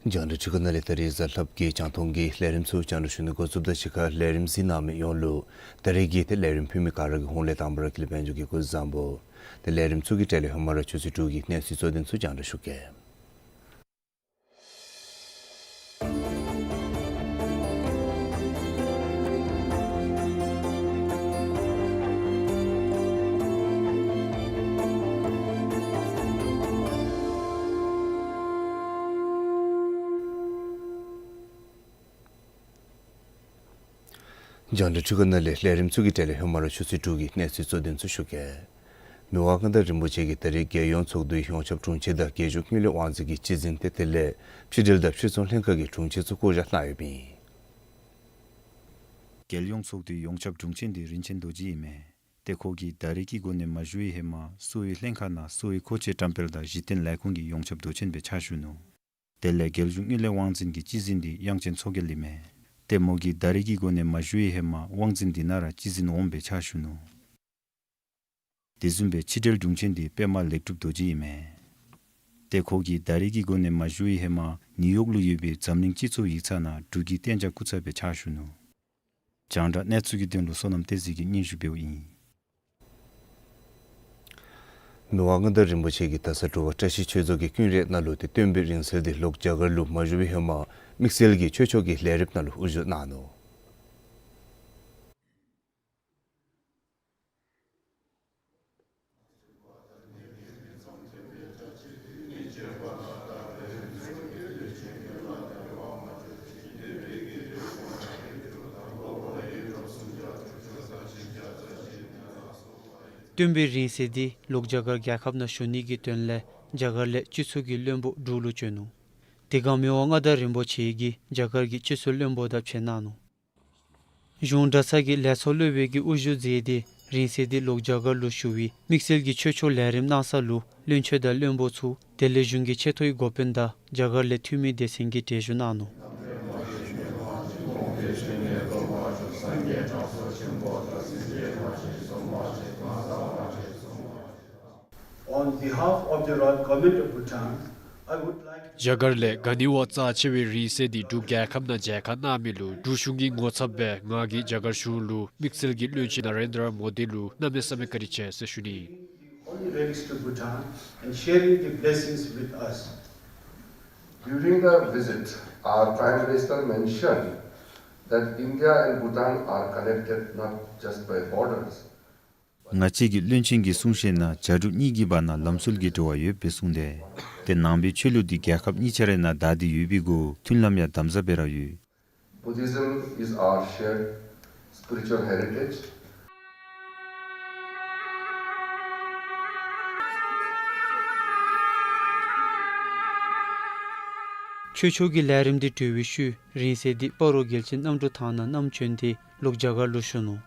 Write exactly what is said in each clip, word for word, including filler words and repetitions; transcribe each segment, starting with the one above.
རྒྱང་བསྒྲགས་ཁང་ནང་ལས་ད་རིས་གཟའ་ལྷག་པའི་རྒྱང་མཐོང་གི་ལས་རིམ་ཚུ་རྒྱང་བསྒྲགས་ཞུ་ནི་འགོ་བཙུགསཔ་ད་གཞིས་ཁར་ལས་རིམ་གཟིགས་གནང་མི་ཡོངས་ལུ་ད་རིས་ཀྱི་ཏེ་ལས་རིམ་ཕུལ་མི་ག་ར་གི་ཧོངས་ལས་དང་པ་ར་དགེ་ལེགས་དཔལ་འབྱོར་གྱིས་སྐུ་གཟུགས་བཟང་པོ། ཏེ་ལས་རིམ་ཚུ་གི་གྲས་ལས་ཧེ་མ་ར་ཆུ་ཚོད་དྲུག་གི་གནས་ཚུལ་གཙོ་དོན་ཚུ་རྒྱང་བསྒྲགས་ཞུ་གེ། རྒྱང་བསྒྲགས་ཁང་ནང་ལས་ལས་རིམ་ཚུ་གི་གྲས་ལས་ཧེ་མ་ར་ཆུ་ཚོད་དྲུག་གི་གནས་ཚུལ་གཙོ་དོན་ཚུ་ཞུ་གེ། མི་དབང་མངའ་བདག་རིན་པོ་ཆེ་གིས་ད་རིས་རྒྱལ་ཡོངས་ཚོགས་འདུའི་ཡོངས་ཁྱབ་དྲུང་ཆེ་དང་རྒྱལ་གཞུང་དངུལ་ལས་དབང་འཛིན་གྱི་སྤྱི་འཛིན་ཏེ་དེ་ལས་ཕྱི་འབྲེལ་དང་ཕྱིར་ཚོང་ལྷན་ཁག་གི་དྲུང་ཆེ་ཚུ་བསྐོ་བཞག་གནང་ཡོདཔ་ཨིན། རྒྱལ་ཡོངས་ཚོགས་འདུའི་ཡོངས་ཁྱབ་དྲུང་ཆེ་འདི་རིན་ཆེན་རྡོ་རྗེ་ཨིན་མས། ཏེ་ཁོ་གིས་ད་རིས་ཀྱི་འགོ་ནས་མ་ཞུ་བའི་ཧེ་མ་གསོ་བའི་ལྷན་ཁག་ནང་གསོ་བའི་མཁོ་ཆས་བཀྲམ་སྤེལ་དང་གཞི་རྟེན་ལས་ཁུངས་ཀྱི་ཡོངས་ཁྱབ་མདོ་ཆེན་སྦེ་ཕྱག་ཞུ་ནུག། དེ་ལས་རྒྱལ་གཞུང་དངུལ་ལས་དབང་འཛིན་གྱི་སྤྱི་འཛིན་འདི་དབྱངས་ཅན་མཚོ་རྒྱལ་ཨིན་མས། ཏེ་མོ་གིས་ད་རིས་ཀྱི་འགོ་ནས་མ་ཞུ་བའི་ཧེ་མ་དབང་འཛིན་འདི་ནང་ར་སྤྱི་འཛིན་འོགམ་སྦེ་ཕྱག་ཞུ་ནུག། དེ་བཟུམ་སྦེ་ཕྱི་འབྲེལ་དྲུང་ཆེ་འདི་པདྨ་ལེགས་གྲུབ་རྡོ་རྗེ་ཨིན་མས། ཏེ་ཁོ་གིས་ད་རིས་ཀྱི་འགོ་ནས་མ་ཞུ་བའི་ཧེ་མ་ནིའུ་ཡོག་ལུ་ཡོད་པའི་འཛམ་གླིང་སྤྱི་ཚོགས་ཡིག་ཚང་ནང་འབྲུག་གི་གཏན་འཇགས་སྐུ་ཚབ་སྦེ་ཕྱག་ཞུ་ནུག། རྒྱང་བསྒྲགས་གནས་ཚུལ་གྱི་དོན་ལུ་བསོད་ནམས་བསྟན་འཛིན་གྱིས་སྙན་ཞུ་འབདཝ་ཨིན། མི་དབང་མངའ་བདག་རིན་པོ་ཆེ་གིས་ད་ས་དྲོ་པ་བཀྲ་ཤིས་ཆོས་རྫོང་གི་ཀུན་ར་ནང་ལུ་ཏེ་སྟོན་པའི་རིང་བསྲེལ་འདི་ལོག་རྒྱ་གར་ལུ་མ་བཞུགས་པའི་ཧེ་མ་དམིགས་བསལ་གྱི་ཆོས་ཕྱོགས་ཀྱི་ལས་རིམ་ནང་ལུ་དབུ་བཞུགས་གནང་ནུག། སྟོན་པའི་རིང་བསྲེལ་འདི་ལོག་རྒྱ་གར་རྒྱལ་ཁབ་ནང་བཞུགས་ནི་གི་དོན་ལས་རྒྱ་གར་ལས་སྤྱི་ཚོགས་ཀྱི་བློན་པོ་འབྲུག་ལུ་བྱོན་ནུག། དེ་སྒང་མི་དབང་མངའ་བདག་རིན་པོ་ཆེ་གིས་རྒྱ་གར་གྱི་སྤྱི་ཚོགས་བློན་པོ་དང་ཕྱད་གནང་ནུག། གཞུང་གྲྭ་ཚང་གི་ལས་ཚོགས་སློབ་དཔོན་གྱི་དབུ་བཞུགས་མཛད་དེ་རིང་བསྲེལ་འདི་ལོག་རྒྱ་གར་ལུ་ཞུ་བའི་དམིགས་བསལ་གྱི་ཆོས་ཕྱོགས་ལས་རིམ་གནང་ས་ལུ་བློན་ཆེན་དང་བློན་པོ་ཚུ་དེ་ལས་གཞུང་གི་ཆེ་མཐོའི་འགོ་དཔོན་དང་རྒྱ་གར་ལས་འཐུས་མི་སྡེ་ཚན་གྱིས་གྲལ་བཞུགས་གནང་ནུག། On behalf of the Royal Government of Bhutan, I would like རྒྱ་གར་ལས་ག་ནི་བ་རྩ་ཆེ་བའི་རིང་བསྲེལ་འདི་འབྲུག་རྒྱལ་ཁབ་ནང་མཇལ་ཁ་གནང་མི་ལུ་འབྲུག་གཞུང་གི་ངོ་ཚབ་སྦེ་ང་གིས་རྒྱ་གར་གཞུང་ལུ་དམིགས་བསལ་གྱི་བློན་ཆེན་ན་རེན་དྲ་མོ་དི་ལུ་གནམ་མེད་ས་མེད་བཀའ་དྲིན་ཆེ་ཟེར་ཞུ་ནི། Holy relics to Bhutan and sharing the blessings with us. During the visit, our Prime Minister mentioned that India and Bhutan are connected not just by borders, ང་བཅས་ཀྱི་བློན་ཆེན་གྱི་གསུང་བཤད་ནང་རྒྱ་འབྲུག་གཉིས་ཀྱི་བར་ན་ལམ་སྲོལ་གྱི་འབྲེལ་བ་ཡོད་པའི་གསུང་དེ། ཏེ་ནང་པའི་ཆོས་ལུགས་འདི་རྒྱལ་ཁབ་གཉིས་ཆ་རའི་ནང་དར་ཏེ་ཡོད་པའི་སྒོ་མཐུན་ལམ་ཡང་དམ་ཟབ་སྦེ་ར་ཡོད། Buddhism is our shared spiritual heritage. ཆོས་ཕྱོགས་ཀྱི་ལས་རིམ་འདི་གྲོལ་བའི་ཤུལ་རིང་བསྲེལ་འདི་སྤ་རོ་རྒྱལ་ཆེན་རྣམ་གྲོལ་ཐང་ནང་བསྣམས་བྱོན་ཏེ་ལོག་རྒྱ་གར་ལུ་ཞུ་ནུག།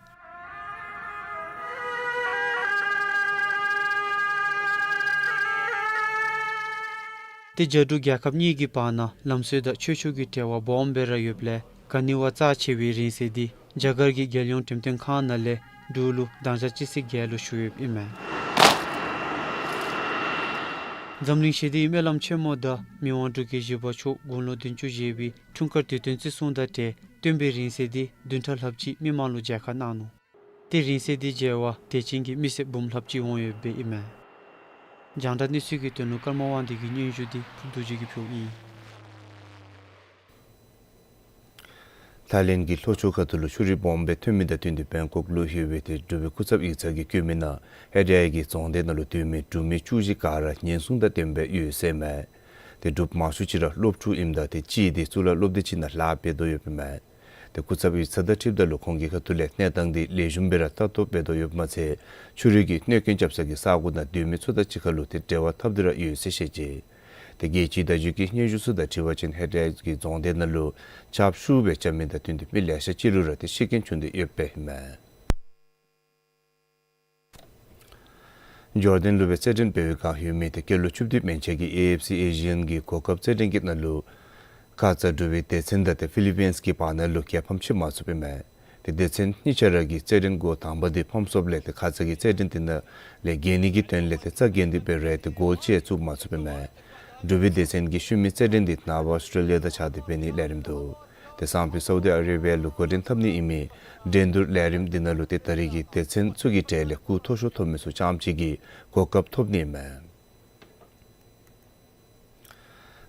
ཏེ་རྒྱ་འབྲུག་རྒྱལ་ཁབ་གཉིས་ཀྱི་བར་ན་ལམ་སྲོལ་དང་ཆོས་ཕྱོགས་ཀྱི་འབྲེལ་བ་སྦོམ་སྦེ་ར་ཡོདཔ་ལས་ག་ནི་བ་རྩ་ཆེ་བའི་རིང་བསྲེལ་འདི་རྒྱ་གར་གྱི་རྒྱལ་ཡོངས་འགྲེམས་སྟོན་ཁང་ནང་ལས་འབྲུག་ལུ་དང་ཞག་གཅིག་ཚེས་བརྒྱད་ལུ་ཞུ་ཡོདཔ་ཨིན་མས། འཛམ་གླིང་ཞི་བདེའི་སྨོན་ལམ་ཆེན་མོ་དང་མི་དབང་འབྲུག་རྒྱལ་བཞི་པ་མཆོག་དགུང་ལོ་བདུན་ཅུ་བཞེས་པའི་འཁྲུངས་སྐར་དུས་སྟོན་བརྩི་སྲུང་དང་འབྲེལ་སྟོན་པའི་རིང་བསྲེལ་འདི་བདུན་ཕྲག་ལྷགཔ་ཅིག་མི་མང་ལུ་མཇལ་ཁ་གནང་ནུག། ཏེ་རིང་བསྲེལ་འདི་མཇལ་བར་དད་ཅན་གྱི་མི་སེར་འབུམ་ལྷགཔ་ཅིག་འོང་ཡོདཔ་ཨིན་མས། རྒྱང་བསྒྲགས་གནས་ཚུལ་གྱི་དོན་ལུ་ཀརྨ་དབང་འདུས་ཀྱི་སྙན་ཞུ་འདི་ཕུརབ་རྡོ་རྗེ་གིས་ཕུལཝ་ཨིན། ཐའི་ལེནཌ་གི་ལྷོ་ཕྱོགས་ཁ་ཐུག་ལུ་ཆུ་རུད་སྦོམ་སྦེ་ཐོན་མི་དང་བསྟུན་ཏེ་བེང་ཀོག་ལུ་ལྷོད་པའི་ཏེ་འབྲུག་པའི་སྐུ་ཚབ་ཡིག་ཚང་གིས་བཀོད་མི་ནང་ཧེ་ཌི་ཡའི་གི་རྫོང་སྡེ་ནང་ལུ་སྡོད་མི་འབྲུག་མི་བཅུ་བཞི་ག་ར་ཉེན་སྲུང་དང་ལྡནམ་སྦེ་ཡོད་ཟེར་མས། ཏེ་འབྲུགཔ་མང་ཤོས་ཅིག་ར་སློབ་ཕྲུག་ཨིནམ་ད་ཏེ་གཅིག་འདི་གཙུག་ལག་སློབ་སྡེ་ཅིག་ནང་ལཱ་འབད་དོ་ཡོདཔ་ཨིན་མས། ཏེ་སྐུ་ཚབ་ཡིག་ཚང་དང་འཁྲིལཝ་ད་ལུ་ཁོང་གི་ཁ་ཐུག་ལས་གནས་སྟངས་འདི་ལེགས་ཤོམ་སྦེ་ར་ལྟ་རྟོག་འབད་དོ་ཡོདཔ་མ་ཚད་ཆུ་རུད་ཀྱིས་གནོད་སྐྱོན་རྐྱབ་ས་གི་ས་གོ་ནང་སྡོད་མི་ཚུ་དང་གཅིག་ཁར་ལུ་ཏེ་འབྲེལ་བ་འཐབ་སྟེ་ར་ཡོད་ཟེར་བཤད་ཅི། ཏེ་རྒྱལ་སྤྱིའི་བརྡ་བརྒྱུད་ཀྱི་སྙན་ཞུ་ཚུ་དང་འཁྲིལ་བ་ཅིན་ཧེ་ཌི་ཡའི་གི་རྫོང་སྡེ་ནང་ལུ་ཆརཔ་ཤུགས་སྦེ་རྐྱབ་མི་དང་བསྟུན་ཏེ་མི་ལེ་ཤ་ཅིག་ལུ་ར་ཏེ་ཤི་རྐྱེན་བྱུང་སྟེ་ཡོདཔ་ཨིན་མས། ཇོར་ཌན་ལུ་སྦེ་རྩེད་འགྲན་འབད་བའི་བསྒང་ཡོད་མི་ཏེ་སྐྱེས་ལོ་བཅུ་བདུན་མན་ཆད་ཀྱི་ཨེ་ཨེཕ་སི་ཨེ་ཤི་ཡཱན་གྱི་གོ་སྐབས་རྩེད་འགྲན་གྱི་ནང་ལུ་ཁ་ཙ་འབྲུག་པའི་སྡེ་ཚན་དང་ཏེ་ཕི་ལི་པིནས་ཀྱི་བར་ན་ལུ་རྒྱལ་ཕམ་ཕྱེ་མ་ཚུགསཔ་ཨིན་མས། ཏེ་སྡེ་ཚན་གཉིས་ཆ་ར་གིས་རྩེད་འགྲན་འགོ་དང་པ་འདི་ཕམ་སོངམ་ལས་ཏེ་ཁ་ཙ་གི་རྩེད་འགྲན་འདི་ནང་ལས་རྒྱལ་ནི་གི་དོན་ལས་ཏེ་རྩ་འགེངས་ཏེ་འབད་རུང་ཏེ་གོལ་ཅིག་བཙུགས་མ་ཚུགསཔ་ཨིན་མས། འབྲུག་པའི་སྡེ་ཚན་གྱི་ཤུལ་མའི་རྩེད་འགྲན་འདི་ནངས་པ་ཨོསི་ཊྲེ་ལི་ཡ་དང་གཅིག་ཁར་འབད་ནིའི་ལས་རིམ་འདུག། ཏེ་སང་ཕོད་སའུ་དི་ཨ་རེ་བི་ཡ་ལུ་འགོ་འདྲེན་འཐབ་ནི་ཨིན་མི་འགྲན་བསྡུར་ལས་རིམ་འདི་ནང་ལུ་ཏེ་ད་རེས་ཀྱི་སྡེ་ཚན་ཚུ་གི་གྲས་ལས་སྐུགས་མཐོ་ཤོས་ཐོབ་མི་ཚུ་རྐྱངམ་ཅིག་གིས་གོ་སྐབས་ཐོབ་ནི་ཨིན་མས།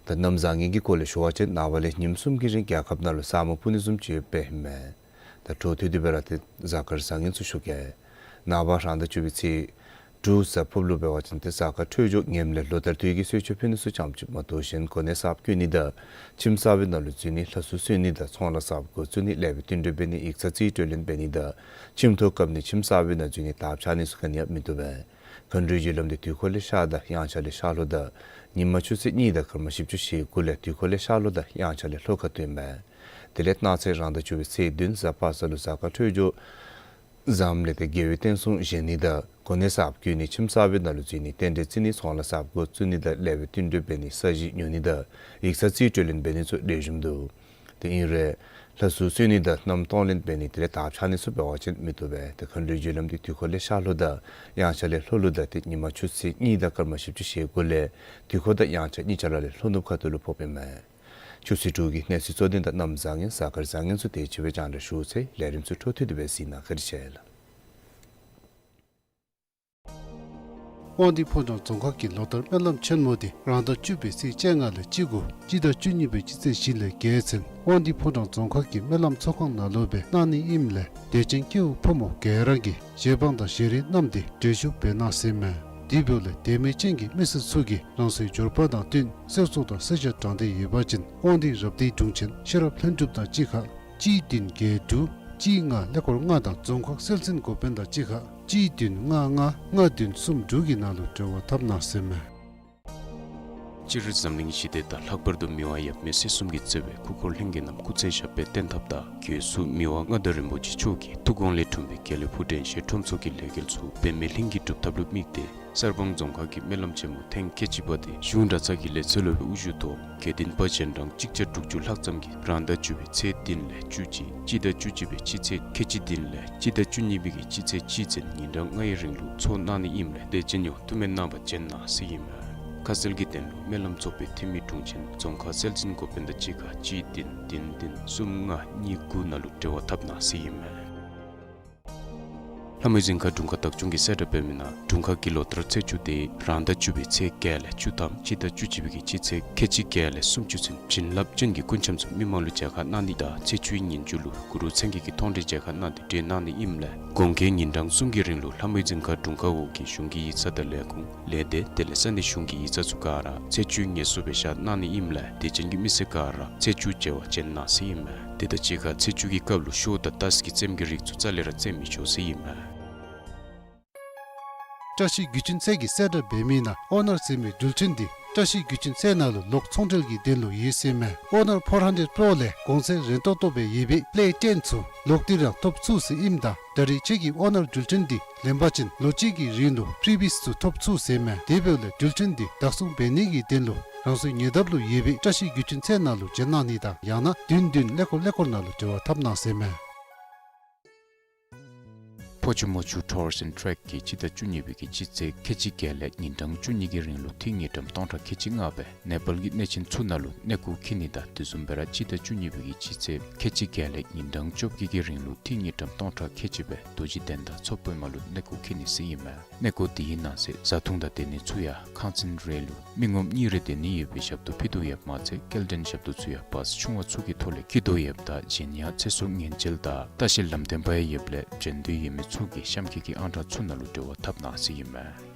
ད་གནམ་བཟང་ངན་གྱི་སྐོར་ལས་ཞུ་བ་ཅིན་ནངས་པ་ལས་ཉིནམ་གསུམ་གྱི་རིང་རྒྱལ་ཁབ་ནང་ལུ་ས་སྨུག་སྤུབ་ནི་བཟུམ་ཅིག་ཡོདཔ་ཨིན་མས། ད་འཕྲོ་མཐུད་དེ་འབད་ར་ཏེ་གཟའ་སྐར་བཟང་ངན་ཚུ་ཞུ་གེ། ནངས་པ་རང་ཟླ་བཅུ་པའི་ཚེས་དྲུག་གཟའ་ཕུར་བུ་ལུ་འབད་བ་ཅིན་ཏེ་གཟའ་སྐར་འཕྲོད་སྦྱོར་ངནམ་ལས་ལོ་ལྟར་དུས་ཀྱི་གསོལ་མཆོད་ཕུལ་ནི་ཚུ་རྐྱངམ་ཅིག་མ་གཏོགས་གཞན་གོ་གནས་གསརཔ་བསྐོ་ནི་དང་ཁྱིམ་གསར་པའི་ནང་ལུ་འཛུལ་ནི་ལྷ་གསོལ་གསོལ་ནི་དང་ཚོང་ལཱ་གསརཔ་འགོ་བཙུགས་ནི་ལེགས་པའི་བསྟུན་གྲོས་འབད་ནི་ཡིག་ཚང་རྩིས་སྤྲོད་ལེན་འབད་ནི་དང་ཁྱིམ་ཐོག་བཀབ་ནི་ཁྱིམ་གསར་པའི་ནང་འཛུལ་ནི་དར་འཕྱར་ནི་ཚུ་ག་ནི་ཡང་མི་བཏུབ་པས། མཁའ་འགྲོའི་རྒྱུ་ལམ་འདི་དུས་འཁོར་ལས་ཤར་དང་དབྱངས་འཆར་ལས་ཤར་ལྷོ་དང་ཉིན་མ་ཆུ་ཚོད་གཉིས་དང་སྐར་མ་བཞི་བཅུ་ཞེ་དགུ་ལས་དུས་འཁོར་ལས་ཤར་ལྷོ་དང་དབྱངས་འཆར་ལས་ལྷོ་ཁ་ཐུག་ཨིན་མས། དེ་ལས་གནངས་ཚེ་རང་ཟླ་བཅུ་པའི་ཚེས་བདུན་གཟའ་པ་སངས་ལུ་གཟའ་སྐར་འཕྲོད་སྦྱོར་བཟངམ་ལས་ཏེ་དགེ་བའི་རྟེན་གསུམ་བཞེངས་ནི་དང་གོ་གནས་གསརཔ་བསྐོ་ནི་ཁྱིམ་གསར་པའི་ནང་ལུ་འཛུལ་ནི་རྟེན་འབྲེལ་བརྩི་ནི་ཚོང་ལཱ་གསརཔ་འགོ་བཙུགས་ནི་དང་ལེགས་པའི་བསྟུན་གྲོས་འབད་ནི་ས་གཞི་ཉོ་ནི་དང་ཡིག་ཚང་རྩིས་སྤྲོད་ལེན་འབད་ནི་ཚུ་ལེགས་ཤོམ་འདུག། དེ་ཨིན་རུང་ལྷ་གསོལ་གསོལ་ནི་དང་མནའམ་གཏོང་ལེན་འབད་ནི་དེ་ལས་དར་འཕྱར་ནི་ཚུ་འབད་བ་ཅིན་མི་བཏུབ་པས། ཏེ་མཁའ་འགྲོའི་རྒྱུ་ལམ་འདི་དུས་འཁོར་ལས་ཤར་ལྷོ་དང་དབྱངས་འཆར་ལས་ལྷོ་ལུ་དང་ཏེ་ཉིན་མ་ཆུ་ཚོད་གཉིས་དང་སྐར་མ་བཞི་བཅུ་ཞེ་དགུ་ལས་དུས་འཁོར་དང་དབྱངས་འཆར་གཉིས་ཆ་ར་ལས་ལྷོ་ནུབ་ཁ་ཐུག་ལུ་ཕོགཔ་ཨིན་མས། ཆུ་ཚོད་དྲུག་གི་གནས་ཚུལ་གཙོ་དོན་དང་གནམ་བཟང་ངན་གཟའ་སྐར་བཟང་ངན་ཚུ་དེ་ཅིག་སྦེ་རྒྱང་བསྒྲགས་ཞུ་ཚར་ཡི། ལས་རིམ་ཚུ་འཕྲོ་མཐུད་དེ་སྦེ་གཟིགས་གནང་། བཀའ་དྲིན་ཆེ་ལགས། དབང་འདུས་ཕོ་བྲང་རྫོང་ཁག་གི་ལོ་ལྟར་སྨོན་ལམ་ཆེན་མོ་འདི་རང་ཟླ་བཅུ་པའི་ཚེས་བཅོ་ལྔ་ལས་བཅུ་དགུ་སྤྱི་ཟླ་བཅུ་གཉིས་པའི་སྤྱི་ཚེས་བཞི་ལས་བརྒྱད་ཚུན་དབང་འདུས་ཕོ་བྲང་རྫོང་ཁག་གི་སྨོན་ལམ་ཚོགས་ཁང་ནང་ལུ་སྦེ་གནང་ནི་ཨིནམ་ལས་དད་ཅན་སྐྱེ་བོ་ཕོ་མོ་ག་ར་གིས་རྗེ་འབངས་དང་ཞལ་རས་བསྣམས་ཏེ་བགྲེས་ཤོས་འབད་གནང་ཟེར་མས། དེ་འབདཝ་ལས་དད་མོས་ཅན་གྱི་མི་སེར་ཚུ་གིས་རང་སོའི་འབྱོར་པ་དང་བསྟུན་གསེར་ཚོགས་དང་གསེར་ཞྭ་དྲངས་ཏེ་ཡོད་པ་ཅིན་དབང་འདུས་རབ་སྡེའི་དྲུང་ཆེན་ཤེས་རབ་ལྷུན་གྲུབ་དང་གཅིག་ཁར་གཅིག་བདུན་བརྒྱད་དྲུག་གཅིག་ལྔ་ཀླད་ཀོར་ལྔ་དང་རྫོང་ཁག་སྲོལ་འཛིན་འགོ་དཔོན་དང་གཅིག་ཁར་གཅིག་བདུན་ལྔ་ལྔ་ལྔ་བདུན་གསུམ་དྲུག་གི་ནང་ལུ་འབྲེལ་བ་འཐབ་གནང་ཟེར་མས། སྤྱིར་འཛམ་གླིང་ཞི་བདེ་དང་ལྷག་པར་དུ་མི་དབང་ཡབ་མེས་སྲས་གསུམ་གྱིས་གཙོས་པའི་སྐུ་འཁོར་ལྷན་རྒྱས་རྣམས་སྐུ་ཚེ་ཞབས་པད་བརྟན་ཐབས་དང་། སྒོས་སུ་མི་དབང་མངའ་བདག་རིན་པོ་ཆེ་མཆོག་གི་ཐུགས་དགོངས་ལས་འཁྲུངས་པའི་དགེ་ལེགས་ཕུག་དྲན་ཤེས་ཁྲོམ་ཚོགས་ཀྱི་ལས་འགུལ་ཚུ་འབད་མེད་ལྷུན་གྱིས་གྲུབ་ཐབས་ལུ་དམིགས་ཏེ། གསར་སྤང་རྫོང་ཁག་གི་སྨོན་ལམ་ཆེན་མོ་ཐེངས་ཁལ་གཅིག་པ་དེ་གཞུང་གྲྭ་ཚང་གི་ལས་ཚོགས་སློབ་དབུ་བཞུགས་ཐོག་དགེ་འདུན་པ་གཞན་གྲངས་གཅིག་བརྒྱ་དྲུག་ཅུ་ལྷག་ཙམ་གྱིས་རང་ཟླ་བཅུ་པའི་ཚེས་བདུན་ལས་བཅུ་གཅིག་སྤྱི་ཟླ་བཅུ་གཅིག་པའི་སྤྱི་ཚེས་ཁལ་གཅིག་བདུན་ལས་སྤྱི་ཟླ་བཅུ་གཉིས་པའི་གི་སྤྱི་ཚེས་གཅིག་ཚུན་ཉིན་གྲངས་ལྔའི་རིང་ལུ་ཚོགས་གནང་ནི་ཨིནམ་ལས་དད་ཅན་ཡོངས་ཐུགས་སྨོན་གནང་བར་བྱོན་གནང་ཟེར་ཨིན་མས། ཁ་གསལ་གྱི་དོན་ལུ་སྨོན་ལམ་ཚོགས་པའི་འཐུས་མི་དྲུང་ཆེན་རྫོང་ཁག་སྲོལ་འཛིན་འགོ་དཔོན་དང་གཅིག་ཁར་གཅིག་བདུན་བདུན་བདུན་གསུམ་ལྔ་གཉིས་དགུ་ནང་ལུ་འབྲེལ་བ་འཐབ་གནང་ཟེར་ཨིན་མས། ལྷ་མོའི་རྫིང་ཁ་དྲུང་ཁག་བདག་སྐྱོང་གིས་གསལ་བསྒྲགས་འབད་མི་ནང་དྲུང་ཁག་གི་ལོ་ལྟར་ཚེས་བཅུ་དེ་རང་ཟླ་བཅུ་པའི་ཚེས་བརྒྱད་ལས་བཅུ་ཐམ་སྤྱི་ཟླ་བཅུ་གཅིག་པའི་གི་སྤྱི་ཚེས་ཁལ་གཅིག་བརྒྱད་ལས་སུམ་ཅུ་ཚུན་བྱིན་རླབས་ཅན་གྱི་སྐུ་འཆམ་ཚུ་མི་མང་ལུ་མཇལ་ཁ་གནང་ནི་དང་ཚེས་བཅུའི་ཉིན་མཇུག་ལུ་གུ་རུ་མཚན་བརྒྱད་ཀྱི་མཐོང་གྲོལ་མཇལ་ཁ་གནང་སྟེ་གྲོལ་གནང་ནི་ཨིནམ་ལས་དགོངས་འགལ་ཉིན་གྲངས་གསུམ་གྱི་རིང་ལུ་ལྷ་མོའི་རྫིང་ཁ་དྲུང་ཁག་འོག་གི་གཞུང་གི་ཡིག་ཚང་དང་ལས་ཁུངས་ལས་སྡེ་དེ་ལས་ས་གནས་གཞུང་གི་ཡིག་ཚང་ཚུ་ག་ར་ཚེས་བཅུའི་ངལ་གསོ་སྦེ་བཞག་གནང་ནི་ཨིནམ་ལས་དད་ཅན་གྱི་མི་སེར་ག་ར་ཚེས་བཅུ་མཇལ་བར་བྱོན་གནང་ཟེར་ཨིན་མས། དེ་དང་གཅིག་ཁར་ཚེས་བཅུ་གི་སྐབས་ལུ་ཤོ་དང་ཏཱས་ཀྱི་རྩེདམོ་གི་རིགས་ཚུ་རྩ་ལས་ར་རྩེད་མི་ཆོག་ཟེར་ཨིན་མས། བཀྲ་ཤིས་རྒྱུ་ཆེན་རྩེ་གིས་གསལ་བསྒྲགས་འབད་མི་ནང་ཨོ་ནར་ཟེར་མི་འགྲུལ་འཕྲིན་འདི་ བཀྲ་ཤིས་རྒྱུ་ཆེན་ཚལ་ནང་ལུ་ལོག་ཚོང་འབྲེལ་གྱི་དོན་ལུ་ཡོད་ཟེར་མས། ཨོ་ནར་ཕོར་ཧན་ཌེཌ་པྲོ་ལས་གོང་ཚད་རན་ཏོག་ཏོ་སྦེ་ཡོད་པའི་པི་ལེ་ཊེན་ཚུ་ལོག་སྟེ་ར་ཐོབ་ཚུགས་ཟེར་ཨིནམ་ད་ད་རེས་ཁྱོད་ཀྱི་ཨོ་ནར་འགྲུལ་འཕྲིན་འདི་ལེན་པ་ཅིན་ལོ་གཅིག་གི་རིང་ལུ་ཕྲི་བིསི་ཚུ་ཐོབ་ཚུགས་ཟེར་མས། དེ་འབདཝ་ལས་འགྲུལ་འཕྲིན་འདི་བདག་བཟུང་འབད་ནི་གི་དོན་ལུ་རང་སོའི་ཉེ་འདབས་ལུ་ཡོད་པའི་བཀྲ་ཤིས་རྒྱུ་ཆེན་ཚལ་ནང་ལུ་བྱོན་གནང་ནི་དང་ཡང་ན་བདུན་བདུན་ཀླད་ཀོར་ཀླད་ཀོར་ནང་ལུ་འབྲེལ་བ་འཐབ་གནང་ཟེར་མས། ཕོ་ཆུ་མོ་ཆུ་ཊུར་སི་ཨེནཌ་ཊེཀ་གིས་སྤྱི་ཟླ་བཅུ་གཉིས་པའི་གི་སྤྱི་ཚེས་ཁལ་གཅིག་བརྒྱད་ལས་ཉིན་གྲངས་བཅུ་གཉིས་ཀྱི་རིང་ལུ་ཐིག་དངུལ་ཀྲམ་སྟོང་ཕྲག་ཁལ་གཅིག་ལྔ་སྦེ་ནེ་པཱལ་གྱི་གནས་ཆེན་ཚུ་ནང་ལུ་གནས་སྐོར་འཁྱིད་ནི་དང་དེ་བཟུམ་སྦེ་ར་སྤྱི་ཟླ་བཅུ་གཉིས་པའི་གི་སྤྱི་ཚེས་ཁལ་གཅིག་བརྒྱད་ལས་ཉིན་གྲངས་བཅོ་བརྒྱད་ཀྱི་རིང་ལུ་ཐིག་དངུལ་ཀྲམ་སྟོང་ཕྲག་ཁལ་གཅིག་སྦེ་རྡོ་རྗེ་གདན་དང་མཚོ་པདྨ་ལུ་གནས་སྐོར་འཁྱིད་ནི་ཟེར་ཨིན་མས། གནས་སྐོར་དེའི་ནང་གསེས་བཟའ་འཐུང་དང་སྡོད་ནི་ཚུ་ཡང་ཁང་ཚན་རེ་ལུ་མི་ངོམ་གཉིས་རེ་སྡོད་ནི་ཡོད་པའི་ཞབས་ཏོག་ཕུལ་དོ་ཡོདཔ་མ་ཚད་སྐྱེལ་འདྲེན་ཞབས་ཏོག་ཚུ་ཡང་བཱས་ཆུང་བ་ཚུ་གི་ཐོག་ལས་འཁྱིད་དོ་ཡོདཔ་ད་གཞན་ཡང་ཚེ་སྲོག་ཉེན་བཅོལ་དང་ལྟ་བཤལ་ལམ་སྟོན་པ་ཡང་ཡོདཔ་ལས་བྱོན་འདོད་ཡོད་མི་ཚུ་གིས་གཤམ་འཁོད་ཀྱི་ཨང་གྲངས་ཚུ་ནང་ལུ་འབྲེལ་བ་འཐབ་གནང་ཟེར་ཨིན་མས།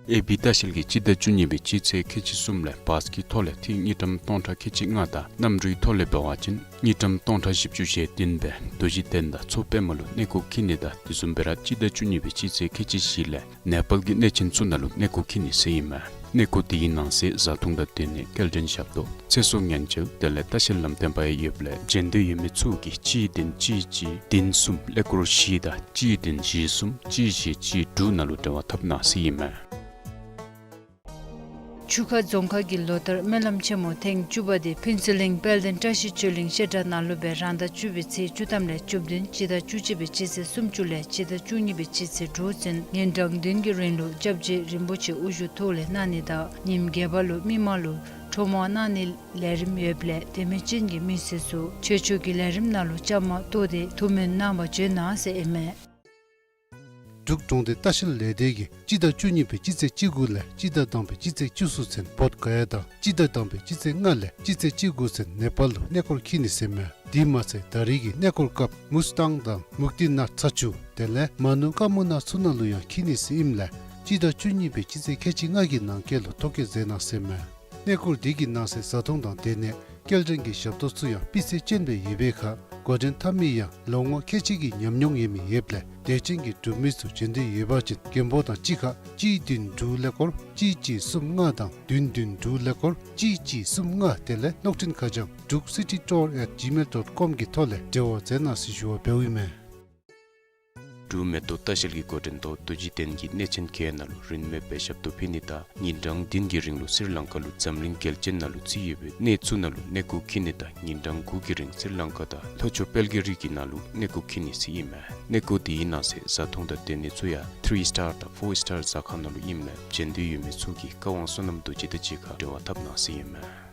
ཨེ་བི་ལྟ་བཤལ་གྱིས་སྤྱི་ཟླ་བཅུ་གཉིས་པའི་སྤྱི་ཚེས་ཁལ་གཅིག་གསུམ་ལས་བཱས་ཀྱི་ཐོག་ལས་ཐིག་དངུལ་ཀྲམ་སྟོང་ཕྲག་ཁལ་གཅིག་ལྔ་དང་གནམ་གྲུའི་ཐོག་ལས་འབད་བ་ཅིན་དངུལ་ཀྲམ་སྟོང་ཕྲག་བཞི་བཅུ་ཞེ་བདུན་སྦེ་རྡོ་རྗེ་གདན་དང་མཚོ་པདྨ་ལུ་གནས་སྐོར་འཁྱིད་ནི་དང་དེ་བཟུམ་སྦེ་ར་སྤྱི་ཟླ་བཅུ་གཉིས་པའི་སྤྱི་ཚེས་ཁལ་གཅིག་བཞི་ལས་ནེ་པཱལ་གྱི་གནས་ཆེན་ཚུ་ནང་ལུ་གནས་སྐོར་འཁྱིད་ནི་ཟེར་ཨིན་མས། གནས་སྐོར་དེའི་ནང་གསེས་བཟའ་འཐུང་དང་སྡོད་ནི་སྐྱེལ་འདྲེན་ཞབས་ཏོག་ཚེ་སྲོག་ཉེན་བཅོལ་དེ་ལས་ལྟ་བཤལ་ལམ་སྟོན་པ་ཡང་ཡོདཔ་ལས་བྱོན་འདོད་ཡོད་མི་ཚུ་གིས་གཅིག་བདུན་གཅིག་གཅིག་བདུན་གསུམ་ཀླད་ཀོར་བཞི་དང་གཅིག་བདུན་བཞི་གསུམ་གཅིག་བཞི་གཅིག་དྲུག་ནང་ལུ་འབྲེལ་བ་འཐབ་གནང་ཟེར་ཨིན་མས། ཆུ་ཁ་རྫོང་ཁག་གི་ལོ་ལྟར་སྨོན་ལམ་ཆེན་མོ་ཐེངས་བཅུ་པ་དེ་ཕུན་ཚོགས་གླིང་དཔལ་ལྡན་བཀྲ་ཤིས་ཆོས་གླིང་བཤད་གྲྭ་ནང་ལུ་སྦེ་རང་ཟླ་བཅུ་པའི་ཚེས་བཅུ་ཐམ་ལས་བཅུ་བདུན་སྤྱི་ཟླ་བཅུ་གཅིག་པའི་སྤྱི་ཚེས་སུམ་ཅུ་ལས་སྤྱི་ཟླ་བཅུ་གཉིས་པའི་སྤྱི་ཚེས་དྲུག་ཚུན་ཉིན་གྲངས་བདུན་གྱི་རིང་ལུ་སྐྱབས་རྗེ་རིན་པོ་ཆེ་དབུ་བཞུགས་ཐོག་ལས་གནང་ནི་དང་ཉིནམ་བརྒྱད་པ་ལུ་མི་མང་ལུ་ཁྲོམ་དབང་གནང་ནི་ལས་རིམ་ཡོདཔ་ལས་དད་མོས་ཅན་གྱི་མི་སེར་ཚུ་ཆོས་ཕྱོགས་ཀྱི་ལས་རིམ་ནང་ལུ་བཅའ་མར་གཏོགས་ཏེ་ཐུགས་སྨོན་གནང་བར་བྱོན་གནང་ཟེར་ཨིན་མས། འབྲུག་གྲོང་སྡེ་ལྟ་བཤལ་ལས་སྡེ་གིས་སྤྱི་ཟླ་བཅུ་གཉིས་པའི་སྤྱི་ཚེས་བཅུ་དགུ་ལས་སྤྱི་ཟླ་དང་པའི་སྤྱི་ཚེས་བཅུ་གསུམ་ཚུན་བོདྷ་ག་ཡ་དང་སྤྱི་ཟླ་དང་པའི་སྤྱི་ཚེས་ལྔ་ལས་སྤྱི་ཚེས་བཅུ་དགུ་ཚུན་ནེ་པཱལ་ལུ་གནས་སྐོར་འཁྱིད་ནི་ཟེར་མས། དེ་མ་ཚད་ད་རེས་ཀྱི་གནས་སྐོར་སྐབས་མུས་ཏང་དང་མུག་ཏི་ནཱཐ་ཚ་ཆུ་དེ་ལས་མ་ནུ་ཀ་མུ་ན་ཚུ་ནང་ལུ་ཡང་འཁྱིད་ནི་ཟེར་ཨིནམ་ལས་སྤྱི་ཟླ་བཅུ་གཉིས་པའི་སྤྱི་ཚེས་ཁལ་གཅིག་ལྔ་གི་ནང་འཁོད་ལུ་ཐོ་བཀོད་མཛད་གནང་ཟེར་མས། གནས་སྐོར་འདི་གི་ནང་གསེས་བཟའ་འཐུང་དང་སྡོད་གནས་སྐྱེལ་འདྲེན་གྱི་ཞབས་ཏོག་ཚུ་ཡང་སྤུས་ཚད་ཅན་སྦེ་ཡོད་པའི་ཁར་འགོ་འདྲེན་འཐབ་མི་ཡང་ལོ་ངོ་ཁལ་གཅིག་གི་ཉམས་མྱོང་ཡོད་མི་ཡོདཔ་ལས་དད་ཅན་གྱི་འབྲུག་མི་ཚུ་བྱོན་འདོད་ཡོད་པ་ཅིན་མགོན་པོ་དང་གཅིག་ཁར་གཅིག་བདུན་དྲུག་ཀླད་ཀོར་གཅིག་གཅིག་གསུམ་ལྔ་དང་བདུན་བདུན་དྲུག་ཀླད་ཀོར་གཅིག་གཅིག་གསུམ་ལྔ་དེ་ལས་གློག་འཕྲིན་ཁ་བྱང་druk city tour at gmail dot com གི་ཐོག་ལས་འབྲེལ་བ་མཛད་གནང་ཟེར་ཞུ་བ་འབདཝ་ཨིན་མས། འབྲུག་མེ་ཏོག་ལྟ་བཤལ་གྱི་འགོ་འདྲེན་ཐོག་རྡོ་རྗེ་གདན་གྱི་གནས་ཆེན་གྱི་ནང་ལུ་རིན་མེད་པའི་ཞབས་ཏོག་ཕུལ་ནི་དང་ཉིན་གྲངས་བདུན་གྱི་རིང་ལུ་སི་རི་ལང་ཀ་ལུ་འཛམ་གླིང་རྒྱལ་ཆེན་ནང་ལུ་བརྩི་ཡོད་པའི་གནས་ཚུ་ནང་ལུ་གནས་སྐོར་འཁྱིད་ནི་དང་ཉིན་གྲངས་དགུ་གི་རིང་སི་རི་ལང་ཀ་དང་ལྷོ་ཕྱོགས་དཔལ་གྱི་རི་གི་ནང་ལུ་གནས་སྐོར་འཁྱིད་ནི་ཟེར་ཨིན་མས། གནས་སྐོར་དེའི་ནང་གསེས་བཟའ་འཐུང་དང་སྡོད་གནས་ཚུ་ཡང་ཐི་རི་སི་ཊར་དང་ཕོར་སི་ཊར་ཟ་ཁང་ནང་ལུ་ཨིནམ་ལས་བྱོན་འདོད་ཡོད་མི་ཚུ་གིས་བཀའ་དབང་བསོད་ནམས་རྡོ་རྗེ་དང་གཅིག་ཁར་འབྲེལ་བ་འཐབ་གནང་ཟེར་ཨིན་མས།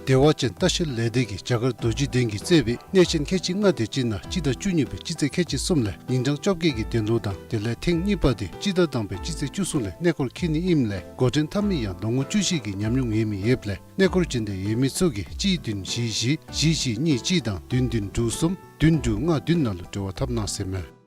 བདེ་བ་ཅན་ལྟ་བཤལ་ལས་སྡེ་གིས་རྒྱ་གར་རྡོ་རྗེ་གདན་གྱིས་གཙོས་པའི་གནས་ཆེན་ཁལ་གཅིག་ལྔ་དེ་ཅིག་ནང་སྤྱི་ཟླ་བཅུ་གཉིས་པའི་སྤྱི་ཚེས་ཁལ་གཅིག་གསུམ་ལས་ཉིན་གྲངས་བཅོ་བརྒྱད་ཀྱི་དོན་ལུ་དང་དེ་ལས་ཐེངས་གཉིས་པ་དེ་སྤྱི་ཟླ་དང་པའི་སྤྱི་ཚེས་བཅུ་གསུམ་ལས་གནས་སྐོར་འཁྱིད་ནི་ཨིནམ་ལས་འགོ་འདྲེན་འཐབ་མི་ཡང་ལོ་ངོ་བཅུ་བཞི་གི་ཉམས་མྱོང་ཡོད་མི་ཡོདཔ་ལས་གནས་སྐོར་བྱོན་འདོད་ཡོད་མི་ཚུ་གིས་གཅིག་བདུན་བཞི་བཞི་བཞི་བཞི་གཉིས་གཅིག་དང་བདུན་བདུན་དྲུག་གསུམ་བདུན་དྲུག་ལྔ་བདུན་ནང་ལུ་འབྲེལ་བ་འཐབ་གནང་ཟེར་མས།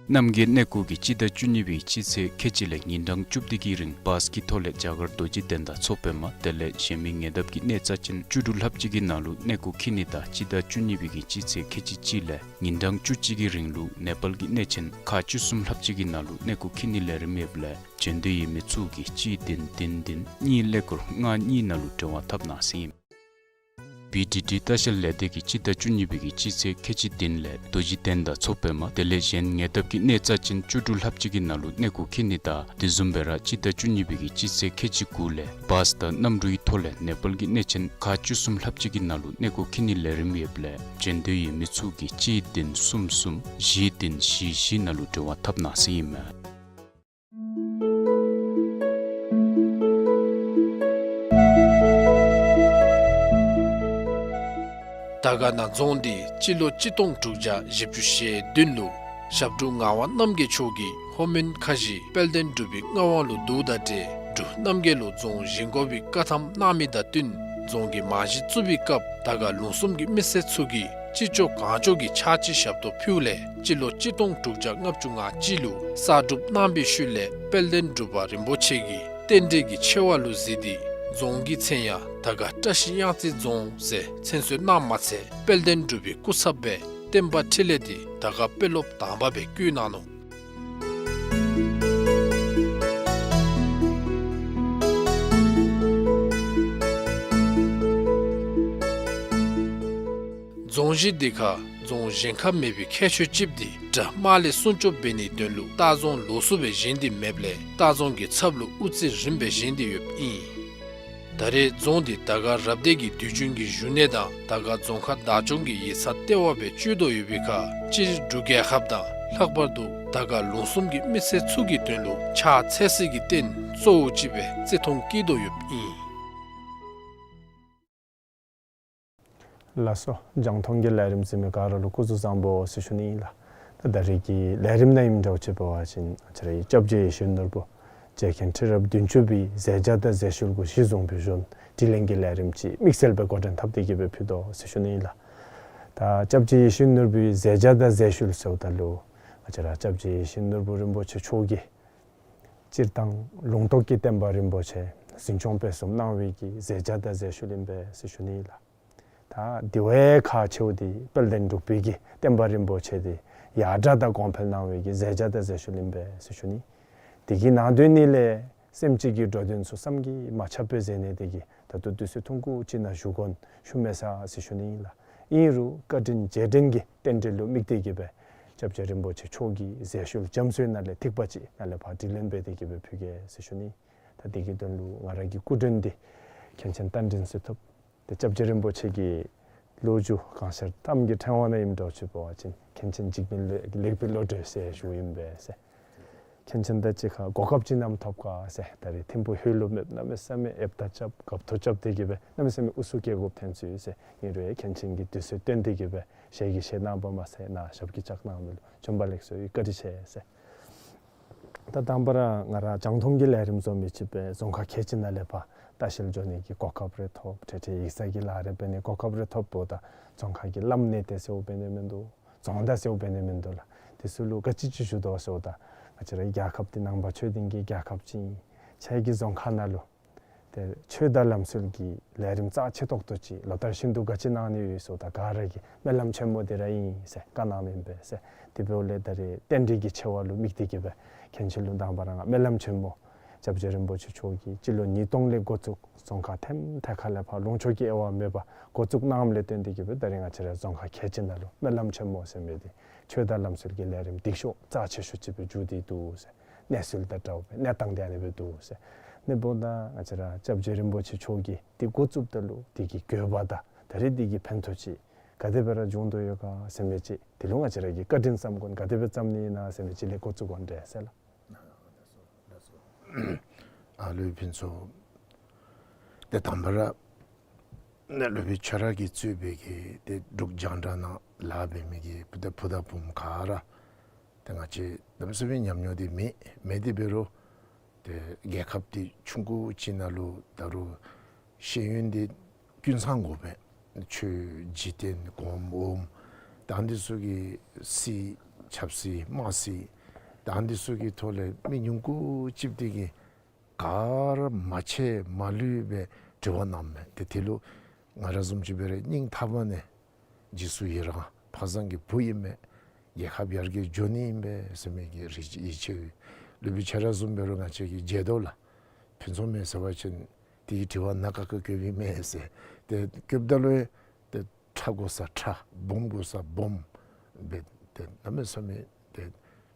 རྣམ་རྒྱལ་གནས་སྐོར་གྱིས་སྤྱི་ཟླ་བཅུ་གཉིས་པའི་སྤྱི་ཚེས་ཁལ་གཅིག་ལས་ཉིན་གྲངས་བཅུ་བདུན་གྱི་རིང་བཱས་ཀྱི་ཐོག་ལས་རྒྱ་གར་རྡོ་རྗེ་གདན་དང་མཚོ་པདྨ་དེ་ལས་གཞན་མི་ཉེ་འདབས་ཀྱི་གནས་རྩ་ཆེན་བཅུ་དྲུག་ལྷགཔ་ཅིག་གི་ནང་ལུ་གནས་སྐོར་འཁྱིད་ནི་དང་སྤྱི་ཟླ་བཅུ་གཉིས་པའི་གི་སྤྱི་ཚེས་ཁལ་གཅིག་གཅིག་ལས་ཉིན་གྲངས་བཅུ་གཅིག་གི་རིང་ལུ་ནེ་པཱལ་གྱི་གནས་ཆེན་ཁག་བཅུ་གསུམ་ལྷགཔ་ཅིག་གི་ནང་ལུ་གནས་སྐོར་འཁྱིད་ནི་ལས་རིམ་ཡོདཔ་ལས་བྱོན་འདོད་ཡོད་མི་ཚུ་གིས་གཅིག་བདུན་བདུན་བདུན་གཉིས་ཀླད་ཀོར་ལྔ་གཉིས་ནང་ལུ་འབྲེལ་བ་འཐབ་གནང་ཟེར་ཨིན། བི་ཌི་ཌི་ལྟ་བཤལ་ལས་སྡེ་གིས་སྤྱི་ཟླ་བཅུ་གཉིས་པའི་གི་སྤྱི་ཚེས་ཁལ་གཅིག་བདུན་ལས་རྡོ་རྗེ་གདན་དང་མཚོ་པདྨ་དེ་ལས་གཞན་ཉེ་འདབས་ཀྱི་གནས་རྩ་ཆེན་བཅུ་དྲུག་ལྷགཔ་ཅིག་གི་ནང་ལུ་གནས་སྐོར་འཁྱིད་ནི་དང་དེ་བཟུམ་སྦེ་ར་སྤྱི་ཟླ་བཅུ་གཉིས་པའི་གི་སྤྱི་ཚེས་ཁལ་གཅིག་དགུ་ལས་བཱས་དང་གནམ་གྲུའི་ཐོག་ལས་ནེ་པཱལ་གྱི་གནས་ཆེན་ཁག་བཅུ་གསུམ་ལྷགཔ་ཅིག་གི་ནང་ལུ་གནས་སྐོར་འཁྱིད་ནི་ལས་རིམ་ཡོདཔ་ལས་བྱོན་འདོད་ཡོད་མི་ཚུ་གིས་གཅིག་བདུན་གསུམ་གསུམ་བཞི་བདུན་བཞི་བཞི་ནང་ལུ་འབྲེལ་བ་འཐབ་གནང་ཟེར་ཨིན་མས། དར་དཀར་ན་རྫོང་འདི་སྤྱི་ལོ་གཅིག་སྟོང་དྲུག་བརྒྱ་བཞི་བཅུ་ཞེ་བདུན་ལུ་ཞབས་དྲུང་ངག་དབང་རྣམ་རྒྱལ་མཆོག་གིས་ལྷོ་མོན་ཁ་བཞི་དཔལ་ལྡན་འབྲུག་པའི་མངའ་དབང་ལུ་བསྡུཝ་དང་འབྲེལ་འབྲུག་རྣམ་རྒྱལ་ལུ་རྫོང་བཞེངས་དགོ་པའི་བཀའ་ཐམ་གནང་མི་དང་བསྟུན་རྫོང་གི་རྨང་གཞི་བཙུགས་པའི་སྐབས་དར་དཀར་ལུང་གསུམ་གྱི་མི་སེར་ཚུ་གིས་ཅི་ལྕོགས་གང་ལྕོགས་ཀྱི་ཕྱག་ཕྱི་ཞབས་ཏོག་ཕུལཝ་ལས་སྤྱི་ལོ་གཅིག་སྟོང་དྲུག་བརྒྱ་ལྔ་བཅུ་ང་གཅིག་ལུ་གསར་སྒྲུབ་གནང་བའི་ཤུལ་ལས་དཔལ་ལྡན་འབྲུག་པ་རིན་པོ་ཆེ་གིས་རྟེན་འབྲེལ་གྱི་ཆེ་བ་ལུ་གཟིགས་ཏེ་རྫོང་གི་མཚན་ཡང་དར་དཀར་བཀྲ་ཤིས་གཡང་རྩེ་རྫོང་ཟེར་མཚན་གསོལ་གནངམ་མ་ཚད་དཔལ་ལྡན་འབྲུག་པའི་སྐུ་ཚབ་སྦེ་བསྟན་པ་འཕྲིན་ལས་འདི་དར་དཀར་དཔོན་སློབ་དང་པ་སྦེ་བསྐོས་གནང་ནུག། རྫོང་གཞི་འདི་ཁར་རྫོང་གཞན་ཁར་མེད་པའི་ཁྱད་ཆོས་ཅིག་འདི་དགྲ་དམག་ལས་སྲུང་སྐྱོབ་འབད་ནིའི་དོན་ལུ་ལྟ་རྫོང་ལོགས་སུ་སྦེ་བཞེངས་ཏེ་མེདཔ་ལས་ལྟ་རྫོང་གི་ཚབ་ལུ་དབུ་རྩེ་རིམ་པ་བཞེངས་ཏེ་ཡོདཔ་ཨིན། ད་རེས་རྫོང་འདི་དར་དཀར་རབ་སྡེ་གི་དུས་རྒྱུན་གྱི་བཞུགས་གནས་དང་དར་དཀར་རྫོང་ཁག་བདག་སྐྱོང་གི་ཡིག་ཚང་ལྟེ་བ་སྦེ་སྤྱོད་དོ་ཡོད་པའི་ཁར་སྤྱིར་འབྲུག་རྒྱལ་ཁབ་དང་ལྷག་པར་དུ་དར་དཀར་ལུང་གསུམ་གྱི་མི་སེར་ཚུ་གི་དོན་ལུ་ཕྱག་འཚལ་སའི་རྟེན་གཙོ་བོ་ཅིག་སྦེ་བརྩི་མཐོང་བསྐྱེད་དོ་ཡོདཔ་ཨིན། ལགས་སོ། རྒྱང་མཐོང་གི་ལས་རིམ་གཟིགས་མི་ག་ར་ལུ་སྐུ་གཟུགས་བཟང་པོ་ཟེར་ཞུ་ནི་ཨིན་ལགས། ད་ད་རེས་ཀྱི་ལས་རིམ་ནང་ཨིནམ་འདྲཝ་ཅིག་འབད་བ་ཅིན་ང་བཅས་རའི་སྐྱབས་རྗེ་ཡིད་བཞིན་ནོར་བུ་རྗེ་མཁན་ཁྲི་རབས་བདུན་ཅུ་པའི་མཛད་བྱ་དང་མཛད་ཤུལ་གུ་གཞི་བཟུང་སྦེ་བཞུགས་དྲི་ལན་གྱི་ལས་རིམ་ཅིག་དམིགས་བསལ་སྦེ་འགོ་འདྲེན་འཐབ་སྟེ་གི་སྦེ་ཕུལ་དོ་ཟེར་ཞུ་ནི་ཨིན་ལགས། ད་སྐྱབས་རྗེ་ཡིད་བཞིན་ནོར་བུའི་མཛད་བྱ་དང་མཛད་ཤུལ་ཟེརཝ་ད་ལུ་ང་བཅས་ར་སྐྱབས་རྗེ་ཡིད་བཞིན་ནོར་བུ་རིན་པོ་ཆེ་མཆོག་གིས་སྤྱིར་བཏང་ལུང་རྟོགས་ཀྱི་བསྟན་པ་རིན་པོ་ཆེ་འཛིན་སྐྱོང་སྤེལ་གསུམ་གནང་བའི་གི་མཛད་བྱ་དང་མཛད་ཤུལ་ཨིན་པས་ཟེར་ཞུ་ནི་ཨིན་ལགས། ད་དེ་བས་ཁག་ཆེཝ་འདི་དཔལ་ལྡན་འབྲུག་པའི་གི་བསྟན་པ་རིན་པོ་ཆེ་འདི་ཡར་དྲག་དང་གོང་འཕེལ་གནང་བའི་གི་མཛད་བྱ་དང་མཛད་ཤུལ་ཨིན་པས་ཟེར་ཞུ་ནི། དེ་གི་ནང་དོན་ནི་ལས་སེམས་ཅན་གྱི་འགྲོ་དོན་ཚུ་བསམ་གྱིས་མ་ཁྱབ་པའི་མཛད་གནས་དེ་གིས་ད་ལྟོ་དུས་ཚོད་ཐུང་ཀུ་ཅིག་ནང་བཞུགས་དགོ་ཞུ་མེད་ས་ཟེར་ཞུ་ནི་ཨིན་ལགས། ཨིན་རུང་བཀའ་དྲིན་རྗེས་དྲན་གྱི་རྟེན་འབྲེལ་ལུ་དམིགས་ཏེ་གི་སྦེ་སྐྱབས་རྗེ་རིན་པོ་ཆེ་མཆོག་གི་མཛད་ཤུལ་རྒྱ་མཚོའི་ནང་ལས་ཐིགས་པ་ཅིག་ནཱ་ལས་ཕར་དྲི་ལན་འབད་དེ་གི་སྦེ་ཕུལ་གེ་ཟེར་ཞུ་ནི། ད་དེ་གི་དོན་ལུ་ང་ར་གི་སྐུ་མགྲོན་འདི་མཁན་ཆེན་རྟ་མགྲིན་གསེར་ཐུབ། ཏེ་སྐྱབས་རྗེ་རིན་པོ་ཆེ་གི་ལོ་རྒྱུས་གང་ཤར་གཏམ་གྱི་ཕྲེང་བ་ནང་ཨིནམ་འདྲཝ་ཅིག་འབད་བ་ཅིན་མཁན་ཆེན་འཇིགས་མེད་ལེགས་པའི་བློ་གྲོས་ཟེར་ཞུཝ་ཨིན་པས་ཟེར། མཁན་ཆེན་དང་གཅིག་ཁར་གོ་སྐབས་ཅིག་ནམ་ཐོབ་ག་ཟེར། ད་རེས་ཐིམ་ཕུག་ལྷོད་ལུ་མེདཔ་གནམ་མེད་ས་མེད་ཨེབ་ཐང་རྐྱབ་དགའ་ཐོག་རྐྱབ་སྟེ་གི་སྦེ་གནམ་མེད་ས་མེད་ཨུ་ཚུགས་བསྐྱེད་དགོཔ་ཐོན་ཅི་ཟེར། ཨིན་རུང་མཁན་ཆེན་གྱིས་དུས་ཚོད་བཏོན་ཏེ་གི་སྦེ་ཞལ་གྱིས་བཞེས་གནང་བ་མ་ཚད་ནཱ་ཞབས་ཀྱིས་བཅགས་གནང་མི་ལུ་བྱོན་པ་ལེགས་སོ་ཡི་བཀའ་དྲིན་ཆེ་ཟེར། ད་དང་པ་ར་ང་ར་རྒྱང་མཐོང་གི་ལས་རིམ་བཟོ་མི་ཅིག་སྦེ་རྫོང་ཁག་ཁལ་གཅིག་ནང་ལས་ཕར་ལྟ་བཤལ་འགྱོ་ནི་གི་གོ་སྐབས་རེ་ཐོབ། འཕྲལ་འཕྲལ་ཡིག་ཚང་གི་ལཱ་རེ་འབད་ནི་གོ་སྐབས་རེ་ཐོབ་འབདཝ་ད་རྫོང་ཁག་གི་བླམ་གནས་བརྟན་ཟེརཝ་འབད་ནི་མིན་འདུག། རྫོང་བདག་ཟེརཝ་འབད་ནི་མིན་འདུག་ལགས། དེ་ཚུ་ལུ་ག་ཅི་ཅིག་ཞུ་དོ་ཟེརཝ་ད་ང་བཅས་རའི་རྒྱལ་ཁབ་འདི་ནང་པ་ཆོས་ལྡན་གྱི་རྒྱལ་ཁབ་ཅིག་ཨིན། ཁྱེད་ཀྱི་རྫོང་ཁག་ནང་ལུ་ཏེ་ཆོས་དང་ལམ་སྲོལ་གྱི་ལས་རིམ་རྩ་ཆེ་ཏོག་ཏོ་ཅིག་ལོ་ལྟར་བཞིན་དུ་ག་ཅི་གནང་ནི་ཡོད་ཟེརཝ་ད་ག་ར་གིས་སྨོན་ལམ་ཆེན་མོ་འདི་ར་ཨིན་ཟེར་བཀའ་གནང་ནི་ཨིན་པས་ཟེར། དེ་འབདཝ་ལས་ད་རེས་རྟེན་འབྲེལ་གྱི་ཆེ་བ་ལུ་དམིགས་ཏེ་གི་སྦེ་མཁན་ཆེན་ལུ་དང་པ་ར་ང་སྨོན་ལམ་ཆེན་མོ། སྐྱབས་རྗེ་རིན་པོ་ཆེ་མཆོག་གིས་སྤྱི་ལོ་ཉིས་སྟོང་ལས་འགོ་བཙུགས་རྫོང་ཁག་ཐེམ་ཐད་ཁ་ལས་ཕར་ལུང་ཕྱོགས་ཀྱི་དབྱེ་བ་མེད་པར་འགོ་བཙུགས་གནངམ་ལས་བརྟེན་ཏེ་གི་སྦེ་ད་རེས་ང་བཅས་ར་རྫོང་ཁག་ཁལ་གཅིག་ནང་ལུ་སྨོན་ལམ་ཆེན་མོ་ཟེར་མི་འདི་ཆོས་དང་ལམ་སྲོལ་གྱི་ལས་རིམ་སྡིག་ཤོག་རྩ་ཆེ་ཤོས་ཅིག་སྦེ་འགྱུར་ཏེ་འདུག་ཟེར། གནས་ཚུལ་དང་འདྲཝ་སྦེ་གནས་སྟངས་འདི་ཨ་ནི་སྦེ་འདུག་ཟེར། ཨ་ནི་འབདཝ་ད་ང་བཅས་ར་སྐྱབས་རྗེ་རིན་པོ་ཆེ་མཆོག་གིས་འདི་འགོ་བཙུགསཔ་ད་ལུ་འདི་གི་དགོས་པ་དང་ད་རེས་འདི་གི་ཕན་ཐོགས་ཅིག་ག་དེ་སྦེ་ར་འབྱུང་དོ་ཡོད་ག་ཟེར་མི་ཅིག་འདི་ལུ་ང་བཅས་ར་གིས་བཀའ་དྲིན་བསམ་དགོ་ན་ག་དེ་སྦེ་བསམ་ནི་ཨིན་ན་ཟེར་མི་ཅིག་ལས་འགོ་བཙུགས་དགོ་འདྲས་ཟེར་ལགས། ཨ་ལུ་ཕུན་ཚོགས། ཏེ་དང་པ་ར་ནཱ་སློབ་དཔོན་ཆོས་གྲགས་ཀྱིས་གཙོས་པའི་གི་ཏེ་འབྲུག་རྒྱང་བསྒྲགས་ནང་ལཱ་འབད་མི་གི་བུ་དང་བུ་དང་བུམོ་ག་ར་ཏེ་ང་བཅས་གནམ་མེད་ས་མེད་ཉམས་མྱོང་འདི་མེད། མེད་དེ་འབད་རུང་ཏེ་རྒྱལ་ཁབ་འདི་ཆུང་ཀུ་ཅིག་ནང་ལུ་ད་རུང་ཤེས་ཡོན་འདི་ཀུན་ཚང་དགོ་པས། ཆོས་འཇིག་རྟེན་སྒོམ་འོགམ་ད་འདི་ཚུ་གི་སྲིད་ཆབ་སྲིད་དམངས་སྲིད་ད་འདི་ཚུ་གི་ཐོག་ལས་མི་ཉུང་ཀུ་ཅིག་འདི་གིས་ག་ར་མ་ཆད་མ་ལུས་པའི་དྲི་བ་གནངམ་མས། ཏེ་དེ་ལུ་ང་ར་བཟུམ་ཅིག་འབད་རུང་སྙིང་ཐག་པ་ནས་རྗེས་སུ་ཡི་རང་། ཕ་བཟང་གི་བུ་ཨིན་མས། རྒྱལ་ཁབ་ཡར་རྒྱས་འགྱོ་ནི་ཨིན་པས་ཟེར་མི་གི་རེ་ཡིད་ཆེས་ཡོད། སློབ་དཔོན་ཆོས་གྲགས་བཟུམ་འབད་རུང་ང་བཅས་ཀྱིས་མཇལ་དོ་ལགས། ཕུན་ཚོགས་མས་ཟེར་བ་ཅིན་དེ་གི་དྲི་བ་ནཱ་ཁ་ཁ་བཀོདཔ་ཨིན་མས་ཟེར། ཏེ་བཀོདཔ་ད་ལུ་ཏེ་ཁྲ་དགོ་ས་ཁྲ་སྦོམ་དགོ་ས་སྦོམ་སྦེ་ཏེ་གནམ་མེད་ས་མེད་ཏེ་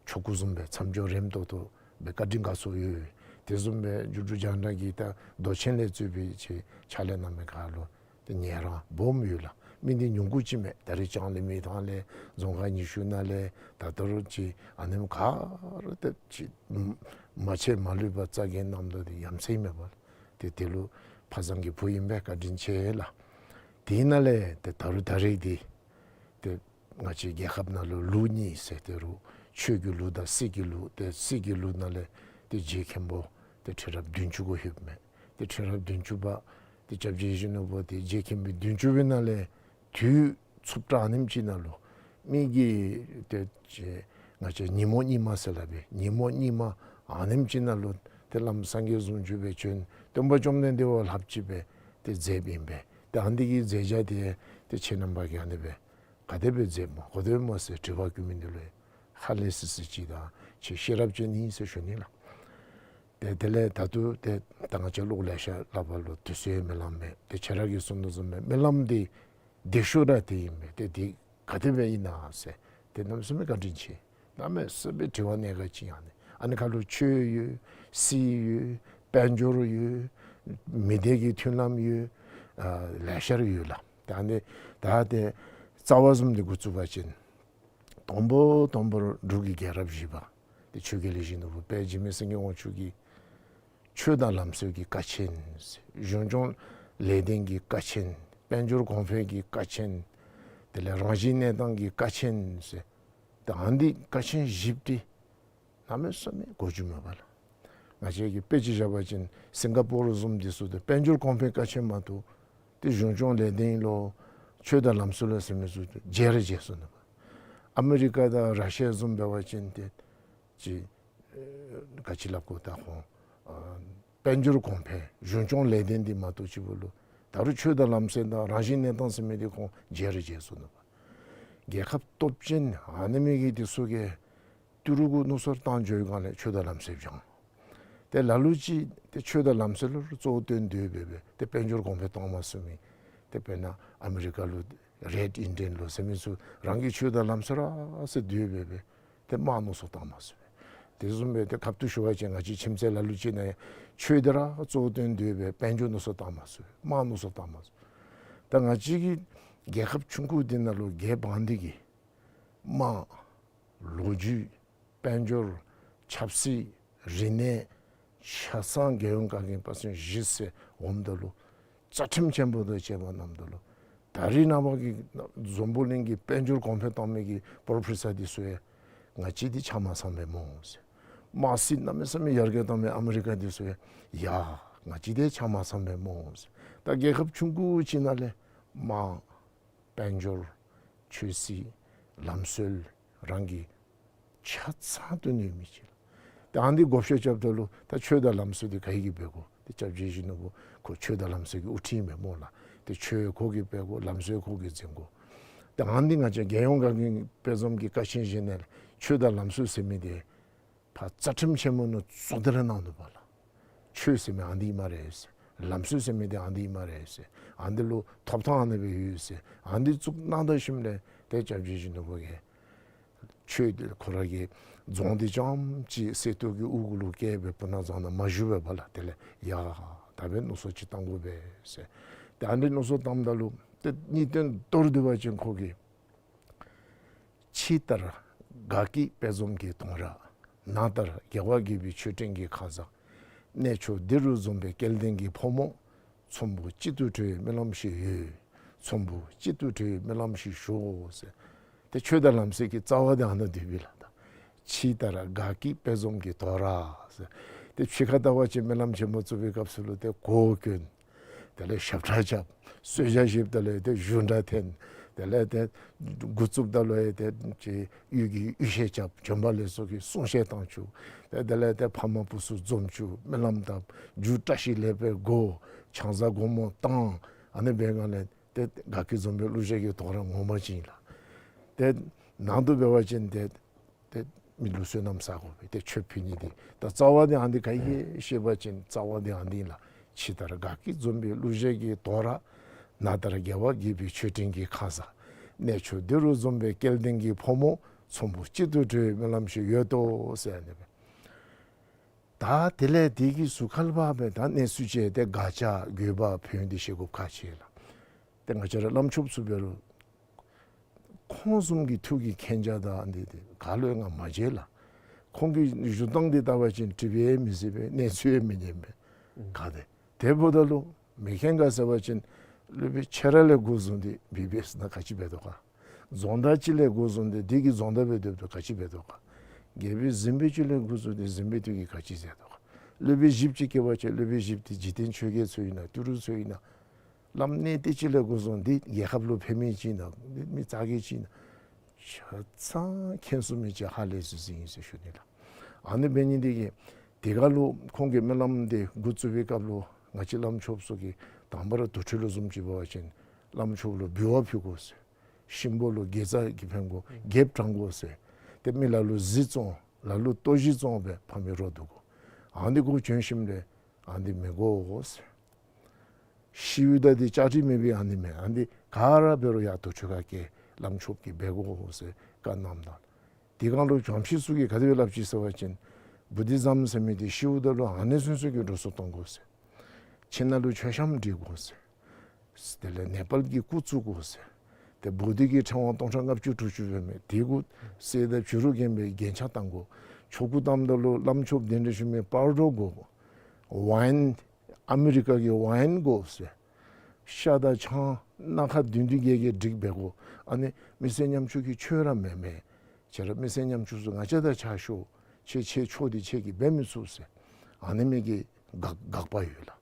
ཆོ་ག་བཟུམ་སྦེ་མཚམས་སྦྱོར་རནམ་ཏོག་ཏོ་སྦེ་བཀའ་དྲིན་དགའ་ཚོར་ཡོད། དེ་བཟུམ་སྦེ་འབྲུག་འབྲུག་རྒྱང་བསྒྲགས་ཀྱི་ད་མདོ་ཆེན་ལས་གཙོས་པའི་ཅིག་ཕྱག་ལཱ་གནང་མི་ག་ར་ལུ་ཏེ་ཉན་རང་སྦོམ་ཡོད་ལགས། མི་འདི་ཉུང་ཀུ་ཅིག་མས། ད་རེས་ལྕང་གླིང་མི་ཐང་ལས་རྫོང་ཁག་ཉི་ཤུ་ནང་ལས་ད་ལྟོ་ར་ཅིག་ཨ་ནེམ་ག་ར་ཏེ་ཅིག་མ་ཆད་མ་ལུས་པར་རྩ་འགེངས་གནངམ་ད་འདི་ཡ་མཚན་མེད་པ་ལགས། ཏེ་དེ་ལུ་ཕ་བཟང་གི་བུ་ཨིན་པས། བཀའ་དྲིན་ཆེ་ལགས། དེ་ནང་ལས་ཏེ་ད་རུང་ད་རེས་འདི་ཏེ་ང་བཅས་རྒྱལ་ཁབ་ནང་ལུ་ལུགས་གཉིས་ཟེར་ཏེ་རུང་ཆོས་ཀྱི་ལུགས་དང་སྲིད་ཀྱི་ལུགས། ཏེ་སྲིད་ཀྱི་ལུགས་ནང་ལས་ཏེ་རྗེ་མཁན་པོ་ཏེ་ཁྲི་རབས་བདུན་ཅུ་གུ་ལྷོདཔ་མས། ཏེ་ཁྲི་རབས་བདུན་ཅུ་པ་ཏེ་སྐྱབས་རྗེ་ཡིད་བཞིན་ནོར་བུ་འདི་རྗེ་མཁན་པོ་བདུན་ཅུ་པའི་ནང་ལས་དུས་ཚུགས་དྲགས་ཨ་ནེམ་ཅིག་ནང་ལུ་མི་གིས་ཏེ་ང་བཅས་ཉིན་མོ་སྙིགས་མ་ཟེར་སླབ་པས། ཉིན་མོ་སྙིགས་མ་ཨ་ནེམ་ཅིག་ནང་ལུ་ཏེ་བླམ་སངས་རྒྱས་ཟུང་འཇུག་སྦེ་བྱོན། སྟོན་པ་བཅོམ་ལྡན་འདས་བ་ལྷགཔ་ཅིག་སྦེ་ཏེ་མཛདཔ་ཨིན་པས། ཏེ་ཨ་ནི་གི་མཛད་བྱ་འདི་ཏེ་ཁྱེད་རྣམ་པ་གིས་ཨ་ནི་སྦེ་ག་དེ་སྦེ་མཛདཔ་སྨོ་ག་དེ་སྦེ་སྨོ་ཟེར་དྲི་བ་བཀོད་མི་འདི་ལུ་ཧ་ལས་སི་སི་ཅིག་དང་ཁྱེད་ཤེས་རབ་ཅན་ཨིན་ཟེར་ཞུ་ནི་ལགས། ཏེ་དེ་ལས་ད་ལྟོ་ཏེ་ད་ང་བཅས་ལོག་ལེ་ཤ་སླབ་པ་ལུ་དུས་ཚོད་སྨོན་ལམ་མས། ཏེ་ཁྱེད་ར་གིས་གསུང་དོ་བཟུམ་སྦེ་སྨོན་ལམ་འདི་ བདེ་ཤོས་ར་དེ་ཨིན་པས། ཏེ་དེ་ག་དེ་སྦེ་ཨིན་ན་ཟེར་ཏེ་གནམ་མེད་ས་མེད་བཀའ་དྲིན་ཆེ། གནམ་མེད་ས་མེད་དྲི་བ་གནད་འགག་ཅིག་ཨ་ནི། ཨ་ནི་ཁར་ལུ་ཆོས་ཡོད། སྲིད་ཡོད། དཔལ་འབྱོར་ཡོད། མི་སྡེ་གི་མཐུན་ལམ་ཡོད། ཨ་ལེ་ཤ་ར་ཡོད་ལགས། ད་ཨ་ནི་ད་ཏེ་རྩ་བ་བཟུམ་འདི་འགོ་བཙུགས་པ་ཅིན་དང་པོ་དང་པོར་འབྲུག་གི་རྒྱལ་རབས་བཞི་པ་ཏེ་ཆོས་རྒྱལ་ཡིད་བཞིན་ནོར་བུ་དཔལ་འཇིགས་མེད་སེང་གེ་དབང་ཕྱུག་གིས་ཆོས་དང་ལམ་སྲོལ་གྱི་ཀ་ཆེན། གཞུང་སྐྱོང་ལས་དོན་གྱི་ཀ་ཆེན། དཔལ་འབྱོར་གོང་འཕེལ་གྱི་ཀ་ཆེན། དེ་ལས་རང་བཞིན་གནས་སྟངས་ཀྱི་ཀ་ཆེན་ཟེར། ད་ཨ་ནི་ཀ་ཆེན་བཞི་པོ་འདི་གནམ་མེད་ས་མེད་གོ་རྒྱུ་མེད་པ་ལགས། ང་བཅས་ཀྱིས་དཔེ་ཅིག་བཞག་པ་ཅིན་སིང་ག་པོར་བཟུམ་འདི་ཚུ་ཏེ་དཔལ་འབྱོར་གོང་འཕེལ་ཀ་ཆེན་མ་གཏོགས་ཏེ་གཞུང་སྐྱོང་ལས་དོན་ལོ་ཆོས་དང་ལམ་སྲོལ་ལོ་ཟེར་མི་ཚུ་ཏེ་མཇལ་ར་མཇལ་སོང་ནུག་པ། ཨ་མི་རི་ཀ་དང་ར་ཤི་ཡ་བཟུམ་འབད་བ་ཅིན་ཏེ་ཅིག་ཨེ་ག་ཅི་སླབ་དགོ། ད་ཁོང་ཨ་དཔལ་འབྱོར་གོང་འཕེལ་གཞུང་སྐྱོང་ལས་དོན་འདི་མ་གཏོགས་ཅིག་པོ་ལུ་ད་རུང་ཆོས་དང་ལམ་སྲོལ་དང་རང་བཞིན་གནས་སྟངས་ཟེར་མི་འདི་ཁོང་མཇལ་ར་མཇལ་སོང་ནུག་པ། རྒྱལ་ཁབ་སྟོབས་ཆེན་ཨ་ནི་མི་གི་འདི་ཚུ་གིས་ཏི་རུ་གུ་མནོ་བསམ་བཏང་འགྱོ་བའི་སྒང་ལས་ཆོས་དང་ལམ་སྲོལ་སྦྱང་། ཏེ་ལ་ལུ་ཅིག་ཏེ་ཆོས་དང་ལམ་སྲོལ་ལུ་གཙོ་བོ་བཏོན་ཏེ་འབད་སྦེ་ཏེ་དཔལ་འབྱོར་གོང་འཕེལ་གཏང་མ་ཚུགས་མི་ཏེ་དཔེར་ན་ཨ་མི་རི་ཀ་ལུ་རེཌ་ཨིན་ཌི་ཡན་ལོ་ཟེར་མི་ཚུ་རང་གི་ཆོས་དང་ལམ་སྲོལ་ར་ཟེར་འབད་སྦེ་ཏེ་དམག་མནོ་བསམ་བཏང་མ་ཚུགས་པས། དེ་བཟུམ་སྦེ་ཏེ་ཁ་ཐུག་ཞུ་བ་ཅིན་ང་བཅས་ཁྱིམ་མཚེས་ལ་ལུ་ཅིག་ནང་ཆོས་འདི་ར་གཙོ་བོ་བཏོན་ཏེ་འབད་དཔལ་འབྱོར་མནོ་བསམ་བཏང་མ་ཚུགས་པས། དམག་མནོ་བསམ་བཏང་མ་ཚུགས་པས། ད་ང་བཅས་ཀྱི་རྒྱལ་ཁབ་ཆུང་ཀུ་འདི་ནང་ལུ་རྒྱལ་འབངས་འདི་གིས་དམག་ལོ་རྒྱུས་དཔལ་འབྱོར་ཆབ་སྲིད་རིག་གནས་ཆ་ཚང་རྒྱལ་ཡོངས་བཀའ་དྲིན་པ་སངས་རྒྱས་ཟེར་འོངམ་ད་ལུ་རྩ་ཁྲིམས་ཆེན་པོ་དང་བཅས་པ་གནངམ་ད་ལུ་ད་རིས་ནངས་པ་གི་འཛམ་བུ་གླིང་གི་དཔལ་འབྱོར་གོང་འཕེལ་གཏང་མི་གི་པོརོ་ཕེ་སར་འདི་ཚུ་ཡང་ང་བཅས་འདི་ཆ་མ་ཚང་པས་སྨོ་ཟེར། དམག་སྲིད་གནམ་མེད་ས་མེད་ཡར་རྒྱས་གཏང་མི་ཨ་མི་རི་ཀ་འདི་ཚུ་ཡང་ཡ་ང་བཅས་འདི་ཆ་མ་ཚང་པས་སྨོ་ཟེར། ད་རྒྱལ་ཁབ་ཆུང་ཀུ་ཅིག་ནང་ལས་དམག་དཔལ་འབྱོར་ཆོས་སྲིད་ལམ་སྲོལ་རང་གི་ཆ་ཚང་སྟོན་ནི་མི་ཅིག་ལགས། ཏེ་ཨ་ནི་འདི་བགོ་བཤའ་རྐྱབ་ད་ལུ་ད་ཆོས་དང་ལམ་སྲོལ་འདི་ག་གིས་འབད་དགོ། ཏེ་སྐྱབས་རྗེ་ཡིད་བཞིན་ནོར་བུ་ཁོ་ཆོས་དང་ལམ་སྲོལ་གྱི་དབུ་ཁྲིད་ཨིན་པས་སྨོ་ལགས། ཏེ་ཆོས་ཁོ་གིས་འབད་དགོ། ལམ་སྲོལ་ཁོ་གིས་འཛིན་དགོ། ཏེ་ཨ་ནི་འདི་ང་བཅས་རྒྱལ་ཡོངས་བཀའ་དྲིན་དཔལ་འཛོམས་ཀྱི་བཀའ་ཆེན་བཞེས་ནི་ལས་ཆོས་དང་ལམ་སྲོལ་ཟེར་མི་འདི་ཕར་རྩ་ཁྲིམས་ཆེན་མོ་ནང་བཙུགས་ཏེ་ར་གནང་ནུག་པ་ལགས། ཆོས་ཟེར་མི་ཨ་ནི་ཨིན་སྨ་རེ་ཟེར། ལམ་སྲོལ་ཟེར་མི་འདི་ཨ་ནི་ཨིན་སྨ་རེ་ཟེར། ཨ་ནི་འདི་ལུ་ཐོབ་ཐང་ཨ་ནི་སྦེ་ཡོད་ཟེར། ཨ་ནི་འདི་བཙུགས་གནང་ད་ཞིནམ་ལས་ཏེ་སྐྱབས་རྗེ་ཡིད་བཞིན་ནོར་བུ་གིས་ཆོས་འདི་ཁོ་ར་གི་རྫོང་འདི་རྐྱངམ་ཅིག་གསེར་ཏོག་གི་དབུ་གུ་ལུ་བཀལ་སྦེ་སྤུ་ན་རྫོང་ནང་མ་བཞུགས་པས་པ་ལགས། དེ་ལས་ཡ་ད་འབདན་མནོ་བསམ་ཅིག་བཏང་དགོ་པས་ཟེར། ཏེ་ཨ་ནི་མནོ་བསམ་བཏངམ་ད་ལུ་ཏེ་གཉིས་སྟོན་མདོར་བསྡུ་བ་ཅིན་ཁོ་གིས་ཕྱི་ལྟར་དགའ་སྐྱིད་དཔལ་འཛོམས་ཀྱི་དོང་ར། ནང་ལྟར་རྒྱལ་བ་དགྱེས་པའི་མཆོད་སྤྲིན་གྱི་ཁང་བཟང་། གནས་མཆོག་འདི་རུ་འཛོམས་པའི་སྐལ་ལྡན་གྱི་ཕོ་མོ། ཚོམ་བུ་གཅིག་ཏུ་འགྲོ་བའི་སྨོན་ལམ་ཞིག་ཡོད། ཚོམ་བུ་གཅིག་ཏུ་འགྲོ་བའི་སྨོན་ལམ་ཞིག་ཞུ་ཟེར། ཏེ་ཆོས་དང་ལམ་སྲོལ་གྱི་རྩ་བ་འདི་ཨ་ནཱ་འདུག་པས་ལགས། ད་ཕྱི་ལྟར་དགའ་སྐྱིད་དཔལ་འཛོམས་ཀྱི་དོང་ར་ཟེར། ཏེ་ཕྱི་ཁར་བལྟ་བ་ཅིན་སྨོན་ལམ་ཆེན་མོ་བཙུགས་པའི་སྐབས་སུ་ལུ་ཏེ་གོ་གྱོན། དེ་ལས་ཞབས་ཁྲ་རྐྱབ། གསོལ་ཇ་བཞེསཔ་ད་ལུ་ཏེ་བཞུགས་སྒྲ་འཐེན། དེ་ལས་ཏེ་འགོ་བཙུགསཔ་ད་ལུ་ཡང་ཏེ་ཅིག་གཡུལ་གྱི་གཡུལ་ཞལ་རྐྱབ། བྱོན་པ་ལེགས་སོ་གི་གསུང་བཤད་བཏང་བཅུག། ཏེ་དེ་ལས་ཏེ་ཕ་མ་བུ་ཚུ་འཛོམས་བཅུག། སྨོན་ལམ་བཏབ། རྒྱུ་བཀྲ་ཤིས་ལེགས་པའི་སྒོ། ཆང་ས་སྒོར་མོ་བཏང་། ཨ་ནི་འབད་སྒང་ལས་ཏེ་དགའ་སྐྱིད་འཛོམས་པའི་གླུ་གཞས་ཀྱི་དོང་ར་ངོ་མ་ཅིག་ཨིན་ལགས། ཏེ་ནང་དུ་འབད་བ་ཅིན་ཏེ་ཏེ་མི་ལུ་བསོད་ནམས་བསག་དགོ་པས། ཏེ་མཆོད་ཕུལ་ནི་འདི་ད་རྩ་བ་འདི་ཨ་ནི་འདི་ག་ཨིན་ཤེས་པ་ཅིན་རྩ་བ་འདི་ཨ་ནི་ཨིན་ལགས། ཕྱི་ལྟར་དགའ་སྐྱིད་འཛོམས་པའི་གླུ་གཞས་ཀྱི་དོང་ར། ནང་ལྟར་རྒྱལ་བ་དགྱེས་པའི་མཆོད་སྤྲིན་གྱི་ཁང་བཟང་། གནས་མཆོག་འདི་རུ་འཛོམས་པའི་སྐལ་ལྡན་གྱི་ཕོ་མོ། ཚོམ་བུ་གཅིག་ཏུ་འགྲོ་བའི་སྨོན་ལམ་ཞིག་ཡོད་དོ་ཟེར་ཨ་ནི་སྦེ། ད་དེ་ལས་དེ་གི་ཟུར་ཁར་ལུ་འབད་ད་གནས་ཚུལ་ཅིག་ཏེ་སྒ་ཆས་དགོན་པ་ཕན་ཡོན་འདི་བཤད་དགོཔ་ཁག་ཆེ་ལགས། ཏེ་ང་བཅས་ར་བླམ་ཆོསཔ་ཚུ་འབད་རུང་ཁོང་བཟུམ་གྱི་ཐུགས་ཀྱི་མཁྱེན་རྒྱ་དང་འདི་ཏེ་ག་ལུ་ཡང་ང་མ་མཇལ་ལགས། ཁོང་གི་བཞུགས་སྟངས་འདི་བལྟ་བ་ཅིན་དྲིས་པས་མི་གཟིགས་པས། གནས་ཚུལ་ཡང་མི་ཉན་པས། ག་ཏེ་དེ་འབདཝ་ད་ལུ་མི་མཁྱེན་ག་ཟེར་བ་ཅིན་སློབ་དཔོན་ཁྱོད་ར་ལས་འགོ་བཟུང་སྟེ་བི་བི་ཨེསི་ནང་ག་ཅི་འབད་དོ་ག། རྫོང་བདག་ཅིག་ལས་འགོ་བཟུང་སྟེ་དེ་གི་རྫོང་བདག་སྦེ་སྡོདཔ་ད་ག་ཅི་འབད་དོ་ག། རྒྱལ་པོའི་གཟིམ་དཔོན་ཅིག་ལས་འགོ་བཟུང་སྟེ་གཟིམ་དཔོན་དེ་གིས་ག་ཅི་མཛད་དོ་ག། སློབ་དཔོན་བཞིཔོ་ཅིག་སྐྱེ་བ་ཅིན་སློབ་དཔོན་བཞིཔོ་དེ་འཇིག་རྟེན་ཆོས་བརྒྱད་ཚུ་ཨིན་ན་ཏི་རུ་ཚུ་ཨིན་ན། བླམ་གནས་བརྟན་ཅིག་ལས་འགོ་བཟུང་སྟེ་རྒྱལ་ཁབ་ལུ་ཕན་མི་ཅིག་ཨིན་ན་མི་རྩ་གི་ཅིག་ཨིན་ན། ཆ་ཚང་མཁྱེན་ཚུགས་མི་ཅིག་ཧ་ལས་ཚུགས་ཚུགས་ཨིན་ཟེར་ཞུ་ནི་ལགས། ཨ་ནི་འབད་ནི་འདི་གིས་དེ་ཁར་ལུ་ཁོང་གིས་སྨོན་ལམ་འདི་འགོ་བཙུགས་པའི་སྐབས་ལུ་ང་བཅས་བླམ་ཆོསཔ་ཚུ་གིས་དང་པ་ར་དུར་ཁྲོད་ལུ་བཟུམ་ཅིག་འབད་བ་ཅིན་བླམ་ཆོསཔ་ལུ་འབུལ་བ་ཕུལ་དགོ་ཟེར། གཤིན་པོ་ལུ་དགེ་རྩ་གི་ཕན་དགོ། རྒྱལཔོ་དྲང་དགོ་ཟེར། ཏེ་མི་ལ་ལུ་གཟི་བཙོང་ལ་ལུ་ལྟོ་གཞི་བཙོང་སྦེ་ཕ་མའི་རོ་བསྡུ་དགོ། ཨ་ནི་འདི་གུ་བྱོན་ཞིནམ་ལས་ཨ་ནི་འདི་མི་དགོ་ཟེར། ཤིཝ་ད་འདི་བཅའ་སྒྲིག་མེད་པའི་ཨ་ནི་མེན། ཨ་ནི་ག་ར་འབད་རུང་ཡར་དུར་ཁྲོད་ཁར་བསྐྱལ། བླམ་ཆོསཔ་གིས་འབད་དགོ་ཟེར་བཀའ་གནངམ་ད། དེ་སྒང་ལུ་བྱང་ཤིས་ཚུ་གིས་ག་དེ་སྦེ་སླབ་ཅི་ཟེར་བ་ཅིན་བུ་དྷི་ཛམ་ཟེར་མི་འདི་ཤིཝ་ད་ལུ་ཨ་ནི་ཚུན་ཚོད་ཀྱི་འགྲོ་སོང་གཏང་དགོ་ཟེར། ཕྱི་ནང་ལུ་མཆོད་བཤམ་སྒྲིག་དགོ་ཟེར། དེ་ལས་ནེ་པཱལ་གྱི་སྐུ་བཙུགས་དགོ་ཟེར། ཏེ་བོ་དྷི་གི་ཕྲེང་བ་སྟོང་ཕྲག་ལྔ་བཅུ་དྲུག་ཅུ་ཡོད་མི་དེ་གུ་གསེར་དང་བྱུ་རུ་བརྒྱན་པའི་རྒྱན་ཆ་བཏང་དགོ། ཆོ་ག་བཏངམ་ད་ལུ་བླམ་ཆོསཔ་གདན་འདྲེན་ཞུ་མི་སྤ་རོ་དགོ། ཝའིན་ཨ་མི་རི་ཀ་གི་ཝའིན་དགོ་ཟེར། ཤ་དང་ཆང་སྣ་ཁ་བདུན་བདུན་བརྒྱད་བརྒྱད་སྒྲིག་འབད་དགོ། ཨ་ནི་མི་སེར་ཉམ་ཆུང་གི་ཆོས་ར་མེན་མས། ཁྱེད་ར་མི་སེར་ཉམ་ཆུང་ཚུ་ང་བཅས་དང་ཕྱད་ཤོག། ཁྱེད་ཁྱེད་ཆོས་འདི་ཁྱེད་ཀྱིས་འབད་མི་ཚུགས་ཟེར། ཨ་ནི་མི་གི་དགག་དགག་པ་ཡོད་ལགས།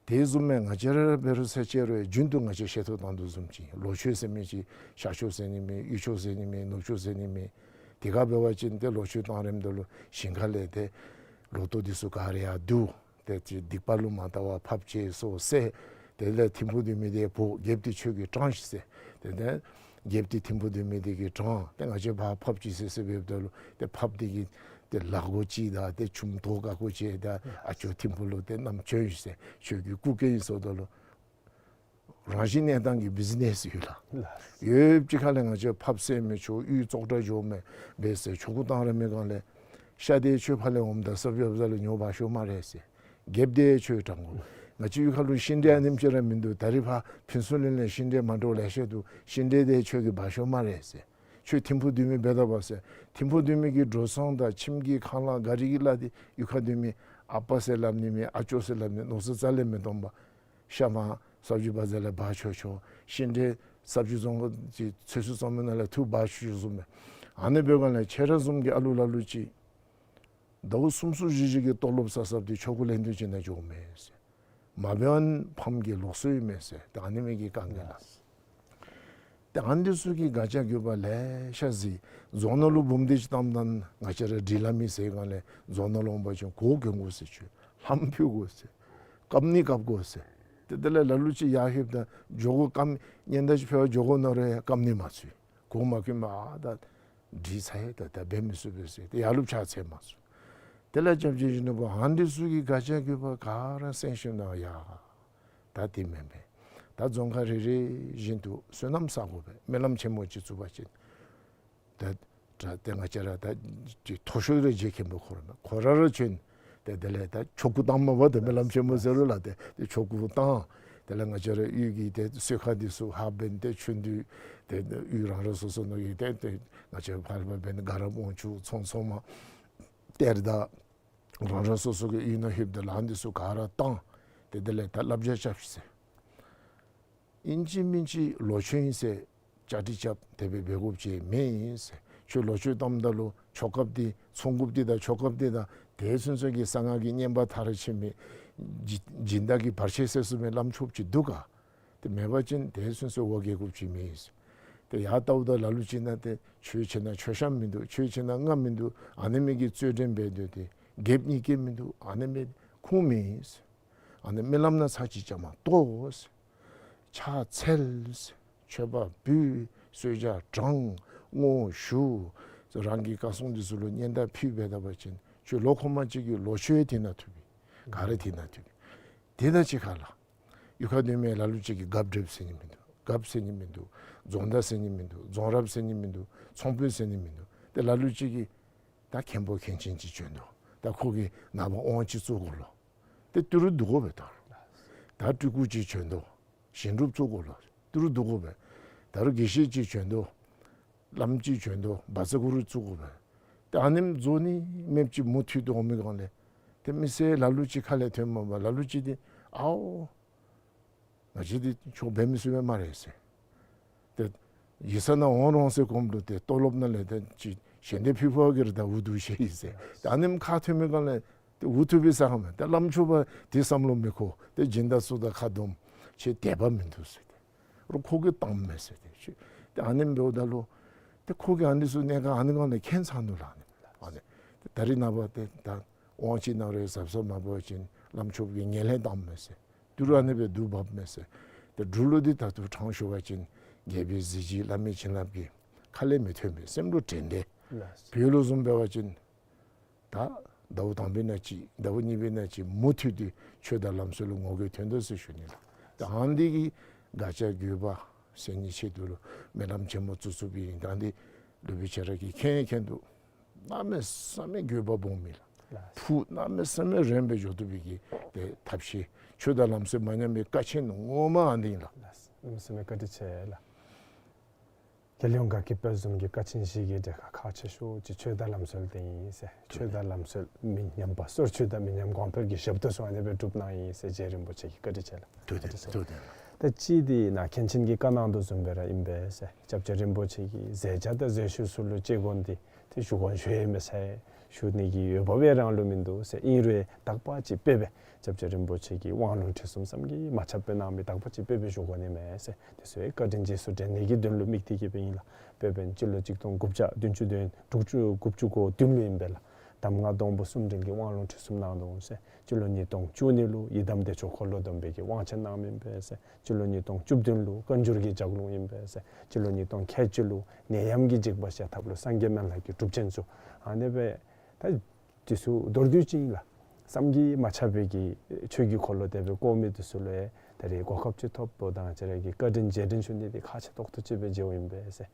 དེ་བཟུམ་མའི་ང་བཅས་ར་འབད་རུང་ཟེར་ཅི་རུང་རྒྱུན་དུ་ང་བཅས་བཤད་ཐོ་བཏང་དོ་བཟུམ་ཅིག་ལོ་མཆོད་ཟེར་མི་ཅིག་ཤར་ཕྱོགས་ཟེར་ནི་མེད། དབུས་ཕྱོགས་ཟེར་ནི་མེད། ནུབ་ཕྱོགས་ཟེར་ནི་མེད། དེ་ཁར་འབད་བ་ཅིན་ཏེ་ལོ་མཆོད་བཏང་རནམ་ད་ལུ་ཞིང་ཁ་ལས་ཏེ་ལོ་ཐོག་འདི་ཚུ་ག་ར་ཡར་བསྡུ། ཏེ་ཅིག་སྡིག་པ་ལུ་མ་བལྟ་བར་ཕགཔ་ཅིག་སོ་བསད། དེ་ལས་ཐིམ་ཕུག་སྡོད་མི་དེ་འབོ། རྒྱལཔོ་འདི་ཁྱོད་ཀྱིས་དྲངས་ཤིག་ཟེར། ཏེ་ཏེ་རྒྱལཔོ་འདི་ཐིམ་ཕུག་སྡོད་མི་དེ་གིས་དྲངས། ཏེ་ང་བཅས་ཕར་ཕགཔ་ཅིག་བསད་བསདཔ་འབདཝ་ད་ལུ་ཏེ་ཕགཔ་དེ་གི་ཏེ་ལག་མགོ་ཅིག་དང་ཏེ་ཆུམ་ཐོག་དཀརཔོ་ཅིག་དང་ཨ་ཅོ་ཐིམ་ཕུག་ལུ་ཏེ་བསྣམས་བྱོན་ཡི་ཟེར། ཁྱོད་ཀྱི་སྐུ་སྐལ་ཨིན་ཟེརཝ་ད་ལུ་རང་བཞིན་གནས་སྟངས་ཀྱི་བིཛི་ནེསི་ཡོད་ལགས། ཡོདཔ་ཅིག་ཁ་ལས་ང་བཅས་ཕགཔ་བསད་མི་ཆོག། གཡུས་བཙོག་དྲགས་འགྱོཝ་མས་འབད་ཟེར། ཆོ་ག་བཏང་རན་མི་སྒང་ལས་ཤ་དེ་ཁྱོད་ཕར་ལས་འོངམ་ད་ས་བཅུ་པ་ཟེར་ལུ་ཉོ་འབག་ཤོག་སྨ་རེ་ཟེར། རྒྱལཔོ་དེ་ཁྱོད་དྲང་དགོ། ང་བཅས་གཡུས་ཁ་ལུ་ཤིང་འབྲས་ཨ་ནེམ་ཅིག་ར་མིན་འདུག། ད་རིས་ཕར་ཕུན་ཚོགས་གླིང་ལས་ཤིང་འབྲས་མ་འདྲཝ་ལེ་ཤ་འདུག། ཤིང་འབྲས་དེ་ཁྱོད་ཀྱིས་འབག་ཤོག་སྨ་རེ་ཟེར། ཁྱོད་ཐིམ་ཕུག་སྡོད་མི་འབད་དོ་བ་ཟེར། ཐིམ་ཕུག་སྡོད་མི་གི་འགྲོ་སོང་དང་ཁྱིམ་གྱི་ཁང་གླ་ག་རི་གི་གླ་དེ་གཡུས་ཁར་སྡོད་མི་ཨ་པ་ཟེར་སླབ་ནི་མེད། ཨ་ཅོ་ཟེར་སླབ་ནི་མནོ་བསམ་རྩ་ལས་མི་གཏོང་པར་ཤ་མར་ས་བཅུ་པ་ཟེར་ལས་འབག་ཆོག་ཆོག། ཤིང་འབྲས་ས་བཅུ་རྫོང་གི་ཚོད་བསྲེ་བཙོང་མི་ནང་ལས་འཐུ་འབག་ཆོག་ཆོག་བཟུམ་མས། ཨ་ནི་འབདཝ་ལས་ཁྱེད་ར་བཟུམ་གྱི་ཨ་ལུ་ལ་ལུ་ཅིག་ཟླཝ་གསུམ་གསུམ་བཞི་བཞི་གི་ཏོ་ལོབ་བསགས་བསགསཔ་དེ་ཆོ་ག་ལེན་དོན་ཅིག་ནང་འགྱོཝ་མས་ཟེར། མ་འབདཝ་ཕམ་གྱི་ལོགས་སུ་ཨིན་མས་ཟེར། ཏེ་ཨ་ནི་མི་གི་དཀའ་ངལ་ལགས། ཏེ་ཨ་ནི་ཚུ་གིས་ག་ཅི་དགོས་པ་ལེ་ཤ་གཟིགས། རྫོང་ནང་ལུ་འབུམ་སྡེ་ཅིག་བཏངམ་ད་ང་བཅས་ར་འབྲི་ལྷག་མི་ཟེར་སྒང་ལས་རྫོང་ནང་ལུ་འོང་པ་ཅིན་གོ་གྱོན་དགོ་ཟེར། ཁྱོད་ལྷམ་ཕུད་དགོ་ཟེར། བཀབ་ནི་བཀབ་དགོ་ཟེར། ཏེ་དེ་ལས་ལ་ལུ་ཅིག་ཡར་ལྷོདཔ་ད་འགྱོ་དགོ། བཀབ་སྙན་དར་ཅིག་ཕུལ་བར་འགྱོ་དགོ་མནོ་རུང་བཀབ་ནི་མ་ཚུགས། གོ་མ་གྱོན་པར་ཨ་ད་འདྲིས་ཚར་ཡི། ད་ད་འབད་མི་ཚུགས་པས་ཟེར། ཏེ་ཡར་ལུ་ཕྱག་འཚལ་མ་ཚུགས། དེ་ལས་སྐྱབས་རྗེ་ཡིད་བཞིན་ནོར་བུ་ཨ་ནི་ཚུ་གིས་ག་ཅི་དགོས་པ་ག་ར་གསན་ཞིནམ་ལས་ཡ་ད་དེ་མེན་པས། ད་རྫོང་ཁག་རེ་རེ་བཞིན་དུ་བསོད་ནམས་བསག་དགོ་པས། སྨོན་ལམ་ཆེན་མོ་ཅིག་བཙུགས་པ་ཅིན་ད་ད་ཏེ་ང་བཅས་ར་ད་ཅིག་མཐོ་ཤོས་ར་རྗེ་མཁན་པོ་ཁོ་ར་མས། ཁོ་ར་ར་བྱོན། ཏེ་དེ་ལས་ད་ཆོ་ག་བཏངམ་མས་པ། ཏེ་སྨོན་ལམ་ཆེན་མོ་ཟེར་རུང་ལགས། ཏེ་ཏེ་ཆོ་ག་བཏང་། དེ་ལས་ང་བཅས་ར་གཡུས་ཀྱི་ཏེ་གསོལ་ཁ་འདི་ཚུ་ཧ་འབད་ནི། ཏེ་ཆོ་འཕྲུལ་ཏེ་གཡུས་རང་རང་སོ་སོ་ནང་གི་ཏེ་ཏེ་ང་བཅས་ཕར་ཕར་འབད་ནི་དགའ་རབ་དབང་ཕྱུག་ཚོང་ཚོང་མ་གཏེར་བདག་རང་རང་སོ་སོ་གི་གཡུས་ནང་ལྷོདཔ་ད་ལཱ་འདི་ཚུ་ག་ར་བཏང་། ཏེ་དེ་ལས་ད་བསླབ་བྱ་རྐྱབ་ཤིག་ཟེར། ཨིན་ཅི་མིན་ཅི་ལོ་མཆོད་ཨིན་ཟེར་བཅའ་སྒྲིག་རྐྱབ་དེ་སྦེ་འབད་དགོཔ་ཅིག་མེན་ཟེར། ཁྱོད་ལོ་མཆོད་བཏངམ་ད་ལུ་ཆོ་གཔ་འདི་ཚོང་འགུགཔ་འདི་དང་ཆོ་གཔ་འདི་དང་དེ་ཚུན་ཚོད་ཀྱི་གསང་སྔགས་ཀྱི་བསྙེན་པ་མཐར་ཕྱིན་མི་སྦྱིན་སྦྱིན་བདག་གི་བར་ཆད་སེལ་ཚུགས་མི་བླམ་ཆོསཔ་ཅིག་འདུག་ག། ཏེ་མེད་པ་ཅིན་དེ་ཚུན་ཚོད་འོ་བརྒྱལ་དགོཔ་ཅིག་མེན་ཟེར། ཏེ་ཡར་བལྟཝ་ད་ལ་ལུ་ཅིག་ནང་ཏེ་ཆོས་ཆེ་ན་མཆོད་བཤམ་མིན་འདུག། ཆོས་ཆེ་ན་རྔ་མིན་འདུག། ཨ་ནི་མི་གིས་རྩོད་འགྲན་འབད་སྡོད་དེ་རྒྱལཔོ་གཉིས་སྐྱེ་མིན་འདུག། ཨ་ནི་མི་ཁུངས་མེད་ཟེར། ཨ་ནི་སྨོན་ལམ་ནང་ཚར་གཅིག་བཅའ་མར་གཏོགས་ཟེར། ཕྱག་འཚལ་ཟེར། མཆོད་པ་འབུལ། གསོལ་ཇ་དྲང་། བསྔོ་ཞུ། རང་གི་བཀའ་སྲུང་འདི་ཚུ་ལུ་སྙན་དར་ཕུལ་འབད་ད་པ་ཅིན་ཁྱོད་ལོ་འཁོར་མ་གཅིག་གི་ལོ་མཆོད་ཡང་དེ་ནང་ཐུག་པས། ག་ར་དེ་ནང་ཐུག་པས། དེ་དང་གཅིག་ཁར་ལགས། གཡུས་ཁར་སྡོད་མི་ལ་ལུ་ཅིག་གིས་རྒཔོ་བགྲེསཔ་ཟེར་ནི་མིན་འདུག། རྒཔོ་ཟེར་ནི་མིན་འདུག། རྫོང་བདག་ཟེར་ནི་མིན་འདུག། རྫོང་རབ་ཟེར་ནི་མིན་འདུག། ཚོང་དཔོན་ཟེར་ནི་མིན་འདུག། ཏེ་ལ་ལུ་ཅིག་གིས་ད་མཁན་པོ་མཁན་ཆེན་ཅིག་བྱོན་དོ། ད་ཁོ་གིས་ནངས་པ་དབང་ཅིག་བཙུགས་དགོ་ལོ། ཏེ་ཏི་རུ་བསྡུ་དགོ་པས་ད། ད་སྤྲུལ་སྐུ་ཅིག་བྱོན་དོ། ཞིང་སྒྲུབ་བཙུགས་དགོ་ལོ། ཏི་རུ་བསྡུ་དགོ་པས། ད་རུང་དགེ་བཤེས་ཅིག་བྱོན་དོ། བླམ་ཅིག་བྱོན་དོ། བཛྲ་གུ་རུ་བཙུགས་དགོ་པས། ཏེ་ཨ་ནེམ་རྫོགས་ནི་མེདཔ་ཅིག་མུ་མཐུད་དེ་འོང་མི་སྒང་ལས་ཏེ་མི་སེར་ལ་ལུ་ཅིག་ཁ་ལས་ཐོནམ་མས་པ། ལ་ལུ་ཅིག་འདི་ཨའོ་ང་བཅས་འདི་ཆོས་འབད་མི་ཚུགས་པས་སྨ་རེ་ཟེར། ཏེ་ཡིག་ཚང་ནང་འོང་རུང་ཟེར་གོངམ་ལུ་ཏེ་ཏོ་ལོབ་ནང་ལས་ཏེ་ཅིག་ཞལ་འདེབས་ཕུལ་ཕུལཝ་གིས་ར་ད་འུ་སྡུག་ཤེས་ཡི་ཟེར། ཏེ་ཨ་ནེམ་ཁ་ཐོན་མི་སྒང་ལས་ཏེ་འུ་ཐུག་པས་ཟེར་ག་མས། ཏེ་བླམ་ཆོསཔ་འདི་བསམ་བློ་མི་འཁོར། ཏེ་སྦྱིན་བདག་ཚུ་དང་ཁ་བསྡོམས། ཁྱོད་དད་པ་མིན་འདུག་ཟེར། ཏེ་རོགས་ཁོ་གིས་བཏངམ་མས་ཟེར། ཏེ་ཁྱོད་ཏེ་ཨ་ནེམ་འབདཝ་ད་ལུ་ཏེ་ཁོ་གིས་ཨ་ནི་ཚུ་གནད་འགག་ཨ་ནི་སྒང་ལས་མཁྱེན་ཚར་ནུག་ལགས། ཨ་ནི་ཨ་ནི་ཏེ་ད་རིས་ནངས་པ་ཏེ་ད་དབང་ཅིག་གནང་རུང་གཟབ་གཟབ་མ་འབད་བ་ཅིན་བླམ་ཆོསཔ་གིས་ངན་ལན་བཏངམ་མས་ཟེར། ཏི་རུ་ཨ་ནི་སྦེ་བསྡུ་འབགཔ་མས་ཟེར། ཏེ་འབྲུག་ལུ་འདི་ད་ལྟོ་དྲང་ཞུ་བ་ཅིན་རྒྱལ་པོའི་གཟི་བརྗིད་བླ་མའི་བྱིན་རླབས་ཀྱིས་ཁ་ལས་མི་ཐོན་པས། སེམས་ལུ་དྲན་ཏེ། ལགས། བོད་ལུ་བཟུམ་འབད་བ་ཅིན་ད་ ཟླཝ་དང་པའི་ནང་གཅིག་ཟླཝ་གཉིས་པའི་ནང་གཅིག་མུ་མཐུད་དེ་ཆོས་དང་ལམ་སྲོལ་ལུ་ངོ་རྒོལ་ཐོན་དོ་ཟེར་ཞུ་ནི་ལགས། ད་ཨ་ནི་གི་དགག་བྱ་དགོས་པ་སེལ་ནིའི་ཆེད་དུ་ལུ་སྨོན་ལམ་ཆེན་མོ་བཙུགས་བཙུགསཔ་ཨིན། ད་འདི་སློབ་དཔོན་ཁྱེད་ར་གིས་མཁྱེན་མཁྱེན་འདུག། གནམ་མེད་ས་མེད་དགོས་པ་སྦོམ་ཨིན་ལགས། ཕུགས་གནམ་མེད་ས་མེད་རིངམོ་སྦེ་འགྱོ་བཏུབ་པའི་གི་ཏེ་ཐབས་ཤེས། ཆོས་དང་ལམ་སྲོལ་མ་ཉམས་པའི་ཀ་ཆེན་ངོ་མ་ཨ་ནི་ཨིན་ལགས། ལགས། གནམ་མེད་ས་མེད་བཀའ་དྲིན་ཆེ་ལགས། རྒྱལ་ཡོངས་དགའ་སྐྱིད་དཔལ་འཛོམས་ཀྱི་ཀ་ཆེན་བཞི་གི་གྲལ་ཁར་ཁག་ཆེ་ཤོས་ཅིག་ཆོས་དང་ལམ་སྲོལ་འདི་ཨིན་ཟེར། ཆོས་དང་ལམ་སྲོལ་མི་ཉམས་པ་སོར་ཆུད་དང་མི་ཉམས་གོང་འཕེལ་གྱི་ཞབས་ཏོག་ཚུ་ཨ་ནི་སྦེ་སྒྲུབ་གནང་ཡི་ཟེར་རྗེ་རིན་པོ་ཆེ་གིས་བཀའ་དྲིན་ཆེ་ལགས། ཐུགས་བདེ་ཐུགས་བདེ་ལགས། ད་ཅི་འདི་ནཱ་མཁན་ཆེན་གྱིས་བཀའ་གནང་དོ་བཟུམ་སྦེ་ར་ཨིན་པས་ཟེར། སྐྱབས་རྗེ་རིན་པོ་ཆེ་གིས་མཛད་བྱ་དང་མཛད་ཤུལ་ཚུ་ལུ་བཅོས་སྒྲིག་འདི་ཏེ་ཞུ་དགོ་ཞུ་ཡང་མེད་ཟེར། ཞུ་ནི་གི་འོས་འབབ་ཡང་རང་ལུ་མིན་འདུག་ཟེར། ཨིན་རུང་དག་པ་ཅིག་སྦེ་སྦེ་སྐྱབས་རྗེ་རིན་པོ་ཆེ་གི་དབང་ལུང་ཁྲིད་གསུམ་བསམ་གྱིས་མ་ཁྱབ་པའི་གནང་མི་དག་པ་ཅིག་སྦེ་སྦེ་ཞུ་དགོ་ནི་མས་ཟེར། དེ་ཚུ་བཀའ་དྲིན་རྗེས་སུ་དྲན་ནི་གི་དོན་ལུ་དམིགས་ཏེ་གིས་སྦེ་ཨིན་ལགས། དཔེར་ན་སྤྱི་ལོ་གཅིག་སྟོང་དགུ་བརྒྱ་བདུན་ཅུ་དོན་དྲུག་ཅུ་དགུ་བཅུ་གོ་བདུན་ལུ་ཨིན་པས་ལགས། གདམས་ངག་སྡོང་པོ་གསུམ་འདྲེན་གྱི་དབང་ལུང་ཁྲིད་གསུམ་གནང་དོ་འོང་ཟེར། སྤྱི་ལོ་ཉིས་སྟོང་བཅུ་གཉིས་ལུ་ཡི་དམ་བདེ་མཆོག་འཁོར་ལོ་སྡོམ་པའི་གི་དབང་ཆེན་གནངམ་ཨིན་པས་ཟེར། སྤྱི་ལོ་ཉིས་སྟོང་བཅུ་བདུན་ལུ་བཀའ་འགྱུར་གྱི་ལྗགས་ལུང་ཨིན་པས་ཟེར། སྤྱི་ལོ་ཉིས་སྟོང་ཁལ་གཅིག་ལུ་ནད་ཡམས་ཀྱི་འཇིགས་པ་བཤགས་ཐབས་ལུ་སངས་རྒྱས་སྨན་བླ་གི་གྲུབ་ཆེན་ཚུ་ཨ་ནི་སྦེ་ད་དེ་ཚུ་མདོར་བསྡུས་ཅིག་ཨིན་ལགས། བསམ་གྱིས་མ་ཁྱབ་པའི་གི་ཆོས་ཀྱི་འཁོར་ལོ་དེ་སྦེ་བསྐོར་མི་དེ་ཚུ་ལུ་ད་རེས་གོ་སྐབས་ཅིག་ཐོབ་པ་དང་ཁྱེད་ར་གིས་བཀའ་དྲིན་རྗེས་དྲན་ཞུ་ནི་འདི་ཁག་ཆེ་ཏོག་ཏོ་ཅིག་སྦེ་མཇལཝ་ཨིན་པས་ཟེར།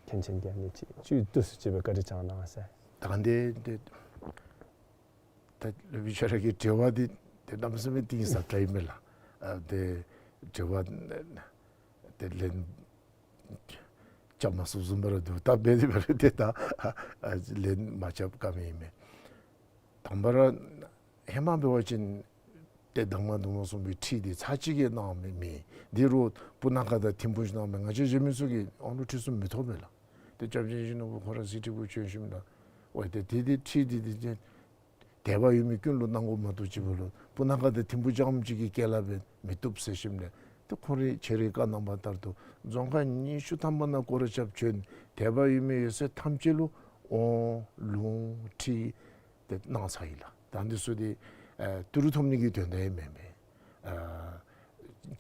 མཁན་ཆེན་གྱིས་ཨ་ནི་ཅིག་བཅུད་བསྡུས་སུ་ཅིག་སྦེ་བཀའ་དྲིན་བསྐྱང་གནང་ཟེར། ད་འདི་འདི་ད་སློབ་དཔོན་ཁྱེད་ར་གི་དྲི་བ་འདི་ཏེ་གནམ་མེད་ས་མེད་གཏིང་ཟབ་དྲགས་ཨིན་མས་ལགས། ཨ་ཏེ་དྲི་བ་འདི་ལན་རྐྱབ་མ་ཚུགསཔ་བཟུམ་སྦེ་ར་འདུག། ད་འབད་དེ་འབད་རུང་ཏེ་ད་ཨ་ལན་མ་རྐྱབ་ཀ་མེད་ཨིན་མས། དང་པ་ར་ཧེ་མ་འབད་བ་ཅིན་ཏེ་གདམས་ངག་སྡོང་པོ་གསུམ་པའི་ཁྲིད་འདི་ཚར་གཅིག་གིས་གནང་མི་མེད། འདི་རུང་སྤུ་ན་ཁ་དང་ཐིམ་ཕུག་ཅིག་གནང་མི་ང་བཅས་བཟུམ་མི་ཚུ་གིས་དབང་ལུང་ཁྲིད་གསུམ་མི་ཐོབ་པས་ལགས། ཏེ་སྐྱབས་རྗེ་ཡིད་བཞིན་ནོར་བུ་ཁོ་ར་གཟིགས་ཁྲི་གུ་བྱོན་ཞིནམ་ལས་འོ་ཏེ་འདི་འདི་ཁྲིད་འདི་འདི་ཏེ་དད་པ་ཡོད་མི་ཀུན་ལུ་གནང་དགོ་མ་གཏོགས་ཅིག་འབད་རུང་སྤུ་ན་ཁ་དང་ཐིམ་ཕུག་རྐྱངམ་ཅིག་གི་སྐལ་བ་སྦེ་མི་བཏུབ་ཟེར་ཞིནམ་ལས་ཏེ་ཁོ་རའི་ཁྱེད་རའི་བཀའ་གནང་བ་ལྟར་དུ་རྫོང་ཁག་ཉི་ཤུ་ཐམ་པ་ནང་སྐོར་ར་རྐྱབ་བྱོན། དད་པ་ཡོད་མི་ཡོད་ཚད་ཐམས་ཅད་ལུ་དབང་ལུང་ཁྲིད་ཏེ་གནང་ཚར་ཡི་ལགས། ད་འདི་ཚུ་འདི་ཨ་ཏི་རུ་ཐོབ་ནི་གི་དོན་དག་ཡང་མེན་པས། ཨ་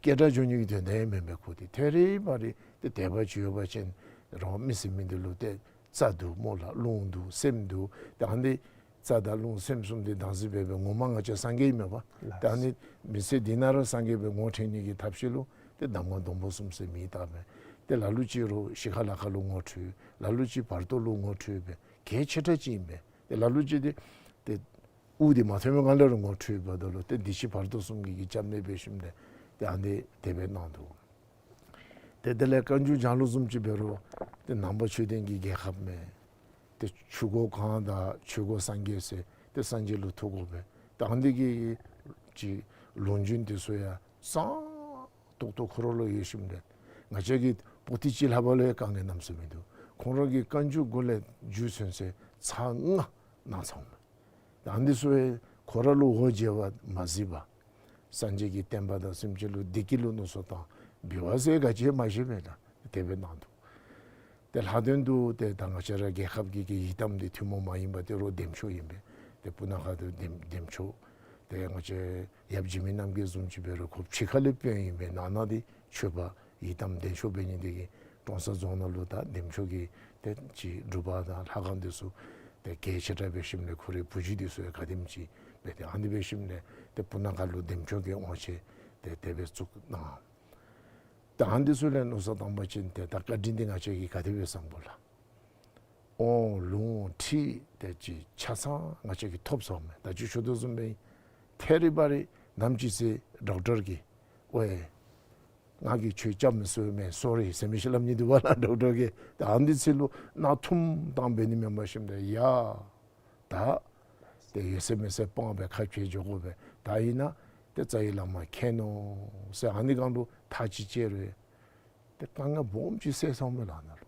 སྐད་གྲགས་འགྱོ་ནི་གི་དོན་དག་ཡང་མེན་པས། ཁོ་འདི་ཐད་རི་བ་རི་ཏེ་དད་པ་ཅིག་ཡོད་པ་ཅིན་རང་མི་སེར་མི་འདི་ལུ་ཏེ་རྩ་འདུག་སྨོ་ལགས། ལུང་འདུག། སེམས་འདུག། ཏེ་ཨ་ནི་རྩ་དང་ལུང་སེམས་གསུམ་འདི་བདག་འཛིན་འབད་བའི་ངོ་མ་ང་བཅས་སངས་རྒྱས་ཨིན་མས་པ། ཏེ་ཨ་ནི་མི་ཚེ་འདི་ནང་ར་སངས་རྒྱས་སྦེ་ངོ་འཕྲད་ནི་གི་ཐབས་ཤེས་ལུ་ཏེ་གདམས་ངག་སྡོང་པོ་གསུམ་ཟེར་མིང་བཏགས་མས། ཏེ་ལ་ལུ་ཅིག་རུང་ཤི་ཁ་ལ་ཁ་ལུ་ངོ་འཕྲོད། ལ་ལུ་ཅིག་བར་དོ་ལུ་ངོ་འཕྲོད་པས། གལ་ཆེ་དྲགས་ཅིག་ཨིན་པས། ཏེ་ལ་ལུ་ཅིག་འདི་ཏེ་དབུགས་འདི་མ་ཐོན་པའི་སྒང་ལས་ར་ངོ་འཕྲོད་པ་ད་ལུ་ཏེ་འདི་ཕྱི་བར་དོ་གསུམ་གྱི་གི་སྐྱབས་གནས་འབད་ཞིནམ་ལས་ཏེ་ཨ་ནི་དེ་སྦེ་གནང་འདུག། ཏེ་དེ་ལས་བཀའ་འགྱུར་ལྗགས་ལུང་བཟུམ་ཅིག་འབད་རུང་ཏེ་ནང་པ་ཆོས་ལྡན་གྱི་རྒྱལ་ཁབ་མས། ཏེ་ཆོས་སྒོ་གང་དང་ཆོས་སྒོ་སངས་རྒྱས་ཟེར་ཏེ་སངས་རྒྱས་ལུ་ཐུག་དགོ་པས། ཏེ་ཨ་ནི་གི་ཅིག་ལུང་རྒྱུན་འདི་ཚུ་ཡང་གཙང་ཏོག་ཏོ་ཁོ་ར་ལུ་ཡོད་ཞིནམ་ལས་ང་བཅས་ཀྱི་པོ་ཏི་ཅིག་ལྷག་པ་ལུ་ཡང་དཀའ་ངལ་གནམ་མེད་ས་མེད་འདུག། ཁོང་ར་གི་བཀའ་འགྱུར་གུ་ལས་རྒྱུ་མཚན་ཟེར་ཚར་ལྔ་གནང་ཚར་འོང་མས། ད་འདི་ཚུ་ཡང་ཁོ་ར་ལུ་འོ་བརྗེ་བ་མ་གཟིགས་པར་སངས་རྒྱས་ཀྱི་བསྟན་པ་དང་སེམས་ཅན་ལུ་བདེ་སྐྱིད་ལུ་མནོ་བསམ་བཏང་འབད་བ་ཟེར་ག་ཅི་མ་ཤེས་མས་ལགས། དེ་སྦེ་གནང་འདུག། ཏེ་ལྷག་དོན་དུ་ཏེ་ད་ང་བཅས་ར་རྒྱལ་ཁབ་ཀྱི་གི་ཡི་དམ་འདི་ཐུན་མོང་མ་ཡིན་པ་ཏེ་རོགས་འདེམས་ཤོག་ཨིན་པས། ཏེ་སྤུ་ན་ཁ་ཏེ་འདེམས་འདེམས་ཤོག། ཏེ་ང་བཅས་ཡབ་འཇིགས་མེད་རྣམ་རྒྱལ་བཟུམ་ཅིག་འབད་རུང་ཁོ་ཕྱི་ཁ་ལས་དཔོན་ཨིན་པས། ནང་ན་འདི་ཆོས་པ་ཡི་དམ་འདེམས་ཤོག་འབད་ནི་འདི་གིས་ཀྲོང་གསར་རྫོང་ནང་ལུ་ད་འདེམས་ཤོག་གི་ཏེ་ཅིག་སྒྲུབ་པ་དང་ལྷ་ཁང་འདི་ཚུ་ཏེ་གལ་ཆེ་དྲགས་འབད་ཞིནམ་ལས་ཁོ་རའི་བུ་བརྒྱུད་འདི་ཚུ་ཡང་ག་དེམ་ཅིག་འབད་དེ་ཨ་ནི་འབད་ཞིནམ་ལས་ཏེ་སྤུ་ན་ཁ་ལུ་འདེམས་ཤོག་གི་དབང་ཆེན་ཏེ་དེ་སྦེ་བཙུགས་གནང་། ད་ཨ་ནི་འདི་ཚུ་ལས་མནོ་བསམ་བཏང་བ་ཅིན་ཏེ་ད་བཀའ་དྲིན་འདི་ང་བཅས་ཀྱིས་ག་དེ་སྦེ་བསམ་དགོ་ལགས། དབང་ལུང་ཁྲིད་དེ་ཅིག་ཆ་ཚང་ང་བཅས་ཀྱིས་ཐོབ་སོང་མས། ད་ཅི་ཞུ་དོ་བཟུམ་སྦེ་ཐད་རི་བ་རི་ནམ་ཅིག་ཚེ་ཌོག་ཊར་གྱིས་ཝའེ་ང་གིས་ཁྱོད་སྐྱབས་མི་ཚུགས་མས་སོ་རི་ཟེར་མི་ཅིག་སླབ་ནི་འདུག་པ་ལགས། ཌོག་ཊར་གྱིས་ད་ཨ་ནི་ཚེ་ལུ་ནག་ཐུམ་བཏང་འབད་ནི་མེན་པར་ཞིནམ་ལས་ཡ་ད་ཏེ་ཡོད་ཚད་མེད་ཚད་སྤང་སྦེ་ཁ་ཕྱེ་འགྱོ་དགོ་པས། ད་ཨིན་ན་ཏེ་རྩ་བའི་བླ་མ་མཁྱེན་ནོ་ཟེར་ཨ་ནི་སྒང་ལུ་ཐག་ཅིག་བཅད་རུང་ཏེ་དཀའ་ངལ་སྦོམ་ཅིག་སེལ་སོང་མས་ལགས་ནཱ་ལུ།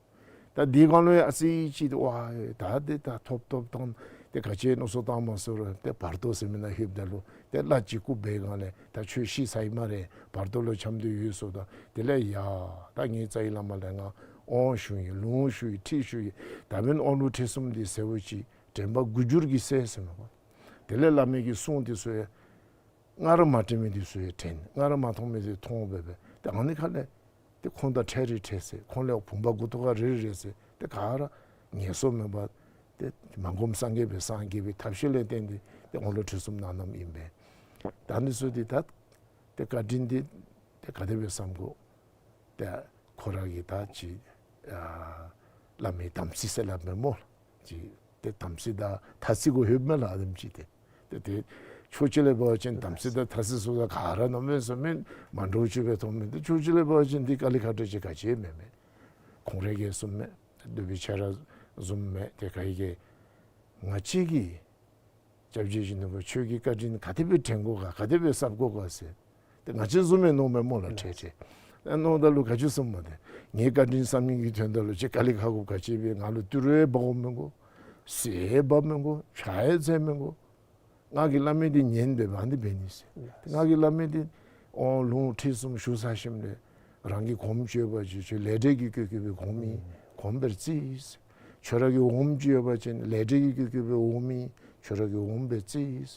ད་འདི་སྒང་ལུ་ཡང་ཨ་ཙི་ཅིག་ཝའེ་ད་འདི་ད་ཐོབ་ཐོབ་བཏང་ཏེ་ག་ཅི་མནོ་བསམ་བཏང་མ་ཚུགས་རུང་ཏེ་བར་དོ་ཟེར་མི་ནང་ལྷོདཔ་ད་ལུ་ཏེ་བླ་ཅིག་བཀུག་པའི་སྒང་ལས་ད་ཁྱོད་ཤི་ཚར་ཡི་སྨ་རེ་བར་དོ་ལུ་འཁྱམས་ཏེ་ཡོད་ཟེརཝ་ད་དེ་ལས་ཡ་ད་ངེའི་རྩ་བའི་བླ་མ་ལས་ང་དབང་ཞུ་ཡི་ལུང་ཞུ་ཡི་ཁྲིད་ཞུ་ཡི། ད་འབདན་དབང་ལུང་ཁྲིད་གསུམ་འདི་ཟེརཝ་ཅིག་དྲན་པ་དགུ་འགྱུར་གྱིས་གསལ་ཟེར་མས་པ། དེ་ལས་བླ་མའི་གི་གསུང་འདི་ཚུ་ཡང་སྔར་མ་དྲན་མི་འདི་ཚུ་ཡང་དྲན། སྔར་མ་མཐོང་མི་འདི་མཐོང་འབད་འབད་ཏེ་ཨ་ནི་ཁ་ལས་ཏེ་ཁོང་དང་འཕྲད་རིགས་འཕྲད་ཚད་ཁོང་ལས་བུམ་པ་མགུ་ཏོ་ཁར་རེག་རེག་ཚད་ཏེ་ག་ར་ངལ་གསོ་མེད་པར་ ཏེ་མ་གོམས་སངས་རྒྱས་པའི་སངས་རྒྱས་པའི་ཐབས་ཤེས་ལས་བརྟེན་ཏེ་ཏེ་དབང་ལུང་ཁྲིད་གསུམ་གནང་གནངམ་ཨིན་པས། ད་འདི་ཚུ་འདི་ད་ཏེ་བཀའ་དྲིན་འདི་ཏེ་ག་དེ་སྦེ་བསམ་དགོ། ཏེ་ཁོ་ར་གི་ད་ཅིག་ཨ་བླ་མའི་དམ་ཚིག་ཟེར་སླབ་མས་སྨོ་ལགས། ཅིག་ཏེ་དམ་ཚིག་དང་ཐ་ཚིག་གུ་ལྷོདཔ་མས་ལགས་ཨ་དེམ་ཅིག་ཏེ། ཏེ་ཏེ་ཕྱོགས་གཅིག་ལས་འབད་བ་ཅིན་དམ་ཚིག་དང་ཐ་ཚིག་ཚུ་དང་ག་ར་གནམ་མེད་ས་མེད་མ་འདྲཝ་ཅིག་སྦེ་མཐོངམ་མས། ཏེ་ཕྱོགས་གཅིག་ལས་འབད་བ་ཅིན་འདི་དཀའ་ལས་ཁག་དྲགས་ཅིག་ག་ཅི་མེད་མས། ཁོང་ར་གིས་གསུངམ་མས། འདུས་པའི་ཆ་ར་བཟུམ་མས། ཏེ་ག་ཡི་གེ་ང་བཅས་ཀྱིས་སྐྱབས་རྗེ་ཡིད་བཞིན་ནོར་བུ་ཁྱོད་ཀྱི་བཀའ་དྲིན་ག་དེ་སྦེ་དྲན་དགོ་ག་ག་དེ་སྦེ་གསབ་དགོ་ག་ཟེར། ཏེ་ང་བཅས་བཟུམ་མས་མནོཝ་མས་སྨོ་ལགས་ཁྲེ་ཁྲེ། ཨ་མནོཝ་ད་ལུ་ག་ཅི་གསུངམ་མས་ཏེ། ངེའི་བཀའ་དྲིན་བསམ་ནི་གི་དོན་དག་ལུ་ཁྱེད་དཀའ་ལས་ཁག་དགོཔ་ག་ཅི་སྦེ། ང་ལུ་ཏི་རུ་ཡང་འབག་དགོཔ་མི་དགོ། གསེར་ཡང་འབག་མི་དགོ། ཕྱག་ཡང་འཚལ་མི་དགོ། ང་གིས་སླབ་མི་འདི་ཉན་སྦེ་ཨ་ནི་འབད་ནི་ཟེར། ང་གིས་སླབ་མི་འདི་དབང་ལུང་ཁྲིད་གསུམ་ཞུ་ཚར་ཞིནམ་ལས་རང་གི་གོངམ་ཅིག་ཡོད་པ་ཅིན་ཁྱོད་ལས་འབྲས་ཀྱི་བཀོད་བཀོད་པའི་གོངམ་ཨིན། གོངམ་སྦེ་རྩིས། ཁྱོད་ར་གི་འོགམ་ཅིག་ཡོད་པ་ཅིན་ལས་འབྲས་ཀྱི་བཀོད་བཀོད་པའི་འོགམ་ཨིན། ཁྱོད་ར་གི་འོགམ་སྦེ་རྩིས།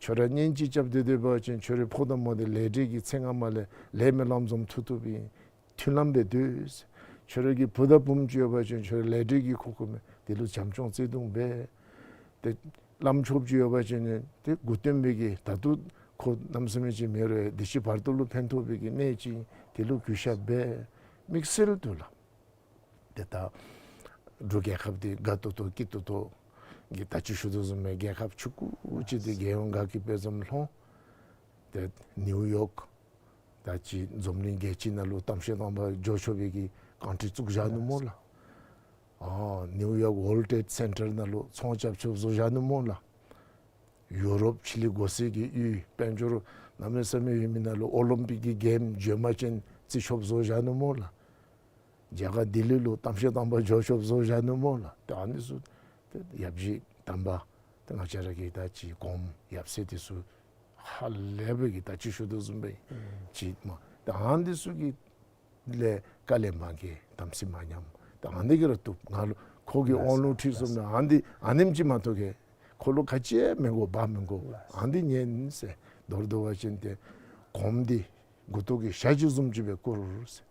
ཁྱོད་ར་གཉེན་ཅིག་རྐྱབ་སྟེ་སྡོད་པ་ཅིན་ཁྱོད་རའི་ཕོ་དང་མོ་འདི་ལས་འབྲས་ཀྱི་ཚེ་སྔ་མ་ལས་ལས་སྨོན་ལམ་བཟུམ་མཐུ་ཐུབ་ཨིན། མཐུན་ལམ་སྦེ་སྡོད། ཁྱོད་ར་གི་བུ་དང་བུམོ་ཅིག་ཡོད་པ་ཅིན་ཁྱོད་ར་ལས་འབྲས་ཀྱི་ཁུག་ཁུག་མས། དེ་ལུ་བྱམས་སྐྱོང་བརྩེ་གདུང་འབད། ཏེ་བླམ་ཆོསཔ་ཅིག་ཡོད་པ་ཅིན་ཏེ་མགུ་སྟོན་པའི་གི་ད་ལྟོ་ཁོ་གནམ་མེད་ས་མེད་ཅིག་མེད་རུང་འདི་ཕྱི་བར་དོ་ལུ་ཕན་ཐོགས་པའི་གི་གནས་ཅིག་དེ་ལུ་གུས་ཞབས་འབད། དམིགས་བསལ་དུ་ལགས། ཏེ་ད་འབྲུག་རྒྱལ་ཁབ་འདི་དགའ་ཏོག་ཏོ་སྐྱིད་ཏོག་ཏོ་གི་ད་ཅི་ཞུ་དོ་བཟུམ་སྦེ་རྒྱལ་ཁབ་ཆུང་ཀུ་ཅིག་འདི་རྒྱལ་ཡོངས་དགའ་སྐྱིད་དཔལ་འཛོམས་ལྷོང་། ཏེ་ནིའུ་ཡོག་ད་ཅི་འཛམ་གླིང་རྒྱལ་སྤྱི་ནང་ལུ་གཏམ་བཤད་དང་པ་འགྱོ་ཆོག་པའི་གི་ཀཱན་ཊི་རི་བཙུགས་བཞག་ནུག་སྨོ་ལགས། ཨ་ནིའུ་ཡོག་ཝཱརལཌ་ཊྲེཌ་སེན་ཊར་ནང་ལུ་ཚོང་རྐྱབ་ཆོགཔ་བཟོ་བཞག་ནུག་སྨོ་ལགས། ཡུ་རོབ་ཕྱི་གླིང་སྒོ་སྲུང་གི་ཡུལ་དཔལ་འབྱོར་གནམ་མེད་ས་མེད་ཡོད་མི་ནང་ལུ་ཨོ་ལིམ་པིག་གི་གེམ་བྱོན་པ་ཅིན་རྩེ་ཆོགཔ་བཟོ་བཞག་ནུག་སྨོ་ལགས། རྒྱ་གར་ལྡི་ལི་ལུ་གཏམ་བཤད་དང་པ་འགྱོ་ཆོགཔ་བཟོ་བཞག་ནུག་སྨོ་ལགས། ཏེ་ཨ་ནི་ཚུ་ཏེ་ཡབ་རྗེ་དམ་པ་ཏེ་ང་བཅས་ར་གི་ད་ཅི་གོངམ་ཡབ་སྲས་འདི་ཚུ་ཧ་ལས་པའི་གི་ད་ཅི་ཞུ་དོ་བཟུམ་སྦེ་ཅིག་མས། ཏེ་ཨ་ནི་ཚུ་གི་ལས་དཀའ་ལས་མ་བརྒྱབ། དམ་ཚིག་མ་ཉམས། ད་ཨ་ནི་གིས་ར་བཏུབ། ང་ལུ་ཁོ་གི་དབང་ལུང་ཁྲིད་གསུམ་ནང་ཨ་ནི་ཨ་ནེམ་ཅིག་མ་གཏོགས་ཁོ་ལུ་ག་ཅི་ཡང་མི་དགོ། འབག་མི་དགོ། ཨ་ནི་ཉན་ཟེར། མདོར་བསྡུ་བ་ཅིན་ཏེ་གོངམ་འདི་མགུ་ཏོ་གི་ཞྭ་ཅིག་བཟུམ་ཅིག་སྦེ་བཀུར་ཟེར།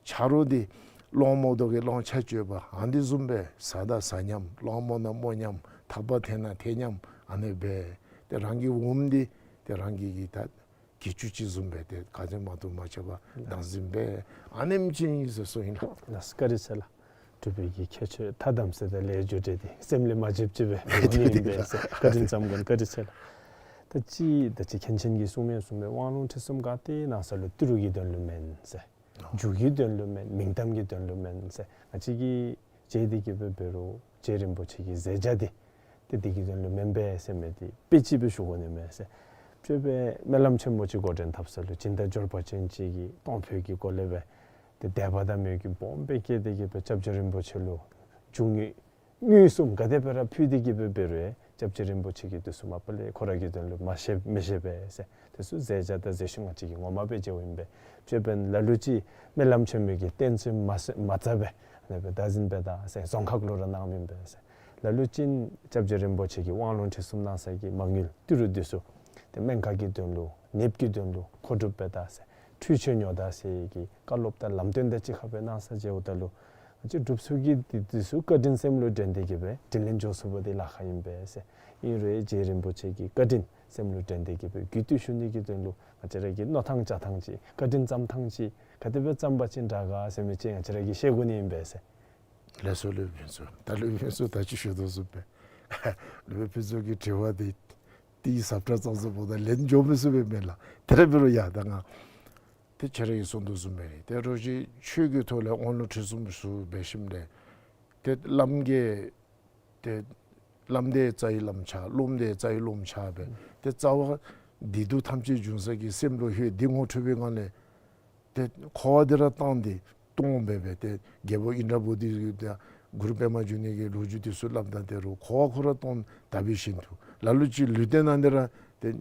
ཆ་རོགས་འདི་སློང་མོ་དོ་གི་སློང་ཆ་ཅིག་ཡོདཔ་ཨ་ནི་བཟུམ་སྦེ་བཟའ་དང་བཟའ་ཉམས། སློང་མོ་ན་སྨོ་ཉམས། ཐག་པ་འཐེན་ན་འཐེན་ཉམས། ཨ་ནི་སྦེ་ཏེ་རང་གི་འོགམ་འདི་ཏེ་རང་གི་གི་ད་གྱི་ཅུང་ཅིག་བཟུམ་སྦེ་ཏེ་ག་ཅི་མ་ཐུབ་མ་ཆག་པར་བདག་འཛིན་འབད། ཨ་ནེམ་ཅིག་ཨིན་ཟེར་གསུངས་ཡི་ལགས། ལགས་སོ། བཀའ་དྲིན་ཆེ་ལགས། འབྲུག་པའི་གི་ཁྱད་ཆོས་ཐ་དམ་ཟེར་ད་ལས་རྒྱུ་འབྲས་འདི་སེམས་ལས་མ་བརྗེད་བརྗེད་སྦེ་ཨིན་པས་ཟེར། བཀའ་དྲིན་ཙམ་གོ་བཀའ་དྲིན་ཆེ་ལགས། ད་ཅི་ད་ཅི་མཁན་ཆེན་གྱིས་གསུངས་མི་གསུངས་མི་དབང་ལུང་ཁྲིད་གསུམ་ག་ཏེ་གནང་ས་ལུ་ཏི་རུ་གི་དོན་ལུ་མེན་ཟེར། རྒྱུ་གི་དོན་ལུ་མེན། མིང་གཏམ་གྱི་དོན་ལུ་མེན་ཟེར། ང་བཅས་ཀྱིས་མཇལ་ཏེ་གི་སྦེ་འབད་རུང་རྗེ་རིན་པོ་ཆེ་གི་མཛད་བྱ་འདི་ཏེ་འདི་གི་དོན་ལུ་མེན་པས་ཟེར་མི་འདི་དཔེ་ཅིག་སྦེ་ཞུ་དགོ་ནི་མས་ཟེར། སྤྱོད་པའི་སྨོན་ལམ་ཆེན་མོ་ཅིག་འགོ་འདྲེན་འཐབ་ས་ལུ་སྦྱིན་བདག་འབྱོར་པ་ཅན་ཅིག་གིས་གཏོང་ཕོད་ཀྱི་སྒོ་ལས་སྦེ་ཏེ་དད་པ་དང་མོས་གུས་སྦོམ་སྦེ་བསྐྱེད་དེ་གི་སྦེ་སྐྱབས་རྗེ་རིན་པོ་ཆེ་ལུ་རྒྱུ་དངོས་དངུལ་གསུམ་ག་དེ་སྦེ་ར་ཕུལ་ཏེ་གི་སྦེ་འབད་རུང་སྐྱབས་རྗེ་རིན་པོ་ཆེ་གིས་འདི་ཚུ་མ་པ་ལས་ཁོ་ར་གི་དོན་ལུ་མ་བཞེས་མི་བཞེས་པས་ཟེར། དེ་ཚུ་མཛད་བྱ་དང་མཛད་ཤུལ་ང་བཅས་ཀྱིས་ངོ་མ་སྦེ་མཇལཝ་ཨིན་པས། སྤྱོད་པ་ལ་ལུ་ཅིག་སྨོན་ལམ་ཆེན་མོ་གི་རྟེན་ཚུ་མ་ས་མ་རྩ་སྦེ་ཨ་ནི་སྦེ་བདག་འཛིན་འབད་ད་ཟེར་རྫོང་ཁག་ལུ་ར་གནངམ་ཨིན་པས་ཟེར། ལ་ལུ་ཅིག་སྐྱབས་རྗེ་རིན་པོ་ཆེ་གིས་དབང་ལུང་ཁྲིད་གསུམ་གནང་ས་གི་མ་དངུལ་ཏི་རུ་འདི་ཚུ་ཏེ་སྨན་ཁང་གི་དོན་ལུ་ནདཔ་གི་དོན་ལུ་མཁོ་སྒྲུབ་འབད་ད་ཟེར། འཕྲུལ་ཆས་ཉོ་ད་ཟེར་གྱི་བཀའ་སློབ་དང་ལམ་སྟོན་དང་གཅིག་ཁར་སྦེ་གནང་ས་མཇལཝ་ད་ལུ་ང་བཅས་འབྲུགཔ་ཚུ་གིས་འདི་འདི་ཚུ་བཀའ་དྲིན་སེམས་ལུ་དྲན་ཏེ་གི་སྦེ་དྲིན་ལན་འཇལ་ཚུགས་པ་འདི་ལཱ་ཁག་ཨིན་པས་ཟེར། ཨིན་རུང་རྗེ་རིན་པོ་ཆེ་གི་བཀའ་དྲིན་སེམས་ལུ་དྲན་ཏེ་གི་སྦེ་རྒུད་འཐུས་ཞུ་ནི་གི་དོན་ལུ་ང་བཅས་ར་གིས་མནོ་ཐངས་བྱ་ཐངས་ཅིག་བཀའ་དྲིན་བསམ་ཐངས་ཅིག་ག་དེ་སྦེ་བསམ་པ་ཅིན་དྲག་ག་ཟེར་མི་ཅིག་ང་བཅས་ར་གིས་ཤེས་དགོ་ནི་ཨིན་པས་ཟེར། ལགས་སོ་ལགས་སོ། ད་ལགས་སོ། ད་ཅི་ཞུ་དོ་བཟུམ་སྦེ་ལགས་སོ། ཕུན་ཚོགས་ཀྱི་དྲི་བ་འདི་ཏེ་ཟབ་དྲགས་ཙང་ཙང་འབདཝ་ད་ལན་འཇལ་མི་ཚུགས་པས་མེན་ལགས། དེ་ར་འབད་རུང་ཡ་ད་ང་ཏེ་ཁྱེད་ར་གིས་གསུང་དོ་བཟུམ་སྦེ་ར་ཏེ་རོགས་ཀྱིས་ཆོས་ཀྱི་ཐོག་ལས་དབང་ལུང་ཁྲིད་གསུམ་ཞུ་འབད་ཞིནམ་ལས་ཏེ་བླམ་གིས་ཏེ་བླམ་འདི་རྩ་བའི་བླམ་ཆགས། སློབམ་འདི་རྩ་བའི་སློབམ་ཆགས་སྦེ་ཏེ་རྩ་བ་བདེ་སྡུག་ཐམས་ཅད་འབྱུང་ས་གི་སེམས་ལུ་ལྷོད། འདི་ངོ་འཕྲོད་པའི་ངང་ལས་ཏེ་འཁོར་བ་འདི་ར་བཏང་སྟེ་སྟོང་སྦེ་སྦེ་ཏེ་རྒྱལ་པོ་ཨིནྡྲ་བོ་དྷི་ཏེ་གུ་རུ་པདྨ་འབྱུང་གནས་ཀྱི་ལོ་རྒྱུས་འདི་ཚུ་སླབ་ད་དེ་རུང་འཁོར་བ་ཁོ་ར་སྟོང་དག་པའི་ཞིང་དུ། ལ་ལུ་ཅིག་ལུས་རྟེན་ནང་འདི་ར་ཏེ་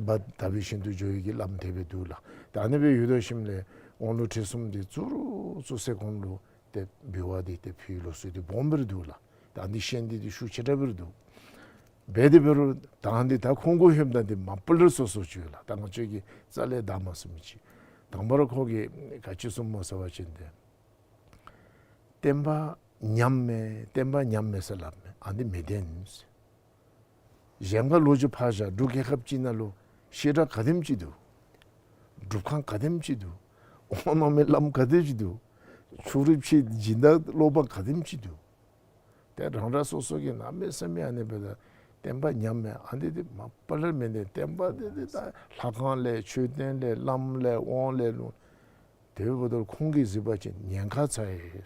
བ་དག་པའི་ཞིང་དུ་འགྱོ་བའི་གི་བླམ་དེ་སྦེ་འདུག་ལགས། ད་ཨ་ནི་སྦེ་ཡོད་དོ་ཞིནམ་ལས་དབང་ལུང་ཁྲིད་གསུམ་འདི་བཙུགས་རུང་བཙུགས་སའི་གོང་ལུ་ཏེ་འབུལ་བ་འདི་ཏེ་ཕུལ་ལུགས་སྲོལ་འདི་སྦོམ་སྦེ་ར་འདུག་ལགས། ད་འདི་ཤེས་ནི་འདི་ཤུགས་ཆེ་དྲགས་སྦེ་ར་འདུག། འབད་དེ་འབད་རུང་ད་འདི་ད་ཁོང་གུ་ལྷོདཔ་ད་འདི་མ་པ་ལས་སོ་སོ་ཅིག་ཡོད་ལགས། ད་ང་བཅས་ཀྱིས་རྩ་ལས་བདའ་མ་ཚུགས་མི་ཅིག། དང་པ་ར་ཁོ་གིས་ག་ཅི་གསུངམ་སྨོ་ཟེར་བ་ཅིན་ཏེ་བསྟན་པ་ ཉམས་མས། བསྟན་པ་ཉམས་མས་ཟེར་སླབ་མས། ཨ་ནི་མི་བདེན། གཞན་ཁར་ལོག་ཅིག་ཕར་བཞག། འབྲུག་རྒྱལ་ཁབ་ཅིག་ནང་ལུ་བཤད་གྲྭ་ག་དེམ་ཅིག་འདུག། སྒྲུབ་ཁང་ག་དེམ་ཅིག་འདུག། དབང་གནང་མི་བླམ་ག་དེམ་ཅིག་འདུག། ཕྱོགས་རིས་ཕྱེ་སྦྱིན་བདག་སློབ་མ་ག་དེམ་ཅིག་འདུག། ཏེ་རང་རང་སོ་སོ་གིས་གནམ་མེད་ས་མེད་ཨ་ནི་སྦེ་ད་བསྟན་པ་ཉམས་མས། ཨ་ནི་འདི་མ་པ་ལས་མི་བདེན། བསྟན་པ་འདི་འདི་ད་ལྷ་ཁང་ལས་མཆོད་རྟེན་ལས་བླམ་ལས་དབང་ལས་ལུང་། དེ་འབདཝ་ད་ཁོང་གིས་གཟིགས་པ་ཅིན་ཉེན་ཁ་ཚ་ཡི།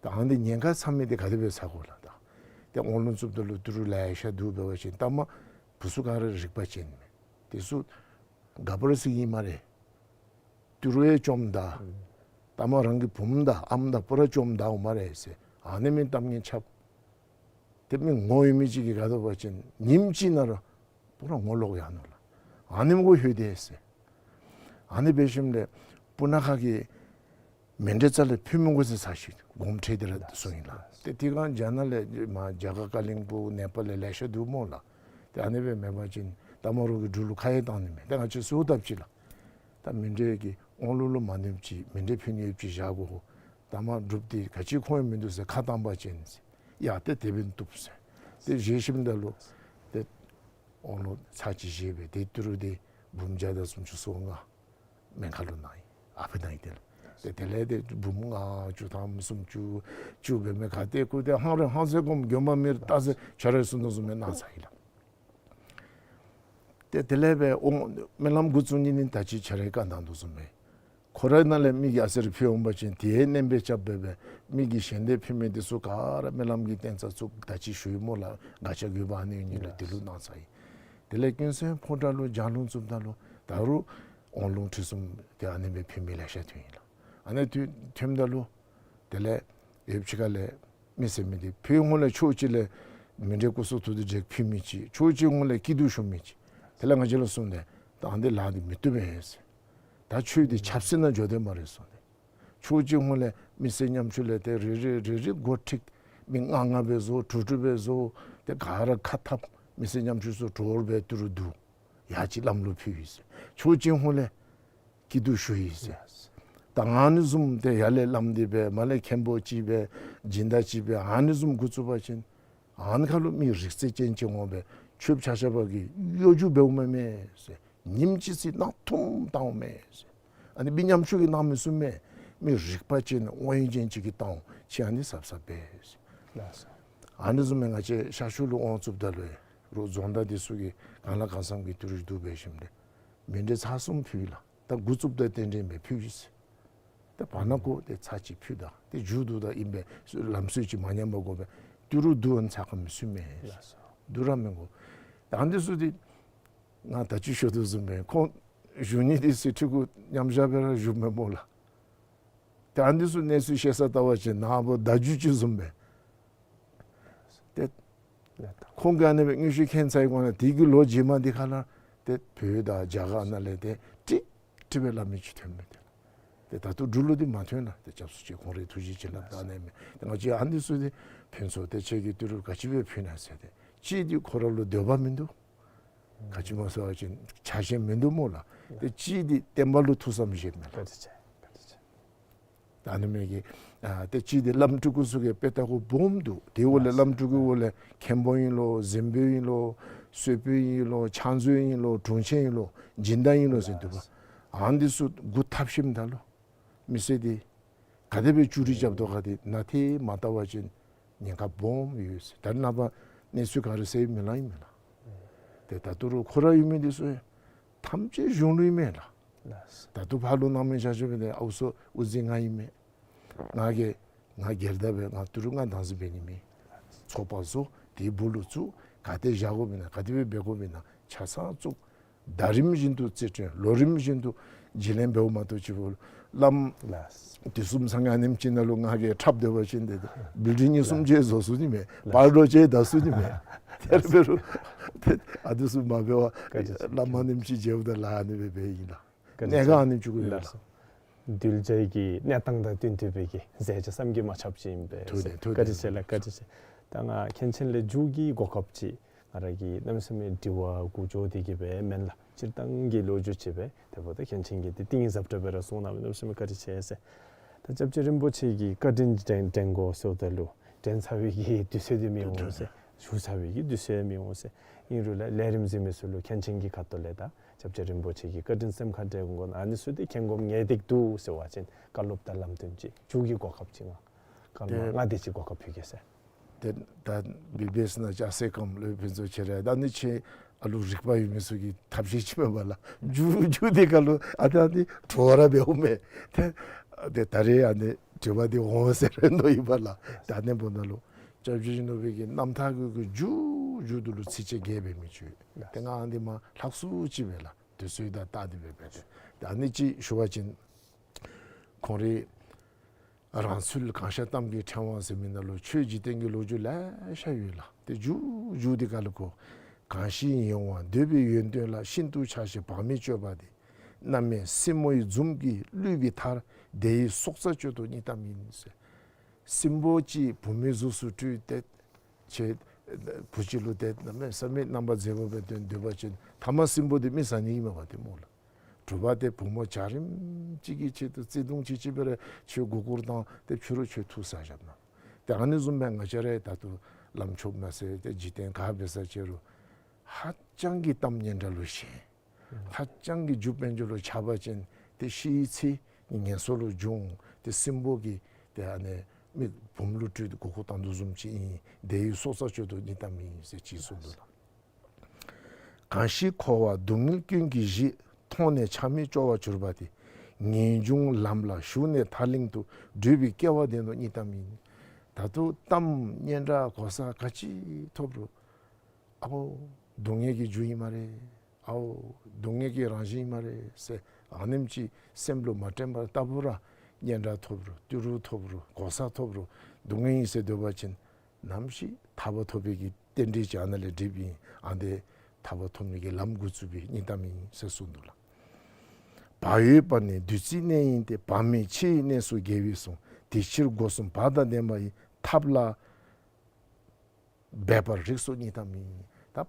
ད་ཨ་ནི་ཉེན་ཁ་ཚ་མི་འདི་ག་དེ་སྦེ་ཚ་དགོ་ལགས། ད་ཏེ་དབང་ལུང་བཙུགསཔ་ད་ལུ་ཏི་རུ་ལེ་ཤ་འདུག་འབད་བ་ཅིན་ལྟ་མ་བུ་ཚུ་ག་ར་རིག་པ་ཅན་མས། དེ་ཚུ་ག་པར་ཟེར་ཨིན་སྨ་རེ། ཏི་རུ་ཡང་བཅོམ་ད། ལྟ་མ་རང་གི་བུམོ་དང་ཨམ་དང་པུ་ར་བཅོམ་ད་འོང་སྨ་རེ་ཟེར། ཨ་ནི་མི་གཏམ་ངན་རྐྱབ། ཏེ་མི་ངོ་ཡོད་མི་ཅིག་གིས་ག་དོ་བ་ཅིན་ཉིནམ་གཅིག་ནང་ར་པུ་ར་ངོ་ལོག་ཡར་ནུག་ལགས། ཨ་ནི་མི་གུ་ལྷོད་དེ་ཟེར། ཨ་ནི་འབད་ཞིནམ་ལས་སྤུ་ན་ཁ་གི་མཎྜལ་རྩ་ལས་ཕུལ་མི་དགོ་ཟེར་ཚར་ཅིག་དགོངསམ་ཁྲེལ་ཏེ་ར་གསུངས་ཡི་ལགས། ཏེ་དེ་སྒང་རྒྱ་ནག་ལས་མར་རྒྱ་གར་ཀ་ལིང་སྦུག་ནེ་པཱལ་ལས་ལེ་ཤ་འདུག་སྨོ་ལགས། ཏེ་ཨ་ནི་སྦེ་མེད་པ་ཅིན་ལྟ་མ་རོགས་ཀྱིས་འབྲུག་ལུ་ཁ་ཡང་བཏང་ནི་མས། ཏེ་ང་བཅས་ཚུ་ལྟ་བུ་ཅིག་ལགས། ད་མཎྜལ་གྱི་དབང་ལུང་ལུ་མ་གནོདཔ་ཅིག་མཎྜལ་ཕུལ་ནི་ཡོདཔ་ཅིག་བཞག་དགོ། ལྟ་མ་སྒྲུབ་སྟེ་ག་ཅི་ཁོང་ཡང་མིན་འདུག་ཟེར་ཁ་བཏང་པ་ཅིན་ཟེར། ཡ་ཏེ་དེ་སྦེ་བཏུབ་ཟེར། ཏེ་བཞེས་ཞིནམ་ད་ལུ་ཏེ་དབང་ལུང་ཚར་གཅིག་བཞེས་སྦེ་ཏེ་ཏི་རུ་འདི་འབུམ་བརྒྱ་དང་སུམ་ཅུ་སོ་ལྔ་སྨན་ཁང་ལུ་གནང་ཡི། ཨ་ཕི་གནང་ཡི། དེ་ལས་ཏེ་དེ་ལས་ཏེ་འབུམ་ལྔ་བཅུ་ཐམ་སུམ་ཅུ་བཅུ་སྦེ་མི་ག་ཏེ་ཁུ་ཏེ་ཧང་རེ་ཧང་ཟེར་གོམ་དགོན་པ་མི་རེ་ལྟ་ཟེར་ཁྱོད་ར་གིས་གསུང་དོ་བཟུམ་སྦེ་གནང་ཚར་ཡི་ལགས། ཏེ་དེ་ལས་སྦེ་དབང་སྨོན་ལམ་འགོ་བཙུགས་ནི་ནི་ད་ཅི་ཁྱོད་ར་གིས་བཀའ་གནང་དོ་བཟུམ་སྦེ་ཁོ་རའི་ནང་ལས་མི་གིས་ཨ་ཙི་རེ་ཕུལ་འོང་པ་ཅིན་དེ་ཡང་བསྣན་པའི་རྐྱབ་སྦེ་སྦེ་མི་གིས་ཞལ་འདེབས་ཕུལ་མི་དེ་ཚུ་ག་ར་སྨོན་ལམ་གྱི་རྟེན་རྩ་བཙུགས་ད་ཅི་ཞུ་ཡི་སྨོ་ལགས། ག་ཅི་དགོཔ་ཨ་ནི་ཡོད་ནི་ལགས། དེ་ལུ་གནང་ཚར་ཡི། དེ་ལས་ཀུན་གསལ་ཕོ་བྲང་ལུ་ལྗགས་ལུང་བཙུགསཔ་ད་ལུ་ད་རུང་དབང་ལུང་ཁྲིད་གསུམ་དེ་ཨ་ནི་སྦེ་ཕུལ་མི་ལེ་ཤ་ཐོན་ཡི་ལགས། ཨ་ནི་ཐོན་ཐོནམ་ད་ལུ་དེ་ལས་ཡོདཔ་ཅིག་ཁ་ལས་མི་ཟེར་མི་འདི་ཕར་ཧོང་ལས་ཕྱོགས་གཅིག་ལས་མཎྜལ་སྐུ་གསུང་ཐུགས་རྟེན་བསྒྲལ་ཕུལ་མི་ཅིག་ཕྱོགས་གཅིག་ཧོང་ལས་སྐྱིད་སྡུག་ཞུ་མི་ཅིག། དེ་ལས་ང་བཅས་ལུ་གསུངས་ཏེ་ད་ཨ་ནི་ལཱ་འདི་མི་བཏུབ་པས་ཟེར། ད་ཆོས་འདི་ཆབ་སྲིད་ནང་འགྱོ་དོ་སྨ་རེ་གསུངས་ཏེ། ཕྱོགས་གཅིག་ཧོང་ལས་མི་སེར་ཉམ་ཆུང་ལས་ཏེ་རེ་རེ་རེ་རེ་འགོ་ཁྲིད་མི་ལྔ་ལྔ་སྦེ་བཟོ་དྲུག་དྲུག་སྦེ་བཟོ་ཏེ་ག་ར་ཁ་འཐབ་མི་སེར་ཉམ་ཆུང་ཚུ་གྲོགས་སྦེ་ཏི་རུ་བསྡུ། ཡ་གཅིག་བླམ་ལུ་ཕུལ་ཡི་ཟེར། ཕྱོགས་གཅིག་ཧོང་ལས་སྐྱིད་སྡུག་ཞུ་ཡི་ཟེར། ད་ཨ་ནི་བཟུམ་ཏེ་ཡར་ལས་བླམ་འདི་སྦེ་མར་ལས་མཁན་པོ་ཅིག་སྦེ་སྦྱིན་བདག་ཅིག་སྦེ་ཨ་ནི་བཟུམ་འགོ་བཙུགས་པ་ཅིན་ཨ་ནི་ཁར་ལུ་མི་རིག་རྩལ་ཅན་ཅིག་འོང་སྦེ་ཆོསཔ་ཆ་ཁྱབ་ཀྱིས་གཡོ་སྒྱུ་འབདཝ་མས་མས་ཟེར། ཉིནམ་གཅིག་ཚེ་ནང་ཐུམ་བཏང་འོང་མས་ཟེར། ཨ་ནི་མི་ཉམ་ཆུང་གིས་གནང་མི་ཚུགས་མས། མི་རིག་པ་ཅན་དབང་ཡོད་ཅན་ཅིག་གིས་བཏང་འོང་། ཁྱེད་ཨ་ནི་ཟབ་ཟབ་འབད་ཟེར། ལགས་སོ། ཨ་ནི་བཟུམ་སྦེ་ང་བཅས་ཤར་ཕྱོགས་ལུ་དབང་བཙུགསཔ་ད་ལུ་རོགས་རྫོང་བདག་འདི་ཚུ་གིས་གང་ལ་གང་འཚམས་ཀྱི་ཏི་རུ་བསྡུ་འབད་ཞིནམ་ལས་མཎྜལ་ཚར་གསུམ་ཕུལ་ཡི་ལགས། ད་འགོ་བཙུགསཔ་ད་རྟེན་འབྲེལ་མས་ཕུལ་ཡི་ཟེར། ད་བར་ན་ཁོ་ཏེ་ཚར་གཅིག་ཕུལ་ད་ཏེ་མཇུག་བསྡུ་ད་ཨིན་པས། ལམ་སྲོལ་ཅིག་མ་ཉམས་པ་དགོ་པས། ཏི་རུ་བསྡུ་འོང་ཚར་ག་མི་ཚུགས་མས། ལགས་སོ། བསྡུ་ར་མི་དགོ། ད་ཨ་ནི་ཚུ་འདི་ང་ད་ཅི་ཞུ་དོ་བཟུམ་སྦེ་ཁོང་བཞུགས་ནི་འདི་ཚུ་ཁྲི་གུ་མཉམ་བཞག་སྦེ་ར་བཞུགས་མས་སྨོ་ལགས། ཏེ་ཨ་ནི་ཚུ་གནས་ཚུལ་ཤེས་ས་བལྟ་བ་ཅིན་ནཱ་བུ་བརྡ་བརྒྱུད་ཅིག་བཟུམ་སྦེ། ཏེ་ཁོང་གིས་ཨ་ནི་སྦེ་དངོས་ཤུགས་མཁྱེན་ཚར་བའི་སྒང་ལས་དེ་གི་ལོ་རྗེས་མ་འདི་ཁ་ལས་ཏེ་བོད་དང་རྒྱ་གར་ནང་ལས་ཏེ་ཀྲིག་ཀྲི་སྦེ་སླབ་མི་ཅིག་ཐོན་མས། ཏེ་ཏེ་ད་ལྟོ་འབྲུག་ལུ་འདི་མ་ཐོན་ལགས། ཏེ་སྐྱབས་སུ་མཆི་ཁོང་རའི་ཐུགས་རྗེ་བྱིན་རླབས་ད་ཨ་ནི་མས། ཏེ་ང་བཅས་ཨ་ནི་ཚུ་འདི་ཕུན་ཚོགས་ཏེ་ཁྱེད་ཀྱིས་ཏི་རུ་ག་ཅི་སྦེ་ཕུལ་ན་ཟེར་ཏེ་གཅིག་འདི་ཁོ་ར་ལུ་འདོད་པ་མིན་འདུག། ག་ཅི་སྨོ་ཟེར་བ་ཅིན་ཆགས་ཞེན་མིན་འདུག་སྨོ་ལགས། ཏེ་གཅིག་འདི་བསྟན་པ་ལུ་ཐུགས་བསམ་བཞེསཔ་མས་ལགས། བཀའ་དྲིན་ཆེ། བཀའ་དྲིན་ཆེ། ད་ཨ་ནི་མས་ཀྱི་ཨ་ཏེ་གཅིག་འདི་བླམ་སྤྲུལ་སྐུ་ཚུ་གིས་དཔེ་ལྟ་བུ་སྦོམ་འདུག། དེ་འོག་ལས་བླམ་སྤྲུལ་སྐུ་འོག་ལས་མཁན་པོ་ཨིན་ལོ་གཟིམ་དཔོན་ཨིན་ལོ་གསོལ་དཔོན་ཨིན་ལོ་ཕྱག་མཛོད་ཨིན་ལོ་དྲུང་ཆེན་ཨིན་ལོ་སྦྱིན་བདག་ཨིན་ལོ་ཟེར་འདུག་པ། ཨ་ནི་ཚུ་འགོ་འཐབ་ཞིནམ་ད་ལུ་མི་སེར་འདི་ག་དེ་སྦེ་ཅུ་རིས་རྐྱབ་དོ་ག་འདི་ནང་ཏེ་མ་བལྟ་བ་ཅིན་ཉེན་ཁ་སྦོམ་ཡོད་ཟེར། ད་ནངས་པ་གནས་ཚུལ་ག་ར་གསལ་མི་ལང་ཨིན་མས་ལགས། ཏེ་ད་ལྟོ་ར་ཁོ་ར་ཡོད་མི་འདི་ཚུ་ཐམས་ཅད་གཞུང་ལུ་ཨིན་མས་ལགས། ད་ལྟོ་ཕར་ལུ་གནང་མི་ཆ་ཁྱབ་འདི་ཨའུ་ཚོ་དབུ་འཛིན་ང་ཨིན་མས། ང་གིས་ང་སྒེར་བདག་སྦེ་ང་ཏི་རུ་ང་བདག་འཛིན་འབད་ནི་མེད། ཚོགས་པ་བཟོ། དེ་སྦུག་ལུ་བཙུགས། ག་ཏེ་བཞག་དགོ་མི་ན་ག་དེ་སྦེ་འབད་དགོ་མི་ན་ཆ་ཚང་བཙུགས། ཟླ་རིམ་བཞིན་དུ་རྩིས་སྤྲོད། ལོ་རིམ་བཞིན་དུ་བརྗེ་ལེན་འབདཝ་མ་གཏོགས་ཅིག་པོ་བླམ་ལགས། དུས་གསུམ་སངས་རྒྱས་ཨ་ནེམ་ཅིག་ནང་ལུ་ང་གིས་འཁྲབ་སྡོད་པ་ཅིན་ཏེ་བིལ་ཌིང་གཉིས་གསུམ་ལགས། ཅིག་བཟོ་ཚུགས་ནི་མས། ལགས། པར་ལོག་ཅིག་བལྡག་ཚུགས་ནི་མས། དེ་འབད་རུང་ཏེ་ཨ་དུས་ཚུ་མ་འབད་བར་བཀའ་དྲིན་ཆེ། བླམ་ཨ་ནེམ་ཅིག་མཇལཝ་ད་ལཱ་ཨ་ནི་སྦེ་འབད་ཡི་ལགས། བཀའ་དྲིན་ཆེ། གནད་འགག་ཨ་ནེམ་ཅིག་གུ་ཡོད་ལགས། ལགས་སོ། གདུལ་བྱའི་གི་གནས་སྟངས་དང་བསྟུན་ཏེ་སྦེ་གི་མཛད་བྱ་བསམ་གྱིས་མ་ཁྱབ་ཅིག་ཨིན་པས། ཐུགས་བདེ་ཐུགས་བདེ། བཀའ་དྲིན་ཆེ་ལགས། བཀའ་དྲིན་ཆེ། ད་ང་མཁན་ཆེན་ལས་མཇུག་གི་གོ་སྐབས་ཅིག་ང་ར་གི་གནམ་མེད་ས་མེད་དྲི་བ་འགོ་འགྱོ་སྟེ་གི་སྦེ་མེན་ལགས། སྤྱིར་བཏང་གི་ལོ་རྒྱུས་ཅིག་སྦེ་དེ་འབདཝ་ད་མཁན་ཆེན་གྱིས་འདི་གཏིང་ཟབ་དྲགས་སྦེ་ར་གསུངས་གནང་བས་གནམ་མེད་ས་མེད་བཀའ་དྲིན་ཆེ་ཟེར། ད་ སྐྱབས་རྗེ་རིན་པོ་ཆེ་གི་བཀའ་དྲིན་དྲན་དྲན་དགོ་ཟེརཝ་ད་ལུ་དྲན་ཚར་བའི་གི་དུས་ཚོད་འདི་མི་འོང་ཟེར། ཞུ་ཚར་བའི་གི་དུས་ཚོད་མི་འོང་ཟེར། ཨིན་རུང་ལས་ལས་རིམ་གཟིགས་མི་ཚུ་ལུ་མཁན་ཆེན་གྱི་ཁ་ཐུག་ལས་ད་སྐྱབས་རྗེ་རིན་པོ་ཆེ་གི་བཀའ་དྲིན་སེམས་ཁར་དྲན་དགོ་ན་ཨ་ནི་ཚུ་འདི་མཁྱེན་དགོཔ་ངེས་ཏིག་འདུག་ཟེར་བ་ཅིན་བཀའ་སློབ་དང་ལམ་སྟོན་ཅིག་མཇུག་གི་གོ་སྐབས་ཅིག་ང་བཀའ་སློབ་ཏེ་ང་དེ་ཅིག་གོ་སྐབས་ཕུལ་གེ་ཟེར། ཏེ་ད་བི་བི་ཨེསི་ནང་ཅིག་ཨ་ཙི་ཀམ་ལོ་ཕུན་ཚོགས་ཁྱེད་ར་ད་ནི་ཁྱེད་ཨ་ལུ་རིག་པ་ཡོད་མི་ཚུ་གི་ཐབས་ཤེས་ཅིག་མེན་པ་ལགས། མཇུག་མཇུག་འདི་ཁར་ལུ་ཨ་ད་འདི་བྲོ་བ་ར་འབདཝ་མས། ཏེ་ཏེ་ད་རེས་ཨ་ནི་དྲི་བ་འདི་འོང་ཟེར་མནོ་ཡི་པ་ལགས། ད་ནི་འབདཝ་ད་ལུ་སྐྱབས་རྗེ་ཡིད་བཞིན་ནོར་བུ་གི་རྣམ་ཐར་གྱི་གི་མཇུག་མཇུག་ཏུ་ལུ་ཚིགས་བཅད་བརྒྱད་འབད་མི་ཅིག་ཡོད། ཏེ་ང་ཨ་ནི་མ་ལྷག་སུ་ཅིག་སྦེ་ལགས་དུས་ཚོད་དང་བལྟ་སྟེ་སྦེ་འབད་དེ། ད་ཨ་ནི་ཅིག་ཞུ་བ་ཅིན་ཁོང་རའི་རང་ཚུལ་གང་ཤར་གཏམ་གྱི་ཕྲེང་བ་ཟེར་མི་ནང་ལུ་ཆོས་འཇིག་རྟེན་གྱི་ལོ་རྒྱུས་ལེ་ཤ་ཡོད་ལགས། ཏེ་མཇུག་མཇུག་འདི་ཁར་ལུ་ཁོ། གང་ཞིག་ཡིད་འོང་བ་འདོད་པའི་ཡོན་ཏན་ལ། ཤིན་ཏུ་ཆགས་ཞེན་བག་མེད་སྤྱོད་པ་དེ། རྣམ་སྨིན་སྲིན་མོ་ཡི་འཛུམ་གྱིས་བསླུས་པའི་མཐར། དེ་ཡི་སྲོག་རྩ་གཅོད་དོ་སྙིང་གཏམ་ཡིན་ཟེར། སྲིན་པོ་ཅིག་བུམོའི་གཟུགས་སུ་སྤྲུལ་ཏེ་ཁྱེད་བུ་ཅིག་ལུ་ཏེ་གནམ་མེད་ས་མེད་རྣམ་པ་མཛེས་པོ་སྦེ་སྟོན་སྡོད་པ་ཅིན་ཐ་མ་སྲིན་པོ་འདི་མི་བཟའ་ནི་ཨིན་མས་པ་ཏེ་སྨོ་ལགས། དྲོ་པ་ཏེ་བུམོ་འཇའ་རིསམོ་ཅིག་གི་ཆེད་དུ་བརྩེ་གདུང་ཆེ་ཆེ་སྦེ་ར་ཁྱོད་མགུ་སྐོར་བཏང་སྟེ་ཕྱི་རུ་ཁྱོད་འཐུ་ཟ་བཞགཔ་ན། ཏེ་ཨ་ནི་བཟུམ་སྦེ་ང་བཅས་ར་ད་ལྟོ་བླམ་ཆོསཔ་མ་ཚད་ཏེ་འཇིག་རྟེན་ག་འབད་ས་ཅི་རུང་ཧ་ཅང་གི་གཏམ་སྙན་གྲགས་ལུ་ཞེན། ཧ་ཅང་གི་རྒྱུ་དཔལ་འབྱོར་ལུ་ཆགས་པ་ཅིན་ཏེ་ཤི་བའི་ཚེ་ངན་སོང་ལུ་འབྱུང་། ཏེ་སྲིན་པོ་གིས་ཏེ་ཨ་ནི་མི་བུམོ་ལུ་སྤྲུལ་ཏེ་མགུ་སྐོར་བཏང་དོ་བཟུམ་ཅིག་ཨིན། དེ་ཡི་སྲོག་རྩ་གཅོད་དོ་སྙིང་གཏམ་ཡིན་ཟེར་ཅིག་གསུངས་འདུག་ལགས། གང་ཞིག་འཁོར་བ་སྡུག་བསྔལ་ཀུན་གྱི་གཞི། མཐོང་ནས་ཆགས་མེད་སྐྱོ་བར་གྱུར་པ་དེ། ངེས་འབྱུང་ལམ་ལ་ཞུགས་ནས་ཐར་གླིང་དུ། བགྲོད་པའི་སྐལ་བ་ལྡན་ནོ་སྙིང་གཏམ་ཡིན། ད་ལྟོ་གཏམ་སྙན་གྲགས་གོ་ས་ག་ཅི་ཐོབ་རུང་ཨ་ཕོ་སྡུག་བསྔལ་གྱི་རྒྱུ་ཨིན་སྨ་རེ། ཨའོ་སྡུག་བསྔལ་གྱི་རང་བཞིན་ཨིན་སྨ་རེ་ཟེར་ཨ་ནེམ་ཅིག་སེམས་ལུ་མ་དྲན་པར་ལྟ་བུ་ར་སྙན་གྲགས་ཐོབ་རུང་ཏི་རུ་ཐོབ་རུང་གོ་ས་ཐོབ་རུང་སྡུག་བསྔལ་ཨིན་ཟེར་སྡོད་པ་ཅིན་ནམ་ཞིག་ཐར་པ་ཐོབ་པའི་གི་རྟེན་འབྲེལ་ཅིག་ཨ་ནཱ་ལས་འགྲིགཔ་ཨིན། ཨ་ནི་ཐར་པ་ཐོབ་ནི་གི་ལམ་འགོ་བཙུགས་པའི་སྙིང་གཏམ་ཨིན་ཟེར་གསུངས་འདུག་ལགས། བག་ཡོད་པ་ནི་བདུད་རྩིའི་གནས་ཡིན་ཏེ། བག་མེད་ཕྱི་ཡི་གནས་སུ་རྒྱལ་བས་གསུངས། དེ་ཕྱིར་སྒོ་གསུམ་བག་དང་ལྡན་པ་ཡི། ཐབས་ལ་འབད་པར་རིགས་སོ་སྙིང་གཏམ་ཡིན། ད་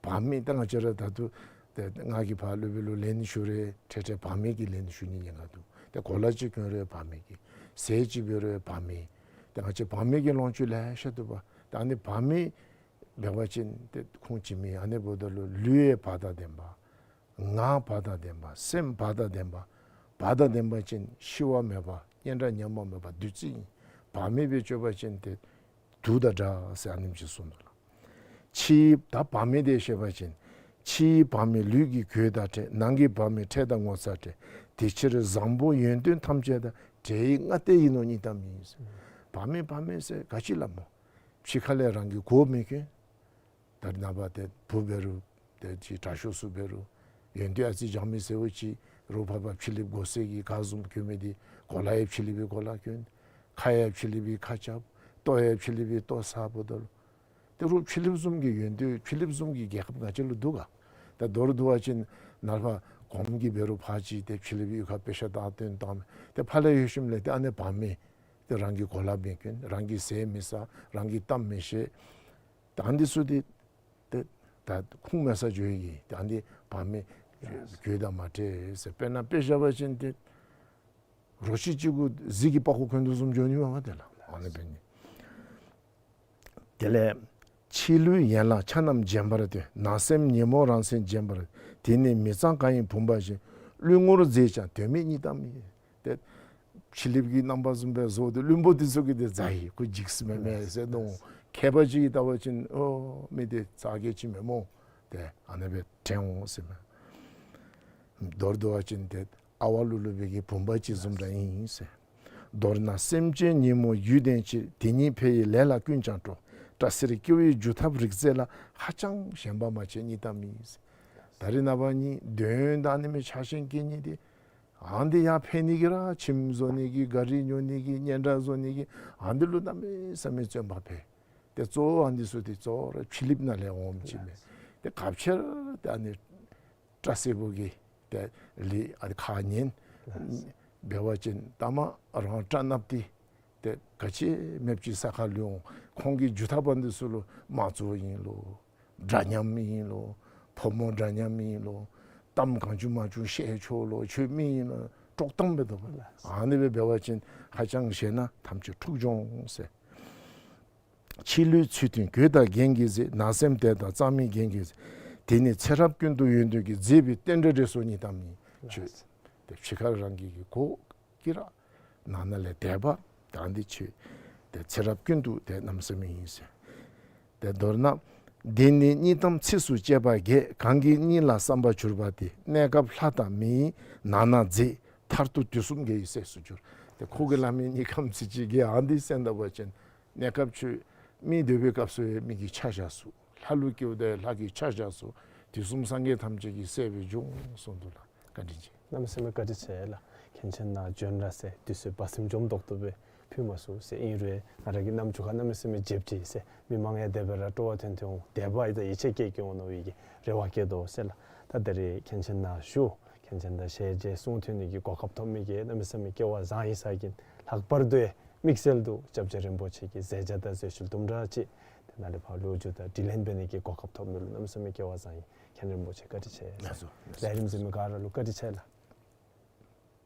བག་མེད་ད་ང་བཅས་ར་ད་ལྟོ་ཏེ་ང་གིས་ཕར་སློབ་དཔོན་ལུ་ལན་ཞུ་རུང་ཏེ་ཏེ་བག་མེད་ཀྱི་ལན་ཞུ་ནི་ཉེན་ཁ་འདུག། ཏེ་གོ་ལ་ཅིག་གྱོན་རུང་བག་མེད་ཀྱི། ཟས་ཅིག་འབད་རུང་བག་མེད། ཏེ་ང་བཅས་བག་མེད་ཀྱི་ལོངས་སྤྱོད་ལེ་ཤ་འདུག་པ། ད་ཨ་ནི་བག་མེད་འབད་བ་ཅིན་ཏེ་ཁུངས་ཅིག་མེད། ཨ་ནི་འབདཝ་ད་ལུ་ལུས་ཡང་བག་དང་ལྡན་པ། ངག་བག་དང་ལྡན་པ། སེམས་བག་དང་ལྡན་པ། བག་དང་ལྡན་པ་ཅིན་ཤི་བ་མེད་པ། སྙན་གྲགས་ཉམས་པ་མེད་པ་བདུད་རྩི་ཨིན། བག་མེད་སྦེ་སྤྱོད་པ་ཅིན་ཏེ་དུག་དང་འདྲ་ཟེར་ཨ་ནེམ་ཅིག་གསུངས་འདུག་ལགས། ཕྱིའི་ད་བག་མེད་དེ་བཤད་པ་ཅིན་ཕྱིའི་བག་མེད་ལུས་ཀྱི་གོས་དང་འདྲ། ནང་གི་བག་མེད་ཕྲད་དང་ངོ་ཚ་འདྲ། དེ་ཕྱིར་བཟང་པོ་ཡོན་ཏན་ཐམས་ཅད་དང་། བྲལ་བའི་ལྔ་སྟེ་ཡིན་ནོ་སྙིང་གཏམ་ཡིན། བག་མེད་བག་མེད་ཟེར་ག་ཅི་སླབ་སྨོ། ཕྱི་ཁ་ལས་རང་གི་གོ་མི་གྱོན། ད་རེས་ནངས་པ་ཏེ་བུ་འབད་རུང་ཏེ་ཅིག་དྲག་ཤོས་ཚུ་འབད་རུང་ཡོན་ཏན་ཨ་ཙི་སྦྱང་མི་ཟེརཝ་ཅིག་རོགས་ཕར་ཕར་ཕྱི་གླིངཔ་གོ་ས་གི་ག་བཟུམ་གྱོན་མི་འདི་གོ་ལ་ཡང་ཕྱི་གླིངཔ་གི་གོ་ལ་གྱོན། ཁ་ཡང་ཕྱི་གླིངཔ་གི་ཁ་རྐྱབ། ལྟོ་ཡང་ཕྱི་གླིངཔ་གི་ལྟོ་ཟ་འབདཝ་ད་ལུ་ཏེ་རོགས་ཕྱི་གླིངཔ་བཟུམ་གྱི་ཡོན་ཏན་ཕྱི་གླིངཔ་བཟུམ་གྱི་རྒྱལ་ཁབ་ང་བཅས་ལུ་འདུག་ག། ད་མདོར་བསྡུ་བ་ཅིན་ནཱ་ལས་ཕར་གོངམ་གིས་འབད་རུང་ཕར་ཅིག་ཏེ་ཕྱི་གླིངཔ་གཡུས་ཁར་དཔེ་ཆ་བལྟ་སྟོན་བཏང་། ཏེ་ཕར་ལས་ཡར་ཞིནམ་ལས་ཏེ་ཨ་ནི་བག་མེད། ཏེ་རང་གི་གོ་ལ་མི་གྱོན། རང་གི་ཟས་མི་ཟ། རང་གི་གཏམ་མི་བཤད། ད་འདི་ཚུ་འདི་ཏེ་ད་ཁུངས་མེད་སར་འགྱོ་ཡི། ད་འདི་བག་མེད་གོས་དང་མ་འདྲ་ཟེར། དཔེར་ན་དཔེ་བཞག་པ་ཅིན་ཏེ་རོ་ཁྱི་ཅིག་གུ་གཟིག་གི་པགས་ཀོ་གྱོན་དོ་བཟུམ་འགྱོ་ནི་མས་པ་ཏེ་ལགས། ཨ་ནི་འབད་ནི། དེ་ལས་ཕྱི་ལུས་ཡན་ལག་ཆ་རྣམས་བརྗེན་པར་འདོད། ནང་སེམས་ཉོན་མོངས་རང་མཚན་བརྗེན་པར། དེ་ནི་མི་གཙང་གང་ཡིན་བུམ་པ་བཞིན། བླུན་ངོར་མཛེས་ཀྱང་དོན་མེད་སྙིང་གཏམ་ཡིན། ཏེ་ཕྱི་གླིངཔ་གི་རྣམ་པ་བཟུམ་སྦེ་བཟོ་སྟེ་བླུན་པོ་འདི་ཚུ་གིས་ཏེ་མཛའ་ཡི། ཁོ་འཇིགས་སུ་མེད་མས་ཟེར་མནོ། མཁས་པ་ཅིག་གིས་བལྟ་བ་ཅིན་ཨོ་མི་འདི་རྩ་གི་ཅིག་མེན་སྨོ། ཏེ་ཨ་ནི་སྦེ་དྲན་འོང་ཟེར་མས། མདོར་བསྡུ་བ་ཅིན་ཏེ་ཨ་ཝ་ལུ་ལུ་སྦེ་གི་བུམ་པ་ཅིག་བཟུམ་ར་ཨིན་ཟེར། མདོར་ན་སེམས་ཅན་ཉོན་མོངས་རྒྱུད་ལྡན་ཕྱིར། དེ་ཉིད་འཕེལ་བའི་ལས་ལ་ཀུན་ཀྱང་སྤྲོ། སྐྲ་སེར་སྐྱེ་བའི་འཇུག་ཐབས་རིག་རྩལ་ལ། ཧ་ཅང་ཞེན་པ་མ་བྱེད་སྙིང་གཏམ་ཡིན་ཟེར། ད་རེས་ནངས་པ་ནི་དོན་དག་ནི་མི་ཆགས་ཞེན་སྐྱེ་ནི་འདི་ཨ་ནི་འདི་ཡར་འཕེལ་ནི་གི་ར་ཁྱིམ་བཟོ་ནི་གི་གཱ་རི་ཉོ་ནི་གི་སྙན་གྲགས་བཟོ་ནི་གི་ཨ་ནི་འདི་ལུ་གནམ་མེད་ས་མེད་བརྩོན་པ་འཕེལ། ཏེ་གཙོ་བོ་ཨ་ནི་འདི་ཚུ་འདི་གཙོ་བོ་ར་ཕྱི་གླིངཔ་ནང་ལས་འོངམ་ཅིག་མས། ཏེ་ག་ཅི་ར་ཏེ་ཨ་ནི་སྐྲ་སེརཔོ་གིས་ཏེ་ལས་ཨ་ནི་ཁ་ཉན་འབད་བ་ཅིན་ལྟ་མ་རང་སྐྲ་གནགཔོ་འདི་ཏེ་ག་ཅི་མེདཔ་ཅིག་ས་ཁར་ལུས་འོང་། ཁོང་གི་འཇུག་ཐབས་པ་འདི་ཚུ་ལུ་དམངས་གཙོ་ཨིན་ལོ། འདྲ་མཉམ་ཨིན་ལོ། ཕོ་མོ་འདྲ་མཉམ་ཨིན་ལོ། གཏམ་གང་བྱུང་མང་བྱུང་བཤད་ཆོག་ལོ། ཁྱོད་མི་ཨིན་ལོ། དཀྲོག་གཏམ་སྦེ་འདུག་པ། ལགས། ཨ་ནི་སྦེ་འབད་བ་ཅིན་ཧ་ཅང་བཤད་ན་ཐམས་ཅད་འཁྲུག་འགྱོ་འོང་ཟེར། ཕྱི་ལུས་ཚུལ་མཐུན་གོས་དང་རྒྱན་གྱིས་གཟིགས། ནང་སེམས་དད་དང་གཙང་མའི་རྒྱན་གྱིས་གཟིགས། དེ་ནི་ཚེ་རབས་ཀུན་ཏུ་ཡོན་ཏན་གྱིས། མཛེས་པའི་རྟེན་འབྲེལ་རེ་སོགས་ཉིད་དང་མི་འཆོས། ལགས། ཏེ་ཕྱི་ཁར་རང་གི་གོས་ཀྱིས་ར་ནང་ན་ལས་དད་པ་དང་འདི་ཆོས་ཏེ་ཚེ་རབས་ཀུན་ཏུ་ཏེ་གནམ་མེད་ས་མེད་ཨིན་ཟེར། ཏེ་མདོར་ན། འདི་ནི་གཉིད་དམ་ཚིགས་སུ་བཅད་པ་བརྒྱད། གང་གིས་གཉིད་ལ་བསམ་པ་གྱུར་པ་དེ། གནས་སྐབས་ལྷ་དང་མི་ཡི་ནང་ན་མཛེས། མཐར་ཐུག་དུས་གསུམ་དགེ་བའི་སྲས་སུ་འགྱུར། ཏེ་ཁོ་གིས་སླབ་མི་གཉིད་དམ་ཚིགས་བཅད་ཀྱི་ཨ་འདི་གསན་ད་པ་ཅིན་གནས་སྐབས་ཁྱོད་མི་སྡོད་པའི་སྐབས་སུ་ཡང་མི་གི་ཆ་བཞག་ཚུགས། ལྷ་ལུ་སྐྱེཝ་ད་ལྷ་གི་ཆ་བཞག་ཚུགས། དུས་གསུམ་སངས་རྒྱས་ཐམས་ཅད་ཀྱི་སྲས་སྦེ་འགྱོ་འོང་གསུངས་འདུག་ལགས། བཀའ་དྲིན་ཆེ། གནམ་མེད་ས་མེད་བཀའ་དྲིན་ཆེ་ལགས། མཁན་ཆེན་ནཱ་བྱོན་ར་ཟེར་དུས་ཚོད་བར་སེང་འཇོམས་ཏོག་ཏོ་སྦེ་ཕུལ་མ་ཚུགས་ཟེར་ཨིན་རུང་ང་ར་གི་རྣམ་ཅོ་ཁར་གནམ་མེད་ས་མེད་འཇེབས་ཅི་ཟེར་མི་མང་ཡང་དེ་སྦེ་ར་སྤྲོ་བ་ཐོན་ཐོན་འོང་། དད་པ་ཡི་དང་ཡིད་ཆེས་བསྐྱེད་བསྐྱེད་འོང་མནོ་བའི་གི་རེ་བ་བསྐྱེད་དོ་ཟེར་ལགས། ད་ད་རེས་མཁན་ཆེན་ནཱ་ཞུ་མཁན་ཆེན་དང་ཞལ་མཇལ་གསུང་ཐོས་ནི་གི་གོ་སྐབས་ཐོབ་མི་གི་གནམ་མེད་ས་མེད་སྐལ་བ་བཟང་ཡི་ཟེར་གིན་ལྷག་པར་དུ་ཡང་དམིགས་བསལ་དུ་སྐྱབས་རྗེ་རིན་པོ་ཆེ་གི་མཛད་བྱ་དང་མཛད་ཤུལ་དུམ་གྲ་ཅིག་དེ་ནང་ལས་ཕར་ལོ་རྒྱུས་དང་དྲི་ལན་འབད་ནི་གི་གོ་སྐབས་ཐོབ་མི་ལུ་གནམ་མེད་ས་མེད་སྐལ་བ་བཟང་ཡི། མཁན་རིན་པོ་ཆེ་བཀའ་དྲིན་ཆེ། ལགས་སོ། ལས་རིམ་གཟིགས་མི་ག་ར་ལུ་བཀའ་དྲིན་ཆེ་ལགས།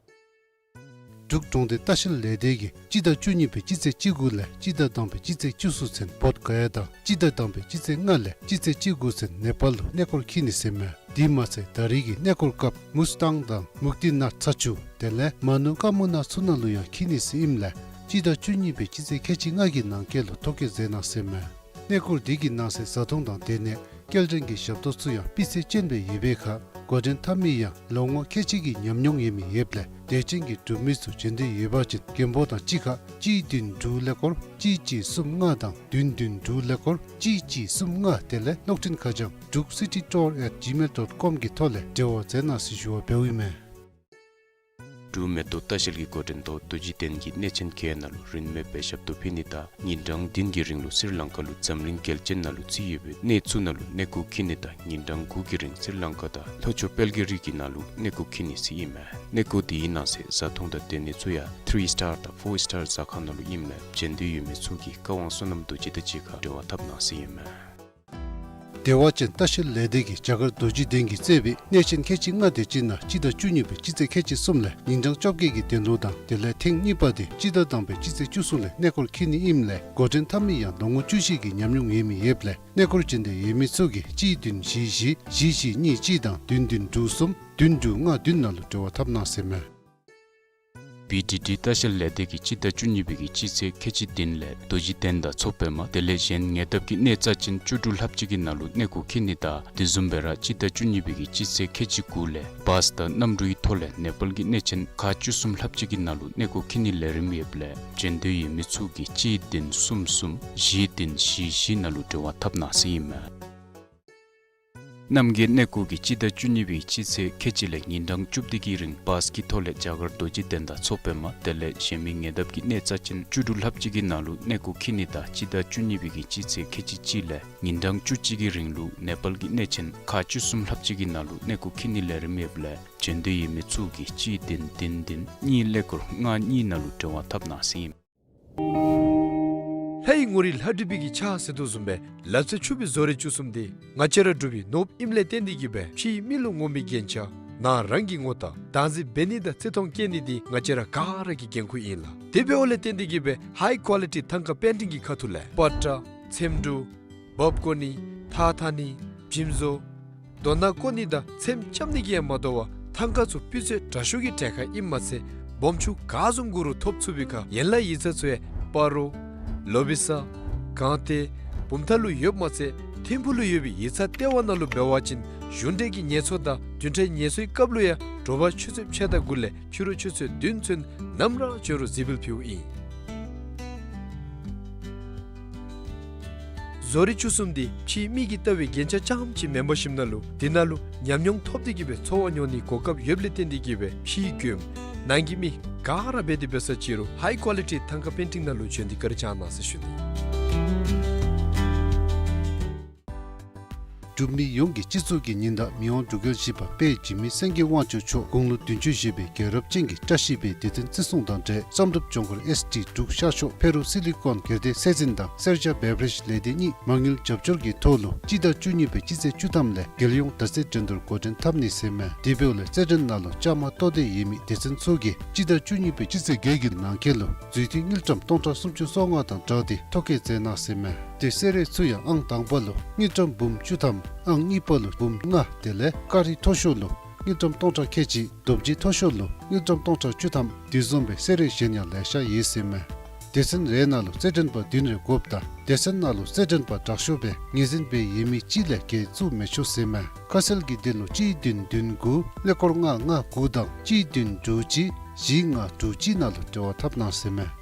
འབྲུག་གྲོང་སྡེ་ལྟ་བཤལ་ལས་སྡེ་གིས་སྤྱི་ཟླ་བཅུ་གཉིས་པའི་སྤྱི་ཚེས་བཅུ་དགུ་ལས་སྤྱི་ཟླ་དང་པའི་སྤྱི་ཚེས་བཅུ་གསུམ་ཚུན་བོདྷ་ག་ཡ་དང་སྤྱི་ཟླ་དང་པའི་སྤྱི་ཚེས་ལྔ་ལས་སྤྱི་ཚེས་བཅུ་དགུ་ཚུན་ནེ་པཱལ་ལུ་གནས་སྐོར་འཁྱིད་ནི་ཟེར་མས། དེ་མ་ཚད་ད་རེས་ཀྱི་གནས་སྐོར་སྐབས་མུས་ཏང་དང་མུག་ཏི་ནཱཐ་ཚ་ཆུ་དེ་ལས་མ་ནུ་ཀ་མུ་ན་ཚུ་ནང་ལུ་ཡང་འཁྱིད་ནི་ཟེར་ཨིནམ་ལས་སྤྱི་ཟླ་བཅུ་གཉིས་པའི་སྤྱི་ཚེས་ཁལ་གཅིག་ལྔ་གི་ནང་འཁོད་ལུ་ཐོ་བཀོད་མཛད་གནང་ཟེར་མས། གནས་སྐོར་འདི་གི་ནང་གསེས་བཟའ་འཐུང་དང་སྡོད་གནས་སྐྱེལ་འདྲེན་གྱི་ཞབས་ཏོག་ཚུ་ཡང་སྤུས་ཚད་ཅན་སྦེ་ཡོད་པའི་ཁར་འགོ་འདྲེན་འཐབ་མི་ཡང་ལོ་ངོ་ཁལ་གཅིག་གི་ཉམས་མྱོང་ཡོད་མི་ཡོདཔ་ལས་དད་ཅན་གྱི་འབྲུག་མི་ཚུ་བྱོན་འདོད་ཡོད་པ་ཅིན་མགོན་པོ་དང་གཅིག་ཁར་གཅིག་བདུན་དྲུག་ཀླད་ཀོར་གཅིག་གཅིག་གསུམ་ལྔ་དང་བདུན་བདུན་དྲུག་ཀླད་ཀོར་གཅིག་གཅིག་གསུམ་ལྔ་དེ་ལས་གློག་འཕྲིན་ཁ་བྱང་druk city tour at gmail dot com གི་ཐོག་ལས་འབྲེལ་བ་མཛད་གནང་ཟེར་ཞུ་བ་འབདཝ་ཨིན་མས། འབྲུག་མེ་ཏོག་ལྟ་བཤལ་གྱི་འགོ་འདྲེན་ཐོག་རྡོ་རྗེ་གདན་གྱི་གནས་ཆེན་གྱི་ནང་ལུ་རིན་མེད་པའི་ཞབས་ཏོག་ཕུལ་ནི་དང་ཉིན་གྲངས་བདུན་གྱི་རིང་ལུ་སི་རི་ལང་ཀ་ལུ་འཛམ་གླིང་རྒྱལ་ཆེན་ནང་ལུ་རྩིས་ཡོད་པའི་གནས་ཚུ་ནང་ལུ་གནས་སྐོར་འཁྱིད་ནི་དང་ཉིན་གྲངས་དགུ་གི་རིང་སི་རི་ལང་ཀ་དང་ལྷོ་ཕྱོགས་དཔལ་གྱི་རི་གི་ནང་ལུ་གནས་སྐོར་འཁྱིད་ནི་ཟེར་ཨིན་མས། གནས་སྐོར་དེའི་ནང་གསེས་བཟའ་འཐུང་དང་སྡོད་གནས་ཚུ་ཡང་three star དང་four star ཟ་ཁང་ནང་ལུ་ཨིནམ་ལས་བྱོན་འདོད་ཡོད་མི་ཚུ་གིས་བཀའ་དབང་བསོད་ནམས་རྡོ་རྗེ་དང་གཅིག་ཁར་འབྲེལ་བ་འཐབ་གནང་ཟེར་ཨིན་མས། བདེ་བ་ཅན་ལྟ་བཤལ་ལས་སྡེ་གིས་རྒྱ་གར་རྡོ་རྗེ་གདན་གྱིས་གཙོས་པའི་གནས་ཆེན་ཁལ་གཅིག་ལྔ་དེ་ཅིག་ནང་སྤྱི་ཟླ་བཅུ་གཉིས་པའི་སྤྱི་ཚེས་ཁལ་གཅིག་གསུམ་ལས་ཉིན་གྲངས་བཅོ་བརྒྱད་ཀྱི་འགྲོ་ལུགས་དང་དེ་ལས་ཐེངས་གཉིས་པ་དེ་སྤྱི་ཟླ་དང་པའི་སྤྱི་ཚེས་བཅུ་གསུམ་ལས་གནས་སྐོར་འཁྱིད་ནི་ཨིནམ་ལས་འགོ་འདྲེན་འཐབ་མི་ཡང་ལོ་ངོ་བཅུ་བཞི་གི་ཉམས་མྱོང་ཡོད་མི་ཡོདཔ་ལས་གནས་སྐོར་བྱོན་འདོད་ཡོད་མི་ཚུ་གིས་གཅིག་བདུན་བཞི་བཞི་བཞི་བཞི་གཉིས་གཅིག་དང་བདུན་བདུན་དྲུག་གསུམ་བདུན་དྲུག་ལྔ་བདུན་ནང་ལུ་འབྲེལ་བ་འཐབ་གནང་ཟེར་མས། བི་ཌི་ཌི་ལྟ་བཤལ་ལས་སྡེ་གིས་སྤྱི་ཟླ་བཅུ་གཉིས་པའི་གི་སྤྱི་ཚེས་ཁལ་གཅིག་བདུན་ལས་རྡོ་རྗེ་གདན་དང་མཚོ་པདྨ་དེ་ལས་གཞན་ཉེ་འདབས་ཀྱི་གནས་རྩ་ཅན་བཅུ་དྲུག་ལྷགཔ་ཅིག་གི་ནང་ལུ་གནས་སྐོར་འཁྱིད་ནི་དང་དེ་བཟུམ་སྦེ་ར་སྤྱི་ཟླ་བཅུ་གཉིས་པའི་གི་སྤྱི་ཚེས་ཁལ་གཅིག་དགུ་ལས་བཱས་དང་གནམ་གྲུའི་ཐོག་ལས་ནེ་པཱལ་གྱི་གནས་ཆེན་ཁག་བཅུ་གསུམ་ལྷགཔ་ཅིག་གི་ནང་ལུ་གནས་སྐོར་འཁྱིད་ནིའི་ལས་རིམ་ཡོདཔ་ལས་བྱོན་འདོད་ཡོད་མི་ཚུ་གིས་གཅིག་བདུན་གསུམ་གསུམ་བཞི་བདུན་བཞི་བཞི་ནང་ལུ་འབྲེལ་བ་འཐབ་གནང་ཟེར་ཨིན་མས། རྣམ་རྒྱལ་གནས་སྐོར་གྱིས་སྤྱི་ཟླ་བཅུ་གཉིས་པའི་སྤྱི་ཚེས་ཁལ་གཅིག་ལས་ཉིན་གྲངས་བཅུ་བདུན་གྱི་རིང་བཱས་ཀྱི་ཐོག་ལས་རྒྱ་གར་རྡོ་རྗེ་གདན་དང་མཚོ་པདྨ་དེ་ལས་གཞན་མི་ཉེ་འདབས་ཀྱི་གནས་རྩ་ཅན་བཅུ་དྲུག་ལྷགཔ་ཅིག་གི་ནང་ལུ་གནས་སྐོར་འཁྱིད་ནི་དང་སྤྱི་ཟླ་བཅུ་གཉིས་པའི་གི་སྤྱི་ཚེས་ཁལ་གཅིག་གཅིག་ལས་ཉིན་གྲངས་བཅུ་གཅིག་གི་རིང་ལུ་ནེ་པཱལ་གྱི་གནས་ཆེན་ཁག་བཅུ་གསུམ་ལྷགཔ་ཅིག་གི་ནང་ལུ་གནས་སྐོར་འཁྱིད་ནིའི་ལས་རིམ་ཡོདཔ་ལས་བྱོན་འདོད་ཡོད་མི་ཚུ་གིས་གཅིག་བདུན་བདུན་བདུན་གཉིས་ཀླད་ཀོར་ལྔ་གཉིས་ནང་ལུ་འབྲེལ་བ་འཐབ་གནང་ཟེར་ཨིན། ལྷ་ཡི་ངོ་རིས་ལྷ་བྲིས་པའི་གི་ཕྱག་ཟེར་དོ་བཟུམ་སྦེ་ལག་རྩལ་ཕྱུག་པའི་བཟོ་རིག་བཅུ་གསུམ་འདི་ང་བཅས་ར་འབྲུག་པའི་ནོར་བུ་ཨིནམ་ལས་བརྟེན་ཏེ་གིས་སྦེ་ཕྱིའི་མི་ལུ་ངོམ་པའི་རྒྱན་ཆ་ནང་རང་གི་ངོ་རྟགས་བདག་འཛིན་འབད་ནི་དང་བརྩི་མཐོང་བསྐྱེད་ནི་འདི་ང་བཅས་ར་ག་ར་གི་འགན་ཁུར་ཨིན་ལགས། དེ་འབདཝ་ལས་བརྟེན་ཏེ་གིས་སྦེ་ཧའི་ཀོ་ལི་ཊི་ཐང་ཀ་པེན་ཊིང་གི་ཁ་ཐུག་ལས་པ་ཏྲ་ཚེམ་དྲུབ་འབག་བཀོ་ནི་ཐགས་འཐག་ནི་བྱིམ་བཟོ་རྡོ་ནག་བརྐོ་ནི་དང་ཚེམ་རྐྱབ་ནི་གིས་ཡང་མ་དོ་བར་ཐང་ཀ་ཚུ་སྤུས་ཚད་དྲག་ཤོས་ཀྱི་གྲལ་ཁར་ཨིནམ་མ་ཚད་སྦོམ་ཆུང་ག་བཟུམ་དགོ་རུང་ཐོབ་ཚུགས་པའི་ཁར་ཡན་ལག་ཡིག་ཚང་ཚུ་ཡང་སྤ་རོ་ལོ་བི་ས་དགོངས་གཏེར་བུམ་ཐང་ལུ་ཡོདཔ་མ་ཚད་ཐིམ་ཕུག་ལུ་ཡོད་པའི་ཡིག་ཚང་ལྟེ་བ་ནང་ལུ་འབད་བ་ཅིན་གཞུང་འབྲེལ་གྱི་ཉེས་གསོག་དང་བདུན་ཕྲག་ཉེས་གསོག་གི་སྐབས་ལུ་ཡང་དྲོ་པ་ཆུ་ཚོད་ཕྱེད་དང་དགུ་ལས་ཕྱི་རུ་ཆུ་ཚོད་བདུན་ཚུན་ནམ་ར་བྱོན་རུང་གཟིགས་འབུལ་ཕུལཝ་ཨིན། བཟོ་རིག་བཅུ་གསུམ་འདི་ཕྱིའི་མི་གིས་བལྟ་བའི་རྒྱན་ཆ་རྐྱངམ་ཅིག་མེན་པར་ཞིནམ་ན་ལུ་འདི་ནང་ལུ་ཉམས་མྱོང་ཐོབ་སྟེ་གིས་སྦེ་འཚོ་བ་མྱོང་ནིའི་གོ་སྐབས་ཡོདཔ་ལས་བརྟེན་ཏེ་གིས་སྦེ་ཕྱིའི་མགྱོནམ་ནང་གི་མི་ག་ར་འབད་དེ་འབད་ས་ཅིག་རུང་ཧའི་ཀོ་ལི་ཊི་ཐང་ཀ་པེན་ཊིང་ནང་ལུ་བྱོན་ཏེ་བཀའ་དྲིན་བསྐྱང་གནང་ཟེར་ཞུ་ནི། འབྲུག་མི་ཡོངས་ཀྱི་སྤྱི་ཚོགས་ཀྱི་ཉིན་བདག་མི་དབང་འབྲུག་རྒྱལ་བཞི་པ་དཔལ་འཇིགས་མེད་སེང་གེ་དབང་ཕྱུག་མཆོག་དགུང་ལོ་བདུན་ཅུ་བཞེས་པའི་རྒྱལ་རབས་ཅན་གྱི་བཀྲ་ཤིས་པའི་དུས་སྟོན་བརྩི་སྲུང་དང་འབྲེལ་བསམ་གྲུབ་ལྗོངས་མཁར་ཨེསི་ཌི་འབྲུག་ཤར་ཕྱོགས་ཕེ་རུ་སི་ལི་ཀོན་སྒེར་སྡེ་སྲིད་འཛིན་དང་སེར་སྐྱ་བེ་བ་རེཇ་ལས་སྡེ་གཉིས་མ་དངུལ་རྒྱབ་སྐྱོར་གྱི་ཐོག་ལུ་སྤྱི་ཟླ་བཅུ་གཉིས་པའི་སྤྱི་ཚེས་བཅུ་ཐམ་ལས་རྒྱལ་ཡོངས་ཟླ་ཚེས་འགྲན་བསྡུར་འགོ་འདྲེན་འཐབ་ནི་ཟེར་མས། དེ་འབདཝ་ལས་རྩེད་འགྲན་ནང་ལུ་བཅའ་མར་གཏོགས་ཏེ་ཡོད་མི་སྡེ་ཚན་ཚུ་གིས་སྤྱི་ཟླ་བཅུ་གཉིས་པའི་སྤྱི་ཚེས་བརྒྱད་ཀྱི་ནང་འཁོད་ལུ་རྫུས་མཐུད་དངུལ་ཀྲམ་སྟོང་ཕྲག་སུམ་ཅུ་སོ་ལྔ་དང་སྦྲགས་ཏེ་ཐོ་བཀོད་མཛད་གནང་ཟེར་མས། དེ་སེ་ར་ཚུ་ཡང་ཨང་དང་པ་ལུ་དངུལ་ཀྲམ་འབུམ་བཅུ་ཐམ། ཨང་གཉིས་པ་ལུ་འབུམ་ལྔ། དེ་ལས་ཀ་རི་མཐོ་ཤོས་ལུ་དངུལ་ཀྲམ་སྟོང་ཕྲག་ཁལ་གཅིག། རྡོ་རྗེ་མཐོ་ཤོས་ལུ་དངུལ་ཀྲམ་སྟོང་ཕྲག་བཅུ་ཐམ། དེ་བཟུམ་སྦེ་སེ་ར་གཞན་ཡང་ལེ་ཤ་ཡོད་ཟེར་མས། སྡེ་ཚན་རེ་ནང་ལུ་རྩེད་འགྲན་པ་བདུན་རེ་དགོཔ་དང་སྡེ་ཚན་ནང་ལུ་རྩེད་འགྲན་པ་དྲག་ཤོས་སྦེ་ངོས་འཛིན་འབད་ཡོད་མི་གཅིག་ལས་བརྒལ་བཙུགས་མི་ཆོག་ཟེར་མས། ཁ་གསལ་གྱི་དོན་ལུ་གཅིག་བདུན་བདུན་དགུ་ཀླད་ཀོར་ལྔ་ལྔ་དགུ་དང་གཅིག་བདུན་དྲུག་གཅིག་བཞི་ལྔ་དྲུག་གཅིག་ནང་ལུ་འབྲེལ་བ་འཐབ་གནང་ཟེར་མས།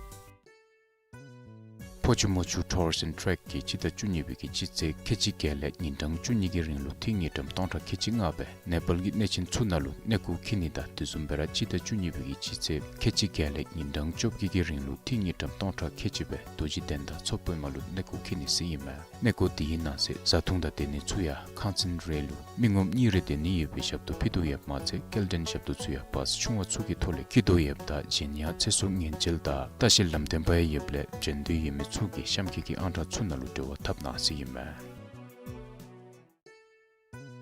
ཕོ་ཆུ་མོ་ཆུ་ཊུར་ཨེནཌ་ཊེག་གིས་སྤྱི་ཟླ་བཅུ་གཉིས་པའི་གི་སྤྱི་ཚེས་ཁལ་གཅིག་བརྒྱད་ལས་ཉིན་གྲངས་བཅུ་གཉིས་ཀྱི་རིང་ལུ་འཐུས་དངུལ་ཀྲམ་སྟོང་ཕྲག་ཁལ་གཅིག་ལྔ་སྦེ་ནེ་པཱལ་གྱི་གནས་ཆེན་ཚུ་ནང་ལུ་གནས་སྐོར་འཁྱིད་ནི་དང་དེ་བཟུམ་སྦེ་ར་སྤྱི་ཟླ་བཅུ་གཉིས་པའི་གི་སྤྱི་ཚེས་ཁལ་གཅིག་བརྒྱད་ལས་ཉིན་གྲངས་བཅོ་བརྒྱད་ཀྱི་རིང་ལུ་འཐུས་དངུལ་ཀྲམ་སྟོང་ཕྲག་ཁལ་གཅིག་སྦེ་རྡོ་རྗེ་གདན་དང་མཚོ་པདྨ་ལུ་གནས་སྐོར་འཁྱིད་ནི་ཟེར་ཨིན་མས། གནས་སྐོར་དེའི་ནང་གསེས་བཟའ་འཐུང་དང་སྡོད་ནི་ཚུ་ཡང་ཁང་ཚན་རེ་ལུ་མི་ངོམ་གཉིས་རེ་སྡོད་ནི་ཡོད་པའི་ཞབས་ཏོག་ཕུལ་དོ་ཡོདཔ་མ་ཚད་སྐྱེལ་འདྲེན་ཞབས་ཏོག་ཚུ་ཡང་བཱས་ཆུང་བ་ཚུ་གི་ཐོག་ལས་འཁྱིད་དོ་ཡོདཔ་ད་གཞན་ཡང་ཚེ་སྲོག་ཉེན་བཅོལ་དང་ལྟ་བཤལ་ལམ་སྟོན་པ་ཡང་ཡོདཔ་ལས་འབྱོན་འདོད་ཡོད་མི་ཚུ་གིས་གཤམ་འཁོད་ཀྱི་ཨང་གྲངས་ཚུ་ནང་ལུ་འབྲེལ་བ་འཐབ་གནང་ཟེར་ཨིན་མས།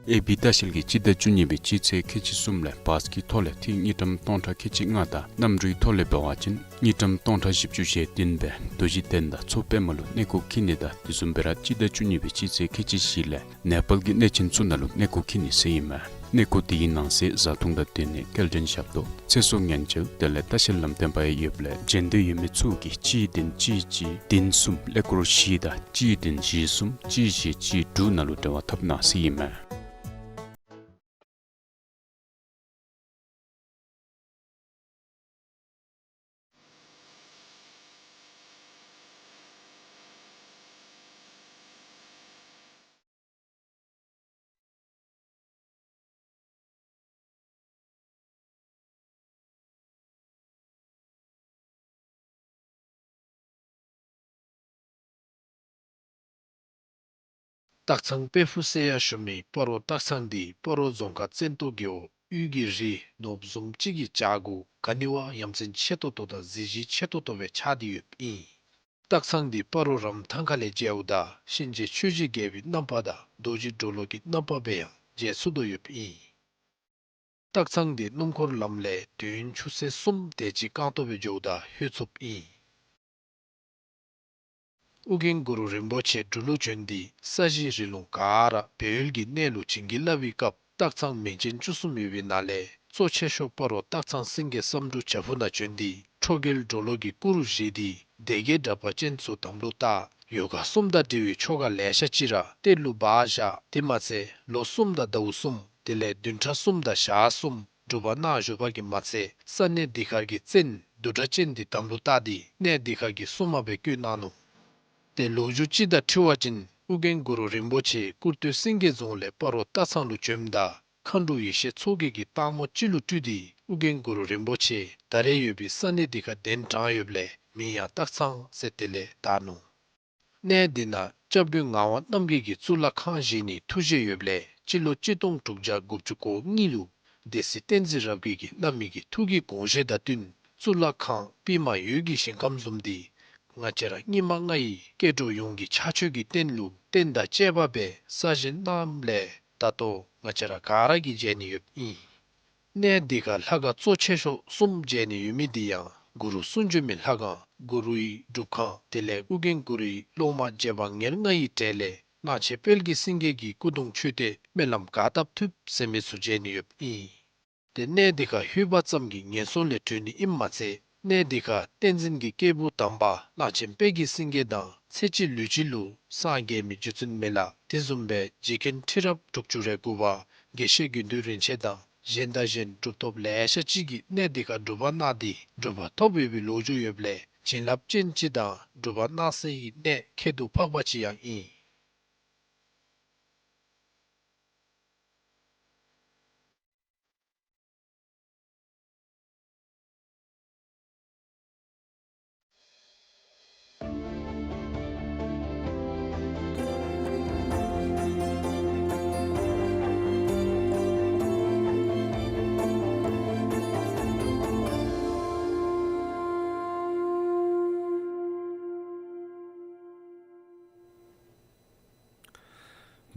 ཨེ་བི་ལྟ་བཤལ་གྱིས་སྤྱི་ཟླ་བཅུ་གཉིས་པའི་སྤྱི་ཚེས་ཁལ་གཅིག་གསུམ་ལས་བཱས་ཀྱི་ཐོག་ལས་འཐུས་དངུལ་ཀྲམ་སྟོང་ཕྲག་ཁལ་གཅིག་ལྔ་དང་གནམ་གྲུའི་ཐོག་ལས་འབད་བ་ཅིན་དངུལ་ཀྲམ་སྟོང་ཕྲག་བཞི་བཅུ་ཞེ་བདུན་སྦེ་རྡོ་རྗེ་གདན་དང་མཚོ་པདྨ་ལུ་གནས་སྐོར་འཁྱིད་ནི་དང་དེ་བཟུམ་སྦེ་ར་སྤྱི་ཟླ་བཅུ་གཉིས་པའི་སྤྱི་ཚེས་ཁལ་གཅིག་བཞི་ལས་ནེ་པཱལ་གྱི་གནས་ཆེན་ཚུ་ནང་ལུ་གནས་སྐོར་འཁྱིད་ནི་ཟེར་ཨིན་མས། གནས་སྐོར་དེའི་ནང་གསེས་བཟའ་འཐུང་དང་སྡོད་ནི་སྐྱེལ་འདྲེན་ཞབས་ཏོག་ཚེ་སྲོག་ཉེན་བཅོལ་དེ་ལས་ལྟ་བཤལ་ལམ་སྟོན་པ་ཡང་ཡོདཔ་ལས་འབྱོན་འདོད་ཡོད་མི་ཚུ་གིས་གཅིག་བདུན་གཅིག་གཅིག་བདུན་གསུམ་ཀླད་ཀོར་བཞི་དང་གཅིག་བདུན་བཞི་གསུམ་གཅིག་བཞི་གཅིག་དྲུག་ནང་ལུ་འབྲེལ་བ་འཐབ་གནང་ཟེར་ཨིན་མས། སྟག་ཚང་དཔལ་ཕུག་ཟེར་ཡང་ཞུ་མི་སྤ་རོ་སྟག་ཚང་འདི་སྤ་རོ་རྫོང་ཁག་བཙན་ཏོ་རྒེད་འོག་དབུས་ཀྱི་རི་ནོར་བུ་བཟུམ་ཅིག་གི་བྱག་གུ་ག་ནི་བ་ཡ་མཚན་ཆེ་ཏོག་ཏོ་དང་གཟི་བརྗིད་ཆེ་ཏོག་ཏོ་སྦེ་ཆགས་ཏེ་ཡོདཔ་ཨིན། སྟག་ཚང་འདི་སྤ་རོ་རམ་ཐང་ཁ་ལས་མཇལཝ་ད་གཤིན་རྗེ་ཆོས་ཀྱི་རྒྱལ་པོའི་རྣམ་པ་དང་རྡོ་རྗེ་གྲོ་ལོད་ཀྱི་རྣམ་པ་སྦེ་ཡང་མཇལ་ཚུགས་དོ་ཡོདཔ་ཨིན། སྟག་ཚང་འདི་སྣུམ་འཁོར་ལམ་ལས་དུས་ཡུན་ཆུ་ཚོད་གསུམ་དེ་ཅིག་རྐང་སྟོང་སྦེ་འགྱོཝ་ད་ལྷོད་ཚུགསཔ་ཨིན། ཨོ་རྒྱན་གུ་རུ་རིན་པོ་ཆེ་འབྲུག་ལུ་བྱོན་ཏེ་ས་གཞི་རི་ལུང་ག་ར་སྦས་ཡུལ་གྱི་གནས་ལུ་བྱིན་གྱིས་བརླབས་པའི་སྐབས་སྟག་ཚང་མིང་ཅན་བཅུ་གསུམ་ཡོད་པའི་ནང་ལས་གཙོ་ཆེ་ཤོས་སྤ་རོ་སྟག་ཚང་སེང་གེ་བསམ་འགྲུབ་བྱག་ཕུག་ནང་བྱོན་ཏེ་ཁྲོ་རྒྱལ་གྲོ་ལོད་ཀྱི་སྐུ་རུ་བཞེངས་ཏེ་སྡེ་བརྒྱད་དྲེགས་པ་ཅན་ཚུ་དམ་ལུ་བཏགས། ཡོ་ག་གསུམ་དང་འབྲེལ་བའི་ཆོ་ག་ལེ་ཤ་ཅིག་ར་གཏེར་ལུ་སྦ་བཞག། དེ་མ་ཚད་ལོ་གསུམ་དང་ཟླཝ་གསུམ་དེ་ལས་བདུན་ཕྲག་གསུམ་དང་ཞག་གསུམ་སྒྲུབ་པ་གནང་བཞུགས་པ་གིས་མ་ཚད་ས་གནས་འདི་ཁར་གྱི་བཙན་བདུད་དྲེགས་ཅན་འདི་དམ་ལུ་བཏགས་ཏེ་གནས་འདི་ཁར་གྱི་སྲུང་མ་སྦེ་བསྐོས་གནང་ནུག། ཏེ་ལོ་རྒྱུས་ཅིག་དང་འཁྲིལ་བ་ཅིན་ཨོ་རྒྱན་གུ་རུ་རིན་པོ་ཆེ་ཀུར་སྟོད་སེང་གེ་རྫོང་ལས་སྤ་རོ་སྟག་ཚང་ལུ་བྱོནམ་ད་མཁའ་འགྲོ་ཡེ་ཤེས་མཚོ་རྒྱལ་གྱིས་སྟག་མོ་ཅིག་ལུ་སྤྲུལ་ཏེ་ཨོ་རྒྱན་གུ་རུ་རིན་པོ་ཆེ་ད་རེས་ཡོད་པའི་ས་གནས་འདི་ཁར་གདན་དྲངས་ཡོདཔ་ལས་མིང་ཡང་སྟག་ཚང་ཟེར་དེ་ལས་བཏགས་ནུག། གནས་འདི་ནང་སྐྱབས་མགོན་ངག་དབང་རྣམ་རྒྱལ་གྱིས་གཙུག་ལག་ཁང་བཞེངས་ནིའི་ཐུགས་བཞེད་ཡོདཔ་ལས་སྤྱི་ལོ་གཅིག་སྟོང་དྲུག་བརྒྱ་དགུ་བཅུ་གོ་གཉིས་ལུ་སྡེ་སྲིད་བསྟན་འཛིན་རབ་རྒྱས་ཀྱིས་གནང་མི་གི་ཐུགས་ཀྱི་དགོངས་བཞེད་དང་བསྟུན་གཙུག་ལག་ཁང་པདྨ་འོད་ཀྱི་ཞིང་ཁམས་བཟུམ་འདི་ང་བཅས་ར་སྙིགས་མ་ལྔ་ཡི་སྐྱེ་འགྲོ་ཡོངས་ཀྱི་ཕྱག་མཆོད་ཀྱི་རྟེན་ལུ་རྟེན་དང་བཅས་པ་སྦེ་གསར་བཞེངས་གནངམ་ལས་ད་ལྟོ་ང་བཅས་ར་ག་ར་གིས་མཇལ་ནི་ཡོདཔ་ཨིན། གནས་འདི་ཁར་ལྷ་ཁང་གཙོ་ཆེ་ཤོས་གསུམ་མཇལ་ནི་ཡོད་མི་འདི་ཡང་གུ་རུ་གསུང་བྱོན་མའི་ལྷ་ཁང་གུ་རུའི་སྒྲུབ་ཁང་དེ་ལས་ཨོ་རྒྱན་གུ་རུའི་སློབ་མ་རྗེ་འབངས་ཉེར་ལྔ་ཡི་གྲས་ལས་གླང་ཆེན་དཔལ་གྱི་སེང་གེ་གི་སྐུ་གདུང་མཆོད་རྟེན་སྨོན་ལམ་ག་བཏབ་ཐུབ་ཟེར་མི་ཚུ་མཇལ་ནི་ཡོདཔ་ཨིན། ཏེ་གནས་འདི་ཁར་ལྷོད་པ་ཙམ་གྱིས་ངན་སོང་ལས་གྲོལ་ནི་ཨིནམ་མ་ཚད་གནས་འདི་ཁར་བསྟན་འཛིན་གྱི་སྐྱེས་བུ་དམ་པ་གླང་ཆེན་དཔལ་གྱི་སེང་གེ་དང་ཚེ་གཅིག་ལུས་གཅིག་ལུ་སངས་རྒྱས་མི་རྗེ་བཙུན་མི་ལ་དེ་བཟུམ་སྦེ་རྗེ་མཁན་ཁྲི་རབས་དྲུག་ཅུ་རེ་དགུ་པ་དགེ་བཤེས་དགེ་འདུན་རིན་ཆེན་དང་གཞན་དང་གཞན་གྲུབ་ཐོབ་ལེ་ཤ་ཅིག་གིས་གནས་འདི་ཁར་སྒྲུབ་པ་གནང་སྟེ་གྲུབ་པ་ཐོབ་ཡོད་པའི་ལོ་རྒྱུས་ཡོདཔ་ལས་བྱིན་རླབས་ཅན་ཅིག་དང་སྒྲུབ་པ་གནང་སའི་གནས་ཁྱད་དུ་འཕགས་པ་ཅིག་ཡང་ཨིན།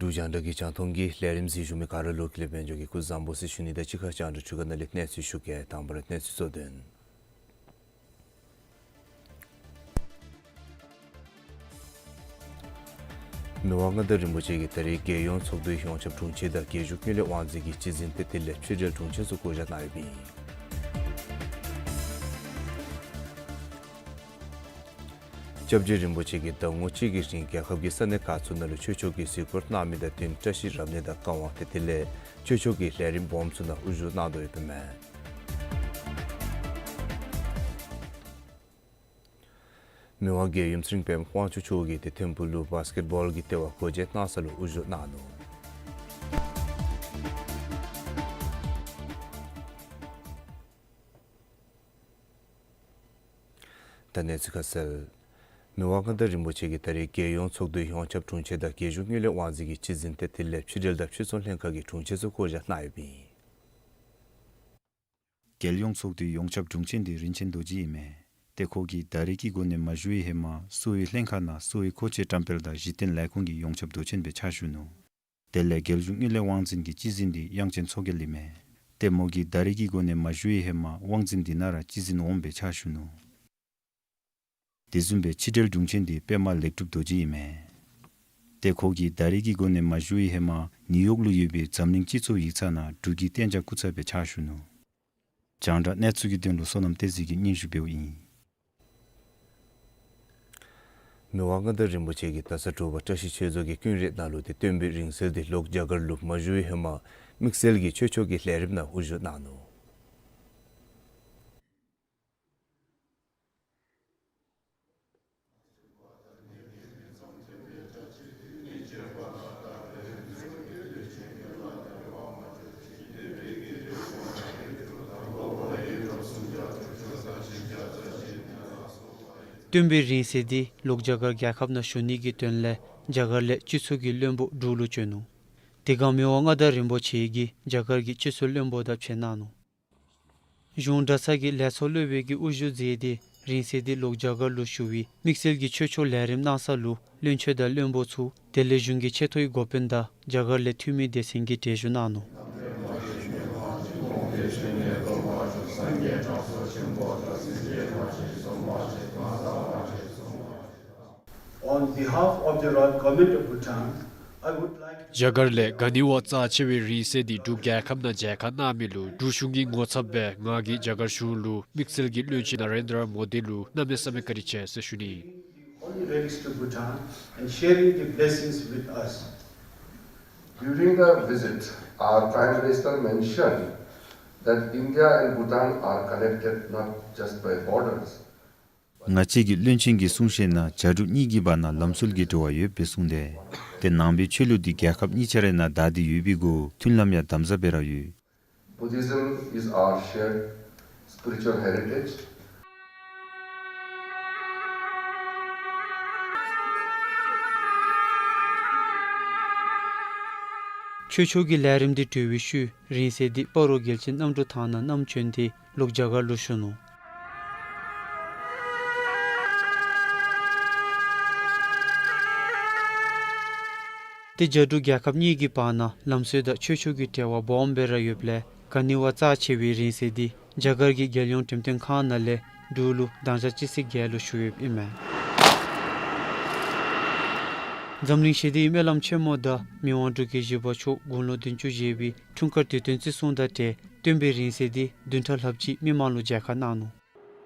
རྒྱང་བསྒྲགས་ཀྱི་རྒྱང་མཐོང་གི་ལས་རིམ་གཟིགས་བཞུགས་མི་ག་ར་ལུ་ཀུན་ལེགས་དཔལ་འབྱོར་གྱིས་སྐུ་གཟུགས་བཟང་པོ་ཟེར་ཞུ་ནི་དང་གཅིག་ཁར་རྒྱང་བསྒྲགས་འཕྲུལ་ཁང་ནང་ལས་གནས་ཚུལ་ཞུ་གེ། དང་པ་ར་གནས་ཚུལ་གཙོ་དོན། མི་དབང་མངའ་བདག་རིན་པོ་ཆེ་གིས་ད་རིས་རྒྱལ་ཡོངས་ཚོགས་འདུའི་ཡོངས་ཁྱབ་དྲུང་ཆེ་དང་རྒྱལ་གཞུང་དངུལ་ལས་དབང་འཛིན་གྱི་སྤྱི་འཛིན་དེ་དེ་ལས་ཕྱི་འབྲེལ་དྲུང་ཆེ་ཚུ་བསྐོ་བཞག་གནང་ཡོདཔ་ཨིན། སྐྱབས་རྗེ་རིན་པོ་ཆེ་གིས་ཟླ་ངོ་གཅིག་གི་རིང་རྒྱལ་ཁབ་ཀྱི་ས་གནས་ཁག་ཚུ་ནང་ལུ་ཆོས་ཕྱོགས་ཀྱི་གཟིགས་སྐོར་གནང་མི་དང་བསྟུན་བཀྲ་ཤིས་རབ་གནས་དང་བཀའ་དབང་དེ་དེ་ལས་ཆོས་ཕྱོགས་ཀྱི་ལས་རིམ་སྦོམ་ཚུ་ནང་དབུ་བཞུགས་གནང་དོ་ཡོདཔ་ཨིན་མས། མི་དབང་རྒྱལ་ཡུམ་ཚེ་རིང་དཔལ་མོ་དབང་ཕྱུག་མཆོག་གིས་ཏེ་ཐིམ་ཕུག་ལུ་བཱསི་ཀེཊ་བཱོལ་གྱི་ལྟེ་བ་སྒོ་འབྱེད་གནང་ས་ལུ་དབུ་བཞུགས་གནང་ནུག། ད་གནས་ཚུལ་ཁ་གསལ། མི་དབང་མངའ་བདག་རིན་པོ་ཆེ་གིས་ད་རིས་རྒྱལ་ཡོངས་ཚོགས་འདུའི་ཡོངས་ཁྱབ་དྲུང་ཆེ་དང་རྒྱལ་གཞུང་དངུལ་ལས་དབང་འཛིན་གྱི་སྤྱི་འཛིན་དེ་དེ་ལས་ཕྱི་འབྲེལ་དང་ཕྱིར་ཚོང་ལྷན་ཁག་གི་དྲུང་ཆེ་ཚུ་བསྐོ་བཞག་གནང་ཡོདཔ་ཨིན། རྒྱལ་ཡོངས་ཚོགས་འདུའི་ཡོངས་ཁྱབ་དྲུང་ཆེ་འདི་རིན་ཆེན་རྡོ་རྗེ་ཨིན་མས། ཏེ་ཁོ་གིས་ད་རིས་ཀྱི་སྒོ་ནས་མ་ཞུ་བའི་ཧེ་མ་གསོ་བའི་ལྷན་ཁག་ནང་གསོ་བའི་མཁོ་ཆས་བཀྲམ་སྤེལ་དང་གཞི་རྟེན་ལས་ཁུངས་ཀྱི་ཡོངས་ཁྱབ་མདོ་ཆེན་སྦེ་ཕྱག་ཞུ་ནུག། དེ་ལས་རྒྱལ་གཞུང་དངུལ་ལས་དབང་འཛིན་གྱི་སྤྱི་འཛིན་འདི་དབྱངས་ཅན་མཚོ་རྒྱལ་ཨིན་མས། ཏེ་མོ་གིས་ད་རིས་ཀྱི་སྒོ་ནས་མ་ཞུ་བའི་ཧེ་མ་དབང་འཛིན་འདི་ནང་ར་སྤྱི་འཛིན་འོགམ་སྦེ་ཕྱག་ཞུ་ནུག། དེ་བཟུམ་སྦེ་ཕྱི་འབྲེལ་དྲུང་ཆེ་འདི་པདྨ་ལེགས་གྲུབ་རྡོ་རྗེ་ཨིན་མས། ཏེ་ཁོ་གིས་ད་རིས་ཀྱི་སྒོ་ནས་མ་ཞུ་བའི་ཧེ་མ་ནིའུ་ཡོག་ལུ་ཡོད་པའི་འཛམ་གླིང་སྤྱི་ཚོགས་ཡིག་ཚང་ནང་འབྲུག་གི་གཏན་འཇགས་སྐུ་ཚབ་སྦེ་ཕྱག་ཞུ་ནུག། རྒྱང་བསྒྲགས་གནས་ཚུལ་གྱི་དོན་ལུ་བསོད་ནམས་བསྟན་འཛིན་གྱིས་སྙན་ཞུ་འབདཝ་ཨིན། མི་དབང་མངའ་བདག་རིན་པོ་ཆེ་གིས་ད་ཚ་དྲོ་པ་བཀྲ་ཤིས་ཆོས་རྫོང་གི་ཀུན་ར་ནང་ལུ་ཏེ་སྟོན་པའི་རིང་བསྲེལ་འདི་ལོག་རྒྱ་གར་ལུ་མ་བཞུགས་པའི་ཧེ་མ་དམིགས་བསལ་གྱི་ཆོས་ཕྱོགས་ཀྱི་ལས་རིམ་ནང་དབུ་བཞུགས་གནང་ནུག། སྟོན་པའི་རིང་བསྲེལ་འདི་ལོག་རྒྱ་གར་རྒྱལ་ཁབ་ནང་བཞུགས་ནི་གི་དོན་ལས་རྒྱ་གར་ལས་སྤྱི་ཚོགས་ཀྱི་བློན་པོ་འབྲུག་ལུ་བྱོན་ནུག། དེ་སྒང་མི་དབང་མངའ་བདག་རིན་པོ་ཆེ་གིས་རྒྱ་གར་གྱི་སྤྱི་ཚོགས་བློན་པོ་དང་ཕྱད་གནང་ནུག། གཞུང་གྲྭ་ཚང་གི་ལས་ཚོགས་སློབ་དཔོན་གྱིས་དབུ་བཞུགས་མཛད་དེ་རིང་བསྲེལ་འདི་ལོག་རྒྱ་གར་ལུ་བཞུགས་པའི་དམིགས་བསལ་གྱི་ཆོས་ཕྱོགས་ལས་རིམ་གནང་ས་ལུ་བློན་ཆེན་དང་བློན་པོ་ཚུ་དེ་ལས་གཞུང་གི་ཆེ་མཐོའི་འགོ་དཔོན་དང་རྒྱ་གར་ལས་འཐུས་མི་སྡེ་ཚན་གྱིས་གྲལ་བཞུགས་གནང་ནུག། On behalf of the Royal Government of Bhutan, I would like to རྒྱ་གར་ལས་ག་ནི་བ་རྩ་ཆེ་བའི་རིང་བསྲེལ་འདི་འབྲུག་རྒྱལ་ཁབ་ནང་མཇལ་ཁ་གནང་མི་ལུ་འབྲུག་གཞུང་གི་ངོ་ཚབ་སྦེ་ང་གིས་རྒྱ་གར་གཞུང་ལུ་དམིགས་བསལ་གྱིས་བློན་ཆེན་ན་རེན་དྲ་མོ་དི་ལུ་གནམ་མེད་ས་མེད་བཀའ་དྲིན་ཆེ་ཟེར་ཞུ་ནི། Holy relics to Bhutan and sharing the blessings with us. During the visit, our Prime Minister mentioned that India and Bhutan are connected not just by borders, ང་བཅས་ཀྱི་བློན་ཆེན་གྱི་གསུང་བཤད་ནང་རྒྱ་འབྲུག་གཉིས་ཀྱི་བར་ན་ལམ་སྲོལ་གྱི་འབྲེལ་བ་ཡོད་པའི་གསུང་དེ། ཏེ་ནང་པའི་ཆོས་ལུགས་འདི་རྒྱལ་ཁབ་གཉིས་ཆ་རའི་ནང་དར་ཏེ་ཡོད་པའི་གུ་མཐུན་ལམ་ཡང་དམ་ཟབ་སྦེ་ར་ཡོད། Buddhism is our shared spiritual heritage. ཆོས་ཕྱོགས་ཀྱི་ལས་རིམ་འདི་གྲོལ་བའི་ཤུལ་རིང་བསྲེལ་འདི་སྤ་རོ་རྒྱལ་ཆེན་རྣམ་གྲོལ་ཐང་ནང་བསྣམས་བྱོན་ཏེ་ལོག་རྒྱ་གར་ལུ་བཞུགས་ནུག། ཏེ་རྒྱ་འབྲུག་རྒྱལ་ཁབ་གཉིས་ཀྱི་བར་ན་ལམ་སྲོལ་དང་ཆོས་ཕྱོགས་ཀྱི་འབྲེལ་བ་སྦོམ་སྦེ་ར་ཡོདཔ་ལས་ག་ནི་བ་རྩ་ཆེ་བའི་རིང་བསྲེལ་འདི་རྒྱ་གར་གྱི་རྒྱལ་ཡོངས་འགྲེམས་སྟོན་ཁང་ནང་ལས་འབྲུག་ལུ་དང་ཞག་གཅིག་ཚེས་བརྒྱད་ལུ་ཞུ་ཡོདཔ་ཨིན་མས། འཛམ་གླིང་ཞི་བདེའི་སྨོན་ལམ་ཆེན་མོ་དང་མི་དབང་འབྲུག་རྒྱལ་བཞི་པ་མཆོག་དགུང་ལོ་བདུན་ཅུ་བཞེས་པའི་འཁྲུངས་སྐར་དུས་སྟོན་བརྩི་སྲུང་དང་འབྲེལ་སྟོན་པའི་རིང་བསྲེལ་འདི་བདུན་ཕྲག་ལྷགཔ་ཅིག་མི་མང་ལུ་མཇལ་ཁ་གནང་ནུག།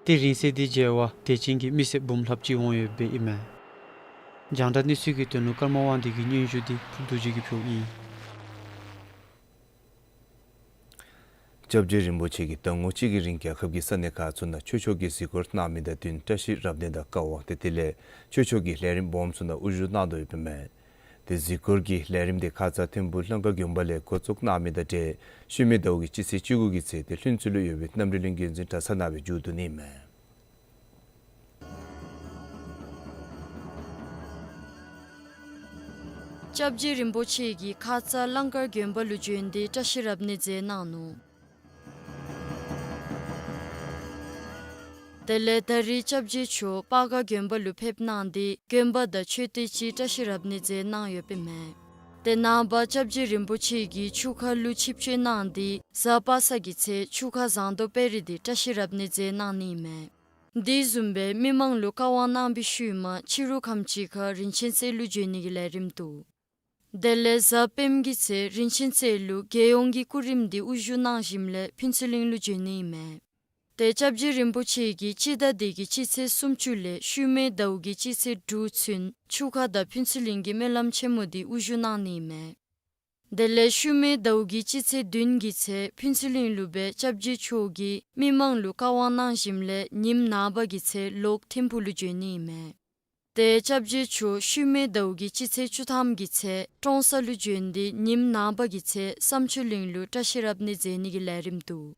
ཏེ་རིང་བསྲེལ་འདི་མཇལ་བར་དད་ཅན་གྱི་མི་སེར་འབུམ་ལྷགཔ་ཅིག་འོང་ཡོདཔ་ཨིན་མས། རྒྱང་བསྒྲགས་གནས་ཚུལ་གྱི་དོན་ལུ་ཀརྨ་དབང་འདུས་ཀྱི་སྙན་ཞུ་འདི་ཕུར་རྡོ་རྗེ་གིས་ཕུལཝ་ཨིན། སྐྱབས་རྗེ་རིན་པོ་ཆེ་གིས་ཟླ་ངོ་གཅིག་གི་རིང་རྒྱལ་ཁབ་ཀྱི་ས་གནས་ཁག་ཚུ་ནང་ཆོས་ཕྱོགས་ཀྱི་གཟིགས་སྐོར་གནང་མི་དང་བསྟུན་བཀྲ་ཤིས་རབ་གནས་དང་བཀའ་དབང་དེ་དེ་ལས་ཆོས་ཕྱོགས་ཀྱི་ལས་རིམ་སྦོམ་ཚུ་ནང་དབུ་བཞུགས་གནང་དོ་ཡོདཔ་ཨིན་མས། ཏེ་གཟིགས་སྐོར་གྱི་ལས་རིམ་དེ་ཁ་ཙ་ཐིམ་ཕུག་ལྷ་མཁར་དགོན་པ་ལས་འགོ་བཙུགས་གནང་མི་དང་འབྲེལ་ཤུལ་མའི་ཟླཝ་གི་སྤྱི་ཚེས་བཅུ་དགུ་གི་ཚེ་ཏེ་ལྷུན་རྩེ་ལུ་ཡོད་པའི་རྣམ་གྲོལ་གླིང་རྒྱལ་འཛིན་གྲྭ་ཚང་ནང་སྦེ་མཇུག་བསྡུ་ནི་ཨིན་མས། སྐྱབས་རྗེ་རིན་པོ་ཆེ་གིས་ཁ་ཙ་ལྷ་མཁར་དགོན་པ་ལུ་བྱོན་ཏེ་བཀྲ་ཤིས་རབ་གནས་མཛད་གནང་ནུག། དེ་ལས་ད་རིས་སྐྱབས་རྗེ་མཆོག་སྤ་སྒར་དགོན་པ་ལུ་ཕེབས་གནང་སྟེ་དགོན་པ་དང་མཆོད་རྟེན་ཅིག་བཀྲ་ཤིས་རབ་གནས་མཛད་གནང་ཡོདཔ་ཨིན་མས། ཏེ་ནངས་པ་སྐྱབས་རྗེ་རིན་པོ་ཆེ་གིས་ཆུ་ཁ་ལུ་ཆིབས་བསྐྱོད་གནང་སྟེ་གཟའ་པ་སངས་ཀྱི་ཚེ་ཆུ་ཁ་ཟངས་མདོག་དཔལ་རི་འདི་བཀྲ་ཤིས་རབ་གནས་མཛད་གནང་ནི་ཨིན་མས། འདི་བཟུམ་སྦེ་མི་མང་ལུ་བཀའ་དབང་གནང་བའི་ཤུལ་མ་ཕྱི་རུ་ཁམས་ཅིག་ཁར་རིན་ཆེན་རྩེ་ལུ་བྱོན་ནི་གི་ལས་རིམ་འདུག། དེ་ལས་གཟའ་སྤེནམ་གི་ཚེ་རིན་ཆེན་རྩེ་ལུ་རྒྱལ་ཡོངས་ཀྱི་སྐུ་རིམ་འདི་དབུ་བཞུགས་གནང་ཞིནམ་ལས་ཕུན་ཚོགས་གླིང་ལུ་བྱོན་ནི་ཨིན་མས། ཏེ་སྐྱབས་རྗེ་རིན་པོ་ཆེ་གིས་སྤྱི་ཟླ་འདི་གི་སྤྱི་ཚེས་སུམ་ཅུ་ལས་ཤུལ་མའི་ཟླཝ་གི་སྤྱི་ཚེས་དྲུག་ཚུན་ཆུ་ཁ་དང་ཕུན་ཚོགས་གླིང་གི་སྨོན་ལམ་ཆེན་མོ་འདི་དབུ་བཞུགས་གནང་ནི་ཨིན་མས། དེ་ལས་ཤུལ་མའི་ཟླཝ་གི་སྤྱི་ཚེས་བདུན་གྱི་ཚེ་ཕུན་ཚོགས་གླིང་ལུ་སྦེ་སྐྱབས་རྗེ་མཆོག་གིས་མི་མང་ལུ་བཀའ་དབང་གནང་ཞིནམ་ལས་ཉིནམ་ནངས་པ་གི་ཚེ་ལོག་ཐིམ་ཕུག་ལུ་བྱོན་ནི་ཨིན་མས། ཏེ་སྐྱབས་རྗེ་མཆོག་ཤུལ་མའི་ཟླཝ་གི་སྤྱི་ཚེས་བཅུ་ཐམ་གྱི་ཚེ་ཀྲོང་གསར་ལུ་བྱོན་ཏེ་ཉིནམ་ནངས་པ་གི་ཚེ་བསམ་ཆོས་གླིང་ལུ་བཀྲ་ཤིས་རབ་གནས་མཛད་ནི་གི་ལས་རིམ་འདུག།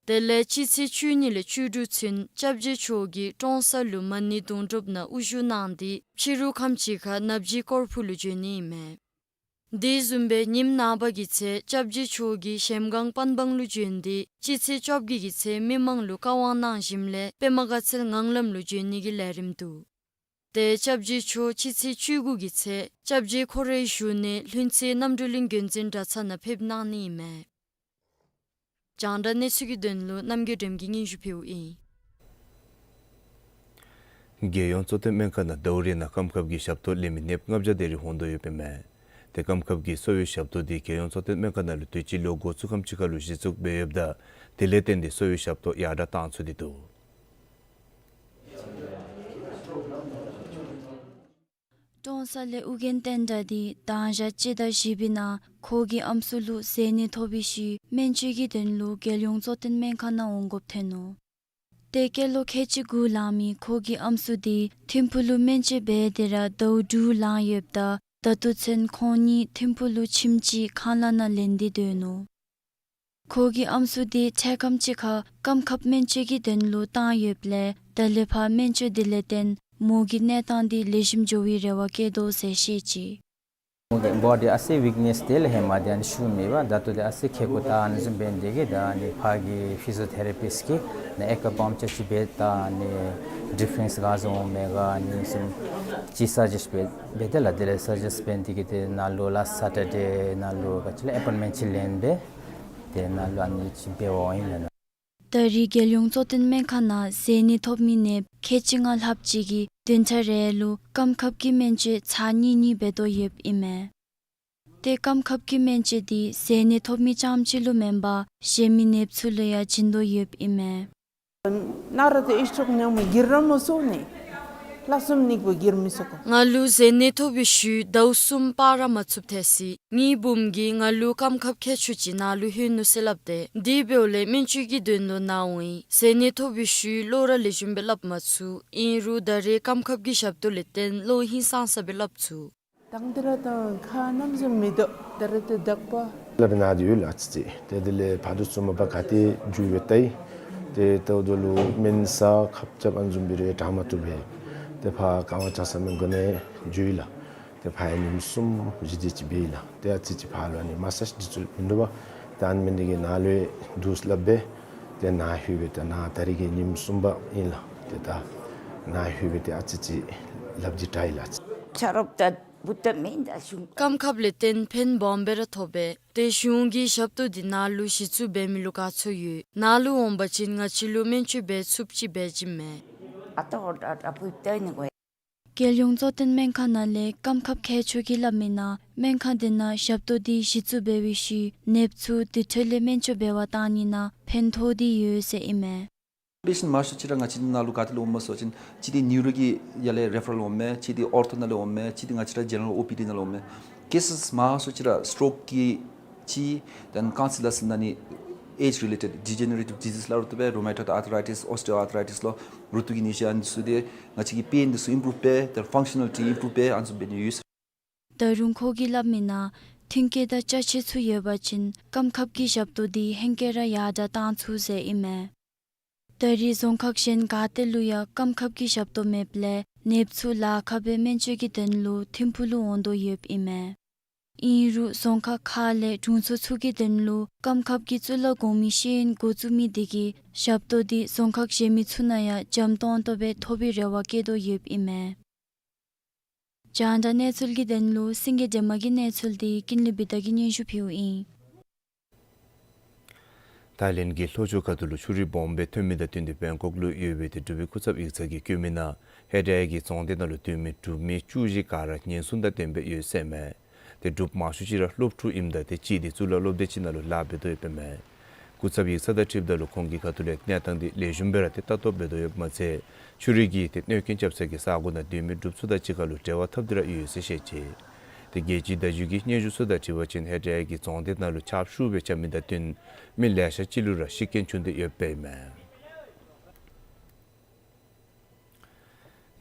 དེ་ལས་སྤྱི་ཚེས་བཅུ་གཉིས་ལས་བཅུ་དྲུག་ཚུན་སྐྱབས་རྗེ་མཆོག་གིས་ཀྲོང་གསར་ལུ་མ་ཎི་དུང་སྒྲུབ་ནང་དབུ་བཞུགས་གནང་སྟེ་ཕྱི་རུ་ཁམས་ཅིག་ཁར་ནབ་ཇི་སྐོར་ཕུག་ལུ་བྱོན་ནི་ཨིན་མས། དེ་བཟུམ་སྦེ་ཉིནམ་ནངས་པ་གི་ཚེ་སྐྱབས་རྗེ་མཆོག་གིས་གཞལམ་སྒང་པན་སྦང་ལུ་བྱོན་ཏེ་སྤྱི་ཚེས་བཅོ་བརྒྱད་ཀྱི་ཚེ་མི་མང་ལུ་བཀའ་དབང་གནང་ཞིནམ་ལས་པདྨ་དགའ་ཚལ་ངང་ལམ་ལུ་བྱོན་ནི་གི་ལས་རིམ་འདུག། ཏེ་སྐྱབས་རྗེ་མཆོག་སྤྱི་ཚེས་བཅུ་དགུ་གི་ཚེ་སྐྱབས་རྗེ་ཁོ་རའི་བཞུགས་གནས་ལྷུན་རྩེ་རྣམ་གྲོལ་གླིང་དགོན་འཛིན་གྲྭ་ཚང་ནང་ཕེབས་གནང་ནི་ཨིན་མས། རྒྱང་བསྒྲགས་གནས་ཚུལ་གྱི་དོན་ལུ་རྣམ་རྒྱལ་སྒྲོལམ་གྱིས་སྙན་ཞུ་ཕུལཝ་ཨིན། རྒྱལ་ཡོངས་གཙོ་བསྟེན་སྨན་ཁང་ནང་ཟླཝ་རེ་ནང་སྐམ་ཁབ་ཀྱི་ཞབས་ཏོག་ལེན་མི་ནདཔ་ལྔ་བརྒྱ་དེ་རེ་འོང་དོ་ཡོདཔ་ཨིན་མས། ཏེ་སྐམ་ཁབ་ཀྱི་གསོ་བའི་ཞབས་ཏོག་འདི་རྒྱལ་ཡོངས་གཙོ་བསྟེན་སྨན་ཁང་ནང་ལུ་དུས་ཅི་ལོ་འགོ་བཙུགས་ཁམས་ཅིག་ཁར་ལུ་གཞི་བཙུགས་འབད་ཡོདཔ་ད་དེ་ལས་བརྟེན་ཏེ་གསོ་བའི་ཞབས་ཏོག་ཡར་དྲག་བཏང་ཚུགས་ཏེ་འདུག། ཀྲོང་གསར་ལས་ཨོ་རྒྱན་བསྟན་དགྲ་འདི་དང་ཞག་སྤྱི་ཟླ་བཞི་པའི་ནང་ཁོ་གི་ཨམ་སྲུ་ལུ་བཟས་ནད་ཐོབ་པའི་ཤུལ་སྨན་བཅོས་ཀྱི་དོན་ལུ་རྒྱལ་ཡོངས་གཙོ་བསྟེན་སྨན་ཁང་ནང་འོང་དགོཔ་ཐོན་ནུག། ཏེ་སྐྱེས་ལོ་ཁལ་གཅིག་དགུ་ལང་མི་ཁོ་གི་ཨམ་སྲུ་འདི་ཐིམ་ཕུག་ལུ་སྨན་བཅོས་འབད་དེ་ར་ཟླཝ་དྲུག་ལང་ཡོདཔ་ད་ད་ལྟོ་ཚུན་ཁོང་གཉིས་ཐིམ་ཕུག་ལུ་ཁྱིམ་ཅིག་ཁང་གླ་ནང་ལེན་ཏེ་སྡོད་ནུག། ཁོ་གི་ཨམ་སྲུ་འདི་འཕྲལ་ཁམས་ཅིག་ཁར་སྐམ་ཁབ་སྨན་བཅོས་ཀྱི་དོན་ལུ་བཏང་ཡོདཔ་ལས་ད་ལས་ཕར་སྨན་བཅོས་འདི་ལས་བརྟེན་མོ་གི་གནས་སྟངས་འདི་ལེགས་ཤོམ་འགྱོ་བའི་རེ་བ་བསྐྱེད་དོ་ཟེར་བཤད་ཅི། མོ་གི་བོ་ཌི་ཨ་ཙི་ཝིཀ་ནེས་དེ་ལས་ཧེ་མ་དེ་ཨ་ནི་ཤུགས་མེད་པ་ད་ལྟོ་དེ་ཨ་ཙི་ཁེ་ཀོ་ད་ཨ་ནི་བཟུམ་འབད་ནི་དེ་གིས་ད་ཨ་ནི་ཕར་གྱི་ཕི་ཟི་ཡོ་ཐེ་ར་པིསཊ་ཀྱིས་ནི་ཨེ་ཀ་པམ་ཅར་ཅིག་འབད་ད་ཨ་ནི་ཌི་ཕེརེནསི་ག་བཟུམ་འོང་མས་ག་ཨ་ནི་བཟུམ་ཅིག་སཱ་ཇེསཊ་འབད་འབད་དེ་ལགས། དེ་ལས་སཱ་ཇེསཊ་འབད་ནི་དེ་གིས་དེ་ནཱ་ལུ་ལཱསཊ་སེ་ཊར་ཌེ་ནཱ་ལུ་ག་ཅི་ལགས་ཨེ་པོའིནཊ་མེནཊ་ཅིག་ལེན་སྦེ་དེ་ནཱ་ལུ་ཨ་ནི་ཅིག་འབད་བར་ཨིན་ལགས། ད་རེས་རྒྱལ་ཡོངས་གཙོ་བསྟེན་སྨན་ཁང་ནང་བཟས་ནད་ཐོབ་མི་ནདཔ་ཁལ་གཅིག་ལྔ་ལྷགཔ་ཅིག་གིས་བདུན་ཕྲག་རེ་ལུ་སྐམ་ཁབ་ཀྱི་སྨན་བཅོས་ཚར་གཉིས་གཉིས་འབད་དོ་ཡོདཔ་ཨིན་མས། ཏེ་སྐམ་ཁབ་ཀྱི་སྨན་བཅོས་འདི་བཟས་ནད་ཐོབ་མི་རྐྱངམ་ཅིག་ལུ་མེན་པར་གཞན་མི་ནདཔ་ཚུ་ལུ་ཡང་བྱིན་དོ་ཡོདཔ་ཨིན་མས། ན་ར་ཏེ་ཨི་ཤོག་ཉང་མ་གིར་ར་མ་སོང་ནི། ལྷག་བསམ་ནི་གུ་གིར་མི་སོང་ག། ང་ལུ་བཟས་ནད་ཐོབ་པའི་ཤུལ་ཟླཝ་གསུམ་སྤར་ར་མ་ཚུགསཔ་ཐལ་སོ་ཡི། ངེའི་བུམོ་གིས་ང་ལུ་སྐམ་ཁབ་ཁལ་ཆོ་ཅིག་ནཱ་ལུ་ལྷོད་ནུག་ཟེར་སླབ་སྟེ་དེ་འབདཝ་ལས་སྨན་བཅོས་ཀྱི་དོན་ལུ་ནཱ་འོང་ཡི། བཟས་ནད་ཐོབ་པའི་ཤུལ་བློ་ར་ལེགས་ཤོམ་སྦེ་སླབ་མ་ཚུགས། ཨིན་རུང་ད་རེས་སྐམ་ཁབ་ཀྱི་ཞབས་ཏོག་ལས་བརྟེན་བློ་ཧིང་སངས་ས་སྦེ་སླབ་ཚུགས། དང་དེ་ར་དང་ཁ་ནམ་བཟུམ་མི་དོ་ད་ར་ཏེ་དག་པ། ལག་པའི་ན་དེ་ཡོད་ལགས་ཨ་ཙི་ཅིག། ཏེ་དེ་ལས་ཕར་དུ་ཚུར་མ་པ་ག་ཏེ་འགྱོ་ཡོད་ད་ཡི། ཏེ་ད་ལྟོ་ལུ་སྨན་ཟ་ཁབ་རྐྱབ་ཨ་ནི་བཟུམ་སྦེ་རེ་དྲག་མ་བཏུབ་པས། ཏེ་ཕར་རྐང་པ་བཅག་ས་མི་དགོ་ནི་འགྱོ་ཡི་ལགས། ཏེ་ཕར་ཡང་ཉིནམ་གསུམ་བཞི་དེ་ཅིག་འབད་ཡི་ལགས། ཏེ་ཨ་ཙི་ཅིག་ཕར་ལུ་ཨ་ནི་མ་སཱཇ་འདི་ཚུ་མིན་འདུག་པ། ཏེ་ཨ་ནི་མེན་ནི་དེ་གིས་ནཱ་ལུ་འདུག་སླབ་སྦེ་ཏེ་ནཱ་ལྷོད་སྦེ་ཏེ་ནཱ་ད་རིས་ཀྱི་ཉིནམ་གསུམ་པ་ཨིན་ལགས། ཏེ་ད་ནཱ་ལྷོད་སྦེ་ཏེ་ཨ་ཙི་ཅིག་ལགཔ་འདི་དྲག་ཡི་ལགས། ཆ་རོགས་ད་བུ་ད་མེན་ད་གཞུང་སྐམ་ཁབ་ལས་བརྟེན་ཕན་སྦོམ་སྦེ་ར་ཐོབ་པས། ཏེ་གཞུང་གི་ཞབས་ཏོག་འདི་ནཱ་ལུ་གཞི་བཙུགས་འབད་མི་ལུ་དགའ་ཚོར་ཡོད། ནཱ་ལུ་འོང་པ་ཅིན་ང་བཅས་ལུ་སྨན་བཅོས་འབད་ཚུགསཔ་ཅིག་འབད་བྱིནམ་མས། ཨ་ཏོ་ཨོ་ད་ད་བུ་ད་ནི་གོ། རྒྱལ་ཡོངས་གཙོ་བསྟེན་སྨན་ཁང་ནང་ལས་སྐམ་ཁབ་མཁས་མཆོག་གིས་སླབ་མི་ནང་སྨན་ཁང་འདི་ནང་ཞབས་ཏོག་འདི་གཞི་བཙུགས་འབད་བའི་ཤུལ་ནདཔ་ཚུ་དེ་འཕྲོ་ལས་སྨན་བཅོས་འབད་བར་བཏང་ནི་ནང་ཕན་ཐོགས་ཏེ་ཡོད་ཟེར་ཨིན་མས། པེ་ཤེནཊ་མང་ཤོས་ཅིག་ར་ང་བཅས་ནཱ་ལུ་ག་ཏེ་ལས་འོངམ་སྨོ་ཟེར་བ་ཅིན་གཅིག་འདི་ནིའུ་རོ་གི་ཡར་ལས་རེ་ཕ་རཱལ་འོངམ་མས། གཅིག་འདི་ཨོར་ཐོ་ནང་ལས་འོངམ་མས། གཅིག་འདི་ང་བཅས་ར་ཇེ་ནེ་རཱལ་ཨོ་པི་ཌི་ནང་ལས་འོངམ་མས། ཀེ་སེས་མང་ཤོས་ཅིག་ར་སི་ཊོག་གི་ཅིག་དེན་རྐང་རྩེད་ལ་སོགས་ནང་ནི་ཨེཇ་རི་ལེ་ཊེཌ་ཌི་ཇེ་ནེ་རེ་ཊིབ་ཌི་ཟིས་ལ་རུ་ཏོ་སྦེ་རུ་མ་ཊོཌ་ཨར་ཐོ་རའི་ཊིས་ཨོ་སི་ཊི་ཨོ་ཨར་ཐོ་རའི་ཊིས་ལོ་རུ་ཏོ་གི་ནད་གཞི་ཨ་ནི་ཚུ་འདི་ང་བཅས་ཀྱི་པེན་འདི་ཚུ་ཨིམ་པུརུབ་འབད་དེ་ཕང་ཤ་ནལ་ཊི་ཨིམ་པུརུབ་འབད་ཨ་ནི་ཚུ་འབད་ནི་ཡོད་ཟེར། ད་རུང་ཁོ་གིས་སླབ་མི་ནང་མཐུན་རྐྱེན་དང་ཅ་ཆས་ཚུ་ཡོད་པ་ཅིན་སྐམ་ཁབ་ཀྱི་ཞབས་ཏོག་འདི་ཧེང་སྐལ་ར་ཡར་དྲག་བཏང་ཚུགས་ཟེར་ཨིན་མས། ད་རེས་རྫོང་ཁག་གཞན་ག་ཏེ་ལུ་ཡང་སྐམ་ཁབ་ཀྱི་ཞབས་ཏོག་མེདཔ་ལས་ནདཔ་ཚུ་ལཱ་ཁག་སྦེ་སྨན་བཅོས་ཀྱི་དོན་ལུ་ཐིམ་ཕུག་ལུ་འོང་དོ་ཡོདཔ་ཨིན་མས། ཨིན་རུང་རྫོང་ཁག་ཁག་ལས་དྲུང་འཚོ་ཚུ་གི་དོན་ལུ་སྐམ་ཁབ་ཀྱི་གཙུག་ལག་གོང་མའི་ཤེས་ཡོན་འགོ་བཙུགས་མི་དེ་གིས་ཞབས་ཏོག་འདི་རྫོང་ཁག་གཞན་མི་ཚུ་ནང་ཡང་འཇམ་ཏོང་ཏོ་སྦེ་ཐོབ་པའི་རེ་བ་བསྐྱེད་དོ་ཡོདཔ་ཨིན་མས། རྒྱང་བསྒྲགས་གནས་ཚུལ་གྱི་དོན་ལུ་སེང་གེ་སྒྲོལ་མ་གི་གནས་ཚུལ་འདི་ཀུན་ལེགས་བི་དྷ་གིས་སྙན་ཞུ་ཕུལཝ་ཨིན། ཐའི་ལེནཌ་གི་ལྷོ་ཕྱོགས་ཁ་ཐུག་ལུ་ཆུ་རུད་སྦོམ་སྦེ་ཐོན་མི་དང་བསྟུན་ཏེ་བེང་ཀོག་ལུ་ཡོད་པའི་ཏེ་འབྲུག་པའི་སྐུ་ཚབ་ཡིག་ཚང་གི་བཀོད་མི་ནང་ཧེ་ཌ་ཡ་གི་རྫོང་སྡེ་ནང་ལུ་སྡོད་མི་འབྲུག་མི་བཅུ་བཞི་ག་ར་ཉེན་སྲུང་དང་ལྡནམ་སྦེ་ཡོད་ཟེར་མས། ཏེ་འབྲུགཔ་མང་ཤོས་ཅིག་ར་སློབ་ཕྲུག་ཨིནམ་ད་ཏེ་གཅིག་འདི་གཙུག་ལག་སློབ་སྡེ་ཅིག་ནང་ལུ་ལཱ་འབད་དོ་ཡོདཔ་ཨིན་མས། སྐུ་ཚབ་ཡིག་ཚང་དང་འཁྲིལཝ་ད་ལུ་ཁོང་གི་ཁ་ཐུག་ལས་གནས་སྟངས་འདི་ལེགས་ཤོམ་སྦེ་ར་ཏེ་ལྟ་རྟོག་འབད་དོ་ཡོདཔ་མ་ཚད་ཆུ་རུད་ཀྱིས་ཏེ་གནོད་སྐྱོན་རྐྱབ་ས་གི་ས་གོ་ནང་སྡོད་མི་འབྲུགཔ་ཚུ་དང་གཅིག་ཁར་ལུ་འབྲེལ་བ་འཐབ་སྟེ་ར་ཡོད་ཟེར་བཤད་ཅི། ཏེ་རྒྱལ་སྤྱིའི་བརྡ་བརྒྱུད་ཀྱི་སྙན་ཞུ་ཚུ་དང་འཁྲིལ་བ་ཅིན་ཧེ་ཌ་ཡ་གི་རྫོང་སྡེ་ནང་ལུ་ཆརཔ་ཤུགས་སྦེ་རྐྱབ་མི་དང་བསྟུན་མི་ལེ་ཤ་ཅིག་ལུ་ར་ཤི་རྐྱེན་བྱུང་སྟེ་ཡོདཔ་ཨིན་མས།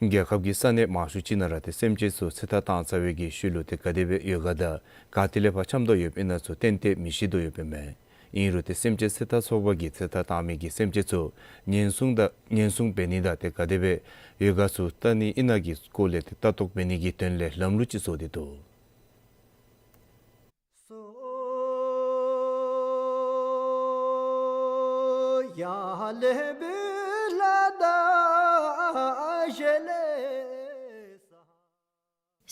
རྒྱལ་ཁབ་ཀྱི་ས་གནས་མང་ཤོས་ཅིག་ནང་ར་ཏེ་སེམས་ཅན་ཚུ་ཚེ་ཐར་བཏང་ཚར་བའི་གི་ཤུལ་ལུ་ཏེ་ག་དེ་སྦེ་ཡོད་ག་དང་ག་ཏེ་ལས་ཕར་འཁྱམས་དོ་ཡོདཔ་ཨིན་ན་ཚུ་ཏན་ཏན་མི་ཤེས་དོ་ཡོདཔ་ཨིན་མས། ཨིན་རུང་ཏེ་སེམས་ཅན་ཚེ་ཐར་ཚོགས་པ་གིས་ཚེ་ཐར་བཏང་མི་གི་སེམས་ཅན་ཚུ་ཉེན་སྲུང་དང་ཉེན་སྲུང་འབད་ནི་དང་ཏེ་ག་དེ་སྦེ་ཡོད་ག་ཚུ་བལྟ་ནི་ཨིན་ན་གི་སྐོར་ལས་ཏེ་ལྟ་རྟོག་འབད་ནི་གི་དོན་ལས་ལམ་ལུགས་ཅིག་བཟོ་སྟེ་འདུག།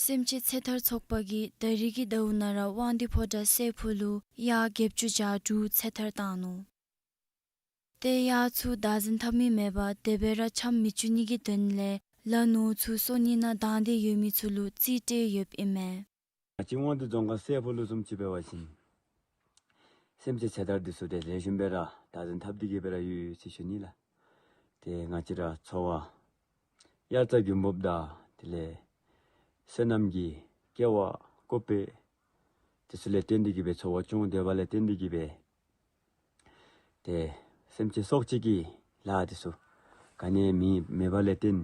སེམས་ཅན་ཚེ་ཐར་ཚོགས་པ་གིས་ད་རིས་ཀྱི་ཟླཝ་ནང་ར་དབང་འདུས་ཕོ་བྲང་སྲས་ཕུག་ལུ་གཡག་བརྒྱད་ཅུ་གྱ་དྲུག་ཚེ་ཐར་བཏང་ནུག། ཏེ་གཡག་ཚུ་བདག་འཛིན་འཐབ་མི་མེད་པར་དེ་སྦེ་ར་འཁྱམས་མི་བཅུག་ནི་གི་དོན་ལས་ལ་ནོར་ཚུ་གསོ་ནི་ནང་དང་འདོད་ཡོད་མི་ཚུ་ལུ་རྩིས་སྤྲོད་ཡོདཔ་ཨིན་མས། ང་བཅས་དབང་འདུས་རྫོང་ཁག་སྲས་ཕུག་ལུ་བཟུམ་ཅིག་འབད་བ་ཅིན་སེམས་ཅན་ཚེ་ཐར་འདི་ཚུ་ཏེ་ལེགས་ཤོམ་སྦེ་ར་བདག་འཛིན་འཐབ་སྟེ་གི་སྦེ་ར་ཡོད་ཟེར་ཞུ་ནི་ལགས། ཏེ་ང་བཅས་ར་འཚོ་བ་དབྱར་རྩྭ་དགུན་འབུབ་དང་དེ་ལས་སོ་ནམ་གྱི་ཀེ་བ་ཀོ་པེ་དེ་ཚུ་ལས་བརྟེན་ཏེ་གི་སྦེ་འཚོ་བ་སྐྱོང་སྡོད་པ་ལས་བརྟེན་ཏེ་གི་སྦེ་ཏེ་སེམས་ཅན་སྲོག་བཅད་ཀྱི་ལཱ་འདི་ཚུ་ག་ནི་མེད་མེད་པ་ལས་བརྟེན་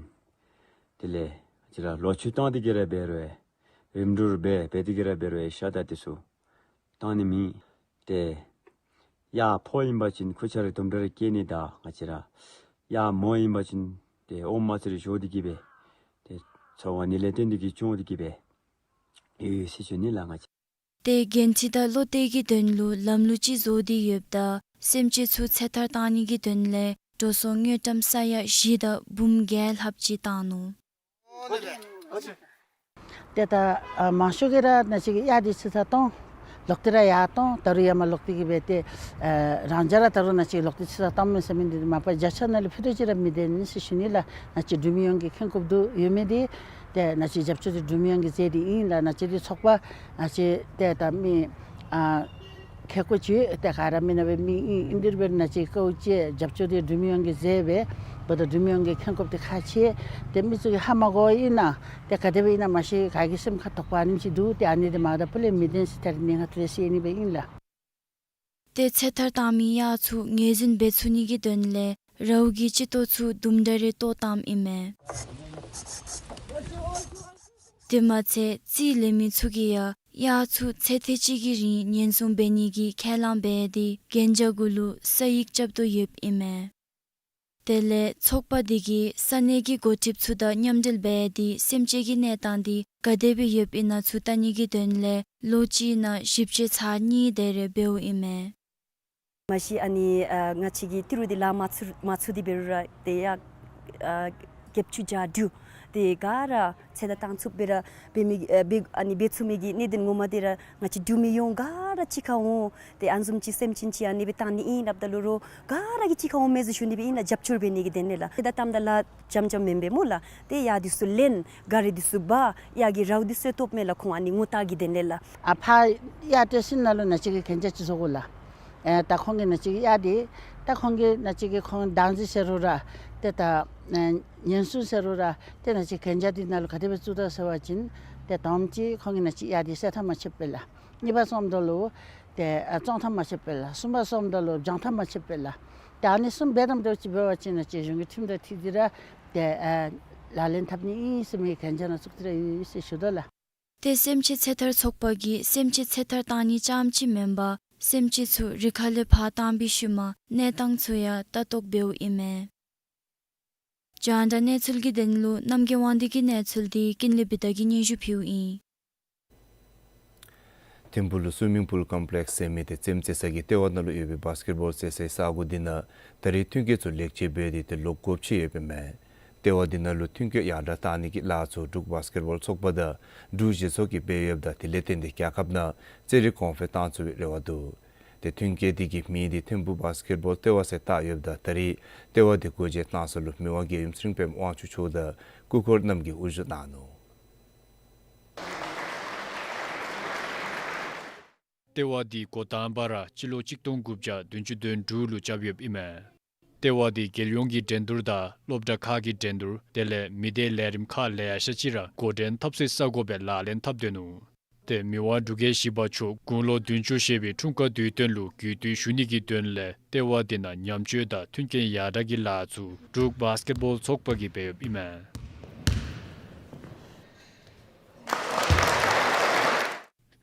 དེ་ལས་ང་བཅས་ར་ལོ་ཕྱུགས་བཏང་སྟེ་གི་ར་འབད་རུང་རིམ་གྲོ་འབད་འབད་དེ་གི་ར་འབད་རུང་ཤ་དང་དེ་ཚུ་བཏང་ནི་མེད། ཏེ་གཡག་ཕོ་ཨིན་པ་ཅིན་ཁུར་ཆ་རེ་དུམ་གྲ་རེ་སྐྱེ་ནི་དང་ང་བཅས་ར་གཡག་མོ་ཨིན་པ་ཅིན་ཏེ་ཨོམ་མ་ཚུ་རེ་བཞོ་སྟེ་གི་སྦེ་ཏེ་འཚོ་བ་ནི་ལས་བརྟེན་ཏེ་གི་སྐྱོང་སྟེ་གི་སྦེ་ཡོད་ཟེར་ཞུ་ནི་ལགས། ང་བཅས་ཏེ་འགན་འཁྲི་དང་བློ་གཏད་ཀྱི་དོན་ལུ་ལམ་ལུགས་ཅིག་བཟོ་སྟེ་ཡོདཔ་ད་སེམས་ཅན་ཚུ་ཚེ་ཐར་བཏང་ནི་གི་དོན་ལས་འགྲོ་སོང་དངུལ་ཀྲམ་ས་ཡ་བཞི་དང་འབུམ་བརྒྱད་ལྷགཔ་ཅིག་བཏང་ནུག། ཏེ་ད་ཨ་མང་ཤོས་ཀྱིས་ར་ནཱ་ཅིག་གི་གཡག་འདི་ཚེ་ཐར་བཏང་ལོག་སྟེ་ར་ཡར་བཏང་ད་རུང་ཡར་མར་ལོག་སྟེ་གི་སྦེ་ཏེ་ཨ་རང་འཇགས་ར་ད་རུང་ནཱ་ཅིག་ལོག་སྟེ་ཚེ་ཐར་བཏངམ་མས་ཟེར་མི་འདི་མ་པ་བརྒྱ་ཆ་ནང་ལས་ཕུད་རྡོག་ཅིག་ར་མི་ལྡན་ཟེར་ཞུ་ནི་ལགས། ནཱ་ཅིག་འབྲུག་མི་ཡོངས་ཀྱི་ཁེངས་སྐྱུངམ་འདུག་ཡོད་མི་འདི་ཏེ་ནཱ་ཅིག་རྒྱབ་སྐྱོར་འདི་འབྲུག་མི་ཡོངས་ཀྱིས་མཛད་དེ་ཨིན་ལགས། ནཱ་ཅིག་འདི་ཚོགས་པ་ནཱ་ཅིག་ཏེ་ད་མི་ཨ་ཁེ་ཀོ་ཅིག་ཏེ་ག་ར་མེན་ན་སྦེ་མི་ཨིན། ཨིན་དེ་འབད་རུང་ནཱ་ཅིག་ཀོ་ཅིག་རྒྱབ་སྐྱོར་འདི་འབྲུག་མི་ཡོངས་ཀྱིས་མཛད་སྦེ་འབདཝ་ད་འབྲུག་མི་ཡོངས་ཀྱི་ཁེངས་སྐྱུངམ་འདི་ཁག་ཆེ། ཏེ་མི་ཚུ་གིས་ཧ་མ་གོཝ་ཨིན་ན་ཏེ་ག་དེ་སྦེ་ཨིན་ན་མ་ཤེས། ག་གི་སེམས་ཁར་དོགས་པ་ཨ་ནེམ་ཅིག་འདུག། ཏེ་ཨ་ནི་འདི་མ་ད་ཕུལ་ལས་མི་ལྡན་ཟེར་ཐད་རི་ནཱ་ང་ཐུགས་ལས་ཤེས་ནི་སྦེ་ཨིན་ལགས། ཏེ་ཚེ་ཐར་བཏང་མི་གཡག་ཚུ་ངོས་འཛིན་འབད་ཚུགས་ནི་གི་དོན་ལས་རཝ་གི་སྤྱི་ཏོག་ཚུ་དུམ་གྲ་རེ་བཏོག་བཏངམ་ཨིན་མས། དེ་མ་ཚད་རྩིས་ལེན་མི་ཚུ་གིས་ཡང་གཡག་ཚུ་ཚེ་ཐེངས་གཅིག་གི་རིང་ཉེན་སྲུང་འབད་ནི་གི་ཁས་བླངས་འབད་དེ་གན་རྒྱ་གུ་ལུ་ས་ཡིག་རྐྱབ་དོ་ཡོདཔ་ཨིན་མས། དེ་ལས་ཚོགས་པ་འདི་གིས་ས་གནས་ཀྱི་འགོ་ཁྲིདཔ་ཚུ་དང་མཉམ་འབྲེལ་འབད་དེ་སེམས་ཅན་གྱི་གནས་སྟངས་འདི་ག་དེ་སྦེ་ཡོདཔ་ཨིན་ན་ཚུ་བལྟ་ནི་གི་དོན་ལས་ལོ་གཅིག་ནང་ཞིབ་དཔྱད་ཚར་གཉིས་དེ་རེ་འབདཝ་ཨིན་མས། མ་གཞི་ཨ་ནི་ཨ་ང་བཅས་ཀྱིས་ཏི་རུ་འདི་ལཱ་མ་ཚུ་མ་ཚུགས་ཏེ་འབད་རུང་ར་ཏེ་ཡ་ཨ་བརྒྱད་ཅུ་གྱ་དྲུག་དེ་ག་ར་ཚེ་ཐར་བཏང་ཚུགསཔ་སྦེ་ར་འབད་མི་ཨ་འབད་ཨ་ནི་འབད་ཚུགས་མི་གི་གནད་དོན་ངོ་མ་འདི་ར་ང་བཅས་འབྲུག་མི་ཡོངས་ག་ར་གཅིག་ཁར་འོང་། ཏེ་ཨ་ནི་བཟུམ་ཅིག་སེམས་ཅན་ཅིག་ཨ་ནི་སྦེ་བཏང་ནི་ཨིན་སླབ་ད་ལུ་རོགས་ག་ར་གིས་གཅིག་ཁར་འོང་མས་ཟེར་ཞུ་ནི་སྦེ་ཨིན་ལགས། རྒྱབ་སྐྱོར་འབད་ནི་གི་དོན་ལས་ལགས། ཏེ་ད་གཏམ་དང་ལཱ་འཇམ་འཇམ་མེན་པས་སྨོ་ལགས། ཏེ་གཡག་འདི་ཚུ་ལེན་ག་རི་འདི་ཚུ་འབག་གཡག་གི་རཝ་འདི་ཚུ་བཏོགཔ་མས་ལགས། ཁོང་ཨ་ནི་ངོ་རྟགས་ཀྱི་དོན་ལས་ལགས། ཨ་ཕར་གཡག་སྤྲོད་ས་ནང་ལུ་ནཱ་ཅིག་གི་གན་རྒྱ་ཅིག་བཟོ་དགོ་ལགས། ཨེ་ད་ཁོང་གིས་ནཱ་ཅིག་གི་གཡག་འདི་ད་ཁོང་གིས་ནཱ་ཅིག་གི་ཁོང་བདག་འཛིན་ཟེར་རུང་ར་ཏེ་ད་ཨེ་ཉེན་སྲུང་ཟེར་རུང་ར་ཏེ་ནཱ་ཅིག་གན་རྒྱ་འདི་ནང་ལུ་ག་དེ་སྦེ་བཙུགས་དོ་ཟེར་བ་ཅིན་ཏེ་དང་པ་ཅིག་ཁོང་གིས་ནཱ་ཅིག་གཡག་འདི་བསད་ཐངས་མ་ཤེསཔ་སྦེ་ལགས། གཉིས་པ་སོངམ་ད་ལུ་ཏེ་ཨ་བཙོང་ཐངས་མ་ཤེསཔ་སྦེ་ལགས། གསུམ་པ་སོངམ་ད་ལུ་སྦྱང་ཐངས་མ་ཤེསཔ་སྦེ་ལགས། ཏེ་ཨ་ནི་གསུམ་འབད་དམ་འདྲཝ་ཅིག་འབད་བ་ཅིན་ནཱ་ཅིག་གཞུང་གི་ཁྲིམས་དང་འཁྲིལ་ཏེ་ར་ཏེ་ཨ་ལག་ལེན་འཐབ་ནི་ཨིན་ཟེར་མི་གན་རྒྱ་ནང་བཙུགས་ཏེ་ར་ཡོད་ཟེར་ཞུ་དོ་ལགས། ཏེ་སེམས་ཅན་ཚེ་ཐར་ཚོགས་པ་གིས་སེམས་ཅན་ཚེ་ཐར་བཏང་ནི་རྐྱངམ་ཅིག་མེན་པར་སེམས་ཅན་ཚུ་རི་ཁ་ལས་ཕར་བཏང་པའི་ཤུལ་མ་གནས་སྟངས་ཚུ་ཡང་ལྟ་རྟོག་འབདཝ་ཨིན་མས། རྒྱང་བསྒྲགས་གནས་ཚུལ་གྱི་དོན་ལུ་རྣམ་རྒྱལ་དབང་འདུས་ཀྱི་གནས་ཚུལ་འདི་ཀུན་ལེགས་བི་ཏ་གིས་སྙན་ཞུ་ཕུལཝ་ཨིན། ཐིམ་ཕུག་ལུ་སུའི་མིང་ཕུལ་ཀོམ་པི་ལེགས་ཟེར་མི་འདི་རྩེདམོ་རྩེ་ས་གི་ལྟེ་བ་ནང་ལུ་ཡོད་པའི་བཱསི་ཀེཊ་བཱོལ་རྩེ་སའི་ས་གོ་འདི་ནང་ད་རེས་ཐོན་སྐྱེད་ཚུ་ལེགས་བཅོས་འབད་དེ་ཏེ་ལོག་སྒོ་ཕྱེ་ཡོདཔ་ཨིན་མས། ལྟེ་བ་འདི་ནང་ལུ་མཐུན་རྐྱེན་ཡར་དྲག་གཏང་ནི་གི་ལཱ་ཚུ་འབྲུག་བཱསི་ཀེཊ་བཱོལ་ཚོགས་པ་དང་འབྲུག་གཞི་ཚོགས་ཀྱིས་འབད་ཡོདཔ་ད་དེ་ལས་བརྟེན་ཏེ་རྒྱལ་ཁབ་ནང་རྩེད་རིགས་གོང་འཕེལ་གཏང་ཚུགས་པའི་རེ་བ་འདུག། ཏེ་མཐུན་རྐྱེན་འདི་གི་མིང་འདི་ཐིམ་ཕུག་བཱསི་ཀེཊ་བཱོལ་ལྟེ་བ་ཟེར་བཏགས་ཡོདཔ་ད་ད་རེས་ལྟེ་བ་འདི་སྒོ་འབྱེད་གནང་ས་ལུ་མི་དབང་རྒྱལ་ཡུམ་ཚེ་རིང་པདྨ་དབང་ཕྱུག་མཆོག་དང་སྐུ་འཁོར་རྣམས་ཀྱིས་དབུ་བཞུགས་གནང་ནུག། ལྟེ་བ་འདི་འགོ་དང་པ་ར་སྤྱི་ལོ་གཅིག་སྟོང་དགུ་བརྒྱ་བདུན་ཅུ་དོན་དྲུག་ལུ་རྐྱབ་ཡོདཔ་ཨིན་མས། ལྟེ་བ་འདི་རྒྱལ་ཡོངས་ཀྱི་འགྲན་བསྡུར་དང་སློབ་གྲྭ་ཁག་གི་འགྲན་བསྡུར་དེ་ལས་མི་སྡེ་ལས་རིམ་ཁག་ལེ་ཤ་ཅིག་ར་འགོ་འདྲེན་འཐབ་སའི་ས་གོ་སྦེ་ལག་ལེན་འཐབ་སྡོད་ནུག། ཏེ་མི་དབང་འབྲུག་རྒྱལ་བཞི་པ་མཆོག་དགུང་ལོ་བདུན་ཅུ་བཞེས་པའི་འཁྲུངས་སྐར་དུས་སྟོན་ལུ་གུས་བཏུད་ཞུ་ནི་གི་དོན་ལས་ལྟེ་བ་འདི་ནང་ཉམས་བཅོས་དང་མཐུན་རྐྱེན་ཡར་དྲག་གི་ལཱ་ཚུ་འབྲུག་བཱསི་ཀེཊ་བཱོལ་ཚོགས་པ་གིས་འབད་ཡོདཔ་ཨིན་མས།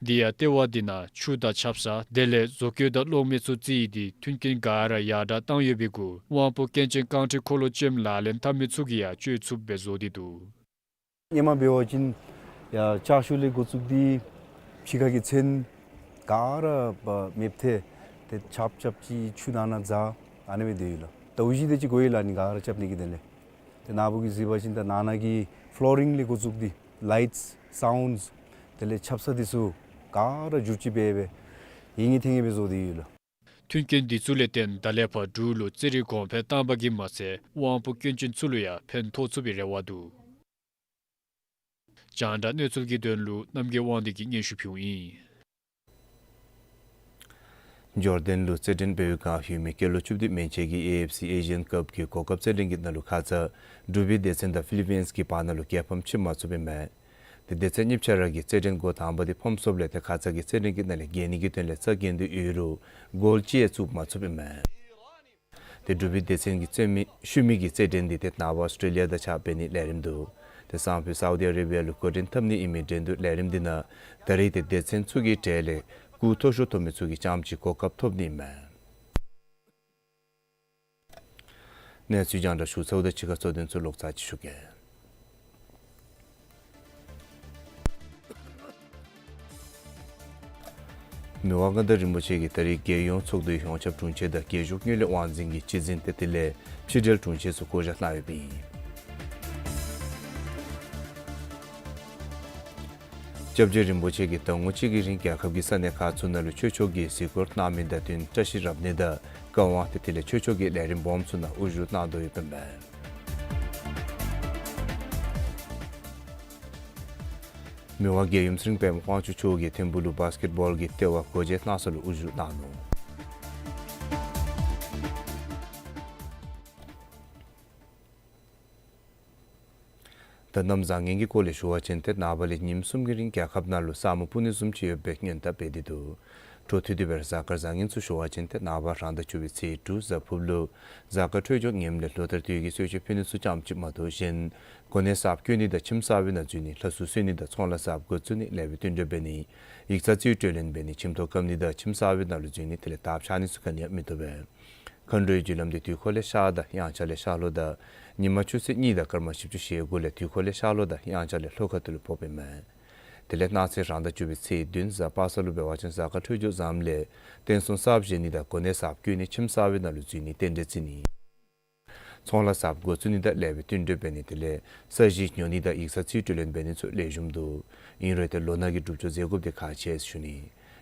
དེ་ཡང་ལྟེ་བ་འདི་ནང་ཆུ་དང་ཆབ་གསང་དེ་ལས་བཟོ་བཀོད་དང་གློག་མེ་ཚུ་རྩིས་ཏེ་མཐུན་རྐྱེན་ག་ར་ཡར་དྲག་བཏང་ཡོད་པའི་གུ་དབང་པོ་སྐྱོན་ཅན་རྐང་ཁྲི་འཁོར་ལོ་ཅན་ལག་ལེན་འཐབ་མི་ཚུ་གིས་ཡང་སྤྱོད་ཚུགསཔ་སྦེ་བཟོ་སྟེ་འདུག། སྔོན་མ་འབད་བ་ཅིན་ཡར་ལྕགས་ཤུལ་ལས་འགོ་བཙུགས་ཏེ་ཕྱི་ཁ་གི་ཚོན་ག་ར་མེདཔ་ཐལ། ཏེ་ཆརཔ་རྐྱབ་ཅི་ཆུ་ནང་ན་འཛག་ཨ་ནི་སྦེ་སྡོད་ཡི་ལགས། ཟླཝ་བཞི་དེ་ཅིག་འགོར་ཡི་ལགས་ཨ་ནི་ག་ར་རྐྱབ་ནི་གི་དོན་ལས། ཏེ་ནཱ་བུ་གིས་གཟིགས་པ་ཅིན་ད་ནང་ན་གི་ཕློ་རིང་ལས་འགོ་བཙུགས་ཏེ་ལའིཊསི་སའུནཌསི་དེ་ལས་ཆབ་གསང་འདི་ཚུ་ག་ར་བསྒྱུར་བཅོས་འབད་སྦེ་ཡིད་ངེས་ཐེངས་ངེས་སྦེ་བཟོ་སྟེ་ཡོད་ལགས། མཐུན་རྐྱེན་འདི་ཚུ་ལས་བརྟེན་ད་ལས་ཕར་འབྲུག་ལུ་རྩེད་རིགས་གོང་འཕེལ་བཏང་པ་གིས་མ་ཚད་དབང་པོ་སྐྱོན་ཅན་ཚུ་ལུ་ཡང་ཕན་ཐོགས་ཚུགས་པའི་རེ་བ་འདུག། རྒྱང་བསྒྲགས་གནས་ཚུལ་གྱི་དོན་ལུ་རྣམ་རྒྱལ་དབང་འདུས་ཀྱིས་སྙན་ཞུ་ཕུལཝ་ཨིན། འབྱོར་ལྡན་ལུ་རྩེད་འགྲན་འབད་བའི་བསྒང་ཡོད་མི་སྐྱེས་ལོ་བཅུ་བདུན་མན་ཆད་ཀྱི་ཨེ་ཨེཕ་སི་ཨེ་ཤི་ཡཱན་ཀབ་ཀྱི་གོ་སྐབས་རྩེད་འགྲན་གྱི་ནང་ལུ་ཁ་ཙ་འབྲུག་པའི་སྡེ་ཚན་དང་ཕི་ལི་པིནསི་གི་བར་ན་ལུ་རྒྱལ་ཕམ་ཕྱེ་མ་ཚུགསཔ་ཨིན་མས། ཏེ་སྡེ་ཚན་གཉིས་ཆ་ར་གིས་རྩེད་འགྲན་འགོ་དང་པ་འདི་ཕམ་སོངམ་ལས་ཏེ་ཁ་ཙ་གི་རྩེད་འགྲན་གྱི་ནང་ལས་རྒྱལ་ནི་གི་དོན་ལས་རྩ་འགེངས་ཏེ་ཡོད་རུང་གོལ་ཅིག་ཡང་བཙུགས་མ་ཚུགསཔ་ཨིན་མས། ཏེ་འབྲུག་པའི་སྡེ་ཚན་གྱི་རྩེད་མི་ཤུལ་མའི་གི་རྩེད་འགྲན་འདི་ཏེ་ནངས་པ་ཨོསི་ཊྲེ་ལི་ཡ་དང་གཅིག་ཁར་འབད་ནིའི་ལས་རིམ་འདུག། ཏེ་སང་ཕོད་སའུ་དི་ཨ་རེ་བི་ཡ་ལུ་འགོ་འདྲེན་འཐབ་ནི་ཨིན་མི་འགྲན་བསྡུར་ལས་རིམ་འདི་ནང་ད་རེས་ཏེ་སྡེ་ཚན་ཚུ་གི་གྲས་ལས་སྐུགས་མཐོ་ཤོས་ཐོབ་མི་ཚུ་གིས་རྐྱངམ་ཅིག་གོ་སྐབས་ཐོབ་ནི་ཨིན་མས། གནས་ཚུལ་རྒྱང་བསྒྲགས་ཞུ་ཚརཝ་དང་གཅིག་ཁར་གཙོ་དོན་ཚུ་ལོག་ཚར་ཅིག་ཞུ་གེ། མི་དབང་མངའ་བདག་རིན་པོ་ཆེ་གིས་ད་རེས་རྒྱལ་ཡོངས་ཚོགས་འདུའི་ཡོངས་ཁྱབ་དྲུང་ཆེ་དང་རྒྱལ་གཞུང་དངུལ་ལས་དབང་འཛིན་གྱི་སྤྱི་འཛིན་ཏེ་དེ་ལས་ཕྱི་འབྲེལ་དྲུང་ཆེ་ཚུ་བསྐོ་བཞག་གནང་ཡོདཔ་ཨིན། སྐྱབས་རྗེ་རིན་པོ་ཆེ་གིས་ཟླ་ངོ་གཅིག་གི་རིང་རྒྱལ་ཁབ་ཀྱི་ས་གནས་ཁག་ཚུ་ནང་ལུ་ཆོས་ཕྱོགས་ཀྱི་གཟིགས་སྐོར་གནང་མི་དང་བསྟུན་བཀྲ་ཤིས་རབ་གནས་དང་བཀའ་དབང་ཏེ་དེ་ལས་ཆོས་ཕྱོགས་ཀྱི་ལས་རིམ་སྦོམ་ཚུ་ནང་དབུ་བཞུགས་གནང་དོ་ཡོདཔ་ཨིན་པས། མི་དབང་རྒྱལ་ཡུམ་ཚེ་རིང་པདྨ་དབང་ཕྱུག་མཆོག་གིས་ཐིམ་ཕུག་ལུ་བཱསི་ཀེཊ་བཱོལ་གྱི་ལྟེ་བ་སྒོ་འབྱེད་གནང་ས་ལུ་དབུ་བཞུགས་གནང་ནུག། ད་གནམ་བཟང་ངན་གྱི་སྐོར་ལས་ཞུ་བ་ཅིན་ཏེ་ནངས་པ་ལས་ཉིནམ་གསུམ་གྱི་རིང་རྒྱལ་ཁབ་ནང་ལུ་ས་སྨུག་སྤུབ་ནི་བཟུམ་ཅིག་ཡོད་པའི་སྔོན་བརྡ་འབད་དེ་འདུག། འཕྲོ་མཐུད་དེ་སྦེ་ར་གཟའ་སྐར་བཟང་ངན་ཚུ་ཞུ་བ་ཅིན་ཏེ་ནངས་པ་རང་ཟླ་བཅུ་པའི་ཚེས་དྲུག་གཟའ་ཕུར་བུ་ལུ་གཟའ་སྐར་འཕྲོད་སྦྱོར་ངནམ་ལས་ལོ་ལྟར་དུས་ཀྱི་གསོལ་མཆོད་ཕུལ་ནི་ཚུ་རྐྱངམ་ཅིག་མ་གཏོགས་གཞན་གོ་གནས་གསརཔ་བསྐོ་ནི་དང་ཁྱིམ་གསར་པའི་ནང་འཛུལ་ནི་ལྷ་གསོལ་གསོལ་ནི་དང་ཚོང་ལཱ་གསརཔ་འགོ་བཙུགས་ནི་ལེགས་པའི་བསྟུན་གྲོས་འབད་ནི་ཡིག་ཚང་རྩིས་སྤྲོད་ལེན་འབད་ནི་ཁྱིམ་ཐོག་བཀབ་ནི་དང་ཁྱིམ་གསར་པའི་ནང་ལུ་འཛུལ་ནི་དེ་ལས་དར་འཕྱར་ནི་ཚུ་ག་ནི་ཡང་མི་བཏུབ་པས། མཁའ་འགྲོའི་རྒྱུ་ལམ་འདི་དུས་འཁོར་ལས་ཤར་དང་དབྱངས་འཆར་ལས་ཤར་ལྷོ་དང་ཉི་མ་ཆུ་ཚོད་གཉིས་དང་སྐར་མ་བཞི་བཅུ་ཞེ་དགུ་ལས་དུས་འཁོར་ལས་ཤར་ལྷོ་དང་དབྱངས་འཆར་ལས་ལྷོ་ཁ་ཐུག་ལུ་ཕོགཔ་ཨིན་མས། དེ་ལས་གནངས་ཚེ་རང་ཟླ་བཅུ་པའི་ཚེས་བདུན་གཟའ་པ་སངས་ལུ་འབད་བ་ཅིན་གཟའ་སྐར་འཕྲོད་སྦྱོར་བཟངམ་ལས་རྟེན་གསུམ་གསརཔ་བཞེངས་ནི་དང་གོ་གནས་གསརཔ་བསྐོ་ནི་ཁྱིམ་གསར་པའི་ནང་ལུ་འཛུལ་ནི་རྟེན་འབྲེལ་བརྩི་ནི་ཚོང་ལཱ་གསརཔ་འགོ་བཙུགས་ནི་དང་ལེགས་པའི་བསྟུན་གྲོས་འབད་ནི་དེ་ལས་ས་གཞི་ཉོ་ནི་དང་ཡིག་ཚང་རྩིས་སྤྲོད་ལེན་འབད་ནི་ཚུ་ལེགས་ཤོམ་འདུག། ཨིན་རུང་ཏེ་ལོ་ནག་གི་སྒྲུབ་སྦྱོར་མཛད་དགོཔ་འདི་ཁག་ཆེ་ཟེར་ཞུ་ནི།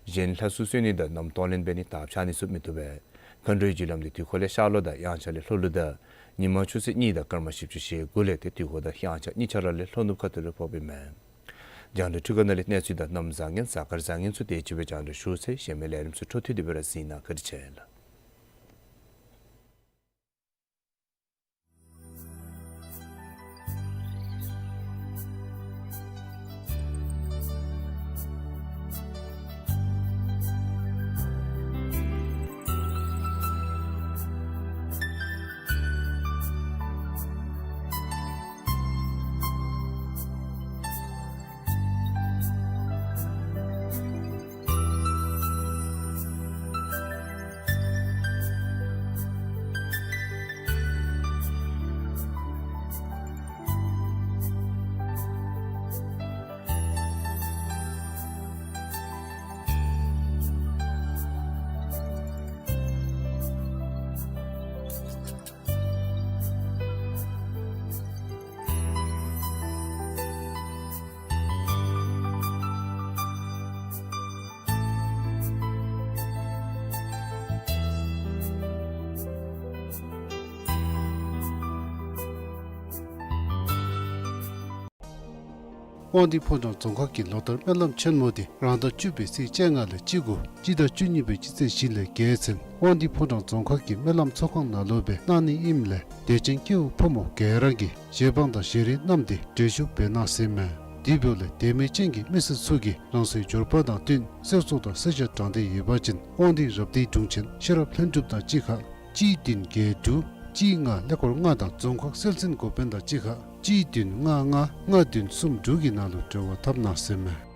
གཞན་ལྷ་གསོལ་གསོལ་ནི་དང་ནམ་གཏོང་ལེན་འབད་ནི་དར་འཕྱར་ནི་ཚུ་མི་བཏུབ་པས། མཁའ་འགྲོའི་རྒྱུ་ལམ་འདི་དུས་འཁོར་ལས་ཤར་ལྷོ་དང་དབྱངས་འཆར་ལས་ལྷོ་ལུ་དང་ཉི་མ་ཆུ་ཚོད་གཉིས་དང་སྐར་མ་བཞི་བཅུ་ཞེ་དགུ་ལས་ཏེ་དུས་འཁོར་དང་དབྱངས་འཆར་གཉིས་ཆ་ར་ལས་ལྷོ་ནུབ་ཁ་ཐུག་ལུ་ཕོགཔ་ཨིན་མས། རྒྱང་བསྒྲགས་འཕྲུལ་ཁང་ནང་ལས་གནས་ཚུལ་དང་གནམ་བཟང་ངན་གཟའ་སྐར་བཟང་ངན་ཚུ་དེ་ཅིག་སྦེ་རྒྱང་བསྒྲགས་ཞུ་ཚར་ཡི། གཞན་མི་ལས་རིམ་ཚུ་འཕྲོ་མཐུད་དེ་སྦེ་ར་གཟིགས་གནང་། བཀའ་དྲིན་ཆེ་ལགས། དབང་འདུས་ཕོ་བྲང་རྫོང་ཁག་གི་ལོ་ལྟར་སྨོན་ལམ་ཆེན་མོ་དེ་རང་ཟླ་བཅུ་པའི་ཚེས་བཅོ་ལྔ་ལས་བཅུ་དགུ་སྤྱི་ཟླ་བཅུ་གཉིས་པའི་སྤྱི་ཚེས་བཞི་ལས་བརྒྱད་ཚུན་དབང་འདུས་ཕོ་བྲང་རྫོང་ཁག་གི་སྨོན་ལམ་ཚོགས་ཁང་ནང་ལུ་སྦེ་གནང་ནི་ཨིནམ་ལས་དད་ཅན་སྐྱེ་བོ་ཕོ་མོ་ག་ར་གིས་རྗེ་འབངས་དང་ཞལ་རས་བསྣམས་ཏེ་གྲལ་བཞུགས་འབད་གནང་ཟེར་ཨིན་མས། དེ་འབདཝ་ལས་དད་མོས་ཅན་གྱི་མི་སེར་ཚུ་གིས་རང་སོའི་འབྱོར་པ་དང་བསྟུན་གསེར་གཙུག་དང་གསེར་ཞྭ་དྲང་སྟེ་ཡོད་པ་ཅིན་དབང་འདུས་རབ་སྡེའི་དྲུང་ཆེན་ཤེས་རབ་ལྷུན་གྲུབ་དང་གཅིག་ཁར་གཅིག་བདུན་བརྒྱད་དྲུག་གཅིག་ལྔ་ཀླད་ཀོར་ལྔ་དང་རྫོང་ཁག་སྲོལ་འཛིན་འགོ་དཔོན་དང་གཅིག་ཁར་གཅིག་བདུན་ལྔ་ལྔ་ལྔ་བདུན་གསུམ་དྲུག་གི་ནང་ལུ་འབྲེལ་བ་འཐབ་གནང་ཟེར་ཨིན་མས།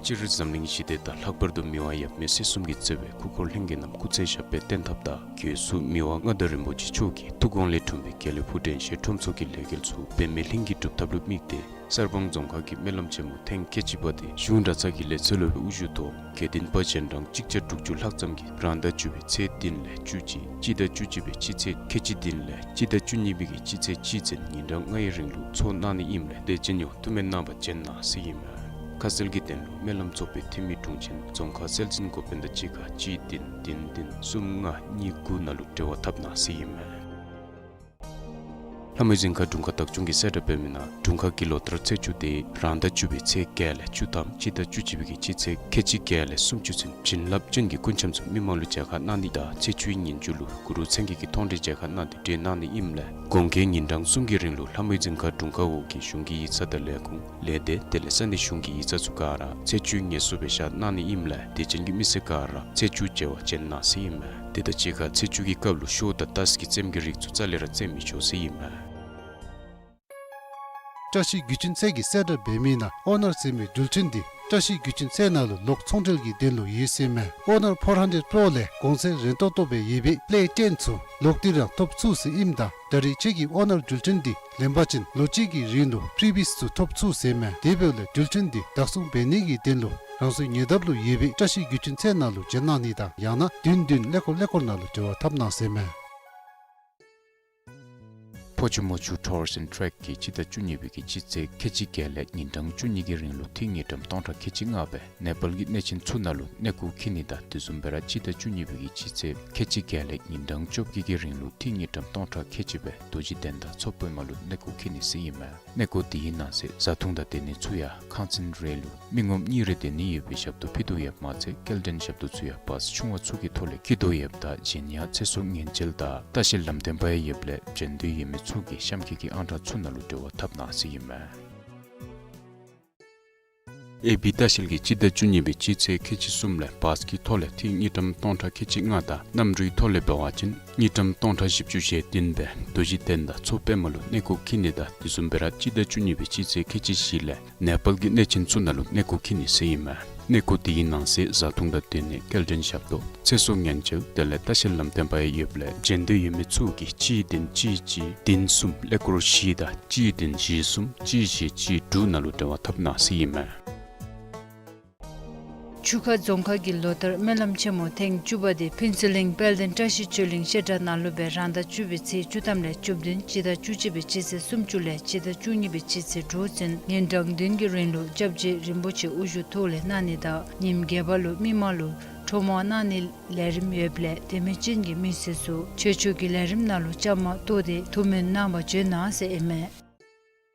སྤྱིར་འཛམ་གླིང་ཞི་བདེ་དང་ལྷག་པར་དུ་མི་དབང་ཡབ་མེས་སྲིད་གསུམ་གྱི་བརྩེ་བས་སྐུ་འཁོར་ལྷན་རྒྱས་རྣམས་སྐུ་ཚེ་ཞབས་པད་བརྟན་ཐབས་དང་། སྒོས་སུ་མི་དབང་མངའ་བདག་རིན་པོ་ཆེ་མཆོག་གི་ཐུགས་དགོངས་ལས་འཁྲུངས་པའི་དགེ་ལེགས་ཕུག་དྲན་ཤེས་ཁྲོམ་ཚོགས་ཀྱི་ལས་འགུལ་ཚུ་འབད་མེད་ལྷུན་གྱིས་གྲུབ་ཐབས་ལུ་དམིགས་ཏེ་གསར་སྤང་རྫོང་ཁག་གི་སྨོན་ལམ་ཆེན་མོ་ཐེངས་ཁལ་གཅིག་པ་དེ་གཞུང་གྲྭ་ཚང་གི་ལས་ཚན་ལྷོད་པའི་དབུ་བཞུགས་ཐོག་དགེ་འདུན་པ་རྗེས་འབྲང་གཅིག་བརྒྱ་དྲུག་ཅུ་ལྷག་ཙམ་གྱིས་རང་ཟླ་བཅུ་པའི་ཚེས་བདུན་ལས་བཅུ་གཅིག་སྤྱི་ཟླ་བཅུ་གཅིག་པའི་སྤྱི་ཚེས་ཁལ་གཅིག་བདུན་ལས་སྤྱི་ཟླ་བཅུ་གཉིས་པའི་གི་སྤྱི་ཚེས་གཅིག་ཚུན་ཉིན་གྲངས་ལྔའི་རིང་ལུ་ཚོགས་གནང་ནི་ཨིནམ་ལས་དད་ཅན་ཡོངས་ཐུགས་སྨོན་གནང་བར་བྱོན་གནང་ཟེར་ཨིན་མས། ཁ་གསལ་གྱི་དོན་ལུ་སྨོན་ལམ་ཚོགས་པའི་འཐུས་མི་དྲུང་ཆེན་རྫོང་ཁག་སྲོལ་འཛིན་འགོ་དཔོན་དང་གཅིག་ཁར་གཅིག་བདུན་བདུན་བདུན་གསུམ་ལྔ་གཉིས་དགུ་ནང་ལུ་འབྲེལ་བ་འཐབ་གནང་ཟེར་ཨིན་མས། ལྷ་མོའི་རྫིང་ཁ་དྲུང་ཁག་བདག་སྐྱོང་གིས་གསལ་བསྒྲགས་འབད་མི་ནང་དྲུང་ཁག་གི་ལོ་ལྟར་ཚེས་བཅུ་དེ་རང་ཟླ་བཅུ་པའི་ཚེས་བརྒྱད་ལས་བཅུ་ཐམ་སྤྱི་ཟླ་བཅུ་གཅིག་པའི་གི་སྤྱི་ཚེས་ཁལ་གཅིག་བརྒྱད་ལས་སུམ་ཅུ་ཚུན་བྱིན་རླབས་ཅན་གྱི་སྐུ་འཆམ་ཚུ་མི་མང་ལུ་མཇལ་ཁ་གནང་ནི་དང་ཚེས་བཅུའི་ཉིན་མཇུག་ལུ་གུ་རུ་མཚན་བརྒྱད་ཀྱི་མཐོང་གྲོལ་མཇལ་ཁ་གནང་སྟེ་གྲོལ་གནང་ནི་ཨིནམ་ལས་དགོངས་རྒྱས་ཉིན་གྲངས་གསུམ་གྱི་རིང་ལུ་ལྷ་མོའི་རྫིང་ཁ་དྲུང་ཁག་འོག་གི་གཞུང་གི་ཡིག་ཚང་དང་ལས་ཁུངས་ལས་སྡེ་དེ་ལས་ས་གནས་གཞུང་གི་ཡིག་ཚང་ཚུ་ག་ར་ཚེས་བཅུའི་ངལ་གསོ་སྦེ་བཞག་གནང་ནི་ཨིནམ་ལས་དད་ཅན་གྱི་མི་སེར་ག་ར་ཚེས་བཅུ་མཇལ་བར་བྱོན་གནང་ཟེར་ཨིན་མས། དེ་དང་གཅིག་ཁར་ཚེས་བཅུ་གི་སྐབས་ལུ་ཤོ་དང་ཏཱས་ཀྱི་རྩེདམོ་གི་རིགས་ཚུ་རྩ་ལས་ར་རྩེད་མི་ཆོག་ཟེར་ཨིན་མས། བཀྲ་ཤིས་རྒྱུ་ཆེན་ཚལ་གྱིས་གསལ་བསྒྲགས་འབད་མི་ནང་ཨོ་ནར་ཟེར་མི་འགྲུལ་འཕྲིན་འདི་བཀྲ་ཤིས་རྒྱུ་ཆེན་ཚལ་ནང་ལུ་ལོག་ཚོང་འབྲེལ་གྱི་དོན་ལུ་ཡོད་ཟེར་ཨིན་མས། ཨོ་ནར་ཕོར་ཧན་ཌེཌ་པྲོ་ལས་གོང་ཚད་རན་ཏོག་ཏོ་སྦེ་ཡོད་པའི་པླེ་ཊེན་ཚུ་ལོག་སྟེ་ར་ཐོབ་ཚུགས་ཟེར་ཨིནམ་ད་ད་རེས་ཁྱེད་ཀྱིས་ཨོ་ནར་འགྲུལ་འཕྲིན་འདི་ལེན་པ་ཅིན་ལོ་གཅིག་གི་རིང་ལུ་ཕི་རི་བིསི་ཚུ་ཐོབ་ཚུགས་ཟེར་ཨིན་མས། དེ་འབདཝ་ལས་འགྲུལ་འཕྲིན་འདི་བདག་བཟུང་འབད་ནི་གི་དོན་ལུ་རང་སོའི་ཉེ་འདབས་ལུ་ཡོད་པའི་བཀྲ་ཤིས་རྒྱུ་ཆེན་ཚལ་ནང་ལུ་བྱོན་གནང་ནི་དང་ཡང་ན་བདུན་བདུན་ཀླད་ཀོར་ཀླད་ཀོར་ནང་ལུ་འབྲེལ་བ་འཐབ་གནང་ཟེར་ཨིན་མས། ཕོ་ཆུ་མོ་ཆུ་ཊུར་སི་ཨེནཌ་ཊེག་གིས་སྤྱི་ཟླ་བཅུ་གཉིས་པའི་གི་སྤྱི་ཚེས་ཁལ་གཅིག་བརྒྱད་ལས་ཉིན་གྲངས་བཅུ་གཉིས་ཀྱི་རིང་ལུ་ཐིག་དངུལ་ཀྲམ་སྟོང་ཕྲག་ཁལ་གཅིག་ལྔ་སྦེ་ནེ་པཱལ་གྱི་གནས་ཆེན་ཚུ་ནང་ལུ་གནས་སྐོར་འཁྱིད་ནི་དང་དེ་བཟུམ་སྦེ་ར་སྤྱི་ཟླ་བཅུ་གཉིས་པའི་གི་སྤྱི་ཚེས་ཁལ་གཅིག་བརྒྱད་ལས་ཉིན་གྲངས་བཅོ་བརྒྱད་ཀྱི་རིང་ལུ་ཐིག་དངུལ་ཀྲམ་སྟོང་ཕྲག་ཁལ་གཅིག་སྦེ་རྡོ་རྗེ་གདན་དང་མཚོ་པདྨ་ལུ་གནས་སྐོར་འཁྱིད་ནི་ཟེར་ཨིན་མས། གནས་སྐོར་དེའི་ནང་གསེས་བཟའ་འཐུང་དང་སྡོད་གནས་ཚུ་ཡང་ཁང་ཚན་རེ་ལུ་མི་ངོམ་གཉིས་རེ་སྡོད་ནི་ཡོད་པའི་ཞབས་ཏོག་ཕུལ་དོ་ཡོདཔ་མ་ཚད་སྐྱེལ་འདྲེན་ཞབས་ཏོག་ཚུ་ཡང་བཱསི་ཆུང་བ་ཚུ་གི་ཐོག་ལས་འཁྱིད་དོ་ཡོདཔ་ད་གཞན་ཡང་ཚེ་སྲོག་ཉེན་བཅོལ་དང་ལྟ་བཤལ་ལམ་སྟོན་པ་ཡང་ཡོདཔ་ལས་བྱོན་འདོད་ཡོད་མི་ཚུ་གིས་གཤམ་འཁོད་ཀྱི་ཨང་གྲངས་ཚུ་ནང་ལུ་འབྲེལ་བ་འཐབ་གནང་ཟེར་ཨིན་མས། ཨེ་བི་ལྟ་བཤལ་གྱིས་སྤྱི་ཟླ་བཅུ་གཉིས་པའི་སྤྱི་ཚེས་ཁལ་གཅིག་གསུམ་ལས་བཱསི་གི་ཐོག་ལས་ཐིག་དངུལ་ཀྲམ་སྟོང་ཕྲག་ཁལ་གཅིག་ལྔ་དང་གནམ་གྲུའི་ཐོག་ལས་འབད་བ་ཅིན་དངུལ་ཀྲམ་སྟོང་ཕྲག་བཞི་བཅུ་ཞེ་བདུན་སྦེ་རྡོ་རྗེ་གདན་དང་མཚོ་པདྨ་ལུ་གནས་སྐོར་འཁྱིད་ནི་དང་དེ་བཟུམ་སྦེ་ར་སྤྱི་ཟླ་བཅུ་གཉིས་པའི་སྤྱི་ཚེས་ཁལ་གཅིག་བཞི་ལས་ནེ་པཱལ་གྱི་གནས་ཆེན་ཚུ་ནང་ལུ་གནས་སྐོར་འཁྱིད་ནི་ཟེར་ཨིན་མས། གནས་སྐོར་དེའི་ནང་གསེས་བཟའ་འཐུང་དང་སྡོད་གནས་སྐྱེལ་འདྲེན་ཞབས་ཏོག་ཚེ་སྲོག་ཉེན་བཅོལ་དེ་ལས་ལྟ་བཤལ་ལམ་སྟོན་པ་ཡང་ཡོདཔ་ལས་བྱོན་འདོད་ཡོད་མི་ཚུ་གིས་གཅིག་བདུན་གཅིག་གཅིག་བདུན་གསུམ་ཀླད་ཀོར་བཞི་དང་གཅིག་བདུན་བཞི་གསུམ་གཅིག་བཞི་གཅིག་དྲུག་ནང་ལུ་འབྲེལ་བ་འཐབ་གནང་ཟེར་ཨིན་མས། ཆུ་ཁ་རྫོང་ཁག་གི་ལོ་ལྟར་སྨོན་ལམ་ཆེན་མོ་ཐེངས་བཅུ་པ་དེ་ཕུན་ཚོགས་གླིང་དཔལ་ལྡན་བཀྲ་ཤིས་ཆོས་གླིང་བཤད་གྲྭ་ནང་ལུ་སྦེ་རང་ཟླ་བཅུ་པའི་ཚེས་བཅུ་ཐམ་ལས་བཅུ་བདུན་སྤྱི་ཟླ་བཅུ་གཅིག་པའི་སྤྱི་ཚེས་སུམ་ཅུ་ལས་སྤྱི་ཟླ་བཅུ་གཉིས་པའི་སྤྱི་ཚེས་དྲུག་ཚུན་ཉིན་གྲངས་བདུན་གྱི་རིང་ལུ་སྐྱབས་རྗེ་རིན་པོ་ཆེ་དབུ་བཞུགས་ཐོག་ལས་གནང་ནི་དང་ཉིནམ་བརྒྱད་པ་ལུ་མི་མང་ལུ་ཁྲོམ་དབང་གནང་ནི་ལས་རིམ་ཡོདཔ་ལས་དད་མོས་ཅན་གྱི་མི་སེར་ཚུ་ཆོས་ཕྱོགས་ཀྱི་ལས་རིམ་ནང་ལུ་བཅའ་མར་གཏོགས་ཏེ་ཐུགས་སྨོན་གནང་བར་བྱོན་གནང་ཟེར་ཨིན་མས།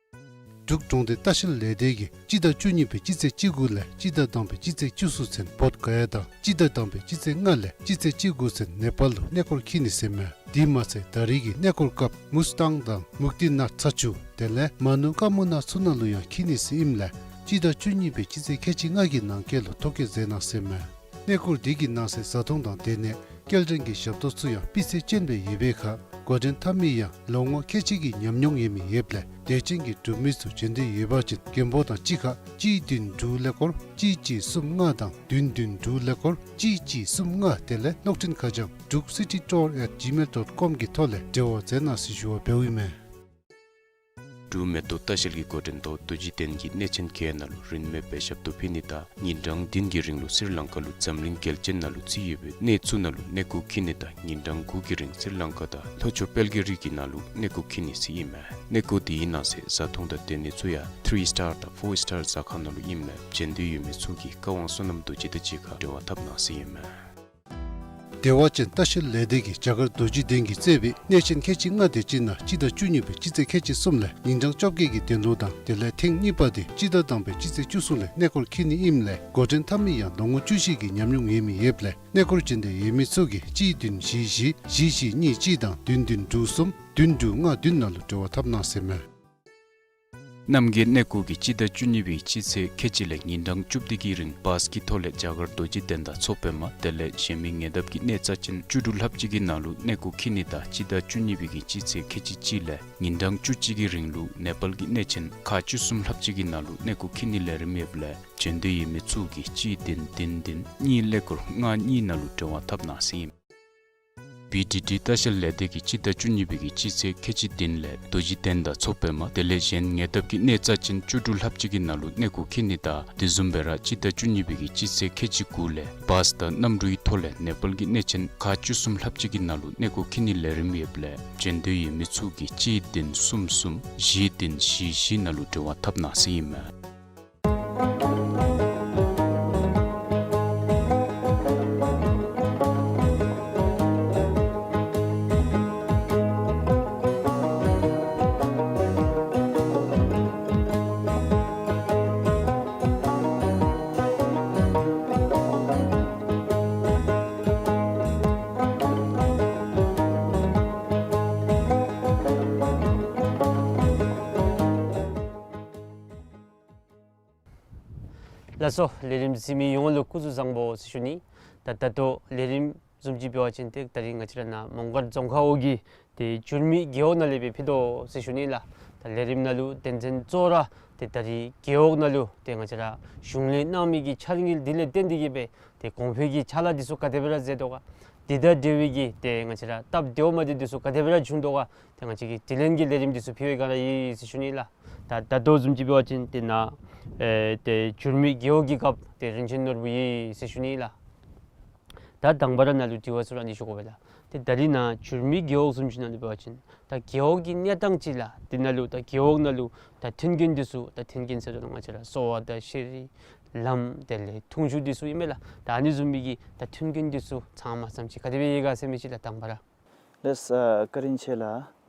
འབྲུག་གྲོང་སྡེ་ལྟ་བཤལ་ལས་སྡེ་གིས་སྤྱི་ཟླ་བཅུ་གཉིས་པའི་སྤྱི་ཚེས་བཅུ་དགུ་ལས་སྤྱི་ཟླ་དང་པའི་སྤྱི་ཚེས་བཅུ་གསུམ་ཚུན་བོདྷ་ག་ཡ་དང་སྤྱི་ཟླ་དང་པའི་སྤྱི་ཚེས་ལྔ་ལས་སྤྱི་ཚེས་བཅུ་དགུ་ཚུན་ནེ་པཱལ་ལུ་གནས་སྐོར་འཁྱིད་ནི་ཟེར་ཨིན་མས། དེ་མ་ཚད་ད་རེས་ཀྱི་གནས་སྐོར་སྐབས་མུས་ཏང་དང་མུག་ཏི་ནཱཐ་ཚ་ཆུ་དེ་ལས་མ་ནུ་ཀ་མུ་ན་ཚུ་ནང་ལུ་ཡང་འཁྱིད་ནི་ཟེར་ཨིནམ་ལས་སྤྱི་ཟླ་བཅུ་གཉིས་པའི་སྤྱི་ཚེས་ཁལ་གཅིག་ལྔ་གི་ནང་འཁོད་ལུ་ཐོ་བཀོད་མཛད་གནང་ཟེར་ཨིན་མས། གནས་སྐོར་དེ་གི་ནང་གསེས་བཟའ་འཐུང་དང་སྡོད་གནས་སྐྱེལ་འདྲེན་གྱི་ཞབས་ཏོག་ཚུ་ཡང་སྤུས་ཚད་ཅན་སྦེ་ཡོད་པའི་ཁར་འགོ་འདྲེན་འཐབ་མི་ཡང་ལོ་ངོ་ཁལ་གཅིག་གི་ཉམས་མྱོང་ཡོད་མི་ཡོདཔ་ལས་དད་ཅན་གྱི་འབྲུག་མི་ཚུ་བྱོན་འདོད་ཡོད་པ་ཅིན་མགོན་པོ་དང་གཅིག་ཁར་གཅིག་བདུན་དྲུག་ཀླད་ཀོར་གཅིག་གཅིག་གསུམ་ལྔ་དང་བདུན་བདུན་དྲུག་ཀླད་ཀོར་གཅིག་གཅིག་གསུམ་ལྔ་དེ་ལས་གློག་འཕྲིན་ཁ་བྱང་druk city tour at gmail dot com གི་ཐོག་ལས་འབྲེལ་བ་མཛད་གནང་ཟེར་ཞུ་བ་འབདཝ་ཨིན་མས། འབྲུག་མེ་ཏོག་ལྟ་བཤལ་གྱི་འགོ་འདྲེན་ཐོག་རྡོ་རྗེ་གདན་གྱི་གནས་ཆེན་བརྒྱད་ནང་ལུ་རིན་མེད་པའི་ཞབས་ཏོག་ཕུལ་ནི་དང་ཉིན་གྲངས་བདུན་གྱི་རིང་ལུ་སི་རི་ལང་ཀ་ལུ་འཛམ་གླིང་རྒྱལ་ཆེན་ནང་ལུ་རྩིས་ཡོད་པའི་གནས་ཚུ་ནང་ལུ་གནས་སྐོར་འཁྱིད་ནི་དང་ཉིན་གྲངས་དགུ་གི་རིང་སི་རི་ལང་ཀ་དང་ལྷོ་ཕྱོགས་དཔལ་གྱི་རི་གི་ནང་ལུ་གནས་སྐོར་འཁྱིད་ནི་ཟེར་ཨིན་མས། གནས་སྐོར་དེའི་ནང་གསེས་བཟའ་འཐུང་དང་སྡོད་གནས་ཚུ་ཡང་ཐི་རི་སི་ཊར་དང་ཕོར་སི་ཊར་ཟ་ཁང་ནང་ལུ་ཨིནམ་ལས་བྱོན་འདོད་ཡོད་མི་ཚུ་གིས་བཀའ་དབང་བསོད་ནམས་རྡོ་རྗེ་དང་གཅིག་ཁར་འབྲེལ་བ་འཐབ་གནང་ཟེར་ཨིན་མས། བདེ་བ་ཅན་ལྟ་བཤལ་ལས་སྡེ་གིས་རྒྱ་གར་རྡོ་རྗེ་གདན་གྱིས་གཙོས་པའི་གནས་ཆེན་ཁལ་གཅིག་ལྔ་དེ་སྤྱིར་ན་སྤྱི་ཟླ་བཅུ་གཉིས་པའི་སྤྱི་ཚེས་ཁལ་གཅིག་གསུམ་ལས་ཉིན་གྲངས་བཅོ་བརྒྱད་ཀྱི་གདན་ལུ་དང་དེ་ལས་ཐེངས་གཉིས་པ་དེ་སྤྱི་ཟླ་དང་པའི་སྤྱི་ཚེས་བཅུ་གསུམ་ལས་གནས་སྐོར་འཁྱིད་ནི་ཨིནམ་ལས་འགོ་འདྲེན་འཐབ་མི་ཡང་ལོ་ངོ་བཅུ་བཞི་གི་ཉམས་མྱོང་ཡོད་མི་ཡོདཔ་ལས་གནས་སྐོར་འབྱོན་འདོད་ཡོད་མི་ཚུ་གིས་གཅིག་བདུན་བཞི་བཞི་བཞི་བཞི་གཉིས་གཅིག་དང་བདུན་བདུན་དྲུག་གསུམ་བདུན་དྲུག་ལྔ་བདུན་ནང་ལུ་འབྲེལ་བ་འཐབ་གནང་ཟེར་མས། རྣམ་རྒྱལ་གནས་སྐོར་གྱིས་སྤྱི་ཟླ་བཅུ་གཉིས་པའི་སྤྱི་ཚེས་ཁལ་གཅིག་ལས་ཉིན་གྲངས་བཅུ་བདུན་གྱི་རིང་བཱས་ཀྱི་ཐོག་ལས་རྒྱ་གར་རྡོ་རྗེ་གདན་དང་མཚོ་པདྨ་དེ་ལས་གཞན་མི་ཉེ་འདབས་ཀྱི་གནས་རྩ་ཆེན་བཅུ་དྲུག་ལྷགཔ་ཅིག་གི་ནང་ལུ་གནས་སྐོར་འཁྱིད་ནི་དང་སྤྱི་ཟླ་བཅུ་གཉིས་པའི་གི་སྤྱི་ཚེས་ཁལ་གཅིག་གཅིག་ལས་ཉིན་གྲངས་བཅུ་གཅིག་གི་རིང་ལུ་ནེ་པཱལ་གྱི་གནས་ཆེན་ཁག་བཅུ་གསུམ་ལྷགཔ་ཅིག་གི་ནང་ལུ་གནས་སྐོར་འཁྱིད་ནི་ལས་རིམ་ཡོདཔ་ལས་འབྱོན་འདོད་ཡོད་མི་ཚུ་གིས་གཅིག་བདུན་བདུན་བདུན་གཉིས་ཀླད་ཀོར་ལྔ་གཉིས་ནང་ལུ་འབྲེལ་བ་འཐབ་གནང་ཟེར་ཨིན། བི་ཌི་ཌི་ལྟ་བཤལ་ལས་སྡེ་གིས་སྤྱི་ཟླ་བཅུ་གཉིས་པའི་གི་སྤྱི་ཚེས་ཁལ་གཅིག་བདུན་ལས་རྡོ་རྗེ་གདན་དང་མཚོ་པདྨ་དེ་ལས་གཞན་ཉེ་འདབས་ཀྱི་གནས་རྩ་ཆེན་བཅུ་དྲུག་ལྷགཔ་ཅིག་གི་ནང་ལུ་གནས་སྐོར་འཁྱིད་ནི་དང་དེ་བཟུམ་སྦེ་ར་སྤྱི་ཟླ་བཅུ་གཉིས་པའི་གི་སྤྱི་ཚེས་ཁལ་གཅིག་དགུ་ལས་བཱས་དང་གནམ་གྲུའི་ཐོག་ལས་ནེ་པཱལ་གྱི་གནས་ཆེན་ཁག་བཅུ་གསུམ་ལྷགཔ་ཅིག་གི་ནང་ལུ་གནས་སྐོར་འཁྱིད་ནི་ལས་རིམ་ཡོདཔ་ལས་འབྱོན་འདོད་ཡོད་མི་ཚུ་གིས་གཅིག་བདུན་གསུམ་གསུམ་བཞི་བདུན་བཞི་བཞི་ནང་ལུ་འབྲེལ་བ་འཐབ་གནང་ཟེར་ཨིན་མས། ལགས་སོ། ལས་རིམ་གཟིགས་མི་ཡོངས་ལུ་སྐུ་གཟུགས་བཟང་པོ་ཟེར་ཞུ་ནི། ད་ད་ལྟོ་ལས་རིམ་བཟུམ་ཅིག་འབད་བ་ཅིན་ཏེ་ད་རིས་ང་བཅས་ར་ནཱ་མོང་སྒར་རྫོང་ཁག་འོག་གི་ཏེ་འགྱུར་མེད་རྒེད་འོག་ནང་ལས་སྦེ་ཕུལ་དོ་ཟེར་ཞུ་ནི་ལགས། ད་ལས་རིམ་ནང་ལུ་དོན་ཚན་གཙོ་བོ་ར་ཏེ་ད་རིས་རྒེད་འོག་ནང་ལུ་ཏེ་ང་བཅས་ར་གཞུང་ལས་གནང་མི་གི་འཆར་དངུལ་འདི་ལས་བརྟེན་ཏེ་གིས་སྦེ་ཏེ་གོང་འཕེལ་གྱི་ཕྱག་ལཱ་འདི་ཚུ་ག་དེ་སྦེ་ར་མཛད་དོ་ག། འདི་དང་འབྲེལ་བའི་གི་ཏེ་ང་བཅས་ར་སྟབས་བདེཝ་མ་བདེཝ་འདི་ཚུ་ག་དེ་སྦེ་ར་བྱུང་དོ་ག། ཏེ་ང་བཅས་ཀྱིས་དྲི་ལན་གྱི་ལས་རིམ་འདི་ཚུ་ཕུལ་བའི་སྒང་ར་ཨིན་ཟེར་ཞུ་ནི་ལགས། ད་ད་ལྟོ་བཟུམ་ཅིག་འབད་བ་ཅིན་ཏེ་ནཱ་ཨེ་ཏེ་འགྱུར་མེད་རྒེད་འོག་གི་རྒཔོ་ཏེ་རིན་ཆེན་ནོར་བུ་ཡོད་ཟེར་ཞུ་ནི་ལགས། ད་དང་པ་ར་ནཱ་ལུ་དྲི་བ་ཚུ་ར་ཨ་ནི་ཞུ་དགོ་པས་ལགས། ཏེ་ད་རིས་ནཱ་འགྱུར་མེད་རྒེད་འོག་བཟུམ་ཅིག་ནང་ལུ་འབད་བ་ཅིན་ད་རྒེད་འོག་གི་གནས་སྟངས་ཅིག་ལགས། དེ་ནང་ལུ་ད་རྒེད་འོག་ནང་ལུ་ད་མཐུན་རྐྱེན་འདི་ཚུ་ད་མཐུན་རྐྱེན་ཟེར་རུང་ང་བཅས་ར་གསོ་བ་དང་ཤེས་རིག་ལམ་དེ་ལས་འཐུང་ཆུ་འདི་ཚུ་ཨིན་མས་ལགས། ད་ཨ་ནི་བཟུམ་མའི་གི་ད་མཐུན་རྐྱེན་འདི་ཚུ་ཚང་མ་ཙམ་ཅིག་ག་དེ་སྦེ་ཡོད་ག་ཟེར་མི་ཅིག་ལགས་དང་པ་ར། ལགས་སོ། བཀའ་དྲིན་ཆེ་ལགས།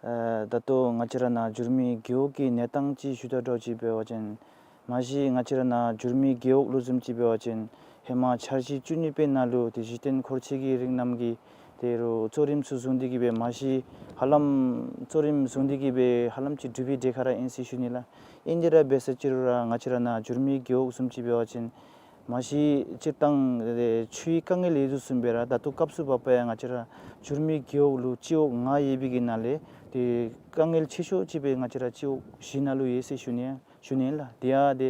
ཨ་ད་ལྟོ་ང་བཅས་ར་ནཱ་འགྱུར་མེད་རྒེད་འོག་གི་གནས་སྟངས་ཅིག་ཞུ་དོ་འདྲཝ་ཅིག་འབད་བ་ཅིན་མ་གཞི་ང་བཅས་ར་ནཱ་འགྱུར་མེད་རྒེད་འོག་ལུ་བཟུམ་ཅིག་འབད་བ་ཅིན་ཧེ་མ་འཆར་གཞི་བཅུ་གཉིས་པའི་ནང་ལུ་ཏེ་གཞི་རྟེན་འཁོར་ཆེན་གྱི་རིང་རྣམ་གྱི་ཏེ་རུང་གཙོ་རིམ་ཚུ་བཟུང་སྟེ་གིས་སྦེ་མ་གཞི་ཧ་ལམ་གཙོ་རིམ་བཟུང་སྟེ་གིས་སྦེ་ཧ་ལམ་ཅིག་གྲུབ་པའི་གྲས་ཁར་ར་ཨིན་ཟེར་ཞུ་ནི་ལགས། ཨིན་དེ་ར་འབད་ས་ཅིག་རུང་ར་ང་བཅས་ར་ནཱ་འགྱུར་མེད་རྒེད་འོག་བཟུམ་ཅིག་འབད་བ་ཅིན་མ་གཞི་སྤྱིར་བཏང་ཆུའི་དཀའ་ངལ་ཡོད་དོ་བཟུམ་སྦེ་ར་ད་ལྟོ་སྐབས་སུ་བབ་པ་ཡང་ང་བཅས་ར་འགྱུར་མེད་རྒེད་འོག་ལུ་སྤྱི་འོག་ལྔ་ཡོད་པའི་གི་ནང་ལས་ཏེ་དཀའ་ངལ་ཆེ་ཤོས་ཅིག་སྦེ་ང་བཅས་ར་སྤྱི་འོག་བཞི་ནང་ལུ་ཡོད་ཟེར་ཞུ་ནི་ཞུ་ནི་ལགས། དེ་ཡང་ཏེ་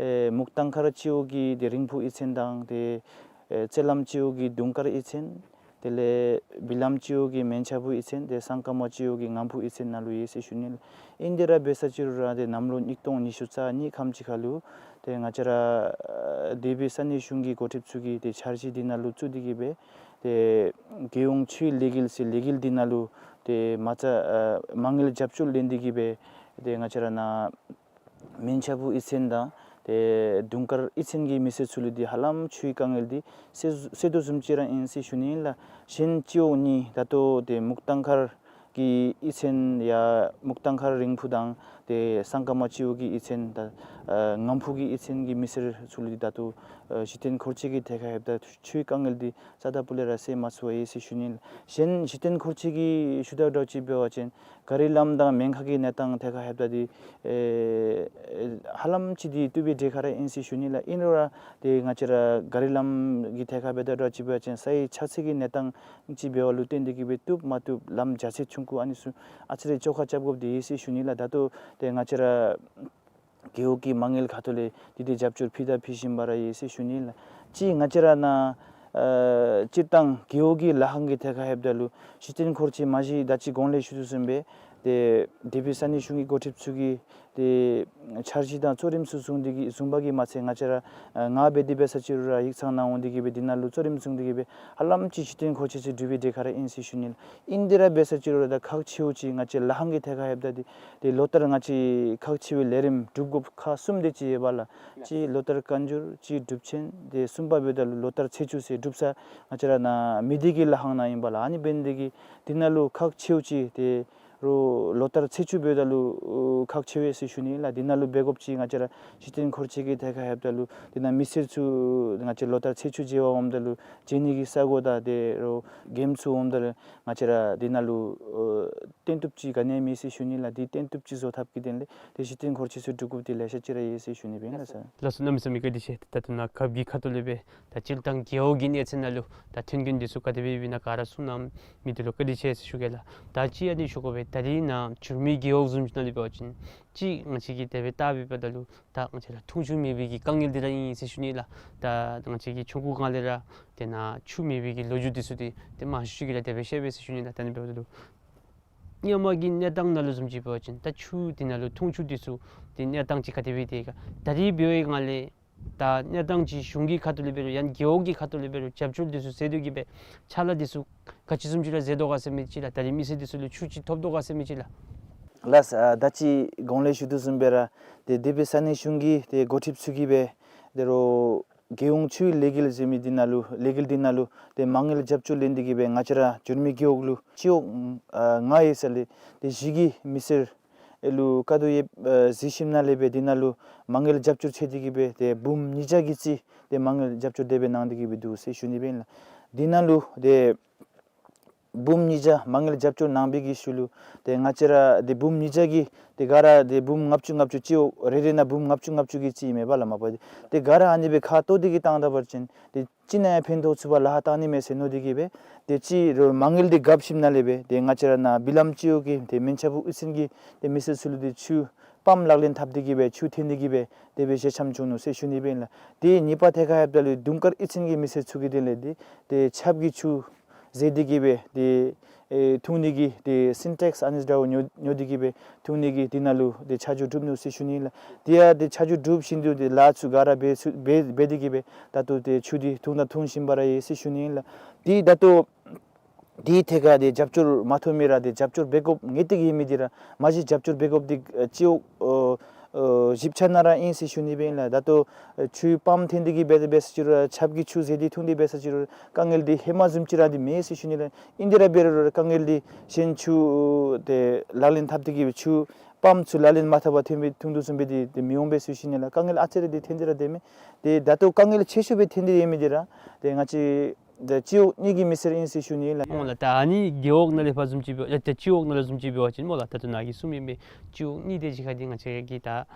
ཨེ་མུག་ཐང་མཁར་སྤྱི་འོག་གི་ཏེ་རིང་ཕུ་གཡུས་ཚན་དང་ཏེ་ཨེ་རྩེ་ལམ་སྤྱི་འོག་གི་དུང་དཀར་གཡུས་ཚན། དེ་ལས་བི་ལམ་སྤྱི་འོག་གི་མན་ཆ་བུ་གཡུས་ཚན། ཏེ་སང་ཀ་མ་སྤྱི་འོག་གི་ངམ་ཕུ་གཡུས་ཚན་ནང་ལུ་ཡོད་ཟེར་ཞུ་ནི་ལགས། ཨིན་དེ་ར་འབད་ས་ཅིག་རུང་ར་ཏེ་གནམ་ལོ་ཉིས་སྟོང་ཉི་ཤུ་རྩ་གཉིས་ཁམས་ཅིག་ཁར་ལུ་ཏེ་ང་བཅས་ར་ཨ་འདས་པའི་ས་གནས་གཞུང་གི་འགོ་ཁྲིདཔ་ཚུ་གིས་ཏེ་འཆར་གཞི་འདི་ནང་ལུ་བཙུགས་ཏེ་གིས་སྦེ་ཏེ་རྒྱལ་ཡོངས་ཆུའི་ལས་འགུལ་ཟེར་ལས་འགུལ་འདི་ནང་ལུ་ཏེ་མ་རྩ་ཨ་མ་དངུལ་རྒྱབ་སྐྱོར་ལེན་ཏེ་གིས་སྦེ་ཏེ་ང་བཅས་ར་ནཱ་མན་ཆ་བུ་གཡུས་ཚན་དང་ཏེ་དུང་དཀར་གཡུས་ཚན་གྱི་མི་སེར་ཚུ་ལུ་འདི་ཧ་ལམ་ཆུའི་དཀའ་ངལ་འདི་སེལ་སེལ་དོ་བཟུམ་ཅིག་ར་ཨིན་ཟེར་ཞུ་ནི་ལགས། གཞན་སྤྱི་འོག་གཉིས་ད་ལྟོ་ཏེ་མུག་ཐང་མཁར་གྱི་གཡུས་ཚན་ཡང་མུག་ཐང་མཁར་རིང་ཕུ་དང་ཏེ་སང་ཀ་མ་སྤྱི་འོག་གི་གཡུས་ཚན་དང་ཨ་ངམ་ཕུ་གི་གཡུས་ཚན་གྱི་མི་སེར་ཚུ་ལུ་འདི་ད་ལྟོ་ཨ་གཞི་རྟེན་འཁོར་ཆེན་གྱི་ཐད་ཁར་ལྷོདཔ་ད་ཆུའི་དཀའ་ངལ་འདི་རྩ་དང་པོ་ལས་ར་སེལ་མ་ཚུགས་པས་ཟེར་ཞུ་ནི་ལགས། གཞན་གཞི་རྟེན་འཁོར་ཆེན་གྱི་ཞུ་དོ་འདྲཝ་ཅིག་འབད་བ་ཅིན་ག་རི་ལམ་དང་སྨན་ཁང་གི་གནས་སྟངས་ཐད་ཁར་ལྷོདཔ་ད་འདི་ཨེ་ཧ་ལམ་ཅིག་འདི་བཏུབ་པའི་གྲས་ཁར་ར་ཨིན་ཟེར་ཞུ་ནི་ལགས། ཨིན་རུང་ར་ཏེ་ང་བཅས་ར་ག་རི་ལམ་གྱི་ཐད་ཁར་འབད་དོ་འདྲཝ་ཅིག་འབད་བ་ཅིན་སའི་ཆ་ཚད་ཀྱི་གནས་སྟངས་ཅིག་འབདཝ་ལུ་བརྟེན་ཏེ་གིས་སྦེ་བཏུབ་མ་བཏུབ་ལམ་རྒྱ་ཚད་ཆུང་ཀུ་ཨ་ནི་ཚུ་ཨ་ཙི་རེ་བཅོ་ཁ་རྐྱབ་དགོཔ་འདི་ཡོད་ཟེར་ཞུ་ནི་ལགས། ད་ལྟོ་ཏེ་ང་བཅས་ར་རྒེད་འོག་གི་མ་དངུལ་ཁ་ཐུག་ལས་འདི་འདི་རྒྱབ་སྐྱོར་ཕུལ་དང་ཕུལ་བཞིན་པ་ར་ཡོད་ཟེར་ཞུ་ནི་ལགས། གཅིག་ང་བཅས་ར་ནཱ་ཨ་སྤྱིར་བཏང་རྒེད་འོག་གི་ལཱ་ཁང་གི་ཐད་ཁར་ལྷོདཔ་ད་ལུ་གཞི་རྟེན་འཁོར་ཆེན་མ་གཞི་ད་ཅི་གོང་ལས་ཞུ་དོ་བཟུམ་སྦེ་ ཏེ་དེ་སྦེ་ས་གནས་གཞུང་གི་འགོ་ཁྲིདཔ་ཚུ་གིས་ཏེ་འཆར་གཞི་དང་གཙོ་རིམ་ཚུ་བཟུང་སྟེ་གིས་བཟུང་པ་གིས་མ་ཚད་ང་བཅས་ར་ཨ་ང་འབད་དེ་འབད་ས་ཅིག་རུང་ར་ཡིག་ཚང་ནང་འོང་སྟེ་གིས་སྦེ་འདི་ནང་ལུ་གཙོ་རིམ་བཟུང་སྟེ་གིས་སྦེ་ཧ་ལམ་ཅིག་གཞི་རྟེན་འཁོར་ཆས་ཚུ་གྲུབ་པའི་གྲས་ཁར་ཨིན་ཟེར་ཞུ་ནི་ལགས། ཨིན་དེ་ར་འབད་ས་ཅིག་རུང་ར་ད་ཁག་ཆེཝ་ཅིག་ང་བཅས་ལ་ཧང་གི་ཐད་ཁར་ལྷོདཔ་ད་འདི་ཏེ་ལོ་ལྟར་ང་བཅས་ཁག་ཆེ་བའི་ལས་རིམ་སྒྲུབ་དགོཔ་ཁག་གསུམ་དེ་ཅིག་ཡོད་པ་ལགས། གཅིག་ལོ་ལྟར་བཀའ་འགྱུར། གཅིག་སྒྲུབ་ཆེན། ཏེ་གསུམ་པ་འབདཝ་ད་ལུ་ལོ་ལྟར་ཚེས་བཅུ་ཟེར་སྒྲུབ་ས་ང་བཅས་ར་ནཱ་མི་སྡེ་གི་ལ་ཧང་ནང་ཨིན་པ་ལགས། ཨ་ནི་འབད་ནི་དེ་གིས་འདི་ནང་ལུ་ཁག་ཆེཝ་ཅིག་ཏེ་རུང་ལོ་ལྟར་ཚེས་བཅུ་འབདཝ་ད་ལུ་ཁག་ཆེ་བས་ཟེར་ཞུ་ནི་ལགས། འདི་ནང་ལུ་འབད་དགོཔ་ཅིག་ང་བཅས་ར་གཞི་རྟེན་འཁོར་ཆས་ཀྱི་ཐད་ཁར་ལྷོདཔ་ད་ལུ་འདི་ནང་མི་སེར་ཚུ་ང་བཅས་ལོ་ལྟར་ཚེས་བཅུ་མཇལ་བར་འོངམ་ད་ལུ་མཇལ་ནི་གི་ས་གོ་དང་ཏེ་རུང་མགྱོནམ་ཚུ་འོངམ་ད་ལུ་ང་བཅས་ར་འདི་ནང་ལུ་ཨོ་སྟོན་བཏུབ་ཅིག་ག་ནི་ཡང་མེད་ཟེར་ཞུ་ནི་ལགས། འདི་སྟོན་བཏུབ་ཅིག་བཟོ་ཐབས་ཀྱི་དོན་ལས་ཏེ་གཞི་རྟེན་འཁོར་ཆས་ཚུ་སྒྲུབ་དགོཔ་འདི་ལེ་ཤ་ཅིག་ར་ཡོད་ཟེར་ཞུ་ནི་སྦེ་ཨིན་ལགས་སར། ལགས་སོ། གནམ་མེད་ས་མེད་བཀའ་དྲིན་ཆེ། ད་ལྟོ་ནཱ་རྒཔོ་གི་ཁ་ཐུག་ལས་སྦེ་ད་སྤྱིར་བཏང་རྒེད་འོག་གི་གནས་ཚད་ནང་ལུ་ད་མཐུན་རྐྱེན་འདི་ཚུ་ག་དེ་སྦེ་ཡོདཔ་ཨིན་ན་ག་ར་གསུངས་གནང་མི་འདི་ལུ་བཀའ་དྲིན་ཆེ་ཟེར་ཞུ་གེ་ལགས། ད་ཅི་ཨ་ནི་ཞུ་དགོ་པས། ད་རིས་ནཱ་འགྱུར་མེད་རྒེད་འོག་བཟུམ་ཅིག་ནང་ལུ་འབད་བ་ཅིན་ཅིག་ང་བཅས་ཀྱིས་དེ་སྦེ་བལྟ་བའི་བར་ན་ལུ་ད་ང་བཅས་ལུ་འཐུང་ཆུ་མེད་པའི་གི་དཀའ་ངལ་འདི་ར་ཨིན་ཟེར་ཞུ་ནི་ལགས། ད་ང་བཅས་ཀྱི་ཆུང་ཀུ་སྒང་ལས་ར་དེ་ནང་ཆུ་མེད་པའི་གི་ལོ་རྒྱུས་འདི་ཚུ་འདི་ཏེ་མང་ཤོས་ཅིག་གིས་ར་དེ་སྦེ་ཤེས་པས་ཟེར་ཞུ་ནི་ལགས། ད་ཨ་ནི་འབདཝ་ད་ལུ་སྔོན་མ་གི་གནས་སྟངས་ནང་ལུ་བཟུམ་ཅིག་འབད་བ་ཅིན་ད་ཆུ་འདི་ནང་ལུ་འཐུང་ཆུ་འདི་ཚུ་འདི་གནས་སྟངས་ཅིག་ག་དེ་སྦེ་ཏེ་ག་ད་རིས་འབད་བའི་སྒང་ལས་ད་གནས་སྟངས་ཅིག་གཞུང་གི་ཁ་ཐུག་ལས་འབད་རུང་ཡང་རྒེད་འོག་གི་ཁ་ཐུག་ལས་འབད་རུང་རྒྱབ་སྐྱོར་འདི་ཚུ་མཛད་དེ་གིས་སྦེ་ཕྱག་ལཱ་འདི་ཚུ་ག་ཅི་བཟུམ་ཅིག་ར་མཛད་དོ་ག་ཟེར་མི་ཅིག་ལགས། ད་རིས་མི་སེར་འདི་ཚུ་ལུ་ཆུ་ཅིག་ཐོབ་དོ་ག་ཟེར་མི་ཅིག་ལགས། ལགས་སོ། ཨ་ད་ཅི་གོང་ལས་ཞུ་དོ་བཟུམ་སྦེ་ར་ཏེ་དེ་སྦེ་ས་གནས་གཞུང་གི་ཏེ་འགོ་ཁྲིདཔ་ཚུ་གིས་སྦེ་ད་རུང་རྒྱལ་ཡོངས་ཆུའི་ལས་འགུལ་ཟེར་མི་འདི་ནང་ལུ་ལས་འགུལ་འདི་ནང་ལུ་ཏེ་མ་དངུལ་རྒྱབ་སྐྱོར་ལེན་ཏེ་གིས་སྦེ་ང་བཅས་ར་འགྱུར་མེད་རྒེད་འོག་ལུ་སྤྱི་འོག་ཨ་ལྔ་ཡོད་ས་ལས་ཏེ་བཞི་གི་མི་སེར་ལུ་དཀའ་སྡུག་ཡོདཔ་ཨ་གཟིགས་ཞིནམ་ལས་སྦེ་འདི་ནང་ལུ་མ་དངུལ་རྒྱབ་སྐྱོར་བྱས་ཏེ་གིས་སྦེ་ཏེ་འབུམ་ཉིས་བརྒྱ་གི་རྩིས་ཏེ་མ་དངུལ་རྒྱབ་སྐྱོར་དེ་སྦེ་གནང་སྟེ་གིས་སྦེ་འདུག་ཟེར་ཞུ་ནི་སྦེ་ཨིན་ལགས། འདི་ནང་ལུ་ཏེ་འབུམ་ཉིས་བརྒྱ་མ་དངུལ་རྒྱབ་སྐྱོར་གནང་པའི་གི་ཤུལ་ལུ་ཏེ་ང་བཅས་ར་ཏེ་འབུམ་ཉིས་བརྒྱ་གི་ཏེ་ག་ར་ཏེ་འབུམ་ལྔ་བཅུ་ལྔ་བཅུ་སྤྱི་འོག་རེ་རེ་ནང་འབུམ་ལྔ་བཅུ་ལྔ་བཅུ་གི་རྩིས་ཨིན་མས་པ་ལགས། མ་པ་ཏེ་ག་ར་ཨ་ནི་སྦེ་ཁ་གཏོར་ཏེ་གིས་བཏང་ད་པ་ཅིན་ཏེ་ཅིག་ནང་ཡང་ཕན་ཐོགས་ཚུགས་པར་ལཱ་ཁག་བཏང་ནི་མས་ཟེར་མནོ་སྟེ་གིས་སྦེ་ཏེ་ཅིག་རུང་མ་དངུལ་འདི་རྒཔ་ཞིནམ་ལས་སྦེ་ཏེ་ང་བཅས་ར་ནཱ་བི་ལམ་སྤྱི་འོག་གི་ཏེ་མན་ཆབ་འབུ་ཨུ་ཚན་གྱི་ཏེ་མི་སེར་ཚུ་ལུ་ཏེ་ཆུ་པམཔ་ལག་ལེན་འཐབ་སྟེ་གིས་སྦེ་ཆུ་འཐེན་ཏེ་གིས་སྦེ་དེ་སྦེ་བཞེས་མཚམས་བྱུང་ནུག་ཟེར་ཞུ་ནི་སྦེ་ཨིན་ལགས། ཏེ་གཉིས་པ་ཐད་ཁར་ལྷོདཔ་ད་ལུ་དུང་དཀར་ཨུ་ཚན་གྱི་མི་སེར་ཚུ་གི་དོན་ལས་ཏེ་ཏེ་ཆབ་ཀྱི་ཆུ་བཟོ་སྟེ་གིས་སྦེ་ཏེ་ཨེ་འཐུང་ནི་གི་ཏེ་སིན་ཊེགསི་ཨ་ནི་འདྲཝ་ཉོ་ཉོ་སྟེ་གིས་སྦེ་འཐུང་ནི་གི་འདི་ནང་ལུ་ཏེ་ཆ་འཇོག་གྲུབ་ནུག་ཟེར་ཞུ་ནི་ཨིན་ལགས། དེ་ཡང་ཏེ་ཆ་འཇོག་གྲུབ་ཞིནམ་ད་ཏེ་ལཱ་ཚུ་ག་ར་འབད་ཚུ་འབད་འབད་དེ་གིས་སྦེ་ད་ལྟོ་ཏེ་ཆུ་འདི་འཐུང་དང་འཐུང་བཞིན་པ་ར་ཡོད་ཟེར་ཞུ་ནི་ཨིན་ལགས། ཏེ་ད་ལྟོ་དེའི་ཐད་ཁར་ཏེ་རྒྱབ་སྐྱོར་མ་ཐོབ་མི་ར་ཏེ་རྒྱབ་སྐྱོར་འབད་དགོཔ་ངེས་ཏིག་ཨིན་མི་འདི་ར་མ་གཞི་རྒྱབ་སྐྱོར་འབད་དགོཔ་འདི་ཨ་སྤྱི་འོག་ཨོ་ཨོ་བཞི་ཆ་ནང་ར་ཨིན་ཟེར་ཞུ་ནི་སྦེ་ཨིན་ལགས། ད་ལྟོ་ཨ་ཆུའི་པམཔ་འཐེན་ཏེ་གིས་འབད་འབད་ས་ཅིག་རུང་ཆབ་ཀྱི་ཆུ་བཟོ་སྟེ་འཐུང་སྟེ་འབད་ས་ཅིག་རུང་དཀའ་ངལ་འདི་ཧེ་མ་བཟུམ་ཅིག་ར་འདི་མེད་ཟེར་ཞུ་ནི་ལགས། ཨིན་དེ་ར་འབད་རུང་ར་དཀའ་ངལ་འདི་གཞན་ཆུ་ཏེ་ལག་ལེན་འཐབ་སྟེ་གིས་སྦེ་ཆུ་པམཔ་ཚུ་ལག་ལེན་མ་འཐབ་པར་འཐེན་སྦེ་འཐུང་དོ་བཟུམ་སྦེ་འདི་འདི་མི་འོང་པས་ཟེར་ཞུ་ནི་ལགས། དཀའ་ངལ་ཨ་ཙི་རེ་འདི་ཐོན་ཏེ་ར་སྡོད་མས། ཏེ་ད་ལྟོ་དཀའ་ངལ་ཆེ་ཤོས་སྦེ་ཐོན་ཏེ་ཡོད་མི་འདི་ར་ཏེ་ང་བཅས་ད་སྤྱི་འོག་གཉིས་ཀྱི་མི་སེར་ཨིན་ཟེར་ཞུ་ནི་ཨིན་ལགས། སྨོ་ལགས། ད་ཨ་ནི་རྒེད་འོག་ནང་ལས་ཕར་བཟུམ་ཅིག་འབད་ཡ་ད་སྤྱི་འོག་ནང་ལས་བཟུམ་ཅིག་འབད་བ་ཅིན་སྨོ་ལགས། ད་ལྟོ་ནཱ་གིས་གསུངས་མི་སྦེ་སྤྱི་འོག་གཉིས་དེ་ཅིག་ཁར་འདི་ང་བཅས་ཀྱི་ད་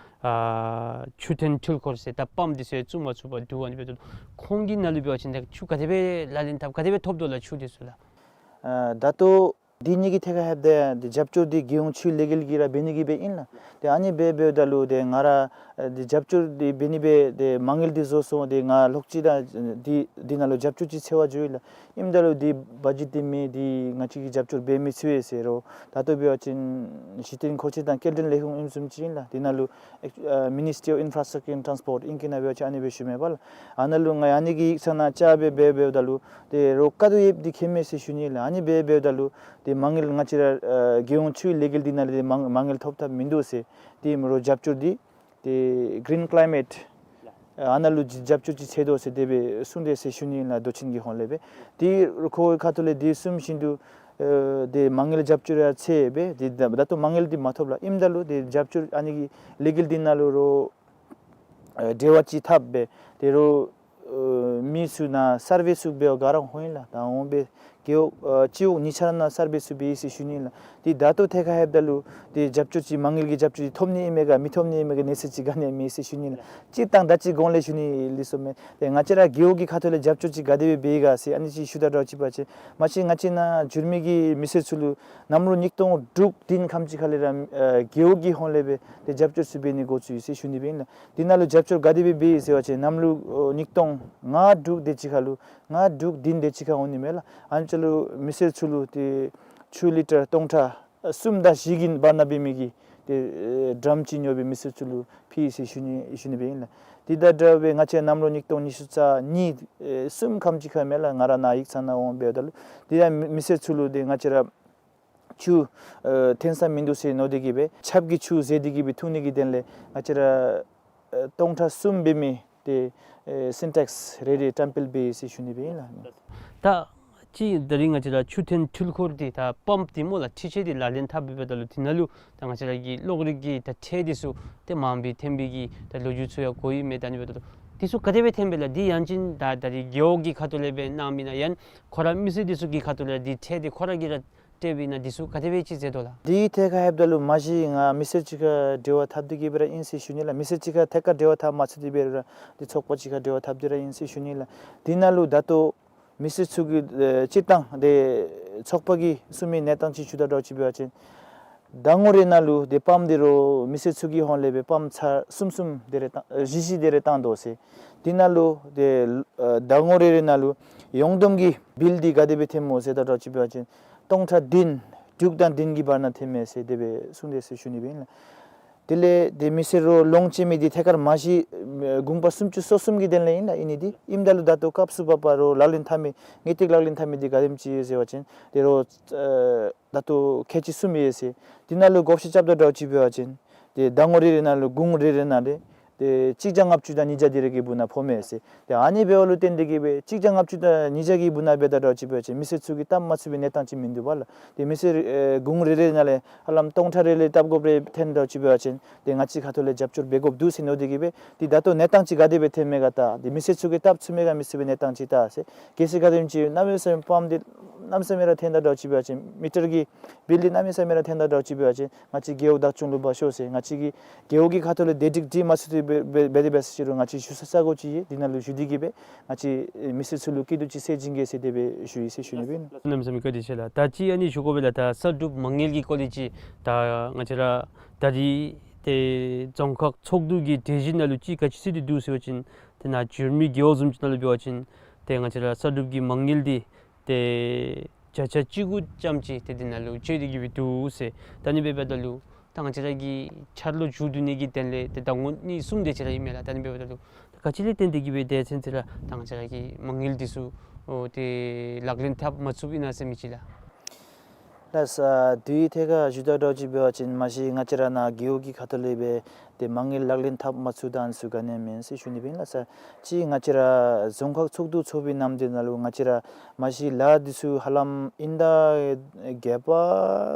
ཨ་ཆུ་འཐེན་འཕྲུལ་འཁོར་ཟེར་ད་པམཔ་འདི་ཚུ་བཙུགས་མ་ཚུགས་པར་འདུག། ཨ་ནི་འབདཝ་ད་ཁོང་གི་ནང་ལུ་འབད་བ་ཅིན་ད་ཆུ་ག་དེ་སྦེ་ལག་ལེན་འཐབ་ག་དེ་སྦེ་ཐོབ་དོ་ལགས་ཆུ་འདི་ཚུ་ལགས། ཨ་ད་ལྟོ་འདི་གཉིས་ཀྱི་ཐད་ཁར་ལྷོདཔ་ད་ཏེ་རྒྱབ་སྐྱོར་འདི་རྒྱལ་ཡོངས་ཆུའི་ལས་འགུལ་གྱིས་ར་འབད་ནི་གི་སྦེ་ཨིན་ལགས། ཏེ་ཨ་ནི་སྦེ་འབདཝ་ད་ལུ་ཏེ་ང་ར་ཨ་འདི་རྒྱབ་སྐྱོར་འདི་འབད་ནི་སྦེ་ཏེ་མ་དངུལ་འདི་བཟོ་སོང་། ཏེ་ང་ལོག་ཅི་ར་འདི་འདི་ནང་ལུ་རྒྱབ་སྐྱོར་ཅིག་འཚོལ་བར་འགྱོ་ཡི་ལགས། ཨིནམ་ད་ལུ་འདི་བ་ཇེཊ་འདི་མེད། འདི་ང་བཅས་ཀྱིས་རྒྱབ་སྐྱོར་འབད་མི་ཚུགས་པས་ཟེར་རུང་ད་ལྟོ་འབད་བ་ཅིན་གཞི་རྟེན་འཁོར་ཆས་དང་སྐྱེལ་འདྲེན་ལས་ཁུངས་ཨིནམ་བཟུམ་ཅིག་ཨིན་ལགས། འདི་ནང་ལུ་ཨེག་ཨ་Ministry of Infrastructure and Transport ཨིང་སྐད་ནང་འབད་བ་ཅིན་ཨ་ནི་སྦེ་ཞུཝ་མས་པ་ལགས། ཨ་ནཱ་ལུ་ང་ཨ་ནི་གི་ཡིག་ཚང་ནང་བཅར་སྦེ་འབད་འབདཝ་ད་ལུ་ཏེ་རོགས་དཀའ་སྡུག་ཡོདཔ་འདི་མཁྱེན་མས་ཟེར་ཞུ་ནི་ལགས། ཨ་ནི་སྦེ་འབདཝ་ད་ལུ་ཏེ་མ་དངུལ་ང་བཅས་ར་ཨ་རྒྱལ་ཡོངས་ཆུའི་ལས་འགུལ་འདི་ནང་ལས་ཏེ་མ་མ་དངུལ་ཐོབ་ཐབས་མིན་འདུག་ཟེར། ཏེ་མི་རོགས་རྒྱབ་སྐྱོར་འདི་ཏེ་གི་རིན་ཀླའི་མེཊ་ཨ་ནཱ་ལུ་རྒྱབ་སྐྱོར་ཅིག་འཚོལ་དོ་ཟེར་དེ་སྦེ་གསུངས་དེས་ཟེར་ཞུ་ནི་ལགས། མདོ་ཆེན་གྱི་ཧོངས་ལས་སྦེ། ཏེ་ཁོ་ཁ་ཐུག་ལས་འདི་གསུངས་བཞིན་དུ་ཨེ་ཏེ་མ་དངུལ་རྒྱབ་སྐྱོར་ཡང་འཚོལ་སྦེ་ཏེ་ད་ད་ལྟོ་མ་དངུལ་འདི་མ་ཐོབ་ལགས། ཨིནམ་ད་ལུ་ཏེ་རྒྱབ་སྐྱོར་ཨ་ནི་གི་ལས་འགུལ་འདི་ནང་ལུ་རོགས་ཨེ་འབྲེལ་བ་ཅིག་འཐབ་སྦེ་ཏེ་རོགས་ཨེ་མི་ཚུ་ནཱ་སར་ཝེ་ཚུ་འབད་བར་ག་ར་འོང་ཡི་ལགས། ད་འོང་སྦེ་རྒེད་འོག་ཨེ་སྤྱི་འོག་གཉིས་ཆ་ར་ནང་སར་ཝེ་ཚུ་འབད་ཡི་ཟེར་ཞུ་ནི་ལགས། ཏེ་ད་ལྟོ་ཐད་ཁར་ལྷོདཔ་ད་ལུ་ཏེ་རྒྱབ་སྐྱོར་ཅིག་མ་དངུལ་གྱི་རྒྱབ་སྐྱོར་ཅིག་ཐོབ་ནི་ཨིན་མས་ག་མི་ཐོབ་ནི་ཨིན་མས་ག་གནས་ཚུལ་ཅིག་ག་ནི་ཡང་མེད་ཟེར་ཞུ་ནི་ལགས། སྤྱིར་བཏང་ད་ཅི་གོང་ལས་ཞུ་ནི་ལེགས་སོ་མས། ཏེ་ང་བཅས་ར་རྒེད་འོག་གི་ཁ་ཐུག་ལས་རྒྱབ་སྐྱོར་ཅིག་ག་དེ་སྦེ་འབད་ཡི་ག་ཟེར་ཨ་ནི་ཅིག་ཞུ་ད་འདྲཝ་ཅིག་འབད་བ་ཅིན་མ་གཞི་ང་བཅས་ནཱ་འགྱུར་མེད་ཀྱི་མི་སེར་ཚུ་ལུ་གནམ་ལོ་ཉིས་སྟོང་དྲུག་བདུན་ཁམས་ཅིག་ཁ་ལས་ར་ཨེ་རྒེད་འོག་གི་ཧོངས་ལས་སྦེ་ཏེ་རྒྱབ་སྐྱོར་ཚུ་འབད་ནི་འགོ་བཙུགས་ཡི་ཟེར་ཞུ་ནི་སྦེ་ཨིན་ལགས། འདི་ནང་ལུ་རྒྱབ་སྐྱོར་ག་དེ་སྦེ་འབད་ཡི་ཟེར་བ་ཅིན་གནམ་ལོ་ཨོ་ཉིས་སྟོང་ལྔ་དྲུག་དེ་ཅིག་ཁར་ལུ་ལྔ་དྲུག་བདུན་དེ་ཅིག་ཁར་འོང་ནི་མས་ལགས། ཨ་ནི་ཚུ་ལུ་མི་སེར་ཚུ་ལུ་ཏེ་ཆུ་ལི་ཊར་སྟོང་ཕྲག་ གསུམ་དང་བཞི་གི་བར་ན་འབད་མི་གི་ཏེ་ཨེ་ཌམ་ཅིག་ཉོ་སྦེ་མི་སེར་ཚུ་ལུ་ཕུལ་ཡི་ཟེར་ཞུ་ནི་ཞུ་ནི་སྦེ་ཨིན་ལགས། དེ་དང་འདྲ་བའི་ང་བཅས་གནམ་ལོ་ཉིས་སྟོང་ཉི་ཤུ་རྩ་གཉིས་ཨེ་གསུམ་ཁམས་ཅིག་ཁར་མས་ལགས། ང་ར་ནཱ་ཡིག་ཚང་ནང་འོང་འབདཝ་ད་ལུ་དེ་ཡང་མི་མི་སེར་ཚུ་ལུ་ཏེ་ང་བཅས་ར་ཆུ་ཨེ་ཐོན་ས་མིན་འདུག་ཟེར་མནོ་སྟེ་གིས་སྦེ་ཆརཔ་གི་ཆུ་ཟེར་ཏེ་གིས་སྦེ་འཐུང་ནི་གི་དོན་ལས་ང་བཅས་ར་ཨེ་སྟོང་ཕྲག་གསུམ་འབད་མི་ཏེ་ཨེ་སིན་ཊེགསི་རེ་རེ་བཀྲམ་སྤེལ་འབད་ཡི་ཟེར་ཞུ་ནི་སྦེ་ཨིན་ལགས། ད་ཅི་ད་རིས་ང་བཅས་ར་ཆུ་ཐོན་འཕྲུལ་འཁོར་འདི་ད་པམཔ་འདི་སྨོ་ལགས། འཕྲུལ་ཆས་འདི་ལག་ལེན་འཐབ་འབདཝ་ད་ལུ་དེ་ནང་ལུ་ད་ང་བཅས་ར་གི་གློག་རིག་གི་ད་ཁྲལ་འདི་ཚུ་ཏེ་མངམ་སྦེ་ཐོན་པའི་གི་ད་ལོ་རྒྱུས་ཚུ་ཡང་གོ་ཡི་མས། ད་ཨ་ནི་འབདཝ་ད་ལུ་འདི་ཚུ་ག་དེ་སྦེ་ཐོན་པས་ལགས། འདི་ཡང་ཅིན་ད་ད་རིས་རྒེད་འོག་གི་ཁ་ཐུག་ལས་སྦེ་གནངམ་ཨིན་ན་ཡང་ཁོ་ར་མི་སེར་འདི་ཚུ་གི་ཁ་ཐུག་ལས་འདི་ཁྲལ་འདི་ཁོ་ར་གིས་ར་སྤྲོདཔ་ཨིན་ན་འདི་ཚུ་ག་དེ་སྦེ་ཅིག་མཛད་དོ་ལགས། འདི་ཐད་ཁར་ལྷོདཔ་ད་ལུ་མ་གཞི་ང་མི་སེར་ཅིག་ཁར་འབྲེལ་བ་འཐབ་སྟེ་གིས་སྦེ་ར་ཨིན་ཟེར་ཞུ་ནི་ལགས། མི་སེར་ཅིག་ཁར་ཐད་ཀར་འབྲེལ་བ་འཐབ་མ་ཚུགས་ཏེ་སྦེ་ར་འདི་ཚོགས་པ་ཅིག་ཁར་འབྲེལ་བ་འཐབ་སྟེ་ར་ཨིན་ཟེར་ཞུ་ནི་ལགས། འདི་ནང་ལུ་ད་ལྟོ་མི་སེར་ཚུ་གི་ཨེ་སྤྱིར་བཏང་ཏེ་ཚོགས་པ་གིས་གསུང་མི་གནས་སྟངས་ཅིག་ཞུ་དོ་འདྲཝ་ཅིག་འབད་བ་ཅིན་ཟླ་ངོ་རེ་ནང་ལུ་ཏེ་པམཔ་འདི་ར་མི་སེར་ཚུ་གི་ཧོངས་ལས་སྦེ་པམཔ་ཚར་གསུམ་གསུམ་དེ་རེ་བཏང་ཨེ་བཞི་བཞི་དེ་རེ་བཏང་དོ་ཟེར། འདི་ནང་ལུ་ཏེ་ཨེ་ཟླ་ངོ་རེ་རེ་ནང་ལུ་ཡོངས་བསྡོམས་ཀྱི་བིལ་འདི་ག་དེ་སྦེ་ཐོནམ་སྨོ་ཟེར་དོ་འདྲཝ་ཅིག་འབད་བ་ཅིན་སྟོང་ཕྲག་བདུན་དྲུག་དང་བདུན་གྱི་བར་ན་ཐོནམ་མས་ཟེར་དེ་སྦེ་གསུངས་དེས་ཟེར་ཞུ་ནི་སྦེ་ཨིན་ལགས། དེ་ལས་ཏེ་མི་སེར་ར་ལོངས་སྤྱོད་མི་འདི་ཐད་ཀར་མ་གཞི་ཨེ་གུང་པ་སུམ་ཅུ་སོ་གསུམ་གྱི་དོན་ལས་ཨིན་ལགས། ཨིན་ནི་འདི་ཨིནམ་ད་ལུ་ད་ལྟོ་སྐབས་སུ་བབ་པ་ར་ལག་ལེན་འཐབ་མི་དངུལ་ཐིག་ལག་ལེན་འཐབ་མི་འདི་ག་དེམ་ཅིག་ཟེར་བ་ཅིན་ཏེ་ར་ཨེ་ད་ལྟོ་ཁལ་གཅིག་གསུམ་ཡོད་ཟེར། འདི་ནང་ལུ་བགོ་བཤའ་རྐྱབ་དོ་འདྲཝ་ཅིག་འབད་བ་ཅིན་ཏེ་ཟླ་ངོ་རེ་རེ་ནང་ལུ་གུང་རེ་རེ་ནང་ལས་ཏེ་གཅིག་བརྒྱ་ལྔ་བཅུ་དང་ཉིས་བརྒྱ་དེ་རེ་གི་སྦུག་ན་ཕོགཔ་མས་ཟེར། ཏེ་ཨ་ནི་འབདཝ་ལུ་བརྟེན་ཏེ་གིས་སྦེ་གཅིག་བརྒྱ་ལྔ་བཅུ་དང་ཉིས་བརྒྱ་གི་སྦུག་ན་འབད་དོ་འདྲཝ་ཅིག་འབད་བ་ཅིན་མི་སེར་ཚུ་གིས་བཏབ་མ་ཚུགས་པའི་གནས་སྟངས་ཅིག་མིན་འདུག་པ་ལགས། ཏེ་མི་སེར་ཨེ་གུང་རེ་རེ་ནང་ལས་ཧ་ལམ་སྟོང་ཕྲག་རེ་ལས་བཏབ་དགོཔ་རེ་ཐོན་དོ་འདྲཝ་ཅིག་འབད་བ་ཅིན་ཏེ་ང་བཅས་ཁ་ཐུག་ལས་རྒྱབ་སྐྱོར་འབད་དགོཔ་འདུག་ཟེར་མནོ་སྟེ་གིས་སྦེ་ཏེ་ད་ལྟོ་གནས་སྟངས་ཅིག་ག་དེ་སྦེ་ཐོནམ་མས་ག་ད་ཏེ་མི་སེར་ཚུ་གིས་བཏབ་ཚུགས་མས་ག་མི་ཚུགས་པའི་གནས་སྟངས་ཅིག་ད་ཟེར། གལ་སྲིད་ག་དེམ་ཅིག་གནམ་མེད་ས་མེད་པམཔ་འདི་གནམ་མེད་ས་མེད་ར་ཐོན་དོ་འདྲཝ་ཅིག་འབད་བ་ཅིན་མི་ཊར་གྱི་བིལ་འདི་གནམ་མེད་ས་མེད་ར་ཐོན་དོ་འདྲཝ་ཅིག་འབད་བ་ཅིན་ང་བཅས་རྒེད་འོག་བདག་སྐྱོང་ལུ་འབག་ཤོག་ཟེར། ང་བཅས་ཀྱི་རྒེད་འོག་གི་ཁ་ཐུག་ལས་བདེ་སྒྲིག་འདི་མ་ཚུགས་ཏེ་འབད་འབད་འབད་དེ་འབད་ཟེར་ཞུ་རུང་ང་བཅས་ཞུ་ས་ས་གོ་ཅིག་ཡོད། འདི་ནང་ལུ་ཞུ་སྟེ་གིས་སྦེ་ང་བཅས་ཨེ་མི་སེར་ཚུ་ལུ་སྐྱིད་སྡུག་ཅིག་སེལ་བྱིན་གེ་ཟེར་དེ་སྦེ་ཞུ་ཡི་ཟེར་ཞུ་ནི་སྦེ་ཨིན། གནམ་མེད་ས་མེད་བཀའ་དྲིན་ཆེ་ལགས། ད་ཅི་ཨ་ནི་ཞུ་དགོ་པས་ལགས། ད་གསར་སྒྲུབ་མ་དངུལ་གྱི་སྐོར་ལས་ཅིག་ད་ང་བཅས་ར་ད་རིས་ཏེ་རྫོང་ཁག་ཚོགས་འདུ་གི་གྲོས་གཞི་ནང་ལུ་ཅིག་ག་ཅི་གསུངས་ཏེ་འདུག་ཟེར་བ་ཅིན་ཏེ་ནཱ་འགྱུར་མེད་རྒེད་འོག་བཟུམ་ཅིག་ནང་ལུ་འབད་བ་ཅིན་ཏེ་ང་བཅས་ར་གསར་སྒྲུབ་ཀྱི་མ་དངུལ་འདི་ཏེ་བརྒྱ་ཆ་བཅུ་དགུ་ཙམ་ཅིག་ཏེ་འདི་ནང་ལུ་སྤྱོད་དེ་གིས་སྦེ་འདུག་ཟེར། ད་ཨ་ནི་འབདཝ་ད་ལུ་ད་ང་བཅས་ར་གི་འཆར་ལོ་མཇུག་བསྡུ་ནི་གི་དོན་ལས་ཏེ་ཟླ་ངོ་གཉིས་གསུམ་དེ་ཅིག་ར་ཨིན་མས་ལགས། ད་ཨ་ནི་འབདཝ་ད་ལུ་ད་ག་ཅི་ལས་བརྟེན་ཏེ་གིས་སྦེ་དེ་ཚུན་ཚོད་ར་ད་ང་བཅས་ར་གི་མ་དངུལ་འདི་ཚུ་ཨོ་ཏེ་ལག་ལེན་འཐབ་མ་ཚུགསཔ་ཨིན་ན་ཟེར་མི་ཅིག་ལགས། ལགས་སོ། དེའི་ཐད་ཁར་ཞུ་དོ་འདྲཝ་ཅིག་འབད་བ་ཅིན་མ་གཞི་ང་བཅས་ར་ནཱ་རྒེད་འོག་གི་ཁ་ཐུག་ལས་སྦེ་ཏེ་མ་དངུལ་ལག་ལེན་འཐབ་མ་ཚུགས་ད་ཨ་ནི་ཚུ་ག་ནི་ཡང་མེན་ཟེར་ཞུ་ནི་སྦེ་ཨིན་ལགས་སོ། ཅིག་ང་བཅས་ར་རྫོང་ཁག་ཚོགས་འདུ་ཚོགས་པའི་ནམ་དུས་ནང་ལུ་ང་བཅས་ར་མ་གཞི་ལཱ་འདི་ཚུ་ཧ་ལམ་དབྱིན་ཟླ་བརྒྱད་པ་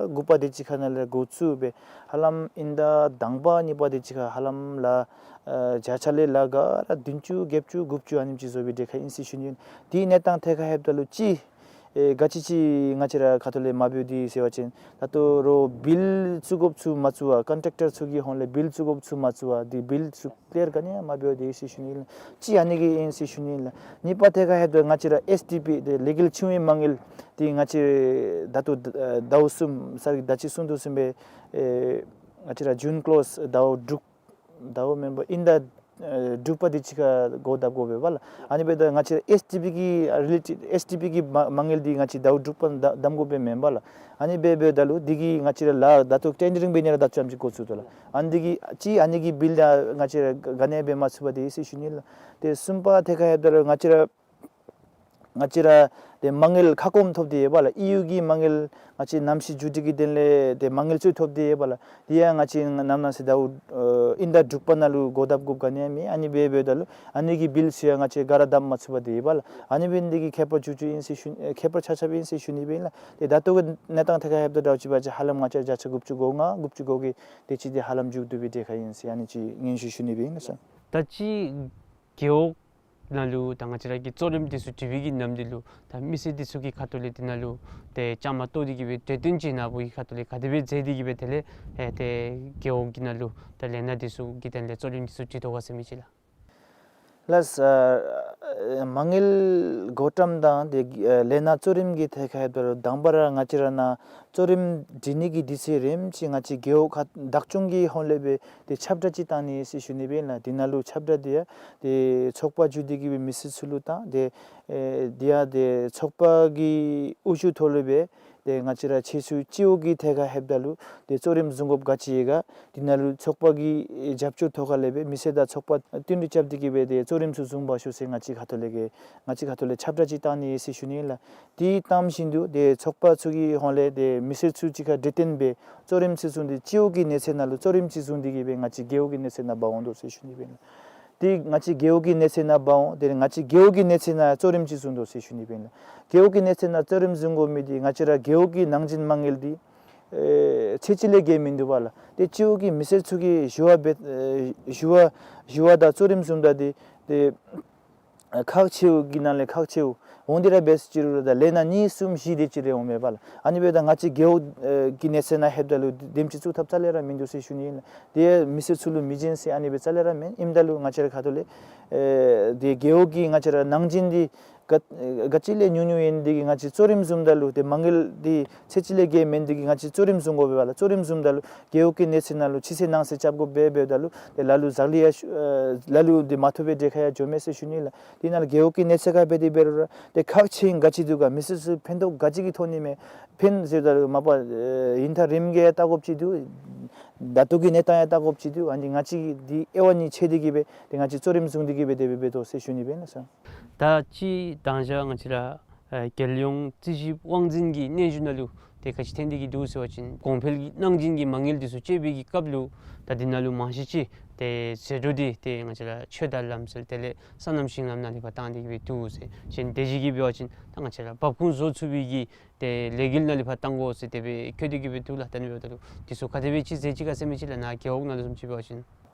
དགུ་པ་དེ་ཅིག་ཁར་ནང་ལས་འགོ་བཙུགས་སྦེ་ཧ་ལམ་དབྱིན་ཟླ་དང་པ་གཉིས་པ་དེ་ཅིག་ཁར་ཧ་ལམ་ལཱ་ཨེ་བརྒྱ་ཆ་ལས་ལཱ་ག་ར་བདུན་ཅུ་བརྒྱད་ཅུ་དགུ་བཅུ་ཨ་ནེམ་ཅིག་བཟོ་བའི་གྲས་ཁར་ཨིན་ཟེར་ཞུ་ནི། དེའི་གནས་སྟངས་ཐད་ཁར་ལྷོདཔ་ད་ལུ་ཅིག་ཨེ་ག་ཅི་ཅིག་ང་བཅས་ར་ཁ་ཐུག་ལས་མ་འབདཝ་འདི་ཟེར་བ་ཅིན་ད་ལྟོ་ར་བིལ་བཙུགས་དགོཔ་ཚུ་མ་བཙུགས་པར་ཀོན་ཊེག་ཊར་ཚུ་གི་ཧོངས་ལས་བིལ་བཙུགས་དགོཔ་ཚུ་མ་བཙུགས་པར་འདི་བིལ་ཚུ་ཀླིར་ག་ནི་ཡང་མ་འབདཝ་འདི་ཟེར་ཞུ་ནི་ལགས། ཅིག་ཨ་ནི་གིས་ཨིན་ཟེར་ཞུ་ནི་ལགས། གཉིས་པ་ཐད་ཁར་ལྷོདཔ་ད་ང་བཅས་ར་ཨེསི་ཌི་པི་ཏེ་ལས་འགུལ་ཆུང་བའི་མ་དངུལ་འདི་ང་བཅས་ད་ལྟོ་ཟླཝ་གསུམ་ཟེར་ད་ཅི་གསུངས་དོ་བཟུམ་སྦེ་ཨེ་ང་བཅས་ར་ཇུན་ཀློསི་ཟླཝ་དྲུག་ཟླཝ་མེན་པར་དབྱིན་ཟླ་ཨེ་དྲུག་པ་དེ་ཅིག་ཁར་འགོ་བརྡབ་དགོ་པས་པ་ལགས། ཨ་ནི་འབདཝ་ད་ང་བཅས་ར་ཨེསི་ཌི་པི་གི་རི་ལེ་ཊེཌ་ཨེསི་ཌི་པི་གི་མ་མ་དངུལ་འདི་ང་བཅས་ཟླཝ་དྲུག་པ་བརྡབ་བརྡབ་དགོ་པས་མེན་པ་ལགས། ཨ་ནི་འབད་འབདཝ་ད་ལུ་འདི་གིས་ང་བཅས་ར་ལཱ་ད་ལྟོ་ཊེན་ཌ་རིང་འབད་ནི་ར་ད་ལྟོ་ཙམ་ཅིག་འགོ་བཙུགས་དོ་ལགས། ཨ་ནི་འདི་གིས་ཅིག་ཨ་ནི་གི་བིལ་ཡང་ང་བཅས་ར་ག་ནི་ཡང་འབད་མ་ཚུགས་པར་འདི་ཨིན་ཟེར་ཞུ་ནི་ལགས། ཏེ་གསུམ་པ་ཐད་ཁར་ལྷོདཔ་ད་ལུ་ང་བཅས་ར་ང་བཅས་ར་ཏེ་མ་དངུལ་ཁ་སྐོམ་ཐོབ་སྟེ་ཡོད་པ་ལགས། ཨི་ཡུ་གི་མ་དངུལ་ང་བཅས་གནམ་གཤིས་འགྱུར་འགྲོས་ཀྱི་དོན་ལས་ཏེ་མ་དངུལ་ཚུ་ཐོབ་སྟེ་ཡོད་པ་ལགས། དེ་ཡང་ང་བཅས་ནམ་ནང་ཟེར་ཟླཝ་ཨེ་དབྱིན་ཟླ་དྲུག་པ་ནང་ལུ་འགོ་བརྡབ་དགོཔ་ག་ནི་ཡང་མེད། ཨ་ནི་འབད་འབདཝ་ད་ལུ་ཨ་ནི་གི་བིལ་ཚུ་ཡང་ང་བཅས་ག་ར་བརྡབ་མ་ཚུགས་པར་སྡོད་ཡོད་པ་ལགས། ཨ་ནི་འབད་ནི་དེ་གིས་ཁྱད་པར་ཅིག་ཅིག་ཨིན་ཟེར་ཞུ་ཨེ་ཁྱད་པར་ཆགས་ཆགསཔ་ཨིན་ཟེར་ཞུ་ནི་སྦེ་ཨིན་ལགས། ཏེ་ད་ལྟོ་གི་གནས་སྟངས་ཐད་ཁར་ལྷོདཔ་ད་ལུ་ཅིག་འབད་བ་ཅིན་ཧ་ལམ་ང་བཅས་བརྒྱ་ཆ་དགུ་བཅུ་གོ་ལྔ་དགུ་བཅུ་གོ་དགུ་དེ་ཅིག་འདི་ཧ་ལམ་མཇུག་བསྡུ་བའི་གྲས་ཁར་ཨིན་ཟེར་ཨ་ནི་ཅིག་སྙན་ཞུ་ཞུ་ནི་སྦེ་ཨིན་ལགས་སོ། ད་ཅི་རྒེད་འོག་ནང་ལུ་ད་ང་བཅས་ར་གི་གཙོ་རིམ་འདི་ཚུ་སྒྲིག་པའི་གི་ནམ་དུས་ལུ་ད་མི་སེར་འདི་ཚུ་གི་ཁ་ཐུག་ལས་འདི་ནང་ལུ་ཏེ་བཅའ་མར་གཏོགས་ཏེ་གིས་སྦེ་གྲོས་བསྟུན་ཅིག་ནཱ་བུ་གི་ཁ་ཐུག་ལས་ག་དེ་སྦེ་མཛད་དེ་གིས་སྦེ་དེ་ལས་ཨེ་ཏེ་རྒེད་འོག་གི་ནང་ལུ་ད་ལས་སྣ་འདི་ཚུ་གི་དོན་ལས་གཙོ་རིམ་འདི་ཚུ་སྒྲིག་དོ་ག་ཟེར་མི་ཅིག་ལགས། ལགས་སོ། ཨ་མ་དངུལ་བགོ་བཀྲམ་དང་ཏེ་ཨེ་ལས་སྣ་གཙོ་རིམ་གྱི་ཐད་ཁར་ལྷོདཔ་ད་ལུ་དང་པ་ར་ང་བཅས་ར་ནཱ་གཙོ་རིམ་སྒྲིག་ནི་གི་དུས་ཚོད་རནམ་ཅིག་ང་བཅས་རྒེད་འོག་ཁག་བདག་སྐྱོང་གི་ཧོངས་ལས་སྦེ་ཏེ་ཁྱབ་བསྒྲགས་ཅིག་བཏང་ནི་ཟེར་ཞུ་ནི་སྦེ་ཨིན་ལགས། དེ་ནང་ལུ་ཁྱབ་བསྒྲགས་འདི་ཡང་ཏེ་ཚོགས་པ་བརྒྱུད་དེ་གིས་སྦེ་མི་སེར་ཚུ་ལུ་དང་ཏེ་ ཨེ་དེ་ཡང་ཏེ་ཚོགས་པ་གི་དབུ་བཞུགས་ཐོག་ལས་སྦེ་ཏེ་ང་བཅས་ར་ཆེད་ཚུད་སྤྱི་འོག་གི་ཐད་ཁར་ལྷོདཔ་ད་ལུ་ཏེ་གཙོ་རིམ་བཟུང་དགོཔ་ག་ཅི་ཡོད་ག། དེ་ནང་ལུ་ཚོགས་པ་གི་རྒྱབ་སྐྱོར་ཐོག་ཁ་ལས་སྦེ་མི་སེར་དང་ཚོགས་པ་བསྟུན་གྲོས་རྐྱབ་སྟེ་གི་སྦེ་ཏེ་གཙོ་རིམ་ཚུ་བཟུང་བར་ཤོག་ཟེར་ང་བཅས་ཁ་ཐུག་ལས་ཀྱི་ང་བཅས་ཁ་ཐུག་ལས་ཁྱབ་བསྒྲགས་ཅིག་བཏང་ནི་ཡོད་ཟེར་ཞུ་ནི་ཨིན་ལགས། དེ་བཏངམ་བཞིན་དུ་ཏེ་ཚོགས་པ་ཚུ་གི་ཧོངས་ལས་ཏེ་མི་སེར་ཚུ་གཅིག་ཁར་གྲོས་བསྟུན་འབད་གཙོ་རིམ་ཅིག་བཟུང་སྟེ་སྤྱི་འོག་གི་གནས་ཚད་ནང་ལུ་གཙོ་རིམ་ཅིག་བཟུང་སྟེ་གི་སྦེ་ང་བཅས་རྒེད་འོག་གི་གནས་ཚད་ནང་འབག་འོང་དོ་ཟེར་ཞུ་ནི་ཨིན་ལགས། ཏེ་ང་བཅས་རྒེད་འོག་གི་གནས་ཚད་ནང་འབག་འོང་། ཏེ་ང་བཅས་རྒེད་འོག་གི་གནས་ཚད་ནང་གཙོ་རིམ་ཅིག་བཟུང་དོ་ཟེར་ཞུ་ནི་ཨིན་ལགས། རྒེད་འོག་གི་གནས་ཚད་ནང་གཙོ་རིམ་བཟུང་དགོ་མི་འདི་ང་བཅས་ར་རྒེད་འོག་གི་ནང་འཛིང་མ་དངུལ་འདི་ཨེ་ཚད་གཅིག་ལས་བརྒལ་མིན་འདུག་པ་ལགས། ཏེ་སྤྱི་འོག་གི་མི་སེར་ཚུ་གིས་ཞུ་བ་འབད་ཨེ་ཞུ་བ་ཞུ་བ་དང་གཙོ་རིམ་བཟུངམ་ད་འདི་ཏེ་ཨ་ཁག་ཆེཝ་གི་ནང་ལས་ཁག་ཆེཝ་འོང་སྟེ་ར་འབད་ཅི་རུང་ར་ད་ལས་སྣ་གཉིས་གསུམ་བཞི་དེ་ཅིག་རེ་འོང་མས་པ་ལགས། ཨ་ནི་འབདཝ་ད་ང་བཅས་རྒེད་འོག་ཨེ་གི་གནས་ཚད་ནང་ལྷོདཔ་ད་ལུ་དེམ་ཅིག་བཙུགས་ཐབས་རྩ་ལས་ར་མིན་འདུག་ཟེར་ཞུ་ནི་ཨིན་ལགས། ཏེ་མི་སེར་ཚུ་ལུ་མི་བྱིན་ཟེར་ཨ་ནི་སྦེ་རྩ་ལས་ར་མེན། ཨིནམ་ད་ལུ་ང་བཅས་ར་ཁ་ཐུག་ལས་ཨེ་ཏེ་རྒེད་འོག་གི་ང་བཅས་ར་ནང་འཛིང་འདི་ག་ག་ཅི་ལས་ཉུང་ཉུང་ཨིན་འདི་གིས་ང་བཅས་གཙོ་རིམ་བཟུངམ་ད་ལུ་ཏེ་མ་དངུལ་འདི་ཚད་གཅིག་ལས་བརྒལ་མེན་འདི་གིས་ང་བཅས་གཙོ་རིམ་བཟུང་དགོ་པས་པ་ལགས། གཙོ་རིམ་བཟུངམ་ད་ལུ་རྒེད་འོག་གི་གནས་ཚད་ནང་ལུ་ཕྱི་གསལ་ནང་གསལ་རྐྱབ་དགོ་པས། འབདཝ་ད་ལུ་ཏེ་ལ་ལུ་ཟག་ལུས་ཡང་ཤུ་ཨེ་ལ་ལུ་འདི་མ་ཐོབ་པའི་གྲས་ཁར་ཡང་འགྱོཝ་མས་ཟེར་ཞུ་ནི་ལགས། དེ་ནང་ལུ་རྒེད་འོག་གི་གནས་ཚད་ཁར་འབད་དེ་འབད་རུང་ར་ཏེ་ཁག་ཆེ་ཨིན་ག་ཅི་འདུག་ག། མི་སེར་ཚུ་ཕན་ཐོགས་ག་ཅི་གི་ཐོག་ནས་མས། ཕན་ཟེརཝ་ད་ལུ་མ་པ་ཨེ་ཡུན་ཐག་རིངམོ་གི་ཡང་བལྟ་དགོཔ་ཅིག་འདུག། ད་ལྟོ་གི་གནས་སྟངས་ཡང་བལྟ་དགོཔ་ཅིག་འདུག། ཨ་ནི་ང་བཅས་ཀྱིས་འདི་དབྱེ་བ་གཉིས་ཕྱེ་སྟེ་གི་སྦེ་ཏེ་ང་བཅས་གཙོ་རིམ་བཟུང་སྟེ་གི་སྦེ་དེ་སྦེ་འབད་དོ་ཟེར་ཞུ་ནི་སྦེ་ཨིན་ལགས་སོ། ད་སྤྱིར་བཏང་ང་བཅས་ར་ཨེ་རྒྱལ་ཡོངས་རྩིས་ཞིབ་དབང་འཛིན་གྱི་སྙན་ཞུ་ནང་ལུ་ཏེ་ག་ཅི་ཐོན་ཏེ་གི་འདུག་ཟེར་བ་ཅིན་གོང་འཕེལ་གྱི་ནང་འཛིང་གི་མ་དངུལ་འདི་ཚུ་སྤྱོད་པའི་གི་སྐབས་ལུ་ད་འདི་ནང་ལུ་མང་ཤོས་ཅིག་ཏེ་ཟད་འགྲོ་འདི་ཏེ་ང་བཅས་ར་ཆོས་དང་ལམ་སྲོལ་དེ་ལས་སོ་ནམ་ཞིང་ལམ་ནང་ལུ་ཕར་བཏང་སྟེ་གི་སྦེ་འདུག་ཟེར། གཞན་དེ་བཞིན་གྱི་འབད་བ་ཅིན་ད་ང་བཅས་ར་འབབ་ཁུངས་བཟོ་ཚུགས་པའི་གི་ཏེ་ལས་འགུལ་ནང་ལུ་ཕར་བཏང་དགོ་ཟེར་དེ་སྦེ་བཀོད་དེ་གི་སྦེ་འདུག་ལགས། ད་ཨ་ནི་འབདཝ་ད་ལུ་འདི་ཚུ་ག་དེ་སྦེ་ཅིག་མཛད་ཅི་ག་ཟེར་མི་ཅིག་ལགས། ནཱ་རྒེད་འོག་ནང་ལུ་བཟུམ་ཅིག་འབད་བ་ཅིན།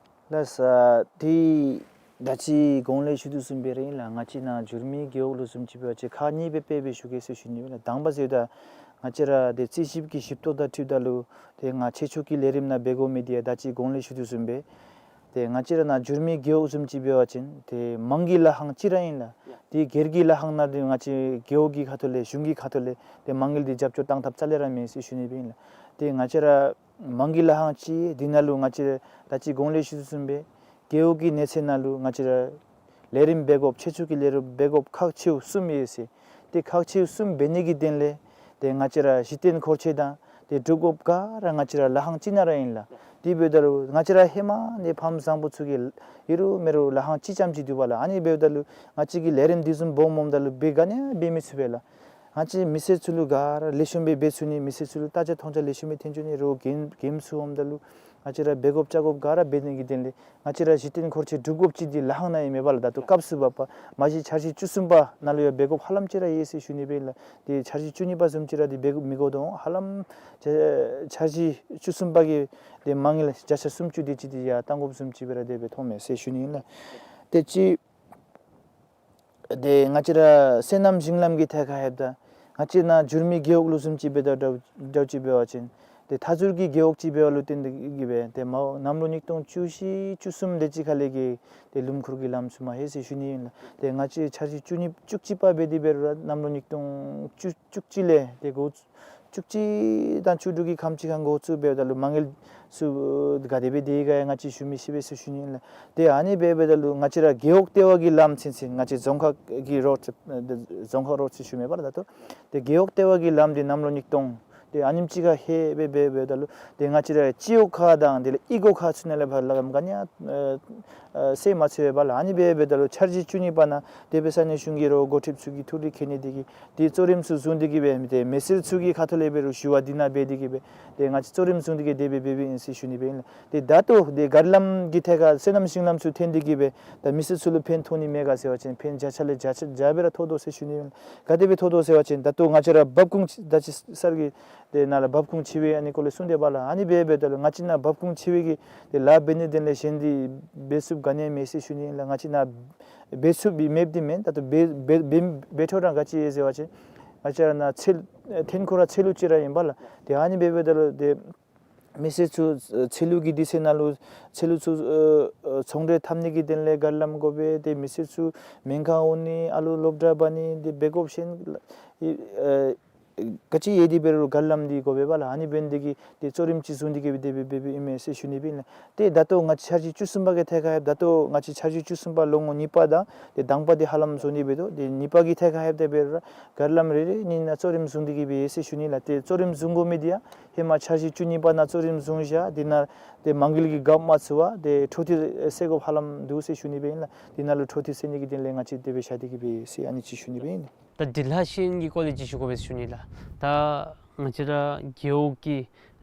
ལགས་སོ། ཏེ་ད་ཅི་གོང་ལས་ཞུ་དོ་བཟུམ་སྦེ་ར་ཨིན་ལགས། ང་བཅས་ནཱ་འགྱུར་མེད་རྒེད་འོག་ལུ་བཟུམ་ཅིག་འབད་བ་ཅིན་ཁག་གཉིས་སྦེ་དཔེ་སྦེ་ཞུ་གེ་ཟེར་ཞུ་ནི་ཨིན་ལགས། དང་པ་ཟེརཝ་ད་ང་བཅས་ར་ཏེ་རྩིས་ཞིབ་ཀྱི་ཞིབ་ཏོག་དང་འཁྲིལཝ་ད་ལུ་ཏེ་ང་ཆེད་ཕྱོགས་ཀྱི་ལས་རིམ་ནང་འབད་དགོ་མི་འདི་ཡང་ད་ཅི་གོང་ལས་ཞུ་དོ་བཟུམ་སྦེ་ཏེ་ང་བཅས་ར་ནཱ་འགྱུར་མེད་རྒེད་འོག་བཟུམ་ཅིག་འབད་བ་ཅིན་ཏེ་མང་གི་ལཱ་ཁང་གཅིག་ར་ཨིན་ལགས། ཏེ་སྒེར་གྱི་ལཱ་ཁང་ནང་འདི་ང་བཅས་རྒེད་འོག་གི་ཁ་ཐུག་ལས་གཞུང་གི་ཁ་ཐུག་ལས་ཏེ་མ་དངུལ་འདི་རྒྱབ་སྐྱོར་བཏང་ཐབས་རྩ་ལས་ར་མེད་ཟེར་ཞུ་ནི་སྦེ་ཨིན་ལགས། ཏེ་ང་བཅས་ར་མང་གི་ལཱ་ཁང་གཅིག་འདི་ནང་ལུ་ང་བཅས་ད་ཅི་གོང་ལས་ཞུ་དོ་བཟུམ་སྦེ་རྒེད་འོག་གི་གནས་ཚད་ནང་ལུ་ང་བཅས་ར་ལས་རིམ་འབད་དགོཔ་ཆེད་ཕྱོགས་ཀྱི་ལས་རིམ་འབད་དགོཔ་ཁག་ཆེཝ་གསུམ་ཡོད་ཟེར། ཏེ་ཁག་ཆེཝ་གསུམ་འབད་ནི་གི་དོན་ལས་ཏེ་ང་བཅས་ར་གཞི་རྟེན་འཁོར་ཆས་དང་ཏེ་སྒྲུབ་དགོཔ་ག་ར་ང་བཅས་ར་ལཱ་ཁང་གཅིག་ནང་ར་ཨིན་ལགས། དེ་འབདཝ་ད་ལུ་ང་བཅས་ར་ཧེ་མ་ནས་ཕམ་བཟང་པོ་ཚུ་གི་ཨིན་རུང་མེན་རུང་ལཱ་ཁང་གཅིག་ཙམ་ཅིག་འདུག་པ་ལགས། ཨ་ནི་འབདཝ་ད་ལུ་ང་བཅས་ཀྱིས་ལས་རིམ་འདི་བཟུམ་སྦོམ་སྦོམ་ད་ལུ་འབད་ག་ནི་ཡང་འབད་མི་ཚུགས་པས་ལགས། ང་བཅས་མི་སེར་ཚུ་ལུ་ག་ར་ལེགས་ཤོམ་སྦེ་འབད་ཚུགས་ནི་མི་སེར་ཚུ་ལུ་ལྟ་རྒྱ་མཐོང་རྒྱ་ལེགས་ཤོམ་སྦེ་ཐོན་ཚུགས་ནི་རོགས་འགན་འགན་ཚུ་འོངམ་ད་ལུ་ང་བཅས་ར་འབད་དགོཔ་བཅའ་དགོཔ་ག་ར་འབད་ནི་གི་དོན་ལས་ང་བཅས་ར་གཞི་རྟེན་འཁོར་ཆས་སྒྲུབ་དགོཔ་ཅིག་འདི་ལཱ་ཁང་ནང་ཨིན་མས་པ་ལགས། ད་ལྟོ་སྐབས་སུ་བབ་པ་མ་གཞི་འཆར་གཞི་བཅུ་གསུམ་པ་ནང་ལུ་ཡང་འབད་དགོཔ་ཧ་ལམ་ཅིག་ར་ཡོད་ཟེར་ཞུ་ནི་སྦེ་ཨིན་ལགས། ཏེ་འཆར་གཞི་བཅུ་གཉིས་པ་བཟུམ་ཅིག་ར་འདི་འབད་དགོཔ་མི་དགོ་དོ་ཧ་ལམ་འཆར་གཞི་བཅུ་གསུམ་པ་གི་ཏེ་མ་དངུལ་བརྒྱ་ཆ་སུམ་ཅུ་དེ་ཅིག་འདི་ཡར་བཏང་དགོཔ་བཟུམ་ཅིག་སྦེ་ར་དེ་སྦེ་མཐོངམ་མས་ཟེར་ཞུ་ནི་ཨིན་ལགས། ཏེ་ཅིག་ཏེ་ང་བཅས་ར་སོ་ནམ་ཞིང་ལམ་གྱི་ཐད་ཁར་ལྷོདཔ་ད་ང་བཅས་ནཱ་འགྱུར་མེད་རྒེད་འོག་ལུ་བཟུམ་ཅིག་འབདཝ་ད་འདྲཝ་འདྲཝ་ཅིག་འབད་བ་ཅིན་ཏེ་མཐའ་ཟུར་གྱི་རྒེད་འོག་ཅིག་འབདཝ་ལུ་བརྟེན་ཏེ་གི་སྦེ་ཏེ་མ་གནམ་ལོ་ཉིས་སྟོང་བཅུ་བཞི་བཅུ་གསུམ་དེ་ཅིག་ཁ་ལས་ཀྱི་ཏེ་ལུངམ་འཁོར་གྱི་ལམ་ཚུ་མ་ལྷོད་ཟེར་ཞུ་ནི་ཨིན་ལགས། ཏེ་ང་བཅས་འཆར་གཞི་བཅུ་གཉིས་བཅུ་གཅིག་པ་འབད་དེ་འབད་རུང་ར་གནམ་ལོ་ཉིས་སྟོང་བཅུ་བཅུ་གཅིག་ལས་ཏེ་འགོ་བཙུགས་བཅུ་གཅིག་དང་བཅུ་དྲུག་གི་ཁམས་ཅིག་ཁར་འགོ་བཙུགས་འབདཝ་ད་ལུ་མ་དངུལ་ཚུ་ག་དེ་སྦེ་སྡོད་ཡི་ག་ཡང་ང་བཅས་ཞུ་མི་ཤེས་པས་ཟེར་ཞུ་ནི་ཨིན་ལགས། ཏེ་ཨ་ནི་འབད་འབདཝ་ད་ལུ་ང་བཅས་ར་རྒེད་འོག་ལྟེ་བ་གི་ལམ་ཚུན་ཚོད་ང་བཅས་རྫོང་ཁག་གི་རོཌ་རྫོང་ཁག་རོཌ་ཟེར་ཞུ་མི་འབད་བ་ད་ལྟོ་ཏེ་རྒེད་འོག་ལྟེ་བ་གི་ལམ་འདི་གནམ་ལོ་ཉིས་སྟོང་ཏེ་ཨ་ནེམ་ཅིག་ཁར་ལྷོད་སྦེ་འབད་འབདཝ་ད་ལུ་ཏེ་ང་བཅས་ར་སྤྱི་འོག་ཁག་དང་དེ་ལས་གཡུས་སྒོ་ཁག་ཚུ་ནང་ལས་ཕར་ལམ་ག་ནི་ཡང་ཨེ་ཨེ་སེལ་མ་ཚུགས་པས་ལགས། ཨ་ནི་འབད་འབདཝ་ད་ལུ་འཆར་གཞི་བཅུ་གཉིས་པ་ནང་དེ་སྦེ་ས་གནས་གཞུང་གི་རོགས་འགོ་ཁྲིདཔ་ཚུ་གིས་ཐུགས་རེ་བསྐྱེད་ནི་དེ་གིས་ཏེ་གཙོ་རིམ་ཚུ་བཟུང་སྟེ་གི་སྦེ་མི་ཏེ་མི་སེར་ཚུ་གི་ཁ་ཐུག་ལས་འབད་རུང་ཞུ་བ་འདི་ནང་འབད་དེ་གི་སྦེ་ཏེ་ང་བཅས་གཙོ་རིམ་བཟུང་སྟེ་གི་དེ་སྦེ་འབད་འབདཝ་ཨིན་ཟེར་ཞུ་ནི་སྦེ་ཨིན་ལགས། ཏེ་ད་ལྟོ་ཏེ་གར་ལམ་གྱི་ཐད་ཁར་སོ་ནམ་ཞིང་ལམ་ཚུ་ཐོན་ཏེ་གི་སྦེ་ད་མི་སེར་ཚུ་ལུ་ཕན་ཐོགས་ནི་མེད་ག་ཟེར་བ་ཅིན་ཕན་བརྒྱ་ཆ་ལས་བརྒྱ་ཆ་བརྒྱ་སྦེ་ར་ཐོགས་དོ་ཟེར་ཞུ་ནི་ཨིན་ལགས། ག་དེ་སྦེ་ཐོགས་དོ་ཟེར་བ་ཅིན་ད་ལྟོ་ང་བཅས་ར་འབབ་ཁུངས་ད་ཅི་གསར་གྱི་ཏེ་ནཱ་ལུ་འབབ་ཁུངས་ཆེ་བའི་ཨ་ནི་སྐོར་ལས་གསུངས་ཏེ་འབདཝ་ལགས། ཨ་ནི་འབད་འབདཝ་ད་ལུ་ང་བཅས་ནཱ་འབབ་ཁུངས་ཆེ་བའི་གི་ཏེ་ལཱ་འབད་ནི་དོན་ལས་གཞན་འདི་འབད་ཚུགསཔ་ག་ནི་ཡང་མེད་ཟེར་ཞུ་ནི་ཨིན་ལགས། ང་བཅས་ནཱ་འབད་ཚུགསཔ་མེདཔ་འདི་མེན། ད་ལྟོ་འབད་འབད་འབད་འཕྲོ་ར་ག་ཅི་ཡོད་ཟེར་བ་ཅིན་ང་བཅས་ར་ནཱ་ཚལ་ཐོན་ཁུངས་ར་ཚལ་ལུ་ཅིག་ར་ཨིན་པས་ལགས། ཏེ་ཨ་ནི་འབད་འབདཝ་ད་ལུ་ཏེ་མི་སེར་ཚུ་ཚལ་ལུ་གི་དུས་ཚོད་ནང་ལུ་ཚལ་ལུ་ཚུ་ཨེ་ཨེ་ཚོང་འབྲེལ་འཐབ་ནི་གི་དོན་ལས་གར་ལམ་དགོ་པས། ཏེ་མི་སེར་ཚུ་སྨན་ཁང་འོང་ནི་ཨ་ལུ་སློབ་གྲྭ་འབག་ནི་ཏེ་འབད་དགོཔ་གཞན་ཨེ་ ག་ཅི་ཡོད་དེ་འབད་རུང་གར་ལམ་འདི་དགོ་པས་པ་ལགས། ཨ་ནི་འབད་ནི་དེ་གིས་ཏེ་གཙོ་རིམ་ཅིག་བཟུང་སྟེ་གིས་སྦེ་དེ་སྦེ་འབད་འབདཝ་ཨིན་མས་ཟེར་ཞུ་ནི་སྦེ་ཨིན་ལགས། ཏེ་ད་ལྟོ་ང་བཅས་འཆར་གཞི་བཅུ་གསུམ་པ་གི་ཐད་ཁར་ཡོདཔ་ད་ལྟོ་ང་བཅས་འཆར་གཞི་བཅུ་གསུམ་པ་ལོ་ངོ་གཉིས་པ་དང་ཏེ་དང་པ་འདི་ཧ་ལམ་བཟོ་ནི་འབད་དོ། ཏེ་གཉིས་པ་གི་ཐད་ཁར་ཡོདཔ་ད་འབད་རུང་གར་ལམ་རེ་རེ་གཉིས་ནང་གཙོ་རིམ་བཟུང་སྟེ་གིས་སྦེ་ཡོད་ཟེར་ཞུ་ནི་ལགས། ཏེ་གཙོ་རིམ་བཟུང་དགོ་མི་འདི་ཡང་ཧེ་མ་འཆར་གཞི་བཅུ་གཉིས་པ་ནང་གཙོ་རིམ་བཟུང་བཞག། དེ་ནང་ཏེ་མ་དངུལ་གྱི་རྒཔོ་མ་ཚུད་པར་ཏེ་འཕྲོ་མཐུད་སེལ་དགོཔ་ཧ་ལམ་འདུག་ཟེར་ཞུ་ནི་སྦེ་ཨིན་ལགས། དེ་ནང་ལུ་འཕྲོ་མཐུད་སེལ་ནི་གི་དོན་ལས་ང་བཅས་དེ་སྦེ་བཞག་སྟེ་གིས་སྦེ་ཡོད་ཟེར་ཨ་ནི་ཅིག་ཞུ་ནི་སྦེ་ཨིན། ད་འབྲི་ལྷག་ཤེས་ཡོན་གྱི་སྐོར་ལས་ཅིག་ཞུ་དགོ་པས་ཟེར་ཞུ་ནི་ལགས། ད་ང་བཅས་ར་རྒེད་འོག་གི་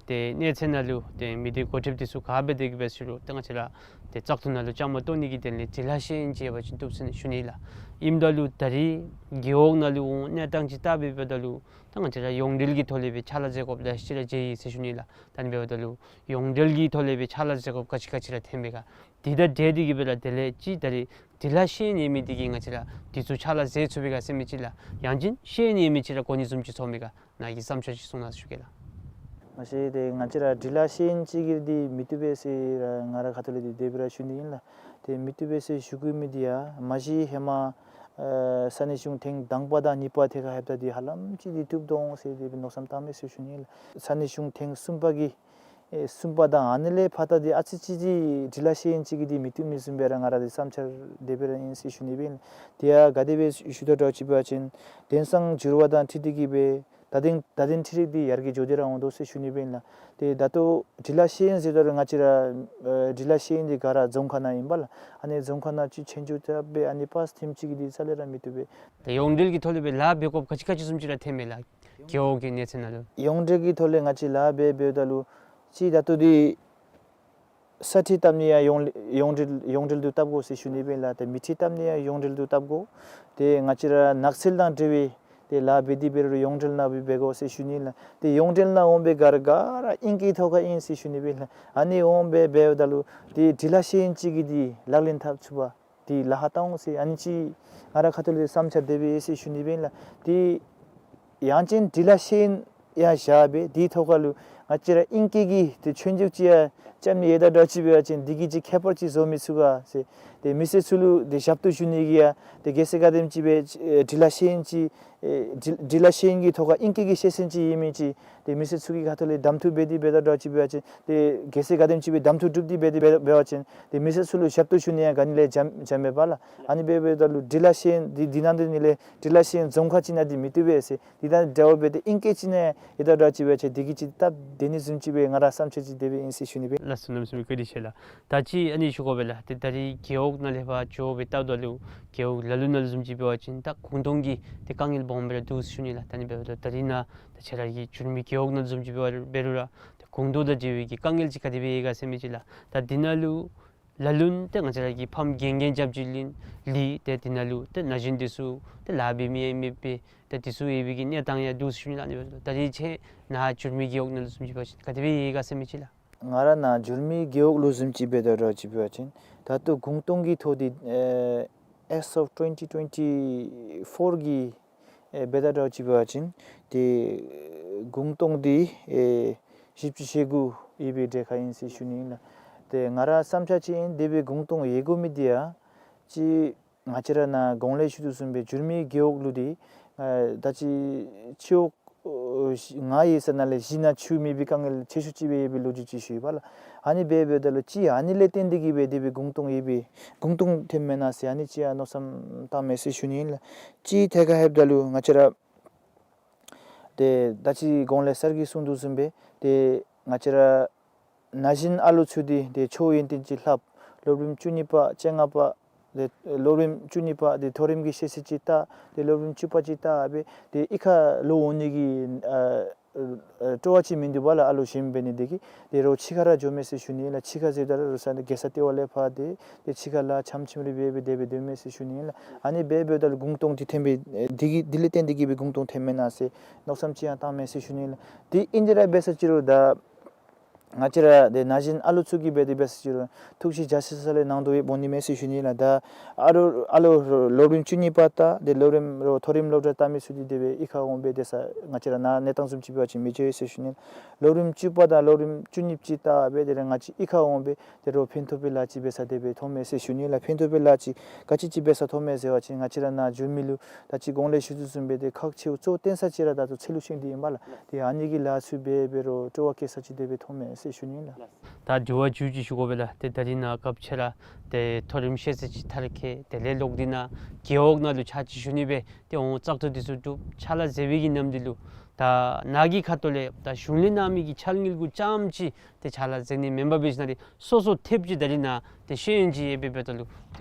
ཏེ་གནས་ཚད་ནང་ལུ་ཏེ་མི་སྡེ་འགོ་ཁྲིདཔ་འདི་ཚུ་ག་འབད་དེ་གིས་འབད་ཟེར་རུང་ཏེ་ང་བཅས་ར་ཏེ་བཙག་འཐུ་ནང་ལུ་བཅའ་མར་གཏོགས་ནི་གི་དོན་ལས་འབྲི་ལྷག་ཤེས་ཡོན་ཅིག་ཡོད་པ་ཅིན་བཏུབ་ཟེར་ཞུ་ནི་ལགས། ཨིནམ་ད་ལུ་ད་རིས་རྒེད་འོག་ནང་ལུ་འོང་གནས་སྟངས་ཅིག་བལྟ་སྦེ་འབདཝ་ད་ལུ་ད་ང་བཅས་ར་ཡོངས་འབྲེལ་གྱི་ཐོག་ལས་སྦེ་ཕྱག་ལཱ་མཛད་དགོཔ་ལེ་ཤ་ཅིག་ར་མཇལ་ཡི་ཟེར་ཞུ་ནི་ལགས། ད་ཨ་ནི་འབདཝ་ད་ལུ་ཡོངས་འབྲེལ་གྱི་ཐོག་ལས་སྦེ་ཕྱག་ལཱ་མཛད་དགོཔ་ག་ཅི་ག་ཅི་ར་ཐོན་མས་ག། དེ་དང་འབྲེལ་ཏེ་གིས་སྦེ་ར་དེ་ལས་ཅིག་ད་རིས་འབྲི་ལྷག་ཤེས་ཡོན་ཡོད་མི་འདི་གིས་ང་བཅས་ར་འདི་ཚུ་ཕྱག་ལཱ་མཛད་ཚུགས་པས་ག་ཟེར་མི་ཅིག་ལགས། ཡང་ཅིན་ཤེས་ཡོན་ཡོད་མི་ཅིག་ར་གོ་གནས་བཟུམ་ཅིག་ཚོར་མས་ག། ནཱ་གི་བསམ་འཆར་ཅིག་གསུང་གནང་ཞུ་གེ་ལགས། མ་གཞི་ཏེ་ང་བཅས་ར་འབྲི་ལྷག་ཤེས་ཡོན་ཅིག་གིས་འདི་མི་བཏུབ་པས་ཟེར་ར་ང་རའི་ཁ་ཐུག་ལས་འདི་དེ་སྦེ་ར་ཞུ་ནི་ཨིན་ལགས། ཏེ་མི་བཏུབ་པས་ཟེར་ཞུ་དགོ་མི་འདི་ཡང་མ་གཞི་ཧེ་མ་ཨེ་ས་གནས་གཞུང་ཐེངས་དང་པ་དང་གཉིས་པ་ཐད་ཁར་ལྷོདཔ་ད་འདི་ཧ་ལམ་ཅིག་འདི་བཏུབ་དོ་འོང་ཟེར་དེ་སྦེ་མནོ་བསམ་བཏངམ་མས་ཟེར་ཞུ་ནི་ཨིན་ལགས། ས་གནས་གཞུང་ཐེངས་གསུམ་པ་གི་ཨེ་གསུམ་པ་དང་ཨ་ནི་ལས་ཕར་ད་འདི་ཨ་ཙི་ཅིག་འདི་འབྲི་ལྷག་ཤེས་ཡོན་ཅིག་གིས་འདི་མི་བཏུབ་ནི་བཟུམ་སྦེ་ར་ང་རའི་འདི་བསམ་འཆར་དེ་སྦེ་ར་ཨིན་ཟེར་ཞུ་ནི་སྦེ་ཨིན། དེ་ཡང་ག་དེ་སྦེ་ཞུ་དོ་འདྲཝ་ཅིག་འབད་བ་ཅིན་དེང་སང་འགྱུར་བ་དང་འཁྲིལ་ཏེ་གིས་སྦེ་ད་ཐེངས་ད་ཐེངས་འཕྲུལ་རིག་འདི་ཡར་རྒྱས་འགྱོ་སྟེ་ར་འོང་དོ་ཟེར་ཞུ་ནི་སྦེ་ཨིན་ལགས། ཏེ་ད་ལྟོ་འབྲི་ལྷག་ཤེས་ཡོན་ཟེརཝ་ད་ར་ང་བཅས་ར་ཨེ་འབྲི་ལྷག་ཤེས་ཡོན་འདི་ག་ར་རྫོང་ཁ་ནང་ཨིན་པས་ལགས། ཨ་ནི་རྫོང་ཁ་ནང་ཅིག་ཆོས་རྒྱུགས་རྐྱབ་སྦེ་ཨ་ནི་པཱས་ཐེངས་ཅིག་གིས་འདི་རྩ་ལས་ར་མི་བཏུབ་པས། ད་ཡོངས་འབྲེལ་གྱི་ཐོག་ལས་སྦེ་ལཱ་འབད་དགོཔ་ག་ཅི་ག་ཅི་བཟུམ་ཅིག་ར་ཐོན་མས་ལགས། རྒེད་འོག་གི་གནས་ཚད་ནང་ལུ་ཡོངས་འབྲེལ་གྱི་ཐོག་ལས་ང་བཅས་ལཱ་འབད་འབདཝ་ད་ལུ་ཅིག་ད་ལྟོ་འདི་ས་ཁྲལ་བཏབ་ནི་ཡང་ཡོངས་ཡོངས་འབྲེལ་ཡོངས་འབྲེལ་དུ་བཏབ་དགོ་ཟེར་ཞུ་ནི་སྦེ་ཨིན་ལགས། ཏེ་མི་ཁྲི་བཏབ་ནི་ཡང་ཡོངས་འབྲེལ་དུ་བཏབ་དགོ། ཏེ་ང་བཅས་ར་ནགས་ཚལ་དང་འབྲེལ་བའི་ཏེ་ལཱ་འབད་དེ་འབད་རུང་ཡོངས་འབྲེལ་ནང་སྦེ་འབད་དགོ་ཟེར་ཞུ་ནི་ལགས། ཏེ་ཡོངས་འབྲེལ་ནང་འོང་སྦེ་ག་ར་ག་ར་ཨིང་སྐད་ཐོག་ཁར་ཨིན་ཟེར་ཞུ་ནི་སྦེ་ཨིན་ལགས། ཨ་ནི་འོང་སྦེ་འབདཝ་ད་ལུ་ཏེ་འབྲི་ལྷག་ཤེས་ཡོན་ཅིག་གིས་འདི་ལག་ལེན་འཐབ་ཚུགས་པར་ཏེ་ལཱ་ཁག་བཏང་འོང་ཟེར་ཨ་ནི་ཅིག་ང་རའི་ཁ་ཐུག་ལས་བསམ་འཆར་དེ་སྦེ་ཡོད་ཟེར་ཞུ་ནི་སྦེ་ཨིན་ལགས། ཏེ་ཡང་ཅིན་འབྲི་ལྷག་ཤེས་ཡོན་ཡང་བཞག་སྦེ་དེའི་ཐོག་ཁར་ལུ་ང་བཅས་ར་ཨིང་སྐད་ཀྱི་ཏེ་ཆོས་རྒྱུགས་ཅིག་ཡང་རྐྱབ་ནི་ཡོད་དོ་འདྲཝ་ཅིག་འབད་བ་ཅིན་འདི་གིས་ཅིག་ཁྱད་པར་ཅིག་བཟོ་མི་ཚུགས་ག་ཟེར། ཏེ་མི་སེར་ཚུ་ལུ་ཏེ་ཞབས་ཏོག་ཞུ་ནི་གི་ཡང་ཏེ་གལ་སྲིད་ག་དེམ་ཅིག་སྦེ་ཨེ་འབྲི་ལྷག་ཤེས་ཡོན་ཅིག་ཨེ་འབྲི་འབྲི་ལྷག་ཤེས་ཡོན་གྱི་ཐོག་ཁར་ཨིང་སྐད་ཀྱི་ཤེས་ཚད་ཅིག་ཡོད་མི་ཅིག་ཏེ་མི་སེར་ཚུ་གི་ཁ་ཐུག་ལས་གདམ་འཐུ་འབད་དེ་འབད་དོ་འདྲཝ་ཅིག་འབད་བ་ཅིན་ཏེ་གལ་སྲིད་ག་དེམ་ཅིག་སྦེ་གདམ་འཐུ་གྲུབ་སྟེ་འབད་དེ་འབད་འབད་བ་ཅིན་ཏེ་མི་སེར་ཚུ་ལུ་ཞབས་ཏོག་ཞུ་ནི་ཡང་ག་ནི་ལས་འཇམ་འཇམ་མས་པ་ལགས། ཨ་ནི་འབད་འབདཝ་ད་ལུ་འབྲི་ལྷག་ཤེས་ཡོན་འདི་འདི་ནང་འདི་ནི་ལས་འབྲི་ལྷག་ཤེས་ཡོན་རྫོང་ཁག་ཅིག་ནང་འདི་མི་བཏུབ་པས་ཟེར། འདི་དང་འབྲེལ་བ་འབད་དེ་ཨིང་སྐད་ཅིག་ནང་ཡོད་དོ་འདྲཝ་ཅིག་འབད་བ་ཅིན་འདི་གིས་ཅིག་སྟབས་བདེ་ནི་བཟུམ་ཅིག་སྦེ་ང་རའི་བསམ་འཆར་ཅིག་དེ་སྦེ་ཨིན་ཟེར་ཞུ་ནི་སྦེ། ལགས་སོ། གནམ་མེད་ས་མེད་བཀའ་དྲིན་ཆེ་ལགས། ད་ཅི་ཨ་ནི་ཞུ་དགོ་པས་ལགས། ཏེ་ད་རིས་རྒེད་འོག་ནང་ལས་ཕར་འགྱོ་སྦེ་བལྟཝ་ད་ལུ་རྒེད་འོག་ལ་ལུ་ནང་ལུ་བཟུམ་ཅིག་འབད་བ་ཅིན་ད་གུང་སྟོང་གི་ཏེ་དཀའ་ངལ་སྦོམ་སྦེ་ར་འདུག་ཟེར་ཞུ་ནི་ལགས། ད་ཨ་ནི་འབདཝ་ད་ད་རིས་ནཱ་ད་ཁྱེད་ར་གི་འགྱུར་མེད་རྒེད་འོག་ནང་ལུ་བཟུམ་ཅིག་འབད་རུང་ར་ཏེ་གུང་སྟོང་དང་འབྲེལ་བའི་གི་དཀའ་ངལ་ཅིག་ག་དེ་སྦེ་ཡོད་ག་ཟེར་མི་ཅིག་ལགས། ད་འདི་ནང་ལུ་ལ་ལུ་ནི་ཏེ་ང་བཅས་ར་གི་ཕམ་རྒན་རྒོན་རྐྱབ་ཅི་ལིན་ལི་ཏེ་འདི་ནང་ལུ་ཏེ་ན་གཞོན་འདི་ཚུ་ཏེ་ལཱ་འབད་མི་ཡང་མེད་པས། ཏེ་འདི་ཚུ་ཡོད་པའི་གི་གནས་སྟངས་ཡང་འདུག་ཟེར་ཞུ་ནི་ལགས། ཨ་ནི་འབདཝ་ད་ད་རིས་ཁྱེད་ནཱ་འགྱུར་མེད་རྒེད་འོག་ནང་ལུ་བཟུམ་ཅིག་འབད་བ་ཅིན་ག་དེ་སྦེ་ཡོད་ག་ཟེར་མི་ཅིག་ལགས། ང་ར་ནཱ་འགྱུར་མེད་རྒེད་འོག་ལུ་བཟུམ་ཅིག་འབད་དོ་འདྲཝ་ཅིག་འབད་བ་ཅིན་ད་ལྟོ་གུང་སྟོང་གི་ཐོག་འདི་ཨེ་as of twenty twenty-four གི་ཨེ་འབད་དོ་འདྲཝ་ཅིག་འབད་བ་ཅིན་ཏེ་གུང་སྟོང་འདི་ཨེ་བཞི་བཅུ་ཞེ་དགུ་ཡོད་པའི་གྲས་ཁར་ཨིན་ཟེར་ཞུ་ནི་ཨིན་ལགས། ཏེ་ང་རའི་བསམ་འཆར་ཅིག་ཨིན། དེ་སྦེ་གུང་སྟོང་ཡོད་དགོ་མི་འདི་ཡང་ཅིག་ང་བཅས་ར་ནཱ་གོང་ལས་ཞུ་དོ་བཟུམ་སྦེ་འགྱུར་མེད་རྒེད་འོག་ལུ་འདི་ཨེ་ད་ཅི་སྤྱི་འོག་ཨོ་ལྔ་ཡོད་ས་ནང་ལས་བཞི་ནང་ཆུ་མེད་པའི་དཀའ་ངལ་ཆེ་ཤོས་ཅིག་སྦེ་ཡོད་པའི་ལོ་རྒྱུས་ཅིག་ཞུ་ཡི་པ་ལགས། ཨ་ནི་འབད་འབདཝ་ད་ལུ་ཅིག་ཨ་ནི་ལས་བརྟེན་ཏེ་གིས་སྦེ་དེ་སྦེ་གུང་སྟོང་ཡོད་པའི་གུང་སྟོང་ཐོནམ་མེན་ན་ཟེར་ཨ་ནི་ཅིག་ཡང་མནོ་བསམ་བཏངམ་མས་ཟེར་ཞུ་ནི་ཨིན་ལགས། ཅིག་ཐད་ཁར་ལྷོདཔ་ད་ལུ་ང་བཅས་ར་ཏེ་ད་ཅི་གོང་ལས་སར་གྱིས་གསུང་དོ་བཟུམ་སྦེ་ཏེ་ང་བཅས་ར་ན་གཞོན་ཨ་ལོ་ཚུ་འདི་ཏེ་ཆོས་ཡོན་ཏན་ཅིག་ལྷབ། སློབ་རིམ་བཅུ་གཉིས་པ་བཅོ་ལྔ་པ་ཏེ་སློབ་རིམ་བཅུ་གཉིས་པ་འདི་མཐོ་རིམ་གྱི་ཤེས་ཚད་ཅིག་བལྟ། ཏེ་སློབ་རིམ་བཅུ་པ་ཅིག་བལྟ་སྦེ་ཏེ་གཡུས་ཁར་ལོག་འོང་ནི་གི་ཨ་ཨ་སྤྲོ་བ་ཅིག་མིན་འདུག་པ་ལགས། ཨ་ལོ་གཞོནམ་འབད་ནི་དེ་གིས་ཏེ་རོགས་ཕྱི་ཁར་ར་འགྱོཝ་མས་ཟེར་ཞུ་ནི་ཨིན་ལགས། ཕྱི་ཁར་ཟེརཝ་ད་ར་རོགས་ས་ནི་རྒྱལ་ས་ལྟེ་བ་ལས་ཕར་ཏེ་ཏེ་ཕྱི་ཁར་ལཱ་འཆམ་འཆམ་རེ་འབད་སྦེ་དེ་སྦེ་སྡོདཔ་མས་ཟེར་ཞུ་ནི་ཨིན་ལགས། ཨ་ནི་འབད་འབདཝ་ད་ལུ་གུང་སྟོང་འདི་ཐོན་པའི་ཨེ་འདི་གིས་འདི་ལས་བརྟེན་ཏེ་གིས་སྦེ་གུང་སྟོང་ཐོནམ་མེན་ན་ཟེར་མནོ་བསམ་ཅིག་ཡང་བཏངམ་མས་ཟེར་ཞུ་ནི་ཨིན་ལགས། དེ་ཨིན་ཏེ་ར་འབད་ས་ཅིག་རུང་ད་ ང་བཅས་ར་ཏེ་ན་གཞོན་ཨ་ལུ་ཚུ་གིས་འབད་དེ་འབད་ས་ཅིག་རུང་ཐུགས་ཞིབ་རྒྱ་ཆེ་ས་ལས་གནང་དོ་ཡོདཔ་འོང་ནི་མས་ཟེར་ཞུ་ནི་ལགས། ད་ཨ་རོ་ཨ་ལོ་སློབ་རིམ་བཅུ་གཉིས་པ་ད་ཏེ་སློབ་རིམ་རོགས་མཐོ་རིམ་སློབ་གྲྭ་བལྟ་མི་ཚུ་འདི་དེ་སྦེ་གཡུས་ཁར་འོང་སྦེ་སྡོད་ས་ང་བཅས་ར་ནཱ་གནས་སྟངས་བཟུམ་ཅིག་འབད་བ་ཅིན་མི་འགྱོ་ཡི་ཟེར་ཞུ་ནི། སློབ་རིམ་བཅུ་པ་དང་སློབ་རིམ་བཅུ་གཉིས་ཅིག་བལྟ་སྦེ་དེ་ལས་ང་བཅས་གཡུས་ཁར་འོང་སྦེ་ཏེ་རོགས་ཕན་ཐོགས་པའི་ལཱ་ཅིག་འབད་ས་དེ་སྦེ་མཐོངམ་མས་ཟེར་ཞུ་ནི་ལགས། ཕན་ཐོགས་པའི་ལཱ་ཅིག་ག་ཅི་ཅིག་འབད་ས་མཐོངམ་མས་ཟེར་བ་ཅིན་ང་བཅས་ར་ནཱ་འགྱོ་མི་ལུ་ད་ཅི་གོང་ལས་ཞུ་དོ་བཟུམ་སྦེ་ཏེ་ཁག་ཆེཝ་གཙོ་བོ་བརྟེན་ས་ཅིག་ར་ད་ལྟོ་ཚལ་ལུ་ཤིང་འདི་ཨིན་པས་ལགས། ཏེ་ཨ་ནི་གི་ལཱ་ཚུ་འབད་འབད་རུང་སྤྲོ་བ་བསྐྱེད་ས་ཅིག་དེ་སྦེ་མཐོངམ་མས་ཟེར་ཞུ་ནི་ལགས། ད་དྲི་བ་མཇུག་ཅིག་ཞུ་དགོ་པས་ལགས། ཏེ་ད་རིས་ནཱ་སྐབས་ཅིག་ར་ཏེ་མཐོ་རིམ་ཤེས་ཚད་ཅིག་མཐར་འཁྱོལ་ཏེ་ལས་ལོག་སྟེ་ནཱ་རྒེད་འོག་ནང་ལུ་ཕྱག་ཕྱིད་ཞུ་ནི་སྦེ་ཏེ་འོང་བཙག་འཐུ་འདི་ཚུ་གྲུབ་ཕྱག་ལཱ་མཛད་པའི་གི་ནམ་དུས་ལུ་ད་ནཱ་གི་ཁ་ཐུག་ལས་ད་གཞུང་ལས་གནང་མི་གི་འཆར་དངུལ་གུ་རྐྱངམ་ཅིག་ཏེ་ཕྱག་ལཱ་མཛད་ནི་མེན་པར་འབད་ཞིནམ་ལས་སོ་སོ་ཐེབས་ཅིག་ད་རིས་ནཱ་ཏེ་ཤེས་ཡོན་ཅིག་ཡོད་པའི་འབདཝ་ད་ལུ་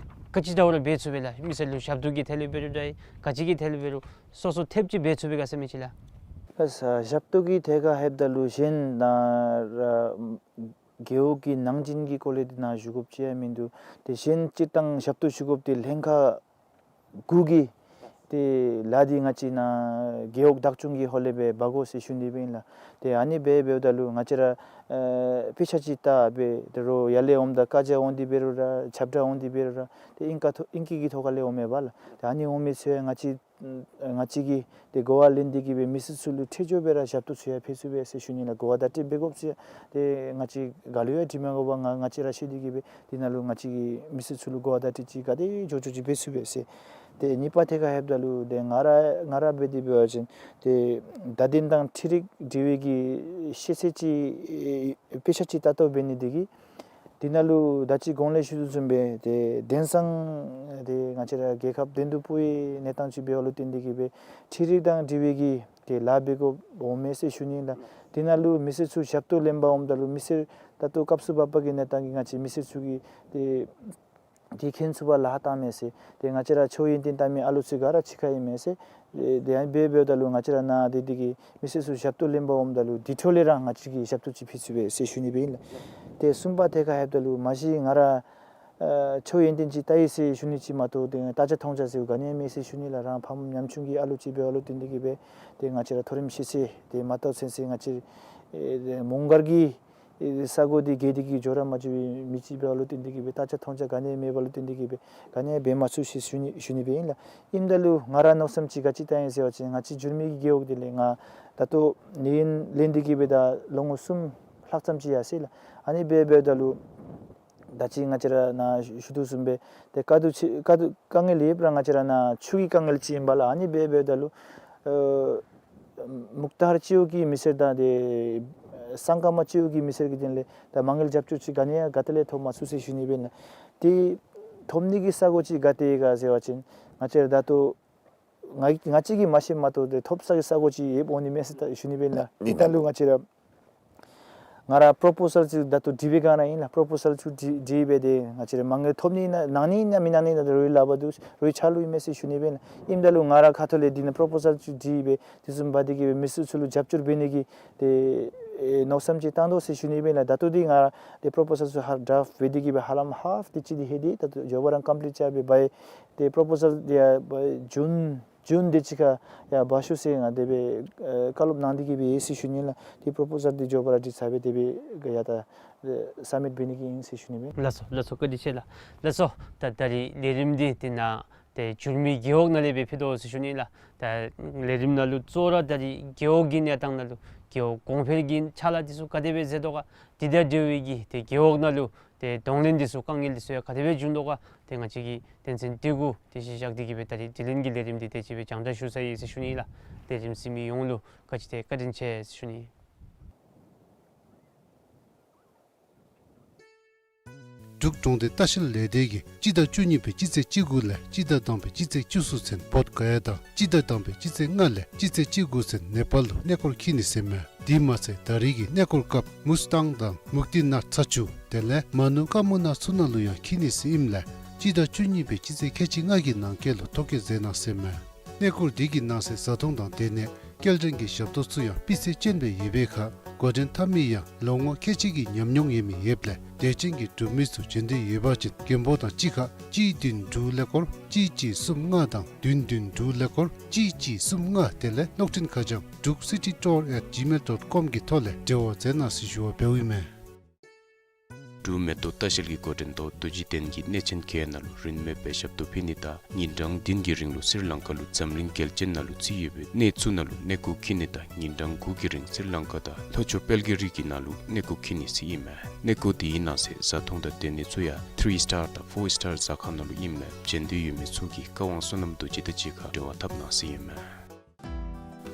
ག་ཅི་འདྲཝ་ར་འབད་ཚུགས་པས་ལགས། མི་སེར་ལུ་ཞབས་ཏོག་གི་ཐད་ལས་འབད་རུང་འདྲ་ག་ཅི་གི་ཐད་ལས་འབད་རུང་སོ་སོ་ཐེབས་ཅིག་འབད་ཚུགས་པས་ག་ཟེར་མི་ཅིག་ལགས། ལགས་སོ། ཞབས་ཏོག་གི་ཐད་ཁར་ལྷོདཔ་ད་ལུ་གཞན་ནཱ་ར་རྒེད་འོག་གི་ནང་འཛིང་གི་སྐོར་ལས་འདི་ནཱ་ཞུ་དགོཔ་ཅིག་ཡང་མིན་འདུག། ཏེ་གཞན་སྤྱིར་བཏང་ཞབས་ཏོག་ཞུ་དགོཔ་འདི་ལྷན་ཁག་གུ་གི་ཏེ་ལཱ་འདི་ང་བཅས་ནཱ་རྒེད་འོག་བདག་སྐྱོང་གི་ཧོང་ལས་སྦེ་འབག་དགོ་ཟེར་ཞུ་ནི་སྦེ་ཨིན་ལགས། ཏེ་ཨ་ནི་སྦེ་འབདཝ་ད་ལུ་ང་བཅས་ར་ཨེ་དཔེ་ཆ་ཅིག་བལྟ་སྦེ་ཏེ་རོགས་ཡར་ལས་འོངམ་ད་བཀའ་རྒྱ་འོང་སྟེ་འབད་རུང་ར་ཁྱབ་བསྒྲགས་འོང་སྟེ་འབད་རུང་ར་ཏེ་ཨིང་སྐད་ཐོག་ཨིང་སྐད་ཀྱི་ཐོག་ཁ་ལས་འོངམ་མས་པ་ལགས། ཏེ་ཨ་ནི་འོང་མི་ཚུ་ཡང་ང་བཅས་ང་བཅས་ཀྱིས་ཏེ་གོ་བ་ལེན་ཏེ་གི་སྦེ་མི་སེར་ཚུ་ལུ་ཁྲིག་ཁྲི་སྦེ་ར་ཞབས་ཏོག་ཚུ་ཡང་ཕུལ་ཚུགས་པས་ཟེར་ཞུ་ནི་ལགས། གོ་བ་བརྡ་སྤྲོད་འབད་དགོཔ་ཚུ་ཡང་ཏེ་ང་བཅས་ག་ལུ་ཡང་དྲི་མ་དགོ་པར་ང་ང་བཅས་ར་ཤེས་ཏེ་གི་སྦེ་འདི་ནང་ལུ་ང་བཅས་ཀྱིས་མི་སེར་ཚུ་ལུ་གོ་བ་བརྡ་སྤྲོད་ཅིག་ག་དེ་མགྱོགས་མགྱོགས་ཅིག་འབད་ཚུགས་པས་ཟེར། ཏེ་གཉིས་པ་ཐད་ཁར་ལྷོདཔ་ད་ལུ་ཏེ་ང་ར་ང་ར་འབད་དེ་འབད་བ་ཅིན་ཏེ་བརྡ་དོན་དང་འཕྲུལ་རིག་འབྲེལ་བའི་གི་ཤེས་ཚད་ཅིག་དཔེ་ཆ་ཅིག་བལྟ་དོ་འབད་ནི་དེ་གིས་འདི་ནང་ལུ་ད་ཅི་གོང་ལས་ཞུ་དོ་བཟུམ་སྦེ་ཏེ་དེང་སང་ཏེ་ང་བཅས་ར་རྒྱལ་ཁབ་བདེ་སྡུག་ཕུད་པའི་གནས་སྟངས་ཅིག་འབདཝ་ལུ་བརྟེན་ཏེ་གི་སྦེ་འཕྲུལ་རིག་དང་འབྲེལ་བའི་གི་ཏེ་ལཱ་འབད་དགོཔ་འོང་མས་ཟེར་ཞུ་ནི་ལགས། འདི་ནང་ལུ་མི་སེར་ཚུ་ཞབས་ཏོག་ལེན་པར་འོངམ་ད་ལུ་མི་སེར་ད་ལྟོ་སྐབས་སུ་བབ་པའི་གི་གནས་སྟངས་ཀྱིས་ང་བཅས་མི་སེར་ཚུ་གིས་ཏེ་དེ་མཁྱེན་ཚུགས་པར་ལཱ་བཏངམ་མས་ཟེར། ཏེ་ང་བཅས་ར་ཆོས་ཡོན་ཏན་བལྟ་མི་ཨ་ལུ་ཚུ་ག་ར་གཅིག་ཁར་ཨིན་མས་ཟེར། ཏེ་ཨ་ནི་སྦེ་འབདཝ་ད་ལུ་ང་བཅས་ར་ནཱ་འདི་འདི་གི་མི་སེར་ཚུ་ཞབས་ཏོག་ལེན་པར་འོངམ་ད་ལུ་དེ་འཕྲོ་ལས་ར་ང་བཅས་ཀྱིས་ཞབས་ཏོག་ཅིག་ཕུལ་ཚུགས་པས་ཟེར་ཞུ་ནི་སྦེ་ཨིན་ལགས། ཏེ་གསུམ་པ་ཐད་ཁར་ལྷོདཔ་ད་ལུ་མ་གཞི་ང་ར་ཨ་ཆོས་ཡོན་ཏན་ཅིག་བལྟ་ཡི་ཟེར་ཞུ་ནི་ཅིག་མ་གཏོགས་ཏེ་ལྟ་རྐྱབ་མཐོང་རྐྱབ་ཟེར་ག་ནི་ཡང་མེད་ཟེར་ཞུ་ནི་ལགས། རང་ཕམ་ཉམ་ཆུང་གི་ཨ་ལུ་ཅིག་འབདཝ་ལུ་བརྟེན་ཏེ་གི་སྦེ་ཏེ་ང་བཅས་ར་མཐོ་རིམ་ཤེས་ཚད་དེ་མ་བལྟ་ཚུན་ཚོད་ང་བཅས་ཨེ་མོང་སྒར་གྱི་ཨེ་ས་གོ་འདི་བརྒལ་ཏེ་གི་འགྱོ་ར་མ་འགྱོ་བའི་མི་ཅིག་འབདཝ་ལུ་བརྟེན་ཏེ་གི་སྦེ་ལྟ་རྐྱབ་མཐོང་རྐྱབ་ག་ནི་ཡང་མེདཔ་ལུ་བརྟེན་ཏེ་གི་སྦེ་ག་ནི་ཡང་འབད་མ་ཚུགས་ཟེར་ཞུ་ནི་ཞུ་ནི་སྦེ་ཨིན་ལགས། ཨིནམ་ད་ལུ་ང་ར་མནོ་བསམ་ཅིག་ག་ཅི་བཏང་ཡི་ཟེར་བ་ཅིན་ང་བཅས་འགྱུར་མེད་ཀྱི་རྒེད་འོག་འདི་ལས་ང་ད་ལྟོ་ནི་ཡུན་ལེན་ཏེ་གི་སྦེ་ད་ལོ་ངོ་གསུམ་ལྷག་ཙམ་ཅིག་ཡར་སོ་ཡི་ལགས། ཨ་ནི་སྦེ་འབདཝ་ད་ལུ་ད་ཅི་ང་བཅས་ར་ནཱ་ཞུ་དོ་བཟུམ་སྦེ་ཏེ་དཀའ་སྡུག་ཅིག་དཀའ་སྡུག་དཀའ་ངལ་ཡོདཔ་ར་ང་བཅས་ར་ནཱ་ཆུ་གི་དཀའ་ངལ་ཅིག་ཨིན་པས་ལགས། ཨ་ནི་སྦེ་འབདཝ་ད་ལུ་ཨེ་མུག་ཐར་སྤྱི་འོག་གི་མི་སེར་དང་ཏེ་སང་ཀ་མ་སྤྱི་འོག་གི་མི་སེར་གྱི་དོན་ལས་ད་མ་དངུལ་རྒྱབ་སྐྱོར་ཅིག་ག་ནི་ཡང་ག་ཏེ་ལས་ཐོབ་མ་ཚུགས་ཟེར་ཞུ་ནི་སྦེ་ཨིན་ལགས། ཏེ་ཐོབ་ནི་གི་ས་གོ་ཅིག་ག་ཏེ་ཡོད་ག་ཟེར་བ་ཅིན་ང་བཅས་ར་ད་ལྟོ་ང་ང་བཅས་ཀྱིས་མ་ཤེས་མ་གཏོགས་ཏེ་ཐོབ་ས་གི་ས་གོ་ཅིག་ཡོདཔ་འོང་ནི་མས་ཟེར་ད་ཞུ་ནི་སྦེ་ཨིན་ལགས། ཨིན་ད་ལུ་ང་བཅས་ར་ང་ར་པོརོ་པོ་ཟཱལ་ཅིག་ད་ལྟོ་བྲིས་པའི་སྒང་ར་ཨིན་ལགས། པོརོ་པོ་ཟཱལ་ཅིག་བྲིས་བྲིས་སྦེ་ཏེ་ང་བཅས་ར་མ་དངུལ་ཐོབ་ནི་ཨིན་ན་གནང་ནི་ཨིན་ན་མི་གནང་ནི་ཨིན་ན་ད་རོགས་ལཱ་འབད་དོ་རོགས་ཆ་ལུ་ཨིན་མས་ཟེར་ཞུ་ནི་སྦེ་ཨིན་ལགས། ཨིནམ་ད་ལུ་ང་ར་ཁ་ཐུག་ལས་འདི་ནང་པོརོ་པོ་ཟཱལ་ཅིག་བྲིས་སྦེ་དེ་བཟུམ་འབད་དེ་གི་སྦེ་མི་སེར་ཚུ་ལུ་རྒྱབ་སྐྱོར་འབད་ནི་གི་ཏེ་ཨེ་མནོ་བསམ་ཅིག་བཏང་དོ་ཟེར་ཞུ་ནི་སྦེ་ཨིན་ལགས། ད་ལྟོ་འདི་ང་ར་ཏེ་པོརོ་པོ་ཟཱལ་ཚུ་ཧ་ཌཱཕཊ་འབད་དེ་གི་སྦེ་ཧ་ལམ་ཧཱཕ་དེ་ཅིག་འདི་ལྷོད་དེ་ད་ལྟོ་མགྱོགས་པ་ར་ཀམ་པི་ལིཊ་རྐྱབ་སྦེ་འབད་ཡི། ཏེ་པོརོ་པོ་ཟཱལ་འདི་ཡང་འབད་ཇུན་ཇུན་དེ་ཅིག་ཁར་ཡར་འབག་ཤོག་ཟེར་ང་དེ་སྦེ་ཨེ་བཀའ་སློབ་གནང་སྟེ་གི་སྦེ་ཡོད་ཟེར་ཞུ་ནི་ལགས། ཏེ་པོརོ་པོ་ཟཱལ་འདི་མགྱོགས་པ་ར་བྲིས་ཚར་སྦེ་དེ་སྦེ་ཡར་ད་ཨེ་སབ་མིཊ་འབད་ནི་གི་ཨིན་ཟེར་ཞུ་ནི་སྦེ། ལགས་སོ་ལགས་སོ། བཀའ་དྲིན་ཆེ་ལགས། ལགས་སོ། ད་ད་རིས་ལས་རིམ་འདི་འདི་ནང་ཏེ་འགྱུར་མེད་རྒེད་འོག་ནང་ལས་སྦེ་ཕུལ་དོ་ཟེར་ཞུ་ནི་ལགས། ད་ལས་རིམ་ནང་ལུ་གཙོ་བོ་ར་ད་རིས་རྒེད་འོག་གི་གནས་སྟངས་ནང་ལུ་རྒེད་འོག་གོང་འཕེལ་གྱི་ཕྱག་ལཱ་འདི་ཚུ་ག་དེ་སྦེ་མཛད་དོ་ག་དེ་དང་འབྲེལ་བའི་གི་ཏེ་རྒེད་འོག་ནང་ལུ་ཏེ་གདོང་ལེན་འདི་ཚུ་དཀའ་ངལ་འདི་ཚུ་ཡང་ག་དེ་སྦེ་བྱུང་དོ་ག་ཏེ་ང་བཅས་ཀྱིས་དོན་ཚན་འདི་གུ་ཏེ་གཞི་བཞག་སྟེ་གི་སྦེ་ད་རིས་དྲི་ལན་གྱི་ལས་རིམ་འདི་དེ་ཅིག་སྦེ་རྒྱང་བསྒྲགས་ཞུ་ཚར་ཡི་ཟེར་ཞུ་ནི་ལགས། ལས་རིམ་གཟིགས་མི་ཡོངས་ལུ་ག་ཅི་ཏེ་བཀའ་དྲིན་ཆེ་ཟེར་ཞུ་ནི། འབྲུག་གྲོང་སྡེ་ལྟ་བཤལ་ལས་སྡེ་གིས་སྤྱི་ཟླ་བཅུ་གཉིས་པའི་སྤྱི་ཚེས་བཅུ་དགུ་ལས་སྤྱི་ཟླ་དང་པའི་སྤྱི་ཚེས་བཅུ་གསུམ་ཚུན་བོདྷ་ག་ཡ་དང་སྤྱི་ཟླ་དང་པའི་སྤྱི་ཚེས་ལྔ་ལས་སྤྱི་ཚེས་བཅུ་དགུ་ཚུན་ནེ་པཱལ་ལུ་གནས་སྐོར་འཁྱིད་ནི་ཟེར་མས། དེ་མ་ཚད་ད་རིས་ཀྱི་གནས་སྐོར་སྐབས་མུས་ཏང་དང་མུག་ཏི་ནཱཐ་ཚ་ཆུ་དེ་ལས་མ་ནུ་ཀ་མུ་ན་ཚུ་ནང་ལུ་ཡང་འཁྱིད་ནི་ཟེར་ཨིནམ་ལས་སྤྱི་ཟླ་བཅུ་གཉིས་པའི་སྤྱི་ཚེས་ཁལ་གཅིག་ལྔ་གི་ནང་འཁོད་ལུ་ཐོ་བཀོད་མཛད་གནང་ཟེར་མས། གནས་སྐོར་འདི་གི་ནང་གསེས་བཟའ་འཐུང་དང་སྡོད་གནས་སྐྱེལ་འདྲེན་གྱི་ཞབས་ཏོག་ཚུ་ཡང་སྤུས་ཚད་ཅན་སྦེ་ཡོད་པའི་ཁར་འགོ་འདྲེན་འཐབ་མི་ཡང་ལོ་ངོ་ཁལ་གཅིག་གི་ཉམས་མྱོང་ཡོད་མི་ཡོདཔ་ལས་དད་ཅན་གྱི་འབྲུག་མི་ཚུ་འབྱོན་འདོད་ཡོད་པ་ཅིན་མགོན་པོ་དང་གཅིག་ཁར་གཅིག་བདུན་དྲུག་ཀླད་ཀོར་གཅིག་གཅིག་གསུམ་ལྔ་དང་བདུན་བདུན་དྲུག་ཀླད་ཀོར་གཅིག་གཅིག་གསུམ་ལྔ་དེ་ལས་གློག་འཕྲིན་ཁ་བྱང་འབྲུག་སི་ཊི་ཊུར་ཨེཊ་ཇི་མེལ་ཌོཊ་ཀོམ་གི་ཐོག་ལས་འབྲེལ་བ་མཛད་གནང་ཟེར་ཞུ་བ་འབདཝ་ཨིན་མས། འབྲུག་མེ་ཏོག་ལྟ་བཤལ་གྱི་འགོ་འདྲེན་ཐོག་རྡོ་རྗེ་གདན་གྱི་གནས་ཆེན་བརྒྱད་ནང་ལུ་རིན་མེད་སྦེ་ཞབས་ཏོག་ཕུལ་ནི་དང་ཉིན་གྲངས་བདུན་གྱི་རིང་ལུ་སི་རི་ལང་ཀ་ལུ་འཛམ་གླིང་རྒྱལ་ཆེན་ནང་ལུ་བརྩི་ཡོད་པའི་གནས་ཚུ་ནང་ལུ་གནས་སྐོར་འཁྱིད་ནི་དང་ཉིན་གྲངས་དགུ་གི་རིང་སི་རི་ལང་ཀ་དང་ལྷོ་ཕྱོགས་དཔལ་གྱི་རི་གི་ནང་ལུ་གནས་སྐོར་འཁྱིད་ནི་ཟེར་ཨིན་མས། གནས་སྐོར་དེའི་ནང་གསེས་བཟའ་འཐུང་དང་སྡོད་ནི་ཚུ་ཡང་ཐི་རི་སི་ཊར་དང་ཕོར་སི་ཊར་ཟ་ཁང་ནང་ལུ་ཨིནམ་ལས་བྱོན་འདོད་ཡོད་མི་ཚུ་གིས་བཀའ་དབང་བསོད་ནམས་རྡོ་རྗེ་དང་གཅིག་ཁར་འབྲེལ་བ་འཐབ་གནང་ཟེར་ཨིན་མས།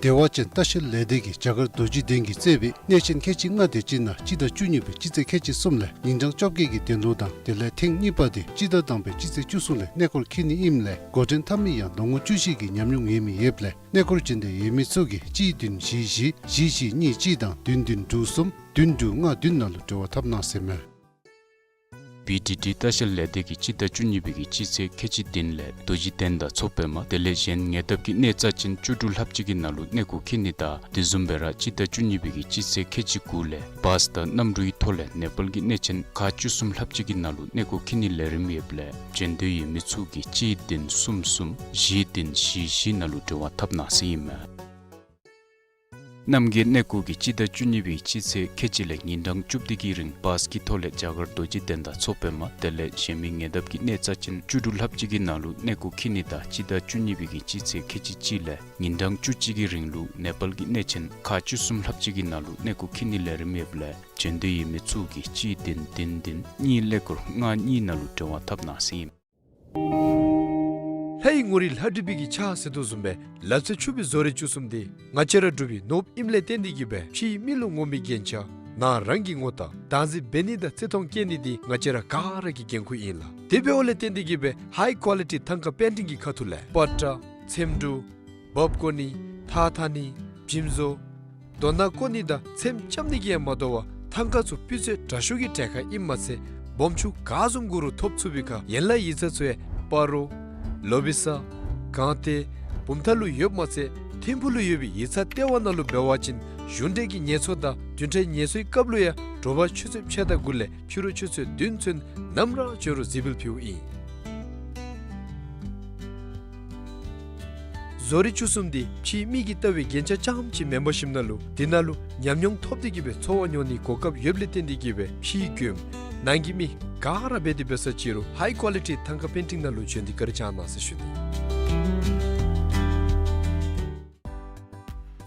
བདེ་བ་ཅན་ལྟ་བཤལ་ལས་སྡེ་གིས་རྒྱ་གར་རྡོ་རྗེ་གདན་གྱིས་གཙོས་པའི་གནས་ཆེན་ཁལ་གཅིག་ལྔ་དེ་ཅིག་ནང་སྤྱི་ཟླ་བཅུ་གཉིས་པའི་སྤྱི་ཚེས་ཁལ་གཅིག་གསུམ་ལས་ཉིན་གྲངས་བཅོ་བརྒྱད་ཀྱི་གདན་ལུང་དང་དེ་ལས་ཐེངས་གཉིས་པ་དེ་སྤྱི་ཟླ་དང་པའི་སྤྱི་ཚེས་བཅུ་གསུམ་ལས་གནས་སྐོར་འཁྱིད་ནི་ཨིནམ་ལས་འགོ་འདྲེན་འཐབ་མི་ཡང་ལོ་ངོ་བཅུ་བཞི་གི་ཉམས་མྱོང་ཡོད་མི་ཡོདཔ་ལས་གནས་སྐོར་བྱོན་འདོད་ཡོད་མི་ཚུ་གིས་གཅིག་བདུན་བཞི་བཞི་བཞི་བཞི་གཉིས་གཅིག་དང་བདུན་བདུན་དྲུག་གསུམ་བདུན་དྲུག་ལྔ་བདུན་ནང་ལུ་འབྲེལ་བ་འཐབ་གནང་ཟེར་མས། བི་ཌི་ཌི་ལྟ་བཤལ་ལས་སྡེ་གིས་སྤྱི་ཟླ་བཅུ་གཉིས་པའི་གི་སྤྱི་ཚེས་ཁལ་གཅིག་བདུན་ལས་རྡོ་རྗེ་གདན་དང་མཚོ་པདྨ་དེ་ལས་གཞན་ཉེ་འདབས་ཀྱི་གནས་རྩ་ཅན་བཅུ་དྲུག་ལྷགཔ་ཅིག་གི་ནང་ལུ་གནས་སྐོར་འཁྱིད་ནི་དང་དེ་བཟུམ་སྦེ་ར་སྤྱི་ཟླ་བཅུ་གཉིས་པའི་གི་སྤྱི་ཚེས་ཁལ་གཅིག་དགུ་ལས་བཱས་དང་གནམ་གྲུའི་ཐོག་ལས་ནེ་པཱལ་གྱི་གནས་ཆེན་ཁག་བཅུ་གསུམ་ལྷགཔ་ཅིག་གི་ནང་ལུ་གནས་སྐོར་འཁྱིད་ནིའི་ལས་རིམ་ཡོདཔ་ལས་བྱོན་འདོད་ཡོད་མི་ཚུ་གིས་གཅིག་བདུན་གསུམ་གསུམ་བཞི་བདུན་བཞི་བཞི་ནང་ལུ་འབྲེལ་བ་འཐབ་གནང་ཟེར་ཨིན་མས། རྣམ་རྒྱལ་གནས་སྐོར་གྱིས་སྤྱི་ཟླ་བཅུ་གཉིས་པའི་སྤྱི་ཚེས་ཁལ་གཅིག་ལས་ཉིན་གྲངས་བཅུ་བདུན་གྱི་རིང་བཱས་ཀྱི་ཐོག་ལས་རྒྱ་གར་རྡོ་རྗེ་གདན་དང་མཚོ་པདྨ་དེ་ལས་གཞན་མི་ཉེ་འདབས་ཀྱི་གནས་རྩ་ཅན་བཅུ་དྲུག་ལྷགཔ་ཅིག་གི་ནང་ལུ་གནས་སྐོར་འཁྱིད་ནི་དང་སྤྱི་ཟླ་བཅུ་གཉིས་པའི་གི་སྤྱི་ཚེས་ཁལ་གཅིག་གཅིག་ལས་ཉིན་གྲངས་བཅུ་གཅིག་གི་རིང་ལུ་ནེ་པཱལ་གྱི་གནས་ཆེན་ཁག་བཅུ་གསུམ་ལྷགཔ་ཅིག་གི་ནང་ལུ་གནས་སྐོར་འཁྱིད་ནིའི་ལས་རིམ་ཡོདཔ་ལས་བྱོན་འདོད་ཡོད་མི་ཚུ་གིས་གཅིག་བདུན་བདུན་བདུན་གཉིས་ཀླད་ཀོར་ལྔ་གཉིས་ནང་ལུ་འབྲེལ་བ་འཐབ་གནང་ཟེར་ཨིན། ལྷའི་ངོ་རིས་ལྷ་བྲིས་པའི་གི་ཕྱག་ཟེར་དོ་བཟུམ་སྦེ་ལ་རྩེ་ཆུ་སྦིས་བཟོ་རིག་བཅུ་གསུམ་འདི་ང་བཅས་ར་འབྲུག་པའི་ནོར་བུ་ཨིནམ་ལས་བརྟེན་ཏེ་གིས་སྦེ་ཕྱིའི་མི་ལུ་ངོམ་པའི་རྒྱན་ཆ་ནང་རང་གི་ངོ་རྟགས་བདག་འཛིན་འབད་ནི་དང་བརྩི་མཐོང་བསྐྱེད་ནི་འདི་ང་བཅས་ར་ག་ར་གི་འགན་ཁུར་ཨིན་ལགས། དེ་འབདཝ་ལས་བརྟེན་ཏེ་གིས་སྦེ་ཧའི་ཀོ་ལི་ཊི་ཐང་ཀ་པེན་ཊིང་གི་ཁ་ཐུག་ལས་པ་ཏྲ་ཚེམ་དྲུབ་འབག་བཀོ་ནི་ཐགས་འཐག་ནི་བྱིམ་བཟོ་རྡོ་ནག་བརྐོ་ནི་དང་ཚེམ་རྐྱབ་ནི་གི་ཡང་མ་དོ་བར་ཐང་ཀ་ཚུ་སྤུས་ཚད་དྲག་ཤོས་ཀྱི་གྲལ་ཁར་ཨིནམ་མ་ཚད་སྦོམ་ཆུང་ག་བཟུམ་དགོ་རུང་ཐོབ་ཚུགས་པའི་ཁར་ཡན་ལག་ཡིག་ཚང་ཚུ་ཡང་སྤ་རོ་ལོ་བི་ས་སྒང་སྟེང་བུམ་ཐང་ལུ་ཡོདཔ་མ་ཚད་ཐིམ་ཕུག་ལུ་ཡོད་པའི་ཡིག་ཚང་ལྟེ་བ་ནང་ལུ་འབད་བ་ཅིན་གཞུང་འབྲེལ་གྱི་ངལ་འཚོ་དང་བདུན་ཕྲག་ངལ་འཚོའི་སྐབས་ལུ་ཡང་དྲོ་པ་ཆུ་ཚོད་ཕྱེད་དང་དགུ་ལས་ཕྱི་རུ་ཆུ་ཚོད་བདུན་ཚུན་ནམ་ར་བྱོན་རུང་གཟིགས་འབུལ་ཕུལཝ་ཨིན། བཟོ་རིག་བཅུ་གསུམ་འདི་ཕྱིའི་མི་གིས་བལྟ་བའི་རྒྱན་ཆ་རྐྱངམ་ཅིག་མེན་པར་ཞིནམ་ན་ལུ་དེ་ནང་ལུ་ཉམས་མྱོང་ཐོབ་སྟེ་གིས་སྦེ་འཚོ་བ་མྱོང་ནིའི་གོ་སྐབས་ཡོདཔ་ལས་བརྟེན་ཏེ་གིས་སྦེ་ཕྱིའི་མགྱོནམ་ནང་གི་མི་ག་ར་འབད་དེ་འབད་ས་ཅིག་རུང་ཧའི་ཀོ་ལི་ཊི་ཐང་ཀ་པེན་ཊིང་ནང་ལུ་བྱོན་ཏེ་བཀའ་དྲིན་བསྐྱང་གནང་ཟེར་ཞུ་ནི།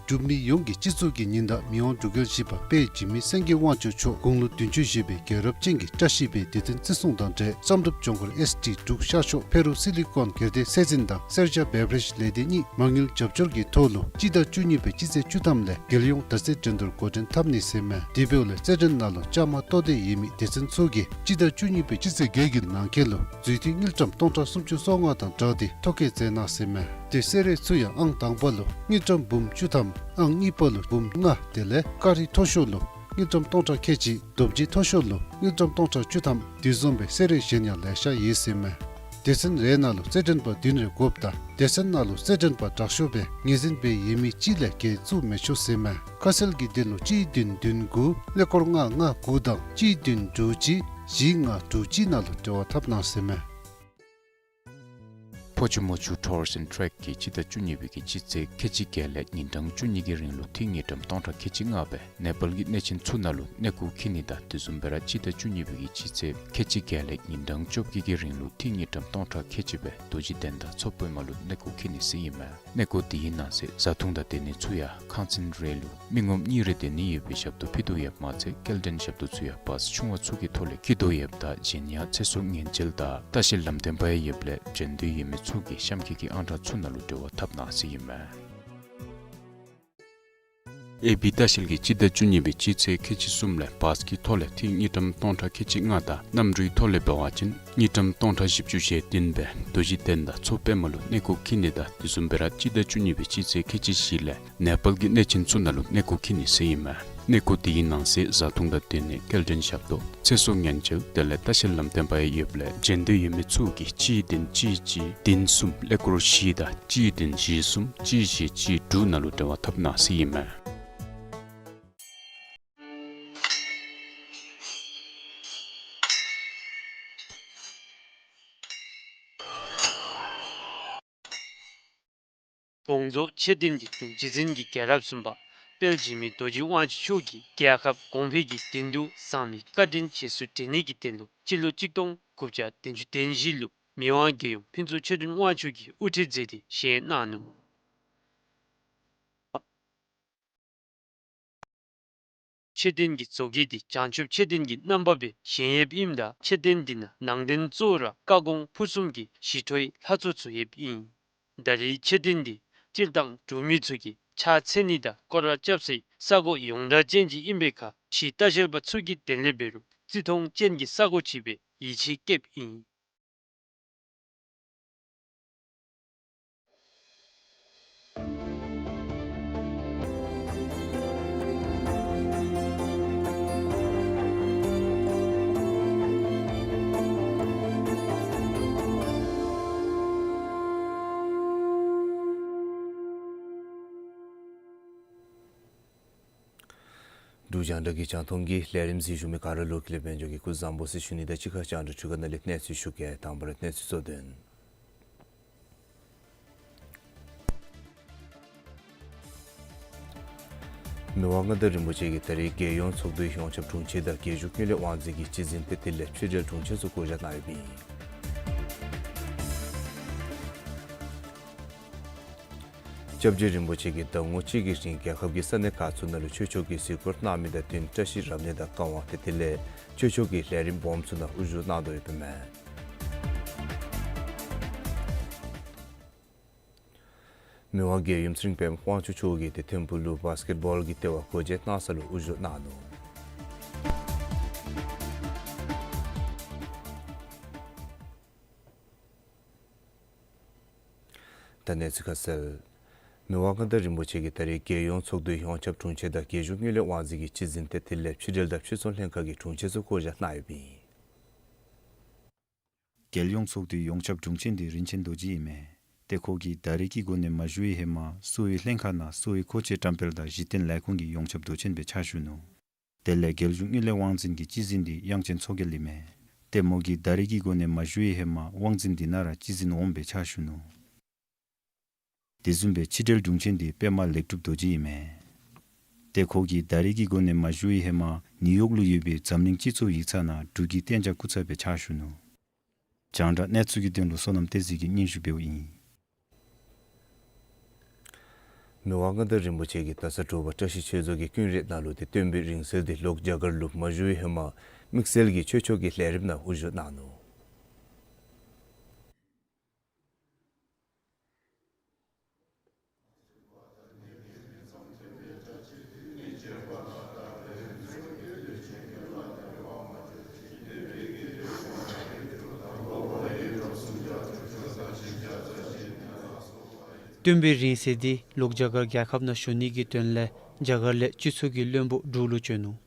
འབྲུག་མི་ཡོངས་ཀྱི་སྤྱི་གཙུག་གི་ཉི་ཟླ་མི་དབང་འབྲུག་རྒྱལ་བཞི་པ་དཔལ་འཇིགས་མེད་སེང་གེ་དབང་ཕྱུག་མཆོག་དགུང་ལོ་བདུན་ཅུ་བཞེས་པའི་རྒྱལ་རབས་ཅན་གྱི་བཀྲ་ཤིས་པའི་དུས་སྟོན་བརྩི་སྲུང་དང་འབྲེལ་བསམ་གྲུབ་ལྗོངས་མཁར་ཨེསི་ཌི་འབྲུག་ཤར་ཕྱོགས་ཕེ་རུ་སི་ལི་ཀོན་སྒེར་སྡེ་སྲས་འཛིན་དང་སེར་སྐྱ་བེ་བ་རེཇ་ལས་སྡེ་གཉིས་མ་དངུལ་རྒྱབ་སྐྱོར་གྱི་ཐོག་ལུ་སྤྱི་ཟླ་བཅུ་གཉིས་པའི་སྤྱི་ཚེས་བཅུ་ཐམ་ལས་རྒྱལ་ཡོངས་དར་རྩེད་འགྲན་བསྡུར་འགོ་འདྲེན་འཐབ་ནི་ཟེར་མས། དེ་འབདཝ་ལས་རྩེད་འགྲན་ནང་ལུ་བཅའ་མར་གཏོགས་འདོད་ཡོད་མི་སྡེ་ཚན་ཚུ་གིས་སྤྱི་ཟླ་བཅུ་གཉིས་པའི་སྤྱི་ཚེས་བརྒྱད་ཀྱི་ནང་འཁོད་ལུ་འཛུལ་ཐིག་དངུལ་ཀྲམ་སྟོང་ཕྲག་སུམ་ཅུ་སོ་ལྔ་དང་སྦྲགས་ཏེ་ཐོ་བཀོད་མཛད་གནང་ཟེར་མས། ཏེ་སེར་སྐྱ་ཚུ་ཡང་ཨང་དང་པ་ལུ་དངུལ་ཀྲམ་འབུམ་བཅུ་ཐམ་ཨང་གཉིས་པ་ལུ་འབུམ་ལྔ་དེ་ལས་ཀ་རི་མཐོ་ཤོས་ལུ་དངུལ་ཀྲམ་སྟོང་ཕྲག་ཁལ་གཅིག་རྡོ་རྗེ་མཐོ་ཤོས་ལུ་དངུལ་ཀྲམ་སྟོང་ཕྲག་བཅུ་ཐམ་དེ་བཟུམ་སྦེ་སེར་སྐྱ་གཞན་ཡང་ལེ་ཤ་ཡོད་ཟེར་མས། སྡེ་ཚན་རེ་ནང་ལུ་རྩེད་འགྲན་པ་བདུན་རེ་དགོཔ་དང་སྡེ་ཚན་ནང་ལུ་རྩེད་འགྲན་པ་དྲག་ཤོས་སྦེ་ངོས་འཛིན་འབད་ཡོད་མི་གཅིག་ལས་བརྒལ་བཙུགས་མི་ཆོག་ཟེར་མས། ཁ་གསལ་གྱི་དོན་ལུ་གཅིག་བདུན་བདུན་དགུ་ཀླད་ཀོར་ལྔ་ལྔ་དགུ་དང་གཅིག་བདུན་དྲུག་གཅིག་བཞི་ལྔ་དྲུག་གཅིག་ནང་ལུ་འབྲེལ་བ་འཐབ་གནང་ཟེར་མས། ཕོ་ཆུ་མོ་ཆུ་ཊུར་སི་ཨེནཌ་ཊེག་གིས་སྤྱི་ཟླ་བཅུ་གཉིས་པའི་གི་སྤྱི་ཚེས་ཁལ་གཅིག་བརྒྱད་ལས་ཉིན་གྲངས་བཅུ་གཉིས་ཀྱི་རིང་ལུ་ཐིག་དངུལ་ཀྲམ་སྟོང་ཕྲག་ཁལ་གཅིག་ལྔ་སྦེ་ནེ་པཱལ་གྱི་གནས་ཆེན་ཚུ་ནང་ལུ་གནས་སྐོར་འཁྱིད་ནི་དང་དེ་བཟུམ་སྦེ་ར་སྤྱི་ཟླ་བཅུ་གཉིས་པའི་གི་སྤྱི་ཚེས་ཁལ་གཅིག་བརྒྱད་ལས་ཉིན་གྲངས་བཅོ་བརྒྱད་ཀྱི་རིང་ལུ་ཐིག་དངུལ་ཀྲམ་སྟོང་ཕྲག་ཁལ་གཅིག་སྦེ་རྡོ་རྗེ་གདན་དང་མཚོ་པདྨ་ལུ་གནས་སྐོར་འཁྱིད་ནི་ཟེར་ཨིན་མས། གནས་སྐོར་དེའི་ནང་གསེས་བཟའ་འཐུང་དང་སྡོད་ནི་ཚུ་ཡང་ཁང་ཚན་རེ་ལུ་མི་ངོམ་གཉིས་རེ་སྡོད་ནི་ཡོད་པའི་ཞབས་ཏོག་ཕུལ་དོ་ཡོདཔ་མ་ཚད་སྐྱེལ་འདྲེན་ཞབས་ཏོག་ཚུ་ཡང་བཱས་ཆུང་བ་ཚུ་གི་ཐོག་ལས་འཁྱིད་དོ་ཡོདཔ་ད་གཞན་ཡང་ཚེ་སྲོག་ཉེན་བཅོལ་དང་ལྟ་བཤལ་ལམ་སྟོན་པ་ཡང་ཡོདཔ་ལས་བྱོན་འདོད་ཡོད་མི་ཚུ་གིས་གཤམ་འཁོད་ཀྱི་ཨང་གྲངས་ཚུ་ནང་ལུ་འབྲེལ་བ་འཐབ་གནང་ཟེར་ཨིན་མས། ཨེ་བི་ལྟ་བཤལ་གྱིས་སྤྱི་ཟླ་བཅུ་གཉིས་པའི་སྤྱི་ཚེས་ཁལ་གཅིག་གསུམ་ལས་བཱས་ཀྱི་ཐོག་ལས་ཐིག་དངུལ་ཀྲམ་སྟོང་ཕྲག་ཁལ་གཅིག་ལྔ་དང་གནམ་གྲུའི་ཐོག་ལས་འབད་བ་ཅིན་དངུལ་ཀྲམ་སྟོང་ཕྲག་བཞི་བཅུ་ཞེ་བདུན་སྦེ་རྡོ་རྗེ་གདན་དང་མཚོ་པདྨ་ལུ་གནས་སྐོར་འཁྱིད་ནི་དང་དེ་བཟུམ་སྦེ་ར་སྤྱི་ཟླ་བཅུ་གཉིས་པའི་སྤྱི་ཚེས་ཁལ་གཅིག་བཞི་ལས་ནེ་པཱལ་གྱི་གནས་ཆེན་ཚུ་ནང་ལུ་གནས་སྐོར་འཁྱིད་ནི་ཟེར་ཨིན་མས། གནས་སྐོར་དེའི་ནང་གསེས་བཟའ་འཐུང་དང་སྡོད་ནི་སྐྱེལ་འདྲེན་ཞབས་ཏོག་ཚེ་སྲོག་ཉེན་བཅོལ་དེ་ལས་ལྟ་བཤལ་ལམ་སྟོན་པ་ཡང་ཡོདཔ་ལས་བྱོན་འདོད་ཡོད་མི་ཚུ་གིས་གཅིག་བདུན་གཅིག་གཅིག་བདུན་གསུམ་ཀླད་ཀོར་བཞི་དང་གཅིག་བདུན་བཞི་གསུམ་གཅིག་བཞི་གཅིག་དྲུག་ནང་ལུ་འབྲེལ་བ་འཐབ་གནང་ཟེར་ཨིན་མས། དགོངས་རྫོགས་ཆོས་ལྡན་གྱི་ཐུགས་རྗེ་འཛིན་གྱི་རྒྱལ་རབས་གསུམ་པ། དཔལ་འཇིགས་མེད་རྡོ་རྗེ་དབང་ཕྱུག་མཆོག་གིས་རྒྱལ་ཁབ་གོང་འཕེལ་གྱི་དོན་དུ་བཟང་ལས་བཀའ་དྲིན་རྗེས་སུ་དྲན་ནི་གི་དོན་ལུ་སྤྱི་ལོ་གཅིག་སྟོང་དགུ་བརྒྱ་བདུན་ཅུ་དོན་བཞི་ལུ་མི་དབང་རྒྱལ་ཡུམ་ཕུན་ཚོགས་ཆོས་སྒྲོན་དབང་ཕྱུག་གིས་དབུ་ཁྲིད་མཛད་དེ་བཞེངས་གནང་ནུག། མཆོད་རྟེན་གྱི་བཟོ་བཀོད་འདི་བྱང་ཆུབ་མཆོད་རྟེན་གྱི་རྣམ་པ་སྦེ་བཞེངས་ཡོདཔ་ཨིནམ་ད་མཆོད་རྟེན་འདི་ནང་ནང་རྟེན་གཙོ་བོ་ར་བཀའ་དགོངས་ཕུར་གསུམ་གྱི་ཞི་ཁྲོའི་ལྷ་ཚོགས་ཚུ་ཡོདཔ་ཨིན། ད་རེས་མཆོད་རྟེན་འདི་སྤྱིར་བཏང་འབྲུག་མི་ཚུ་གིས་ཕྱག་འཚལ་ནི་དང་སྐོར་ར་རྐྱབ་སའི་ས་གོ་ཡོངས་གྲགས་ཅན་ཅིག་ཨིན་པའི་ཁར་ཕྱིའི་ལྟ་བཤལ་པ་ཚུ་གིས་དེ་ལས་འབད་རུང་བརྩི་མཐོང་ཅན་གྱི་ས་གོ་ཅིག་སྦེ་ཡིད་ཆེས་བསྐྱེདཔ་ཨིན། འབྲུག་རྒྱང་བསྒྲགས་ཀྱི་རྒྱང་མཐོང་གི་ལས་རིམ་གཟིགས་བཞུགས་མི་ག་ར་ལུ་ཀུན་ལེགས་དཔལ་འབྱོར་གྱི་སྐུ་གཟུགས་བཟང་པོ་ཟེར་ཞུ་ནི་དང་གཅིག་ཁར་རྒྱང་བསྒྲགས་འཕྲུལ་ཁང་ནང་ལས་གནས་ཚུལ་ཞུ་གེ། དང་པ་ར་གནས་ཚུལ་གཙོ་དོན། མི་དབང་མངའ་བདག་རིན་པོ་ཆེ་གིས་ད་རེས་རྒྱལ་ཡོངས་ཚོགས་འདུའི་ཡོངས་ཁྱབ་དྲུང་ཆེ་དང་རྒྱལ་གཞུང་དངུལ་ལས་དབང་འཛིན་གྱི་སྤྱི་འཛིན་དང་དེ་ལས་ཕྱི་འབྲེལ་དྲུང་ཆེ་ཚུ་བསྐོ་བཞག་གནང་ཡོདཔ་ཨིན། སྐྱབས་རྗེ་རིན་པོ་ཆེ་གིས་ཟླ་ངོ་གཅིག་གི་རིང་རྒྱལ་ཁབ་ཀྱི་ས་གནས་ཁག་ཚུ་ནང་ལུ་ཆོས་ཕྱོགས་ཀྱི་གཟིགས་སྐོར་གནང་མི་དང་བསྟུན་བཀྲ་ཤིས་རབ་གནས་དང་བཀའ་དབང་དང་དེ་ལས་ཆོས་ཕྱོགས་ཀྱི་ལས་རིམ་སྦོམ་ཚུ་ནང་དབུ་བཞུགས་གནང་དོ་ཡོདཔ་ཨིན་མས། མི་དབང་རྒྱལ་ཡུམ་ཚེ་རིང་པདྨ་དབང་ཕྱུག་མཆོག་གིས་ཏེ་ཐིམ་ཕུག་ལུ་བཱསི་ཀེཊ་བཱོལ་གྱི་ལྟེ་བ་སྒོ་འབྱེད་གནང་ས་ལུ་དབུ་བཞུགས་གནང་ནུག། ད་གནས་ཚུལ་ཁ་གསལ། མི་དབང་མངའ་བདག་རིན་པོ་ཆེ་གིས་ད་རེས་རྒྱལ་ཡོངས་ཚོགས་འདུའི་ཡོངས་ཁྱབ་དྲུང་ཆེ་དང་རྒྱལ་གཞུང་དངུལ་ལས་དབང་འཛིན་གྱི་སྤྱི་འཛིན་དང་དེ་ལས་ཕྱི་འབྲེལ་དང་ཕྱི་སྲུང་ལྷན་ཁག་གི་དྲུང་ཆེ་ཚུ་བསྐོ་བཞག་གནང་ཡོདཔ་ཨིན། རྒྱལ་ཡོངས་ཚོགས་འདུའི་ཡོངས་ཁྱབ་དྲུང་ཆེན་འདི་རིན་ཆེན་རྡོ་རྗེ་ཨིན་མས། ཏེ་ཁོ་གིས་ད་རེས་ཀྱི་སྒོ་ནས་མ་ཞུ་བའི་ཧེ་མ་གསོ་བའི་ལྷན་ཁག་ནང་གསོ་བའི་མཁོ་ཆས་བཀྲམ་སྤེལ་དང་གཞི་རྟེན་ལས་ཁུངས་ཀྱི་ཡོངས་ཁྱབ་མདོ་ཆེན་སྦེ་ཕྱག་ཞུ་ནུག། དེ་ལས་རྒྱལ་གཞུང་དངུལ་ལས་དབང་འཛིན་གྱི་སྤྱི་འཛིན་འདི་དབྱངས་ཅན་མཚོ་རྒྱལ་ཨིན་མས། ཏེ་མོ་གིས་ད་རེས་ཀྱི་སྒོ་ནས་མ་ཞུ་བའི་ཧེ་མ་དབང་འཛིན་འདི་ནང་ར་སྤྱི་འཛིན་འོགམ་སྦེ་ཕྱག་ཞུ་ནུག། དེ་བཟུམ་སྦེ་ཕྱི་འབྲེལ་དྲུང་ཆེན་འདི་པདྨ་ལེགས་གྲུབ་རྡོ་རྗེ་ཨིན་མས། ཏེ་ཁོ་གིས་ད་རེས་ཀྱི་སྒོ་ནས་མ་ཞུ་བའི་ཧེ་མ་ནིའུ་ཡོག་ལུ་ཡོད་པའི་འཛམ་གླིང་སྤྱི་ཚོགས་ཡིག་ཚང་ནང་འབྲུག་གི་གཏན་འཇགས་སྐུ་ཚབ་སྦེ་ཕྱག་ཞུ་ནུག། རྒྱང་བསྒྲགས་གནས་ཚུལ་གྱི་དོན་ལུ་བསོད་ནམས་བསྟན་འཛིན་གྱིས་སྙན་ཞུ་འབདཝ་ཨིན། མི་དབང་མངའ་བདག་རིན་པོ་ཆེ་གིས་ད་ས་དྲོ་པ་བཀྲ་ཤིས་ཆོས་རྫོང་གི་ཀུན་ར་ནང་ལུ་ཏེ་སྟོན་པའི་རིང་བསྲེལ་འདི་ལོག་རྒྱ་གར་ལུ་མ་བཞུགས་པའི་ཧེ་མ་དམིགས་བསལ་གྱི་ཆོས་ཕྱོགས་ཀྱི་ལས་རིམ་ནང་དབུ་བཞུགས་གནང་ནུག། སྟོན་པའི་རིང་བསྲེལ་འདི་ལོག་རྒྱ་གར་རྒྱལ་ཁབ་ནང་ཞུ་ནི་གི་དོན་ལས་རྒྱ་གར་ལས་སྤྱི་ཚོགས་ཀྱི་བློན་པོ་འབྲུག་ལུ་བྱོན་ནུག།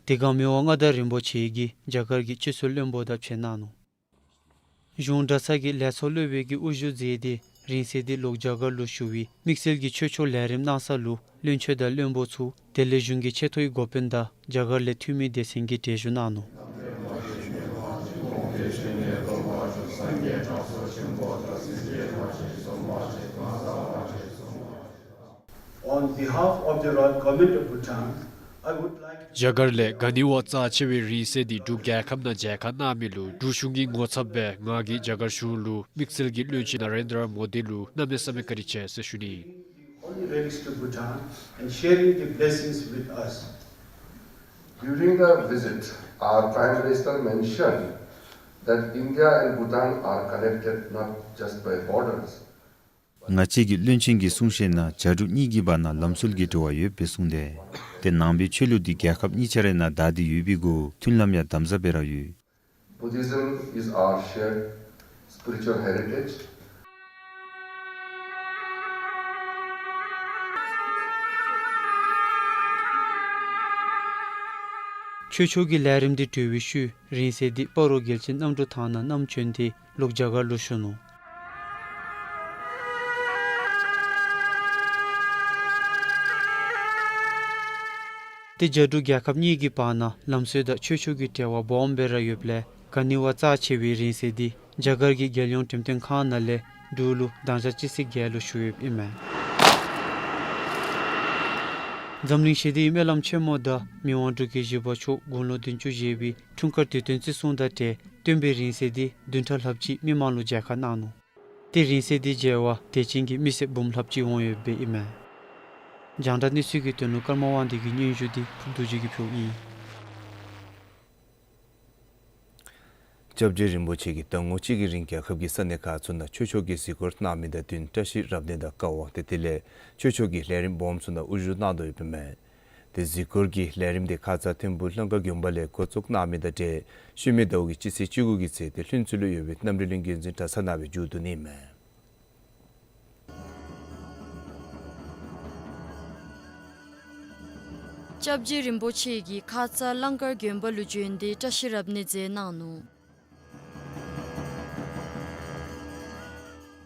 དེ་སྒང་མི་དབང་མངའ་བདག་རིན་པོ་ཆེ་གིས་རྒྱ་གར་གྱི་སྤྱི་ཚོགས་བློན་པོ་དང་ཕྱད་གནང་ནུག། གཞུང་གྲྭ་ཚང་གི་ལས་ཚོགས་སློབ་དཔོན་གྱིས་དབུ་བཞུགས་མཛད་དེ་རིང་བསྲེལ་འདི་ལོག་རྒྱ་གར་ལུ་ཞུ་བའི་དམིགས་བསལ་གྱི་ཆོས་ཕྱོགས་ལས་རིམ་གནང་ས་ལུ་བློན་ཆེན་དང་བློན་པོ་ཚུ་དེ་ལས་གཞུང་གི་ཆེ་མཐོའི་འགོ་དཔོན་དང་རྒྱ་གར་ལས་འཐུས་མི་སྡེ་ཚན་གྱིས་གྲལ་བཞུགས་གནང་ནུག། On behalf of the Royal Government of Bhutan, I would like རྒྱ་གར་ལས་ག་ནི་བ་རྩ་ཆེ་བའི་རིང་བསྲེལ་འདི་འབྲུག་རྒྱལ་ཁབ་ནང་མཇལ་ཁ་གནང་མི་ལུ་འབྲུག་གཞུང་གི་ངོ་ཚབ་སྦེ་ང་གིས་རྒྱ་གར་གཞུང་ལུ་དམིགས་བསལ་གྱིས་བློན་ཆེན་ན་རེན་དྲ་མོ་དི་ལུ་གནམ་མེད་ས་མེད་བཀའ་དྲིན་ཆེ་ཟེར་ཞུ་ནི། Holy relics to Bhutan and sharing the blessings with us. During the visit, our Prime Minister mentioned that India and Bhutan are connected not just by borders, ང་བཅས་ཀྱི་བློན་ཆེན་གྱིས་གསུངས་བཤད་ནང་རྒྱ་འབྲུག་གཉིས་ཀྱི་བར་ན་ལམ་སྲོལ་གྱི་འབྲེལ་བ་ཡོདཔ་སྦེ་གསུངས་ཏེ། ཏེ་ནང་པའི་ཆོས་ལུགས་འདི་རྒྱལ་ཁབ་གཉིས་ཆ་རའི་ནང་དར་ཏེ་ཡོད་པའི་གུ་མཐུན་ལམ་ཡང་དམ་ཟབ་སྦེ་ར་ཡོད། Buddhism is our shared spiritual heritage. ཆོས་ཕྱོགས་ཀྱི་ལས་རིམ་འདི་གྲོལ་བའི་ཤུལ་རིང་བསྲེལ་འདི་སྤ་རོ་རྒྱལ་བྱེད་གནམ་གྲུ་ཐང་ནང་བསྣམས་བྱོན་ཏེ་ལོག་རྒྱ་གར་ལུ་ཞུ་ནུག། ཏེ་རྒྱ་འབྲུག་རྒྱལ་ཁབ་གཉིས་ཀྱི་བར་ན་ལམ་སྲོལ་དང་ཆོས་ཕྱོགས་ཀྱི་འབྲེལ་བ་སྦོམ་སྦེ་ར་ཡོདཔ་ལས་ག་ནི་བ་རྩ་ཆེ་བའི་རིང་བསྲེལ་འདི་རྒྱ་གར་གྱི་རྒྱལ་ཡོངས་འགྲེམས་སྟོན་ཁང་ནང་ལས་འབྲུག་ལུ་དང་ཞག་སྤྱི་ཚེས་བརྒྱད་ལུ་ཞུ་ཡོདཔ་ཨིན་མས། འཛམ་གླིང་ཞི་བདེའི་སྨོན་ལམ་ཆེན་མོ་དང་མི་དབང་འབྲུག་རྒྱལ་བཞི་པ་མཆོག་དགུང་ལོ་བདུན་ཅུ་བཞེས་པའི་འཁྲུངས་སྐར་དུས་སྟོན་བརྩི་སྲུང་དང་འབྲེལ་སྟོན་པའི་རིང་བསྲེལ་འདི་བདུན་ཕྲག་ལྷགཔ་ཅིག་མི་མང་ལུ་མཇལ་ཁ་གནང་ནུག། ཏེ་རིང་བསྲེལ་འདི་མཇལ་བར་དད་ཅན་གྱི་མི་སེར་འབུམ་ལྷགཔ་ཅིག་འོང་ཡོདཔ་ཨིན་མས། རྒྱང་བསྒྲགས་གནས་ཚུལ་གྱི་དོན་ལུ་ཀརྨ་དབང་འདུས་ཀྱི་སྙན་ཞུ་འདི་ཕུརབ་རྡོ་རྗེ་གིས་ཕུལཝ་ཨིན། སྐྱབས་རྗེ་རིན་པོ་ཆེ་གིས་ཟླ་ངོ་གཅིག་གི་རིང་རྒྱལ་ཁབ་ཀྱི་ས་གནས་ཁག་ཚུ་ནང་ཆོས་ཕྱོགས་ཀྱི་གཟིགས་སྐོར་གནང་མི་དང་བསྟུན་བཀྲ་ཤིས་རབ་གནས་དང་བཀའ་དབང་ཏེ་དེ་ལས་ཆོས་ཕྱོགས་ཀྱི་ལས་རིམ་སྦོམ་ཚུ་ནང་དབུ་བཞུགས་གནང་དོ་ཡོདཔ་ཨིན་མས། ཏེ་གཟིགས་སྐོར་གྱི་ལས་རིམ་འདི་ཁ་ཙ་ཐིམ་ཕུག་ལྷ་མཁར་དགོན་པ་ལས་འགོ་བཙུགས་གནང་མི་དང་འབྲེལ་ཤུལ་མའི་ཟླཝ་གི་སྤྱི་ཚེས་བཅུ་དགུ་གི་ཚེ་ཏེ་ལྷུན་རྩེ་ལུ་ཡོད་པའི་རྣམ་གྲོལ་གླིང་བརྒྱུད་འཛིན་གྲྭ་ཚང་ནང་སྦེ་མཇུག་བསྡུ་ནི་ཨིན་མས། སྐྱབས་རྗེ་རིན་པོ་ཆེ་གིས་ཁ་ཙ་ལྷ་མཁར་དགོན་པ་ལུ་བྱོན་ཏེ་བཀྲ་ཤིས་རབ་གནས་མཛད་གནང་ནུག།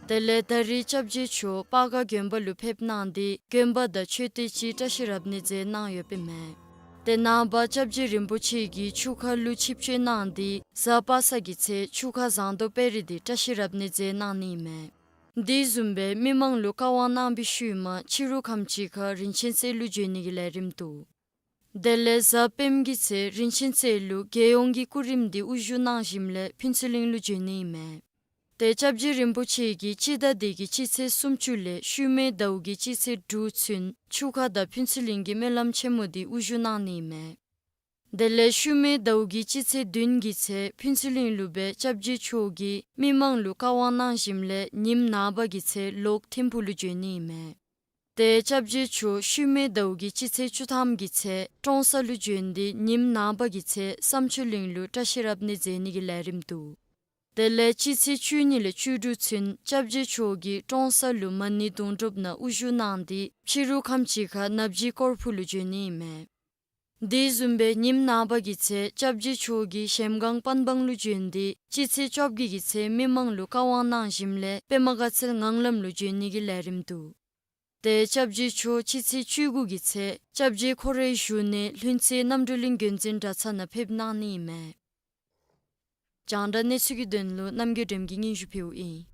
དེ་ལས་ད་རིས་སྐྱབས་རྗེ་མཆོག་སྤ་སྒར་དགོན་པ་ལུ་ཕེབས་གནང་སྟེ་དགོན་པ་དང་མཆོད་རྟེན་ཅིག་བཀྲ་ཤིས་རབ་གནས་མཛད་གནང་ཡོདཔ་ཨིན་མས། ཏེ་ནངས་པ་སྐྱབས་རྗེ་རིན་པོ་ཆེ་གིས་ཆུ་ཁ་ལུ་ཆིབས་བསྐྱོད་གནང་སྟེ་གཟའ་པ་སངས་ཀྱི་ཚེ་ཆུ་ཁ་ཟངས་མདོག་དཔལ་རི་འདི་བཀྲ་ཤིས་རབ་གནས་མཛད་གནང་ནི་ཨིན་མས། དེ་བཟུམ་སྦེ་མི་མང་ལུ་བཀའ་དབང་གནང་བའི་ཤུལ་མ་ཕྱི་རུ་ཁམས་ཅིག་ཁར་རིན་ཆེན་རྩེ་ལུ་བྱོན་ནི་གི་ལས་རིམ་འདུག། དེ་ལས་གཟའ་སྤེནམ་གི་ཚེ་རིན་ཆེན་རྩེ་ལུ་རྒྱལ་ཡོངས་ཀྱི་སྐུ་རིམ་འདི་དབུ་བཞུགས་གནང་ཞིནམ་ལས་ཕུན་ཚོགས་གླིང་ལུ་བྱོན་ནི་ཨིན་མས། ཏེ་སྐྱབས་རྗེ་རིན་པོ་ཆེ་གིས་སྤྱི་ཟླ་འདི་གི་སྤྱི་ཚེས་སུམ་ཅུ་ལས་ཤུལ་མའི་ཟླཝ་གི་སྤྱི་ཚེས་དྲུག་ཚུན་ཆུ་ཁ་དང་ཕུན་ཚོགས་གླིང་གི་སྨོན་ལམ་ཆེན་མོ་འདི་དབུ་བཞུགས་གནང་ནི་ཨིན་མས། དེ་ལས་ཤུལ་མའི་ཟླཝ་གི་སྤྱི་ཚེས་བདུན་གྱི་ཚེ་ཕུན་ཚོགས་གླིང་ལུ་སྦེ་སྐྱབས་རྗེ་མཆོག་གིས་མི་མང་ལུ་བཀའ་དབང་གནང་ཞིནམ་ལས་ཉིནམ་ནངས་པ་གི་ཚེ་ལོག་ཐིམ་ཕུག་ལུ་བྱོན་ནི་ཨིན་མས། ཏེ་སྐྱབས་རྗེ་མཆོག་ཤུལ་མའི་ཟླཝ་གི་སྤྱི་ཚེས་བཅུ་ཐམ་གྱི་ཚེ་ཀྲོང་གསར་ལུ་བྱོན་ཏེ་ཉིནམ་ནངས་པ་གི་ཚེ་བསམ་ཆོས་གླིང་ལུ་བཀྲ་ཤིས་རབ་གནས་མཛད་ནི་གི་ལས་རིམ་འདུག། དེ་ལས་སྤྱི་ཚེས་བཅུ་གཉིས་ལས་བཅུ་དྲུག་ཚུན་སྐྱབས་རྗེ་མཆོག་གིས་ཀྲོང་གསར་ལུ་མ་ཎི་དུང་སྒྲུབ་ནང་དབུ་བཞུགས་གནང་སྟེ་ཕྱི་རུ་ཁམས་ཅིག་ཁར་ནབ་ཇི་ཀོར་ཕུག་ལུ་བྱོན་ནི་ཨིན་མས། དེ་བཟུམ་སྦེ་ཉིནམ་ནངས་པ་གི་ཚེ་སྐྱབས་རྗེ་མཆོག་གིས་གཞལམ་སྒང་པན་སྦང་ལུ་བྱོན་ཏེ་སྤྱི་ཚེས་བཅོ་བརྒྱད་ཀྱི་ཚེ་མི་མང་ལུ་བཀའ་དབང་གནང་ཞིནམ་ལས་པདྨ་དགའ་ཚལ་ངང་ལམ་ལུ་བྱོན་ནི་གི་ལས་རིམ་འདུག། ཏེ་སྐྱབས་རྗེ་མཆོག་སྤྱི་ཚེས་བཅུ་དགུ་གི་ཚེ་སྐྱབས་རྗེ་ཁོ་རའི་བཞུགས་གནས་ལྷུན་རྩེ་རྣམ་གྲོལ་གླིང་བརྒྱུད་འཛིན་གྲྭ་ཚང་ནང་ཕེབས་གནང་ནི་ཨིན་མས། རྒྱང་བསྒྲགས་གནས་ཚུལ་གྱི་དོན་ལུ་རྣམ་རྒྱལ་སྒྲོལམ་གིས་སྙན་ཞུ་ཕུལཝ་ཨིན།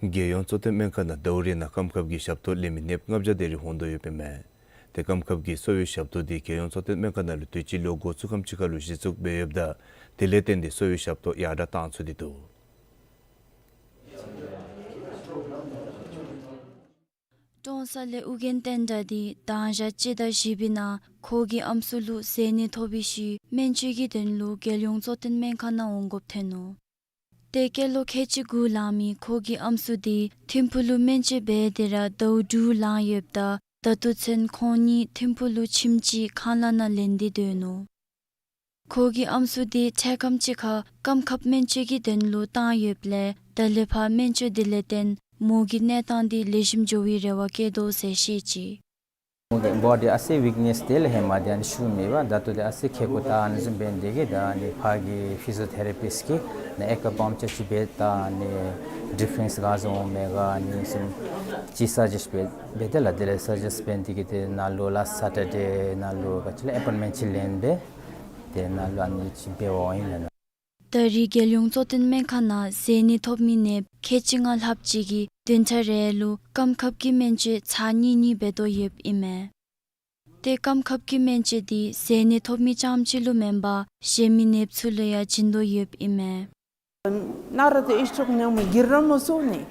རྒྱལ་ཡོངས་གཙོ་བསྟེན་སྨན་ཁང་ནང་ཟླཝ་རེ་ནང་སྐམ་ཁབ་ཀྱི་ཞབས་ཏོག་ལེན་མི་ནདཔ་ལྔ་བརྒྱ་དེ་རེ་འོང་དོ་ཡོདཔ་ཨིན་མས། ཏེ་སྐམ་ཁབ་ཀྱི་གསོ་བའི་ཞབས་ཏོག་འདི་རྒྱལ་ཡོངས་གཙོ་བསྟེན་སྨན་ཁང་ནང་ལུ་དུས་ཅི་ལོ་འགོ་བཙུགས་ཁམས་ཅིག་ཁར་ལུ་གཞི་བཙུགས་འབད་ཡོདཔ་ད་དེ་ལས་བརྟེན་ཏེ་གསོ་བའི་ཞབས་ཏོག་ཡར་དྲག་བཏང་ཚུགས་ཏེ་འདུག། ཀྲོང་གསར་ལས་ཨྱོན་བསྟན་དགྲ་འདི་དང་ཞག་སྤྱི་ཟླ་བཞི་པའི་ནང་ཁོ་གི་ཨམ་སྲུ་ལུ་བཟས་ནད་ཐོབ་པའི་ཤུལ་སྨན་བཅོས་ཀྱི་དོན་ལུ་རྒྱལ་ཡོངས་གཙོ་བསྟེན་སྨན་ཁང་ནང་འོང་དགོཔ་ཐོན་ནུག། ཏེ་སྐྱེས་ལོ་ཁལ་གཅིག་དགུ་ལང་མི་ཁོ་གི་ཨམ་སྲུ་འདི་ཐིམ་ཕུག་ལུ་སྨན་བཅོས་འབད་དེ་ར་ཟླཝ་དྲུག་ལང་ཡོདཔ་ད་ད་ལྟོ་ཚུན་ཁོང་གཉིས་ཐིམ་ཕུག་ལུ་ཁྱིམ་ཅིག་ཁང་གླ་ནང་ལེན་ཏེ་སྡོད་ནུག། ཁོ་གི་ཨམ་སྲུ་འདི་འཕྲལ་ཁམས་ཅིག་ཁར་སྐམ་ཁབ་སྨན་བཅོས་ཀྱི་དོན་ལུ་བཏང་ཡོདཔ་ལས་ད་ལས་ཕར་སྨན་བཅོས་འདི་ལས་བརྟེན་མོ་གི་གནས་སྟངས་འདི་ལེགས་ཤོམ་འགྱོ་བའི་རེ་བ་བསྐྱེད་དོ་ཟེར་བཤད་ཅི། མོ་གི་བོ་ཌི་ཨ་ཙི་ཝིཀ་ནེས་དེ་ལས་ཧེ་མ་དེ་ཨ་ནི་ཤུགས་མེད་པ་ད་ལྟོ་དེ་ཨ་ཙི་ཁེ་ཀོ་ད་ཨ་ནི་བཟུམ་འབད་ནི་དེ་གིས་ད་ཨ་ནི་ཕར་གྱི་ཕི་ཟི་ཡོ་ཐེ་ར་པིསཊ་ཀྱིས་ནི་ཨེ་ཀ་པམ་ཅ་ཅིག་འབད་ད་ཨ་ནི་ཌིཕ་རེནསི་ག་བཟུམ་འོང་མས་ག་ཨ་ནི་བཟུམ་ཅིག་སཱ་ཇེསཊ་འབད་འབད་དེ་ལགས། དེ་ལས་སཱ་ཇེསཊ་འབད་ནི་དེ་གིས་དེ་ནཱ་ལུ་ལཱསཊ་སེ་ཊར་ཌེ་ནཱ་ལུ་ག་ཅི་ལགས་ཨེ་པོའིནཊ་མེནཊ་ཅིག་ལེན་སྦེ་དེ་ནཱ་ལུ་ཨ་ནི་ཅིག་འབད་འོང་ཡི་ལགས། ད་རེས་རྒྱལ་ཡོངས་གཙོ་བསྟེན་སྨན་ཁང་ནང་བཟས་ནད་ཐོབ་མི་ནདཔ་ཁལ་གཅིག་ལྔ་ལྷགཔ་ཅིག་གིས་བདུན་ཕྲག་རེ་ལུ་སྐམ་ཁབ་ཀྱི་སྨན་བཅོས་ཚར་གཉིས་གཉིས་འབད་དོ་ཡོདཔ་ཨིན་མས། ཏེ་སྐམ་ཁབ་ཀྱི་སྨན་བཅོས་འདི་བཟས་ནད་ཐོབ་མི་རྐྱངམ་ཅིག་ལུ་མེན་པར་གཞན་མི་ནདཔ་ཚུ་ལུ་ཡང་བྱིན་དོ་ཡོདཔ་ཨིན་མས། ང་ར་ཏེ་ཨི་ཤོག་ཉམ་མ་གིར་ར་མ་སོང་ནི།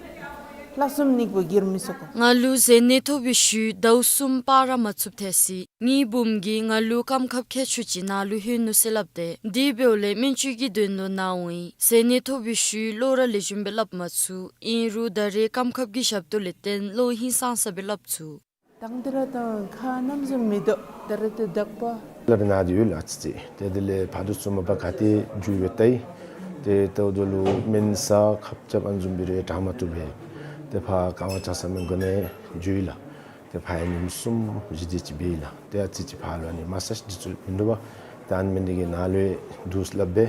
ལྷག་བསམ་ནི་བོ་གིར་མི་སོང་ག། ང་ལུ་བཟས་ནད་ཐོབ་པའི་ཤུལ་ཟླཝ་གསུམ་སྤར་ར་མ་ཚུགསཔ་ཐལ་སི། ངེའི་བུམོ་གིས་ང་ལུ་སྐམ་ཁབ་ཁལ་ཆུ་ཅིག་ནཱ་ལུ་ལྷོད་ནུག་ཟེར་སླབ་སྟེ་དེ་འབདཝ་ལས་སྨན་བཅོས་ཀྱི་དོན་ལུ་ནཱ་འོང་ཡི། བཟས་ནད་ཐོབ་པའི་ཤུལ་བློ་ར་ལེགས་ཤོམ་སྦེ་སླབ་མ་ཚུགས། ཨིན་རུང་ད་རེས་སྐམ་ཁབ་ཀྱི་ཞབས་ཏོག་ལས་བརྟེན་བློ་ཧིང་སངས་ས་སྦེ་སླབ་ཚུགས། དང་དེ་ར་དང་ཁ་ནམ་བཟུམ་མི་དོ་ད་རེས་ཏེ་དག་པ། ལག་པའི་ནང་དེ་ཡོད་ལགས་ཨ་ཙི་ཅིག། ཏེ་དེ་ལས་ཕར་དུ་ཚུར་མ་པ་ག་ཏེ་འགྱོ་སྦེ་ལྟ་ཡི། ཏེ་ལྟཝ་ད་ལུ་སྨན་ཟ་ཁབ་རྐྱབ་ཨ་ནི་བཟུམ་སྦེ་རེ་དྲག་མ་བཏུབ་པས། ཏེ་ཕར་ཀ་ཝང་ཅ་ས་སྨན་ཁང་ནང་འགྱོ་ཡི་ལགས། ཏེ་ཕར་ཡང་ཉིནམ་གསུམ་བཞི་དེ་ཅིག་འབད་ཡི་ལགས། ཏེ་ཨ་ཙི་ཅིག་ཕར་ལུ་ཨ་ནི་མ་སཱཇ་འདི་ཚུ་མིན་འདུག་པ། ཏེ་ཨ་ནི་མེན་ནི་གི་ནཱ་ལུ་འདུག་སླབ་སྦེ་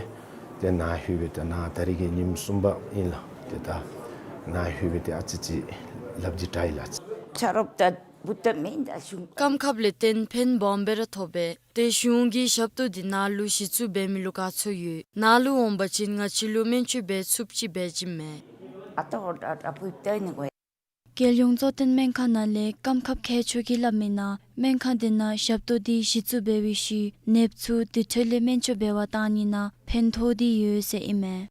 ཏེ་ནཱ་ལྷོད་སྦེ་ཏེ་ནཱ་ད་རེས་ཀྱི་ཉིནམ་གསུམ་པ་ཨིན་ལགས། ཏེ་ད་ནཱ་ལྷོད་སྦེ་ཏེ་ཨ་ཙི་ཅིག་ལགཔ་འདི་དྲག་ཡི་ལགས། ཆ་རོགས་ད་བུ་ད་མེན་ད་གཞུང་། སྐམ་ཁབ་ལས་བརྟེན་ཕན་སྦོམ་སྦེ་ར་ཐོབ་པས། ཏེ་གཞུང་གི་ཞབས་ཏོག་འདི་ནཱ་ལུ་གཞི་བཙུགས་འབད་མི་ལུ་དགའ་ཚོར་ཡོད། ནཱ་ལུ་འོང་པ་ཅིན་ང་བཅས་ལུ་སྨན་བཅོས་འབད་ཚུགསཔ་ཅིག་འབད་བྱིནམ་མས། ཨ་ཏོ་ད་ད་བུ་ད་ནི་གོ། རྒྱལ་ཡོངས་གཙོ་བསྟེན་སྨན་ཁང་ནང་ལས་སྐམ་ཁབ་མཁས་མཆོག་གིས་སླབ་མི་ནང་སྨན་ཁང་དེ་ནང་ཞབས་ཏོག་འདི་གཞི་བཙུགས་འབད་བའི་ཤུལ་ནདཔ་ཚུ་དེ་འཕྲོ་ལས་སྨན་བཅོས་འབད་བར་བཏང་ནི་ནང་ཕན་ཐོགས་ཏེ་ཡོད་ཟེར་ཨིན་མས།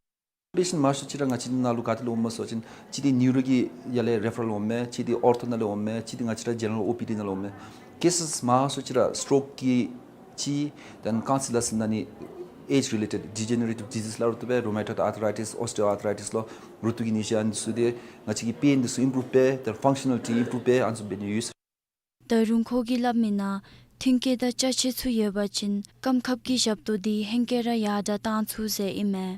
པེ་ཤེནཊ་མང་ཤོས་ཅིག་ར་ང་བཅས་ནང་ལུ་ག་ཏེ་ལས་འོངམ་སྨོ་ཟེར་བ་ཅིན་གཅིག་འདི་ནིའུ་རོ་གི་ཡར་ལས་རེ་ཕ་རལ་འོངམ་མས། གཅིག་འདི་ཨོར་ཐོ་ནང་ལས་འོངམ་མས། གཅིག་འདི་ང་བཅས་ར་ཇེ་ནེ་རལ་ཨོ་པི་ཌི་ནང་ལས་འོངམ་མས། ཀེ་སེས་མང་ཤོས་ཅིག་ར་སི་ཊོག་གི་གཅིག་དེ་ལས་རྐང་རྩེད་ལག་རྩེད་ནང་ནི་age related degenerative disease སླབ་རུང་བཏུབ་པས། rheumatoid arthritis, osteoarthritis ལོ་རུ་ཏོ་གི་ནད་གཞི་ཨ་ནི་ཚུ་དེ་ང་བཅས་ཀྱི་པེན་འདི་ཚུ་ཨིམ་པུ་རུབ་འབད་དེ་ལས་ཕང་ཤ་ནལ་ཊི་ཨིམ་པུ་རུབ་འབད་ཨ་ནི་ཚུ་འབད་ནི་ཡོད་ཟེར། ད་རུང་ཁོ་གིས་སླབ་མི་ནང་མཐུན་རྐྱེན་དང་ཅ་ཆས་ཚུ་ཡོད་པ་ཅིན་སྐམ་ཁབ་ཀྱི་ཞབས་ཏོག་འདི་ཧེང་སྐལ་ར་ཡར་དྲགས་བཏང་ཚུགས་ཟེར་ཨིན་མས།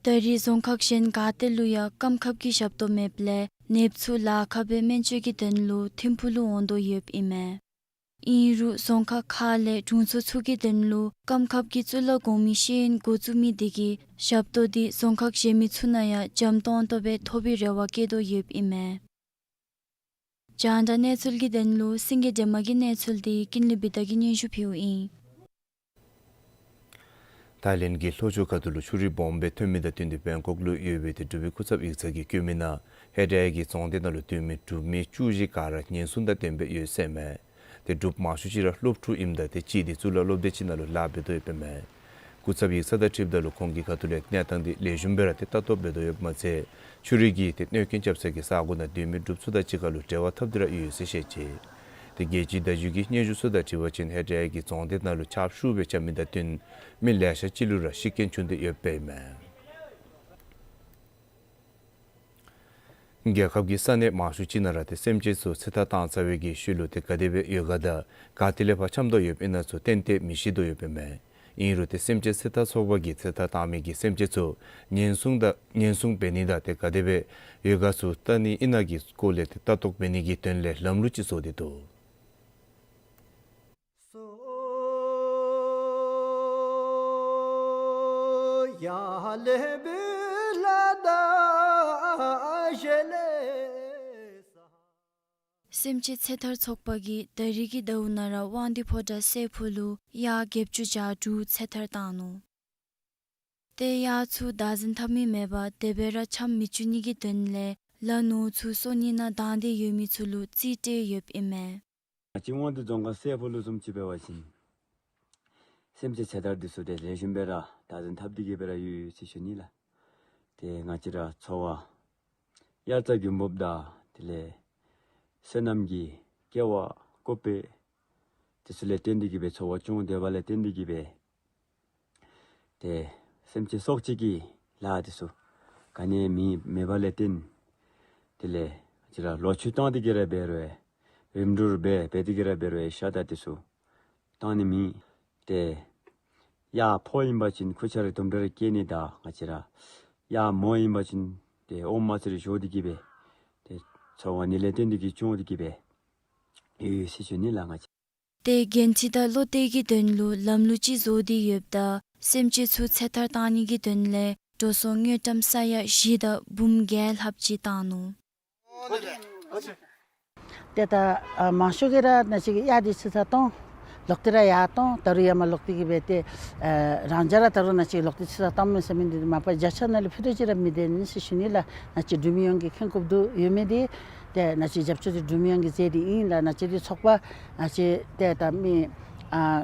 ད་རེས་རྫོང་ཁག་གཞན་ག་ཏེ་ལུ་ཡང་སྐམ་ཁབ་ཀྱི་ཞབས་ཏོག་མེདཔ་ལས་ནདཔ་ཚུ་ལཱ་ཁག་སྦེ་སྨན་བཅོས་ཀྱི་དོན་ལུ་ཐིམ་ཕུག་ལུ་འོང་དོ་ཡོདཔ་ཨིན་མས། ཨིན་རུང་རྫོང་ཁག་ཁག་ལས་དྲུང་འཚོ་ཚུ་གི་དོན་ལུ་སྐམ་ཁབ་ཀྱི་གཙུག་ལག་གོང་མའི་ཤེས་ཡོན་འགོ་བཙུགས་མི་དེ་གིས་ཞབས་ཏོག་འདི་རྫོང་ཁག་གཞན་མི་ཚུ་ནང་ཡང་འཇམ་ཏོང་ཏོ་སྦེ་ཐོབ་པའི་རེ་བ་བསྐྱེད་དོ་ཡོདཔ་ཨིན་མས། རྒྱང་བསྒྲགས་གནས་ཚུལ་གྱི་དོན་ལུ་སེང་གེ་སྒྲོལ་མ་གི་གནས་ཚུལ་འདི་ཀུན་ལེགས་བི་དྷ་གིས་སྙན་ཞུ་ཕུལཝ་ཨིན། ཐའི་ལེནཌ་གི་ལྷོ་ཕྱོགས་ཁ་ཐུག་ལུ་ཆུ་རུད་སྦོམ་སྦེ་ཐོན་མི་དང་བསྟུན་ཏེ་བེང་ཀོག་ལུ་ཡོད་པའི་ཏེ་འབྲུག་པའི་སྐུ་ཚབ་ཡིག་ཚང་གིས་བཀོད་མི་ནང་ཧེ་ཌ་ཡ་གི་རྫོང་སྡེ་ནང་ལུ་སྡོད་མི་འབྲུག་མི་བཅུ་བཞི་ག་ར་ཉེན་སྲུང་དང་ལྡནམ་སྦེ་ཡོད་ཟེར་མས། ཏེ་འབྲུགཔ་མང་ཤོས་ཅིག་ར་སློབ་ཕྲུག་ཨིནམ་ད་ཏེ་གཅིག་འདི་གཙུག་ལག་སློབ་སྡེ་ཅིག་ནང་ལུ་ལཱ་འབད་དོ་ཡོདཔ་ཨིན་མས། སྐུ་ཚབ་ཡིག་ཚང་དང་འཁྲིལཝ་ད་ལུ་ཁོང་གི་ཁ་ཐུག་ལས་གནས་སྟངས་འདི་ལེགས་ཤོམ་སྦེ་ར་ཏེ་ལྟ་རྟོག་འབད་དོ་ཡོདཔ་མ་ཚད་ཆུ་རུད་ཀྱིས་ཏེ་གནོད་སྐྱོན་རྐྱབ་ས་གི་ས་གོ་ནང་སྡོད་མི་འབྲུགཔ་ཚུ་དང་གཅིག་ཁར་ལུ་འབྲེལ་བ་འཐབ་སྟེ་ར་ཡོད་ཟེར་བཤད་ཅི། ཏེ་རྒྱལ་སྤྱིའི་བརྡ་བརྒྱུད་ཀྱི་སྙན་ཞུ་ཚུ་དང་འཁྲིལ་བ་ཅིན་ཧེ་ཌ་ཡ་གི་རྫོང་སྡེ་ནང་ལུ་ཆརཔ་ཤུགས་སྦེ་རྐྱབ་མི་དང་བསྟུན་མི་ལེ་ཤ་ཅིག་ལུ་ར་ཤི་རྐྱེན་བྱུང་སྟེ་ཡོདཔ་ཨིན་མས། རྒྱལ་ཁབ་ཀྱི་ས་གནས་མང་ཤོས་ཅིག་ནང་ར་ཏེ་སེམས་ཅན་ཚུ་ཚེ་ཐར་བཏང་ཚར་བའི་གི་ཤུལ་ལུ་ཏེ་ག་དེ་སྦེ་ཡོད་ག་དང་ག་ཏེ་ལས་ཕར་འཁྱམས་དོ་ཡོདཔ་ཨིན་ན་ཚུ་ཏན་ཏན་མི་ཤེས་དོ་ཡོདཔ་ཨིན་མས། ཨིན་རུང་ཏེ་སེམས་ཅན་ཚེ་ཐར་ཚོགས་པ་གིས་ཚེ་ཐར་བཏང་མི་གི་སེམས་ཅན་ཚུ་ཉེན་སྲུང་དང་ཉེན་སྲུང་འབད་ནི་དང་ཏེ་ག་དེ་སྦེ་ཡོད་ག་ཚུ་བལྟ་ནི་ཨིན་ན་གི་སྐོར་ལས་ཏེ་ལྟ་རྟོག་འབད་ནི་གི་དོན་ལས་ལམ་ལུགས་ཅིག་བཟོ་སྟེ་འདུག། སེམས་ཅན་ཚེ་ཐར་ཚོགས་པ་གིས་ད་རིས་ཀྱི་ཟླཝ་ནང་ར་དབང་འདུས་ཕོ་བྲང་སྲས་ཕུག་ལུ་གཡག་བརྒྱད་ཅུ་གྱ་དྲུག་ཚེ་ཐར་བཏང་ནུག། ཏེ་གཡག་ཚུ་བདག་འཛིན་འཐབ་མི་མེད་པར་དེ་སྦེ་ར་འཁྱམས་མི་བཅུག་ནི་གི་དོན་ལས་ལ་ནོར་ཚུ་སོར་ནི་ནང་བཏང་སྟེ་ཡོད་མི་ཚུ་ལུ་རྩིས་སྤྲོད་ཡོདཔ་ཨིན་མས། ང་བཅས་དབང་འདུས་རྫོང་ཁག་སྲས་ཕུག་ལུ་བཟུམ་ཅིག་འབད་བ་ཅིན་སེམས་ཅན་ཚེ་ཐར་འདི་ཚུ་ཏེ་ལེགས་ཤོམ་སྦེ་ར་བདག་འཛིན་འཐབ་སྟེ་གི་སྦེ་ར་ཡོད་ཡོད་ཟེར་ཞུ་ནི་ལགས། ཏེ་ང་བཅས་ར་འཚོ་བ་དབྱར་རྩྭ་དགུན་འབུབ་དང་དེ་ལས་སོ་ནམ་གྱི་ཀེ་བ་ཀོ་པེ་དེ་ཚུ་ལས་བརྟེན་ཏེ་གི་སྦེ་འཚོ་བ་སྐྱོང་སྡོད་པ་ལས་བརྟེན་ཏེ་གི་སྦེ་ཏེ་སེམས་ཅན་སྲོག་གཅོད་ཀྱི་ལཱ་དེ་ཚུ་ག་ནི་མེད་མེད་པ་ལས་བརྟེན་དེ་ལས་ང་བཅས་ར་ལོ་མཆོད་བཏང་སྟེ་གི་ར་འབད་རུང་རིམ་གྲོ་འབད་འབད་དེ་གི་ར་འབད་རུང་ཤ་དང་དེ་ཚུ་བཏང་ནི་མེད། ཏེ་གཡག་ཕོ་ཨིན་པ་ཅིན་ཁུར་ཆ་ར་དུམ་གྲ་རེ་བཀལ་ནི་དང་ང་བཅས་ར་གཡག་མོ་ཨིན་པ་ཅིན་ཏེ་ཨོམ་མ་ཚུ་རེ་བཞོ་སྟེ་གི་སྦེ་ཏེ་འཚོ་བ་ནི་ལས་བརྟེན་ཏེ་གི་སྐྱོང་སྟེ་གི་སྦེ་ཡོད་ཟེར་ཞུ་ནི་ལགས། ང་བཅས་ཏེ་འགན་འཁྲི་དང་བློ་གཏད་ཀྱི་དོན་ལུ་ལམ་ལུགས་ཅིག་བཟོ་སྟེ་ཡོདཔ་ད་སེམས་ཅན་ཚུ་ཚེ་ཐར་བཏང་ནི་གི་དོན་ལས་འགྲོ་སོང་དངུལ་ཀྲམ་ས་ཡ་བཞི་དང་འབུམ་བརྒྱད་ལྷགཔ་ཅིག་བཏང་ནུག། ཏེ་ད་ཨ་མང་ཤོས་ཀྱིས་ར་ནཱ་ཅིག་གཡག་འདི་ཚེ་ཐར་བཏང་། ལོག་སྟེ་ར་ཡར་བཏང་། ད་རུང་ཡར་མར་ལོག་སྟེ་གི་སྦེ་ཏེ་ཨ་རང་འཇགས་ར་ད་རུང་ནཱ་ཅིག་ལོག་སྟེ་ཚེ་ཐར་བཏངམ་མས་ཟེར་མི་འདི་མ་པ་བརྒྱ་ཆ་ནང་ལས་ཕུད་རྡོག་ཅིག་ར་མི་བདེན་ཟེར་ཞུ་ནི་ལགས། ནཱ་ཅིག་འབྲུག་མི་ཡོངས་ཀྱིས་མཁྱེན་དགོཔ་འདུག། ཡོད་མི་འདི་ཏེ་ནཱ་ཅིག་རྒྱབ་སྐྱོར་འདི་འབྲུག་མི་ཡོངས་ཀྱིས་མཛད་དེ་ཨིན་ལགས། ནཱ་ཅིག་འདི་ཚོགས་པ་ནཱ་ཅིག་ཏེ་ད་མི་ཨ་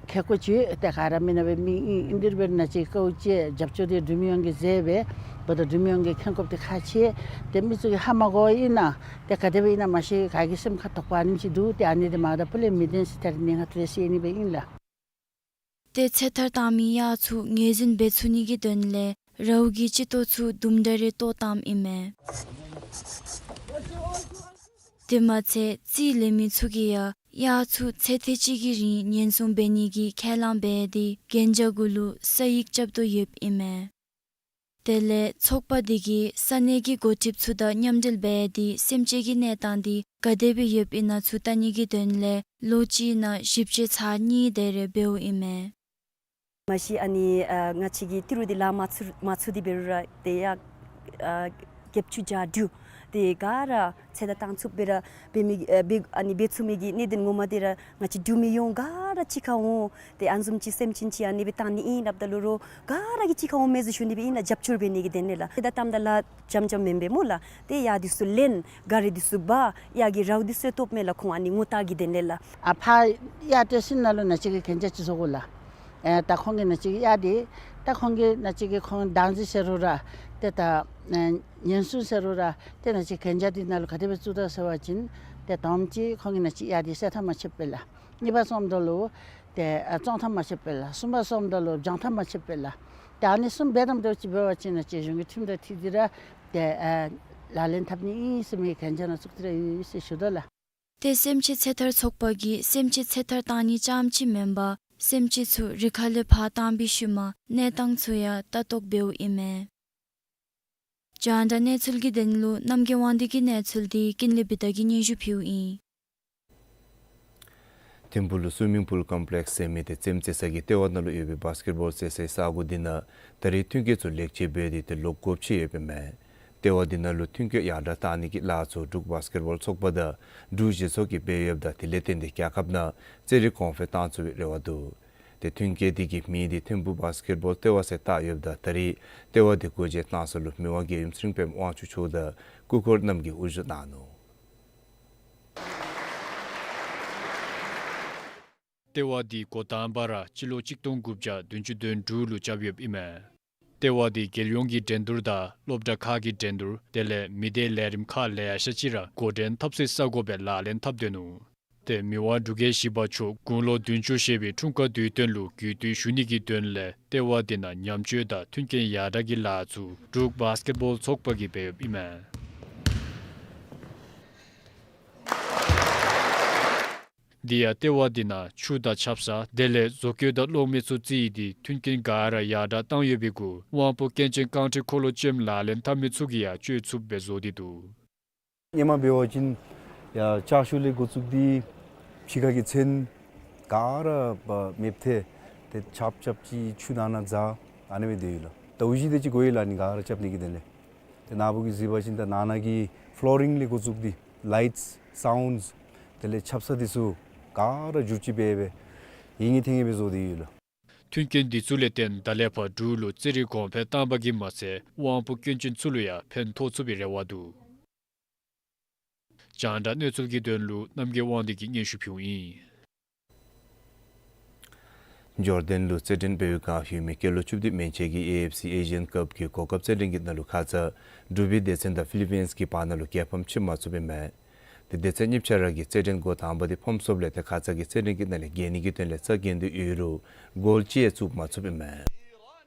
མཁས་དགུ་ཅིག་ཏེ་ག་ར་མི་ནང་སྦེ་མི་ཨིན། ཨིན་དེ་སྦེ་ནཱ་ཅིག་དཀའཝ་སྤྱད་རྒྱབ་སྐྱོར་འདི་འབྲུག་མི་ཡོངས་ཀྱིས་མཛད་པས། འབདཝ་ད་འབྲུག་མི་ཡོངས་ཀྱིས་མཁྱེན་དགོཔ་འདི་ཁག་ཆེ། ཏེ་མི་ཚུ་གིས་ཧ་མ་གོ་བ་ཨིན་ན་ཏེ་ག་དེ་སྦེ་ཨིན་ན་མ་ཤེས། ག་གི་སེམས་ཁར་དོགས་པ་ཨ་ནེམ་ཅིག་འདུག། ཏེ་ཨ་ནི་འདི་མ་ད་ཕུལ་ལས་མི་བདེན་ཟེར་ད་རིས་ནི་ང་ཐུགས་རྗེ་ཆེ་ཨ་ནི་སྦེ་ཨིན་ལགས། ཏེ་ཚེ་ཐར་བཏང་མི་གཡག་ཚུ་ངོས་འཛིན་འབད་ཚུགས་ནི་གི་དོན་ལས་རའུ་གི་སྤྱི་ཏོག་ཚུ་དུམ་གྲ་རེ་བཏོག་བཏངམ་ཨིན་མས། དེ་མ་ཚད་རྩིས་ལེན་མི་ཚུ་གིས་ཡང་གཡག་ཚུ་ཚེ་ཐེངས་གཅིག་གི་རིང་ཉེན་སྲུང་འབད་ནི་གི་ཁས་བླངས་འབད་དེ་གན་རྒྱ་གུ་ལུ་ས་ཡིག་རྐྱབ་དོ་ཡོདཔ་ཨིན་མས། དེ་ལས་ཚོགས་པ་འདི་གིས་ས་གནས་ཀྱི་འགོ་ཁྲིདཔ་ཚུ་དང་མཉམ་འབྲེལ་འབད་དེ་སེམས་ཅན་གྱི་གནས་སྟངས་འདི་ག་དེ་སྦེ་ཡོདཔ་ཨིན་ན་ཚུ་བལྟ་ནི་གི་དོན་ལས་ལོ་གཅིག་ནང་ཞིབ་དཔྱད་ཚར་གཉིས་དེ་རེ་འབདཝ་ཨིན་མས། མ་གཞི་ཨ་ནི་ཨ་ང་བཅས་ཀྱི་ཏི་རུ་འདི་ལཱ་མ་ཚུགས་མ་ཚུགས་ཏེ་འབད་རུང་ར་ཏེ་གཡག་ཨ་བརྒྱད་ཅུ་གྱ་དྲུག་ ཏེ་ག་ར་ཚེ་ཐར་བཏང་ཚུགསཔ་སྦེ་ར་འབད་མི་ཨ་འབད་ཨ་ནི་འབད་ཚུགས་མི་གི་གནད་དོན་ངོ་མ་འདི་ར་ང་བཅས་འབྲུག་མི་ཡོངས་ག་ར་གཅིག་ཁར་འོང་། ཏེ་ཨ་ནི་བཟུམ་ཅིག་སེམས་ཅན་ཅིག་ཨ་ནི་སྦེ་བཏང་ནི་ཨིན་སླབ་ད་ལུ་རོགས་ག་ར་གིས་གཅིག་ཁར་འོང་མས་ཟེར་ཞུ་ནི་སྦེ་ཨིན་ལགས། རྒྱབ་སྐྱོར་འབད་ནི་གི་དོན་ལས་ལགས། ཏེ་ད་གཏམ་དང་ལཱ་རྐྱངམ་རྐྱངམ་མེན་པས་སྨོ་ལགས། ཏེ་གཡག་འདི་ཚུ་ལེན། ག་རི་འདི་ཚུ་འབག། གཡག་གི་རཝ་འདི་ཚུ་བཏོགཔ་མས་ལགས། ཁོང་ཨ་ནི་ངོ་རྟགས་ཀྱི་དོན་ལས་ལགས། ཨ་ཕར་གཡག་སྤྲོད་ས་ནང་ལུ་ནཱ་ཅིག་གི་གན་རྒྱ་ཅིག་བཟོ་དགོ་ལགས། ཨེ་ད་ཁོང་གི་ནཱ་ཅིག་གི་གཡག་འདི་ད་ཁོང་གི་ནཱ་ཅིག་གི་ཁོང་བདག་འཛིན་ཟེར་རུང་ར་ཏེ་ད་ཨེ་ཉེན་སྲུང་ཟེར་རུང་ར་ཏེ་ནཱ་ཅིག་གན་རྒྱ་འདི་ནང་ལུ་ག་དེ་སྦེ་བཙུགས་དོ་ཟེར་བ་ཅིན་ཏེ་དང་པ་ཅིག་ཁོང་གི་ནཱ་ཅིག་གཡག་འདི་བསད་ཐབས་མ་ཆོགཔ་སྦེ་ལགས། གཉིས་པ་སོངམ་ད་ལུ་ཏེ་ཨ་བཙོང་ཐབས་མ་ཆོགཔ་སྦེ་ལགས། གསུམ་པ་སོངམ་ད་ལུ་སྦྱང་ཐབས་མ་ཆོགཔ་སྦེ་ལགས། ཏེ་ཨ་ནི་གསུམ་འབད་དམ་འདྲཝ་ཅིག་འབད་བ་ཅིན་ནཱ་རྒྱལ་གཞུང་གི་ཁྲིམས་དང་འཁྲིལ་ཏེ་ར་ཏེ་ཨ་ལག་ལེན་འཐབ་ནི་ཨིན་ཟེར་མི་གན་རྒྱ་ནང་བཙུགས་ཏེ་ར་ཡོད་ཟེར་ཞུ་དོ་ལགས། ཏེ་སེམས་ཅན་ཚེ་ཐར་ཚོགས་པ་གིས་སེམས་ཅན་ཚེ་ཐར་བཏང་ནི་རྐྱངམ་ཅིག་མེན་པར་སེམས་ཅན་ཚུ་རི་ཁ་ལས་ཕར་བཏང་པའི་ཤུལ་མ་གནས་སྟངས་ཚུ་ཡང་ལྟ་རྟོག་འབདཝ་ཨིན་མས། རྒྱང་བསྒྲགས་གནས་ཚུལ་གྱི་དོན་ལུ་རྣམ་རྒྱལ་དབང་འདུས་ཀྱི་གནས་ཚུལ་འདི་ཀུན་ལེགས་བི་ཏ་གིས་སྙན་ཞུ་ཕུལཝ་ཨིན། ཐིམ་ཕུག་ལུ་སུའི་མིང་ཕུལ་ཀོམ་པི་ལེགསི་ཟེར་མི་འདི་རྩེདམོ་རྩེ་ས་གི་ལྟེ་བ་ནང་ལུ་ཡོད་པའི་བཱསི་ཀེཊ་བཱོལ་རྩེ་སའི་ས་གོ་འདི་ནང་ད་རེས་མཐུན་རྐྱེན་ཚུ་ལེགས་བཅོས་འབད་དེ་ཏེ་ལོ་དགུ་ཕྱིན་ཡོདཔ་ཨིན་མས། ལྟེ་བ་འདི་ནང་ལུ་མཐུན་རྐྱེན་ཡར་དྲགས་གཏང་ནི་གི་ལཱ་ཚུ་འབྲུག་བཱསི་ཀེཊ་བཱོལ་ཚོགས་པ་དང་འབྲུག་གཞི་ཚོགས་ཀྱིས་འབད་ཡོདཔ་ད་དེ་ལས་བརྟེན་ཏེ་རྒྱལ་ཁབ་ནང་རྩེད་རིགས་གོང་འཕེལ་གཏང་ཚུགས་པའི་རེ་བ་འདུག། ཏེ་མཐུན་རྐྱེན་འདི་གི་མིང་འདི་ཐིམ་ཕུག་བཱསི་ཀེཊ་བཱོལ་ལྟེ་བ་ཟེར་བཏགས་ཡོདཔ་ད་ད་རེས་ལྟེ་བ་འདི་སྒོ་འབྱེད་གནང་ས་ལུ་མི་དབང་རྒྱལ་ཡུམ་ཚེ་རིང་པདྨ་དབང་ཕྱུག་མཆོག་དང་སྐུ་འཁོར་རྣམས་ཀྱིས་དབུ་བཞུགས་གནང་ནུག། ལྟེ་བ་འདི་འགོ་དང་པ་ར་སྤྱི་ལོ་གཅིག་སྟོང་དགུ་བརྒྱ་བདུན་ཅུ་དོན་དྲུག་ལུ་རྐྱབ་ཡོདཔ་ཨིན་མས། ལྟེ་བ་འདི་རྒྱལ་ཡོངས་ཀྱི་འགྲན་བསྡུར་དང་སློབ་གྲྭ་ཁག་གི་འགྲན་བསྡུར་དེ་ལས་མི་སྡེ་ལས་རིམ་ཁག་ལེ་ཤ་ཅིག་ར་འགོ་འདྲེན་འཐབ་སའི་ས་གོ་སྦེ་ལག་ལེན་འཐབ་སྡོད་ནུག། ཏེ་མི་དབང་འབྲུག་རྒྱལ་བཞི་པ་མཆོག་དགུང་ལོ་བདུན་ཅུ་བཞེས་པའི་འཁྲུངས་སྐར་དུས་སྟོན་ལུ་གུས་བཏུད་ཞུ་ནི་གི་དོན་ལས་ལྟེ་བ་འདི་ནང་ཉམས་བཅོས་དང་མཐུན་རྐྱེན་ཡར་དྲགས་ཀྱི་ལཱ་ཚུ་འབྲུག་བཱསི་ཀེཊ་བཱོལ་ཚོགས་པ་གིས་འབད་ཡོདཔ་ཨིན་མས། དེ་ཡང་ལྟེ་བ་འདི་ནང་ཆུ་དང་ཆབ་གསང་དེ་ལས་བཟོ་བཀོད་དང་གློག་མེ་ཚུ་རྩིས་ཏེ་མཐུན་རྐྱེན་ག་ར་ཡར་དྲགས་བཏང་ཡོད་པའི་གུ་དབང་པོ་སྐྱོན་ཅན་རྐང་ཁྲི་འཁོར་ལོ་ཅན་ལག་ལེན་འཐབ་མི་ཚུ་གིས་ཡང་སྤྱོད་ཚུགསཔ་སྦེ་བཟོ་སྟེ་འདུག། སྔོན་མ་འབད་བ་ཅིན་ཡར་ལྕགས་ཤོག་ལས་འགོ་བཙུགས་ཏེ་ཕྱི་ཁ་གི་ཚོན་ག་ར་མེདཔ་ཐལ། ཏེ་ཆརཔ་རྐྱབ་ཅི་ཆུ་ནང་ན་འཛག་ཨ་ནི་སྦེ་སྡོད་ཡི་ལགས། ཟླཝ་བཞི་དེ་ཅིག་འགོར་ཡི་ལགས་ཨ་ནི་ག་ར་རྐྱབ་ནི་གི་དོན་ལས། ཏེ་ནཱ་བུ་གིས་གཟིགས་པ་ཅིན་ད་ནང་ན་གི་ཕློ་རིང་ལས་འགོ་བཙུགས་ཏེ་ལའིཊསི་སའུནཌསི་དེ་ལས་ཆབ་གསང་འདི་ཚུ་ག་ར་འགྱུར་བཅོས་འབད་སྦེ་ཡིད་ངེས་ཐེངས་ངེས་སྦེ་བཟོ་སྟེ་ཡོད་ལགས། མཐུན་རྐྱེན་འདི་ཚུ་ལས་བརྟེན་ད་ལས་ཕར་འབྲུག་ལུ་རྩེད་རིགས་གོང་འཕེལ་བཏང་པ་གིས་མ་ཚད་དབང་པོ་སྐྱོན་ཅན་ཚུ་ལུ་ཡང་ཕན་ཐོགས་ཚུགས་པའི་རེ་བ་འདུག། རྒྱང་བསྒྲགས་གནས་ཚུལ་གྱི་དོན་ལུ་རྣམ་རྒྱལ་དབང་འདུས་ཀྱིས་སྙན་ཞུ་ཕུལཝ་ཨིན། ཇོར་ཌན་ལུ་རྩེད་འགྲན་འབད་བའི་བསྒང་ཡོད་མི་སྐྱེས་ལོ་བཅུ་བདུན་མན་ཆད་ཀྱི་ཨེ་ཨེཕ་སི་ཨེ་ཤི་ཡཱན་ཀབ་ཀྱི་གོ་སྐབས་རྩེད་འགྲན་གྱི་ནང་ལུ་ཁ་ཙ་འབྲུག་པའི་སྡེ་ཚན་དང་ཕི་ལི་པིནསི་གི་བར་ན་ལུ་རྒྱལ་ཕམ་ཕྱེ་མ་ཚུགསཔ་ཨིན་མས། ཏེ་སྡེ་ཚན་གཉིས་ཆ་ར་གིས་རྩེད་འགྲན་འགོ་དང་པ་འདི་ཕམ་སོངམ་ལས་ཏེ་ཁ་ཙ་གི་རྩེད་འགྲན་གྱི་ནང་ལས་རྒྱལ་ནི་གི་དོན་ལས་རྩ་འགེངས་ཏེ་ཡོད་རུང་གོལ་གཅིག་ཡང་བཙུགས་མ་ཚུགསཔ་ཨིན་མས།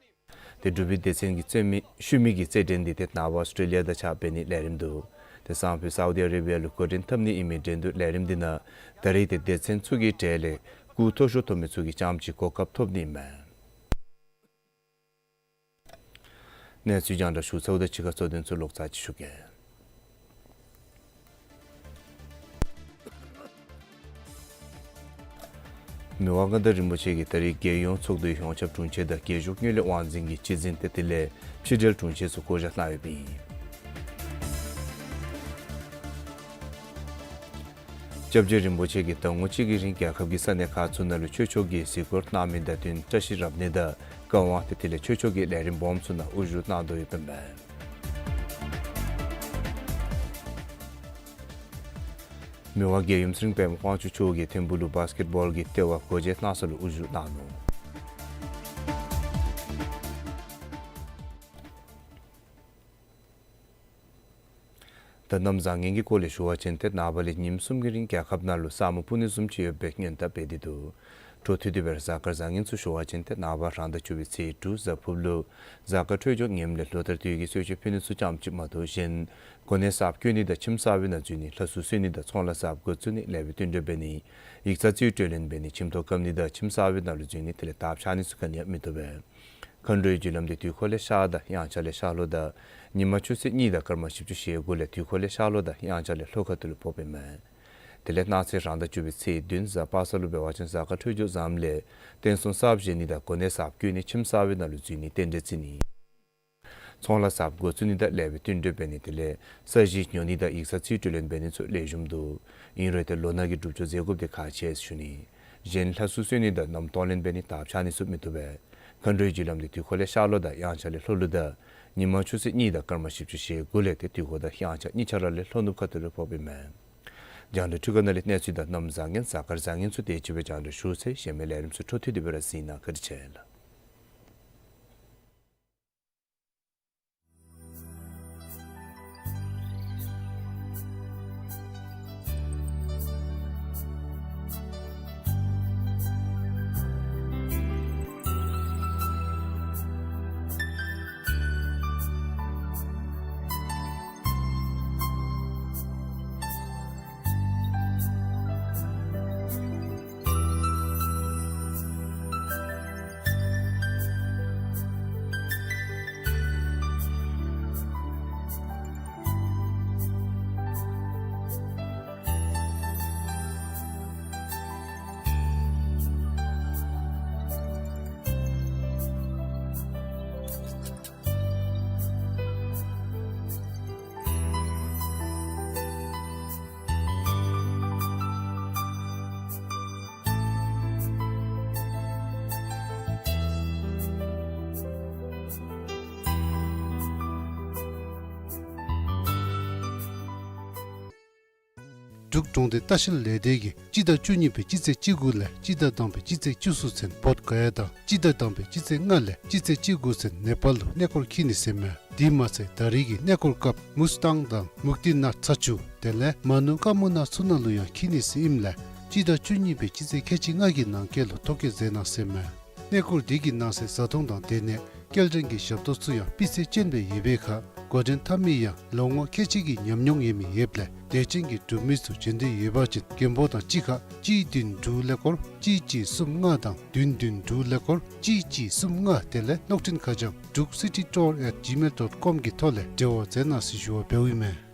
ཏེ་འབྲུག་པའི་སྡེ་ཚན་གྱི་རྩེད་མི་ཤུལ་མའི་གི་རྩེད་འགྲན་འདི་ཏེ་ནངས་པ་ཨོསི་ཊེ་ལི་ཡ་དང་གཅིག་ཁར་འབད་ནིའི་ལས་རིམ་འདུག། ཏེ་སང་ཕོད་སའུ་དི་ཨ་རེ་བི་ཡ་ལུ་འགོ་འདྲེན་འཐབ་ནི་ཨིན་མི་འགྲན་བསྡུར་ལས་རིམ་འདི་ནང་ད་རེས་ཏེ་སྡེ་ཚན་ཚུ་གི་གྲས་ལས་སྐུགས་མཐོ་ཤོས་ཐོབ་མི་ཚུ་གིས་རྐྱངམ་ཅིག་གོ་སྐབས་ཐོབ་ནི་ཨིན་མས། གནས་ཚུལ་རྒྱང་བསྒྲགས་ཞུ་ཚརཝ་ད་ཕྱི་ཁ་གཙོ་དོན་ཚུ་ལོག་ཚར་ཅིག་ཞུ་གེ། མི་དབང་མངའ་བདག་རིན་པོ་ཆེ་གིས་ད་རེས་རྒྱལ་ཡོངས་ཚོགས་འདུའི་ཡོངས་ཁྱབ་དྲུང་ཆེ་དང་རྒྱལ་གཞུང་དངུལ་ལས་དབང་འཛིན་གྱི་སྤྱི་འཛིན་ཏེ་དེ་ལས་ཕྱི་འབྲེལ་དྲུང་ཆེ་ཚུ་བསྐོ་བཞག་གནང་ཡོདཔ་ཨིན། སྐྱབས་རྗེ་རིན་པོ་ཆེ་གིས་ཟླ་ངོ་གཅིག་གི་རིང་རྒྱལ་ཁབ་ཀྱི་ས་གནས་ཁག་ཚུ་ནང་ལུ་ཆོས་ཕྱོགས་ཀྱི་གཟིགས་སྐོར་གནང་མི་དང་བསྟུན་བཀྲ་ཤིས་རབ་གནས་དང་བཀའ་དབང་ཏེ་དེ་ལས་ཆོས་ཕྱོགས་ཀྱི་ལས་རིམ་སྦོམ་ཚུ་ནང་དབུ་བཞུགས་གནང་དོ་ཡོདཔ་ཨིན་པས། མི་དབང་རྒྱལ་ཡུམ་ཚེ་རིང་པདྨ་དབང་ཕྱུག་མཆོག་གིས་ཐིམ་ཕུག་ལུ་བཱསི་ཀེཊ་བཱོལ་གྱི་ལྟེ་བ་སྒོ་འབྱེད་གནང་ས་ལུ་དབུ་བཞུགས་གནང་ནུག། ད་གནམ་བཟང་ངན་གྱི་སྐོར་ལས་ཞུ་བ་ཅིན་ཏེ་ནངས་པ་ལས་ཉིནམ་གསུམ་གྱི་རིང་རྒྱལ་ཁབ་ནང་ལུ་ས་སྨུག་སྤུབ་ནི་བཟུམ་ཅིག་ཡོད་པའི་སྔོན་བརྡ་སྤེལ་ཏེ་འདུག། འཕྲོ་མཐུད་དེ་སྦེ་ར་གཟའ་སྐར་བཟང་ངན་ཚུ་ཞུ་བ་ཅིན་ཏེ་ནངས་པ་རང་ཟླ་བཅུ་པའི་ཚེས་དྲུག་གཟའ་ཕུར་བུ་ལུ་གཟའ་སྐར་འཕྲོད་སྦྱོར་ངནམ་ལས་ལོ་ལྟར་དུས་ཀྱི་གསོལ་མཆོད་ཕུལ་ནི་ཚུ་རྐྱངམ་ཅིག་མ་གཏོགས་གཞན་གོ་གནས་གསརཔ་བསྐོ་ནི་དང་ཁྱིམ་གསར་པའི་ནང་འཛུལ་ནི་ལྷ་སྲུང་གསོལ་ནི་དང་ཚོང་ལཱ་གསརཔ་འགོ་བཙུགས་ནི་ལེགས་པའི་བསྟུན་གྲོས་འབད་ནི་ཡིག་ཚང་རྩིས་སྤྲོད་ལེན་འབད་ནི་ཁྱིམ་ཐོག་བཀབ་ནི་དང་ཁྱིམ་གསར་པའི་ནང་ལུ་འཛུལ་ནི་དེ་ལས་དར་འཕྱར་ནི་ཚུ་ག་ནི་ཡང་མི་བཏུབ་པས། མཁའ་འགྲོའི་རྒྱུ་ལམ་འདི་དུས་འཁོར་ལས་ཤར་དང་དབྱངས་འཆར་ལས་ཤར་ལྷོ་དང་ཉི་མ་ཆུ་ཚོད་གཉིས་དང་སྐར་མ་བཞི་བཅུ་ཞེ་དགུ་ལས་དུས་འཁོར་ལས་ཤར་ལྷོ་དང་དབྱངས་འཆར་ལས་ལྷོ་ཁ་ཐུག་ལུ་ཕོགཔ་ཨིན་མས། དེ་ལས་གནངས་ཚེ་རང་ཟླ་བཅུ་པའི་ཚེས་བདུན་གཟའ་པ་སངས་ལུ་འབད་བ་ཅིན་གཟའ་སྐར་འཕྲོད་སྦྱོར་བཟངམ་ལས་རྟེན་གསུམ་གསརཔ་བཞེངས་ནི་དང་གོ་གནས་གསརཔ་བསྐོ་ནི་ཁྱིམ་གསར་པའི་ནང་ལུ་འཛུལ་ནི་རྟེན་འབྲེལ་བརྩི་ནི། ཚོང་ལཱ་གསརཔ་འགོ་བཙུགས་ནི་དང་ལེགས་པའི་བསྟུན་གྲོས་འབད་ནི་དེ་ལས་ས་གཞི་ཉོ་ནི་དང་ཡིག་ཚང་རྩིས་སྤྲོད་ལེན་འབད་ནི་ཚུ་ལེགས་ཤོམ་འདུག། ཨིན་རུང་ཏེ་ལོ་ན་གི་སྒྲུབ་སྦྱོར་མཛད་དགོཔ་འདི་ཁག་ཆེ་ཟེར་ཞུ་ནི། གཞན་ལྷ་གསོལ་གསོལ་ནི་དང་རྣམ་རྟོག་ལེན་འབད་ནི་དར་འཕྱར་ནི་ཚུ་མི་བཏུབ་པས། མཁའ་འགྲོའི་རྒྱུ་ལམ་འདི་དུས་འཁོར་ལས་ཤར་ལྷོ་དང་དབྱངས་འཆར་ལས་ལྷོ་ལུ་དང་ཉིན་མ་ཆུ་ཚོད་གཉིས་དང་སྐར་མ་བཞི་བཅུ་ཞེ་དགུ་ལས་ཏེ་དུས་འཁོར་དང་དབྱངས་འཆར་གཉིས་ཆ་ར་ལས་ལྷོ་ནུབ་ཁ་ཐུག་ལུ་ཕོགཔ་ཨིན་མས། རྒྱང་བསྒྲགས་འཕྲུལ་ཁང་ནང་ལས་གནས་ཚུལ་དང་གནམ་བཟང་ངན་གཟའ་སྐར་བཟང་ངན་ཚུ་དེ་ཅིག་སྦེ་རྒྱང་བསྒྲགས་ཞུ་ཚར་ཡི། གཞན་མི་ལས་རིམ་ཚུ་འཕྲོ་མཐུད་དེ་སྦེ་ར་གཟིགས་གནང་། བཀའ་དྲིན་ཆེ་ལགས། འབྲུག་གྲོང་སྡེ་ལྟ་བཤལ་ལས་སྡེ་གིས་སྤྱི་ཟླ་བཅུ་གཉིས་པའི་སྤྱི་ཚེས་བཅུ་དགུ་ལས་སྤྱི་ཟླ་དང་པའི་སྤྱི་ཚེས་བཅུ་གསུམ་ཚུན་བོདྷ་ག་ཡ་དང་སྤྱི་ཟླ་དང་པའི་སྤྱི་ཚེས་ལྔ་ལས་སྤྱི་ཚེས་བཅུ་དགུ་ཚུན་ནེ་པཱལ་ལུ་གནས་སྐོར་འཁྱིད་ནི་ཟེར་མས། དེ་མ་ཚད་ད་རེས་ཀྱི་གནས་སྐོར་སྐབས་མུས་ཏང་དང་མུཀྟི་ནཱཐ་ཚ་ཆུ་དེ་ལས་མ་ནུ་ཀ་མུ་ན་ཚུ་ནང་ལུ་ཡང་འཁྱིད་ནི་ཟེར་ཨིནམ་ལས་སྤྱི་ཟླ་བཅུ་གཉིས་པའི་སྤྱི་ཚེས་ཁལ་གཅིག་ལྔ་གི་ནང་འཁོད་ལུ་ཐོ་བཀོད་མཛད་གནང་ཟེར་མས། གནས་སྐོར་འདི་གི་ནང་གསེས་བཟའ་འཐུང་དང་སྡོད་གནས་སྐྱེལ་འདྲེན་གྱི་ཞབས་ཏོག་ཚུ་ཡང་སྤུས་ཚད་ཅན་སྦེ་ཡོད་པའི་ཁར་འགོ་འདྲེན་འཐབ་མི་ཡང་ལོ་ངོ་ཁལ་གཅིག་གི་ཉམས་མྱོང་ཡོད་མི་ཡོདཔ་ལས་དད་ཅན་གྱི་འབྲུག་མི་ཚུ་བྱོན་འདོད་ཡོད་པ་ཅིན་མགོན་པོ་དང་གཅིག་ཁར་གཅིག་བདུན་དྲུག་ཀླད་ཀོར་གཅིག་གཅིག་གསུམ་ལྔ་དང་བདུན་བདུན་དྲུག་ཀླད་ཀོར་གཅིག་གཅིག་གསུམ་ལྔ་དེ་ལས་གློག་འཕྲིན་ཁ་བྱང་druk city tour at gmail dot com གི་ཐོག་ལས་འབྲེལ་བ་མཛད་གནང་ཟེར་ཞུ་བ་འབདཝ་ཨིན་མས།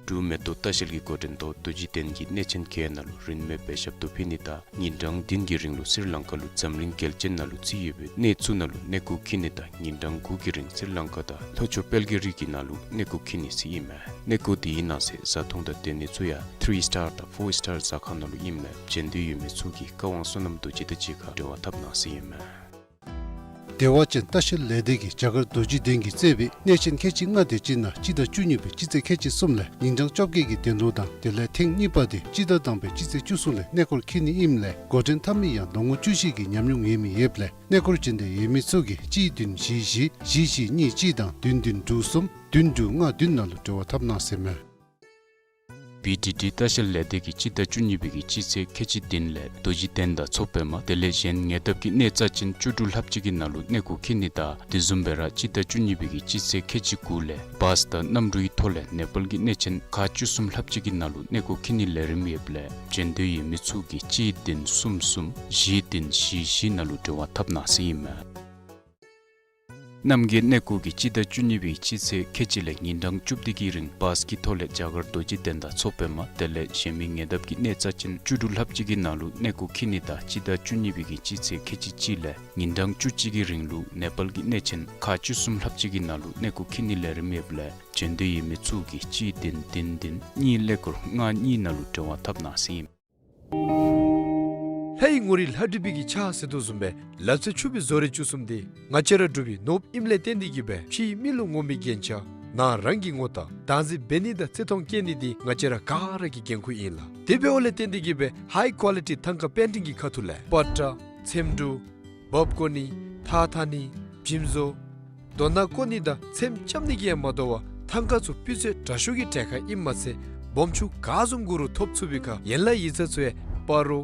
འབྲུག་མེ་ཏོག་ལྟ་བཤལ་གྱི་འགོ་འདྲེན་ཐོག་རྡོ་རྗེ་གདན་གྱི་གནས་ཆེན་གྱི་ནང་ལུ་རིན་མེད་པའི་ཞབས་ཏོག་ཕུལ་ནི་དང་ཉིན་གྲངས་བདུན་གྱི་རིང་ལུ་སི་རི་ལང་ཀ་ལུ་འཛམ་གླིང་རྒྱལ་ཆེན་ནང་ལུ་བརྩི་ཡོད་པའི་གནས་ཚུ་ནང་ལུ་གནས་སྐོར་འཁྱིད་ནི་དང་ཉིན་གྲངས་དགུ་གི་རིང་སི་རི་ལང་ཀ་དང་ལྷོ་ཕྱོགས་དཔལ་གྱི་རི་གི་ནང་ལུ་གནས་སྐོར་འཁྱིད་ནི་ཟེར་ཨིན་མས། གནས་སྐོར་དེའི་ནང་གསེས་བཟའ་འཐུང་དང་སྡོད་གནས་ཚུ་ཡང་three star དང་four star ཟ་ཁང་ནང་ལུ་ཨིནམ་ལས་བྱོན་འདོད་ཡོད་མི་ཚུ་གིས་བཀའ་དབང་བསོད་ནམས་རྡོ་རྗེ་དང་གཅིག་ཁར་འབྲེལ་བ་འཐབ་གནང་ཟེར་ཨིན་མས། བདེ་བ་ཅན་ལྟ་བཤལ་ལས་སྡེ་གིས་རྒྱ་གར་རྡོ་རྗེ་གདན་གྱིས་གཙོས་པའི་གནས་ཆེན་ཁལ་གཅིག་ལྔ་དེ་ཅིག་ནང་སྤྱི་ཟླ་བཅུ་གཉིས་པའི་སྤྱི་ཚེས་ཁལ་གཅིག་གསུམ་ལས་ཉིན་གྲངས་བཅོ་བརྒྱད་ཀྱི་གདན་ལོངས་དང་དེ་ལས་ཐེངས་གཉིས་པ་དེ་སྤྱི་ཟླ་དང་པའི་སྤྱི་ཚེས་བཅུ་གསུམ་ལས་གནས་སྐོར་འཁྱིད་ནི་ཨིནམ་ལས་འགོ་འདྲེན་འཐབ་མི་ཡང་ལོ་ངོ་བཅུ་བཞི་གི་ཉམས་མྱོང་ཡོད་མི་ཡོདཔ་ལས་གནས་སྐོར་བྱོན་འདོད་ཡོད་མི་ཚུ་གིས་གཅིག་བདུན་བཞི་བཞི་བཞི་བཞི་གཉིས་གཅིག་དང་བདུན་བདུན་དྲུག་གསུམ་བདུན་དྲུག་ལྔ་བདུན་ནང་ལུ་འབྲེལ་བ་འཐབ་གནང་ཟེར་མས། བི་ཌི་ཌི་ལྟ་བཤལ་ལས་སྡེ་གིས་སྤྱི་ཟླ་བཅུ་གཉིས་པའི་གི་སྤྱི་ཚེས་ཁལ་གཅིག་བདུན་ལས་རྡོ་རྗེ་གདན་དང་མཚོ་པདྨ་དེ་ལས་གཞན་ཉེ་འདབས་ཀྱི་གནས་རྩ་ཅན་བཅུ་དྲུག་ལྷགཔ་ཅིག་གི་ནང་ལུ་གནས་སྐོར་འཁྱིད་ནི་དང་དེ་བཟུམ་སྦེ་ར་སྤྱི་ཟླ་བཅུ་གཉིས་པའི་གི་སྤྱི་ཚེས་ཁལ་གཅིག་དགུ་ལས་བཱས་དང་གནམ་གྲུའི་ཐོག་ལས་ནེ་པཱལ་གྱི་གནས་ཆེན་ཁག་བཅུ་གསུམ་ལྷགཔ་ཅིག་གི་ནང་ལུ་གནས་སྐོར་འཁྱིད་ནིའི་ལས་རིམ་ཡོདཔ་ལས་བྱོན་འདོད་ཡོད་མི་ཚུ་གིས་གཅིག་བདུན་གསུམ་གསུམ་བཞི་བདུན་བཞི་བཞི་ནང་ལུ་འབྲེལ་བ་འཐབ་གནང་ཟེར་ཨིན་མས། རྣམ་རྒྱལ་གནས་སྐོར་གྱིས་སྤྱི་ཟླ་བཅུ་གཉིས་པའི་སྤྱི་ཚེས་ཁལ་གཅིག་ལས་ཉིན་གྲངས་བཅུ་བདུན་གྱི་རིང་བཱས་ཀྱི་ཐོག་ལས་རྒྱ་གར་རྡོ་རྗེ་གདན་དང་མཚོ་པདྨ་དེ་ལས་གཞན་མི་ཉེ་འདབས་ཀྱི་གནས་རྩ་ཅན་བཅུ་དྲུག་ལྷགཔ་ཅིག་གི་ནང་ལུ་གནས་སྐོར་འཁྱིད་ནི་དང་སྤྱི་ཟླ་བཅུ་གཉིས་པའི་གི་སྤྱི་ཚེས་ཁལ་གཅིག་གཅིག་ལས་ཉིན་གྲངས་བཅུ་གཅིག་གི་རིང་ལུ་ནེ་པཱལ་གྱི་གནས་ཆེན་ཁག་བཅུ་གསུམ་ལྷགཔ་ཅིག་གི་ནང་ལུ་གནས་སྐོར་འཁྱིད་ནིའི་ལས་རིམ་ཡོདཔ་ལས་བྱོན་འདོད་ཡོད་མི་ཚུ་གིས་གཅིག་བདུན་བདུན་བདུན་གཉིས་ཀླད་ཀོར་ལྔ་གཉིས་ནང་ལུ་འབྲེལ་བ་འཐབ་གནང་ཟེར་ཨིན། ལྷ་ཡི་ངོ་རིས་ལྷ་བྲིས་པའི་གི་ཕྱག་ཟེར་དོ་བཟུམ་སྦེ་ལག་རྩལ་ཕྱུག་པའི་བཟོ་རིག་བཅུ་གསུམ་འདི་ང་བཅས་ར་འབྲུག་པའི་ནོར་བུ་ཨིནམ་ལས་བརྟེན་ཏེ་གིས་སྦེ་ཕྱིའི་མི་ལུ་ངོམ་པའི་རྒྱན་ཆ་ནང་རང་གིས་ངོ་རྟགས་བདག་འཛིན་འབད་ནི་དང་བརྩི་མཐོང་བསྐྱེད་ནི་འདི་ང་བཅས་ར་ག་ར་གི་འགན་ཁུར་ཨིན་ལགས། དེ་འབདཝ་ལས་བརྟེན་ཏེ་གིས་སྦེ་ཧའི་ཀོ་ལི་ཊི་ཐང་ཀ་པེན་ཊིང་གི་ཁ་ཐུག་ལས་པ་ཏྲ་ཚེམ་དྲུབ་འབག་བཀོ་ནི་ཐགས་འཐག་ནི་འཇིམ་བཟོ་རྡོ་ནག་བརྐོ་ནི་དང་ཚེམ་རྐྱབ་ནི་གིས་ཡང་མ་དོ་བར་ཐང་ཀ་ཚུ་སྤུས་ཚད་དྲག་ཤོས་ཀྱི་གྲལ་ཁར་ཨིནམ་མ་ཚད་སྦོམ་ཆུང་ག་བཟུམ་དགོ་རུང་ཐོབ་ཚུགས་པའི་ཁར་ཡན་ལག་ཡིག་ཚང་ཚུ་ཡང་སྤ་རོ་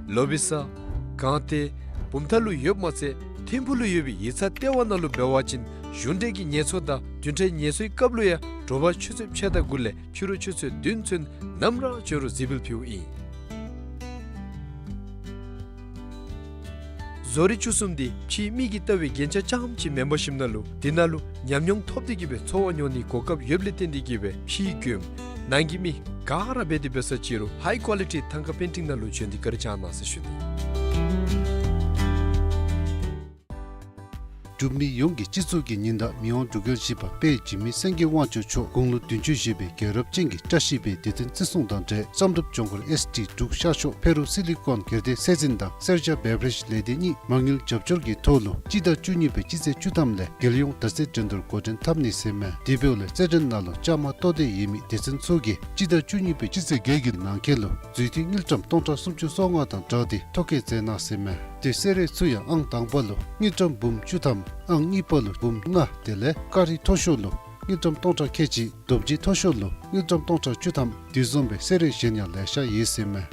ལོ་བི་ས་སྒང་སྟེང་བུམ་ཐང་ལུ་ཡོདཔ་མ་ཚད་ཐིམ་ཕུག་ལུ་ཡོད་པའི་ཡིག་ཚང་ལྟེ་བ་ནང་ལུ་འབད་བ་ཅིན་གཞུང་འབྲེལ་གྱི་ངལ་འཚོ་དང་བདུན་ཕྲག་ངལ་འཚོའི་སྐབས་ལུ་ཡང་དྲོ་པ་ཆུ་ཚོད་ཕྱེད་དང་དགུ་ལས་ཕྱི་རུ་ཆུ་ཚོད་བདུན་ཚུན་ནམ་ར་བྱོན་རུང་གཟིགས་འབུལ་ཕུལཝ་ཨིན། བཟོ་རིག་བཅུ་གསུམ་འདི་ཕྱིའི་མི་གིས་བལྟ་བའི་རྒྱན་ཆ་རྐྱངམ་ཅིག་མེན་པར་ཞིནམ་ལས་འདི་ནང་ལུ་ཉམས་མྱོང་ཐོབ་སྟེ་གིས་སྦེ་འཚོ་བ་མྱོང་ནིའི་གོ་སྐབས་ཡོདཔ་ལས་བརྟེན་ཏེ་གིས་སྦེ་ཕྱིའི་མགྱོནམ་ནང་གི་མི་ག་ར་འབད་དེ་འབད་ས་ཅིག་རུང་ཧའི་ཀོ་ལི་ཊི་ཐང་ཀ་པེན་ཊིང་ནང་ལུ་བྱོན་ཏེ་བཀའ་དྲིན་བསྐྱང་གནང་ཟེར་ཞུ་ནི། འབྲུག་མི་ཡོངས་ཀྱི་སྤྱི་ཚོགས་ཀྱི་ཉིན་བདག་མི་དབང་འབྲུག་རྒྱལ་བཞི་པ་དཔལ་འཇིགས་མེད་སེང་གེ་དབང་ཕྱུག་མཆོག་དགུང་ལོ་བདུན་ཅུ་བཞེས་པའི་རྒྱལ་རབས་ཅན་གྱི་བཀྲ་ཤིས་པའི་དུས་སྟོན་བརྩི་སྲུང་དང་འབྲེལ་བསམ་གྲུབ་ལྗོངས་མཁར་ཨེསི་ཌི་འབྲུག་ཤར་ཕྱོགས་ཕེ་རུ་སི་ལི་ཀོན་སྒེར་སྡེ་སྲིད་འཛིན་དང་སེར་སྐྱ་བེ་བ་རེཇ་ལས་སྡེ་གཉིས་མ་དངུལ་རྒྱབ་སྐྱོར་གྱི་ཐོག་ལུ་སྤྱི་ཟླ་བཅུ་གཉིས་པའི་སྤྱི་ཚེས་བཅུ་ཐམ་ལས་རྒྱལ་ཡོངས་དར་རྩེ་འགྲན་བསྡུར་འགོ་འདྲེན་འཐབ་ནི་ཟེར་མས། དེ་འབདཝ་ལས་རྩེད་འགྲན་ནང་ལུ་བཅའ་མར་གཏོགས་ཏེ་ཡོད་མི་སྡེ་ཚན་ཚུ་གིས་སྤྱི་ཟླ་བཅུ་གཉིས་པའི་སྤྱི་ཚེས་བརྒྱད་ཀྱི་ནང་འཁོད་ལུ་འཛུལ་ཐིག་དངུལ་ཀྲམ་སྟོང་ཕྲག་སུམ་ཅུ་སོ་ལྔ་དང་སྦྲགས་ཏེ་ཐོ་བཀོད་མཛད་གནང་ཟེར་མས། དེ་སེ་རལ་ཚུ་ཡང་ཨང་དང་པ་ལུ་དངུལ་ཀྲམ་འབུམ་བཅུ་ཐམ། ཨང་གཉིས་པ་ལུ་འབུམ་ལྔ། དེ་ལས་ཀ་རི་མཐོ་ཤོས་ལུ་དངུལ་ཀྲམ་སྟོང་ཕྲག་ཁལ་གཅིག། རྡོ་རྗེ་མཐོ་ཤོས་ལུ་དངུལ་ཀྲམ་སྟོང་ཕྲག་བཅུ་ཐམ། དེ་བཟུམ་སྦེ་སེ་རལ་གཞན་ཡང་ལེ་ཤ་ཡོད་ཟེར་མས།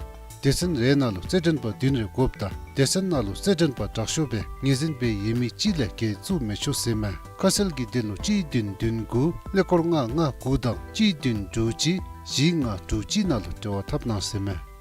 སྡེ་ཚན་རེ་ནང་ལུ་རྩེད་འགྲན་པ་བདུན་རེ་དགོཔ་དང་སྡེ་ཚན་ནང་ལུ་རྩེད་འགྲན་པ་དྲག་ཤོས་སྦེ་ངོས་འཛིན་འབད་ཡོད་མི་གཅིག་ལས་བརྒལ་བཙུགས་མི་ཆོག་ཟེར་མས། ཁ་གསལ་གྱི་དོན་ལུ་གཅིག་བདུན་བདུན་དགུ་ཀླད་ཀོར་ལྔ་ལྔ་དགུ་དང་གཅིག་བདུན་དྲུག་གཅིག་བཞི་ལྔ་དྲུག་གཅིག་ནང་ལུ་འབྲེལ་བ་འཐབ་གནང་ཟེར་མས།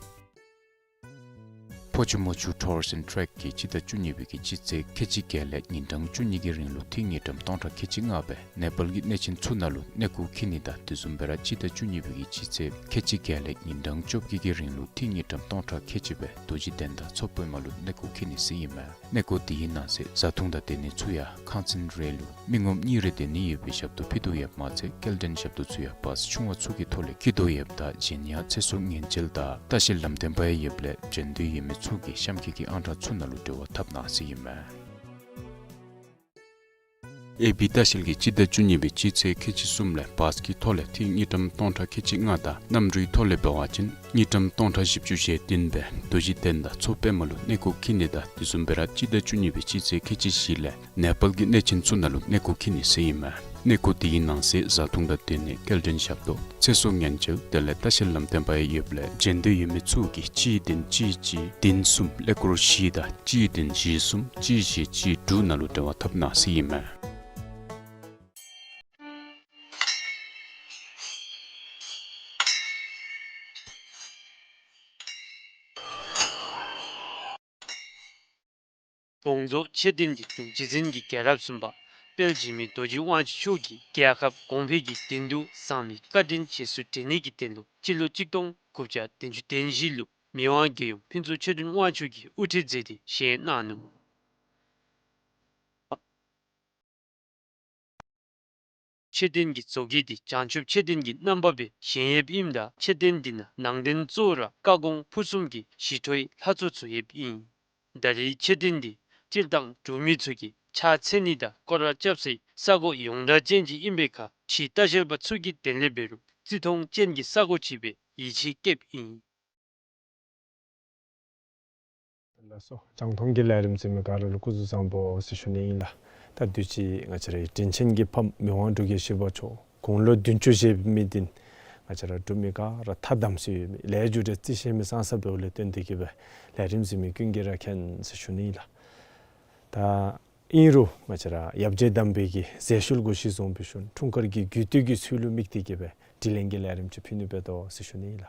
ཕོ་ཆུ་མོ་ཆུ་ཊུར་སི་ཊེག་གིས་སྤྱི་ཟླ་བཅུ་གཉིས་པའི་གི་སྤྱི་ཚེས་ཁལ་གཅིག་བརྒྱད་ལས་ཉིན་གྲངས་བཅུ་གཉིས་ཀྱི་རིང་ལུ་ཐིག་དངུལ་ཀྲམ་སྟོང་ཕྲག་ཁལ་གཅིག་ལྔ་སྦེ་ནེ་པཱལ་གྱི་གནས་ཆེན་ཚུ་ནང་ལུ་གནས་སྐོར་འཁྱིད་ནི་དང་དེ་བཟུམ་སྦེ་ར་སྤྱི་ཟླ་བཅུ་གཉིས་པའི་གི་སྤྱི་ཚེས་ཁལ་གཅིག་བརྒྱད་ལས་ཉིན་གྲངས་བཅོ་བརྒྱད་ཀྱི་རིང་ལུ་ཐིག་དངུལ་ཀྲམ་སྟོང་ཕྲག་ཁལ་གཅིག་སྦེ་རྡོ་རྗེ་གདན་དང་མཚོ་པདྨ་ལུ་གནས་སྐོར་འཁྱིད་ནི་ཟེར་ཨིན་མས། གནས་སྐོར་དེའི་ནང་གསེས་བཟའ་འཐུང་དང་སྡོད་གནས་ཚུ་ཡང་ཁང་ཚན་རེ་ལུ་མི་ངོམ་གཉིས་རེ་སྡོད་ནི་ཡོད་པའི་ཞབས་ཏོག་ཕུལ་དོ་ཡོདཔ་མ་ཚད་སྐྱེལ་འདྲེན་ཞབས་ཏོག་ཚུ་ཡང་བཱས་ཆུང་བ་ཚུ་གི་ཐོག་ལས་འཁྱིད་དོ་ཡོདཔ་ད་གཞན་ཡང་ཚེ་སྲོག་ཉེན་བཅོལ་དང་ལྟ་བཤལ་ལམ་སྟོན་པ་ཡང་ཡོདཔ་ལས་འབྱོན་འདོད་ཡོད་མི་ཚུ་གིས་གཤམ་འཁོད་ཀྱི་ཨང་གྲངས་ཚུ་ནང་ལུ་འབྲེལ་བ་འཐབ་གནང་ཟེར་ཨིན་མས། ཨེ་བི་ལྟ་བཤལ་གྱིས་སྤྱི་ཟླ་བཅུ་གཉིས་པའི་སྤྱི་ཚེས་ཁལ་གཅིག་གསུམ་ལས་བཱས་ཀྱི་ཐོག་ལས་ཐིག་དངུལ་ཀྲམ་སྟོང་ཕྲག་ཁལ་གཅིག་ལྔ་དང་གནམ་གྲུའི་ཐོག་ལས་འབད་བ་ཅིན་དངུལ་ཀྲམ་སྟོང་ཕྲག་བཞི་བཅུ་ཞེ་བདུན་སྦེ་རྡོ་རྗེ་གདན་དང་མཚོ་པདྨ་ལུ་གནས་སྐོར་འཁྱིད་ནི་དང་དེ་བཟུམ་སྦེ་ར་སྤྱི་ཟླ་བཅུ་གཉིས་པའི་སྤྱི་ཚེས་ཁལ་གཅིག་བཞི་ལས་ནེ་པཱལ་གྱི་གནས་ཆེན་ཚུ་ནང་ལུ་གནས་སྐོར་འཁྱིད་ནི་ཟེར་ཨིན་མས། གནས་སྐོར་དེའི་ནང་གསེས་བཟའ་འཐུང་དང་སྡོད་གནས་སྐྱེལ་འདྲེན་ཞབས་ཏོག་ཚེ་སྲོག་ཉེན་བཅོལ་དེ་ལས་ལྟ་བཤལ་ལམ་སྟོན་པ་ཡང་ཡོདཔ་ལས་འབྱོན་འདོད་ཡོད་མི་ཚུ་གིས་གཅིག་བདུན་གཅིག་གཅིག་བདུན་གསུམ་ཀླད་ཀོར་བཞི་དང་གཅིག་བདུན་བཞི་གསུམ་གཅིག་བཞི་གཅིག་དྲུག་ནང་ལུ་འབྲེལ་བ་འཐབ་གནང་ཟེར་ཨིན་མས། དགོངས་རྫོགས་མཆོད་རྟེན་འདི་འབྲུག་རྗེ་བཙུན་གྱི་རྒྱལ་རབས་གསུམ་པ་དཔལ་འཇིགས་མེད་རྡོ་རྗེ་དབང་ཕྱུག་མཆོག་གིས་རྒྱལ་ཁབ་གོང་འཕེལ་གྱི་དོན་དུ་བསངས་ནི་བཀའ་དྲིན་རྗེས་སུ་དྲན་ནི་གི་དོན་ལུ་སྤྱི་ལོ་གཅིག་སྟོང་དགུ་བརྒྱ་བདུན་ཅུ་དོན་བཞི་ལུ་མི་དབང་རྒྱལ་ཡུམ་ཕུན་ཚོགས་ཆོས་སྒྲོན་དབང་ཕྱུག་གིས་དབུ་ཁྲིད་མཛད་དེ་བཞེངས་གནང་ནུག། མཆོད་རྟེན་གྱི་བཟོ་བཀོད་འདི་བྱང་ཆུབ་མཆོད་རྟེན་གྱི་རྣམ་པ་སྦེ་བཞེངས་ཡོདཔ་ཨིནམ་ད་མཆོད་རྟེན་འདི་ནང་ནང་རྟེན་གཙོ་བོ་ར་བཀའ་དགོངས་ཕུར་གསུམ་གྱི་ཞི་ཁྲོའི་ལྷ་ཚོགས་ཚུ་ཡོདཔ་ཨིན། ད་རེས་མཆོད་རྟེན་འདི་སྤྱིར་བཏང་འབྲུག་མི་ཚུ་གིས་ཕྱག་འཚལ་ནི་དང་སྐོར་ར་རྐྱབ་སའི་ས་གོ་ཡོངས་གྲགས་ཅན་ཅིག་ཨིན་པའི་ཁར་ཕྱིའི་ལྟ་བཤལ་པ་ཚུ་གིས་དེ་ལས་འབད་རུང་བརྩི་མཐོང་ཅན་གྱི་ས་གོ་ཅིག་སྦེ་ཡིད་ཆེས་བསྐྱེདཔ་ཨིན། ལགས་སོ། རྒྱང་མཐོང་གི་ལས་རིམ་གཟིགས་མི་ག་ར་ལུ་སྐུ་གཟུགས་བཟང་པོ་ཟེར་ཞུ་ནི་ཨིན་ལགས། ད་དུས་ཅི་ང་བཅས་རའི་དྲིན་ཅན་གྱི་ཕམ་མི་དབང་འབྲུག་རྒྱལ་བཞི་པ་མཆོག་དགུང་ལོ་བདུན་ཅུ་བཞེས་མི་འདི་ང་བཅས་ར་འབྲུག་མི་ག་ར་ཐ་དམ་ཚིག་ཡོད་མི་ལས་རྒྱུ་འབྲས་བརྩི་ཤེས་མི་ཙང་ཙ་འབདཝ་ལས་བརྟེན་ཏེ་གི་སྦེ་ལས་རིམ་གཟིགས་མི་ཀུན་གྱིས་ར་མཁྱེན་ཟེར་ཞུ་ནི་ཨིན་ལགས། ད་ཨིན་རུང་ང་བཅས་ར་ཡབ་རྗེ་དམ་པའི་གི་ཟས་ཤུལ་གུ་གཞི་བཟུང་བའི་ཤུལ་འཁྲུངས་སྐར་གྱི་རྒྱུད་སྟོད་ཀྱི་ཚུལ་ལུ་དམིགས་ཏེ་གི་སྦེ་དྲི་ལན་གྱི་ལས་རིམ་ཅིག་ཕུལ་ནི་འབད་དོ་ཟེར་ཞུ་ནི་ཨིན་ལགས།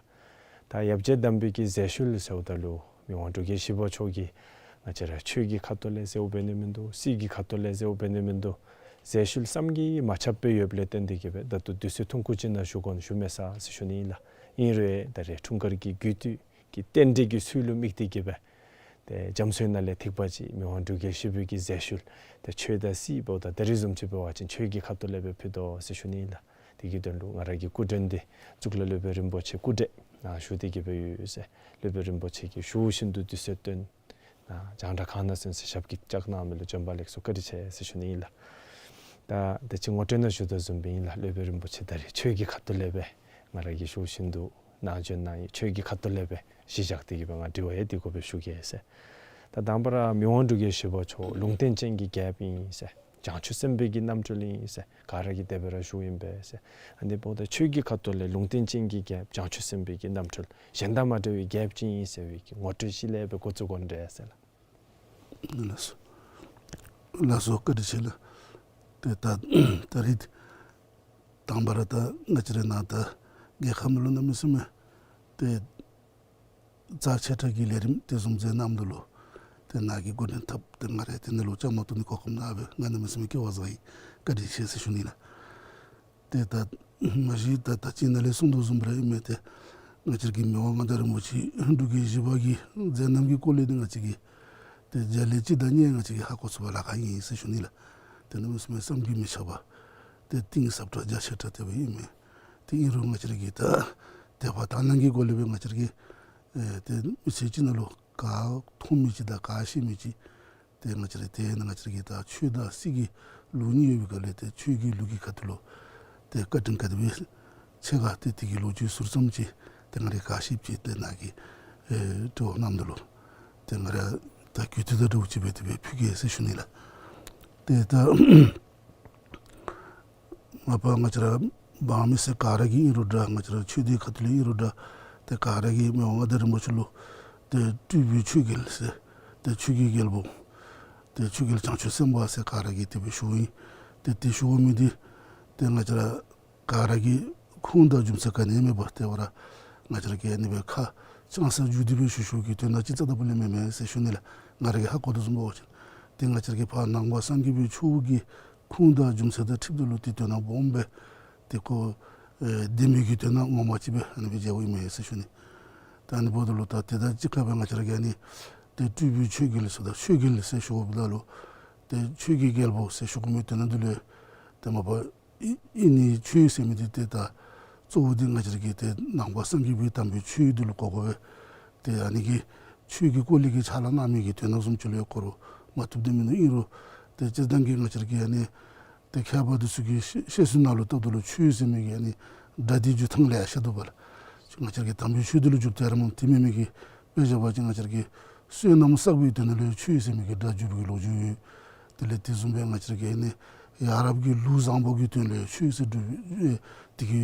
ད་ཡབ་རྗེ་དམ་པའི་གི་ཟས་ཤུལ་ཟེརཝ་ད་ལུ་མི་དབང་འབྲུག་རྒྱལ་བཞི་པ་མཆོག་གིས་ང་བཅས་ར་ཆོས་ཀྱི་ཁ་ཐུག་ལས་ཟེརཝ་འབད་ནི་མིན་འདུག། སྲིད་ཀྱི་ཁ་ཐུག་ལས་ཟེརཝ་འབད་ནི་མིན་འདུག། ཟས་ཤུལ་བསམ་གྱིས་མ་ཁྱབ་སྦེ་ཡོདཔ་ལས་བརྟེན་ཏེ་གི་སྦེ་ད་ལྟོ་དུས་ཚོད་ཐུང་ཀུ་ཅིག་ནང་ཞུ་དགོ་ན་ཞུ་མེད་ས་ཟེར་ཞུ་ནི་ཨིན་ལགས། ཨིན་རུང་ད་རེས་འཁྲུངས་སྐར་གྱི་རྒྱུད་སྟོད་ཀྱི་རྟེན་འབྲེལ་གྱི་ཚུལ་ལུ་དམིགས་ཏེ་གི་སྦེ་ཏེ་རྒྱ་མཚོའི་ནང་ལས་ཐིགས་པ་ཅིག་མི་དབང་འབྲུག་རྒྱལ་བཞི་པོའི་གི་ཟས་ཤུལ་ཏེ་ཆོས་དང་སྲིད་འབདཝ་ད་ད་རིས་བཟུམ་ཅིག་འབད་བ་ཅིན་ཆོས་ཀྱི་ཁ་ཐུག་ལས་སྦེ་ཕུལ་དོ་ཟེར་ཞུ་ནི་ཨིན་ལགས། དེ་གི་དོན་ལུ་ང་ར་གིས་སྐུ་མགྲོན་འདི་གཙུག་ལག་སློབ་དཔོན་རིན་པོ་ཆེ་སྐུ་བགྲེས་ནཱ་བཞུགས་ཏེ་གི་སྦེ་ཡོད་ཟེར་སློབ་དཔོན་རིན་པོ་ཆེ་གིས་ཞུ་བཞིན་དུ་དུས་ཚོད་བཏོན་ནཱ་རྒྱང་བསྒྲགས་ཁང་ནང་གསན་ཟེར་ཞབས་ཀྱིས་བཅགས་གནང་མི་ལུ་བྱོན་པ་ལེགས་སོ་བཀའ་དྲིན་ཆེ་ཟེར་ཞུ་ནི་ཨིན་ལགས། ད་ད་ཅི་ངོ་སྤྲོད་ནང་ཞུ་དོ་བཟུམ་སྦེ་ཨིན་ལགས། སློབ་དཔོན་རིན་པོ་ཆེ་ད་རེས་ཆོས་ཀྱི་ཁ་ཐུག་ལས་སྦེ་ང་ར་གིས་ཞུ་བཞིན་དུ་ནཱ་བྱོན་གནང་ཡི། ཆོས་ཀྱི་ཁ་ཐུག་ལས་སྦེ་གཞི་བཞག་སྟེ་གི་སྦེ་ང་དྲི་བ་ཡང་འདི་གུ་སྦེ་ཞུ་གེ་ཟེར། ད་དང་པ་ར་མི་དབང་འབྲུག་རྒྱལ་བཞི་པ་མཆོག་ལུང་བསྟན་ཅན་གྱི་རྒྱལཔོ་ཨིན་ཟེར། བྱང་ཆུབ་སེམས་དཔའི་གི་རྣམ་སྤྲུལ་ཨིན་ཟེར་ག་ར་གིས་དེ་སྦེ་ར་ཞུཝ་ཨིན་པས་ཟེར། ཨ་ནི་འབདཝ་ད་ཆོས་ཀྱི་ཁ་ཐུག་ལས་ལུང་བསྟན་ཅན་གྱི་རྒྱལཔོ་བྱང་ཆུབ་སེམས་དཔའི་གི་རྣམ་སྤྲུལ་གཞན་དང་མ་འདྲ་བའི་རྒྱལཔོ་ཅིག་ཨིན་ཟེར་བའི་གི་ངོ་སྤྲོད་ཅིག་ལས་སྦེ་འགོ་བཙུགས་དགོ་འདྲས་ཟེར་ལགས། ལགས་སོ། ལགས་སོ་བཀའ་དྲིན་ཆེ་ལགས། ཏེ་ད་ད་རིས་དང་པ་ར་ད་ང་བཅས་རའི་ནཱ་ད་རྒྱལ་ཁབ་ནང་ལུ་གནམ་མེད་ས་མེད་ཏེ་རྩ་ཆེ་དྲགས་ཀྱི་ལས་རིམ་དེ་བཟུམ་མཛད་གནངམ་ད་ལུ་ཏེ་ནཱ་གིས་འགོ་འདྲེན་འཐབ་སྟེ་ང་ར་དེ་ནང་ལུ་བཅའ་མར་གཏོགས་ནི་གོ་སྐབས་གནང་བར་ང་གནམ་མེད་ས་མེད་སྐལ་བ་བཟང་ཡི། བཀའ་དྲིན་ཆེ་ཟེར་ཞུ་ནི་ལགས། ཏེ་ད་མ་གཞི་ད་ད་ཅི་ནཱ་ལས་གསུངས་དོ་བཟུམ་སྦེ་ར་ཨིན་མས། ཏེ་ང་བཅས་ཀྱི་མི་དབང་མངའ་བདག་རིན་པོ་ཆེ་འབྲུག་རྒྱལ་བཞི་པ་གི་མཛད་རྣམ་གྱི་སྐོར་ལས་ཏེ་ང་བཅས་ཀྱིས་ཏེ་རྒྱ་ལས་ཅིག་དང་གཉིས་ང་བཅས་ཀྱིས་ཧ་གོ་ཚུགས་པར་ལཱ་ཁག་ཨིན་ཟེར་ཞུ་ནི་ལགས། ཏེ་གནམ་མེད་ས་མེད་བསམ་གྱིས་མི་ཁྱབ་པ་ཏེ་གཏིང་ཟབ་དྲགས་རྒྱ་ཆེ་དྲགས་དེ་སྦེ་ཨིན་མས། ཏེ་ཨིན་རུང་ང་བཅས་ར་གིས་ད་དད་པ་དག་སྣང་གི་སྒོ་ལས་སྦེ་ང་བཅས་ར་གིས་ཨེ་ཏེ་མི་ཚེ་གཅིག་ནང་ལུ་ག་མཐོང་མི་ཅིག་དང་ག་ཤེས་མི་ཅིག་ཏེ་ང་བཅས་ར་ཏེ་ང་བཅས་ར་གིས་ད་ཆོས་དང་སྲིད་ཀྱི་ལུགས་གཉིས་ཡོད་པའི་སྒང་ལས་ཏེ་ཆོས་ཀྱི་ལུགས་ཀྱི་ཁ་ཐུག་ལུ་ཏེ་བཀའ་དྲིན་ག་དེ་སྦེ་ཆེ་ག་ཏེ་དེ་གི་ལོ་རྒྱུས་ཟུར་ཙམ་ཅིག་ཏེ་ང་ར་གིས་ག་ཤེསཔ་ཅིག་ཏེ་ནཱ་གི་ཨེ་དྲི་བ་གནངམ་ད་ལུ་ཏེ་ང་ར་ད་གུས་བཏུད་དང་འདྲཝ་ཅིག་སྦེ་དེ་སྦེ་ཕུལ་གེ་ཟེར་ཞུ་ནི་ལགས། ཏེ་ད་མ་པ་ང་བཅས་ར་འབངས་མི་སེར་ག་ར་གིས་ཨིན་རུང་འདྲ་ང་བཅས་ར་ཆོས་སྡེ་ཁ་ཐུག་ལས་ཨིན་རུང་འདྲ་ཏེ་ག་ར་གིས་མི་དབང་མངའ་བདག་རིན་པོ་ཆེ་ལུ་ཏེ་སྤྲུལ་པའི་ཆོས་རྒྱལ་ཟེར་ཏེ་ཆོས་ཀྱི་རྒྱལ་པོ་ཏེ་ཆོས་རྒྱལ་བྱང་ཆུབ་སེམས་དཔའ་ཟེར་ག་ར་གིས་དེ་སྦེ་ཞུཝ་ཨིན། ཏེ་དེ་ཞུ་མི་འདི་ཏེ་ང་བཅས་ར་ག་ར་གི་ཁུངས་དང་རྒྱུ་མཚན་ག་ནི་མེད་པར་ཏེ་ང་ར་ང་བཅས་ར་གིས་ཨ་ནི་སྦེ་ཁ་བྱང་ས་བསྒྱུར་ཏེ་སྦེ་ཞུ་ཞུཝ་གི་དོན་དག་ཅིག་རྩ་དང་པོ་ལས་མེན་མས་ཟེར་ཞུ་ནི་ལགས། ང་ར་གིས་ཧ་གོ་དོ་བཟུམ་འབད་བ་ཅིན་ཏེ་ང་བཅས་ར་གི་ཕར་ནང་པ་སངས་རྒྱས་པའི་ཆོས་ཀྱི་ཁུངས་དང་རྒྱུ་མཚན་དང་འཁྲིལཝ་ད་ལུ་ཏེ་དོན་དག་སྦོམ་སྦེ་ཏེ་ཁོ་ཨེ་བདེན་པའི་གི་དོན་དག་ངོ་མ་ཅིག་སྦེ་ཨ་ནི་སྦེ་མཇལཝ་ཨིན་མས་ཟེར་ཞུ་ནི། ད་ཨ་ནི་འབདཝ་ད་ལུ་ད་དེ་དང་གཅིག་ཁར་སྦེ་ང་བཅས་ར་གིས་ཨ་ནི་ཏེ་སྤྲུལ་པའི་ཆོས་རྒྱལ་ཟེརཝ་ད་ཆོས་རྒྱལ་ཟེར་ཞུཝ་ད་ལུ་ཏེ་ཆོས་ཀྱི་རྒྱལ་པོ་ཟེར་ཞུ་དགོ་མི་དོན་དག་འདི་ལུ་ཏེ་མ་པ་ཨིན་ནི་ཆོས་ཟེར་མི་འདི་ཏེ་ད་གཙོ་བོ་འདི་ང་བཅས་ར་གི་ཏེ་ནང་པ་སངས་རྒྱས་པའི་དམ་པའི་ཆོས་འདི་ལུ་གོ་དགོ་པས། ཏེ་ཨ་ནི་གི་ཆོས་ཀྱི་སྐོར་ལས་ཀྱི་ཕྱག་ལཱ་གནང་མི་གི་དོན་དག་བཟུམ་ཅིག་ལུ་ཡང་གོ་རུང་མ་བཏུབ་དེ་མིན་འདུག། ཨིན་རུང་ཏེ་སྤྱིར་བཏང་གི་ང་བཅས་ར་གི་ཨ་ནི་ཏེ་མཁས་པ་འདི་ཚུ་གི་བཤད་བཤད་སྲོལ་ནང་ལུ་བལྟཝ་ད་ལུ་ཆོས་ཟེར་མི་གི་ཨ་ནི་སྒྲ་འདི་འཇུག་ཐངས་ལེ་ཤ་འདུག་པ་ལགས། ང་བཅས་ར་གི་དམ་པའི་ཆོས་འདི་ལུ་འཇུགཔ་ད་ར་མོ་དེ་མེན་མི་གི་དཔེ་བཞག་པ་ཅིན་ང་བཅས་ར་གི་བསོད་ནམས་བསགས་པའི་དོན་ལུ་ཆོས་ཟེར་མི་གི་སྒྲ་འཇུག་པའི་ལོ་རྒྱུས་ཡོད། དེ་ལས་དེ་བཟུམ་སྦེ་ང་བཅས་ར་གི་ཨ་ནི་ཡ་རབས་ཀྱི་ལུགས་བཟང་པོ་གི་དོན་ལུ་ཆོས་ཟེར་སྒྲུབ་ཨེ་དེ་གི་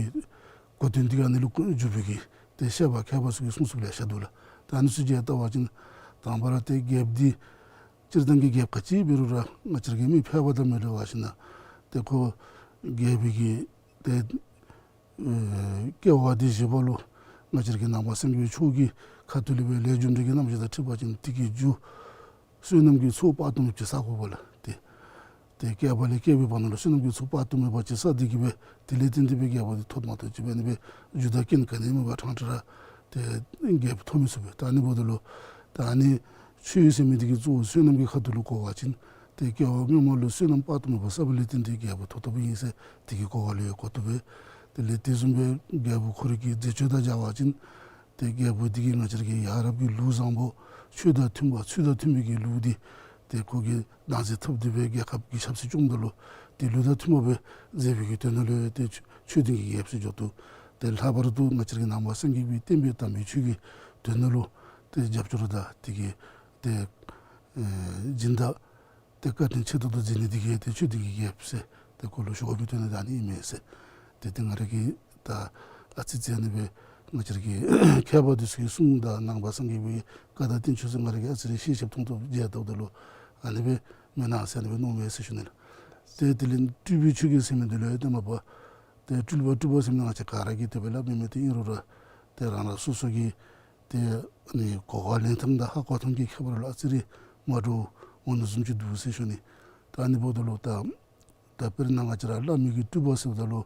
གོ་དོན་འདི་ག་ཨ་ནི་ལུ་འཇུག་པའི་གི་ཏེ་བཤད་པ་མཁས་པ་ཚུ་གིས་གསུང་གསུངམ་ལེ་ཤ་འདུག་ལགས། ད་ཨ་ནི་ཚུ་ཅིག་བལྟ་བ་ཅིན་དང་པ་ར་ཏེ་རྒྱལཔོ་འདི་སྤྱིར་བཏང་གི་རྒྱལཔོ་ག་ཅི་འབད་རུང་ར་ང་བཅས་ར་གི་མི་ཕལ་པ་དང་མི་འདྲ་བ་ཞིན་ན་ཏེ་ཁོ་རྒྱལ་པོའི་གི་ཏེ་ཨེ་སྐྱེ་བ་འདི་བཞེས་པ་ལུ་ང་བཅས་ར་གི་ནང་པ་སངས་རྒྱས་པའི་ཆོས་ཀྱི་ཁ་ཐུག་ལས་སྦེ་ལས་རྒྱུ་འབྲས་ཀྱི་རྣམ་གཞག་དང་འཁྲིལ་བ་ཅིན་དེ་གི་རྒྱུ་བསོད་ནམས་ཀྱི་ཚོགས་དཔག་ཏུ་མེད་པ་ཅིག་བསག་དགོ་པས་ལགས། ཏེ་ཏེ་བསྐལ་པ་ལས་བསྐལ་པའི་བར་ན་ལུ་བསོད་ནམས་ཀྱི་ཚོགས་དཔག་ཏུ་མེད་པ་ཅིག་བསགས་ཏེ་གིས་སྦེ་དེ་ལས་བརྟེན་ཏེ་སྦེ་རྒྱལ་པོ་འདི་ཐོབ་མ་ཐོབ་ཅིག་སྦེ་ཨ་ནི་སྦེ་རྒྱུ་དང་རྐྱེན་ག་ནི་མེད་པར་ཕྲང་ཕྲང་ར་ཏེ་རྒྱལ་པོ་ཐོབ་མི་ཚུགས་པས། ད་ཨ་ནི་འབདཝ་ད་ལུ་ད་ཨ་ནི་ཆོས་ཟེར་མི་འདི་གི་གཙོ་བོ་བསོད་ནམས་ཀྱི་ཁ་ཐུག་ལུ་གོ་བ་ཅིན་ཏེ་སྐྱེ་བ་སྔོན་མ་ལུ་བསོད་ནམས་དཔག་ཏུ་མེད་པ་བསགས་པ་ལས་བརྟེན་ཏེ་རྒྱལ་པོ་ཐོབ་ཐོབ་ཨིན་ཟེར་དེ་གི་གོ་བ་ལུ་ཡང་གོ་བཏུབ་པས། དེ་ལས་དེ་བཟུམ་སྦེ་རྒྱལ་པོ་ཁོ་རའི་གི་མཛད་སྤྱོད་དང་སྦྱར་བ་ཅིན་ཏེ་རྒྱལ་པོ་འདི་གིས་ང་བཅས་ར་གི་ཡ་རབས་ཀྱི་ལུགས་བཟང་པོ་ཆོས་དང་མཐུན་པ་ཚུལ་དང་མཐུན་པའི་གི་ལུགས་འདི་ཏེ་ཁོ་གིས་བདག་འཛིན་འཐབ་སྟེ་སྦེ་རྒྱལ་ཁབ་ཀྱི་ཆབ་སྲིད་སྐྱོངམ་ད་ལུ་ཏེ་ལུགས་དང་མཐུན་པ་སྦེ་མཛད་པའི་གི་དོན་དག་ལུ་ཏེ་ཆོས་ཆོས་ལྡན་གྱི་རྒྱལཔོ་ཟེར་འགྱོ་དོ། ཏེ་ལྷག་པར་དུ་ང་བཅས་ར་གི་ནང་པ་སངས་རྒྱས་པའི་བསྟན་པའི་དམ་པའི་ཆོས་ཀྱི་དོན་དག་ལུ་ཏེ་རྒྱབ་སྐྱོར་དང་དེ་གི་ཏེ་ཨེ་སྦྱིན་བདག་ཏེ་བཀའ་དྲིན་ཆེ་ཏོག་ཏོ་མཛད་ནི་འདི་གིས་ཏེ་ཆོས་ལྡན་གྱི་རྒྱལཔོ་ཟེར་ཏེ་ཁོ་ལུ་ཞུ་དགོ་པའི་དོན་དག་ཨ་ནི་ཨིན་མས་ཟེར། ཏེ་ཏེ་ང་ར་གིས་ད་ཨ་ཙི་ཙི་ཨ་ནི་སྦེ་ང་བཅས་ར་གི་མཁས་པ་འདི་ཚུ་གི་གསུང་དང་ནང་པ་སངས་རྒྱས་པའི་བཀའ་དང་བསྟན་བཅོས་ཚུ་ང་ར་གིས་ཨ་ཙི་རེ་ཤེས་ཤེསཔ་མཐོང་ཐོག་མཇལ་བལྟཝ་ད་ལུ་ཨ་ནི་སྦེ་མེན་ན་ཟེར་ཨ་ནི་སྦེ་མནོཝ་མས་ཟེར་ཞུ་ནི་ལགས། ཏེ་དེ་ལས་སྤྲུལ་པའི་ཆོས་རྒྱལ་ཟེར་མི་འདི་ལུ་ཡང་ཏེ་མ་པ་ཏེ་སྤྲུལ་པ་སྤྲུལ་པ་ཟེར་མི་ང་བཅས་ག་ར་གིས་དེ་སྦེ་སླབ་མི་མེད། ཏེ་ཨིན་རུང་ར་ཏེ་རང་རང་སོ་སོ་གི་ཏེ་ཨ་ནི་གོ་བ་ལེན་ཐངས་དང་ཧ་གོ་ཐངས་ཀྱི་ཁྱད་པར་ལུ་ཨ་ཙི་རེ་མ་འདྲཝ་འོང་ནི་བཟུམ་ཅིག་འདུག་ཟེར་ཞུ་ནི། ད་ཨ་ནི་འབདཝ་ད་ལུ་ད་ད་དཔེར་ན་ང་བཅས་ར་བླ་མའི་གི་སྤྲུལ་པ་ཟེརཝ་ད་ལུ་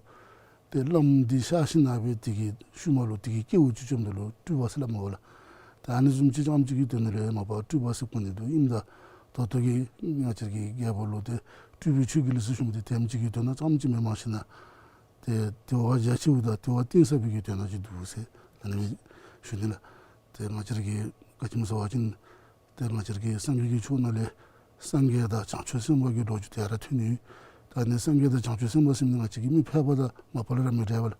ཏེ་བླམ་འདི་གཤགས་ཞིནམ་སྦེ་དེ་གི་ཤུལ་མ་ལུ་དེ་གི་སྐྱེ་བོ་ཅིག་བྱོནམ་ད་ལུ་སྤྲུལ་པ་ཟེར་སླབ་མས་པ་ལགས། ད་ཨ་ནི་བཟུམ་ཅིག་རྐྱངམ་ཅིག་གི་དོན་ལུ་ཡང་མ་པ་སྤྲུལ་པ་ཟེར་གོ་ནི་འདུག། ཨིནམ་ད་ད་ལྟོ་གི་ང་བཅས་ཀྱི་རྒྱལ་པོ་ལུ་ཏེ་སྤྲུལ་པའི་ཆོས་རྒྱལ་ཟེར་ཞུ་མི་འདི་དེམ་ཅིག་གི་དོན་དག་རྐྱངམ་ཅིག་མེནམ་ཞིན་ན་ཏེ་དེ་བ་རྒྱ་ཆེཝ་དང་དེ་བ་གཏིང་ཟབ་པའི་གི་དོན་དག་ཅིག་འདུག་ཟེར་ཨ་ནི་ཞུ་ནི་ལགས། ཏེ་ང་བཅས་ཀྱིས་ག་ཅི་སྨོ་ཟེར་བ་ཅིན་ཏེ་ང་བཅས་ཀྱི་སངས་རྒྱས་ཀྱི་ཆོས་ནང་ལས་སངས་རྒྱས་དང་བྱང་ཆུབ་སེམས་དཔའ་གི་ལོ་རྒྱུས་དེ་ཡར་ཐོན་ནུག། ད་ཨ་ནི་སངས་རྒྱས་དང་བྱང་ཆུབ་སེམས་དཔའ་ཟེར་མི་ང་བཅས་ཀྱི་མི་ཕལ་པ་དང་མ་པ་ལས་ར་མི་འདྲ་བས་ལགས།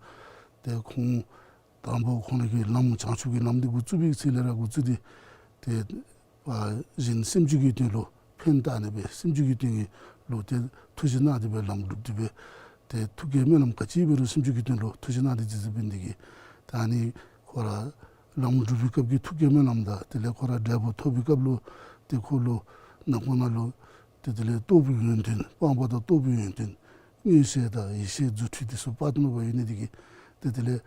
ཏེ་ཁོང་དང་པ་ཁོང་ར་གི་ལམ་བྱང་ཆུབ་ཀྱི་ལམ་འདི་འགོ་བཙུགས་པའི་ཚེ་ལས་ར་འགོ་བཙུགས་ཏེ་ཏེ་ཨ་གཞན་སེམས་ཅན་གྱི་དོན་ལུ་ཕན་བཏགས་ནི་སྦེ་སེམས་ཅན་གྱི་དོན་ལུ་ཏེ་ཐུགས་རྗེ་གནང་སྟེ་སྦེ་ལམ་སྒྲུབ་སྟེ་སྦེ་ཏེ་ཐུགས་བསྐྱེད་སྨོན་ལམ་ག་ཅི་འབད་རུང་སེམས་ཅན་གྱི་དོན་ལུ་ཐུགས་རྗེ་གནང་སྟེ་རྗེས་སུ་འབད་ནི་དེ་གིས་ད་ཨ་ནི་ཁོ་ར་ལམ་སྒྲུབ་པའི་སྐབས་ཀྱི་ཐུགས་བསྐྱེད་སྨོན་ལམ་དང་དེ་ལས་ཁོ་ར་འབྲས་བུ་ཐོབ་པའི་སྐབས་ལུ་ཏེ་ཁོ་ལུ་ནང་ཁོག་ནང་ལུ་ཏེ་དེ་ལས་རྟོགས་པའི་ཡོན་ཏན་སྤངས་པ་དང་རྟོགས་པའི་ཡོན་ཏན་མངོན་ཤེས་དང་ཡེ་ཤེས་རྫུ་འཕྲུལ་དེ་ཚུ་དཔག་ཏུ་མེད་པ་ཡོད་ནི་དེ་གིས་ཏེ་དེ་ལས་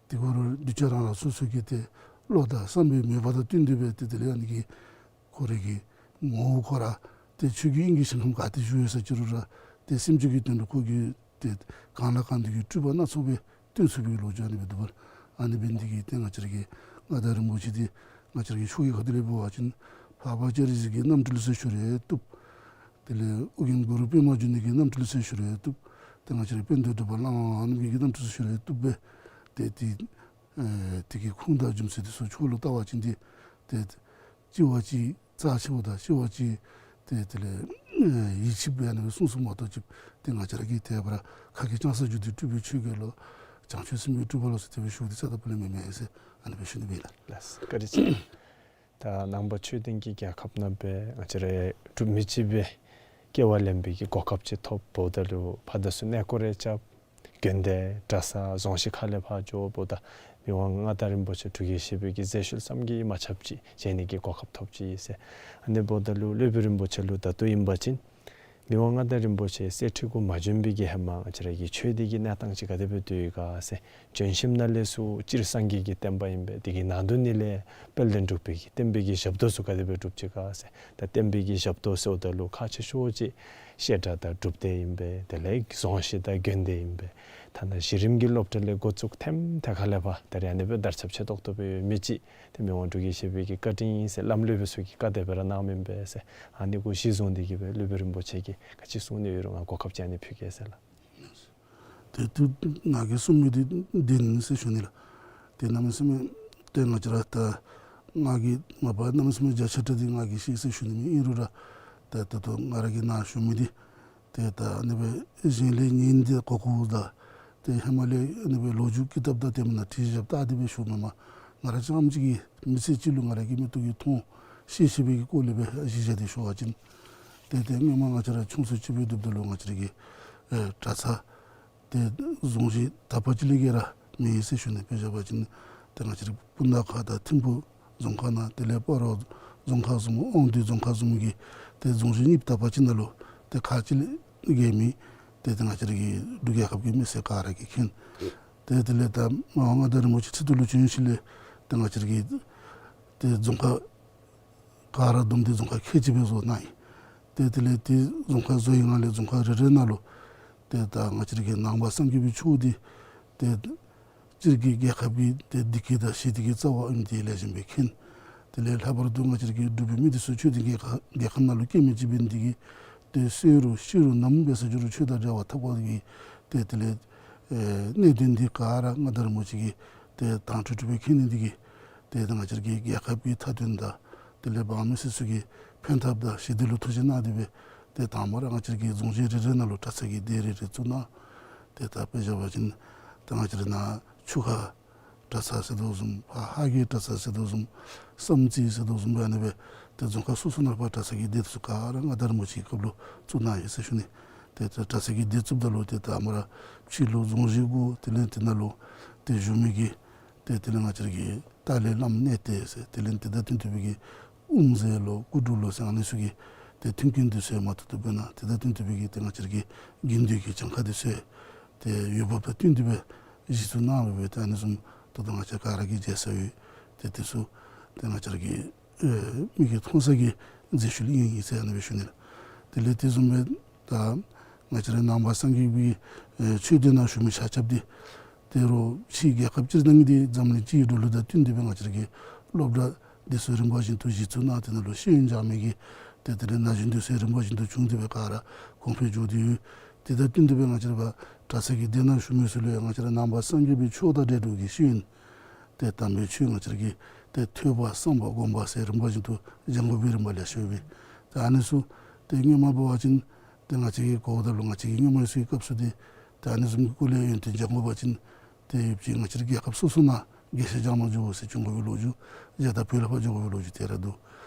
དེ་གུ་རུ་གདུལ་བྱ་རང་རང་སོ་སོ་གི་ཏེ་བློ་དང་བསམ་པའི་མོས་པ་དང་བསྟུན་ཏེ་སྦེ་ཏེ་དེ་ལས་ཨ་ནི་གི་ཁོ་རའི་གི་ངོ་བོ་ཁོ་ར་ཏེ་ཆོས་ཀྱི་དབྱིངས་ཀྱི་ཞིང་ཁམས་ག་ཏེ་བཞུགས་ཡོད་ས་ཅི་རུང་ར་ཏེ་སེམས་ཅན་གྱི་དོན་དུ་ཁོ་གིས་ཏེ་གང་ལ་གང་འདུལ་གྱི་སྤྲུལ་པ་སྣ་ཚོགས་སྦེ་སྟོན་ཚུགས་པའི་ལོ་རྒྱུས་ཨ་ནི་སྦེ་འདུག་པ། ཨ་ནི་འབད་ནི་དེ་གིས་ཏེ་ང་བཅས་ར་གི་མངའ་བདག་རིན་པོ་ཆེ་འདི་ང་བཅས་ར་གི་ཆོས་ཀྱི་ཁ་ཐུག་ལས་འབད་བ་ཅིན་འཕགས་པ་སྤྱན་རས་གཟིགས་ཀྱི་རྣམ་སྤྲུལ་ཟེར་ཞུ་རུང་བཏུབ། དེ་ལས་ཨོ་རྒྱན་གུ་རུ་པདྨ་འབྱུང་གནས་ཀྱི་རྣམ་སྤྲུལ་ཟེར་ཞུ་རུང་བཏུབ། ཏེ་ང་བཅས་ར་དཔལ་ལྡན་འབྲུག་པ་བླ་མ་རྣམ་རྒྱལ་གྱི་རྣམ་སྤྲུལ་ཟེར་ཞུ་རུང་བཏུབ་པས། ཏེ་དེ་ཨེ་དེ་གི་ཁུངས་དང་རྒྱུ་མཚན་དེ་ཚུ་ཕྱོགས་ལུ་བལྟ་བ་ཅིན་ཏེ་ཏེ་གཅིག་བ་གཅིག་རྩ་ཆེཝ་དང་གཅིག་བ་གཅིག་ཏེ་དེ་ལས་ཨེ་ཡིད་ཆེས་འབད་ནི་གསུངས་གསུངསམ་མ་གཏོགས་ཅིག་ཏེ་ང་བཅས་ར་གིས་ཏེ་ཕར་ཁ་སྐད་ཅང་ཟ་རྒྱུ་དེ་སྤྲུལ་པའི་ཆོས་རྒྱལ་ལོ། བྱང་ཆུབ་སེམས་དཔའི་སྤྲུལ་པ་ལོ་ཟེར་དེ་སྦེ་ཞུཝ་དེ་རྩ་དང་ཕུ་ལས་མེན་མས་ཟེར་ཨ་ནི་སྦེ་ཞུ་ནི་ཨིན་ལགས། ལགས་སོ། བཀའ་དྲིན་ཆེ། ད་ནང་པ་ཆོས་ལྡན་གྱི་རྒྱལ་ཁབ་ནང་སྦེ་ང་བཅས་ར་འབྲུག་མི་གཅིག་སྦེ་སྐྱེ་བ་ལེན་པའི་གི་གོ་སྐབས་ཅིག་ཐོབ་འབདཝ་ད་ལུ་ཕར་དང་ཚུར་གནས་སྐོར་རེ་རྐྱབ། དགོན་སྡེ་གྲྭ་ཚང་རྫོང་གཞི་ཁ་ལས་ཕར་འགྱོ་འབདཝ་ད་མི་དབང་མངའ་བདག་རིན་པོ་ཆེ་འབྲུག་རྒྱལ་བཞི་པའི་གི་མཛད་ཤུལ་ཙམ་གྱིས་མ་ཁྱབ་ཅིག་མཇལ་ནི་གི་གོ་སྐབས་ཐོབ་ཅི་ཟེར། ཨ་ནི་འབདཝ་ད་ལུ་སློབ་དཔོན་རིན་པོ་ཆེ་ལུ་ད་ལྟོ་ཨིན་པ་ཅིན་མི་དབང་མངའ་བདག་རིན་པོ་ཆེ་གསེར་ཁྲི་གུ་མ་བྱོན་པའི་གི་ཧེ་མ་ང་བཅས་ར་གི་ཆོས་སྡེ་གི་གནས་སྟངས་ཅིག་ག་དེ་སྦེ་སྡོད་ཡི་ག་ཟེར། བྱོན་ཞིནམ་ལས་ཚུར་སྤྱིར་སངས་རྒྱས་ཀྱི་བསྟན་པ་ཨིན་པས། དེ་གི་ནང་དོན་ནི་ལས་དཔལ་ལྡན་འབྲུག་པའི་གི་བསྟན་པའི་གི་ཞབས་ཏོག་ཚུ་ག་དེ་སྦེ་སྒྲུབ་ཅི་ག་ཟེར། ད་བསྟན་པའི་གི་ཞབས་ཏོག་ཟེརཝ་ད་ལུ་ཁག་ཆེ་ཤོས་ཅིག་བཤད་གྲྭ་དང་སྒྲུབ་སྡེ་ཨིན་པས། དེ་ལས་རྫོང་གཞི་དང་དགོན་སྡེ་ཨིན་པས། ཐ་ན་གཞི་རིམ་གྱི་སློབ་གྲྭ་ལས་འགོ་བཙུགས་ཐེམ་ཐེ་ཁ་ལས་ཕར་ད་རེས་ཨ་ནི་སྦེ་དར་ཁྱབ་ཆེ་ཏོག་ཏོ་སྦེ་ཡོད་མི་ཅིག་ཏེ་མི་དབང་འབྲུག་རྒྱལ་བཞི་པའི་གི་བཀའ་དྲིན་ཨིན་ཟེར་བླམ་སློབ་དཔོན་ཚུ་གིས་བཀའ་དེ་སྦེ་ར་གནངམ་ཨིན་པས་ཟེར། ཨ་ནི་གུ་གཞི་བཟུང་སྟེ་གིས་སྦེ་སློབ་དཔོན་རིན་པོ་ཆེ་གིས་ག་ཅི་གསུང་ནི་ཡོད་རུང་ང་གོ་སྐབས་ཅིག་ཨ་ནི་ཕུལ་གེ་ཟེར་ལགས། ཏེ་དུས་ང་གིས་གསུང་མི་འདི་འདི་ཨིན་ཟེར་ཞུ་ནི་ལགས། ཏེ་གནམ་མེད་ས་མེད་ཏེ་ང་བཅས་ར་ད་ང་གིས་མ་པ་གནམ་མེད་ས་མེད་རྒྱ་ཆེ་དྲགས་འདི་ང་གིས་ཤེས་ཟེར་ཞུ་ནི་མེད། ཨིན་རུང་ར་ད་ད་ལྟོ་ང་ར་གིས་ནཱ་ཞུ་མི་འདི་ཏེ་ད་ཨ་ནི་སྦེ་གཞན་ལས་ཉན་ཏེ་གོ་གོཝ་དང་ཏེ་ཧེ་མ་ལས་ཨ་ནི་སྦེ་ལོ་རྒྱུས་ཀི་དེབ་དང་དེ་མེན་ན་བྲིས་བཞགཔ་ད་དེ་སྦེ་ཞུཝ་མེན་མས། ང་ར་རྐྱངམ་གཅིག་གིས་མི་ཚེ་གཅིག་ལུ་ང་ར་གི་མིག་ཏོ་གིས་མཐོང་ཤེས་ཤེས་པའི་གི་སྐོར་ལས་སྦེ་གཞི་བཞག་སྟེ་ཞུ་བ་ཅིན་ཏེ་ཏེ་སྔོན་མ་ང་བཅས་ར་ཆུང་སུ་ཅིག་སྦེ་སྡོདཔ་ད་ལུ་ང་བཅས་ར་གི་ཨེ་གྲྭ་ཚང་ཏེ་རྫོང་གཞི་དག་པ་ཅིག་ལས་བརྒལ་ར་མེད་ཟེར་ཞུ་ནི། དཔེ་བཞག་པ་ཅིན་ཏེ་ང་བཅས་ར་སྤུ་ན་ཁ་དང་ཐིམ་ཕུ་རྫོང་ཁག་ནང་དེ་ལས་སྤ་རོ་རྫོང་ཁག་བཟུམ་དབང་འདུས་རྫོང་ཁག་བཟུམ་གྱི་ཏེ་རྫོང་གཞི་གཉིས་དག་པ་ཅིག་ནང་ལུ་ཏེ་ཁག་ཅིག་ལས་བརྒལ་མེད། ཏེ་ཏེ་ང་བཅས་ར་གི་འབྲུག་རྒྱལ་ཁབ་ཀྱི་མི་སེར་ག་ར་གིས་མཁྱེན། ཏེ་དེ་ལས་ད་མི་དབང་མངའ་བདག་རིན་པོ་ཆེ་ཁྲི་ཐོག་ལུ་བྱོན་ཞིནམ་ལས་ཏེ་ང་བཅས་ར་གི་ཏེ་རྫོང་ཁག་ག་ར་བསྡོམས་ཏེ་རྫོང་ཁག་ཁལ་གཅིག་སྦེ་བཟོ་གནང་ཡི། ཏེ་དེ་ལས་ཏེ་རྫོང་ཁག་བཟོ་བའི་སྒང་ལས་རྫོང་ཁག་རེ་རེ་ནང་ལུ་ཏེ་ད་ང་བཅས་ར་གི་ནང་པ་སངས་རྒྱས་པའི་ཆོས་འདི་ཏེ་སྤྱིར་གྱི་རྒྱལ་ཁབ་ཀྱི་ཏེ་བདེ་སྐྱིད་དང་ཞི་བདེ་གི་རྩ་བ་ཨིནམ་འདི་ལེགས་ཤོམ་སྦེ་མཁྱེན། དེ་ལས་ལྷག་པར་དུ་ང་བཅས་ར་གི་འབྲུག་པའི་མི་འདི་ཚུ་ཆོས་ལྡན་རྒྱལ་ཁ་རྒྱལ་ཁབ་ནང་ལུ་སྐྱེ་མི་ཅིག་འབད་ནི་འདི་གིས་ཏེ་གསོན་རུང་ཤི་རུང་ནམ་འབད་ས་ཅི་རུང་ཆོས་དང་འབྲེལ་བ་འཐབ་དགོ་ནི་གི་ཏེ་དེ་ལས་ཨེ་གནད་དོན་འདི་ག་ར་མངའ་བདག་རིན་པོ་ཆེ་གིས་ཏེ་དྭངས་འཕྲོས་འཕྲོས་སྦེ་མཁྱེན་ནི་འདི་གིས་ཏེ་ད་ང་བཅས་ར་གི་རྒྱལ་ཁབ་ཀྱི་མཐའ་དོན་དང་དེ་ལས་འབངས་མི་སེར་ཚུ་གི་ཕན་ཐབས་དང་ཞི་བདེ་ལུ་ཐུགས་རྗེ་གནང་སྟེ་སྦེ་ཏེ་དང་པ་ར་ང་བཅས་ར་གི་རྫོང་གཞི་རེ་རེ་ནང་ལུ་གྲྭ་ཚང་གི་སྡེ་རེ་རེ་བཙུགས་གནང་། ཏེ་ད་དཔེ་བཞག་པ་ཅིན་ཏེ་ང་བཅས་ར་ནཱ་ཆུ་ཁ་གྲྭ་ཚང་ཟེར་དོ་བཟུམ་ཕར་ཧ་གི་གྲྭ་ཚང་ཟེར་དོ་བཟུམ་བསམ་རྩེ་ཟེར་དོ་བཟུམ་སྦེ་ཨ་ནི་སྦེ་ཏེ་རྫོང་ཁག་སོ་སོ་ནང་ཕར་གྲྭ་ཚང་གི་སྡེ་ཚུ་ག་ར་མངའ་བདག་རིན་པོ་ཆེ་གི་སྐབས་ལུ་བཙུགས་གནང་ཡི་ཟེར་ཞུ་ནི། ཏེ་ཏེ་གྲྭ་ཚང་གི་སྡེ་བཙུགསཔ་ད་ལུ་ཏེ་ད་མ་ར་ཕྱི་ལུ་རྫོང་གཞི་དགོ། དེ་ལས་དེ་ནང་ལུ་ཏེ་བཞུགས་མི་གི་ཏེ་དེ་ལས་ང་བཅས་ར་གི་ཏཱ་ལའི་བླམ་གནས་བརྟན་ཟེར་དེ་ལས་དེ་དང་བསྟུན་ཏེ་སྦེ་གི་དབུ་མཛད་ལོ་སྐུ་དྲུང་ལོ་ཟེར་ཨ་ནི་ཚུ་གི་ཏེ་མཐུན་རྐྱེན་འདི་ཚུ་ཡང་མ་ཐུབ་ཐུབ་སྦེ་གནང་། དེ་དང་བསྟུན་ཏེ་སྦེ་གི་ཏེ་ང་བཅས་ར་གི་དགེ་འདུན་གྱི་གྱངས་ཁ་འདི་ཚུ་ཡང་ཏེ་འོས་འབབ་དང་བསྟུན་ཏེ་སྦེ་གཞི་བཙུགས་གནང་སྦེ་སྦེ་ཏེ་ཨ་ནི་བཟུམ་ད་ལྟོ་ང་བཅས་ག་ར་གིས་མཇལ་ས་ཡོད། ཏེ་དེ་ཚུ་ཏེ་ང་བཅས་ར་གི་ཨེ་མིག་གིས་མཐོང་ས་གི་མཛད་ཤུལ་ཨིན་ཨིན་ཟེར་ཨ་ནི་སྦེ་ཞུ་ནི་ལགས། དེ་ལས་དེ་བཟུམ་སྦེ་ད་ང་བཅས་ར་ནང་པ་སངས་རྒྱས་པའི་ཨེ་ཆོས་སྡེ་ནང་བཞུགས་མི་ཆ་ཁྱབ་འདི་ཏེ་རོགས་ཕྱི་རྒྱལ་ཁབ་སྤྱིར་བཏང་གི་འདི་འཛམ་གླིང་སྤྱི་ཡི་འགྲོ་ལུགས་དང་བསྟུན་ཏེ་སྦེ་ང་བཅས་ར་གི་སློབ་གྲྭ་འདི་ཚུ་རིམ་པ་བཞིན་དུ་གཞི་བཙུགས་གནང་། དེ་ནང་ལུ་ཤེས་ཡོན་སྦྱང་མི་གི་ཏེ་དེ་ལས་ན་གཞོན་འདི་ཚུ་རིམ་པ་བཞིན་དུ་བྱུང་སྟེ་སྦེ་ག་ར་གོང་འཕེལ་འགྱོ་སྟེ་ཡོད། དེ་དང་བསྟུན་ཏེ་སྦེ་ང་བཅས་ར་ཕར་གྲྭ་ཚང་གི་སྡེ་ནང་བཞུགས་མི་ཚུ་ལུ་ཡང་ང་བཅས་ར་ནང་པ་སངས་རྒྱས་པའི་ཆོས་དང་འབྲེལ་འགྲོ་གི་ཤེས་ཡོན་ཏེ་དམ་པའི་ཆོས་ང་བཅས་ར་གི་ཏེ་ཐོས་པ་བསམ་པ་སྒོམ་པ་ཟེར་རིམ་པ་བཞིན་དུ་སྦྱང་དགོ་པའི་རིམ་པ་ལེ་ཤ་ཡོད་པས། ཏེ་ཨ་ནི་ཚུ་ཏེ་སྔོན་མ་འབད་བ་ཅིན་ཏེ་ང་བཅས་ཀྱིས་གོཝ་ད་ལུ་ང་བཅས་ཀྱི་སྔོན་མ་ཚུ་གི་སྐབས་སུ་ཏེ་ཏེ་ཨ་ནི་བཟུམ་གྱི་སྐོར་ལས་ཡོན་ཏན་སྦྱང་དགོ་པ་ཅིན་ཏེ་ཡོད་ཅིག་ང་བཅས་ར་རྒྱལ་ཁབ་སོ་སོ་ནང་དགེ་བཤེས་སྦྱང་མ་འགྱོ་ཟེར་བྱུང་དགོ་པའི་ལོ་རྒྱུས། རྒྱ་དང་བོད་ལས་ཕར་འགྱོ་དགོ་པའི་ལོ་རྒྱུས་དེ་ར་འདུག།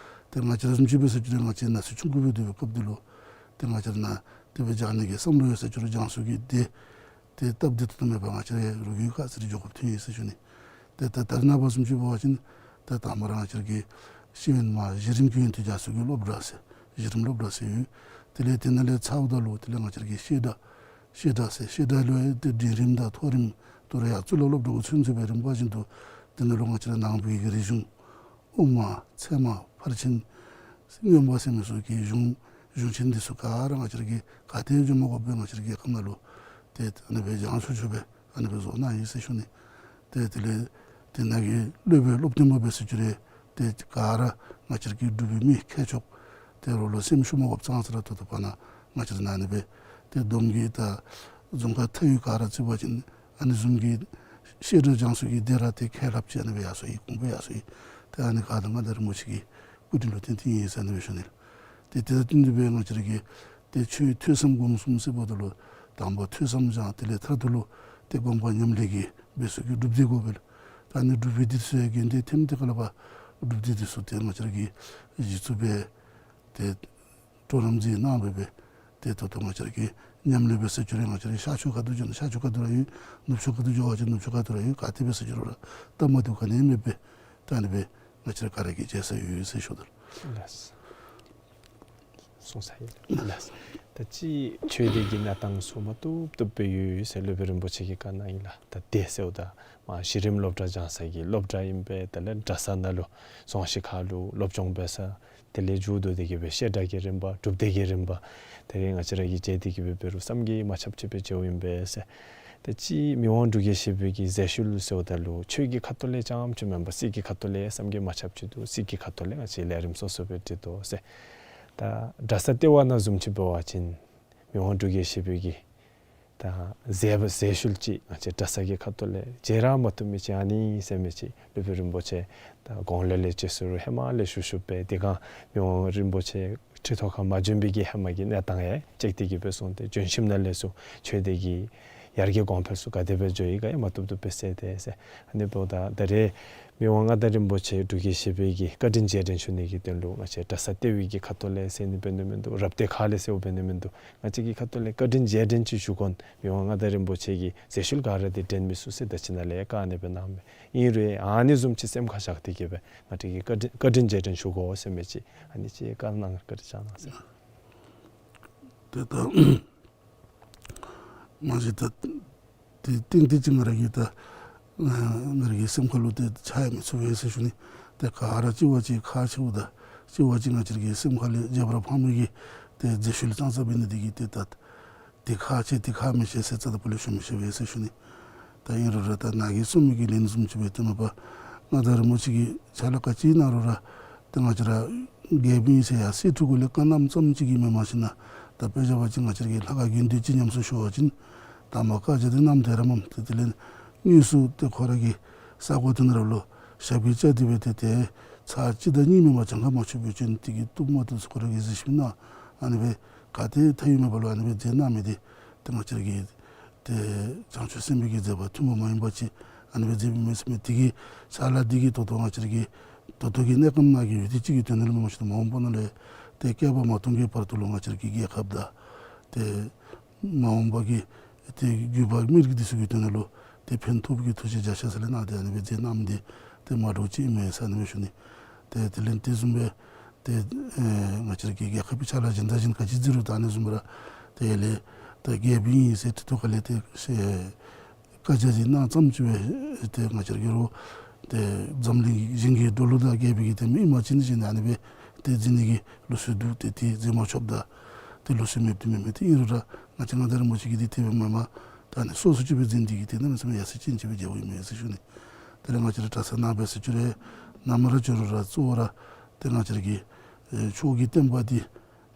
ཏེ་ང་བཅས་ར་བཟུམ་ཅིག་འབད་ས་ཅིག་ར་ང་བཅས་ནང་ཚན་ཆུང་ཀུ་སྦེ་སྡོད་པའི་སྐབས་འདི་ལུ་ཏེ་ང་བཅས་ར་ནཱ་དེ་སྦེ་སྦྱང་ནི་གི་བསམ་བློ་ཡོད་ས་ཅིག་རུང་སྦྱང་ས་གི་སྡེ་ཏེ་སྟབས་བདེ་ཏོག་ཏོ་མེད་པར་ང་བཅས་ར་རུ་རྒྱུད་ཁ་ཙ་རེ་འགྱོ་དགོཔ་ཐོན་ཡི་ཟེར་ཞུ་ནི། ཏེ་ད་ད་རེས་ནངས་པ་བཟུམ་ཅིག་འབད་བ་ཅིན་ཏེ་དང་པ་ར་ང་བཅས་ར་གི་ཤེས་ཡོན་མ་གཞི་རིམ་གྱི་ཡོན་ཏན་སྦྱང་ས་གི་སློབ་གྲྭ་ཟེར་གཞི་རིམ་སློབ་གྲྭ་ཟེར་ཡོད། དེ་ལས་དེ་ནང་ལས་ཚརཝ་ད་ལུ་དེ་ལས་ང་བཅས་ར་གི་བཤད་གྲྭ་བཤད་གྲྭ་ཟེར་བཤད་གྲྭ་ལུ་ཡང་ཏེ་འབྲིང་རིམ་དང་མཐོ་རིམ་དུ་ར་ཡར་གཙུག་ལག་སློབ་གྲྭ་གུ་ཚུན་ཚོད་སྦེ་རིམ་པ་བཞིན་དུ་དེ་ནང་ལུ་ང་བཅས་ར་ནང་པའི་གི་རིག་གཞུང་དབུ་མ་ཚད་མ་ཕར་ཕྱིན་མངོན་པ་ཟེར་མི་ཚུ་གི་གཞུང་གཞུང་ཆེན་འདི་ཚུ་ག་ར་ང་བཅས་ར་གིས་ག་ཏེ་འགྱོ་མ་དགོཔ་སྦེ་ང་བཅས་ར་རྒྱལ་ཁབ་ནང་ལུ་ཏེ་ཨ་ནི་སྦེ་སྦྱང་ཚུགས་ཚུགས་སྦེ་ཨ་ནི་སྦེ་བཟོ་གནང་ཡི་ཟེར་ཞུ་ནི། ཏེ་དེ་ལས་དེ་ནང་གི་སློབ་དཔོན་སློབ་སྟོན་པ་འབད་ས་ཅིག་རུང་ཏེ་ག་ར་ང་བཅས་ར་གི་འབྲུག་པའི་མི་མཁས་མཆོག་ ཏེ་རོགས་ལུ་སེམས་ཤུགས་མ་དགོཔ་ཙང་ཙ་ར་ད་ལྟོ་ཕར་ནཱ་ང་བཅས་ར་ནཱ་ཨ་ནི་སྦེ་ཏེ་བསྡོམས་ཀྱིས་ད་རྫོང་ཁག་མཐའ་དབུས་ག་ར་བརྩི་བ་ཅིན་ཨ་ནི་བཟུམ་གྱི་བཤད་གྲྭ་སྦྱང་ས་གི་སྡེ་ར་ཏེ་ཁལ་ལྷགཔ་ཅིག་ཨ་ནི་སྦེ་ཡར་སོང་ཡི། གོང་འཕེལ་ཡར་སོང་ཡི། ཏེ་ཨ་ནི་ག་ད་མངའ་བདག་རིན་པོ་ཆེ་གི་སྐུ་དྲིན་ལུ་བརྟེན་ཏེ་ཨིན་ཟེར་ཨ་ནི་སྦེ་ཞུ་ནི་ལགས། ཏེ་དེ་དང་བསྟུན་ཏེ་སྦེ་ང་བཅས་ར་གིས་ཏེ་ཆོས་ཐོས་བསམ་སྒོམ་གསུམ་ཟེརཝ་ད་ལུ་དང་པ་ཐོས་བསམ་སྦྱང་། དེ་ལས་མཐར་ཐུག་ལུ་ཏེ་སྒོམ་པ་ཉམས་ལེན་གྱི་འབད་ས་གི་སྒྲུབ་སྡེ་དགོ་པས་ལགས། ད་ཨ་ནི་སྒྲུབ་པའི་སྡེ་ཚུ་ཡང་དགོན་སྡེ་ཐེམ་ཐེ་ཁ་ལས་ཕར་སྒྲུབ་སྡེ་འདི་ཚུ་ཏེ་ང་བཅས་ར་གིས་གཞི་བཙུགས་འབད་ཏེ་གྲོགས་རམ་མཛད་གནང་སྦེ་སྦེ་ཏེ་ད་ལྟོ་ང་བཅས་ར་གིས་ཉམས་ལེན་འབད་ས་ཅིག་ར་ང་བཅས་ར་ཤར་ཕྱོགས་ཁ་ཐུག་འགྱོ་ན་ཤར་ཕྱོགས་ཁ་ཐུག་ར་ཡོད། ནུབ་ཕྱོགས་ཁ་ཐུག་འགྱོ་བ་ཅིན་ནུབ་ཕྱོགས་ཁ་ཐུག་ར་ཡོད། ག་ཏེ་འབད་ས་ཅིག་རུང་ར་སྟབས་མ་བདེཝ་ག་ནི་ཡང་མེད་པར་ད་ཨ་ནི་སྦེ་ང་བཅས་ར་ག་ར་གིས་མཇལ་ས་ཡོད་ཟེར་ཞུ་དོ་ལགས། ལགས། གསུངས་ས་ཡོད་ལགས། ད་ཅི་ཆོས་སྡེ་གི་གནས་སྟངས་ཚུ་མ་བཏུབ་བཏུབ་སྦེ་ཡོད་ཟེར་སློབ་དཔོན་རིན་པོ་ཆེ་གིས་བཀའ་གནང་ཡི་ལགས། ད་སྡེ་ཟེརཝ་ད་མར་གཞི་རིམ་སློབ་གྲྭ་སྦྱང་ས་གི་སློབ་གྲྭ་ཨིན་པས། དེ་ལས་གྲྭ་ས་ནང་ལུ་རྫོང་གཞིས་ཁག་ལུ་སློབ་སྦྱོང་འབད་ས། དེ་ལས་མཇུག་བསྡུ་སྟེ་གིས་སྦེ་བཤད་གྲྭ་གི་རིམ་པ་སྒྲུབ་སྡེ་གི་རིམ་པ་དེ་རེ་ང་བཅས་ར་གིས་མཇལ་ཏེ་གིས་སྦེ་འབད་རུང་བསམ་གྱིས་མ་ཁྱབ་ཅིག་སྦེ་མཇལཝ་ཨིན་པས་ཟེར། ད་ཅི་མི་དབང་འབྲུག་རྒྱལ་བཞི་པའི་གི་མཛད་ཤུལ་ཟེརཝ་ད་ལུ་ཆོས་ཀྱི་ཁ་ཐུག་ལས་རྐྱངམ་ཅིག་མེན་པར་སྲིད་ཀྱི་ཁ་ཐུག་ལས་བསམ་གྱིས་མ་ཁྱབ་ཅིག་འདུག། སྲིད་ཀྱི་ཁ་ཐུག་ལས་ང་བཅས་ལས་རིམ་སོ་སོ་སྦེ་སྒྲིག་དོ་ཟེར། ད་གྲྭ་ས་ལྟེ་བ་ནང་བཟུམ་ཅིག་འབད་བ་ཅིན་མི་དབང་འབྲུག་རྒྱལ་བཞི་པའི་གི་ད་མཛད་མཛད་ཤུལ་ཅིག་ང་བཅས་གྲྭ་ས་གི་ཁ་ཐུག་ལས་མཇལ་ར་མ་བཏུབ་མི་ཅིག་ཨ་ནི་ཟེར་མི་ཅིག་སློབ་དཔོན་རིན་པོ་ཆེ་ད་གོང་ལས་ལས་ཅིག་ཟུར་ཧེ་མ་ལས་ཞུ་ཞུ་སྦེ་དེ་སྒང་མི་དབང་རིན་པོ་ཆེ་ཁྲི་ཐོག་ཁར་མ་བྱོན་པའི་གི་ཧེ་མ་གི་གནས་སྟངས་ཡང་ཅིག་དེ་གིས་སྦེ་སོང་སྟེ་བྱོན་ཞིནམ་ལས་ཚུར་ཆོས་སྡེ་གི་ཡར་རྒྱས་གོང་འཕེལ་ཚུ་ག་དེ་སྦེ་འགྱོ་ཡི་ག་ཡང་མ་བཏུབ་བཏུབ་སྦེ་གསལ་ཏེ་ཟེར། ཨ་ནི་འབདཝ་ད་ད་རེས་མི་དབང་མངའ་བདག་རིན་པོ་ཆེ་འབྲུག་རྒྱལ་བཞི་པའི་གི་བཀའ་དྲིན་རྗེས་དྲན་ཞུ་ནི་གི་དོན་ལུ་ང་བཅས་གྲྭ་ས་ལྟེ་བའི་གི་ཁ་ཐུག་ལས་ཟེར་ནི་འབད་ནི་མིན་འདུག། རབ་སྡེ་ཁག་ལས་ཟེརཝ་འབད་ནི་མིན་འདུག། ང་བཅས་ཀྱི་ཁ་ཐུག་ལས་བཀའ་དྲིན་རྗེས་དྲན་ཅིག་ཞུ་དགོ། མི་དབང་མངའ་བདག་རིན་པོ་ཆེ་གི་མཛད་ཤུལ་ག་ར་དེ་དྲན་མི་ཚུགས་ཟེར་ད་ཅི་ནཱ་ལས་བཀའ་ཨ་ནི་སྦེ་གནངམ་མས། ཨིན་རུང་ཨ་ནི་བཟུམ་ཅིག་སེམས་ཁར་བཞག་སྟེ་གིས་སྦེ་ང་བཅས་ཀྱིས་བཀའ་དྲིན་བཀའ་དྲིན་རྗེས་དྲན་ཞུ་དགོ་ཟེར་མི་ཅིག་ཨ་ནི་ཅིག་བཀའ་གནང་བཀའ་དྲིན་བསྐྱང་གནང་ཟེར། ཏེ་ད་མ་གཞི་ད་ཏེ་ཏན་ཏན་ཅིག་ང་ར་གི་ད་ང་ར་གི་སེམས་ཁ་ལུ་ཏེ་ཆགས་ཡང་མི་ཚུགས་པས་ཟེར་ཞུ་ནི། ཏེ་ག་ར་གཅིག་བ་གཅིག་ཁག་ཆེཝ་ད་གཅིག་བ་གཅིག་ང་བཅས་ར་གི་སེམས་ཁ་ལས་རྒྱས་པར་འཕངམ་གི་ཏེ་མཛད་ཤུལ་ཙང་ཙ་འབད་ནི་དེ་གིས་ཏེ་ད་དེ་ཁག་ཆེ་དེ་ཁག་མི་ཆེ་ཟེར་རྩ་དང་པོ་ལས་ཞུ་མི་ཤེས་པས་ཟེར་ཞུ་ནི། ད་ཨིན་རུང་ར་ད་ནཱ་གིས་གསུངས་མི་གི་ལན་བཟུམ་ཅིག་སྦེ་ཏེ་མ་པ་མངའ་བདག་རིན་པོ་ཆེ་གིས་ཕྱག་ལཱ་ག་ཅི་གནང་རུང་ར་ཏེ་ང་བཅས་ར་རྒྱལཔོ་ཨིན་ཟེར་ཡར་སྲིད་ཁྲི་གུ་ལས་བཀའ་གནངམ་ཙམ་ཅིག་གིས་མེན་མ་གཞི་ནཱ་ད་དཔེ་བཞག་པ་ཅིན་ང་བཅས་ར་གི་ལྷ་ཁང་དགོན་སྡེ་ཅིག་ཉམས་གསོ་ཞུ་བ་ཅིན་དང་པ་བཀའ་རྒྱ་འདི་གནངམ་དེ་ར་མས། ཏེ་དེ་ལས་དངོས་སུ་ཏེ་ཁོ་ར་གི་ས་གོ་དེ་ནང་ར་ལུ་ཞབས་ཀྱིས་བཅགས་ཏེ་སྦེ་ཏེ་ཏེ་ཚར་གཅིག་དང་གཉིས་མེན་པར་གྱངས་ཁ་མ་ཆོད་པའི་བྱོན་ཏེ་གིས་བཏུབ་མ་བཏུབ་ཚུ་ཁོ་ར་གིས་གཟིགས་ཞིནམ་ན་ཨ་ནི་སྦེ་ག་ཏེ་མཐའ་ཡུལ་མེད་པ་ལུ་ཨ་ནི་སྦེ་མཛད་གནང་མི་འདི་ཏེ་ང་བཅས་ར་གི་ཏེ་བྱང་ཆུབ་སེམས་དཔའི་གི་མཛད་པ་ཐུན་མོང་མ་ཡིན་པ་ཅིག་ཨ་ནི་སྦེ་མཛད་པའི་མས་ཟེར་མི་དེ་གི་ཕྱག་ལཱ་འདི་གིས་ད་ལྟོ་ང་བཅས་ར་གི་ད་ལྟོ་གི་གནས་སྐབས་ནང་གི་འོས་བསྡུ་ཅིག་གི་དོན་ལུ་མེན་མ་གཞི་ད་མ་འོངས་པ་ནང་ལས་ཏེ་བསྐལ་པ་མ་སྟོང་གི་བར་དུ་ལུ་ང་བཅས་ར་གི་རྒྱལ་ཁབ་དང་ཏེ་མ་འོངས་པ་གི་ཏེ་རྒྱུད་པ་མི་རིགས་འདི་ཚུ་གི་དོན་ལུ་ཏེ་ཕན་ཐོགས་ཀྱི་ཐུགས་བཞེད་རྒྱ་ཆེ་ས་ལས་གནང་སྟེ་ཨ་ནི་སྦེ་མཛད་གནངམ་འདི་ཏེ་མ་འདྲཝ་ཅིག་ཨིན་མས་ཟེར་ཨ་ནི་སྦེ་ཞུ་ནི། ཏེ་དེ་ལས་དེ་བཟུམ་སྦེ་ཏེ་ཨེ་ང་བཅས་ར་གི་རྒྱལ་ཁབ་ཀྱི་ཕྱག་ལཱ་གཞན་དང་གཞན་ག་ཅི་མཛད་རུང་ད་ཨ་ནི་བཟུམ་ར་ཏེ་ཡར་ལས་ད་རྒྱལཔོ་ཨིན་ཟེར་ཁྲི་ཐོག་ཁ་ལས་ཏེ་ཤེས་བཀའ་རྒྱ་ཅིག་གནང་ཙམ་ཅིག་སྦེ་ཏེ་ང་བཅས་ར་གི་རུང་ཏེ་འཛམ་གླིང་གཞན་གྱི་འགྲོ་ལུགས་དང་རྒྱལ་པོའི་གི་ཏེ་མི་ཨིན་པ་ཅིན་གཞན་ཨ་ནི་སྦེ་ཏེ་འཛིན་ནི་གི་ལུགས་སྲོལ་འདུག། ཏེ་དེ་མཛད་མ་ཆོགཔ་དང་ཏེ་ལུགས་སྲོལ་མེདཔ་འདི་མེན་མས། ཏེ་ཨིན་རུང་ར་ང་བཅས་མངའ་བདག་རིན་པོ་ཆེ་གིས་འདི་དེ་སྦེ་མེན་མས། ད་ཨ་ནི་སོ་སོ་ཅིག་སྦེ་འཛིན་ཏེ་གིས་ཏེ་གནམ་མེད་ས་མེད་ཡ་མཚན་ཅན་ཅིག་སྦེ་མཇལཝ་ཨིན་མས་ཟེར་ཞུ་ནི། དེ་ལས་ང་བཅས་ར་གྲྭ་ས་ནང་འབད་ཟེར་ཅི་རུང་ནམ་ར་འགྱོ་རུང་ར་གཙོ་བོ་ར་ཏེ་ང་བཅས་ར་གི་ཨེ་ཕྱོགས་ཀྱི་བསྟན་པ་འདི་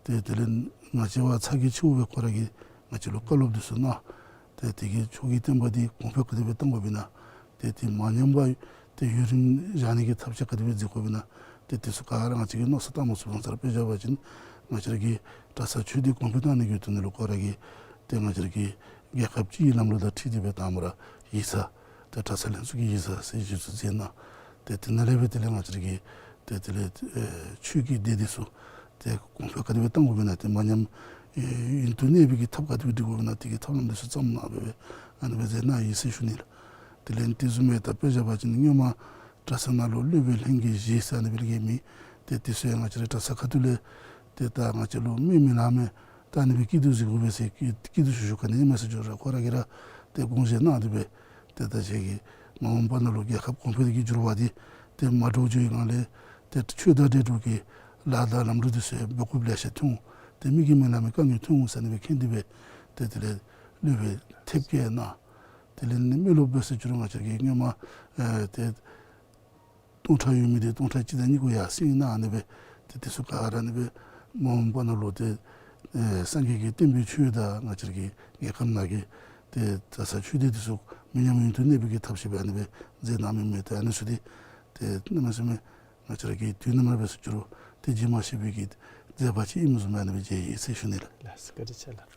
ཏེ་དེ་ལས་ང་བཅས་བ་ཚ་གྱང་ཆེཝ་སྦེ་ཁོ་ར་གིས་ང་བཅས་ལུ་བཀའ་སློབ་འདི་ཚུ་གནང་། ཏེ་དེ་གིས་ཕྱོགས་ཀྱི་བསྟན་པ་འདི་གོང་འཕེལ་ག་དེ་སྦེ་གཏང་དགོཔ་ཨིན་ན། ཏེ་དེ་མ་ཉམས་པར་ཏེ་ཡུན་རིང་བཞག་ནི་གི་ཐབས་ཤེས་ག་དེ་སྦེ་མཛད་དགོཔ་ཨིན་ན། ཏེ་དེ་ཚུ་ག་ར་ང་བཅས་ཀྱིས་མནོ་བསམ་བཏང་མ་ཚུགས་ཙང་ཙ་ར་དཔེ་བཞག་པ་ཅིན་ང་བཅས་ར་གི་གྲྭ་ས་ཆོས་སྡེ་གོང་འཕེལ་གཏང་ནི་གི་དོན་ལུ་ཁོ་ར་གིས་ཏེ་ང་བཅས་ར་གི་རྒྱལ་ཁབ་སྤྱི་ཡི་ལམ་ལུགས་དང་འཁྲིལ་ཏེ་སྦེ་དང་པ་ར་ཡིག་ཚང་ཏེ་གྲྭ་ས་ལྷན་ཚོགས་ཀྱི་ཡིག་ཚང་ཟེར་གཞི་བཙུགས་མཛད་གནང་། ཏེ་དེ་ནང་ལས་སྦེ་དེ་ལས་ང་བཅས་ར་གི་ཏེ་དེ་ལས་ཨེ་ཆོས་ཀྱི་སྡེ་འདི་ཚུ་ཏེ་གོང་འཕེལ་ག་དེ་སྦེ་གཏང་དགོཔ་ཨིན་ན། ཏེ་མ་ཉམས་ཨེ་ཡུན་དུ་གནས་པའི་གི་ཐབས་ག་དེ་སྦེ་སྒྲིག་དགོཔ་ཨིན་ན། དེ་གི་ཐབས་ལམ་འདི་ཚུ་བརྩམས་གནང་སྦེ་སྦེ་ཨ་ནི་སྦེ་མཛད་གནང་ཡི་ཟེར་ཞུ་ནི་ལགས། དེ་ལས་དེ་བཟུམ་སྦེ་ད་དཔེ་བཞག་པ་ཅིན་སྔོན་མ་གྲྭ་ས་ནང་ལུ་སློབ་དཔོན་ལྷན་རྒྱས་བཞི་ཟེར་ཨ་ནི་སྦེ་ལས་མི་ཏེ་དེ་ཚུ་ཡང་ང་བཅས་ར་གྲྭ་ས་ཁ་ཐུག་ལས་ཏེ་ད་ང་བཅས་ལུ་མི་མི་ལང་མས། ད་ཨ་ནི་སྦེ་སྐྱིད་སྡུག་གཟིགས་དགོ་པས་ཟེར་སྐྱིད་སྐྱིད་སྡུག་ཞུ་ཞུ་ག་ནི་མེད་ཟེར་ཅི་རུང་ར་ཁོ་ར་གིས་ར་ཏེ་དགོངས་བཞེས་གནང་སྟེ་སྦེ་ཏེ་ད་ཁྱེད་ཀྱིས་མ་འོངས་པ་ནང་ལུ་རྒྱལ་ཁབ་གོང་འཕེལ་གྱི་འགྱུར་བ་འདི་ཏེ་མ་འདྲཝ་འགྱོ་བའི་སྒང་ལས་ཏེ་ཆོས་དང་འབྲེལ་གྲུབ་ཀྱི་ལཱ་དང་ལམ་འགྲོ་འདི་ཚུ་ཡང་འབད་དགོཔ་ལེ་ཤ་ཐོན་འོང་། ཏེ་མི་གིས་མི་ལང་མི་དཀའ་ངལ་ཐོན་འོང་ཟེར་ཨ་ནི་སྦེ་མཁྱེན་ཏེ་སྦེ་ཏེ་དེ་ལས་སློབ་དཔོན་ཐེབས་བརྒྱད་གནང་། དེ་ལས་ནི་མི་སློབ་དཔོན་ཟེར་ཅི་རུང་ང་བཅས་ཀྱི་སྔོན་མ་ཨེ་ཏེ་སྟོང་ཕྲག་ཡོད་མི་འདི་སྟོང་ཕྲག་གཅིག་དང་གཉིས་གུ་ཡར་སེང་གནང་ཨ་ནི་སྦེ་ཏེ་དེ་ཚུ་ག་ར་ཨ་ནི་སྦེ་ མ་འོངས་པ་ནང་ལུ་ཏེ་ཨེ་སངས་རྒྱས་ཀྱི་བསྟན་པའི་ཆོས་དང་ང་བཅས་ར་གི་རྒྱལ་ཁབ་ནང་གི་ཏེ་ད་ས་ཆོས་སྡེ་འདི་ཚུ་མི་ཉམས་མྱོང་དུ་གནས་པའི་གི་ཐབས་ཤེས་སྦེ་ཨ་ནི་སྦེ་མཛད་གནང་མི་མས། ཏེ་ཨ་ནི་ཚུ་འདི་ཏེ་གནམ་མེད་ས་མེད་ང་བཅས་ར་གི་དུས་ནམ་ར་འབད་ཟེར་ཅི་རུང་ཏེ་བརྗེད་མ་ཤེས་པའི་གི་མཛད་པ་ཅིག་ཨིནམ་བཟུམ་སྦེ་ཨ་ནི་སྦེ་མཇལ་ཡི་ཟེར་ཞུ་ནི་ལགས། ལགས་སོ། བཀའ་དྲིན་ཆེ་ལགས།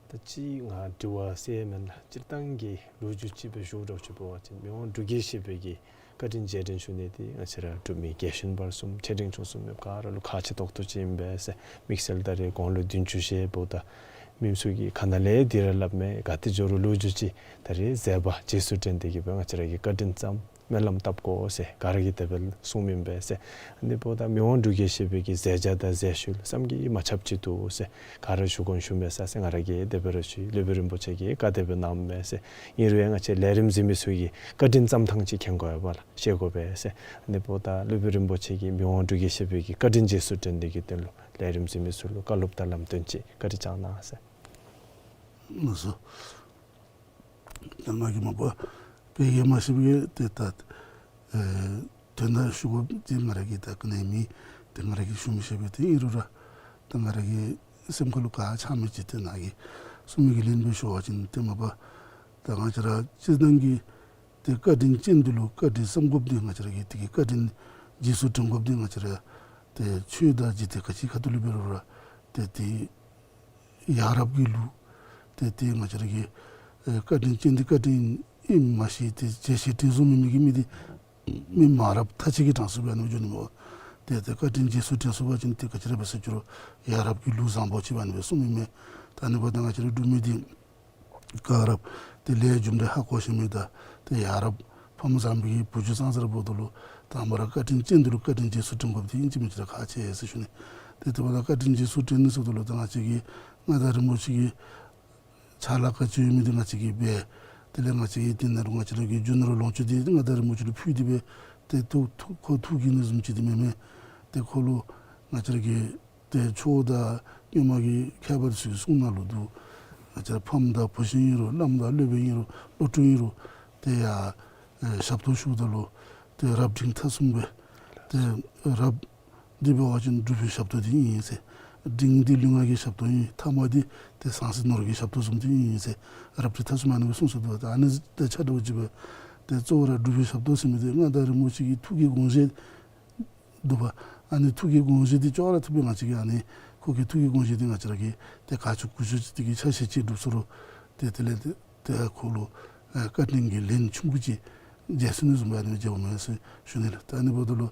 ད་ཅི་ང་དྲི་བ་ཟེར་མེན་ལགས། སྤྱིར་བཏང་གི་ལོ་རྒྱུས་ཅིག་སྦེ་ཞུ་དགོཔ་ཅིག་འབད་བ་ཅིན་མི་དབང་འབྲུག་རྒྱལ་བཞི་པའི་གི་བཀའ་དྲིན་རྗེས་དྲན་ཞུ་ནི་འདི་ང་བཅས་ར་འབྲུག་མི་རྒྱལ་གཞོན་བར་གསུམ་ཆེ་འབྲིང་ཆུང་གསུམ་མེདཔ་ག་ར་ལུ་ཁག་ཆེ་ཏོག་ཏོ་ཅིག་ཨིན་པས་ཟེར། དམིགས་བསལ་ད་རེས་དགུང་ལོ་བདུན་ཅུ་བཞེས་འབདཝ་ད་མི་ཚུ་གིས་ག་ནི་ལས་འདི་ར་སླབ་མས། ག་ཏེ་འགྱོ་རུང་ལོ་རྒྱུས་ཅིག་ད་རེས་མཛད་པ་རྗེས་སུ་དྲན་ཏེ་གི་སྦེ་ང་བཅས་ར་གིས་བཀའ་དྲིན་ཙམ་སྨོན་ལམ་བཏབ་དགོ་ཟེར་ག་ར་གིས་དེ་སྦེ་གསུངམ་ཨིན་པས་ཟེར། ཨ་ནི་འབདཝ་ད་མི་དབང་འབྲུག་རྒྱལ་བཞི་པའི་གི་མཛད་བྱ་དང་མཛད་ཤུལ་བསམ་གྱིས་མ་ཁྱབ་ཅིག་འདུག་ཟེར། ག་ར་ཞུ་དགོ་ཞུ་མས་ཟེར་ང་ར་གིས་དེ་སྦེ་ར་ཞུ་ཡི། སློབ་དཔོན་རིན་པོ་ཆེ་གིས་བཀའ་དེ་སྦེ་གནངམ་མས་ཟེར། ཨིན་རུང་ཡང་ང་བཅས་ལས་རིམ་གཟིགས་མི་ཚུ་གིས་བཀའ་དྲིན་ཙམ་ཐང་ཅིག་མཁྱེན་དགོ་པས་ལགས། ཤེས་དགོ་པས་ཟེར། ཨ་ནི་འབདཝ་ད་སློབ་དཔོན་རིན་པོ་ཆེ་གིས་མི་དབང་འབྲུག་རྒྱལ་བཞི་པའི་གི་བཀའ་དྲིན་རྗེས་སུ་དྲན་ཏེ་གི་དོན་ལུ་ལས་རིམ་གཟིགས་མི་ཚུ་ལུ་བཀའ་སློབ་དང་ལམ་སྟོན་ཅིག་བཀའ་དྲིན་བསྐྱང་གནང་ཟེར། ལགས་སོ། ད་ང་གིས་མ་པ་དཔེ་གིས་མ་ཤེས་པའི་ཏེ་ད་ཨེ་དོན་དག་ཞུ་དགོཔ་འདི་ང་ར་གིས་ད་ག་ནི་མེད། ཏེ་ང་ར་གིས་ཞུ་མི་ཤེས་པས། ཏེ་ཨིན་རུང་ར་ད་ང་ར་གི་སེམས་ཁ་ལུ་ག་ཆགས་མི་ཅིག་ཏེ་ནཱ་གིས་གསུང་མི་གི་ལན་སྦེ་ཞུ་བ་ཅིན་ཏེ་མ་པ་ད་ང་བཅས་ར་སྤྱིར་བཏང་གི་ཏེ་བཀའ་དྲིན་ཅན་འདི་ལུ་བཀའ་དྲིན་བསམ་དགོཔ་འདི་ང་བཅས་ར་གིས་དེ་གི་བཀའ་དྲིན་རྗེས་སུ་དྲན་དགོཔ་འདི་ང་བཅས་ར་ཏེ་ཆོས་དང་འཇིག་རྟེན་ག་ཅིའི་ཁ་ཐུག་ལུ་འབད་རུང་ར་ཏེ་དེ་ཡ་རབས་ཀྱི་ལུགས། ཏེ་ཏེ་ང་བཅས་ར་གི་ཨེ་བཀའ་དྲིན་ཅན་འདི་བཀའ་དྲིན་ཨིནམ་མ་ཤེས་ཏེ་བྱས་ཤེས་དྲིན་བཟུང་མི་མི་གི་མི་འདི་མི་མ་རབས་ཐ་ཆད་ཀྱི་གྲངས་སུ་སྦེ་ཨ་ནི་འགྱོ་ནི་མས། ཏེ་ཏེ་བཀའ་དྲིན་རྗེས་སུ་དྲན་ཚུགས་པ་ཅིན་ཏེ་ག་ཅི་ར་འབད་ཟེར་ཅི་རུང་ཡ་རབས་ཀྱི་ལུགས་བཟང་པོ་ཅིག་ཨ་ནི་སྦེ་གསུངམ་ཨིན་མས། ད་ཨ་ནི་འབདཝ་ད་ང་བཅས་ར་འབྲུག་མི་འདི་ག་ར་ཏེ་ལས་རྒྱུ་འབྲས་ཧ་གོ་ཤེས་མི་དང་ཏེ་ཡ་རབས་ཕམ་བཟང་པོའི་བུ་རྒྱུད་ཙང་ཙ་ར་འབདཝ་ད་ལུ་དང་པ་ར་བཀའ་དྲིན་ཅན་འདི་ལུ་བཀའ་དྲིན་རྗེས་སུ་དྲན་དགོཔ་འདི་ཨིན་ཅི་མིན་ཅི་ར་ཁག་ཆེ་ཟེར་ཞུ་ནི། ཏེ་དེ་འབདཝ་ད་བཀའ་དྲིན་རྗེས་སུ་དྲན་ནི་ཟེརཝ་ད་ལུ་ད་ང་བཅས་ཀྱིས་མངའ་བདག་རིན་པོ་ཆེ་གི་ཕྱག་ལཱ་ག་ཅི་ཡོད་མི་འདི་ང་བཅས་ཀྱིས་འབད། དེ་ལས་ང་བཅས་ཀྱིས་དེ་ནང་ལུ་ང་བཅས་ར་གི་རྒྱུ་ནོར་ལོངས་སྤྱོད་འདི་མངའ་བདག་རིན་པོ་ཆེ་ལུ་ཕུལ་ཏེ་སྦེ་ཏེ་ཐུགས་ཐུགས་ཁོ་ཐུགས་དགྱེས་ནི་བཟུམ་ཅིག་འདི་མེན་མས། ཏེ་ཁོ་ལུ་ང་བཅས་ར་གི་ཏེ་ཆོས་དང་སྔོན་མ་གི་མཁས་པ་ཚུ་གི་གསུང་ནང་ལུ་འདུག། ང་བཅས་ར་ཕམ་དང་བུ་གཞི་ཨིན་རུང་བླམ་དང་སློབ་དཔོན་ཨིན་རུང་བློ་གྲོས་ཨིན་རུང་ཏེ་ཡར་ཨེ་ཞབས་ཏོག་ཞུཝ་ད་ལུ་ཏེ་རབ་འབྲིང་ཐ་གསུམ་སྦེ་ཏེ་རབ་འདི་འབད་བ་ཅིན་སྒྲུབ་པའི་ཞབས་ཏོག་འདི་ཨིན་ཟེར། འབྲིང་འདི་ལུས་ངག་གི་ཞབས་ཏོག་ཨིན། ཐ་མ་འདི་ཏེ་ཟང་ཟིང་ནོར་གྱི་ཞབས་ཏོག་བཟུམ་འདི་ཨིན་ཟེར་རབ་འབྲིང་ཐ་གསུམ་ཨ་ནི་སྦེ་གསུངས་སོ་འདུག། ད་ཨ་ནི་དང་ཆ་འདྲཝ་ཅིག་སྦེ་ཏེ་གཙོ་བོ་ར་སྒྲུབ་པའི་ཞབས་ཏོག་ཟེར་མི་འདི་མངའ་བདག་རིན་པོ་ཆེ་གི་ཐུགས་ཀྱི་དགོངས་བཞེད་འདུག་པ། ཨ་ནི་ཐུགས་ཀྱི་དགོངས་བཞེད་འདི་ཅོག་ར་འཐདཔ་སྦེ་ང་བཅས་ཀྱིས་ཨ་ནི་ཁོ་གི་ཐུགས་ཀྱི་དགོངས་བཞེད་འདི་ང་བཅས་ར་གིས་ཏེ་ག་ཅི་གུ་ཅི་ཅིག་ཏེ་གི་ཆ་ཤས་ཅིག་སྒྲུབ་ཚུགས་རུང་ཏེ་དེ་ལས་ཏེ་ཏེ་ཁོ་ལུ་ཨེ་བཀའ་དྲིན་གྱི་ལན་ཆུང་ཀུ་ཅིག་འཇལ་ཚུགས་ནི་བཟུམ་སྦེ་ཨ་ནི་མཇལཝ་མས་ཟེར་ཞུ་ནི་ལགས། ད་ཨ་ནི་འབདཝ་ད་ལུ་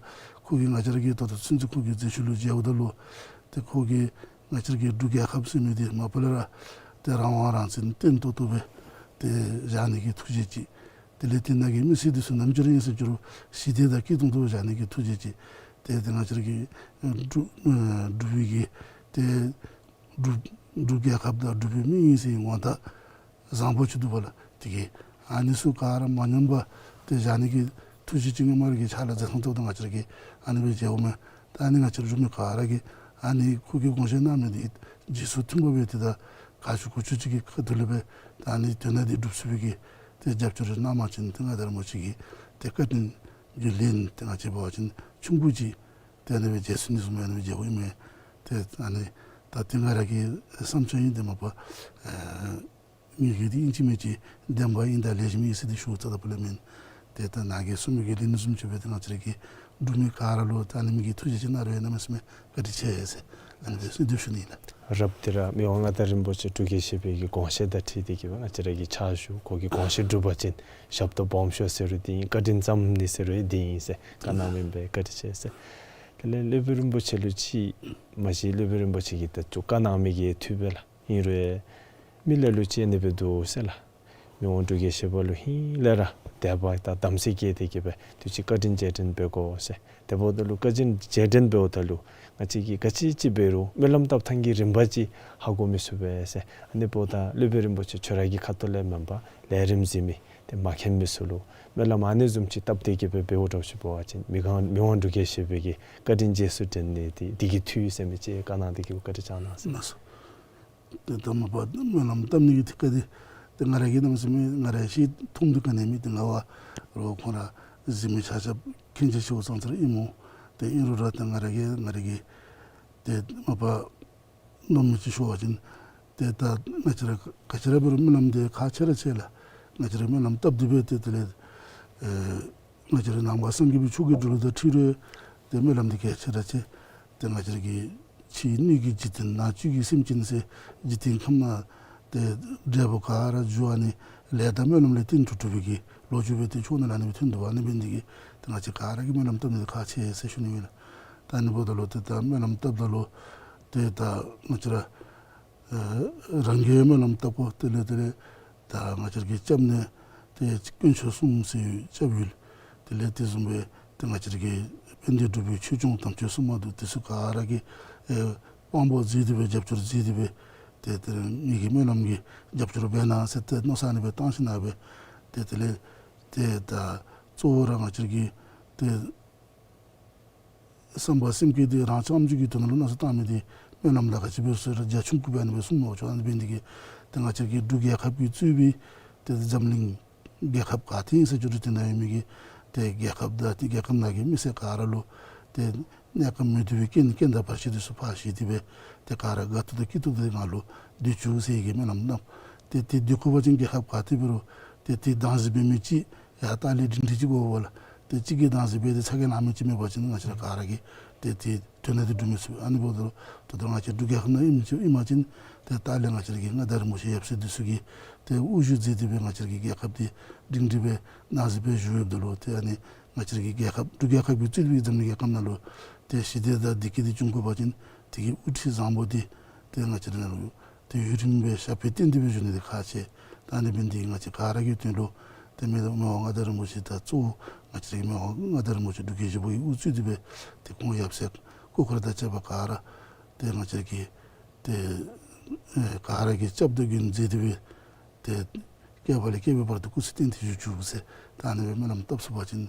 ཁོ་གིས་ང་བཅས་ར་གིས་ད་ལྟོ་ཚུན་ཚོད་ཁོ་གི་མཛད་ཤུལ་ལུ་མཇལཝ་ད་ལུ་ཏེ་ཁོ་གིས་ང་བཅས་ར་གི་འབྲུག་རྒྱལ་ཁབ་ཟེར་མི་འདི་མ་པ་ལས་ར་ཏེ་རང་དབང་རང་བཙན་བརྟན་ཏོག་ཏོ་སྦེ་ཏེ་བཞག་ནི་གི་ཐུགས་བཞེད་ཅིག། དེ་ལས་དེ་ནང་གི་མི་སེར་འདི་ཚུ་ནམ་ཅིག་ར་ཨིན་ཟེར་ཅི་རུང་ཞི་བདེ་དང་སྐྱིད་ཏོང་ཏོ་བཞག་ནི་གི་ཐུགས་བཞེད་ཅིག། ཏེ་ཏེ་ང་བཅས་ར་གི་ཨེ་འབྲུག་ཨེ་འབྲུག་པའི་གི་ཏེ་འབྲུག་འབྲུག་རྒྱལ་ཁབ་དང་འབྲུག་པའི་མི་ཨིན་ཟེར་ངོ་རྟགས་བཟང་པོ་ཅིག་འདུག་པ་ལགས། དེ་གིས་ཨ་ནི་ཚུ་ག་ར་མ་ཉམས་པར་ཏེ་བཞག་ནི་གི་ཐུགས་བཞེད་ཅིག་སྔོན་མ་ར་གི་ཕྱག་ལཱ་མཛད་ཐངས་ཐོག་ཏུ་ང་བཅས་ར་གིས་ཨ་ནི་སྦེ་མཇལཝ་མས། ད་ཨ་ནི་ང་བཅས་ར་འབྲུག་མི་ག་ར་གིས་ཨ་ནི་ཁོ་གིས་དགོངས་བཞེད་གནང་མི་འདི་རྗེས་སུ་མཐུན་པ་སྦེ་ཏེ་ད་ག་ཅི་གུ་ཅི་ཅིག་གི་ཁ་ཐུག་ལས་སྦེ་ད་ཨ་ནི་དོན་དག་འདི་སྒྲུབ་ཚུགས་པའི་གི་ཏེ་རྒྱབ་སྐྱོར་རེ་གནང་པ་ཅིན་ཏེ་མངའ་བདག་རིན་པོ་ཆེ་གི་ཏེ་བཀའ་དྲིན་གྱི་ལན་ཏེ་ང་བཅས་འབད་བ་ཅིན་ཆུང་ཀུ་ཅིག་ཏེ་ཨ་ནི་སྦེ་འཇལ་ཚུགས་ནི་བཟུམ་ཨ་ནི་སྦེ་མཇལཝ་ཨིན་མས། ཏེ་ཨ་ནི་ད་ཏེ་ང་ར་གི་བསམ་འཆར་ཨིན། ཏེ་མ་པ་ཨེ་ངེ་གི་འདི་ཨིན་ཅི་མིན་ཅི་བདེན་པ་ཨིན་དང་ལེགས་ཤོམ་ཨིན་ཟེར་འདི་ཞུ་ཚརཝ་ད་ཕུལཝ་མེན། ཏེ་ད་ནཱ་གིས་གསུངས་མི་གི་ལན་བཟུམ་ཅིག་སྦེ་ཏེ་ང་བཅས་ར་གི་འབྲུག་མི་ག་ར་ལུ་ད་ཨ་ནི་མི་གི་ཐུགས་རྗེ་ཅིག་གནང་རུང་གནམ་མེད་ས་མེད་བཀའ་དྲིན་ཆེ་ཟེར་ཨ་ནི་འདི་ཚུ་འདི་ཞུ་ནི་ལགས། རབ་འདི་ར་མི་དབང་མངའ་བདག་རིན་པོ་ཆེ་འབྲུག་རྒྱལ་བཞི་པའི་གི་དགོངས་བཞེད་དང་འཁྲིལ་ཏེ་གི་སྦེ་ང་བཅས་ར་གིས་ཕྱག་ཞུ་ཁོ་གི་དགོངས་བཞེད་སྒྲུབ་པ་ཅིན་ཞབས་ཏོག་སྦོམ་ཤོས་ཟེར་རུང་འདི་ཨིན། བཀའ་དྲིན་བསམ་ནི་ཟེར་རུང་འདི་ཨིན་ཟེར་བཀའ་གནངམ་ཨིན་པས། བཀའ་དྲིན་ཆེ་ཟེར། དེ་ལས་སློབ་དཔོན་རིན་པོ་ཆེ་ལུ་ཅིག་མ་གཞི་སློབ་དཔོན་རིན་པོ་ཆེ་གིས་ད་ཅི་བཀའ་གནང་མི་གི་འཐུས་སྦེ་ལགས། ཨིན་རུང་མི་ལ་ལུ་ཅིག་ཨ་ནི་སྦེ་འདུག་ཟེར་ལགས། མི་དབང་འབྲུག་རྒྱལ་བཞི་པ་ལུ་ཧིང་ལས་ར་དད་པ་དང་དམ་ཚིག་བསྐྱེད་དེ་གི་སྦེ་དུས་ཅི་བཀའ་དྲིན་རྗེས་དྲན་འབད་དགོ་ཟེར། དེ་འབདཝ་ད་ལུ་བཀའ་དྲིན་རྗེས་དྲན་འབདཝ་ད་ལུ་ང་བཅས་ཀྱིས་ག་ཅི་ཅིག་འབད་རུང་སྨོན་ལམ་བཏབ་ཐངས་ཀྱི་རིམ་པ་ཅིག་ཧ་གོ་མི་ཚུགས་པས་ཟེར། ཨ་ནི་འབདཝ་ད་སློབ་དཔོན་རིན་པོ་ཆེ་ཁྱོད་ར་གི་ཁ་ཐུག་ལས་མེན་པར་ལས་རིམ་གཟིགས་མི་ཏེ་མ་མཁྱེན་མི་ཚུ་ལུ་སྨོན་ལམ་ཨ་ནི་བཟུམ་ཅིག་བཏབ་སྟེ་གི་སྦེ་འབདཝ་འདྲཝ་ཅིག་འབད་བ་ཅིན་མི་དབང་མི་དབང་འབྲུག་རྒྱལ་བཞི་པའི་གི་བཀའ་དྲིན་རྗེས་སུ་དྲན་ནི་འདི་འདི་གི་འཐུས་ཟེར་མི་ཅིག་བཀའ་གནང་སྟེ་གི་བཀའ་དྲིན་བསྐྱང་གནང་ཟེར། ལགས་སོ། ཏེ་ད་མ་པ་སྨོན་ལམ་བཏབ་ནི་གི་ཐད་ཁར་འདི་ཏེ་ང་ར་གིས་གནམ་མེད་ས་མེད་ང་ར་ཤེས་མཐོང་དོ་ག་ནི་མེད། ཏེ་ང་བ་རོགས་ཁོང་ར་གཟིགས་མི་ཆ་ཁྱབ་མཁྱེན་ཆ་ཆེཝ་ཙང་ཙ་ར་ཨིན་སྨོ། ཏེ་ཨིན་རུང་ར་ཏེ་ང་ར་གིས་ང་ར་གི་ཏེ་མ་པ་ གནང་མི་ཅིག་ཞུ་བ་ཅིན་ཏེ་ད་ང་བཅས་ར་ག་ཅི་ར་འབད་རུང་སྨོན་ལམ་འདི་ཁག་ཆེ་ར་ཆེ་ལགས། ང་བཅས་ར་སྨོན་ལམ་བཏབ་སྟེ་སྦེ་ཏེ་དེ་ལས་ཨེ་ང་བཅས་ར་ནང་པ་སངས་རྒྱས་པའི་ཆོས་ཀྱི་འབྲུག་ལུ་ད་ཁྲིད་རུང་ཏེ་སྨོན་ལམ་འདི་གལ་ཆེ་ར་ཆེ། ཏེ་ང་བཅས་ར་གི་ཕྱི་སྣོད་ཀྱི་འཇིག་རྟེན་ནང་བཅུད་ཀྱི་སེམས་ཅན་ཟེར་འཇིག་རྟེན་ཁམས་ནང་ཏེ་འབྲས་བུ་ག་ར་འབྱུང་བ་ནི་ལས་དང་སྨོན་ལམ་ལས་བརྟེན་གྲུབ་གྲུབ་པའི་གི་ལོ་རྒྱུས་སྦེ་ཏེ་ཆོས་ནང་ལུ་ཨ་ནི་སྦེ་ཐོན་འདུག། ཨ་ནི་འབད་ནི་འདི་གིས་ཏེ་ང་བཅས་ག་ར་གིས་སྨོན་ལམ་བཏབ་ནི་འདི་ཁག་ཆེ་ཟེར་ཞུ་ནི་ཨིན་ལགས། ད་ཨ་ནི་འབདཝ་ད་ལུ་ཏེ་ད་སྨོན་ལམ་བཏབ་ད་ལུ་ཏེ་ད་ང་བཅས་ར་ཨེ་རང་གིས་སྨོན་ལམ་བཏབ་དགོ། དེ་ལས་དེ་ལས་ད་ང་བཅས་ཀྱི་སྐྱབས་གནས་ཏེ་དཀོན་མཆོག་གསུམ་ཟེར་སྐྱབས་ཡུལ། དེ་ལས་དེ་བཟུམ་སྦེ་ཏེ་ང་བཅས་ཀྱི་དཔལ་ལྡན་འབྲུག་པའི་ཆོས་སྐྱོང་དམ་ཅན་སྲུང་མ་འདུག། དེ་ཚུ་ག་ར་གིས་ཨེ་དཔང་པོ་མཛད་དེ་སྦེ་རྒྱབ་སྐྱོར་མཛད་དེ་སྦེ་ཏེ་ཏེ་ངེ་གི་སྨོན་ལམ་གྱི་རྒྱབ་སྐྱོར་འབད་གནང་ཟེར་ཏེ་མནོ་བསམ་ཨ་ནི་སྦེ་བཏང་ཞིནམ་ལས་སྦེ་ཏེ་དེ་ལས་ཏེ་ད་གཙོ་བོ་ར་ང་བཅས་ཀྱི་ཏེ་བསམ་པ་སེམས་བསྐྱེད་འདི་རང་རྐྱངམ་གཅིག་གི་དོན་ལུ་མནོ་བསམ་བཏང་མི་འདི་སྨོན་ལམ་དང་ག་ཅི་འབད་རུང་རྒྱ་ཆུང་ཀུ་སྦེ་ཨ་ནི་སྦེ་གསུངས་མི་ཆོག། ཨ་ནི་འབད་ནི་འདི་གིས་ཏེ་ང་བཅས་ཀྱི་འབྲུག་རྒྱལ་ཁབ་ཀྱིས་གཙོས་པའི་ཏེ་འཛམ་གླིང་རྒྱལ་ཁབ་ག་ཏེ་ཨིན་ཟེར་ཅི་རུང་དེ་ནང་ཡོད་མི་གི་ཏེ་རྒྱལ་ཁབ་དང་ཏེ་རྒྱལ་ཁབ་ནང་གི་མི་སེར་ག་ར་ལུ་ཏེ་གནས་སྐབས་མི་བདེ་བའི་རྐྱེན་རྐྱེན་དང་བར་ཆད་འདི་ཚུ་ཕར་ཞི་སྟེ་སྦེ་ཏེ་ག་ར་དགའ་ཏོག་ཏོ་སྐྱིད་ཏོག་ཏོ་ནང་ལུ་སྡོད་བཅུག་ཟེར་གྱི་སྨོན་ལམ་གནང་། ཏེ་ཏེ་སྡོད་དགོ་པ་ཅིན་རྒྱལ་ཁབ་ག་ཏེ་འབད་རུང་ཏེ་ཏེ་བདག་འཛིན་འབད་མི་ཅིག་ཡར་ལྟག་ལས་སྒྲིང་སྒྲི་ཅིག་དགོ་པས་ལགས། ཏེ་གཅིག་གིས་བདག་འཛིན་འབད་དེ་ཚ་གྱང་ལང་མི་ཅིག་མེད་པ་ཅིན་ང་བཅས་ར་ག་ར་གིས་ཏེ་ཏེ་དོན་དག་འདི་འགྲུབ་མི་ཚུགས། ཨ་ནི་འབདཝ་ད་ལུ་ད་ལྟོ་ང་བཅས་འབྲུག་རྒྱལ་ཁབ་ནང་ཨིན་ཅི་ཨིན་མ་ཅིན་ཏེ་ལྟག་ལས་ང་བཅས་ར་གི་མངའ་བདག་རིན་པོ་ཆེ་ཡབ་སྲས་འདི་ཚུ་གིས་ཏེ་དབུ་བཞུགས་མཛད་དེ་སྦེ་ང་བཅས་ར་གི་རྒྱལ་ཁབ་འདི་སྒྲིང་སྒྲི་སྦེ་བདག་འཛིན་འབད་བཞུགས་ཡོདཔ་ད་ལུ་ཏེ་ཨ་ནི་ང་བཅས་ར་གི་རྒྱལ་ཁབ་འབྲུག་རྒྱལ་ཁབ་ཀྱིས་གཙོས་པའི་འཛམ་གླིང་རྒྱལ་ཁབ་ནང་ལུ་ཏེ་ཞི་བདེ་དང་བདེ་སྐྱིད་འདི་འབྱུང་དགོ་པ་ཅིན་དེ་གི་དབུ་ཁྲིད་བཟང་པོ་འདི་ཏེ་ང་བཅས་ར་ནང་ལུ་ཏེ་ཡུན་རིངམོ་སྦེ་ཞབས་པད་བརྟན་ཏེ་སྦེ་བཞུགས་ནི་འདི་ཁག་ཆེ། ད་ཨ་ནི་འབད་ནི་འདི་གིས་ང་བཅས་ག་ར་གི་དོན་ལུ་ཏེ་མི་དབང་མངའ་བདག་རིན་པོ་ཆེ་དང་གཙོ་བོ་ང་བཅས་ར་གི་མི་དབང་མངའ་བདག་རིན་པོ་ཆེ་འབྲུག་རྒྱལ་བཞི་པོ་གིས་དབུ་གཙོས་ཏེ་སྦེ་ཏེ་ཁོང་ཡབ་སྲས་སྐུ་འཁོར་དང་བཅས་པ་ག་ར་ཏེ་ང་བཅས་ར་གི་ཏེ་ཨེ་ག་ར་གིས་སྐྱབས་དང་མགོན་མཛད་དེ་སྦེ་ཏེ་བསྐལ་པ་ལས་བསྐལ་པའི་བར་དུ་སྐུ་ཚེ་བརྟན་ཏེ་བཞུགས་བཅུག་ཟེར། ད་ཨ་ནི་སྦེ་སྨོན་ལམ་བཏབ་ཚུགས་པ་ཅིན་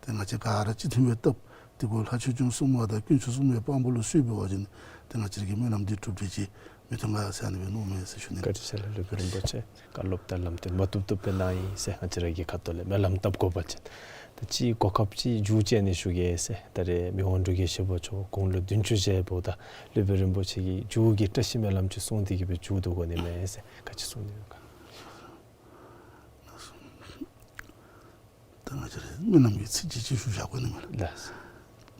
ཏེ་ང་བཅས་ག་ར་གཅིག་མཐུན་སྦེ་བཏབ། དེ་གུ་ལྷ་ཆོས་སྐྱོང་སྲུང་མ་དང་དཀོན་མཆོག་གསུམ་གྱི་དཔང་པོ་ལུ་གསོལ་འབད་བ་ཅིན་ཏེ་ང་བཅས་ར་གི་སྨོན་ལམ་འདི་འགྲུབ་སྟེ་ཅིག་མི་ཐོན་ག་ཟེར་ཨ་ནི་སྦེ་མནོཝ་མས་ཟེར་ཞུ་ནི། བཀའ་དྲིན་ཆེ་ལགས་སློབ་དཔོན་རིན་པོ་ཆེ། བཀའ་སློབ་དང་ལམ་སྟོན་མ་བཏུབ་བཏུབ་སྦེ་གནང་ཡི་ཟེར། ང་བཅས་ར་གི་ཁ་ཐུག་ལས་སྨོན་ལམ་བཏབ་དགོ་པ་ཅིན་ད་ཅིག་གོ་སྐབས་ཅིག་མཇུག་བཅད་ནི་ཞུ་གེ་ཟེར། ད་རེས་མི་དབང་འབྲུག་རྒྱལ་བཞི་པ་མཆོག་དགུང་ལོ་བདུན་ཅུ་བཞེས་པ་དང་སློབ་དཔོན་རིན་པོ་ཆེ་གི་མཇུག་གི་བཀྲ་ཤིས་སྨོན་ལམ་ཅིག་གསུངས་ཏེ་གི་སྦེ་མཇུག་བསྡུ་དགོ་ནི་མས་ཟེར། ག་ཅི་གསུང་ནི་ཡོད་ག། ད་ང་བཅས་ར་སྨོན་ལམ་གྱི་ཚིག་ཅིག་ཅིག་ཞུ་བཞག་དགོ་ནི་མས་ལགས། ལགས།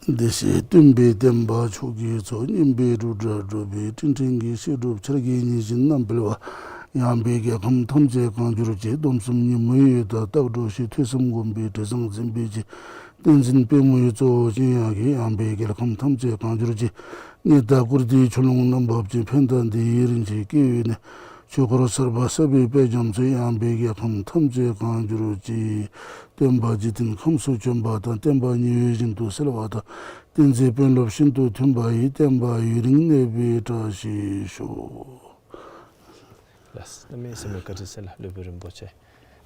བདེ་གཤེགས་སྟོན་པའི་བསྟན་པ་མཆོག་གི་གཙོ། སྙན་པའི་འབྲུག་སྒྲ་སྒྲོགས་པའི་སྤྲིན་ཕྲེང་གི་བཤད་སྒྲུབ་འཆར་གྱི་ཉི་བཞིན་རྣམ་སྤེལ་བ། ཡངས་པའི་རྒྱལ་ཁམས་ཐམས་ཅད་གང་གྱུར་ཅིག། སྡོམ་གསུམ་ཉིན་མོའི་འོད་དང་རྟགས་སྒྲོགས་ཤིང་། ཐོས་བསམ་སྒོམ་པའི་དྲི་བཟང་འཛིན་པའི་རྗེ། བསྟན་འཛིན་པད་མོའི་གཙོ་བོ་ཅན་ཡང་གིས། ཡངས་པའི་རྒྱལ་ཁམས་ཐམས་ཅད་གང་གྱུར་ཅིག། ཉི་ཟླ་བཀུར་སྟི་ཆུ་ཀླུང་རྣམ་འབབ་ཅིང་། ཕན་དང་བདེ་བའི་རིན་ཆེན་སྐྱེ་བོའི་གནས། ཆོས་འཁོར་གསར་པ་གསར་པའི་དཔལ་རྒྱ་མཚོ། ཡངས་པའི་རྒྱལ་ཁམས་ཐམས་ཅད་གང་གྱུར་ཅིག། སྟོན་པ་འཇིག་རྟེན་ཁམས་སུ་བྱོན་པ་དང་། བསྟན་པ་ཉི་འོད་བཞིན་དུ་གསལ་བ་དང་། བསྟན་འཛིན་དཔོན་སློབ་ཤིན་ཏུ་མཐུན་པ་ཡིས། བསྟན་པ་ཡུན་རིང་གནས་པའི་བཀྲ་ཤིས་ཤོག། ལགས། གནམ་མེད་ས་མེད་བཀའ་དྲིན་ཆེ་ལགས་སློབ་དཔོན་རིན་པོ་ཆེ།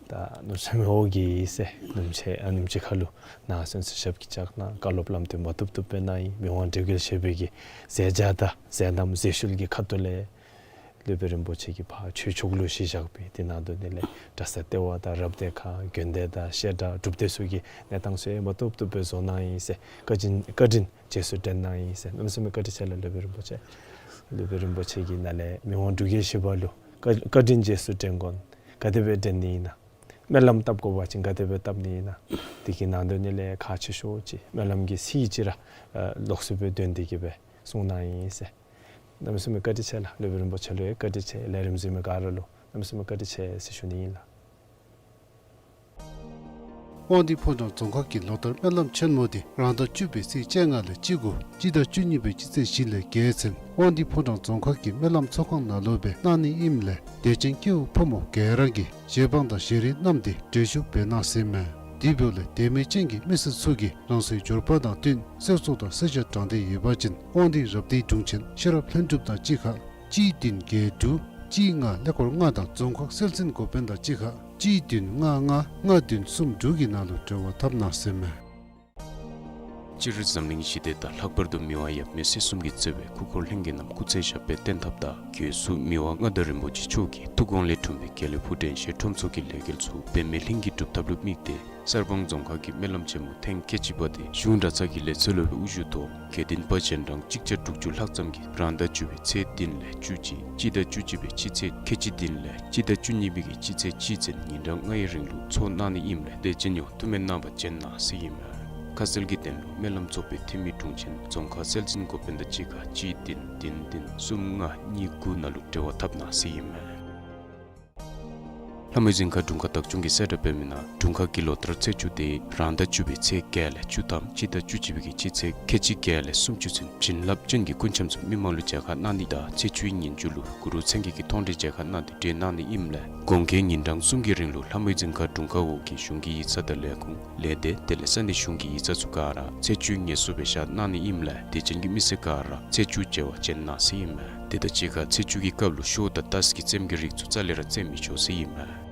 ད་གནམ་མེད་ས་མེད་འོ་བརྒྱལ་ཡི་ཟེར། སྣུམ་ཆས་ཨ་སྣུམ་ཆས་ཁར་ལུ་ནཱ་གསོན་སའི་ཞབས་ཀྱིས་བཅགས་གནང་། བཀའ་སློབ་ལམ་སྟོན་མ་བཏུབ་བཏུབ་སྦེ་གནང་ཡི། མི་དབང་འབྲུག་རྒྱལ་བཞི་པོའི་གི་མཛད་བྱ་དང་མཛད་རྣམ་མཛད་ཤུལ་གྱི་ཁ་ཐུག་ལས་སློབ་དཔོན་རིན་པོ་ཆེ་གིས་ཕར་ཆོས་ཕྱོགས་ལུ་གཞི་བཞག་སྦེ་དེ་ནང་དོན་ནི་ལས་གྲྭ་ས་ལྟེ་བ་དང་རབ་སྡེ་ཁག་དགོན་སྡེ་དང་བཤད་གྲྭ་སྒྲུབ་སྡེ་ཚུ་གི་གནས་སྟངས་ཚུ་ཡང་མ་བཏུབ་བཏུབ་སྦེ་བཟོ་གནང་ཡི་ཟེར། བཀའ་དྲིན་བཀའ་དྲིན་རྗེས་སུ་དྲན་གནང་ཡི་ཟེར། གནམ་མེད་ས་མེད་བཀའ་དྲིན་ཆེ་ལགས་སློབ་དཔོན་རིན་པོ་ཆེ། སློབ་དཔོན་རིན་པོ་ཆེ་གིས་ནཱ་ལས་མི་དབང་འབྲུག་རྒྱལ་བཞི་པ་ལུ་བཀའ་བཀའ་དྲིན་རྗེས་སུ་དྲན་དགོ་ག་དེ་སྦེ་དྲན་ནི་ཨིན་ན། སྨོན་ལམ་བཏབ་དགོ་པ་ཅིན་ག་དེ་སྦེ་བཏབ་ནི་ཨིན་ན། དེ་གི་ནང་དོན་ནི་ལས་ཁག་ཆེ་ཤོས་ཅིག་སྨོན་ལམ་གྱི་ཚིག་ཅིག་ར་ཨ་ལོགས་སུ་སྦེ་འདོན་ཏེ་གི་སྦེ་གསུངས་གནང་ཡི་ཟེར། གནམ་མེད་ས་མེད་བཀའ་དྲིན་ཆེ་ལགས། སློབ་དཔོན་རིན་པོ་ཆེ་ལུ་ཡང་བཀའ་དྲིན་ཆེ། ལས་རིམ་གཟིགས་མི་ག་ར་ལུ་གནམ་མེད་ས་མེད་བཀའ་དྲིན་ཆེ་ཟེར་ཞུ་ནི་ཨིན་ལགས། དབང་འདུས་ཕོ་བྲང་རྫོང་ཁག་གི་ལོ་ལྟར་སྨོན་ལམ་ཆེན་མོ་འདི་རང་ཟླ་བཅུ་པའི་ཚེས་བཅོ་ལྔ་ལས་བཅུ་དགུ་སྤྱི་ཟླ་བཅུ་གཉིས་པའི་སྤྱི་ཚེས་བཞི་ལས་བརྒྱད་ཚུན་དབང་འདུས་ཕོ་བྲང་རྫོང་ཁག་གི་སྨོན་ལམ་ཚོགས་ཁང་ནང་ལུ་སྦེ་གནང་ནི་ཨིནམ་ལས་དད་ཅན་སྐྱེ་བོ་ཕོ་མོ་ག་ར་གིས་གཞས་འབངས་དང་གཞས་རིགས་རྣམས་འདི་འགྲན་ཞུགས་འབད་གནང་ཟེར་མས། དེ་འབདཝ་ལས་དད་མོས་ཅན་གྱི་མི་སེར་ཚུ་གིས་རང་སོའི་འབྱོར་པ་དང་བསྟུན་གསེར་ཚོགས་དང་གསེར་ཞྭ་དྲང་སྟེ་ཡོད་པ་ཅིན་དབང་འདུས་རབ་སྡེའི་དྲུང་ཆེན་ཤེས་རབ་ལྷུན་གྲུབ་དང་གཅིག་ཁར་གཅིག་བདུན་བརྒྱད་དྲུག་གཅིག་ལྔ་ཀླད་ཀོར་ལྔ་དང་རྫོང་ཁག་སྲོལ་འཛིན་འགོ་དཔོན་དང་གཅིག་ཁར་གཅིག་བདུན་ལྔ་ལྔ་ལྔ་བདུན་གསུམ་དྲུག་གི་ནང་ལུ་འབྲེལ་བ་འཐབ་གནང་ཟེར་མས། སྤྱིར་འཛམ་གླིང་ཞི་བདེ་དང་ལྷག་པར་དུ་མི་དབང་ཡབ་མེས་སྲས་གསུམ་གྱིས་གཙོས་པའི་སྐུ་འཁོར་ལྷན་རྒྱས་རྣམས་སྐུ་ཚེ་ཞབས་པད་བརྟན་ཐབས་དང་། སྒོས་སུ་མི་དབང་མངའ་བདག་རིན་པོ་ཆེ་མཆོག་གི་ཐུགས་དགོངས་ལས་འཁྲུངས་པའི་དགེ་ལེགས་ཕུག་དྲན་ཤེས་ཁྲོམ་ཚོགས་ཀྱི་ལས་འགུལ་ཚུ་འབད་མེད་ལྷུན་གྱིས་གྲུབ་ཐབས་ལུ་དམིགས་ཏེ། གསར་སྤང་རྫོང་ཁག་གི་སྨོན་ལམ་ཆེན་མོ་ཐེངས་ཁལ་གཅིག་པ་དེ་གཞུང་གྲྭ་ཚང་གི་ལས་ཚོགས་སློབ་དཔོན་དབུ་བཞུགས་ཐོག་དགེ་འདུན་པ་གཞན་གྲངས་གཅིག་བརྒྱ་དྲུག་ཅུ་ལྷག་ཙམ་གྱིས་རང་ཟླ་བཅུ་པའི་ཚེས་བདུན་ལས་བཅུ་གཅིག་སྤྱི་ཟླ་བཅུ་གཅིག་པའི་སྤྱི་ཚེས་ཁལ་གཅིག་བདུན་ལས་སྤྱི་ཟླ་བཅུ་གཉིས་པའི་གི་སྤྱི་ཚེས་གཅིག་ཚུན་ཉིན་གྲངས་ལྔའི་རིང་ལུ་ཚོགས་གནང་ནི་ཨིནམ་ལས་དད་ཅན་ཡོངས་ཐུགས་སྨོན་གནང་བར་བྱོན་གནང་ཟེར་ཨིན་མས། ཁ་གསལ་གྱི་དོན་ལུ་སྨོན་ལམ་ཚོགས་པའི་འཐུས་མི་དྲུང་ཆེན་རྫོང་ཁག་སྲོལ་འཛིན་འགོ་དཔོན་དང་གཅིག་ཁར་གཅིག་བདུན་བདུན་བདུན་གསུམ་ལྔ་གཉིས་དགུ་ནང་ལུ་འབྲེལ་བ་འཐབ་གནང་ཟེར་ཨིན་མས། ལྷ་མོའི་རྫིང་ཁ་དྲུང་ཁག་བདག་སྐྱོང་གིས་གསལ་བསྒྲགས་འབད་མི་ནང་དྲུང་ཁག་གི་ལོ་ལྟར་ཚེས་བཅུ་དེ་རང་ཟླ་བཅུ་པའི་ཚེས་བརྒྱད་ལས་བཅུ་ཐམ་སྤྱི་ཟླ་བཅུ་གཅིག་པའི་གི་སྤྱི་ཚེས་ཁལ་གཅིག་བརྒྱད་ལས་སུམ་ཅུ་ཚུན་བྱིན་རླབས་ཅན་གྱི་སྐུ་འཆམ་ཚུ་མི་མང་ལུ་མཇལ་ཁ་གནང་ནི་དང་ཚེས་བཅུའི་ཉིན་མཇུག་ལུ་གུ་རུ་མཚན་བརྒྱད་ཀྱི་མཐོང་གྲོལ་མཇལ་ཁ་གནང་སྟེ་གྲོལ་གནང་ནི་ཨིནམ་ལས་དགོངས་རྒྱན་ཉིན་གྲངས་གསུམ་གྱི་རིང་ལུ་ལྷ་མོའི་རྫིང་ཁ་དྲུང་ཁག་འོག་གི་གཞུང་གི་ཡིག་ཚང་དང་ལས་ཁུངས་ལས་སྡེ་དེ་ལས་ས་གནས་གཞུང་གི་ཡིག་ཚང་ཚུ་ག་ར་ཚེས་བཅུའི་ངལ་གསོ་སྦེ་བཞག་གནང་ནི་ཨིནམ་ལས་དད་ཅན་གྱི་མི་སེར་ག་ར་ཚེས་བཅུ་མཇལ་བར་བྱོན་གནང་ཟེར་ཨིན་མས། དེ་དང་གཅིག་ཁར་ཚེས་བཅུ་གི་སྐབས་ལུ་ཤོ་དང་ཏཱས་ཀྱི་རྩེདམོ་གི་རིགས་ཚུ་རྩ་ལས་ར་རྩེད་མི་ཆོག་ཟེར་ཨིན་མས།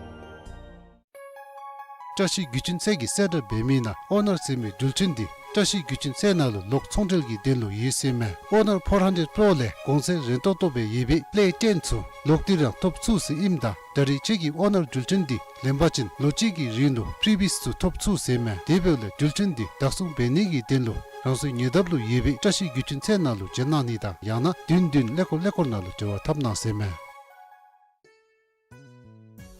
བཀྲ་ཤིས་རྒྱུ་ཆེན་ཚལ་གྱིས་གསལ་བསྒྲགས་འབད་མི་ནང་ཨོ་ནར་ཟེར་མི་འགྲུལ་འཕྲིན་འདི་བཀྲ་ཤིས་རྒྱུ་ཆེན་ཚལ་ནང་ལུ་ལོག་ཚོང་འབྲེལ་གྱི་དོན་ལུ་ཡོད་ཟེར་ཨིན་མས། ཨོ་ནར་ཕོར་ཧན་ཌེཌ་པྲོ་ལས་གོང་ཚད་རན་ཏོག་ཏོ་སྦེ་ཡོད་པའི་པི་ལེ་ཊེན་ཚུ་ལོག་སྟེ་ར་ཐོབ་ཚུགས་ཟེར་ཨིནམ་ད་ད་རེས་ཁྱེད་ཀྱིས་ཨོ་ནར་འགྲུལ་འཕྲིན་འདི་ལེན་པ་ཅིན་ལོ་གཅིག་གི་རིང་ལུ་ཕི་རི་བིསི་ཚུ་ཐོབ་ཚུགས་ཟེར་ཨིན་མས། དེ་འབདཝ་ལས་འགྲུལ་འཕྲིན་འདི་བདག་བཟུང་འབད་ནི་གི་དོན་ལུ་རང་སོའི་ཉེ་འདབས་ལུ་ཡོད་པའི་བཀྲ་ཤིས་རྒྱུ་ཆེན་ཚལ་ནང་ལུ་བྱོན་གནང་ནི་དང་ཡང་ན་བདུན་བདུན་ཀླད་ཀོར་ཀླད་ཀོར་ནང་ལུ་འབྲེལ་བ་འཐབ་གནང་ཟེར་ཨིན་མས།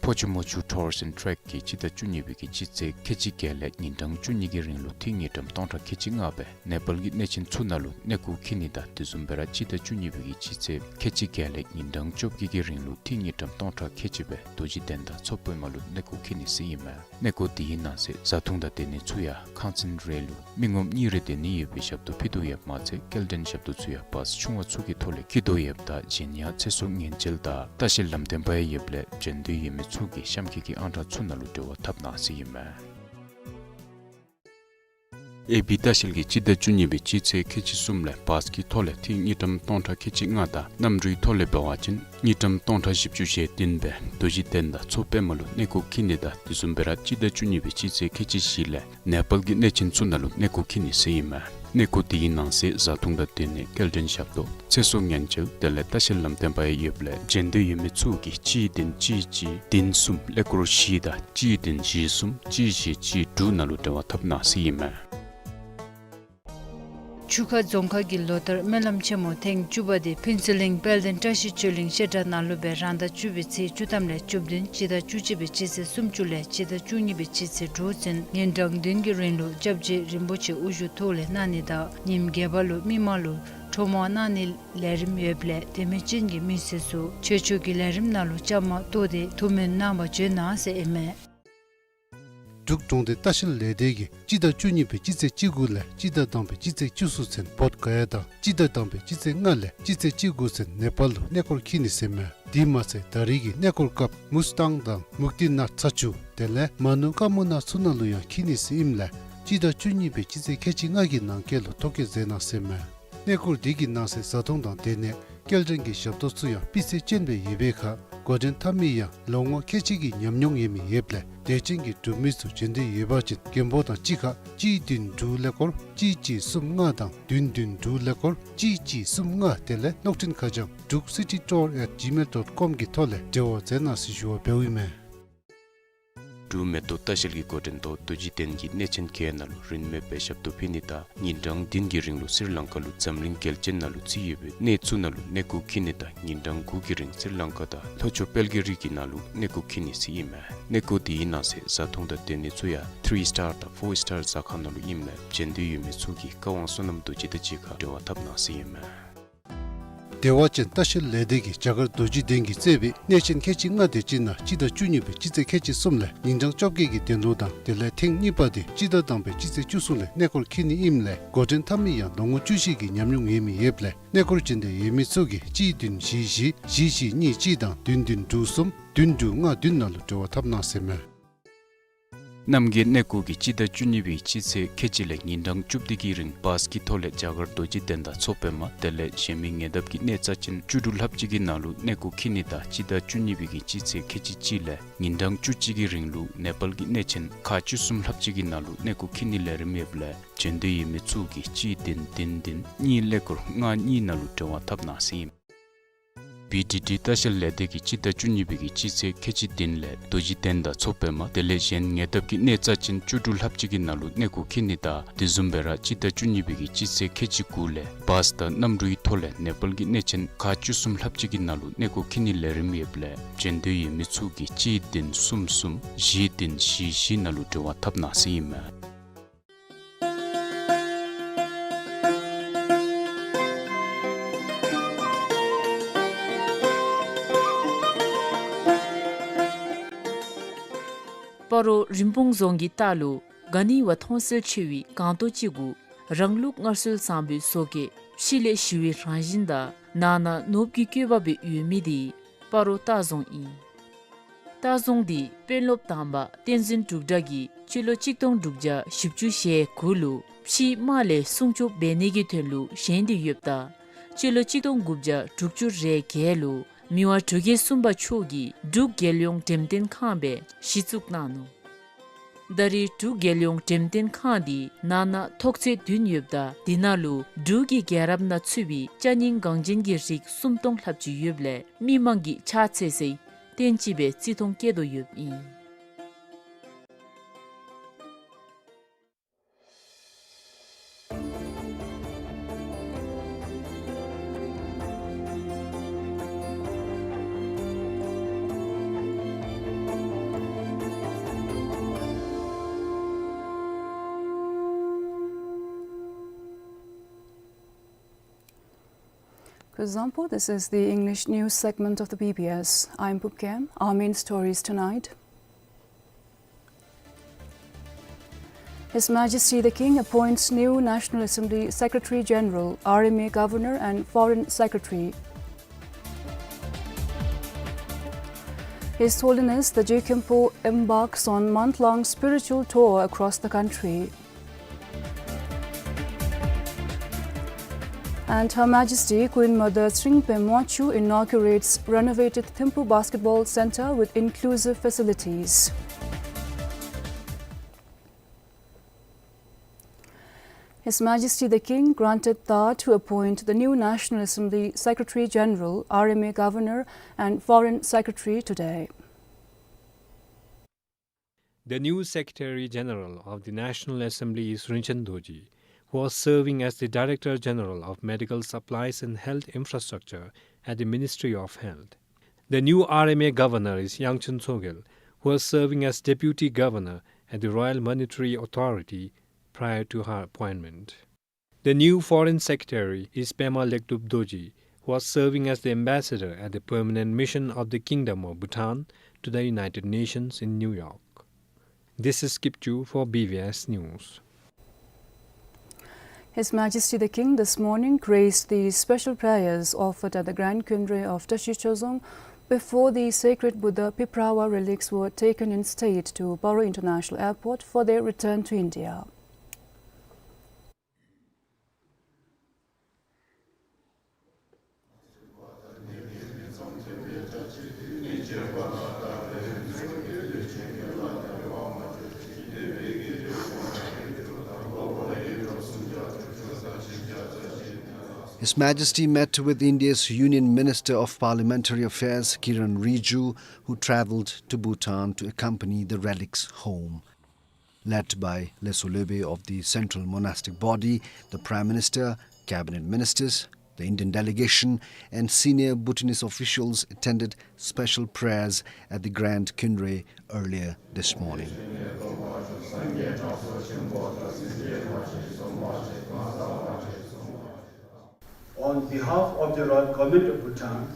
ཕོ་ཆུ་མོ་ཆུ་ཊུ་རི་ཛིམ་ཊེཀ་གིས་སྤྱི་ཟླ་བཅུ་གཉིས་པའི་གི་སྤྱི་ཚེས་ཁལ་གཅིག་བརྒྱད་ལས་ཉིན་གྲངས་བཅུ་གཉིས་ཀྱི་རིང་ལུ་ཐིག་དངུལ་ཀྲམ་སྟོང་ཕྲག་ཁལ་གཅིག་ལྔ་སྦེ་ནེ་པཱལ་གྱི་གནས་ཆེན་ཚུ་ནང་ལུ་གནས་སྐོར་འཁྱིད་ནི་དང་དེ་བཟུམ་སྦེ་ར་སྤྱི་ཟླ་བཅུ་གཉིས་པའི་གི་སྤྱི་ཚེས་ཁལ་གཅིག་བརྒྱད་ལས་ཉིན་གྲངས་བཅོ་བརྒྱད་ཀྱི་རིང་ལུ་ཐིག་དངུལ་ཀྲམ་སྟོང་ཕྲག་ཁལ་གཅིག་སྦེ་རྡོ་རྗེ་གདན་དང་མཚོ་པདྨ་ལུ་གནས་སྐོར་འཁྱིད་ནི་ཟེར་ཨིན་མས། གནས་སྐོར་དེའི་ནང་གསེས་བཟའ་འཐུང་དང་སྡོད་གནས་ཚུ་ཡང་ཁང་ཚན་རེ་ལུ་མི་ངོམ་གཉིས་རེ་སྡོད་ནི་ཡོད་པའི་ཞབས་ཏོག་ཕུལ་དོ་ཡོདཔ་མ་ཚད་སྐྱེལ་འདྲེན་ཞབས་ཏོག་ཚུ་ཡང་བཱས་ཆུང་བ་ཚུ་གི་ཐོག་ལས་འཁྱིད་དོ་ཡོདཔ་ད་གཞན་ཡང་ཚེ་སྲོག་ཉེན་བཅོལ་དང་ལྟ་བཤལ་ལམ་སྟོན་པ་ཡང་ཡོདཔ་ལས་བྱོན་འདོད་ཡོད་མི་ཚུ་གིས་གཤམ་འཁོད་ཀྱི་ཨང་གྲངས་ཚུ་ནང་ལུ་འབྲེལ་བ་འཐབ་གནང་ཟེར་ཨིན་མས། ཨེ་བི་ལྟ་བཤལ་གྱིས་སྤྱི་ཟླ་བཅུ་གཉིས་པའི་སྤྱི་ཚེས་ཁལ་གཅིག་གསུམ་ལས་བཱས་ཀྱི་ཐོག་ལས་ཐིག་དངུལ་ཀྲམ་སྟོང་ཕྲག་ཁལ་གཅིག་ལྔ་དང་གནམ་གྲུའི་ཐོག་ལས་འབད་བ་ཅིན་དངུལ་ཀྲམ་སྟོང་ཕྲག་བཞི་བཅུ་ཞེ་བདུན་སྦེ་རྡོ་རྗེ་གདན་དང་མཚོ་པདྨ་ལུ་གནས་སྐོར་འཁྱིད་ནི་དང་དེ་བཟུམ་སྦེ་ར་སྤྱི་ཟླ་བཅུ་གཉིས་པའི་སྤྱི་ཚེས་ཁལ་གཅིག་བཞི་ལས་ནེ་པཱལ་གྱི་གནས་ཆེན་ཚུ་ནང་ལུ་གནས་སྐོར་འཁྱིད་ནི་ཟེར་ཨིན་མས། གནས་སྐོར་དེའི་ནང་གསེས་བཟའ་འཐུང་དང་སྡོད་གནས་སྐྱེལ་འདྲེན་ཞབས་ཏོག་ཚེ་སྲོག་ཉེན་བཅོལ་དེ་ལས་ལྟ་བཤལ་ལམ་སྟོན་པ་ཡང་ཡོདཔ་ལས་བྱོན་འདོད་ཡོད་མི་ཚུ་གིས་གཅིག་བདུན་གཅིག་གཅིག་བདུན་གསུམ་ཀླད་ཀོར་བཞི་དང་གཅིག་བདུན་བཞི་གསུམ་གཅིག་བཞི་གཅིག་དྲུག་ནང་ལུ་འབྲེལ་བ་འཐབ་གནང་ཟེར་ཨིན་མས། ཆུ་ཁ་རྫོང་ཁག་གི་ལོ་ལྟར་སྨོན་ལམ་ཆེན་མོ་ཐེངས་བཅུ་པ་དེ་ཕུན་ཚོགས་གླིང་དཔལ་ལྡན་བཀྲ་ཤིས་ཆོས་གླིང་བཤད་གྲྭ་ནང་ལུ་སྦེ་རང་ཟླ་བཅུ་པའི་ཚེས་བཅུ་ཐམ་ལས་བཅུ་བདུན་སྤྱི་ཟླ་བཅུ་གཅིག་པའི་སྤྱི་ཚེས་སུམ་ཅུ་ལས་སྤྱི་ཟླ་བཅུ་གཉིས་པའི་སྤྱི་ཚེས་དྲུག་ཚུན་ཉིན་གྲངས་བདུན་གྱི་རིང་ལུ་སྐྱབས་རྗེ་རིན་པོ་ཆེ་དབུ་བཞུགས་ཐོག་ལས་གནང་ནི་དང་ཉིནམ་བརྒྱད་པ་ལུ་མི་མང་ལུ་ཁྲོམ་དབང་གནང་ནི་ལས་རིམ་ཡོདཔ་ལས་དད་མོས་ཅན་གྱི་མི་སེར་ཚུ་ཆོས་ཕྱོགས་ཀྱི་ལས་རིམ་ནང་ལུ་བཅའ་མར་གཏོགས་ཏེ་ཐུགས་སྨོན་གནང་བར་བྱོན་གནང་ཟེར་ཨིན་མས། འབྲུག་གྲོང་སྡེ་ལྟ་བཤལ་ལས་སྡེ་གིས་སྤྱི་ཟླ་བཅུ་གཉིས་པའི་སྤྱི་ཚེས་བཅུ་དགུ་ལས་སྤྱི་ཟླ་དང་པའི་སྤྱི་ཚེས་བཅུ་གསུམ་ཚུན་བོདྷ་ག་ཡ་དང་སྤྱི་ཟླ་དང་པའི་སྤྱི་ཚེས་ལྔ་ལས་སྤྱི་ཚེས་བཅུ་དགུ་ཚུན་ནེ་པཱལ་ལུ་གནས་སྐོར་འཁྱིད་ནི་ཟེར་ཨིན་མས། དེ་མ་ཚད་ད་རེས་ཀྱི་གནས་སྐོར་སྐབས་མུས་ཏང་དང་མུག་ཏི་ནཱཐ་ཚ་ཆུ་དེ་ལས་མ་ནུ་ཀ་མུ་ན་ཚུ་ནང་ལུ་ཡང་འཁྱིད་ནི་ཟེར་ཨིནམ་ལས་སྤྱི་ཟླ་བཅུ་གཉིས་པའི་སྤྱི་ཚེས་ཁལ་གཅིག་ལྔ་གི་ནང་འཁོད་ལུ་ཐོ་བཀོད་མཛད་གནང་ཟེར་ཨིན་མས། གནས་སྐོར་འདི་གི་ནང་གསེས་བཟའ་འཐུང་དང་སྡོད་གནས་སྐྱེལ་འདྲེན་གྱི་ཞབས་ཏོག་ཚུ་ཡང་སྤུས་ཚད་ཅན་སྦེ་ཡོད་པའི་ཁར་འགོ་འདྲེན་འཐབ་མི་ཡང་ལོ་ངོ་ཁལ་གཅིག་གི་ཉམས་མྱོང་ཡོད་མི་ཡོདཔ་ལས་དད་ཅན་གྱི་འབྲུག་མི་ཚུ་བྱོན་འདོད་ཡོད་པ་ཅིན་མགོན་པོ་དང་གཅིག་ཁར་གཅིག་བདུན་དྲུག་ཀླད་ཀོར་གཅིག་གཅིག་གསུམ་ལྔ་དང་བདུན་བདུན་དྲུག་ཀླད་ཀོར་གཅིག་གཅིག་གསུམ་ལྔ་དེ་ལས་གློག་འཕྲིན་ཁ་བྱང་druk city tour at gmail dot com གི་ཐོག་ལས་འབྲེལ་བ་མཛད་གནང་ཟེར་ཞུ་བ་འབདཝ་ཨིན་མས། འབྲུག་མེ་ཏོག་ལྟ་བཤལ་གྱི་འགོ་འདྲེན་ཐོག་རྡོ་རྗེ་གདན་གྱི་གནས་ཆེན་བརྒྱད་ནང་ལུ་རིན་མེད་སྦེ་ཞབས་ཏོག་ཕུལ་ནི་དང་ཉིན་གྲངས་བདུན་གྱི་རིང་ལུ་སི་རི་ལང་ཀ་ལུ་འཛམ་གླིང་རྒྱལ་ཆེན་ནང་ལུ་རྩིས་ཡོད་པའི་གནས་ཚུ་ནང་ལུ་གནས་སྐོར་འཁྱིད་ནི་དང་ཉིན་གྲངས་དགུ་གི་རིང་སི་རི་ལང་ཀ་དང་ལྷོ་ཕྱོགས་དཔལ་གྱི་རི་གི་ནང་ལུ་གནས་སྐོར་འཁྱིད་ནི་ཟེར་ཨིན་མས། གནས་སྐོར་དེའི་ནང་གསེས་བཟའ་འཐུང་དང་སྡོད་གནས་ཚུ་ཡང་ཐི་རི་སི་ཊར་དང་ཕོར་སི་ཊར་ཟ་ཁང་ནང་ལུ་ཨིནམ་ལས་བྱོན་འདོད་ཡོད་མི་ཚུ་གིས་བཀའ་དབང་བསོད་ནམས་རྡོ་རྗེ་དང་གཅིག་ཁར་འབྲེལ་བ་འཐབ་གནང་ཟེར་ཨིན་མས། བདེ་བ་ཅན་ལྟ་བཤལ་ལས་སྡེ་གིས་རྒྱ་གར་རྡོ་རྗེ་གདན་གྱིས་གཙོས་པའི་གནས་ཆེན་ཁལ་གཅིག་ལྔ་དེ་ཅིག་ནང་སྤྱི་ཟླ་བཅུ་གཉིས་པའི་སྤྱི་ཚེས་ཁལ་གཅིག་གསུམ་ལས་ཉིན་གྲངས་བཅོ་བརྒྱད་ཀྱི་དོན་ལུ་དང་དེ་ལས་ཐེངས་གཉིས་པ་དེ་སྤྱི་ཟླ་དང་པའི་སྤྱི་ཚེས་བཅུ་གསུམ་ལས་གནས་སྐོར་འཁྱིད་ནི་ཨིནམ་ལས་འགོ་འདྲེན་འཐབ་མི་ཡང་ལོ་ངོ་བཅུ་བཞི་གི་ཉམས་མྱོང་ཡོད་མི་ཡོདཔ་ལས་གནས་སྐོར་བྱོན་འདོད་ཡོད་མི་ཚུ་གིས་གཅིག་བདུན་བཞི་བཞི་བཞི་བཞི་གཉིས་གཅིག་དང་བདུན་བདུན་དྲུག་གསུམ་བདུན་དྲུག་ལྔ་བདུན་ནང་ལུ་འབྲེལ་བ་འཐབ་གནང་ཟེར་ཨིན་མས། རྣམ་རྒྱལ་གནས་སྐོར་གྱིས་སྤྱི་ཟླ་བཅུ་གཉིས་པའི་སྤྱི་ཚེས་ཁལ་གཅིག་ལས་ཉིན་གྲངས་བཅུ་བདུན་གྱི་རིང་བཱས་ཀྱི་ཐོག་ལས་རྒྱ་གར་རྡོ་རྗེ་གདན་དང་མཚོ་པདྨ་དེ་ལས་གཞན་མི་ཉེ་འདབས་ཀྱི་གནས་རྩ་ཅན་བཅུ་དྲུག་ལྷགཔ་ཅིག་གི་ནང་ལུ་གནས་སྐོར་འཁྱིད་ནི་དང་སྤྱི་ཟླ་བཅུ་གཉིས་པའི་གི་སྤྱི་ཚེས་ཁལ་གཅིག་གཅིག་ལས་ཉིན་གྲངས་བཅུ་གཅིག་གི་རིང་ལུ་ནེ་པཱལ་གྱི་གནས་ཆེན་ཁག་བཅུ་གསུམ་ལྷགཔ་ཅིག་གི་ནང་ལུ་གནས་སྐོར་འཁྱིད་ནི་ལས་རིམ་ཡོདཔ་ལས་བྱོན་འདོད་ཡོད་མི་ཚུ་གིས་གཅིག་བདུན་བདུན་བདུན་གཉིས་ཀླད་ཀོར་ལྔ་གཉིས་ནང་ལུ་འབྲེལ་བ་འཐབ་གནང་ཟེར་ཨིན། བི་ཌི་ཌི་ལྟ་བཤལ་ལས་སྡེ་གིས་སྤྱི་ཟླ་བཅུ་གཉིས་པའི་གི་སྤྱི་ཚེས་ཁལ་གཅིག་བདུན་ལས་རྡོ་རྗེ་གདན་དང་མཚོ་པདྨ་དེ་ལས་གཞན་ཉེ་འདབས་ཀྱི་གནས་རྩ་ཅན་བཅུ་དྲུག་ལྷགཔ་ཅིག་གི་ནང་ལུ་གནས་སྐོར་འཁྱིད་ནི་དང་དེ་བཟུམ་སྦེ་ར་སྤྱི་ཟླ་བཅུ་གཉིས་པའི་གི་སྤྱི་ཚེས་ཁལ་གཅིག་དགུ་ལས་བཱས་དང་གནམ་གྲུའི་ཐོག་ལས་ནེ་པཱལ་གྱི་གནས་ཆེན་ཁག་བཅུ་གསུམ་ལྷགཔ་ཅིག་གི་ནང་ལུ་གནས་སྐོར་འཁྱིད་ནི་ལས་རིམ་ཡོདཔ་ལས་བྱོན་འདོད་ཡོད་མི་ཚུ་གིས་གཅིག་བདུན་གསུམ་གསུམ་བཞི་བདུན་བཞི་བཞི་ནང་ལུ་འབྲེལ་བ་འཐབ་གནང་ཟེར་ཨིན་མས། སྤ་རོ་རིན་སྤུངས་རྫོང་གི་ལྟག་ལུ་ག་ནི་བ་མཐོང་གསལ་ཆེ་བའི་སྒང་ཏོག་ཅིག་གུ་རང་ལུགས་སྔར་སྲོལ་བཟང་པོའི་བཟོ་བཀོད་ཕྱི་ལས་ཞི་བའི་རང་བཞིན་དང་ནང་ན་ནོར་བུ་གི་བཀོད་པ་སྦེ་ཡོད་མི་དེ་སྤ་རོ་ལྟ་རྫོང་ཨིན། ལྟ་རྫོང་འདི་དཔོན་སློབ་དང་པ་བསྟན་འཛིན་འབྲུག་གྲགས་ཀྱིས་སྤྱི་ལོ་གཅིག་སྟོང་དྲུག་བརྒྱ་བཞི་བཅུ་ཞེ་དགུ་ལུ་ཕྱིའི་དམག་ལས་སྲུང་སྐྱོབ་འབད་ནི་གི་དོན་ལུ་བཞེངས་ཏེ་ཡོདཔ་ད་སྤྱི་ལོ་གཅིག་སྟོང་དགུ་བརྒྱ་དྲུག་ཅུ་རེ་བརྒྱད་ལུ་མི་དབང་འབྲུག་རྒྱལ་གསུམ་པ་མཆོག་གིས་འབྲུག་རྒྱལ་ཡོངས་འགྲེམས་སྟོན་ཁང་སྦེ་གཞི་བཙུགས་གནང་ནུག། ད་རེས་འབྲུག་རྒྱལ་ཡོངས་འགྲེམས་སྟོན་ཁང་འདི་ནང་ན་ཐོག་ཚད་བདུན་ཡོདཔ་ད་འདི་ནང་ལུ་འབྲུག་གི་རྒྱལ་རབས་ནང་ཚུད་པའི་ཅ་རྙིང་འགངས་ཅན་གྱི་རིགས་སུམ་སྟོང་ལྷགཔ་ཅིག་ཡོདཔ་ལས་མི་མང་གིས་ཕྱག་འཚལ་སའི་རྟེན་ཅིག་སྦེ་བརྩི་མཐོང་བསྐྱེད་དོ་ཡོདཔ་ཨིན། Kuzuzangpo, this is the English news segment of the B B S. I'm Pupkem. Our main stories tonight. His Majesty the King appoints new National Assembly Secretary General, R M A Governor and Foreign Secretary. His Holiness the Jigkhenpo embarks on month-long spiritual tour across the country. And Her Majesty Queen Mother Tshering Pham Wangchuck inaugurates renovated Thimphu Basketball Centre with inclusive facilities. His Majesty the King granted taa to appoint the new National Assembly Secretary General, R M A Governor and Foreign Secretary today. The new Secretary General of the National Assembly is Rinchen Dorji, who was serving as the Director General of Medical Supplies and Health Infrastructure at the Ministry of Health. The new R M A Governor is Yangchen Tshogel, who was serving as Deputy Governor at the Royal Monetary Authority prior to her appointment. The new Foreign Secretary is Pema Lektup Dorji, who was serving as the ambassador at the Permanent Mission of the Kingdom of Bhutan to the United Nations in New York. This is Kipchu for B B S News. His Majesty the King this morning graced the special prayers offered at the Grand Kundre of Tashi Chorzong before the sacred Buddha Piprawa relics were taken in state to Paro International Airport for their return to India. His Majesty met with India's Union Minister of Parliamentary Affairs, Kiren Rijiju, who travelled to Bhutan to accompany the relics home. Led by Lhetsö Lhebe of the Central Monastic Body, the Prime Minister, Cabinet Ministers, the Indian delegation, and senior Bhutanese officials attended special prayers at the Grand Kundre earlier this morning. On behalf of the Royal Government of Bhutan,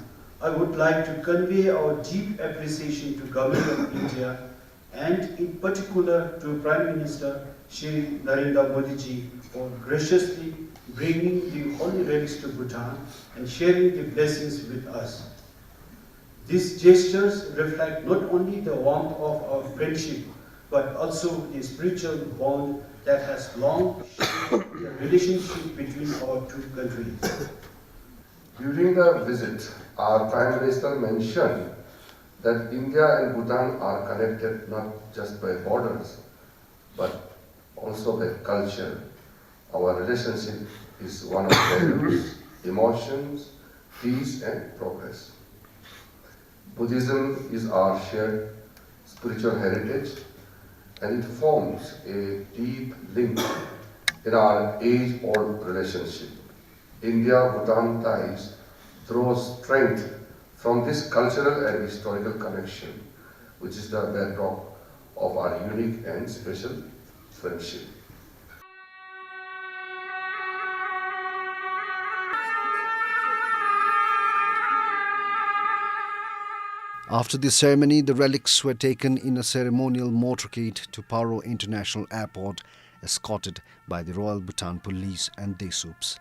I would like to convey our deep appreciation to Government of India and in particular to Prime Minister Shri Narendra Modi ji for graciously bringing the holy relics to Bhutan and sharing the blessings with us. These gestures reflect not only the warmth of our friendship, but also the spiritual bond that has long shaped the relationship between our two countries. During the visit, our Prime Minister mentioned that India and Bhutan are connected not just by borders, but also by culture. Our relationship is one of values, emotions, peace, and progress. Buddhism is our shared spiritual heritage, and it forms a deep link in our age-old relationship. India-Bhutan ties draw strength from this cultural and historical connection, which is the bedrock of our unique and special friendship. After the ceremony, the relics were taken in a ceremonial motorcade to Paro International Airport, escorted by the Royal Bhutan Police and DESUPS.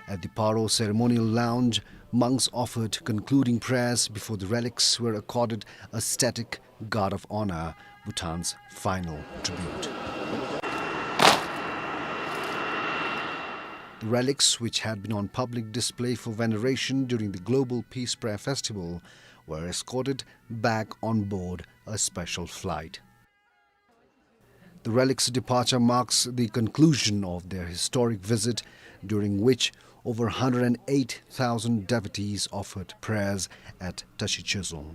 At the Paro Ceremonial Lounge, monks offered concluding prayers before the relics were accorded a static guard of honor, Bhutan's final tribute. The relics, which had been on public display for veneration during the Global Peace Prayer Festival, were escorted back on board a special flight. The relics' departure marks the conclusion of their historic visit, during which over hundred and eight thousand devotees offered prayers at Tashi Chozong.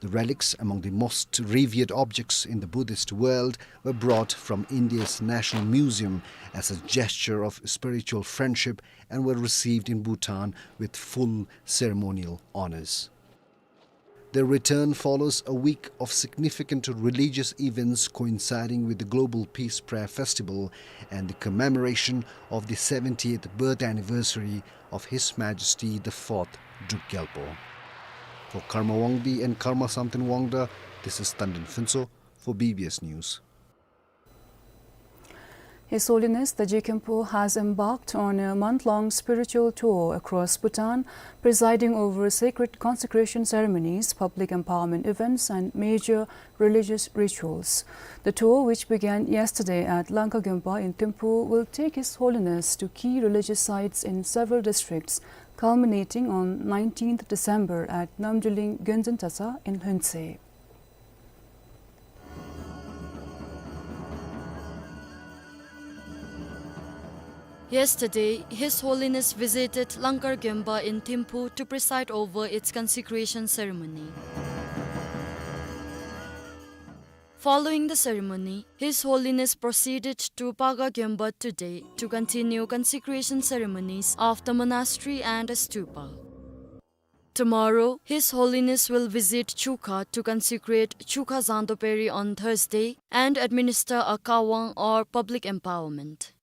The relics, among the most revered objects in the Buddhist world, were brought from India's National Museum as a gesture of spiritual friendship and were received in Bhutan with full ceremonial honors. Their return follows a week of significant religious events coinciding with the Global Peace Prayer Festival and the commemoration of the seventieth birth anniversary of His Majesty the Fourth Druk Gyalpo. For Karma Wangdi and Karma Samten Wangda, this is Tandin Phuntsho for B B S News. His Holiness Taji Khenpo has embarked on a month-long spiritual tour across Bhutan, presiding over sacred consecration ceremonies, public empowerment events, and major religious rituals. The tour, which began yesterday at Langkha Gyompa in Thimphu, will take His Holiness to key religious sites in several districts, culminating on nineteenth December at Namdruling Gyonzin Dratshang in Lhuentse. Yesterday, His Holiness visited Langkha Gyompa in Thimphu to preside over its consecration ceremony. Following the ceremony, His Holiness proceeded to Pagha Gyompa today to continue consecration ceremonies of the monastery and a stupa. Tomorrow, His Holiness will visit Chukha to consecrate Chukha Zangdo Peri on Thursday and administer a Kawang or public empowerment.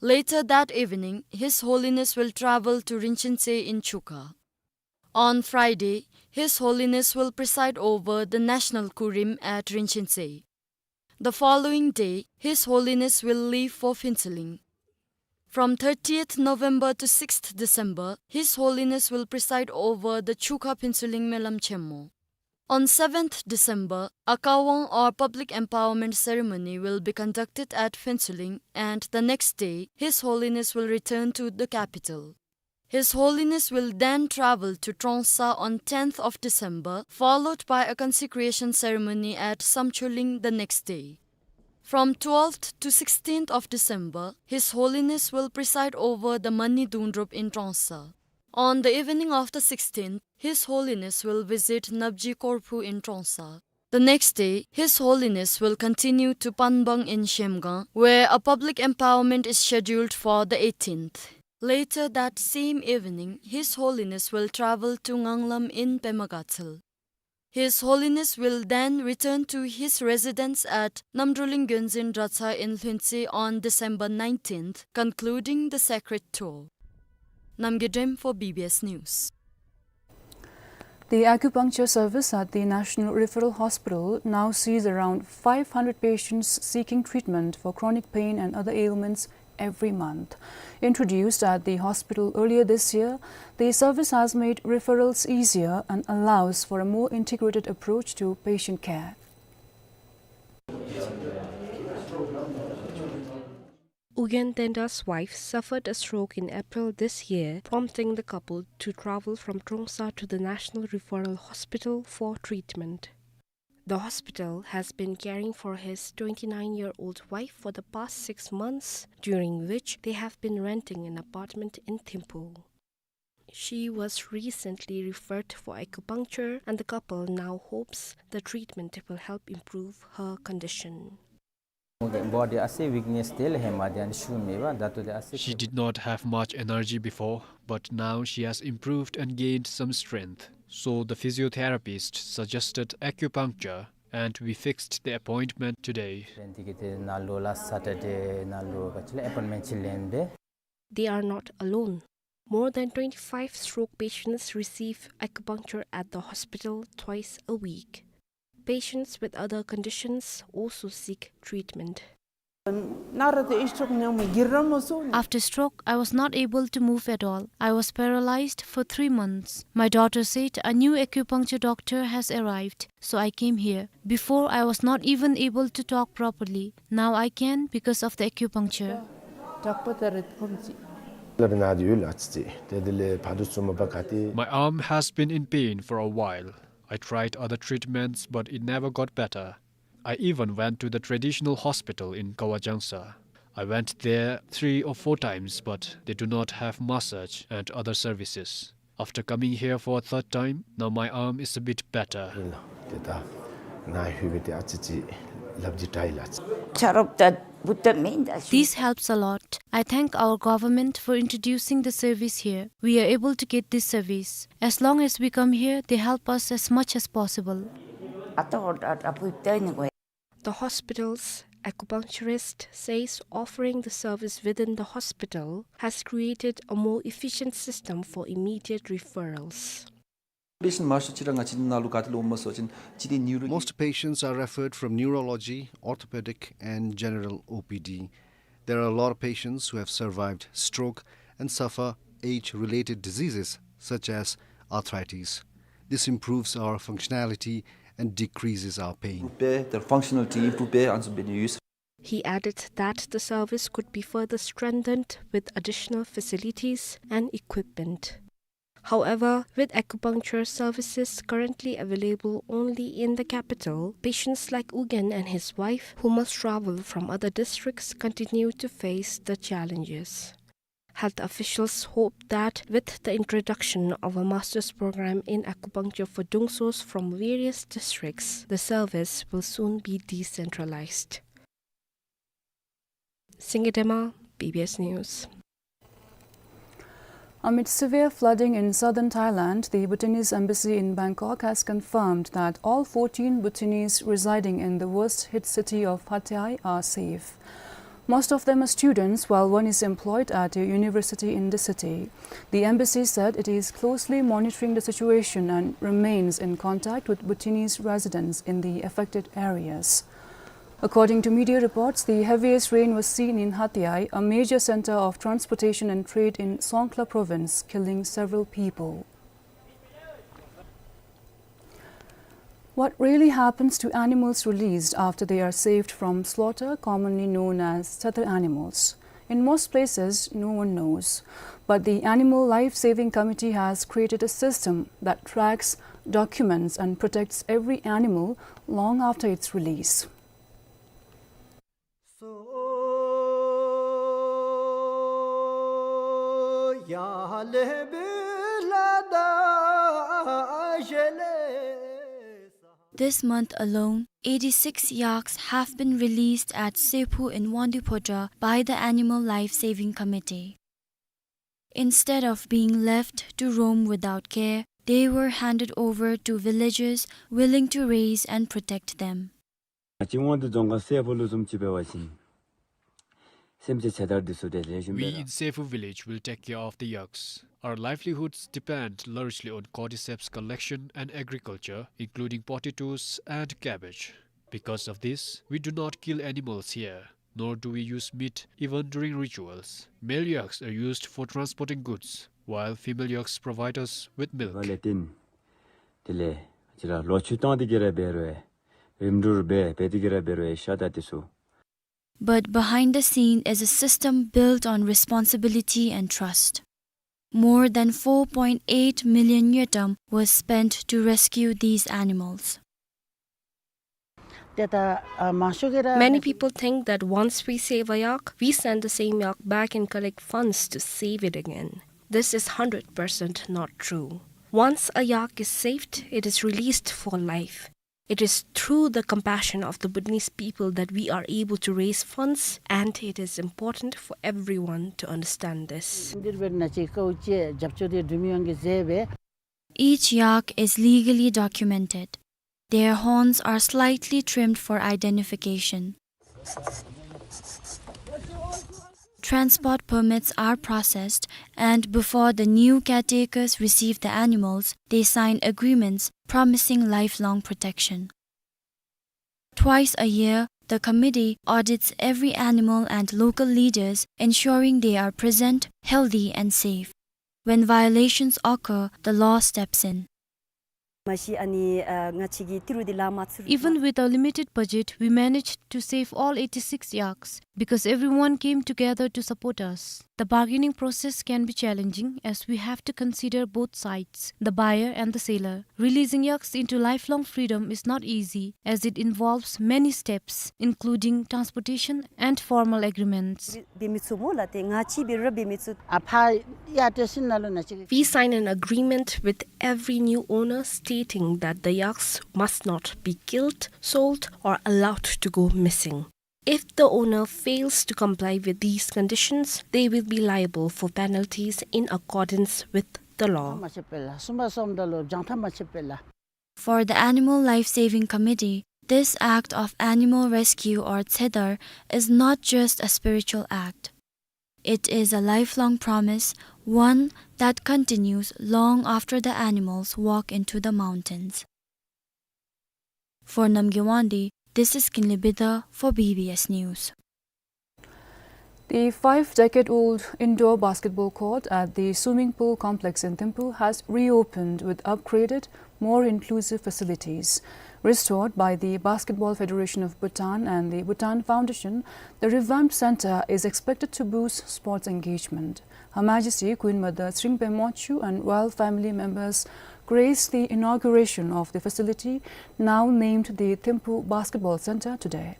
Later that evening, His Holiness will travel to Rinchen Tse in Chukha. On Friday, His Holiness will preside over the National Kurim at Rinchen Tse. The following day, His Holiness will leave for Phuentsholing. From thirtieth November to sixth December, His Holiness will preside over the Chukha Phuentsholing Melam Chenmo. On seventh December, a Kawang or public empowerment ceremony will be conducted at Phuentsholing, and the next day, His Holiness will return to the capital. His Holiness will then travel to Trongsa on tenth of December, followed by a consecration ceremony at Samcholing the next day. From twelfth to sixteenth of December, His Holiness will preside over the Mani Dungdrup in Trongsa. On the evening of the sixteenth, His Holiness will visit Napji Korphu in Trongsa. The next day, His Holiness will continue to Panbang in Shemgang, where a public empowerment is scheduled for the eighteenth. Later that same evening, His Holiness will travel to Nganglam in Pema Gatshel. His Holiness will then return to his residence at Namdruling Gyonzin Dratshang in Lhuentse on December nineteenth, concluding the sacred tour. Namgay Dem for B B S News. The acupuncture service at the National Referral Hospital now sees around five hundred patients seeking treatment for chronic pain and other ailments every month. Introduced at the hospital earlier this year, the service has made referrals easier and allows for a more integrated approach to patient care. Ugyen Denda's wife suffered a stroke in April this year, prompting the couple to travel from Trongsa to the National Referral Hospital for treatment. The hospital has been caring for his twenty-nine-year-old wife for the past six months, during which they have been renting an apartment in Thimphu. She was recently referred for acupuncture, and the couple now hopes the treatment will help improve her condition. Body ཨ་སི་ཝིཀ་ནེས་དེ་ལས་ཧེ་མ་དེ་ཨ་ནི་ཤུགས་མེད་པ་ད་ལྟོ་དེ་ཨ་སི། She did not have much energy before, but now she has improved and gained some strength. So the physiotherapist suggested acupuncture, and we fixed the appointment today. དེ་གི་དེ་ནང་ལོགས་ལ་སེ་ཊར་ཌེ་ནང་ལོགས་ག་ཅི་ལ་ཨེ་པོའིནཊ་མེནཊ་ཅིག་ལེན་པས། They are not alone. More than twenty-five stroke patients receive acupuncture at the hospital twice a week. Patients with other conditions also seek treatment. After stroke, I was not able to move at all. I was paralyzed for three months. My daughter said a new acupuncture doctor has arrived, so I came here. Before, I was not even able to talk properly. Now I can because of the acupuncture. My arm has been in pain for a while. I tried other treatments, but it never got better. I even went to the traditional hospital in Kawajangsa. I went there three or four times, but they do not have massage and other services. After coming here for a third time, now my arm is a bit better. This helps a lot. I thank our government for introducing the service here. We are able to get this service. As long as we come here, they help us as much as possible. The hospital's acupuncturist says offering the service within the hospital has created a more efficient system for immediate referrals. Most patients are referred from neurology, orthopedic, and general O P D. There are a lot of patients who have survived stroke and suffer age-related diseases such as arthritis. This improves our functionality and decreases our pain. He added that the service could be further strengthened with additional facilities and equipment. However, with acupuncture services currently available only in the capital, patients like Ugyen and his wife, who must travel from other districts, continue to face the challenges. Health officials hope that with the introduction of a master's program in acupuncture for Dungsos from various districts, the service will soon be decentralized. Singye Dema, B B S News. Amid severe flooding in southern Thailand, the Bhutanese embassy in Bangkok has confirmed that all fourteen Bhutanese residing in the worst hit city of Hat Yai are safe. Most of them are students, while one is employed at a university in the city. The embassy said it is closely monitoring the situation and remains in contact with Bhutanese residents in the affected areas. According to media reports, the heaviest rain was seen in Hat Yai, a major center of transportation and trade in Songkhla province, killing several people. What really happens to animals released after they are saved from slaughter, commonly known as tether animals? In most places, no one knows. But the Animal Life Saving Committee has created a system that tracks, documents, and protects every animal long after its release. This month alone, eighty-six yaks have been released at Sephu in Wangdue Phodrang by the Animal Life Saving Committee. Instead of being left to roam without care, they were handed over to villagers willing to raise and protect them. ང་བཅས་ཝང་ཏུ་རྫོང་ཁག་སེ་ཕུ་ལུ་བཟུམ་ཅིག་འབད་བ་ཅིན་སེམས་ཅན་ཇ་དར་འདི་ཚུ་དེ་ལེགས་ཤོམ་སྦེ་ར། We in Sephu village will take care of the yaks. Our livelihoods depend largely on cordyceps collection and agriculture, including potatoes and cabbage. Because of this, we do not kill animals here. nor do we use meat even during rituals. Male yaks are used for transporting goods, while female yaks provide us with milk. དེ་ལས་ཏེ་དེ་ལས་ཅི་ར་ལོ་ཆུ་བཏང་སྟེ་གི་ར་འབད་རུང་རིམ་གྲོར་འབད་འབད་དེ་གི་ར་འབད་རུང་ཤ་དང་དེ་ཚུ། But behind the scene is a system built on responsibility and trust. More than four point eight million ngultrum was spent to rescue these animals. Many people think that once we save a yak, we send the same yak back and collect funds to save it again. This is hundred percent not true. Once a yak is saved, it is released for life. It is through the compassion of the Bhutanese people that we are able to raise funds, and it is important for everyone to understand this. Each yak is legally documented. Their horns are slightly trimmed for identification. Transport permits are processed, and before the new caretakers receive the animals, they sign agreements promising lifelong protection. Twice a year, the committee audits every animal and local leaders, ensuring they are present, healthy, and safe. When violations occur, the law steps in. Even with a limited budget, we managed to save all eighty-six yaks because everyone came together to support us. The bargaining process can be challenging as we have to consider both sides, the buyer and the seller. Releasing yaks into lifelong freedom is not easy, as it involves many steps, including transportation and formal agreements. We sign an agreement with every new owner stating that the yaks must not be killed, sold, or allowed to go missing. If the owner fails to comply with these conditions, they will be liable for penalties in accordance with the law. For the Animal Life Saving Committee, this act of animal rescue or tsedar is not just a spiritual act. It is a lifelong promise, one that continues long after the animals walk into the mountains. For Namgay Wangdi, this is Kinley Bidha for B B S News. The five-decade-old indoor basketball court at the swimming pool complex in Thimphu has reopened with upgraded, more inclusive facilities. Restored by the Basketball Federation of Bhutan and the Bhutan Foundation, the revamped center is expected to boost sports engagement. Her Majesty Queen Mother Tshering Pema Wangchuck and royal family members graced the inauguration of the facility, now named the Thimphu Basketball Center, today.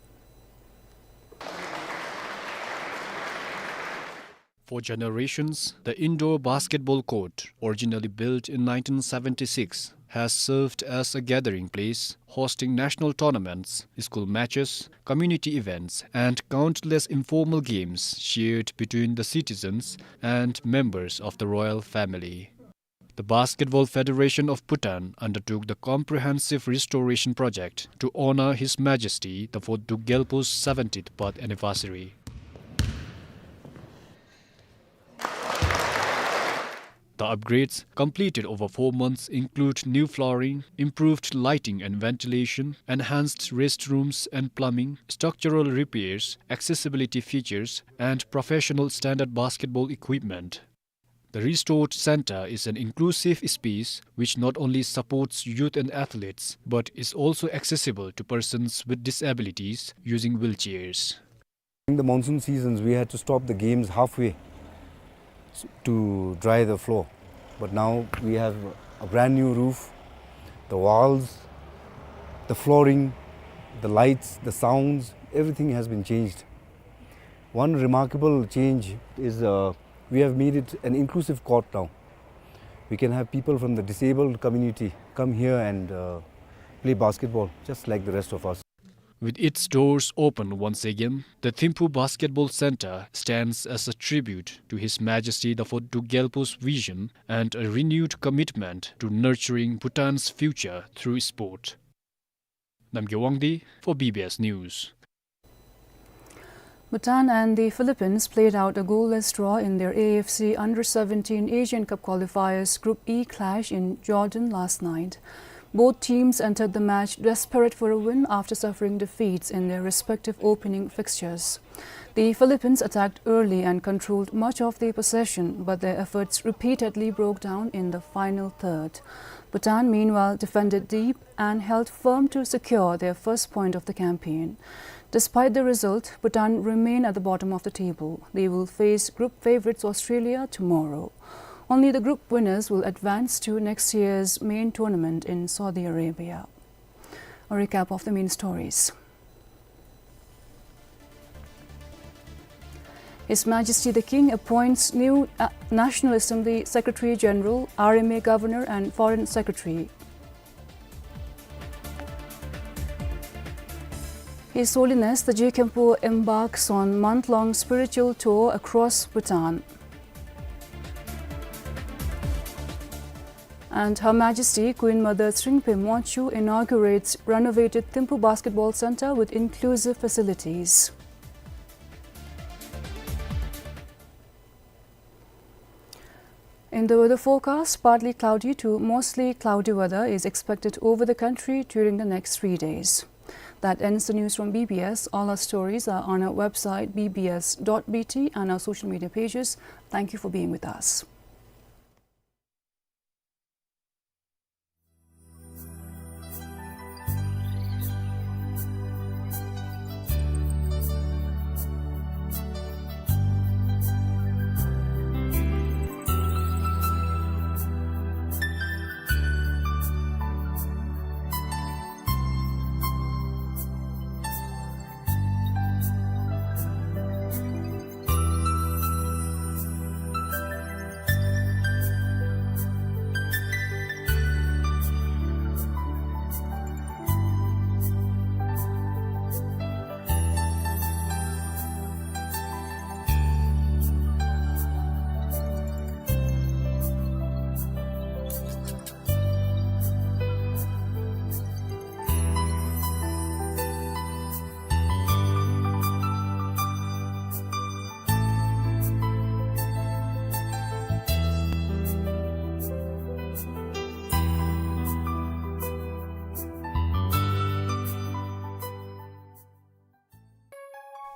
For generations, the indoor basketball court, originally built in nineteen seventy-six, has served as a gathering place, hosting national tournaments, school matches, community events, and countless informal games shared between the citizens and members of the royal family. The Basketball Federation of Bhutan undertook the comprehensive restoration project to honor His Majesty the Fourth Druk Gyalpo's seventieth birth anniversary. The upgrades, completed over four months, include new flooring, improved lighting and ventilation, enhanced restrooms and plumbing, structural repairs, accessibility features, and professional standard basketball equipment. The restored center is an inclusive space which not only supports youth and athletes, but is also accessible to persons with disabilities using wheelchairs. In the monsoon seasons, we had to stop the games halfway s-, to dry the floor. But now we have a brand new roof, the walls, the flooring, the lights, the sounds, everything has been changed. One remarkable change is, uh, we have made it an inclusive court now. We can have people from the disabled community come here and, uh, play basketball just like the rest of us. With its doors open once again, the Thimphu Basketball Center stands as a tribute to His Majesty the Fourth Druk Gyalpo's vision and a renewed commitment to nurturing Bhutan's future through sport. Namgay Wangdi for B B S News. Bhutan and the Philippines played out a goalless draw in their A F C Under seventeen Asian Cup qualifiers Group E clash in Jordan last night. Both teams entered the match desperate for a win after suffering defeats in their respective opening fixtures. The Philippines attacked early and controlled much of the possession, but their efforts repeatedly broke down in the final third. Bhutan, meanwhile, defended deep and held firm to secure their first point of the campaign. Despite the result, Bhutan remain at the bottom of the table. They will face group favorites Australia tomorrow. Only the group winners will advance to next year's main tournament in Saudi Arabia. A recap of the main stories. His Majesty the King appoints new, uh, National Assembly Secretary General, R M A Governor and Foreign Secretary. His Holiness the Je Khenpo embarks on month-long spiritual tour across Bhutan. And Her Majesty Queen Mother Tshrimpe Mongchu inaugurates renovated Thimphu Basketball Centre with inclusive facilities. In the weather forecast, partly cloudy to mostly cloudy weather is expected over the country during the next three days. That ends the news from B B S. All our stories are on our website, B B S dot B T, and our social media pages. Thank you for being with us.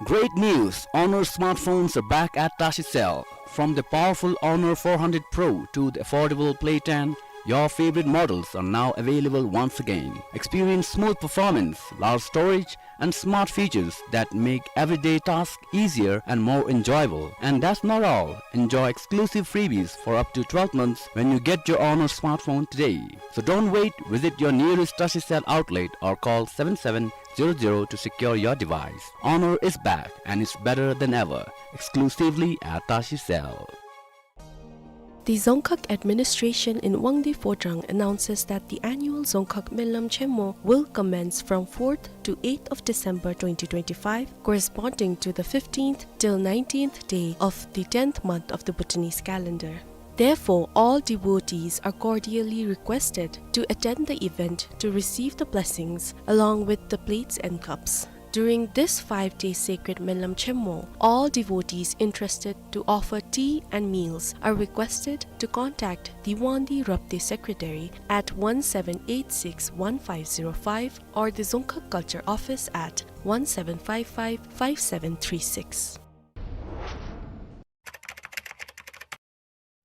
Great news! Honor smartphones are back at Tashi Cell. From the powerful Honor four hundred Pro to the affordable Play ten, your favorite models are now available once again. Experience smooth performance, large storage, and smart features that make everyday tasks easier and more enjoyable. And that's not all. Enjoy exclusive freebies for up to twelve months when you get your Honor smartphone today. So don't wait. Visit your nearest Tashi Cell outlet or call seven seven zero zero to secure your device. Honor is back and it's better than ever. Exclusively at Tashi Cell. The Dzongkhag administration in Wangdue Phodrang announces that the annual Dzongkhag Menlam Chenmo will commence from fourth to eighth of December twenty twenty-five, corresponding to the fifteenth till nineteenth day of the tenth month of the Bhutanese calendar. Therefore, all devotees are cordially requested to attend the event to receive the blessings along with the plates and cups. During this five-day sacred Menlam Chenmo, all devotees interested to offer tea and meals are requested to contact the Wangdue Rabdey Secretary at one seven eight six one five zero five or the Dzongkhag Culture Office at one seven five five five seven three six.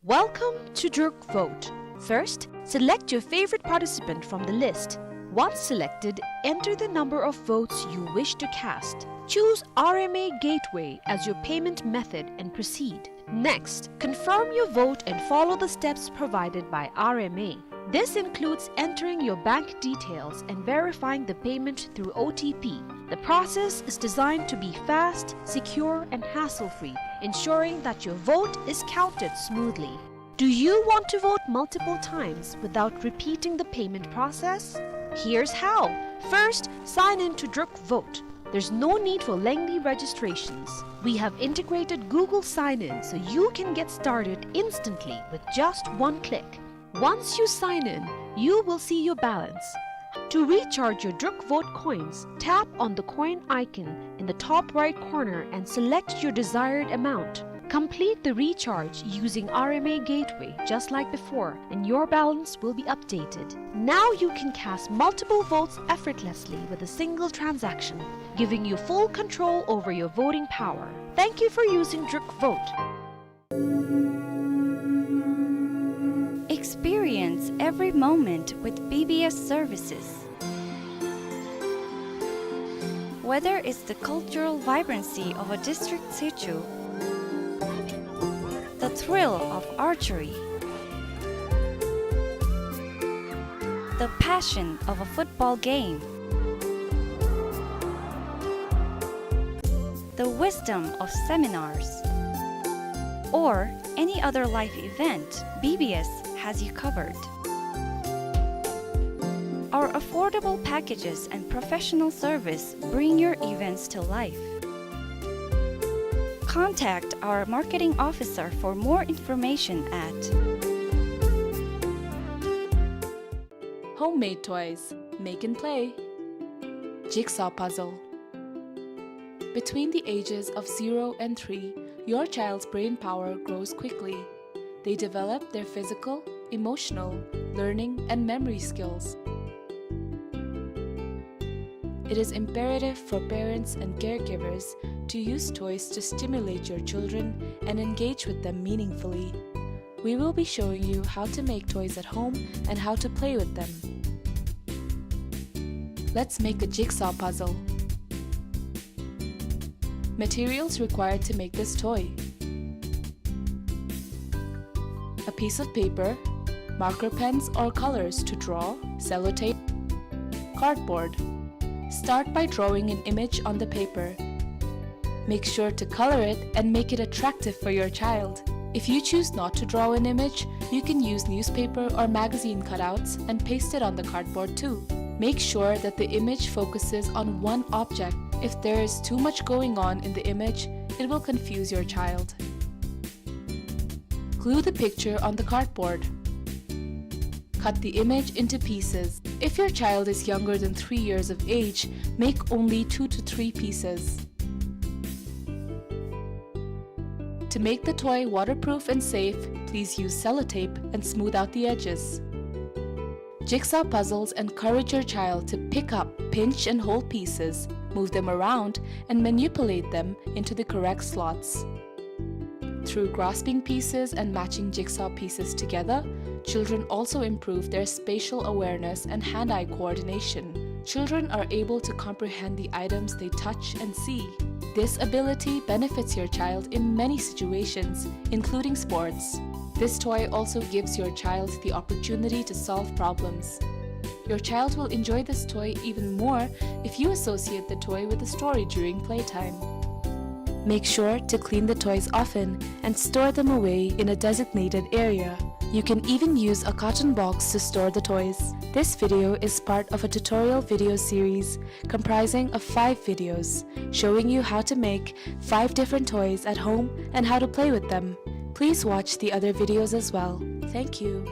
Welcome to Druk Vote. First, select your favorite participant from the list. Once selected, enter the number of votes you wish to cast. Choose R M A Gateway as your payment method and proceed. Next, confirm your vote and follow the steps provided by R M A. This includes entering your bank details and verifying the payment through O T P. The process is designed to be fast, secure, and hassle-free, ensuring that your vote is counted smoothly. Do you want to vote multiple times without repeating the payment process? Here's how. First, sign in to Druk Vote. There's no need for lengthy registrations. We have integrated Google Sign-In so you can get started instantly with just one click. Once you sign in, you will see your balance. To recharge your Druk Vote coins, tap on the coin icon in the top right corner and select your desired amount. Complete the recharge using R M A Gateway just like before, and your balance will be updated. Now you can cast multiple votes effortlessly with a single transaction, giving you full control over your voting power. Thank you for using Druk Vote. Experience every moment with B B S services. Whether it's the cultural vibrancy of a district situ, the thrill of archery, the passion of a football game, the wisdom of seminars, or any other life event, B B S has you covered. Our affordable packages and professional service bring your events to life. Contact our marketing officer for more information at Homemade toys. Make and play. Jigsaw puzzle. Between the ages of zero and three, your child's brain power grows quickly. They develop their physical, emotional, learning, and memory skills. It is imperative for parents and caregivers to use toys to stimulate your children and engage with them meaningfully. We will be showing you how to make toys at home and how to play with them. Let's make a jigsaw puzzle. Materials required to make this toy: a piece of paper, marker pens or colors to draw, sellotape, cardboard. Start by drawing an image on the paper. Make sure to color it and make it attractive for your child. If you choose not to draw an image, you can use newspaper or magazine cutouts and paste it on the cardboard too. Make sure that the image focuses on one object. If there is too much going on in the image, it will confuse your child. Glue the picture on the cardboard. Cut the image into pieces. If your child is younger than three years of age, make only two to three pieces. To make the toy waterproof and safe, please use sellotape and smooth out the edges. Jigsaw puzzles encourage your child to pick up, pinch, and hold pieces, move them around, and manipulate them into the correct slots. Through grasping pieces and matching jigsaw pieces together, children also improve their spatial awareness and hand-eye coordination. Children are able to comprehend the items they touch and see. This ability benefits your child in many situations, including sports. This toy also gives your child the opportunity to solve problems. Your child will enjoy this toy even more if you associate the toy with a story during playtime. Make sure to clean the toys often and store them away in a designated area. You can even use a carton box to store the toys. This video is part of a tutorial video series comprising of five videos showing you how to make five different toys at home and how to play with them. Please watch the other videos as well. Thank you.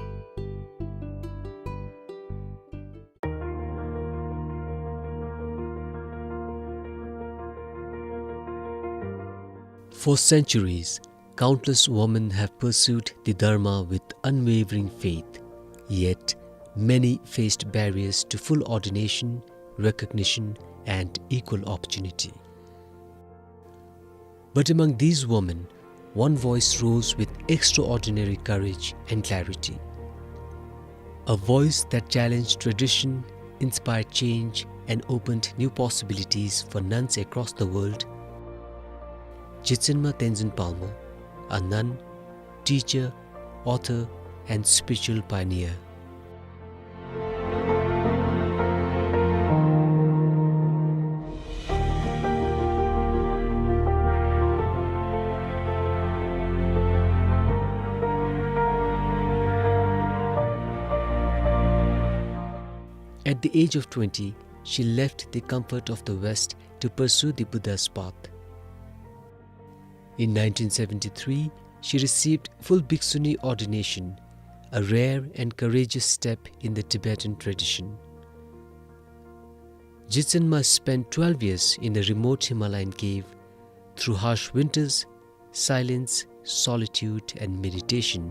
For centuries, countless women have pursued the Dharma with unwavering faith. Yet, many faced barriers to full ordination, recognition, and equal opportunity. But among these women, one voice rose with extraordinary courage and clarity. A voice that challenged tradition, inspired change, and opened new possibilities for nuns across the world. Jitsinma Tenzin Palmo, a nun, teacher, author, and spiritual pioneer. At the age of twenty, she left the comfort of the West to pursue the Buddha's path. In nineteen seventy-three, she received full bhikshuni ordination, a rare and courageous step in the Tibetan tradition. Jitsinma spent twelve years in a remote Himalayan cave, through harsh winters, Silence, solitude, and meditation,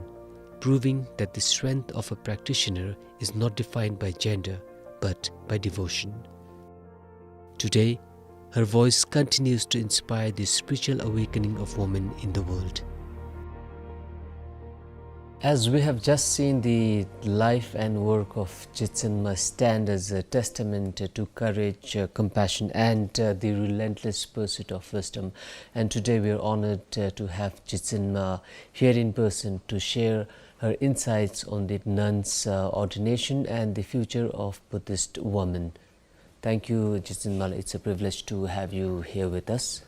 proving that the strength of a practitioner is not defined by gender, but by devotion. Today, her voice continues to inspire the spiritual awakening of women in the world. As we have just seen, the life and work of Jetsen Ma stand as a testament to courage, uh, compassion, and, uh, the relentless pursuit of wisdom. And today we are honored, uh, to have Jetsen Ma here in person to share her insights on the nun's, uh, ordination and the future of Buddhist women. Thank you, Jetsen Ma. It's a privilege to have you here with us.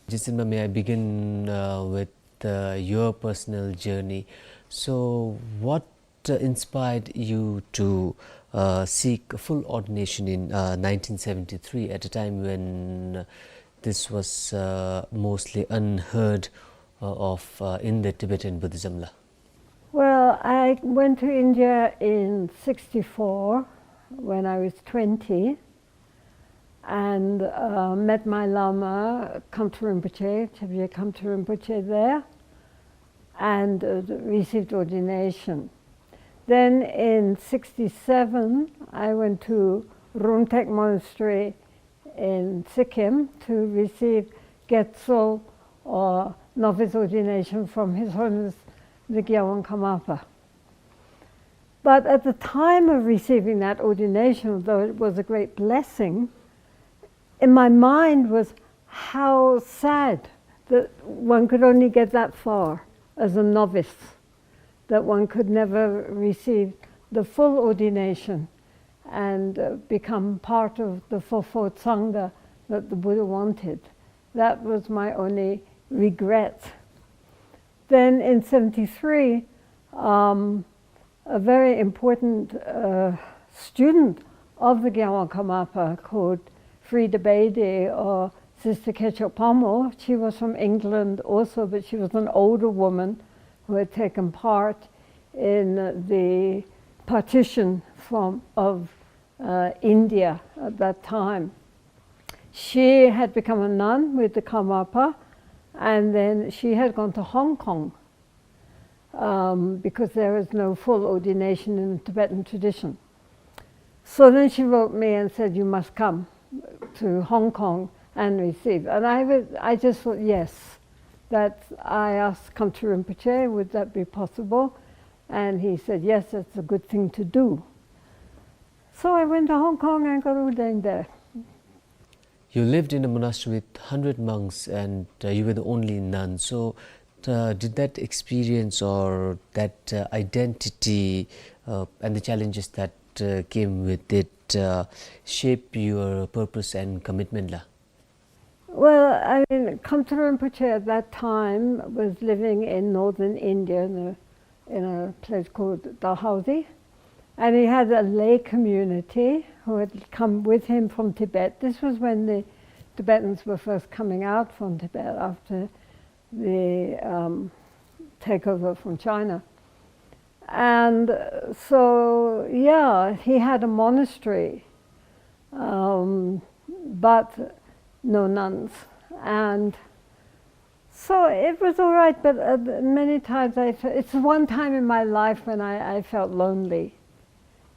Jetsen Ma, may I begin, uh, with, uh, your personal journey? So, what, uh, inspired you to, uh, seek full ordination in, uh, nineteen seventy-three, at a time when, uh, this was, uh, mostly unheard, uh, of, uh, in the Tibetan Buddhism la? Well, I went to India in sixty-four when I was twenty, and, uh, met my Lama, Khamtso Rinpoche, Chöbje Khamtso Rinpoche there, and, uh, received ordination. Then in sixty-seven, I went to Rumtek Monastery in Sikkim to receive Gyatso, or novice ordination, from His Holiness the Gyalwang Karmapa. But at the time of receiving that ordination, although it was a great blessing, in my mind was how sad that one could only get that far as a novice, that one could never receive the full ordination and, uh, become part of the fourfold Sangha that the Buddha wanted. That was my only regret. Then in seventy-three, um, a very important, uh, student of the Gyalwang Karmapa called Frida Bedi, or Sister Kechok Pamo. She was from England also, but she was an older woman who had taken part in the partition from, of, uh, India at that time. She had become a nun with the Karmapa, and then she had gone to Hong Kong, um, because there is no full ordination in the Tibetan tradition. So then she wrote me and said, "You must come to Hong Kong and receive." And I was, I just thought, yes, that I asked Khamtso Rinpoche, "Would that be possible?" And he said, "Yes, that's a good thing to do." So I went to Hong Kong and got ordained there. You lived in a monastery with hundred monks, and, uh, you were the only nun. So, uh, did that experience or that, uh, identity, uh, and the challenges that, uh, came with it, uh, shape your purpose and commitment la? Well, I mean, Khamtso Rinpoche at that time was living in northern India, in a, in a place called Dalhousie. And he had a lay community who had come with him from Tibet. This was when the Tibetans were first coming out from Tibet after the, um, takeover from China. And, uh, so, yeah, he had a monastery, um, but no nuns. And so it was all right, but, uh, many times I fe-, it's one time in my life when I, I felt lonely,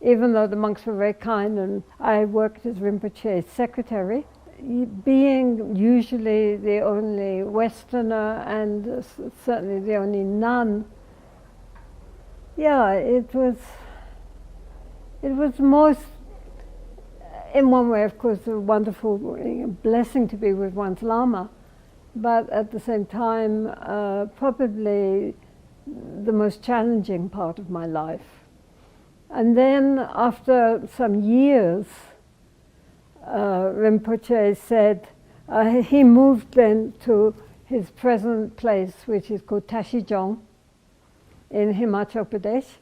even though the monks were very kind and I worked as Rinpoche's secretary. Y-, being usually the only Westerner and, uh, s-, certainly the only nun, yeah, it was, it was most, in one way, of course, a wonderful blessing to be with one's Lama, but at the same time, uh, probably the most challenging part of my life. And then after some years, uh, Rinpoche said, uh, he moved then to his present place, which is called Tashijong in Himachal Pradesh.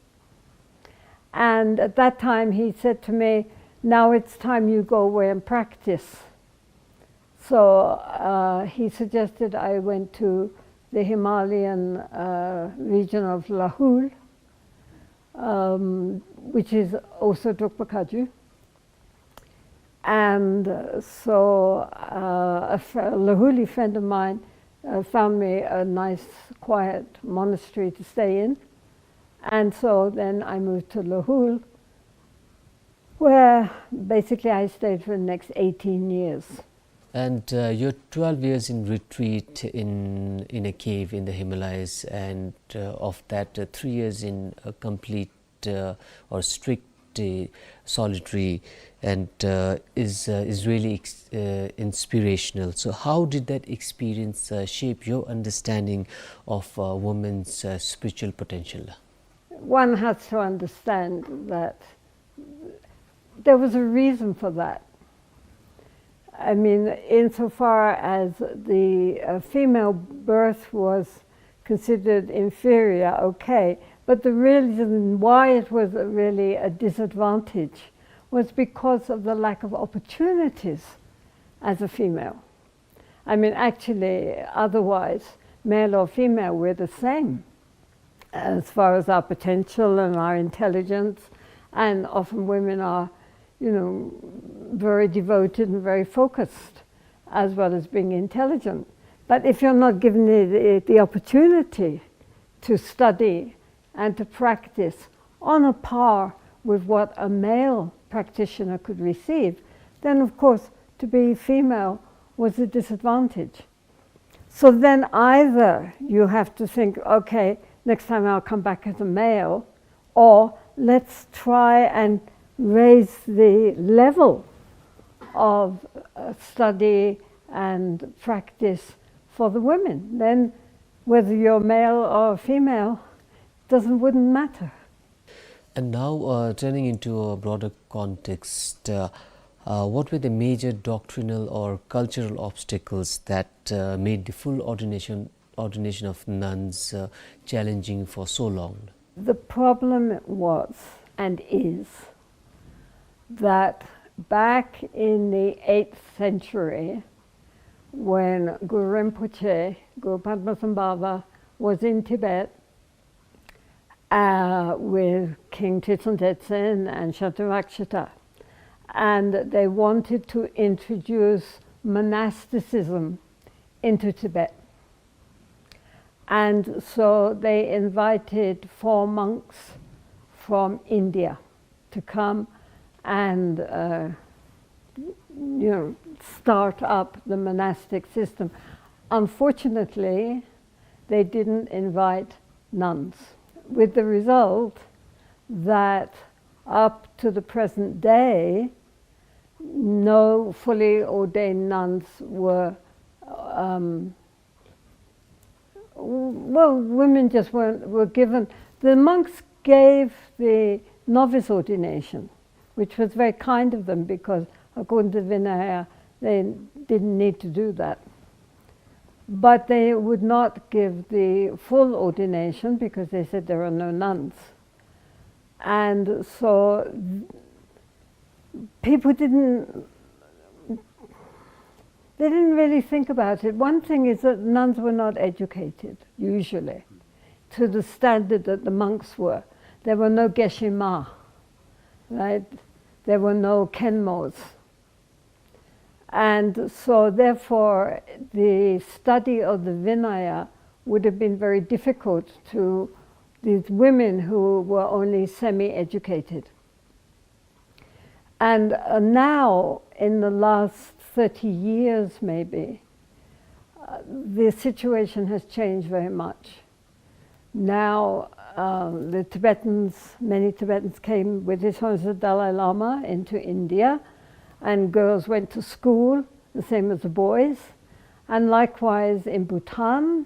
And at that time he said to me, "Now it's time you go away and practice." So, uh, he suggested I went to the Himalayan, uh, region of Lahul, um, which is also Drukpa Kagyu. And, uh, so, uh, a fr-, Lahuli friend of mine uh, found me a nice, quiet monastery to stay in. And so then I moved to Lahul, where basically I stayed for the next eighteen years. And, uh, your twelve years in retreat in, in a cave in the Himalayas, and, uh, of that, uh, three years in a complete, uh, or strict, uh, solitary, and, uh, is, uh, is really ex-, uh, inspirational. So how did that experience, uh, shape your understanding of, uh, women's, uh, spiritual potential? One has to understand that there was a reason for that. I mean, insofar as the, uh, female birth was considered inferior, okay, but the reason why it was really a disadvantage was because of the lack of opportunities as a female. I mean, actually, otherwise, male or female, we're the same as far as our potential and our intelligence. And often women are, you know, very devoted and very focused, as well as being intelligent. But if you're not given the, the, the opportunity to study and to practice on a par with what a male practitioner could receive, then of course to be female was a disadvantage. So then either you have to think, "Okay, next time I'll come back as a male," or, "Let's try and raise the level of, uh, study and practice for the women." Then whether you're male or female doesn't, wouldn't matter. And now, uh, turning into a broader context, uh, uh, what were the major doctrinal or cultural obstacles that, uh, made the full ordination, ordination of nuns, uh, challenging for so long? The problem was and is that back in the eighth century, when Guru Rinpoche, Guru Padmasambhava, was in Tibet, uh, with King Tritsen Jetsen and Shantirakshita. And they wanted to introduce monasticism into Tibet. And so they invited four monks from India to come and, uh, you know, start up the monastic system. Unfortunately, they didn't invite nuns, with the result that up to the present day, no fully ordained nuns were, um, well, women just weren't, were given, the monks gave the novice ordination, which was very kind of them because according to Vinaya, they didn't need to do that. But they would not give the full ordination because they said there are no nuns. And so people didn't, they didn't really think about it. One thing is that nuns were not educated, usually, to the standard that the monks were. There were no geshe ma, right? There were no kenmos. And so, therefore, the study of the Vinaya would have been very difficult to these women who were only semi-educated. And, uh, now, in the last thirty years maybe, uh, the situation has changed very much. Now, um, the Tibetans, many Tibetans came with His Holiness the Dalai Lama into India, and girls went to school, the same as the boys. And likewise in Bhutan,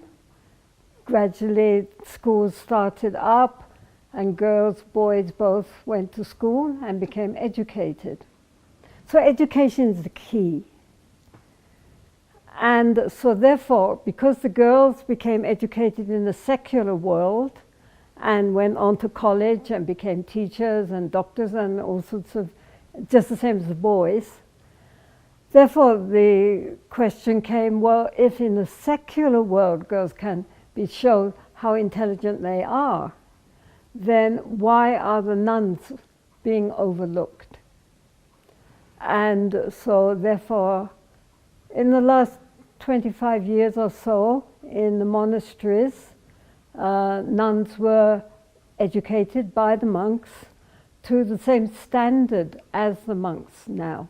gradually schools started up, and girls, boys both went to school and became educated. So education is the key. And so therefore, because the girls became educated in the secular world and went on to college and became teachers and doctors and all sorts of, just the same as the boys, therefore the question came, well, if in the secular world girls can be shown how intelligent they are, then why are the nuns being overlooked? And so, therefore, in the last twenty-five years or so, in the monasteries, uh, nuns were educated by the monks to the same standard as the monks now.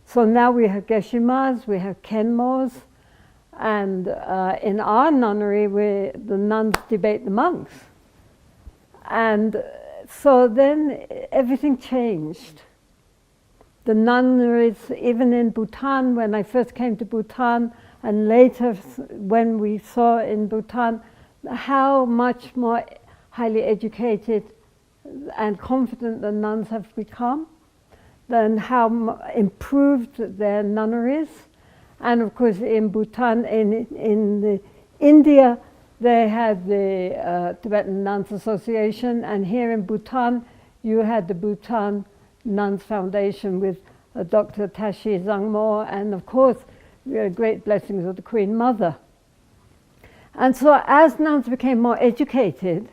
So now we have geshemas, we have kenmos, and, uh, in our nunnery, we, the nuns debate the monks. And, uh, so then everything changed. The nunneries, even in Bhutan, when I first came to Bhutan, and later s-, when we saw in Bhutan, how much more highly educated and confident the nuns have become, then how m-, improved their nunneries. And of course, in Bhutan, in, in the India, they had the, uh, Tibetan Nuns Association, and here in Bhutan, you had the Bhutan Nuns Foundation with, uh, Doctor Tashi Zangmo, and of course, the great blessings of the Queen Mother. And so as nuns became more educated,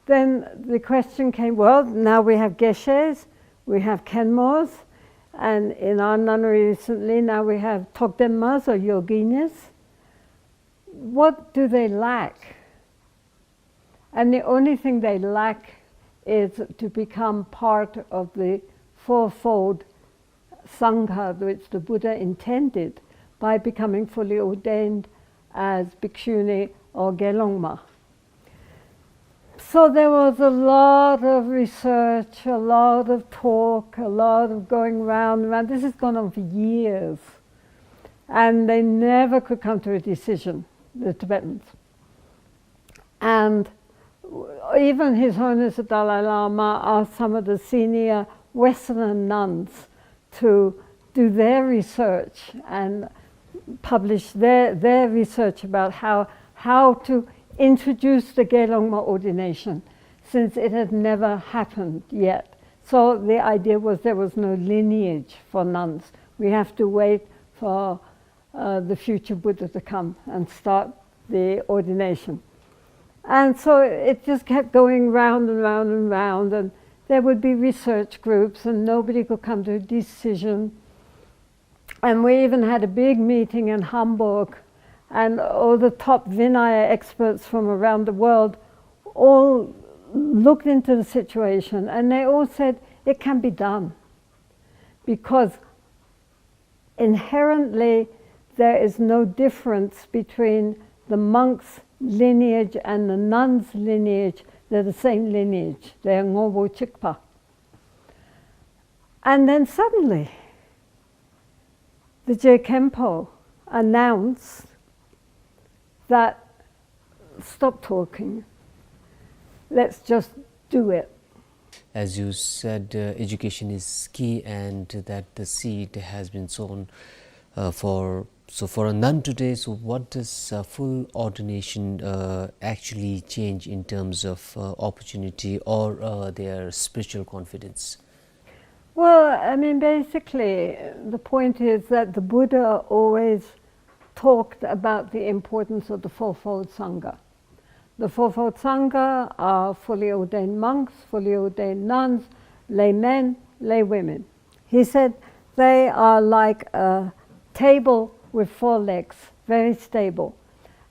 then the question came, well, now we have geshes, we have kenmos, and in our nunnery recently, now we have togdenmas or yoginis. What do they lack? And the only thing they lack is to become part of the fourfold Sangha which the Buddha intended by becoming fully ordained as bhikshuni or gelongma. So there was a lot of research, a lot of talk, a lot of going round and round. This has gone on for years. And they never could come to a decision, the Tibetans. And even His Holiness the Dalai Lama asked some of the senior Western nuns to do their research and publish their, their research about how, how to introduce the Gelongma ordination, since it had never happened yet. So the idea was there was no lineage for nuns. We have to wait for, uh, the future Buddha to come and start the ordination. And so it just kept going round and round and round, and there would be research groups, and nobody could come to a decision. And we even had a big meeting in Hamburg, and all the top Vinaya experts from around the world all looked into the situation, and they all said it can be done, because inherently there is no difference between the monk's lineage and the nun's lineage. They're the same lineage. They're Ngobo Chikpa. And then suddenly, the Je Khenpo announced that, "Stop talking. Let's just do it." As you said, uh, education is key and that the seed has been sown, uh, for, so for a nun today, so what does, uh, full ordination, uh, actually change in terms of, uh, opportunity or, uh, their spiritual confidence? Well, I mean, basically, the point is that the Buddha always talked about the importance of the fourfold Sangha. The fourfold Sangha are fully ordained monks, fully ordained nuns, laymen, laywomen. He said they are like a table with four legs, very stable.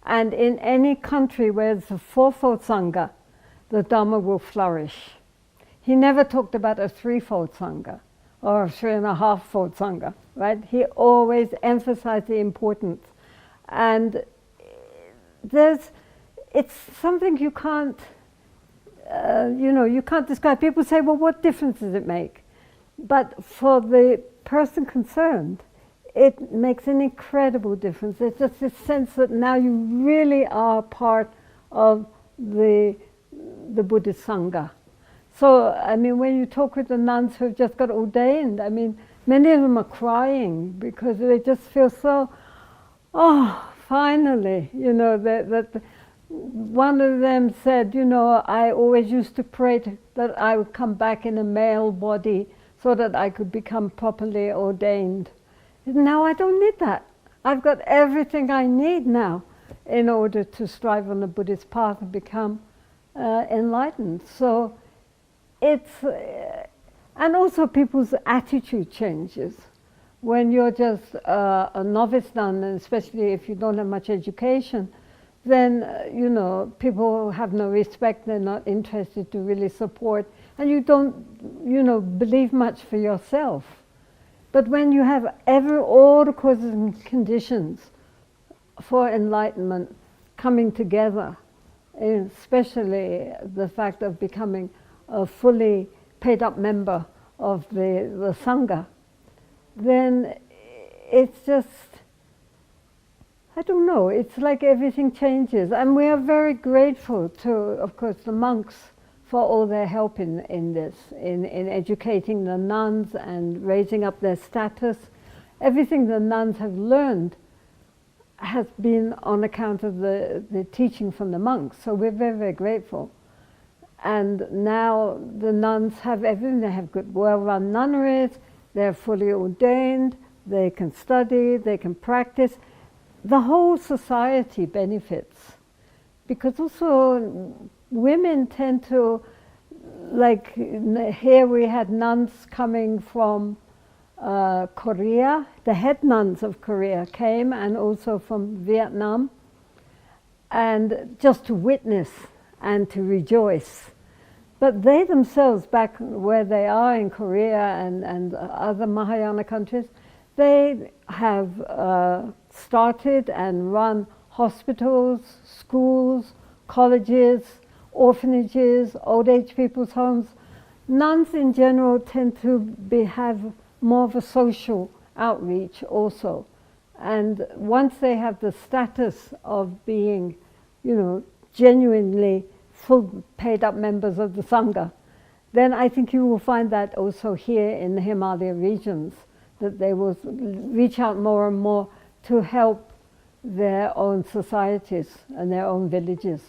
And in any country where there's a fourfold Sangha, the Dharma will flourish. He never talked about a threefold Sangha or a three and a half fold Sangha, right? He always emphasized the importance. And there's, it's something you can't, uh, you know, you can't describe. People say, "Well, what difference does it make?" But for the person concerned, it makes an incredible difference. It's just this sense that now you really are part of the, the Buddhist Sangha. So, I mean, when you talk with the nuns who've just got ordained, I mean, many of them are crying because they just feel so, "Oh, finally," you know, that, that one of them said, you know, "I always used to pray to, that I would come back in a male body so that I could become properly ordained. Now I don't need that. I've got everything I need now in order to strive on the Buddhist path and become, uh, enlightened." So it's, uh, and also people's attitude changes. When you're just, uh, a novice nun, and especially if you don't have much education, then, uh, you know, people have no respect, they're not interested to really support, and you don't, you know, believe much for yourself. But when you have every, all the causes and conditions for enlightenment coming together, especially the fact of becoming a fully paid up member of the, the Sangha, then it's just, I don't know, it's like everything changes. And we are very grateful to, of course, the monks for all their help in, in this, in, in educating the nuns and raising up their status. Everything the nuns have learned has been on account of the, the teaching from the monks. So we're very, very grateful. And now the nuns have everything. They have good, well-run nunneries. They're fully ordained. They can study. They can practice. The whole society benefits. Because also women tend to, like, n-, here we had nuns coming from, uh, Korea. The head nuns of Korea came, and also from Vietnam, and just to witness and to rejoice. But they themselves, back where they are in Korea and, and other Mahayana countries, they have, uh, started and run hospitals, schools, colleges, orphanages, old age people's homes. Nuns in general tend to be, have more of a social outreach also. And once they have the status of being, you know, genuinely full paid up members of the Sangha, then I think you will find that also here in the Himalaya regions, that they will reach out more and more to help their own societies and their own villages.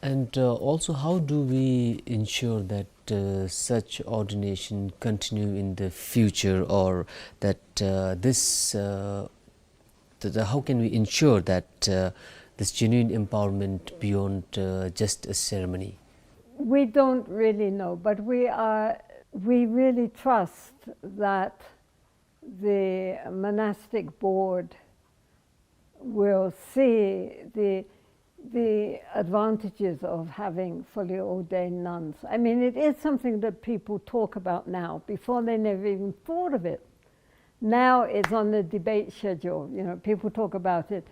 And, uh, also, how do we ensure that, uh, such ordination continue in the future, or that, uh, this, uh, the, the, how can we ensure that, uh, this genuine empowerment beyond, uh, just a ceremony? We don't really know, but we are, we really trust that the monastic board will see the, the advantages of having fully ordained nuns. I mean, it is something that people talk about now. Before, they never even thought of it. Now it's on the debate schedule. You know, people talk about it.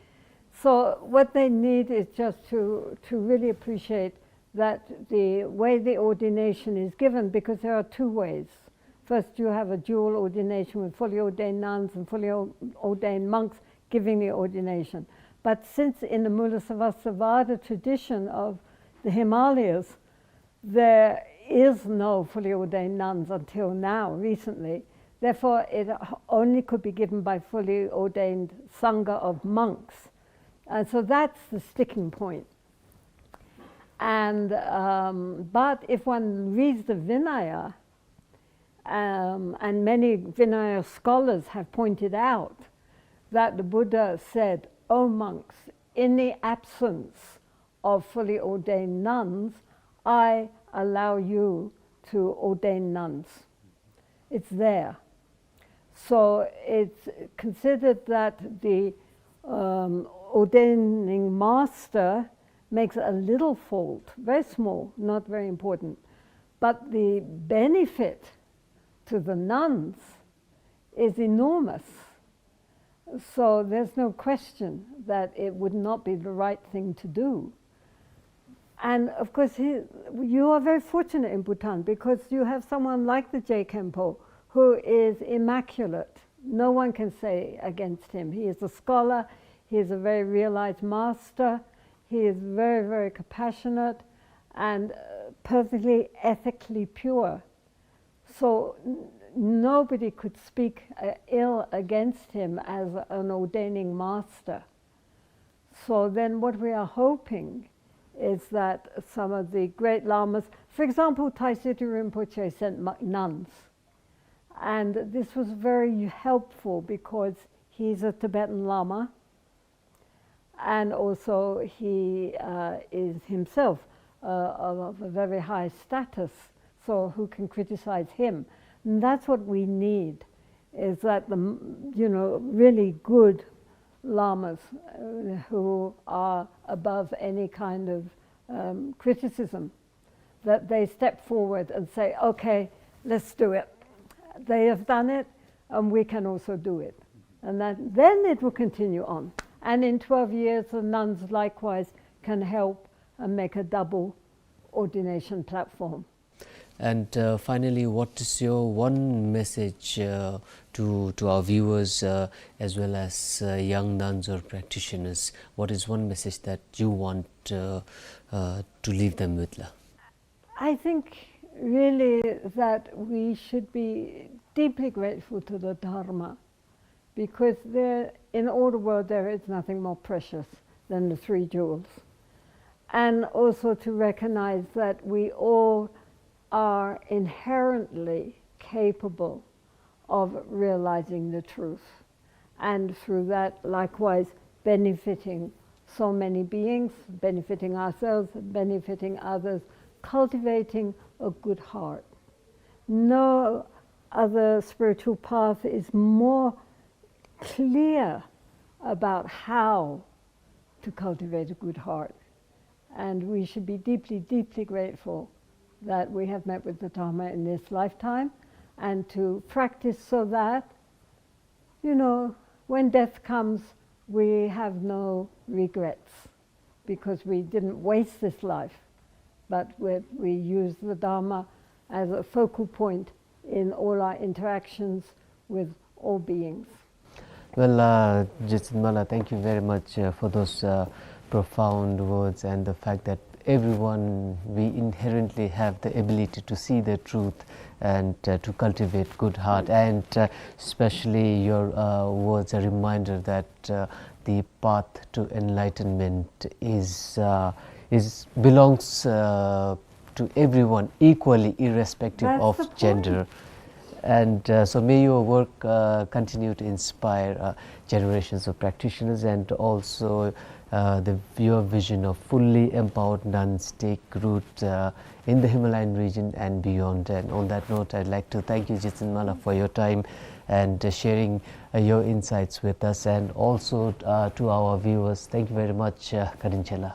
So what they need is just to, to really appreciate that the way the ordination is given, because there are two ways. First, you have a dual ordination with fully ordained nuns and fully o-, ordained monks giving the ordination. But since in the Mulasavasavada tradition of the Himalayas, there is no fully ordained nuns until now, recently. Therefore, it only could be given by fully ordained Sangha of monks. And so that's the sticking point. And, um, but if one reads the Vinaya, um, and many Vinaya scholars have pointed out that the Buddha said, "O monks, in the absence of fully ordained nuns, I allow you to ordain nuns." It's there. So it's considered that the, um, ordaining master makes a little fault, very small, not very important, but the benefit to the nuns is enormous. So there's no question that it would not be the right thing to do. And of course, he, you are very fortunate in Bhutan, because you have someone like the Je Khenpo who is immaculate. No one can say against him. He is a scholar, he is a very realized master, he is very, very compassionate and, uh, perfectly ethically pure. So n-, nobody could speak, uh, ill against him as an ordaining master. So then what we are hoping is that some of the great lamas, for example, Taizé Rinpoche sent mo-, nuns. And this was very helpful because he's a Tibetan lama. And also he, uh, is himself, uh, of a very high status, so who can criticize him? And that's what we need, is that the, you know, really good lamas, uh, who are above any kind of, um, criticism, that they step forward and say, "Okay, let's do it." They have done it, and we can also do it. And that, then it will continue on. And in twelve years, the nuns likewise can help and make a double ordination platform. And, uh, finally, what is your one message, uh, to, to our viewers, uh, as well as, uh, young nuns or practitioners? What is one message that you want, uh, uh, to leave them with, la? I think really that we should be deeply grateful to the Dharma, because there, in all the world, there is nothing more precious than the three jewels. And also to recognize that we all are inherently capable of realizing the truth, and through that, likewise, benefiting so many beings, benefiting ourselves, benefiting others, cultivating a good heart. No other spiritual path is more clear about how to cultivate a good heart. And we should be deeply, deeply grateful that we have met with the Dharma in this lifetime, and to practice so that, you know, when death comes, we have no regrets, because we didn't waste this life, but we, we use the Dharma as a focal point in all our interactions with all beings. Well, uh, Jetsun Mala, thank you very much, uh, for those, uh, profound words and the fact that everyone, we inherently have the ability to see the truth and, uh, to cultivate good heart. And, uh, especially your, uh, words, a reminder that, uh, the path to enlightenment is, uh, is, belongs, uh, to everyone equally, irrespective of gender. That's the point. And, uh, so may your work, uh, continue to inspire, uh, generations of practitioners, and also, uh, the, your vision of fully empowered nuns take root, uh, in the Himalayan region and beyond. And on that note, I'd like to thank you, Jetsun Mala, for your time and, uh, sharing, uh, your insights with us. And also, uh, to our viewers, thank you very much, uh, Ka ding che la.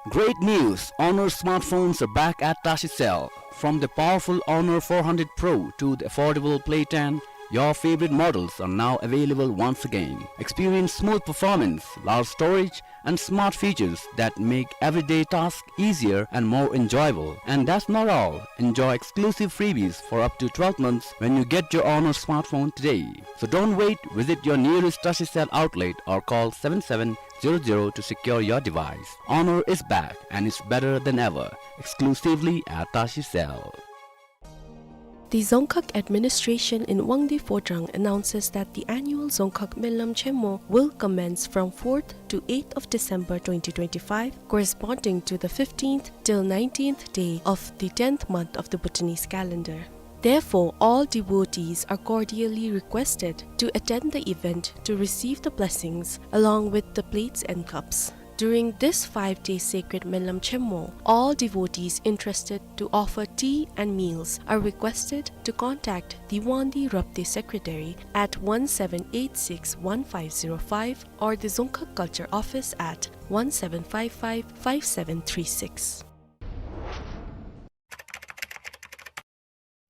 Great news! Honor smartphones are back at Tashi Cell. From the powerful Honor four hundred Pro to the affordable Play ten, your favorite models are now available once again. Experience smooth performance, large storage, and smart features that make everyday tasks easier and more enjoyable. And that's not all. Enjoy exclusive freebies for up to twelve months when you get your Honor smartphone today. So don't wait. Visit your nearest Tashi Cell outlet or call seven seven zero zero to secure your device. Honor is back and it's better than ever. Exclusively at Tashi Cell. The Dzongkhag administration in Wangdue Phodrang announces that the annual Dzongkhag Menlam Chenmo will commence from fourth to eighth of December twenty twenty-five, corresponding to the fifteenth till nineteenth day of the tenth month of the Bhutanese calendar. Therefore, all devotees are cordially requested to attend the event to receive the blessings along with the plates and cups. During this five-day sacred Menlam Chenmo, all devotees interested to offer tea and meals are requested to contact the Wangdue Rabdey Secretary at one seven eight six one five zero five or the Dzongkhag Culture Office at one seven five five five seven three six.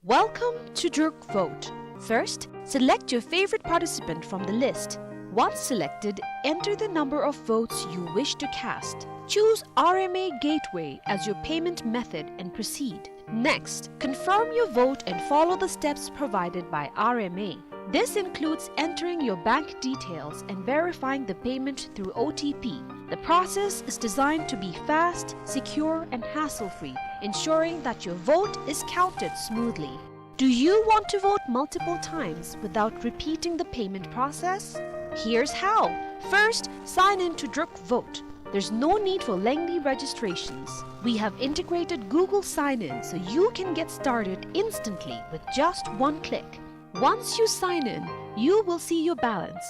Welcome to Druk Vote. First, select your favorite participant from the list. Once selected, enter the number of votes you wish to cast. Choose R M A Gateway as your payment method and proceed. Next, confirm your vote and follow the steps provided by R M A. This includes entering your bank details and verifying the payment through O T P. The process is designed to be fast, secure, and hassle-free, ensuring that your vote is counted smoothly. Do you want to vote multiple times without repeating the payment process? Here's how. First, sign in to Druk Vote. There's no need for lengthy registrations. We have integrated Google Sign-In so you can get started instantly with just one click. Once you sign in, you will see your balance.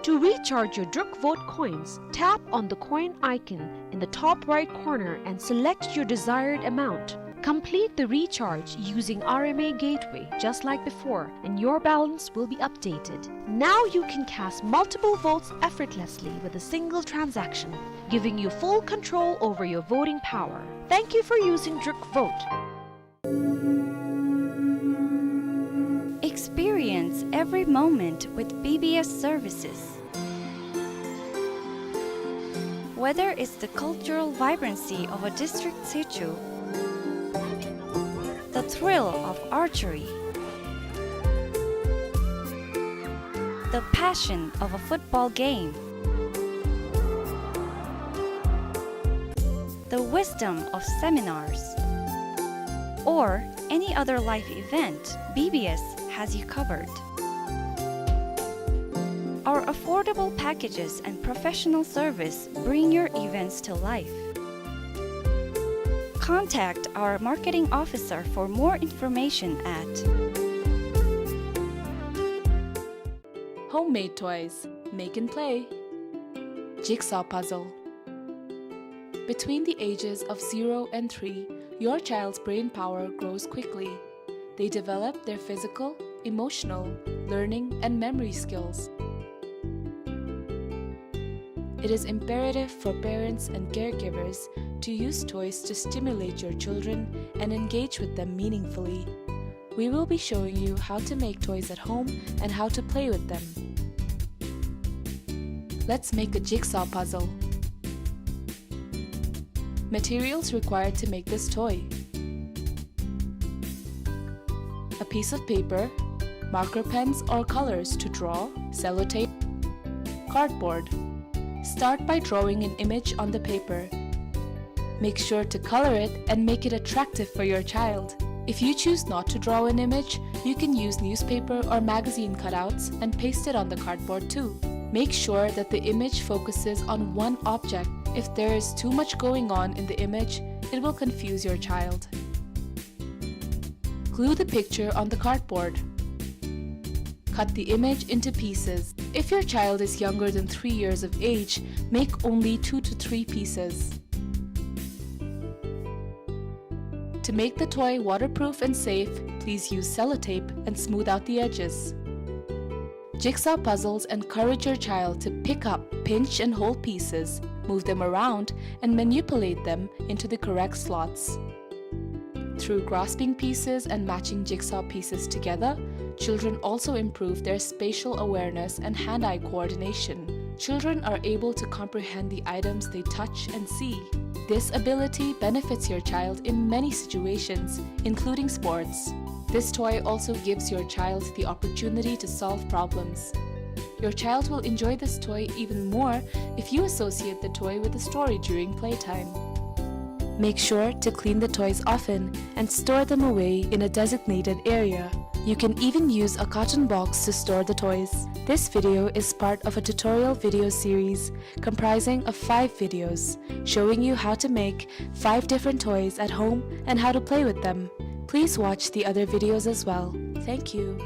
To recharge your Druk Vote coins, tap on the coin icon in the top right corner and select your desired amount. Complete the recharge using R M A Gateway just like before, and your balance will be updated. Now you can cast multiple votes effortlessly with a single transaction, giving you full control over your voting power. Thank you for using Druk Vote. Experience every moment with B B S services. Whether it's the cultural vibrancy of a district sichu, the thrill of archery, the passion of a football game, the wisdom of seminars, or any other life event, B B S has you covered. Our affordable packages and professional service bring your events to life. Contact our marketing officer for more information at Homemade toys, make and play. Jigsaw puzzle. Between the ages of zero and three, your child's brain power grows quickly. They develop their physical, emotional, learning, and memory skills. It is imperative for parents and caregivers to use toys to stimulate your children and engage with them meaningfully. We will be showing you how to make toys at home and how to play with them. Let's make a jigsaw puzzle. Materials required to make this toy: a piece of paper, marker pens or colors to draw, sellotape, cardboard. Start by drawing an image on the paper. Make sure to color it and make it attractive for your child. If you choose not to draw an image, you can use newspaper or magazine cutouts and paste it on the cardboard too. Make sure that the image focuses on one object. If there is too much going on in the image, it will confuse your child. Glue the picture on the cardboard. Cut the image into pieces. If your child is younger than three years of age, make only two to three pieces. To make the toy waterproof and safe, please use sellotape and smooth out the edges. Jigsaw puzzles encourage your child to pick up, pinch, and hold pieces, move them around, and manipulate them into the correct slots. Through grasping pieces and matching jigsaw pieces together, children also improve their spatial awareness and hand-eye coordination. Children are able to comprehend the items they touch and see. This ability benefits your child in many situations, including sports. This toy also gives your child the opportunity to solve problems. Your child will enjoy this toy even more if you associate the toy with a story during playtime. Make sure to clean the toys often and store them away in a designated area. You can even use a carton box to store the toys. This video is part of a tutorial video series comprising of five videos showing you how to make five different toys at home and how to play with them. Please watch the other videos as well. Thank you.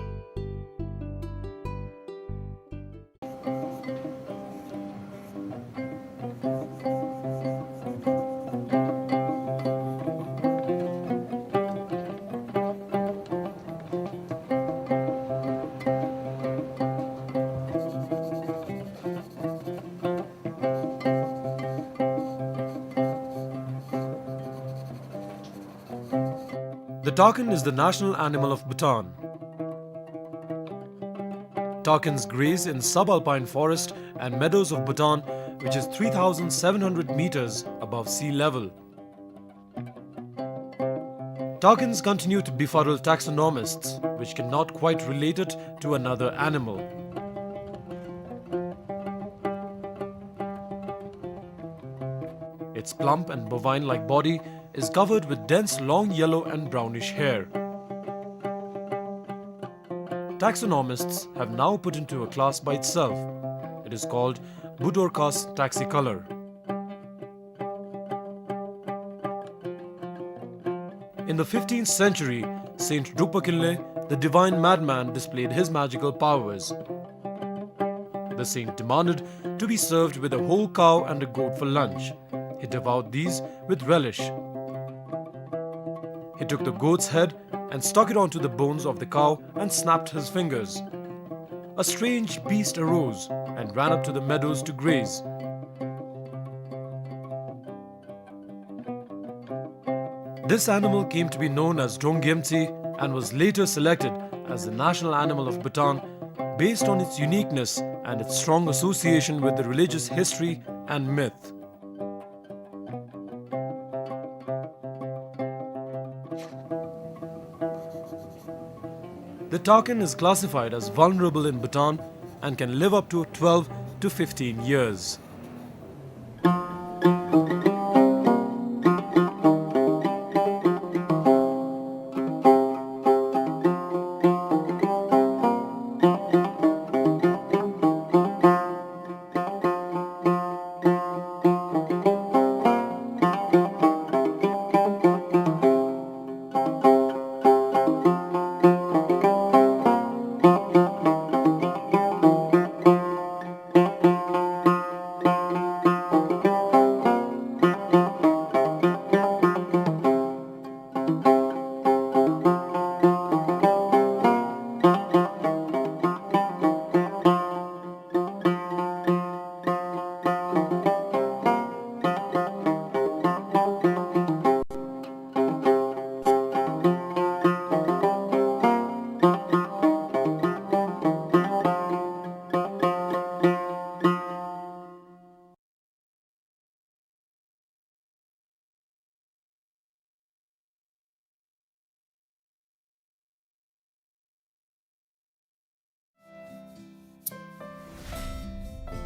The takin is the national animal of Bhutan. Takins graze in subalpine forest and meadows of Bhutan, which is three thousand seven hundred meters above sea level. Takins continue to befuddle taxonomists, which cannot quite relate it to another animal. Its plump and bovine-like body is covered with dense long yellow and brownish hair. Taxonomists have now put into a class by itself. It is called Budorcas taxicolor. In the fifteenth century, Saint Drukpa Kinley, the divine madman, displayed his magical powers. The saint demanded to be served with a whole cow and a goat for lunch. He devoured these with relish. He took the goat's head and stuck it onto the bones of the cow and snapped his fingers. A strange beast arose and ran up to the meadows to graze. This animal came to be known as Drongyemtsi and was later selected as the national animal of Bhutan based on its uniqueness and its strong association with the religious history and myth. The takin is classified as vulnerable in Bhutan and can live up to twelve to fifteen years.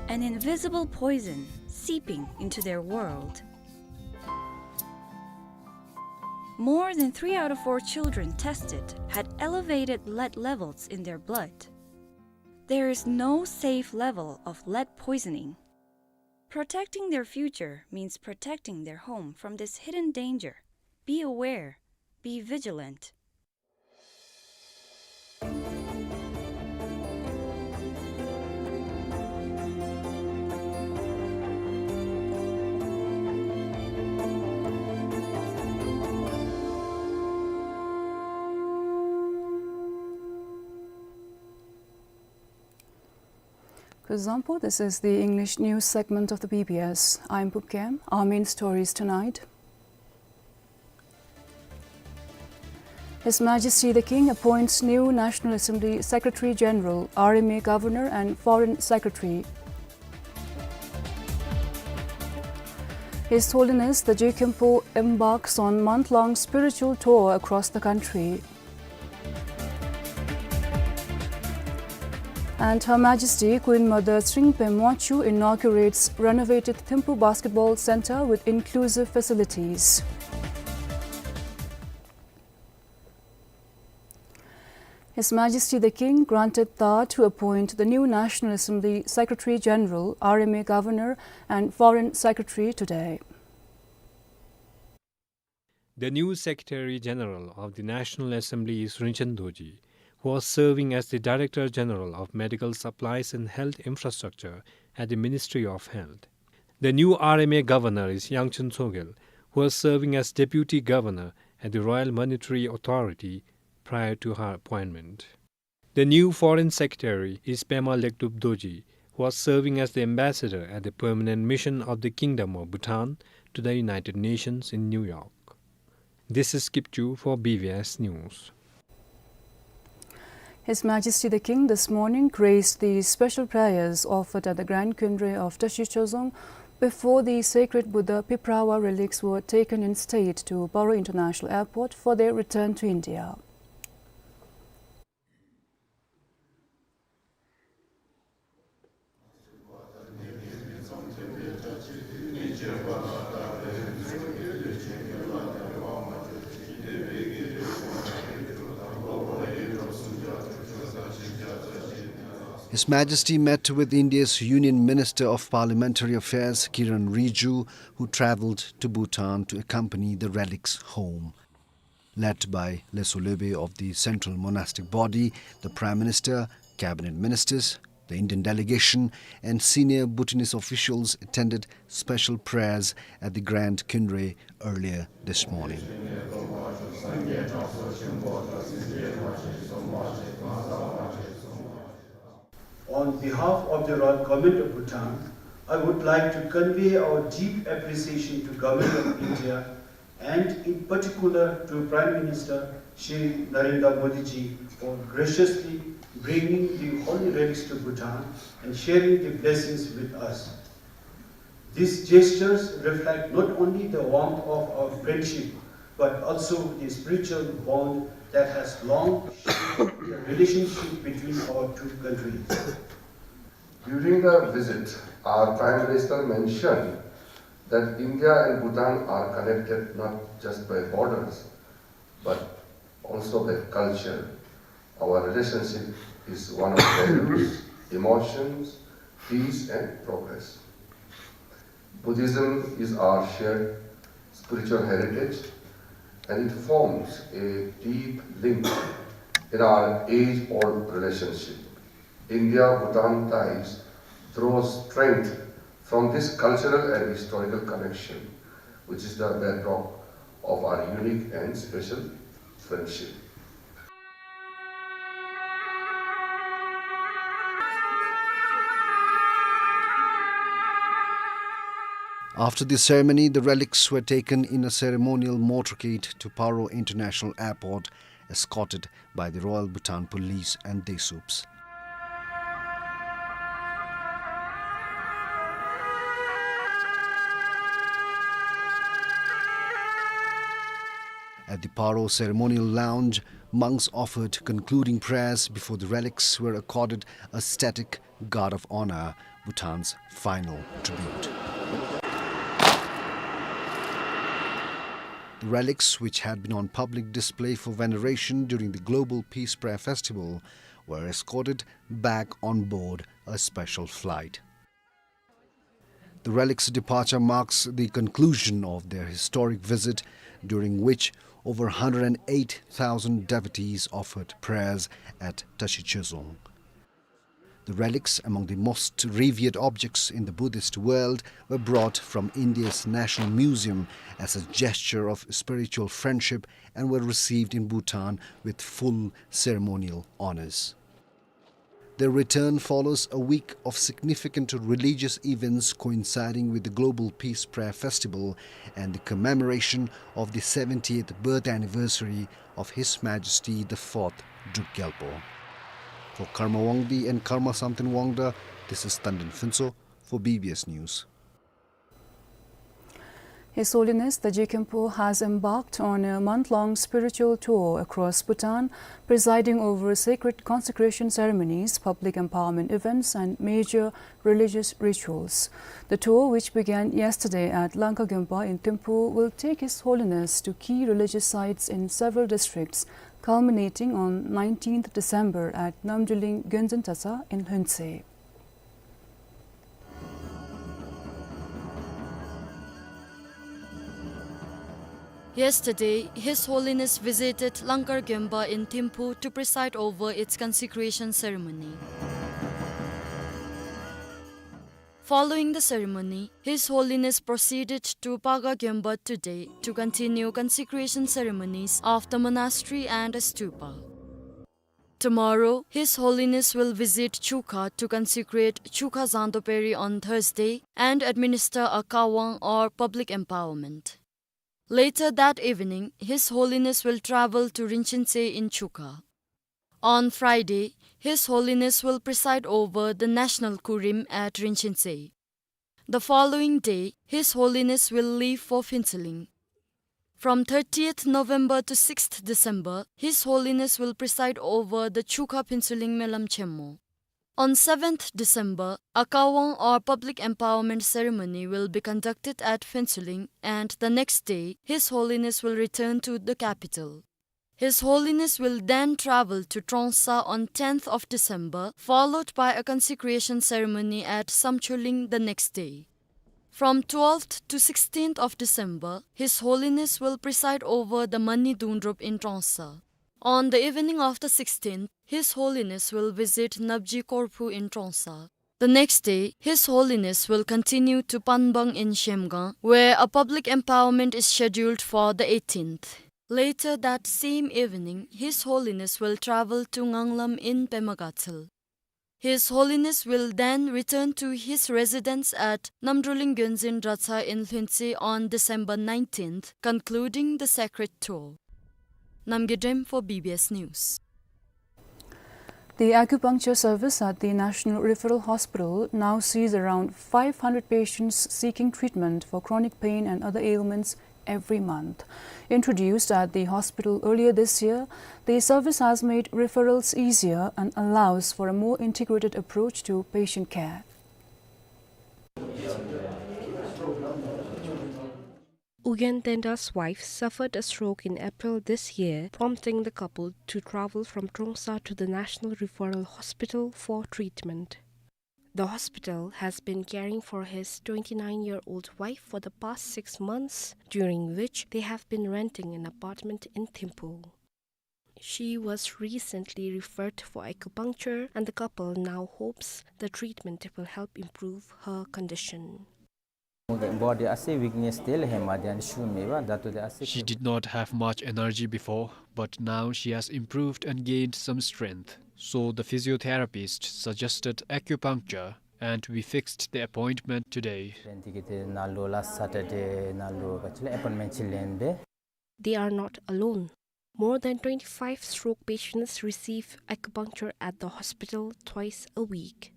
An invisible poison seeping into their world. More than three out of four children tested had elevated lead levels in their blood. There is no safe level of lead poisoning. Protecting their future means protecting their home from this hidden danger. Be aware. Be vigilant. Kuzuzangpo, this is the English news segment of the B B S. I'm Pupkem. Our main stories tonight. His Majesty the King appoints new National Assembly Secretary General, R M A Governor and Foreign Secretary. His Holiness the Je Khenpo embarks on month-long spiritual tour across the country. And Her Majesty Queen Mother Tshering Pema Wangchuck inaugurates renovated Thimphu Basketball Centre with inclusive facilities. His Majesty the King granted Tha to appoint the new National Assembly Secretary General, R M A Governor and Foreign Secretary today. The new Secretary General of the National Assembly is Rinchen Dorji, who was serving as the Director General of Medical Supplies and Health Infrastructure at the Ministry of Health. The new R M A Governor is Yangchen Tshogel, who was serving as Deputy Governor at the Royal Monetary Authority prior to her appointment. The new Foreign Secretary is Pema Lektup Dorji, who was serving as the ambassador at the Permanent Mission of the Kingdom of Bhutan to the United Nations in New York. This is Kipchu for B B S News. His Majesty the King this morning graced the special prayers offered at the Grand Khyundre of Tashi Chorzong before the sacred Buddha Piprawa relics were taken in state to Paro International Airport for their return to India. His Majesty met with India's Union Minister of Parliamentary Affairs, Kiren Rijiju, who travelled to Bhutan to accompany the relics home. Led by Lheso Lepa of the Central Monastic Body, the Prime Minister, Cabinet Ministers, the Indian delegation, and senior Bhutanese officials attended special prayers at the Grand Khyundre earlier this morning. On behalf of the Royal Government of Bhutan, I would like to convey our deep appreciation to Government of India and in particular to Prime Minister Shri Narendra Modi ji for graciously bringing the holy relics to Bhutan and sharing the blessings with us. These gestures reflect not only the warmth of our friendship, but also the spiritual bond that has long shaped the relationship between our two countries. During the visit, our Prime Minister mentioned that India and Bhutan are connected not just by borders, but also by culture. Our relationship is one of values, emotions, peace, and progress. Buddhism is our shared spiritual heritage, and it forms a deep link in our age-old relationship. India-Bhutan ties draw strength from this cultural and historical connection, which is the bedrock of our unique and special friendship. After the ceremony, the relics were taken in a ceremonial motorcade to Paro International Airport, escorted by the Royal Bhutan Police and DASUPS. At the Paro Ceremonial Lounge, monks offered concluding prayers before the relics were accorded a static guard of honor, Bhutan's final tribute. The relics, which had been on public display for veneration during the Global Peace Prayer Festival, were escorted back on board a special flight. The relics' departure marks the conclusion of their historic visit, during which over hundred and eight thousand devotees offered prayers at Tashi Chozong. The relics, among the most revered objects in the Buddhist world, were brought from India's National Museum as a gesture of spiritual friendship and were received in Bhutan with full ceremonial honors. Their return follows a week of significant religious events coinciding with the Global Peace Prayer Festival and the commemoration of the seventieth birth anniversary of His Majesty the Fourth Druk Gyalpo. For Karma Wangdi and Karma Samten Wangda, this is Tandin Phuntsho for B B S News. His Holiness the Je Khenpo has embarked on a month-long spiritual tour across Bhutan, presiding over sacred consecration ceremonies, public empowerment events, and major religious rituals. The tour, which began yesterday at Langkha Gyompa in Thimphu, will take His Holiness to key religious sites in several districts, culminating on nineteenth December at Namdruling Gyonzin Tasa in Lhuentse. Yesterday, His Holiness visited Langkha Gyompa in Thimphu to preside over its consecration ceremony. Following the ceremony, His Holiness proceeded to Paga Gyompa today to continue consecration ceremonies of the monastery and stupa. Tomorrow, His Holiness will visit Chukha to consecrate Chukha Zangdo Peri on Thursday and administer a Kawang or public empowerment. Later that evening, His Holiness will travel to Rinchen Tse in Chukha. On Friday, His Holiness will preside over the National Kurim at Rinchen Tse. The following day, His Holiness will leave for Phuentsholing. From thirtieth November to sixth December, His Holiness will preside over the Chukha Phuentsholing Melam Chenmo. On seventh December, a Kawang or public empowerment ceremony will be conducted at Phuentsholing, and the next day, His Holiness will return to the capital. His Holiness will then travel to Trongsa on tenth of December, followed by a consecration ceremony at Samcholing the next day. From twelfth to sixteenth of December, His Holiness will preside over the Mani Dungdrup in Trongsa. On the evening of the sixteenth, His Holiness will visit Napji Korphu in Trongsa. The next day, His Holiness will continue to Panbang in Shemgang, where a public empowerment is scheduled for the eighteenth. Later that same evening, His Holiness will travel to Nganglam in Pema Gatshel. His Holiness will then return to his residence at Namdruling Gyonzin Dratshang in Lhuentse on December nineteenth, concluding the sacred tour. Namgay Dem for B B S News. The acupuncture service at the National Referral Hospital now sees around five hundred patients seeking treatment for chronic pain and other ailments every month. Introduced at the hospital earlier this year, the service has made referrals easier and allows for a more integrated approach to patient care. Ugyen Denda's wife suffered a stroke in April this year, prompting the couple to travel from Trongsa to the National Referral Hospital for treatment. The hospital has been caring for his twenty-nine-year-old wife for the past six months, during which they have been renting an apartment in Thimphu. She was recently referred for acupuncture, and the couple now hopes the treatment will help improve her condition. Body ase weakness tel he madian shu meba, dato de ase. She did not have much energy before, but now she has improved and gained some strength. So the physiotherapist suggested acupuncture, and we fixed the appointment today. Then tikite nalo la Saturday nalo kachila appointment chilen be. They are not alone. More than twenty-five stroke patients receive acupuncture at the hospital twice a week.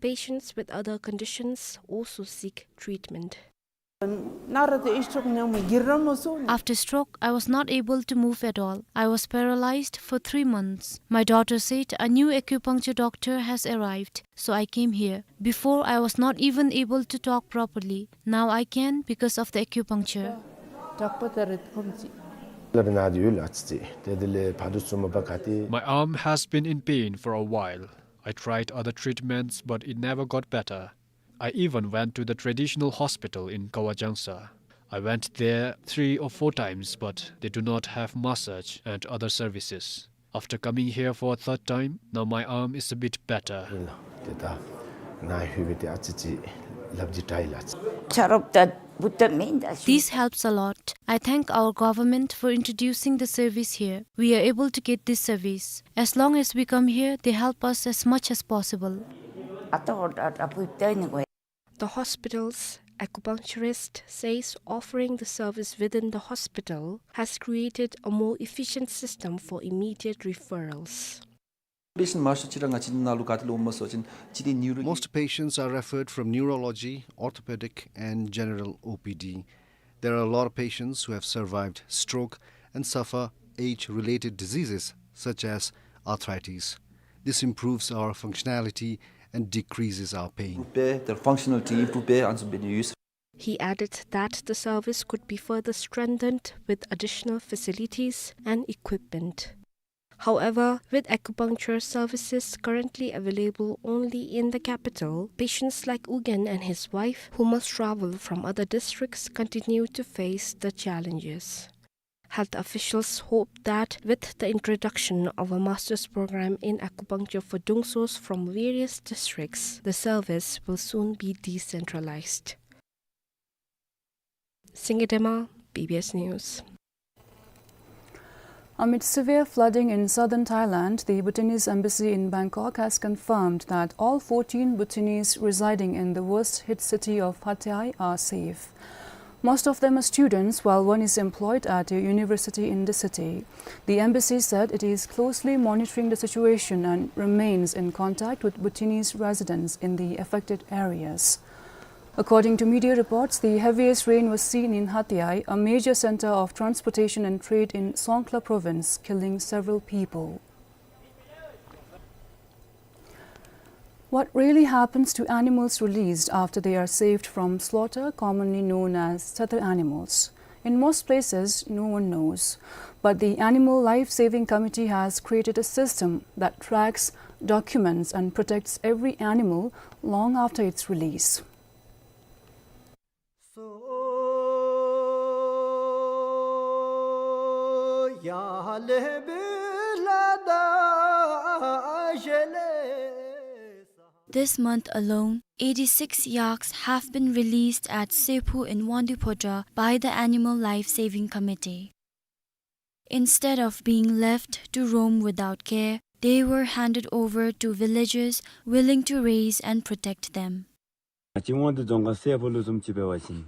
Patients with other conditions also seek treatment. After stroke, I was not able to move at all. I was paralyzed for three months. My daughter said a new acupuncture doctor has arrived, so I came here. Before, I was not even able to talk properly. Now I can because of the acupuncture. My arm has been in pain for a while. I tried other treatments, but it never got better. I even went to the traditional hospital in Kawajangsa. I went there three or four times, but they do not have massage and other services. After coming here for a third time, now my arm is a bit better. These helps a lot. I thank our government for introducing the service here. We are able to get this service. As long as we come here, they help us as much as possible. The hospital's acupuncturist says offering the service within the hospital has created a more efficient system for immediate referrals. Most patients are referred from neurology, orthopedic, and general O P D. There are a lot of patients who have survived stroke and suffer age-related diseases such as arthritis. This improves our functionality and decreases our pain. He added that the service could be further strengthened with additional facilities and equipment. However, with acupuncture services currently available only in the capital, patients like Ugyen and his wife, who must travel from other districts, continue to face the challenges. Health officials hope that with the introduction of a master's program in acupuncture for Dungsos from various districts, the service will soon be decentralized. Singye Dema, B B S News. Amid severe flooding in southern Thailand, the Bhutanese embassy in Bangkok has confirmed that all fourteen Bhutanese residing in the worst hit city of Hat Yai are safe. Most of them are students, while one is employed at a university in the city. The embassy said it is closely monitoring the situation and remains in contact with Bhutanese residents in the affected areas. According to media reports, the heaviest rain was seen in Hat Yai, a major center of transportation and trade in Songkhla province, killing several people. What really happens to animals released after they are saved from slaughter, commonly known as tether animals? In most places, no one knows. But the Animal Life Saving Committee has created a system that tracks, documents, and protects every animal long after its release. This month alone, eighty-six yaks have been released at Sephu in Wangdue Phodrang by the Animal Life Saving Committee. Instead of being left to roam without care, they were handed over to villagers willing to raise and protect them. ང་བཅས་དབང་འདུས་རྫོང་ཁག་སེ་ཕུ་ལུ་བཟུམ་ཅིག་འབད་བ་ཅིན་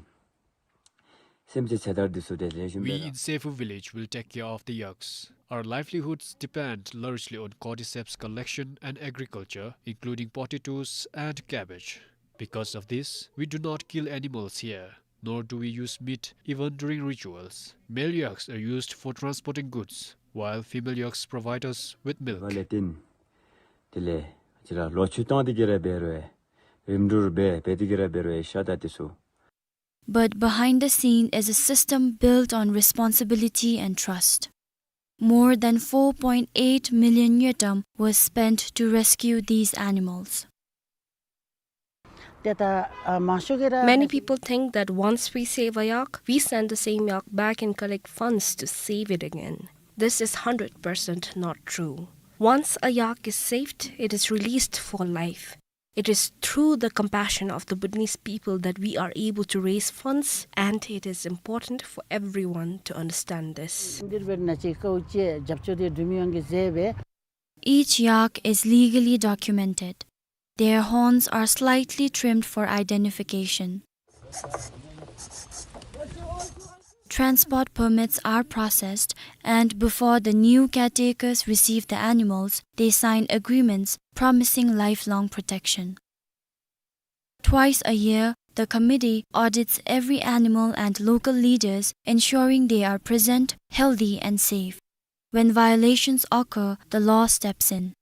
སེམས་ཅན་ཚེ་ཐར་འདི་ཚུ་དེ་ལེགས་ཤོམ་སྦེ་ར། We in Seifu village will take care of the yaks. Our livelihoods depend largely on cordyceps collection and agriculture, including potatoes and cabbage. Because of this, we do not kill animals here, nor do we use meat even during rituals. Male yaks are used for transporting goods, while female yaks provide us with milk. ལས་བརྟེན་དེ་ལས་ང་བཅས་ར་ལོ་ཕྱུགས་བཏང་སྟེ་གི་ར་འབད་རུང་རིམ་གྲོ་འབད་འབད་དེ་གི་ར་འབད་རུང་ཤ་དང་དེ་ཚུ། But behind the scene is a system built on responsibility and trust. More than four point eight million ngultrum was spent to rescue these animals. Many people think that once we save a yak, we send the same yak back and collect funds to save it again. This is hundred percent not true. Once a yak is saved, it is released for life. It is through the compassion of the Bhutanese people that we are able to raise funds, and it is important for everyone to understand this. Each yak is legally documented. Their horns are slightly trimmed for identification. Transport permits are processed, and before the new caretakers receive the animals, they sign agreements promising lifelong protection. Twice a year, the committee audits every animal and local leaders, ensuring they are present, healthy, and safe. When violations occur, the law steps in.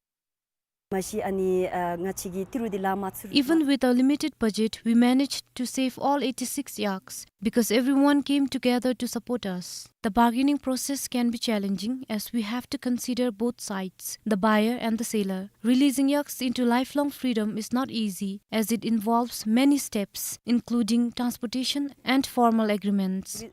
Even with our limited budget, we managed to save all eighty-six yaks because everyone came together to support us. The bargaining process can be challenging as we have to consider both sides, the buyer and the seller. Releasing yaks into lifelong freedom is not easy as it involves many steps, including transportation and formal agreements.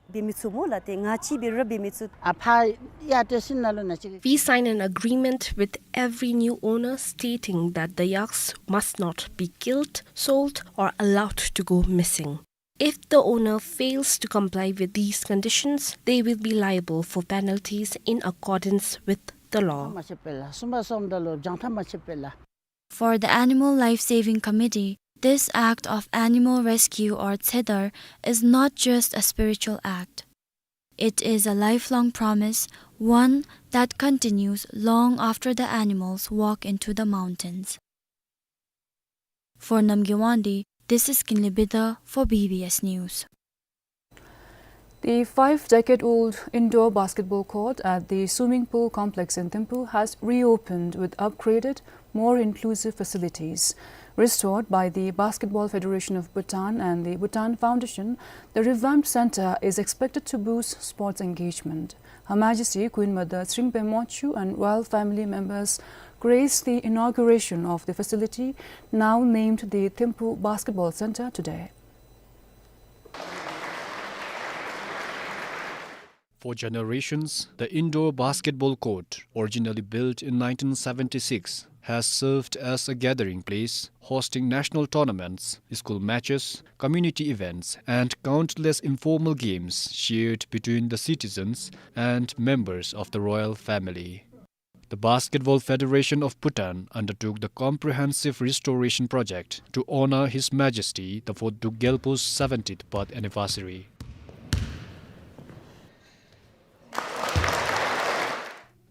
We sign an agreement with every new owner stating that the yaks must not be killed, sold, or allowed to go missing. If the owner fails to comply with these conditions, they will be liable for penalties in accordance with the law. For the Animal Life Saving Committee, this act of animal rescue or tseder is not just a spiritual act. It is a lifelong promise, one that continues long after the animals walk into the mountains. For Namgay Wangdi, this is Kinley Bidha for B B S News. The five-decade-old indoor basketball court at the swimming pool complex in Thimphu has reopened with upgraded, more inclusive facilities. Restored by the Basketball Federation of Bhutan and the Bhutan Foundation, the revamped center is expected to boost sports engagement. Her Majesty Queen Mother Tshering Pema Wangchuck and royal family members graced the inauguration of the facility, now named the Thimphu Basketball Center, today. For generations, the indoor basketball court, originally built in nineteen seventy-six, has served as a gathering place, hosting national tournaments, school matches, community events, and countless informal games shared between the citizens and members of the royal family. The Basketball Federation of Bhutan undertook the comprehensive restoration project to honor His Majesty the Fourth Druk Gyalpo's seventieth birth anniversary.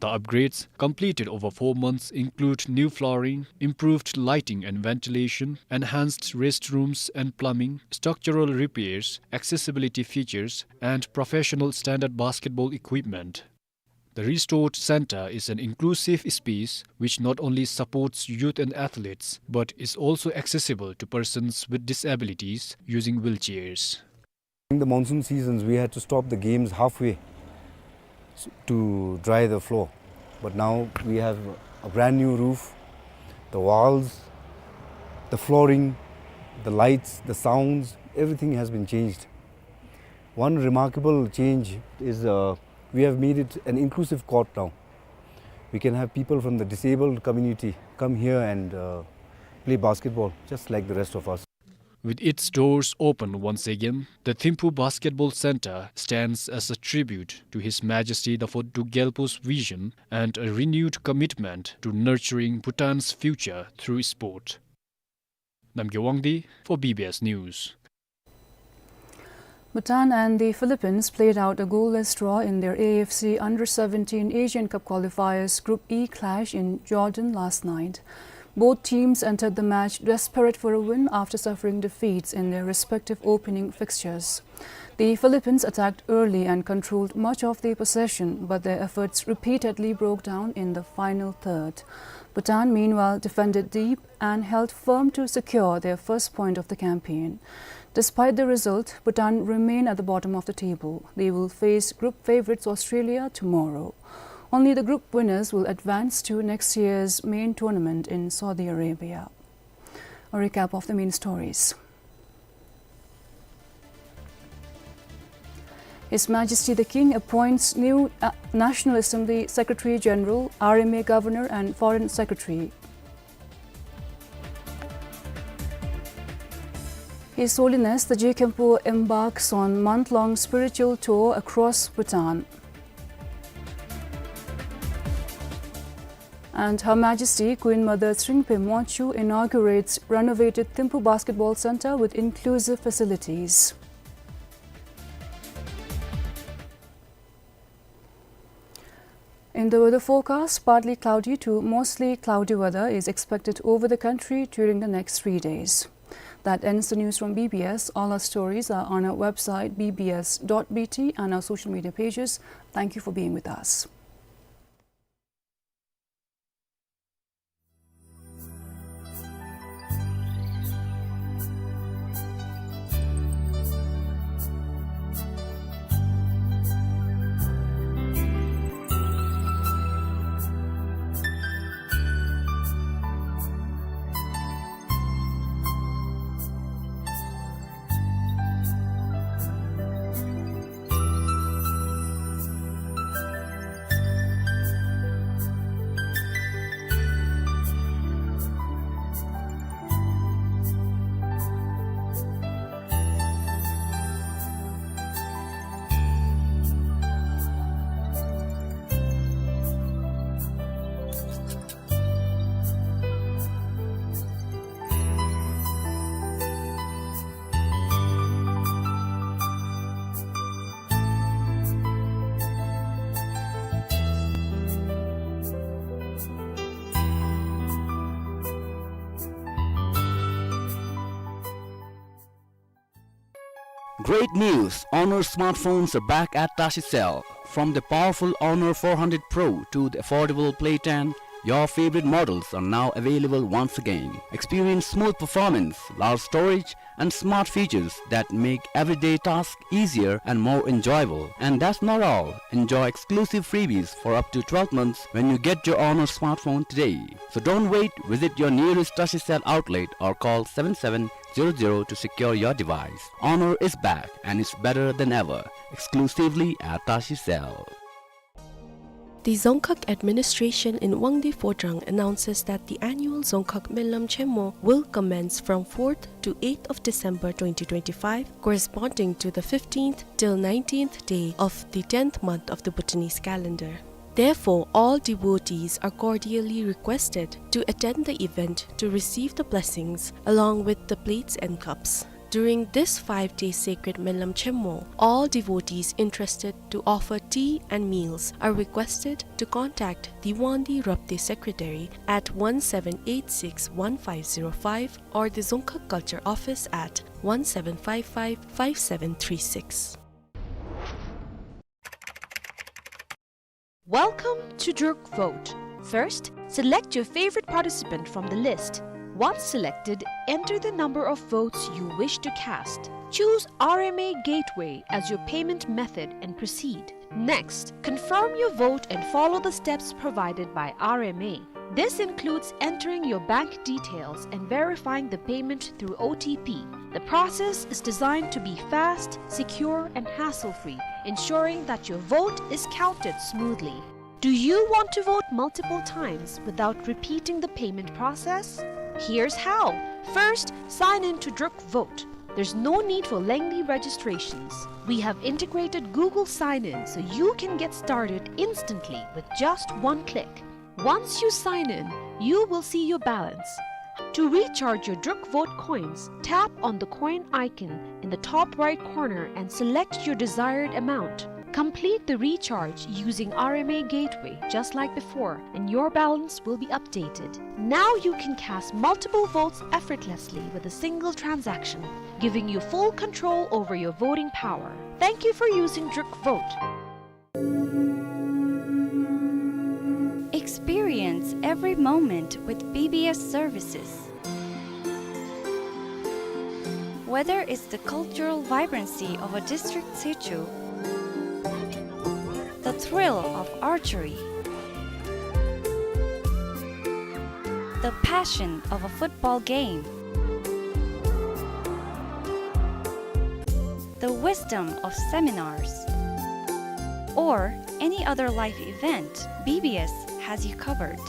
The upgrades, completed over four months, include new flooring, improved lighting and ventilation, enhanced restrooms and plumbing, structural repairs, accessibility features, and professional standard basketball equipment. The restored center is an inclusive space which not only supports youth and athletes, but is also accessible to persons with disabilities using wheelchairs. During the monsoon seasons, we had to stop the games halfway s-, to dry the floor. But now we have a brand new roof, the walls, the flooring, the lights, the sounds, everything has been changed. One remarkable change is, uh, we have made it an inclusive court now. We can have people from the disabled community come here and, uh, play basketball just like the rest of us. With its doors open once again, the Thimphu Basketball Centre stands as a tribute to His Majesty the Fourth Druk Gyalpo's vision and a renewed commitment to nurturing Bhutan's future through sport. Namgay Wangdi for B B S News. Bhutan and the Philippines played out a goalless draw in their A F C Under seventeen Asian Cup qualifiers Group E clash in Jordan last night. Both teams entered the match desperate for a win after suffering defeats in their respective opening fixtures. The Philippines attacked early and controlled much of the possession, but their efforts repeatedly broke down in the final third. Bhutan, meanwhile, defended deep and held firm to secure their first point of the campaign. Despite the result, Bhutan remain at the bottom of the table. They will face group favourites Australia tomorrow. Only the group winners will advance to next year's main tournament in Saudi Arabia. A recap of the main stories. His Majesty the King appoints new, uh, National Assembly Secretary General, R M A Governor and Foreign Secretary. His Holiness the Je Khenpo embarks on month-long spiritual tour across Bhutan. And Her Majesty Queen Mother Tshrimpe Wangchuck inaugurates renovated Thimphu Basketball Centre with inclusive facilities. In the weather forecast, partly cloudy to mostly cloudy weather is expected over the country during the next three days. That ends the news from B B S. All our stories are on our website, B B S dot B T, and our social media pages. Thank you for being with us. Great news! Honor smartphones are back at Tashi Cell. From the powerful Honor four hundred Pro to the affordable Play ten, your favorite models are now available once again. Experience smooth performance, large storage, and smart features that make everyday tasks easier and more enjoyable. And that's not all. Enjoy exclusive freebies for up to twelve months when you get your Honor smartphone today. So don't wait. Visit your nearest Tashi Cell outlet or call seven seven zero zero to secure your device. Honor is back and it's better than ever. Exclusively at Tashi Cell. The Dzongkhag administration in Wangdue Phodrang announces that the annual Dzongkhag Menlam Chenmo will commence from fourth to eighth of December twenty twenty-five, corresponding to the fifteenth till nineteenth day of the tenth month of the Bhutanese calendar. Therefore, all devotees are cordially requested to attend the event to receive the blessings along with the plates and cups. During this five-day sacred Menlam Chenmo, all devotees interested to offer tea and meals are requested to contact the Wangdue Rabdey Secretary at one seven eight six one five zero five or the Dzongkhag Culture Office at one seven five five five seven three six. Welcome to Druk Vote. First, select your favorite participant from the list. Once selected, enter the number of votes you wish to cast. Choose R M A Gateway as your payment method and proceed. Next, confirm your vote and follow the steps provided by R M A. This includes entering your bank details and verifying the payment through O T P. The process is designed to be fast, secure, and hassle-free, ensuring that your vote is counted smoothly. Do you want to vote multiple times without repeating the payment process? Here's how. First, sign in to Druk Vote. There's no need for lengthy registrations. We have integrated Google Sign-In so you can get started instantly with just one click. Once you sign in, you will see your balance. To recharge your Druk Vote coins, tap on the coin icon in the top right corner and select your desired amount. Complete the recharge using R M A Gateway just like before, and your balance will be updated. Now you can cast multiple votes effortlessly with a single transaction, giving you full control over your voting power. Thank you for using Druk Vote. Experience every moment with B B S services. Whether it's the cultural vibrancy of a district sichu, the thrill of archery, the passion of a football game, the wisdom of seminars, or any other life event, B B S has you covered.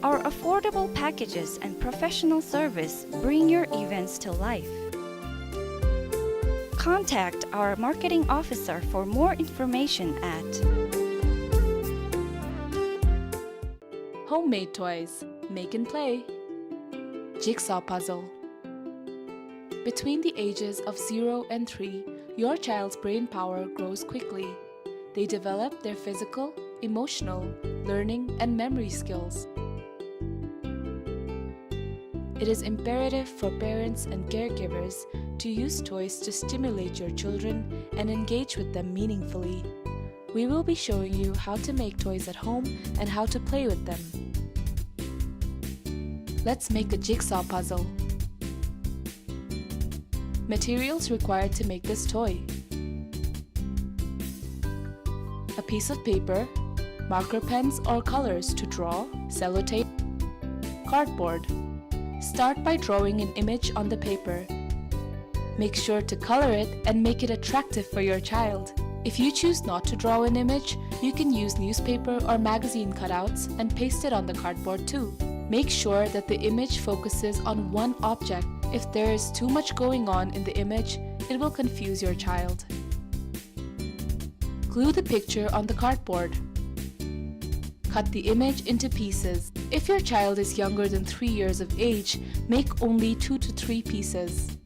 Our affordable packages and professional service bring your events to life. Contact our marketing officer for more information at Homemade toys. Make and play. Jigsaw puzzle. Between the ages of zero and three, your child's brain power grows quickly. They develop their physical, emotional, learning, and memory skills. It is imperative for parents and caregivers to use toys to stimulate your children and engage with them meaningfully. We will be showing you how to make toys at home and how to play with them. Let's make a jigsaw puzzle. Materials required to make this toy: a piece of paper, marker pens or colors to draw, sellotape, cardboard. Start by drawing an image on the paper. Make sure to color it and make it attractive for your child. If you choose not to draw an image, you can use newspaper or magazine cutouts and paste it on the cardboard too. Make sure that the image focuses on one object. If there is too much going on in the image, it will confuse your child. Glue the picture on the cardboard. Cut the image into pieces. If your child is younger than three years of age, make only two to three pieces.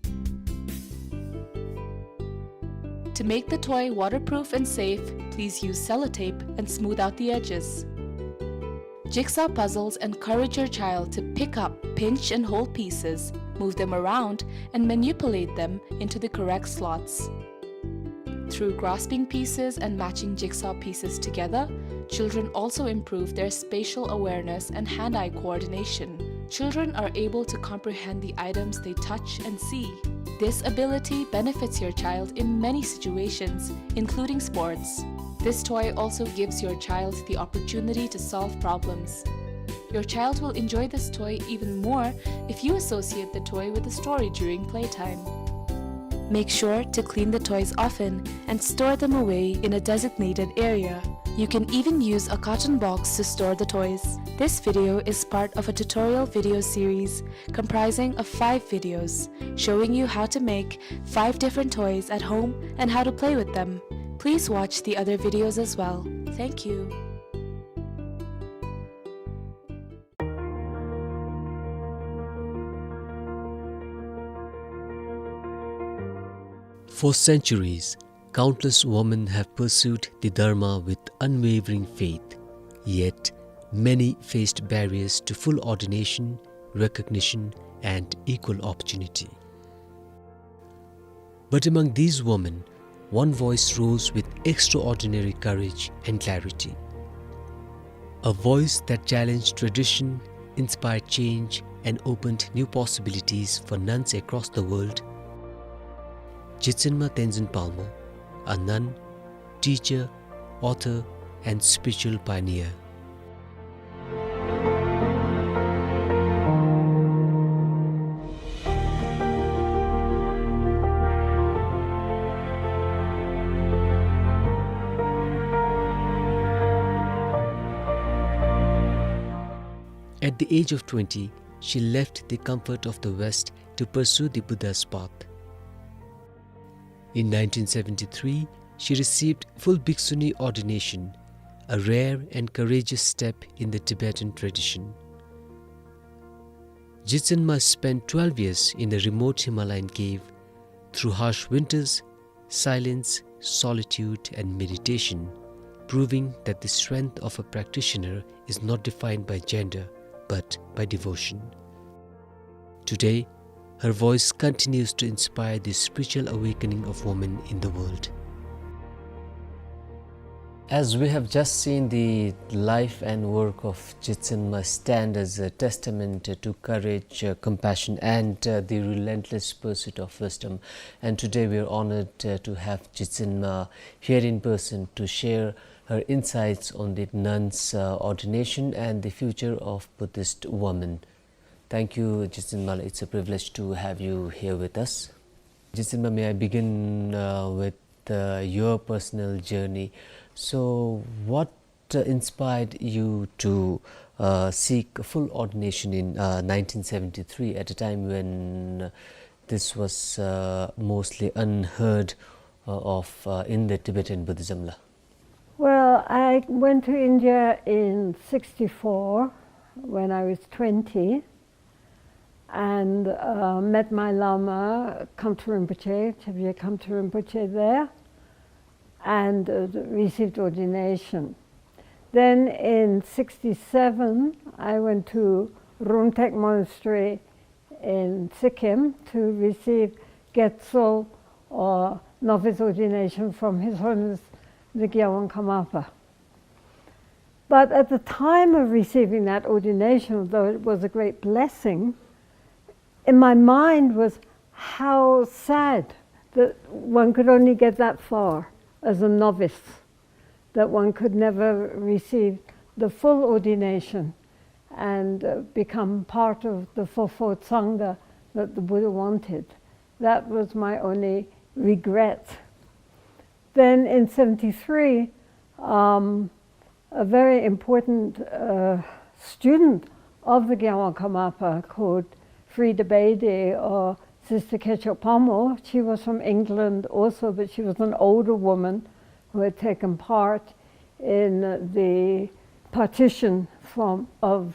To make the toy waterproof and safe, please use sellotape and smooth out the edges. Jigsaw puzzles encourage your child to pick up, pinch, and hold pieces, move them around, and manipulate them into the correct slots. Through grasping pieces and matching jigsaw pieces together, children also improve their spatial awareness and hand-eye coordination. Children are able to comprehend the items they touch and see. This ability benefits your child in many situations, including sports. This toy also gives your child the opportunity to solve problems. Your child will enjoy this toy even more if you associate the toy with a story during playtime. Make sure to clean the toys often and store them away in a designated area. You can even use a carton box to store the toys. This video is part of a tutorial video series comprising of five videos showing you how to make five different toys at home and how to play with them. Please watch the other videos as well. Thank you. For centuries, countless women have pursued the Dharma with unwavering faith. Yet, many faced barriers to full ordination, recognition, and equal opportunity. But among these women, one voice rose with extraordinary courage and clarity. A voice that challenged tradition, inspired change, and opened new possibilities for nuns across the world. Jitsinma Tenzin Palmo, a nun, teacher, author, and spiritual pioneer. At the age of twenty, she left the comfort of the West to pursue the Buddha's path. In nineteen seventy-three, she received full bhikshuni ordination, a rare and courageous step in the Tibetan tradition. Jitsen Ma spent twelve years in a remote Himalayan cave, through harsh winters, silence, solitude, and meditation, proving that the strength of a practitioner is not defined by gender, but by devotion. Today, her voice continues to inspire the spiritual awakening of women in the world. As we have just seen, the life and work of Jitsen Ma stand as a testament to courage, uh, compassion, and, uh, the relentless pursuit of wisdom. And today we are honored, uh, to have Jitsen Ma here in person to share her insights on the nuns, uh, ordination and the future of Buddhist women. Thank you, Jitsen Ma. It's a privilege to have you here with us. Jitsen Ma, may I begin, uh, with, uh, your personal journey? So, what, uh, inspired you to, uh, seek full ordination in, uh, nineteen seventy-three, at a time when this was, uh, mostly unheard, uh, of, uh, in the Tibetan Buddhism, la? Well, I went to India in sixty-four when I was twenty and, uh, met my Lama, Khamtso Rinpoche, Chöbje Khamtso Rinpoche there, and, uh, received ordination. Then in sixty-seven, I went to Rumtek Monastery in Sikkim to receive Gyatso or novice ordination from His Holiness the Gyalwang Karmapa. But at the time of receiving that ordination, though it was a great blessing, in my mind was how sad that one could only get that far as a novice, that one could never receive the full ordination and, uh, become part of the fourfold Sangha that the Buddha wanted. That was my only regret. Then in seventy-three, um, a very important, uh, student of the Gyalwang Karmapa called Frida Bedi or Sister Kechok Pamo. She was from England also, but she was an older woman who had taken part in the partition from, of,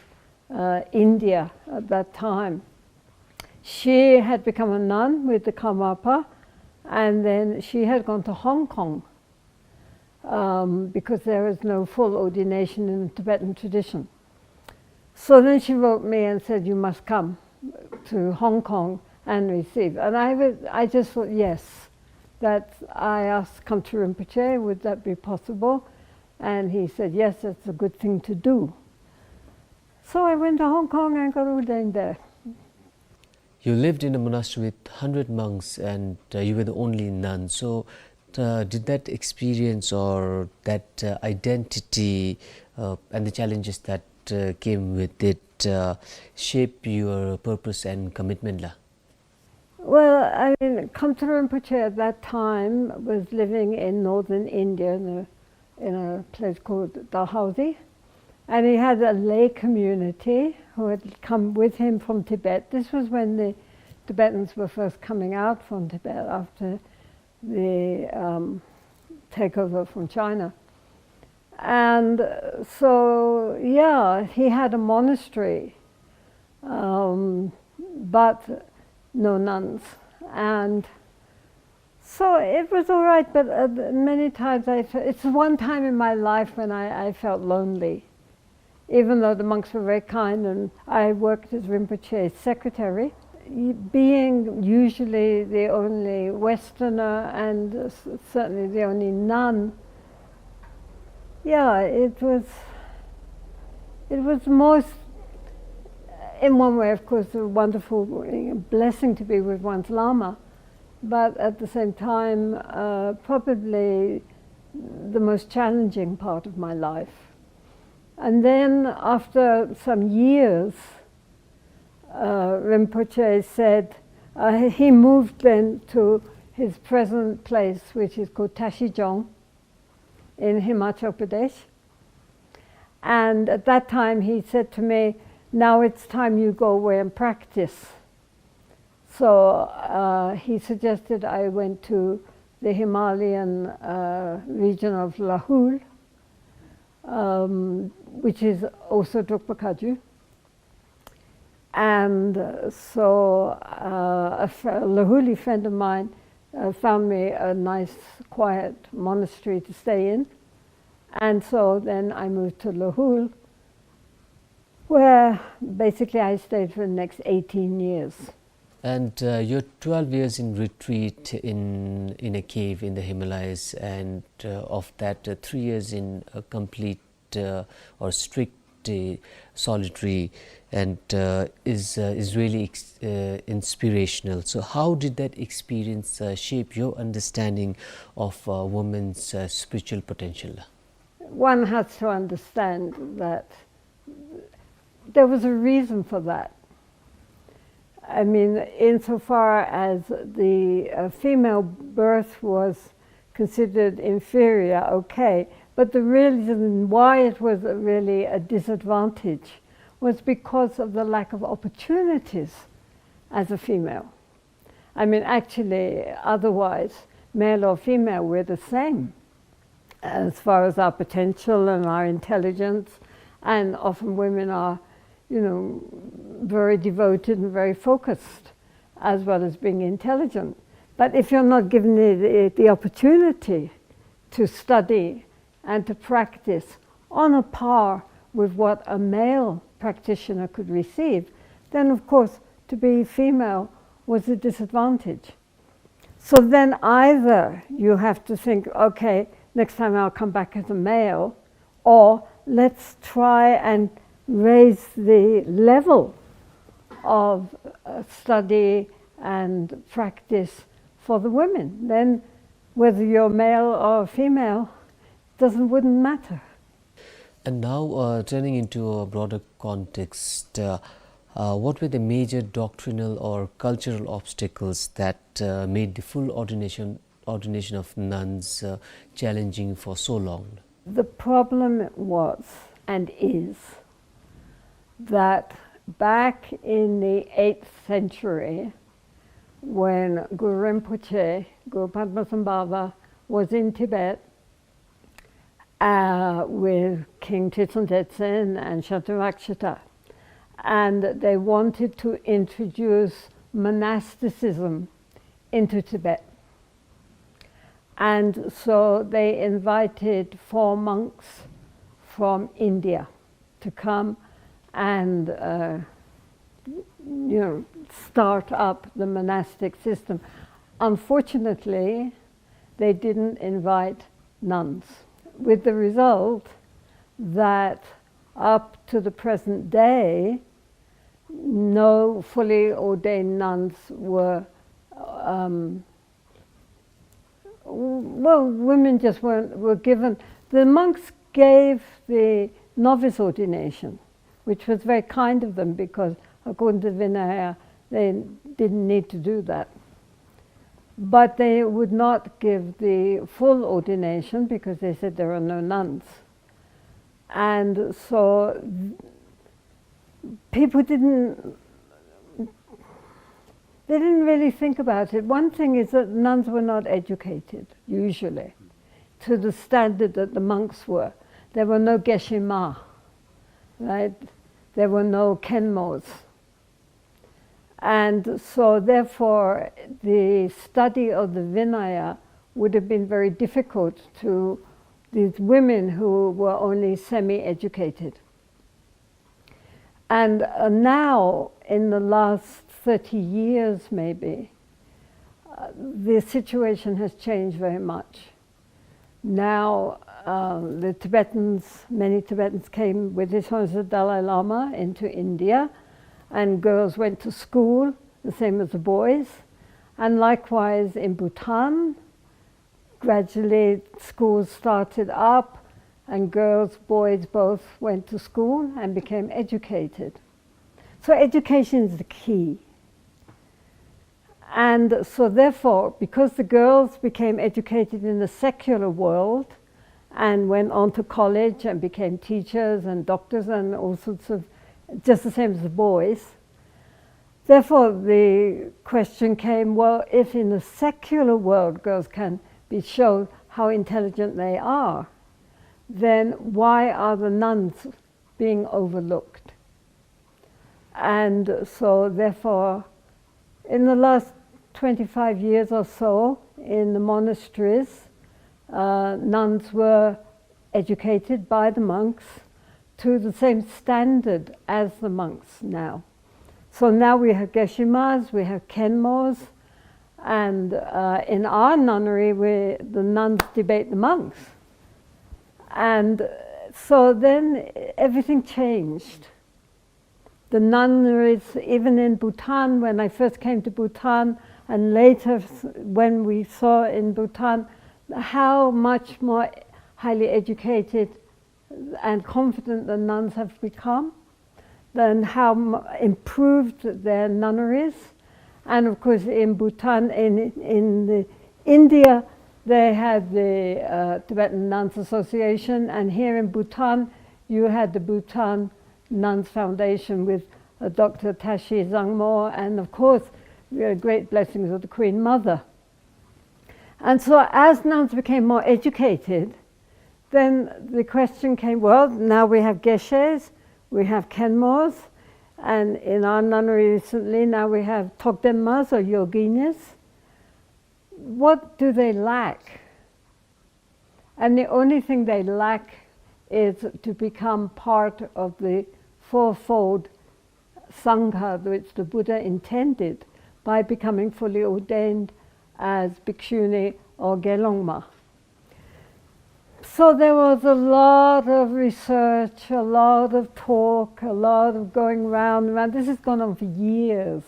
uh, India at that time. She had become a nun with the Karmapa, and then she had gone to Hong Kong, um, because there is no full ordination in the Tibetan tradition. So then she wrote me and said, "You must come to Hong Kong and receive." And I was, I just thought, "Yes." That I asked Khamtso Rinpoche, "Would that be possible?" And he said, "Yes, that's a good thing to do." So I went to Hong Kong and got ordained there. You lived in a monastery with hundred monks and, uh, you were the only nun. So, uh, did that experience or that, uh, identity, uh, and the challenges that, uh, came with it, uh, shape your purpose and commitment, la? Well, I mean, Khamtso Rinpoche at that time was living in northern India in a, in a place called Dalhousie. And he had a lay community who had come with him from Tibet. This was when the Tibetans were first coming out from Tibet after the, um, takeover from China. And, uh, so, yeah, he had a monastery, um, but no nuns. And so it was all right, but, uh, many times I fe-, it's one time in my life when I, I felt lonely, even though the monks were very kind and I worked as Rinpoche's secretary. Y-, being usually the only Westerner and, uh, s-, certainly the only nun, yeah, it was, it was most, in one way, of course, a wonderful blessing to be with one's Lama, but at the same time, uh, probably the most challenging part of my life. And then after some years, uh, Rinpoche said, uh, he moved then to his present place, which is called Tashijong in Himachal Pradesh. And at that time he said to me, Now it's time you go away and practice. So uh, he suggested I went to the Himalayan uh, region of Lahul, um, which is also Drukpa Kaju. And uh, so uh, a fr- Lahuli friend of mine uh, found me a nice, quiet monastery to stay in. And so then I moved to Lahul, where basically I stayed for the next eighteen years. And uh, your twelve years in retreat in, in a cave in the Himalayas, and uh, of that, uh, three years in a complete uh, or strict uh, solitary, and uh, is, uh, is really ex- uh, inspirational. So, how did that experience uh, shape your understanding of a woman's uh, spiritual potential? One has to understand that there was a reason for that. I mean, insofar as the uh, female birth was considered inferior, okay, but the reason why it was really a disadvantage was because of the lack of opportunities as a female. I mean, actually, otherwise, male or female, we're the same as far as our potential and our intelligence. And often women are, you know, very devoted and very focused, as well as being intelligent. But if you're not given the, the, the opportunity to study and to practice on a par with what a male practitioner could receive, then of course to be female was a disadvantage. So then either you have to think, okay, next time I'll come back as a male, or let's try and raise the level of uh, study and practice for the women. Then whether you're male or female doesn't, wouldn't matter. And now, uh, turning into a broader context, uh, uh, what were the major doctrinal or cultural obstacles that uh, made the full ordination, ordination of nuns uh, challenging for so long? The problem was and is that back in the eighth century, when Guru Rinpoche, Guru Padmasambhava, was in Tibet, uh, with King Trijang Jetsen and Shantanu Rakshita. And they wanted to introduce monasticism into Tibet. And so they invited four monks from India to come and uh, you know, start up the monastic system. Unfortunately, they didn't invite nuns, with the result that up to the present day, no fully ordained nuns were, um, well, women just weren't, were given. The monks gave the novice ordination, which was very kind of them because according to Vinaya, they didn't need to do that. But they would not give the full ordination because they said there are no nuns. And so people didn't, they didn't really think about it. One thing is that nuns were not educated, usually, to the standard that the monks were. There were no geshe ma, right? There were no kenmos. And so therefore, the study of the Vinaya would have been very difficult to these women who were only semi-educated. And uh, now, in the last thirty years maybe, uh, the situation has changed very much. Now, uh, the Tibetans, many Tibetans came with His Holiness the Dalai Lama into India, and girls went to school, the same as the boys. And likewise in Bhutan, gradually schools started up, and girls, boys both went to school and became educated. So education is the key. And so therefore, because the girls became educated in the secular world and went on to college and became teachers and doctors and all sorts of just the same as the boys. Therefore, the question came, well, if in the secular world girls can be shown how intelligent they are, then why are the nuns being overlooked? And so, therefore, in the last twenty-five years or so, in the monasteries, uh, nuns were educated by the monks to the same standard as the monks now. So now we have geshemas, we have kenmos, and, uh, in our nunnery, we, the nuns debate the monks. And, uh, so then everything changed. The nunneries, even in Bhutan, when I first came to Bhutan, and later s-, when we saw in Bhutan, how much more highly educated and confident the nuns have become, then how m-, improved their nunneries. And of course, in Bhutan, in, in the India, they had the, uh, Tibetan Nuns Association, and here in Bhutan, you had the Bhutan Nuns Foundation with, uh, Doctor Tashi Zangmo, and of course, the great blessings of the Queen Mother. And so as nuns became more educated, then the question came, well, now we have geshes, we have kenmos, and in our nunnery recently, now we have togdenmas or yoginis. What do they lack? And the only thing they lack is to become part of the fourfold Sangha which the Buddha intended by becoming fully ordained as bhikshuni or gelongma. So there was a lot of research, a lot of talk, a lot of going round and round. This has gone on for years.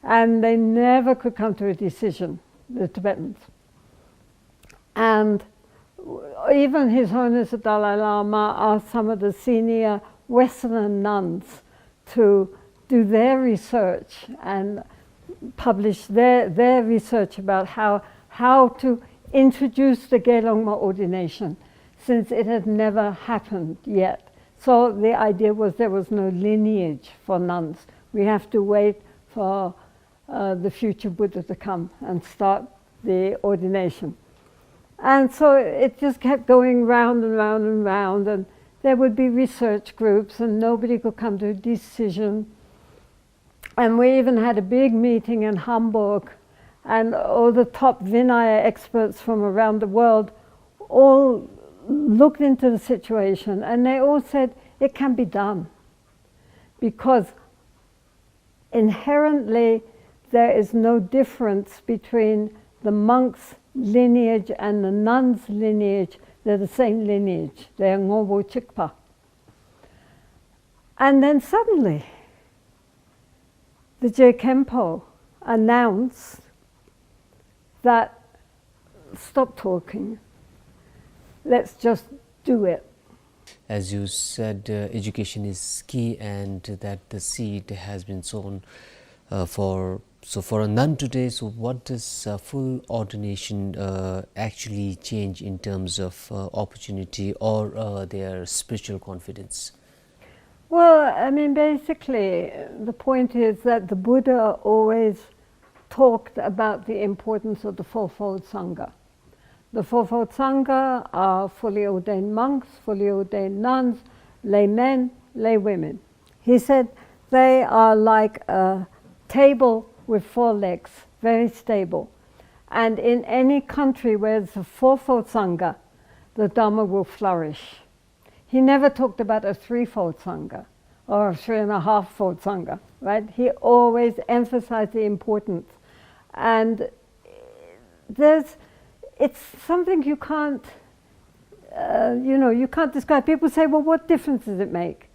And they never could come to a decision, the Tibetans. And even His Holiness the Dalai Lama asked some of the senior Western nuns to do their research and publish their, their research about how, how to introduce the Gelongma ordination, since it had never happened yet. So the idea was there was no lineage for nuns. We have to wait for, uh, the future Buddha to come and start the ordination. And so it just kept going round and round and round, and there would be research groups, and nobody could come to a decision. And we even had a big meeting in Hamburg, and all the top Vinaya experts from around the world all looked into the situation, and they all said it can be done, because inherently there is no difference between the monk's lineage and the nun's lineage. They're the same lineage. They are Ngobo Chikpa. And then suddenly, the Je Khenpo announced that, stop talking, let's just do it. As you said, uh, education is key and that the seed has been sown, uh, for, so for a nun today, so what does, uh, full ordination, uh, actually change in terms of, uh, opportunity or, uh, their spiritual confidence? Well, I mean, basically, the point is that the Buddha always talked about the importance of the fourfold Sangha. The fourfold Sangha are fully ordained monks, fully ordained nuns, laymen, laywomen. He said they are like a table with four legs, very stable. And in any country where there's a fourfold Sangha, the Dharma will flourish. He never talked about a threefold Sangha or a three and a half fold Sangha, right? He always emphasized the importance. And there's, it's something you can't, uh, you know, you can't describe. People say, well, what difference does it make?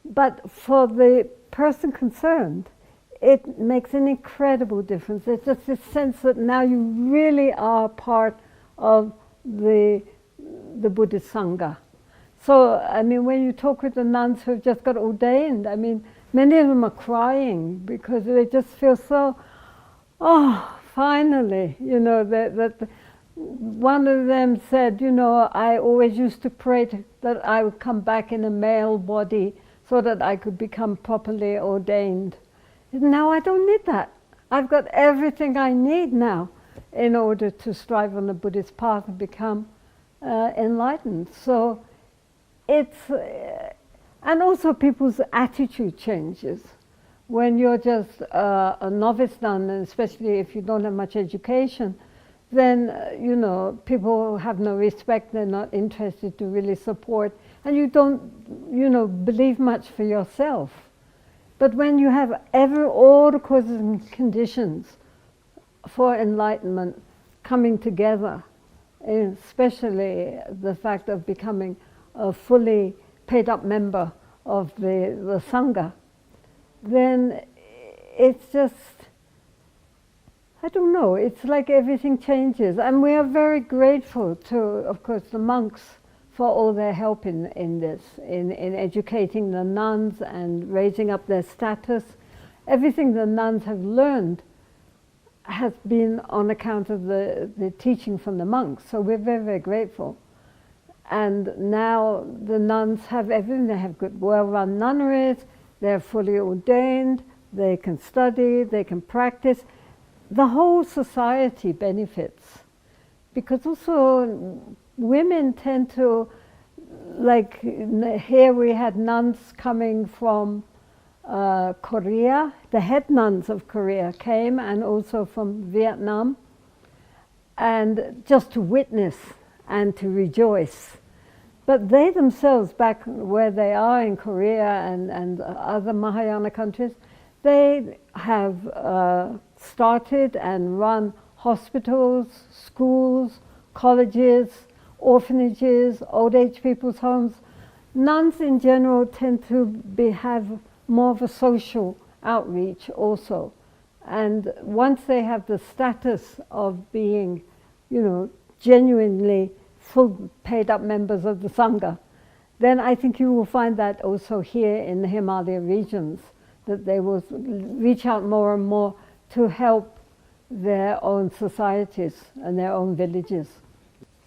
But for the person concerned, it makes an incredible difference. It's just this sense that now you really are part of the, the Buddhist Sangha. So, I mean, when you talk with the nuns who've just got ordained, I mean, many of them are crying because they just feel so, oh, finally, you know, that, that one of them said, you know, I always used to pray to, that I would come back in a male body so that I could become properly ordained. Now I don't need that. I've got everything I need now in order to strive on the Buddhist path and become uh, enlightened. So it's, uh, and also people's attitude changes. When you're just uh, a novice nun, and especially if you don't have much education, then uh, you know, people have no respect, they're not interested to really support, and you don't, you know, believe much for yourself. But when you have every, all the causes and conditions for enlightenment coming together, especially the fact of becoming a fully paid up member of the, the Sangha, then it's just, I don't know, it's like everything changes. And we are very grateful to, of course, the monks for all their help in, in this, in, in educating the nuns and raising up their status. Everything the nuns have learned has been on account of the, the teaching from the monks. So we're very, very grateful. And now the nuns have everything. They have good, well-run nunneries. They're fully ordained. They can study. They can practice. The whole society benefits. Because also women tend to, like, here we had nuns coming from uh, Korea. The head nuns of Korea came, and also from Vietnam, and just to witness and to rejoice. But they themselves, back where they are in Korea and, and other Mahayana countries, they have uh, started and run hospitals, schools, colleges, orphanages, old age people's homes. Nuns in general tend to be, have more of a social outreach also. And once they have the status of being, you know, genuinely full paid up members of the Sangha, then I think you will find that also here in the Himalaya regions, that they will reach out more and more to help their own societies and their own villages.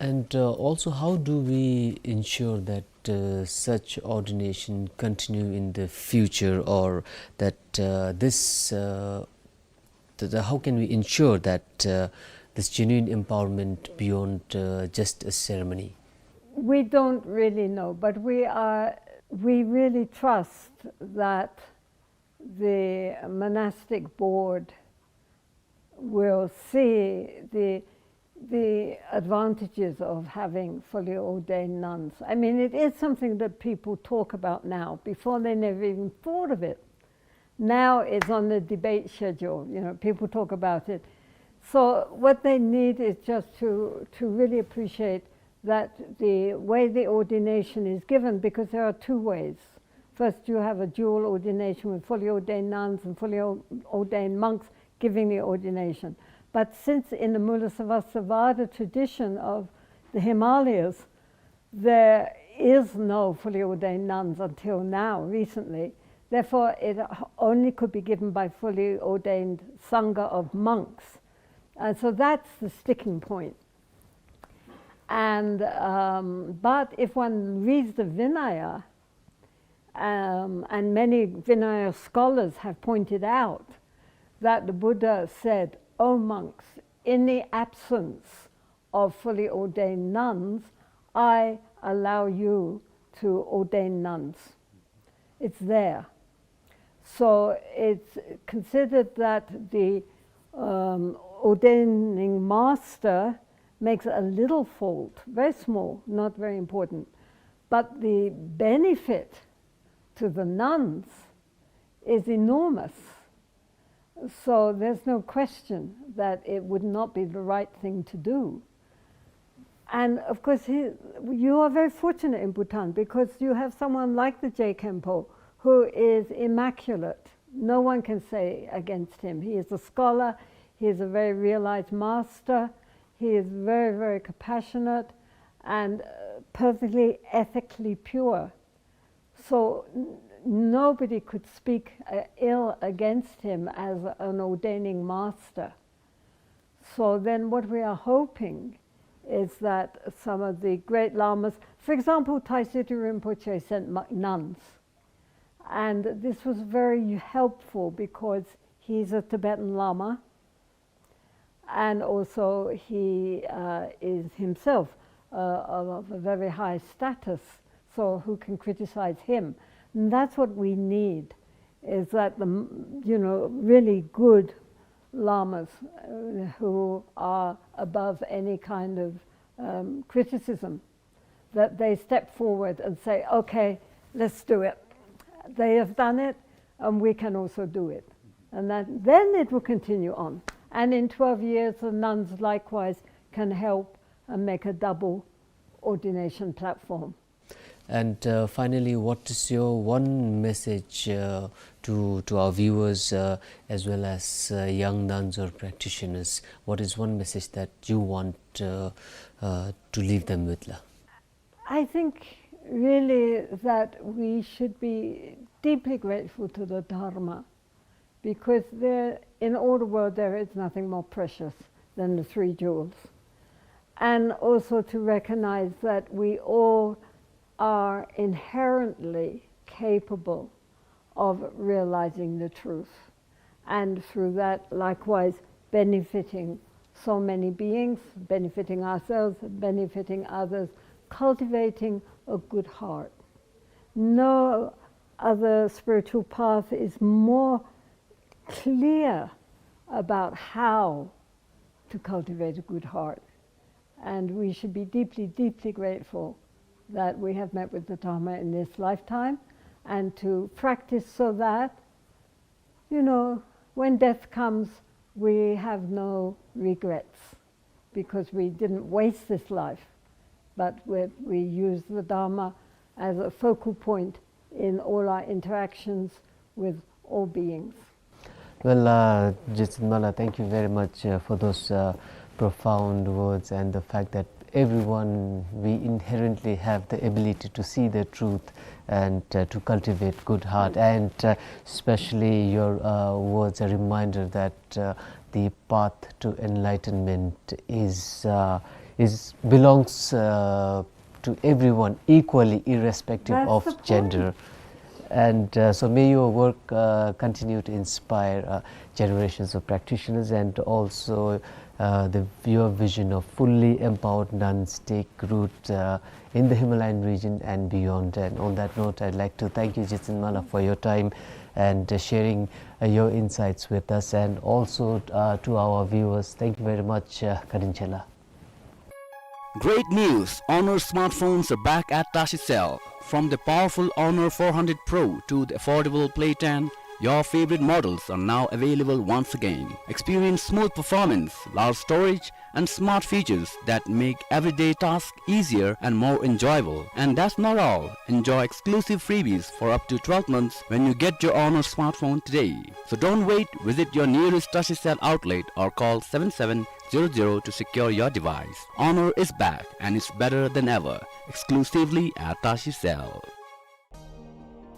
And uh, also, how do we ensure that uh, such ordination continue in the future, or that uh, this, uh, the, the, how can we ensure that uh, this genuine empowerment beyond uh, just a ceremony? We don't really know, but we are, we really trust that the monastic board will see the, the advantages of having fully ordained nuns. I mean, it is something that people talk about now. Before, they never even thought of it. Now it's on the debate schedule. You know, people talk about it. So what they need is just to, to really appreciate that the way the ordination is given, because there are two ways. First, you have a dual ordination with fully ordained nuns and fully ordained monks giving the ordination. But since in the Mulasavasavada tradition of the Himalayas, there is no fully ordained nuns until now, recently. Therefore, it only could be given by fully ordained Sangha of monks. And so that's the sticking point. And, um, but if one reads the Vinaya, um, and many Vinaya scholars have pointed out that the Buddha said, "O monks, in the absence of fully ordained nuns, I allow you to ordain nuns." It's there. So it's considered that the um, ordaining master makes a little fault, very small, not very important, but the benefit to the nuns is enormous. So there's no question that it would not be the right thing to do. And of course, he, you are very fortunate in Bhutan, because you have someone like the Je Khenpo who is immaculate. No one can say against him. He is a scholar, he is a very realized master, he is very, very compassionate and uh, perfectly ethically pure. So nobody could speak uh, ill against him as an ordaining master. So then what we are hoping is that some of the great lamas, for example, Taizé Rinpoche sent nuns. And this was very helpful because he's a Tibetan Lama, and also he, uh, is himself, uh, of a very high status, so who can criticize him? And that's what we need, is that the, you know, really good lamas, uh, who are above any kind of, um, criticism, that they step forward and say, "Okay, let's do it." They have done it, and we can also do it. And that, then it will continue on. And in twelve years, the nuns likewise can help and make a double ordination platform. And, uh, finally, what is your one message, uh, to, to our viewers, uh, as well as, uh, young nuns or practitioners? What is one message that you want, uh, uh, to leave them with, la? I think really that we should be deeply grateful to the Dharma, because there, in all the world, there is nothing more precious than the three jewels. And also to recognize that we all are inherently capable of realizing the truth, and through that, likewise, benefiting so many beings, benefiting ourselves, benefiting others, cultivating a good heart. No other spiritual path is more clear about how to cultivate a good heart. And we should be deeply, deeply grateful that we have met with the Dharma in this lifetime, and to practice so that, you know, when death comes, we have no regrets, because we didn't waste this life, but we, we use the Dharma as a focal point in all our interactions with all beings. Well, uh, Jetsun Mala, thank you very much, uh, for those, uh, profound words and the fact that everyone, we inherently have the ability to see the truth and, uh, to cultivate good heart. And, uh, especially your, uh, words, a reminder that, uh, the path to enlightenment is, uh, is, belongs, uh, to everyone equally, irrespective of gender. That's the point. And, uh, so may your work, uh, continue to inspire, uh, generations of practitioners, and also, uh, the, your vision of fully empowered nuns take root, uh, in the Himalayan region and beyond. And on that note, I'd like to thank you, Jetsun Mala, for your time and, uh, sharing, uh, your insights with us, and also, uh, to our viewers. Thank you very much, uh, Ka-ring che la. Great news! Honor smartphones are back at Tashi Cell. From the powerful Honor four hundred Pro to the affordable Play ten, your favorite models are now available once again. Experience smooth performance, large storage, and smart features that make everyday tasks easier and more enjoyable. And that's not all. Enjoy exclusive freebies for up to twelve months when you get your Honor smartphone today. So don't wait, visit your nearest Tashi Cell outlet or call seven seven zero zero to secure your device. Honor is back and it's better than ever, exclusively at Tashi Cell.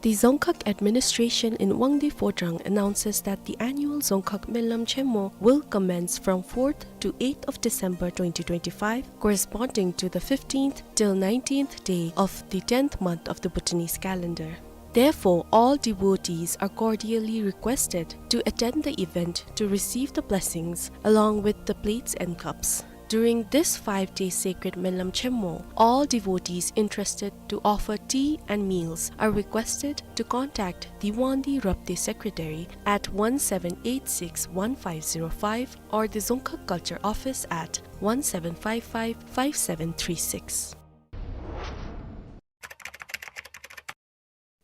The Dzongkhag administration in Wangdue Phodrang announces that the annual Dzongkhag Menlam Chenmo will commence from fourth to eighth of December twenty twenty-five, corresponding to the fifteenth till nineteenth day of the tenth month of the Bhutanese calendar. Therefore, all devotees are cordially requested to attend the event to receive the blessings along with the plates and cups. During this five-day sacred Menlam Chenmo, all devotees interested to offer tea and meals are requested to contact the Wangdue Rabdey Secretary at one seven eight six one five zero five or the Dzongkhag Culture Office at one seven five five five seven three six.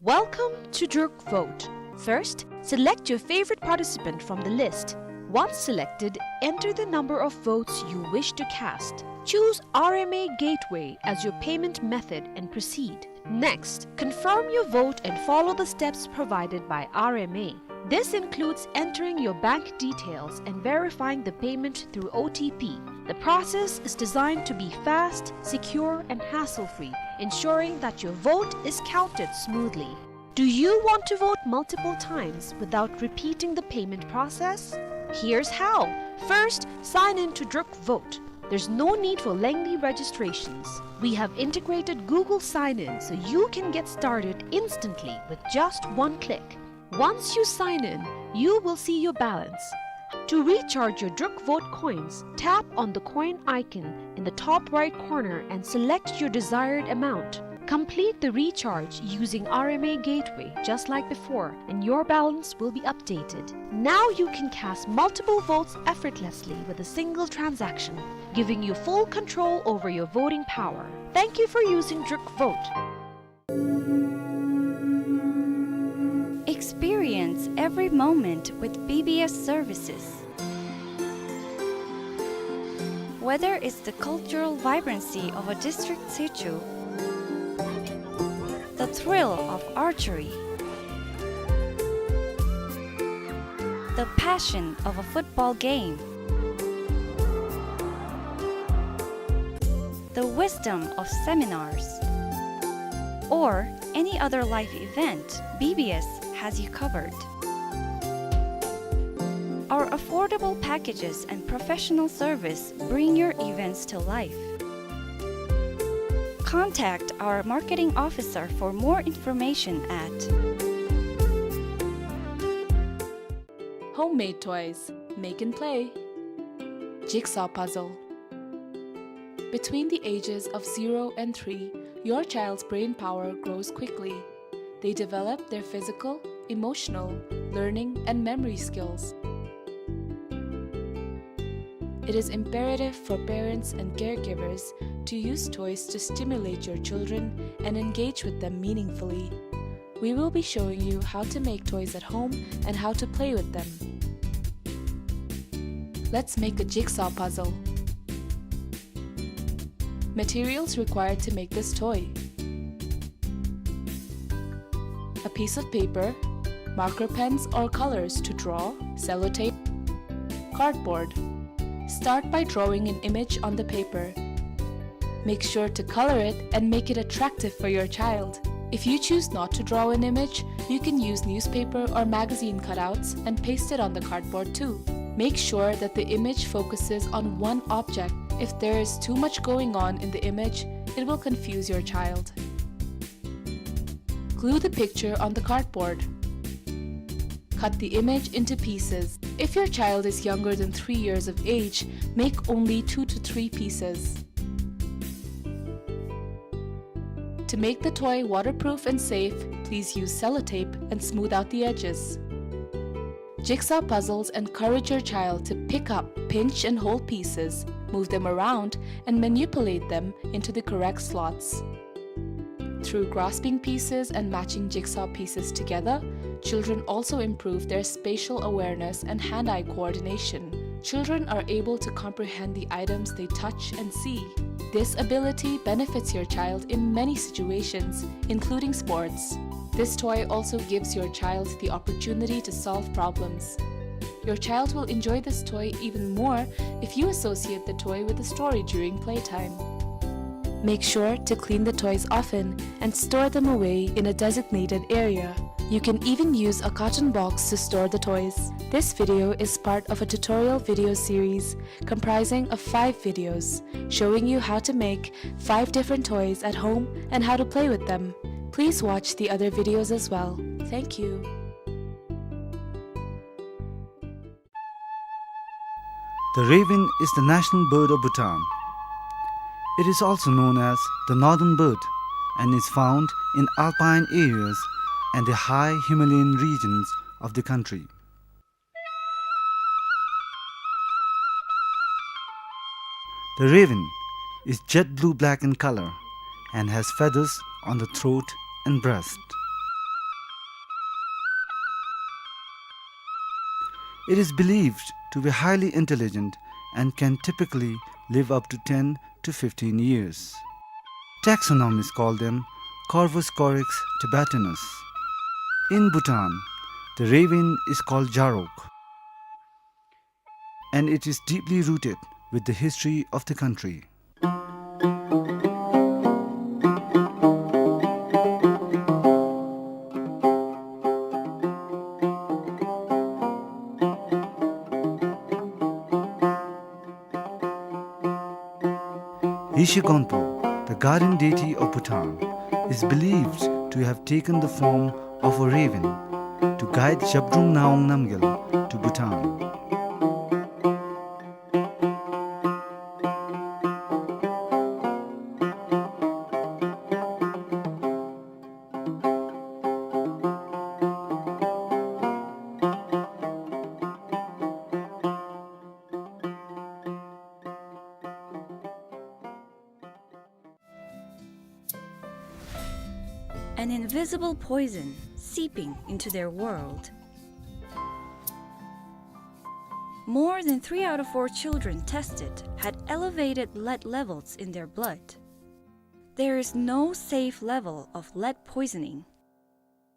Welcome to Druk Vote. First, select your favorite participant from the list. Once selected, enter the number of votes you wish to cast. Choose R M A Gateway as your payment method and proceed. Next, confirm your vote and follow the steps provided by R M A. This includes entering your bank details and verifying the payment through O T P. The process is designed to be fast, secure, and hassle-free, ensuring that your vote is counted smoothly. Do you want to vote multiple times without repeating the payment process? Here's how. First, sign in to Druk Vote. There's no need for lengthy registrations. We have integrated Google Sign-In so you can get started instantly with just one click. Once you sign in, you will see your balance. To recharge your Druk Vote coins, tap on the coin icon in the top right corner and select your desired amount. Complete the recharge using R M A Gateway just like before, and your balance will be updated. Now you can cast multiple votes effortlessly with a single transaction, giving you full control over your voting power. Thank you for using Druk Vote. Experience every moment with B B S services. Whether it's the cultural vibrancy of a district sichu, the thrill of archery, the passion of a football game, the wisdom of seminars, or any other life event, B B S has you covered. Our affordable packages and professional service bring your events to life. Contact our marketing officer for more information at Homemade toys, make and play. Jigsaw puzzle. Between the ages of zero and three, your child's brain power grows quickly. They develop their physical, emotional, learning, and memory skills. It is imperative for parents and caregivers to use toys to stimulate your children and engage with them meaningfully. We will be showing you how to make toys at home and how to play with them. Let's make a jigsaw puzzle. Materials required to make this toy: a piece of paper, marker pens or colors to draw, sellotape, cardboard. Start by drawing an image on the paper. Make sure to color it and make it attractive for your child. If you choose not to draw an image, you can use newspaper or magazine cutouts and paste it on the cardboard too. Make sure that the image focuses on one object. If there is too much going on in the image, it will confuse your child. Glue the picture on the cardboard. Cut the image into pieces. If your child is younger than three years of age, make only two to three pieces. To make the toy waterproof and safe, please use sellotape and smooth out the edges. Jigsaw puzzles encourage your child to pick up, pinch, and hold pieces, move them around, and manipulate them into the correct slots. Through grasping pieces and matching jigsaw pieces together, children also improve their spatial awareness and hand-eye coordination. Children are able to comprehend the items they touch and see. This ability benefits your child in many situations, including sports. This toy also gives your child the opportunity to solve problems. Your child will enjoy this toy even more if you associate the toy with a story during playtime. Make sure to clean the toys often and store them away in a designated area. You can even use a carton box to store the toys. This video is part of a tutorial video series comprising of five videos showing you how to make five different toys at home and how to play with them. Please watch the other videos as well. Thank you. The raven is the national bird of Bhutan. It is also known as the northern bird and is found in alpine areas and the high Himalayan regions of the country. The raven is jet blue-black in color and has feathers on the throat and breast. It is believed to be highly intelligent and can typically live up to ten to fifteen years. Taxonomists call them Corvus corax tibetanus. In Bhutan, the raven is called Jarok, and it is deeply rooted with the history of the country. Yeshe Gonpo, the guardian deity of Bhutan, is believed to have taken the form of a raven to guide Zhabdrung Ngawang Namgyal to Bhutan. An invisible poison seeping into their world. More than three out of four children tested had elevated lead levels in their blood. There is no safe level of lead poisoning.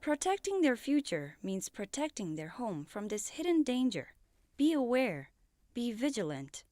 Protecting their future means protecting their home from this hidden danger. Be aware, be vigilant,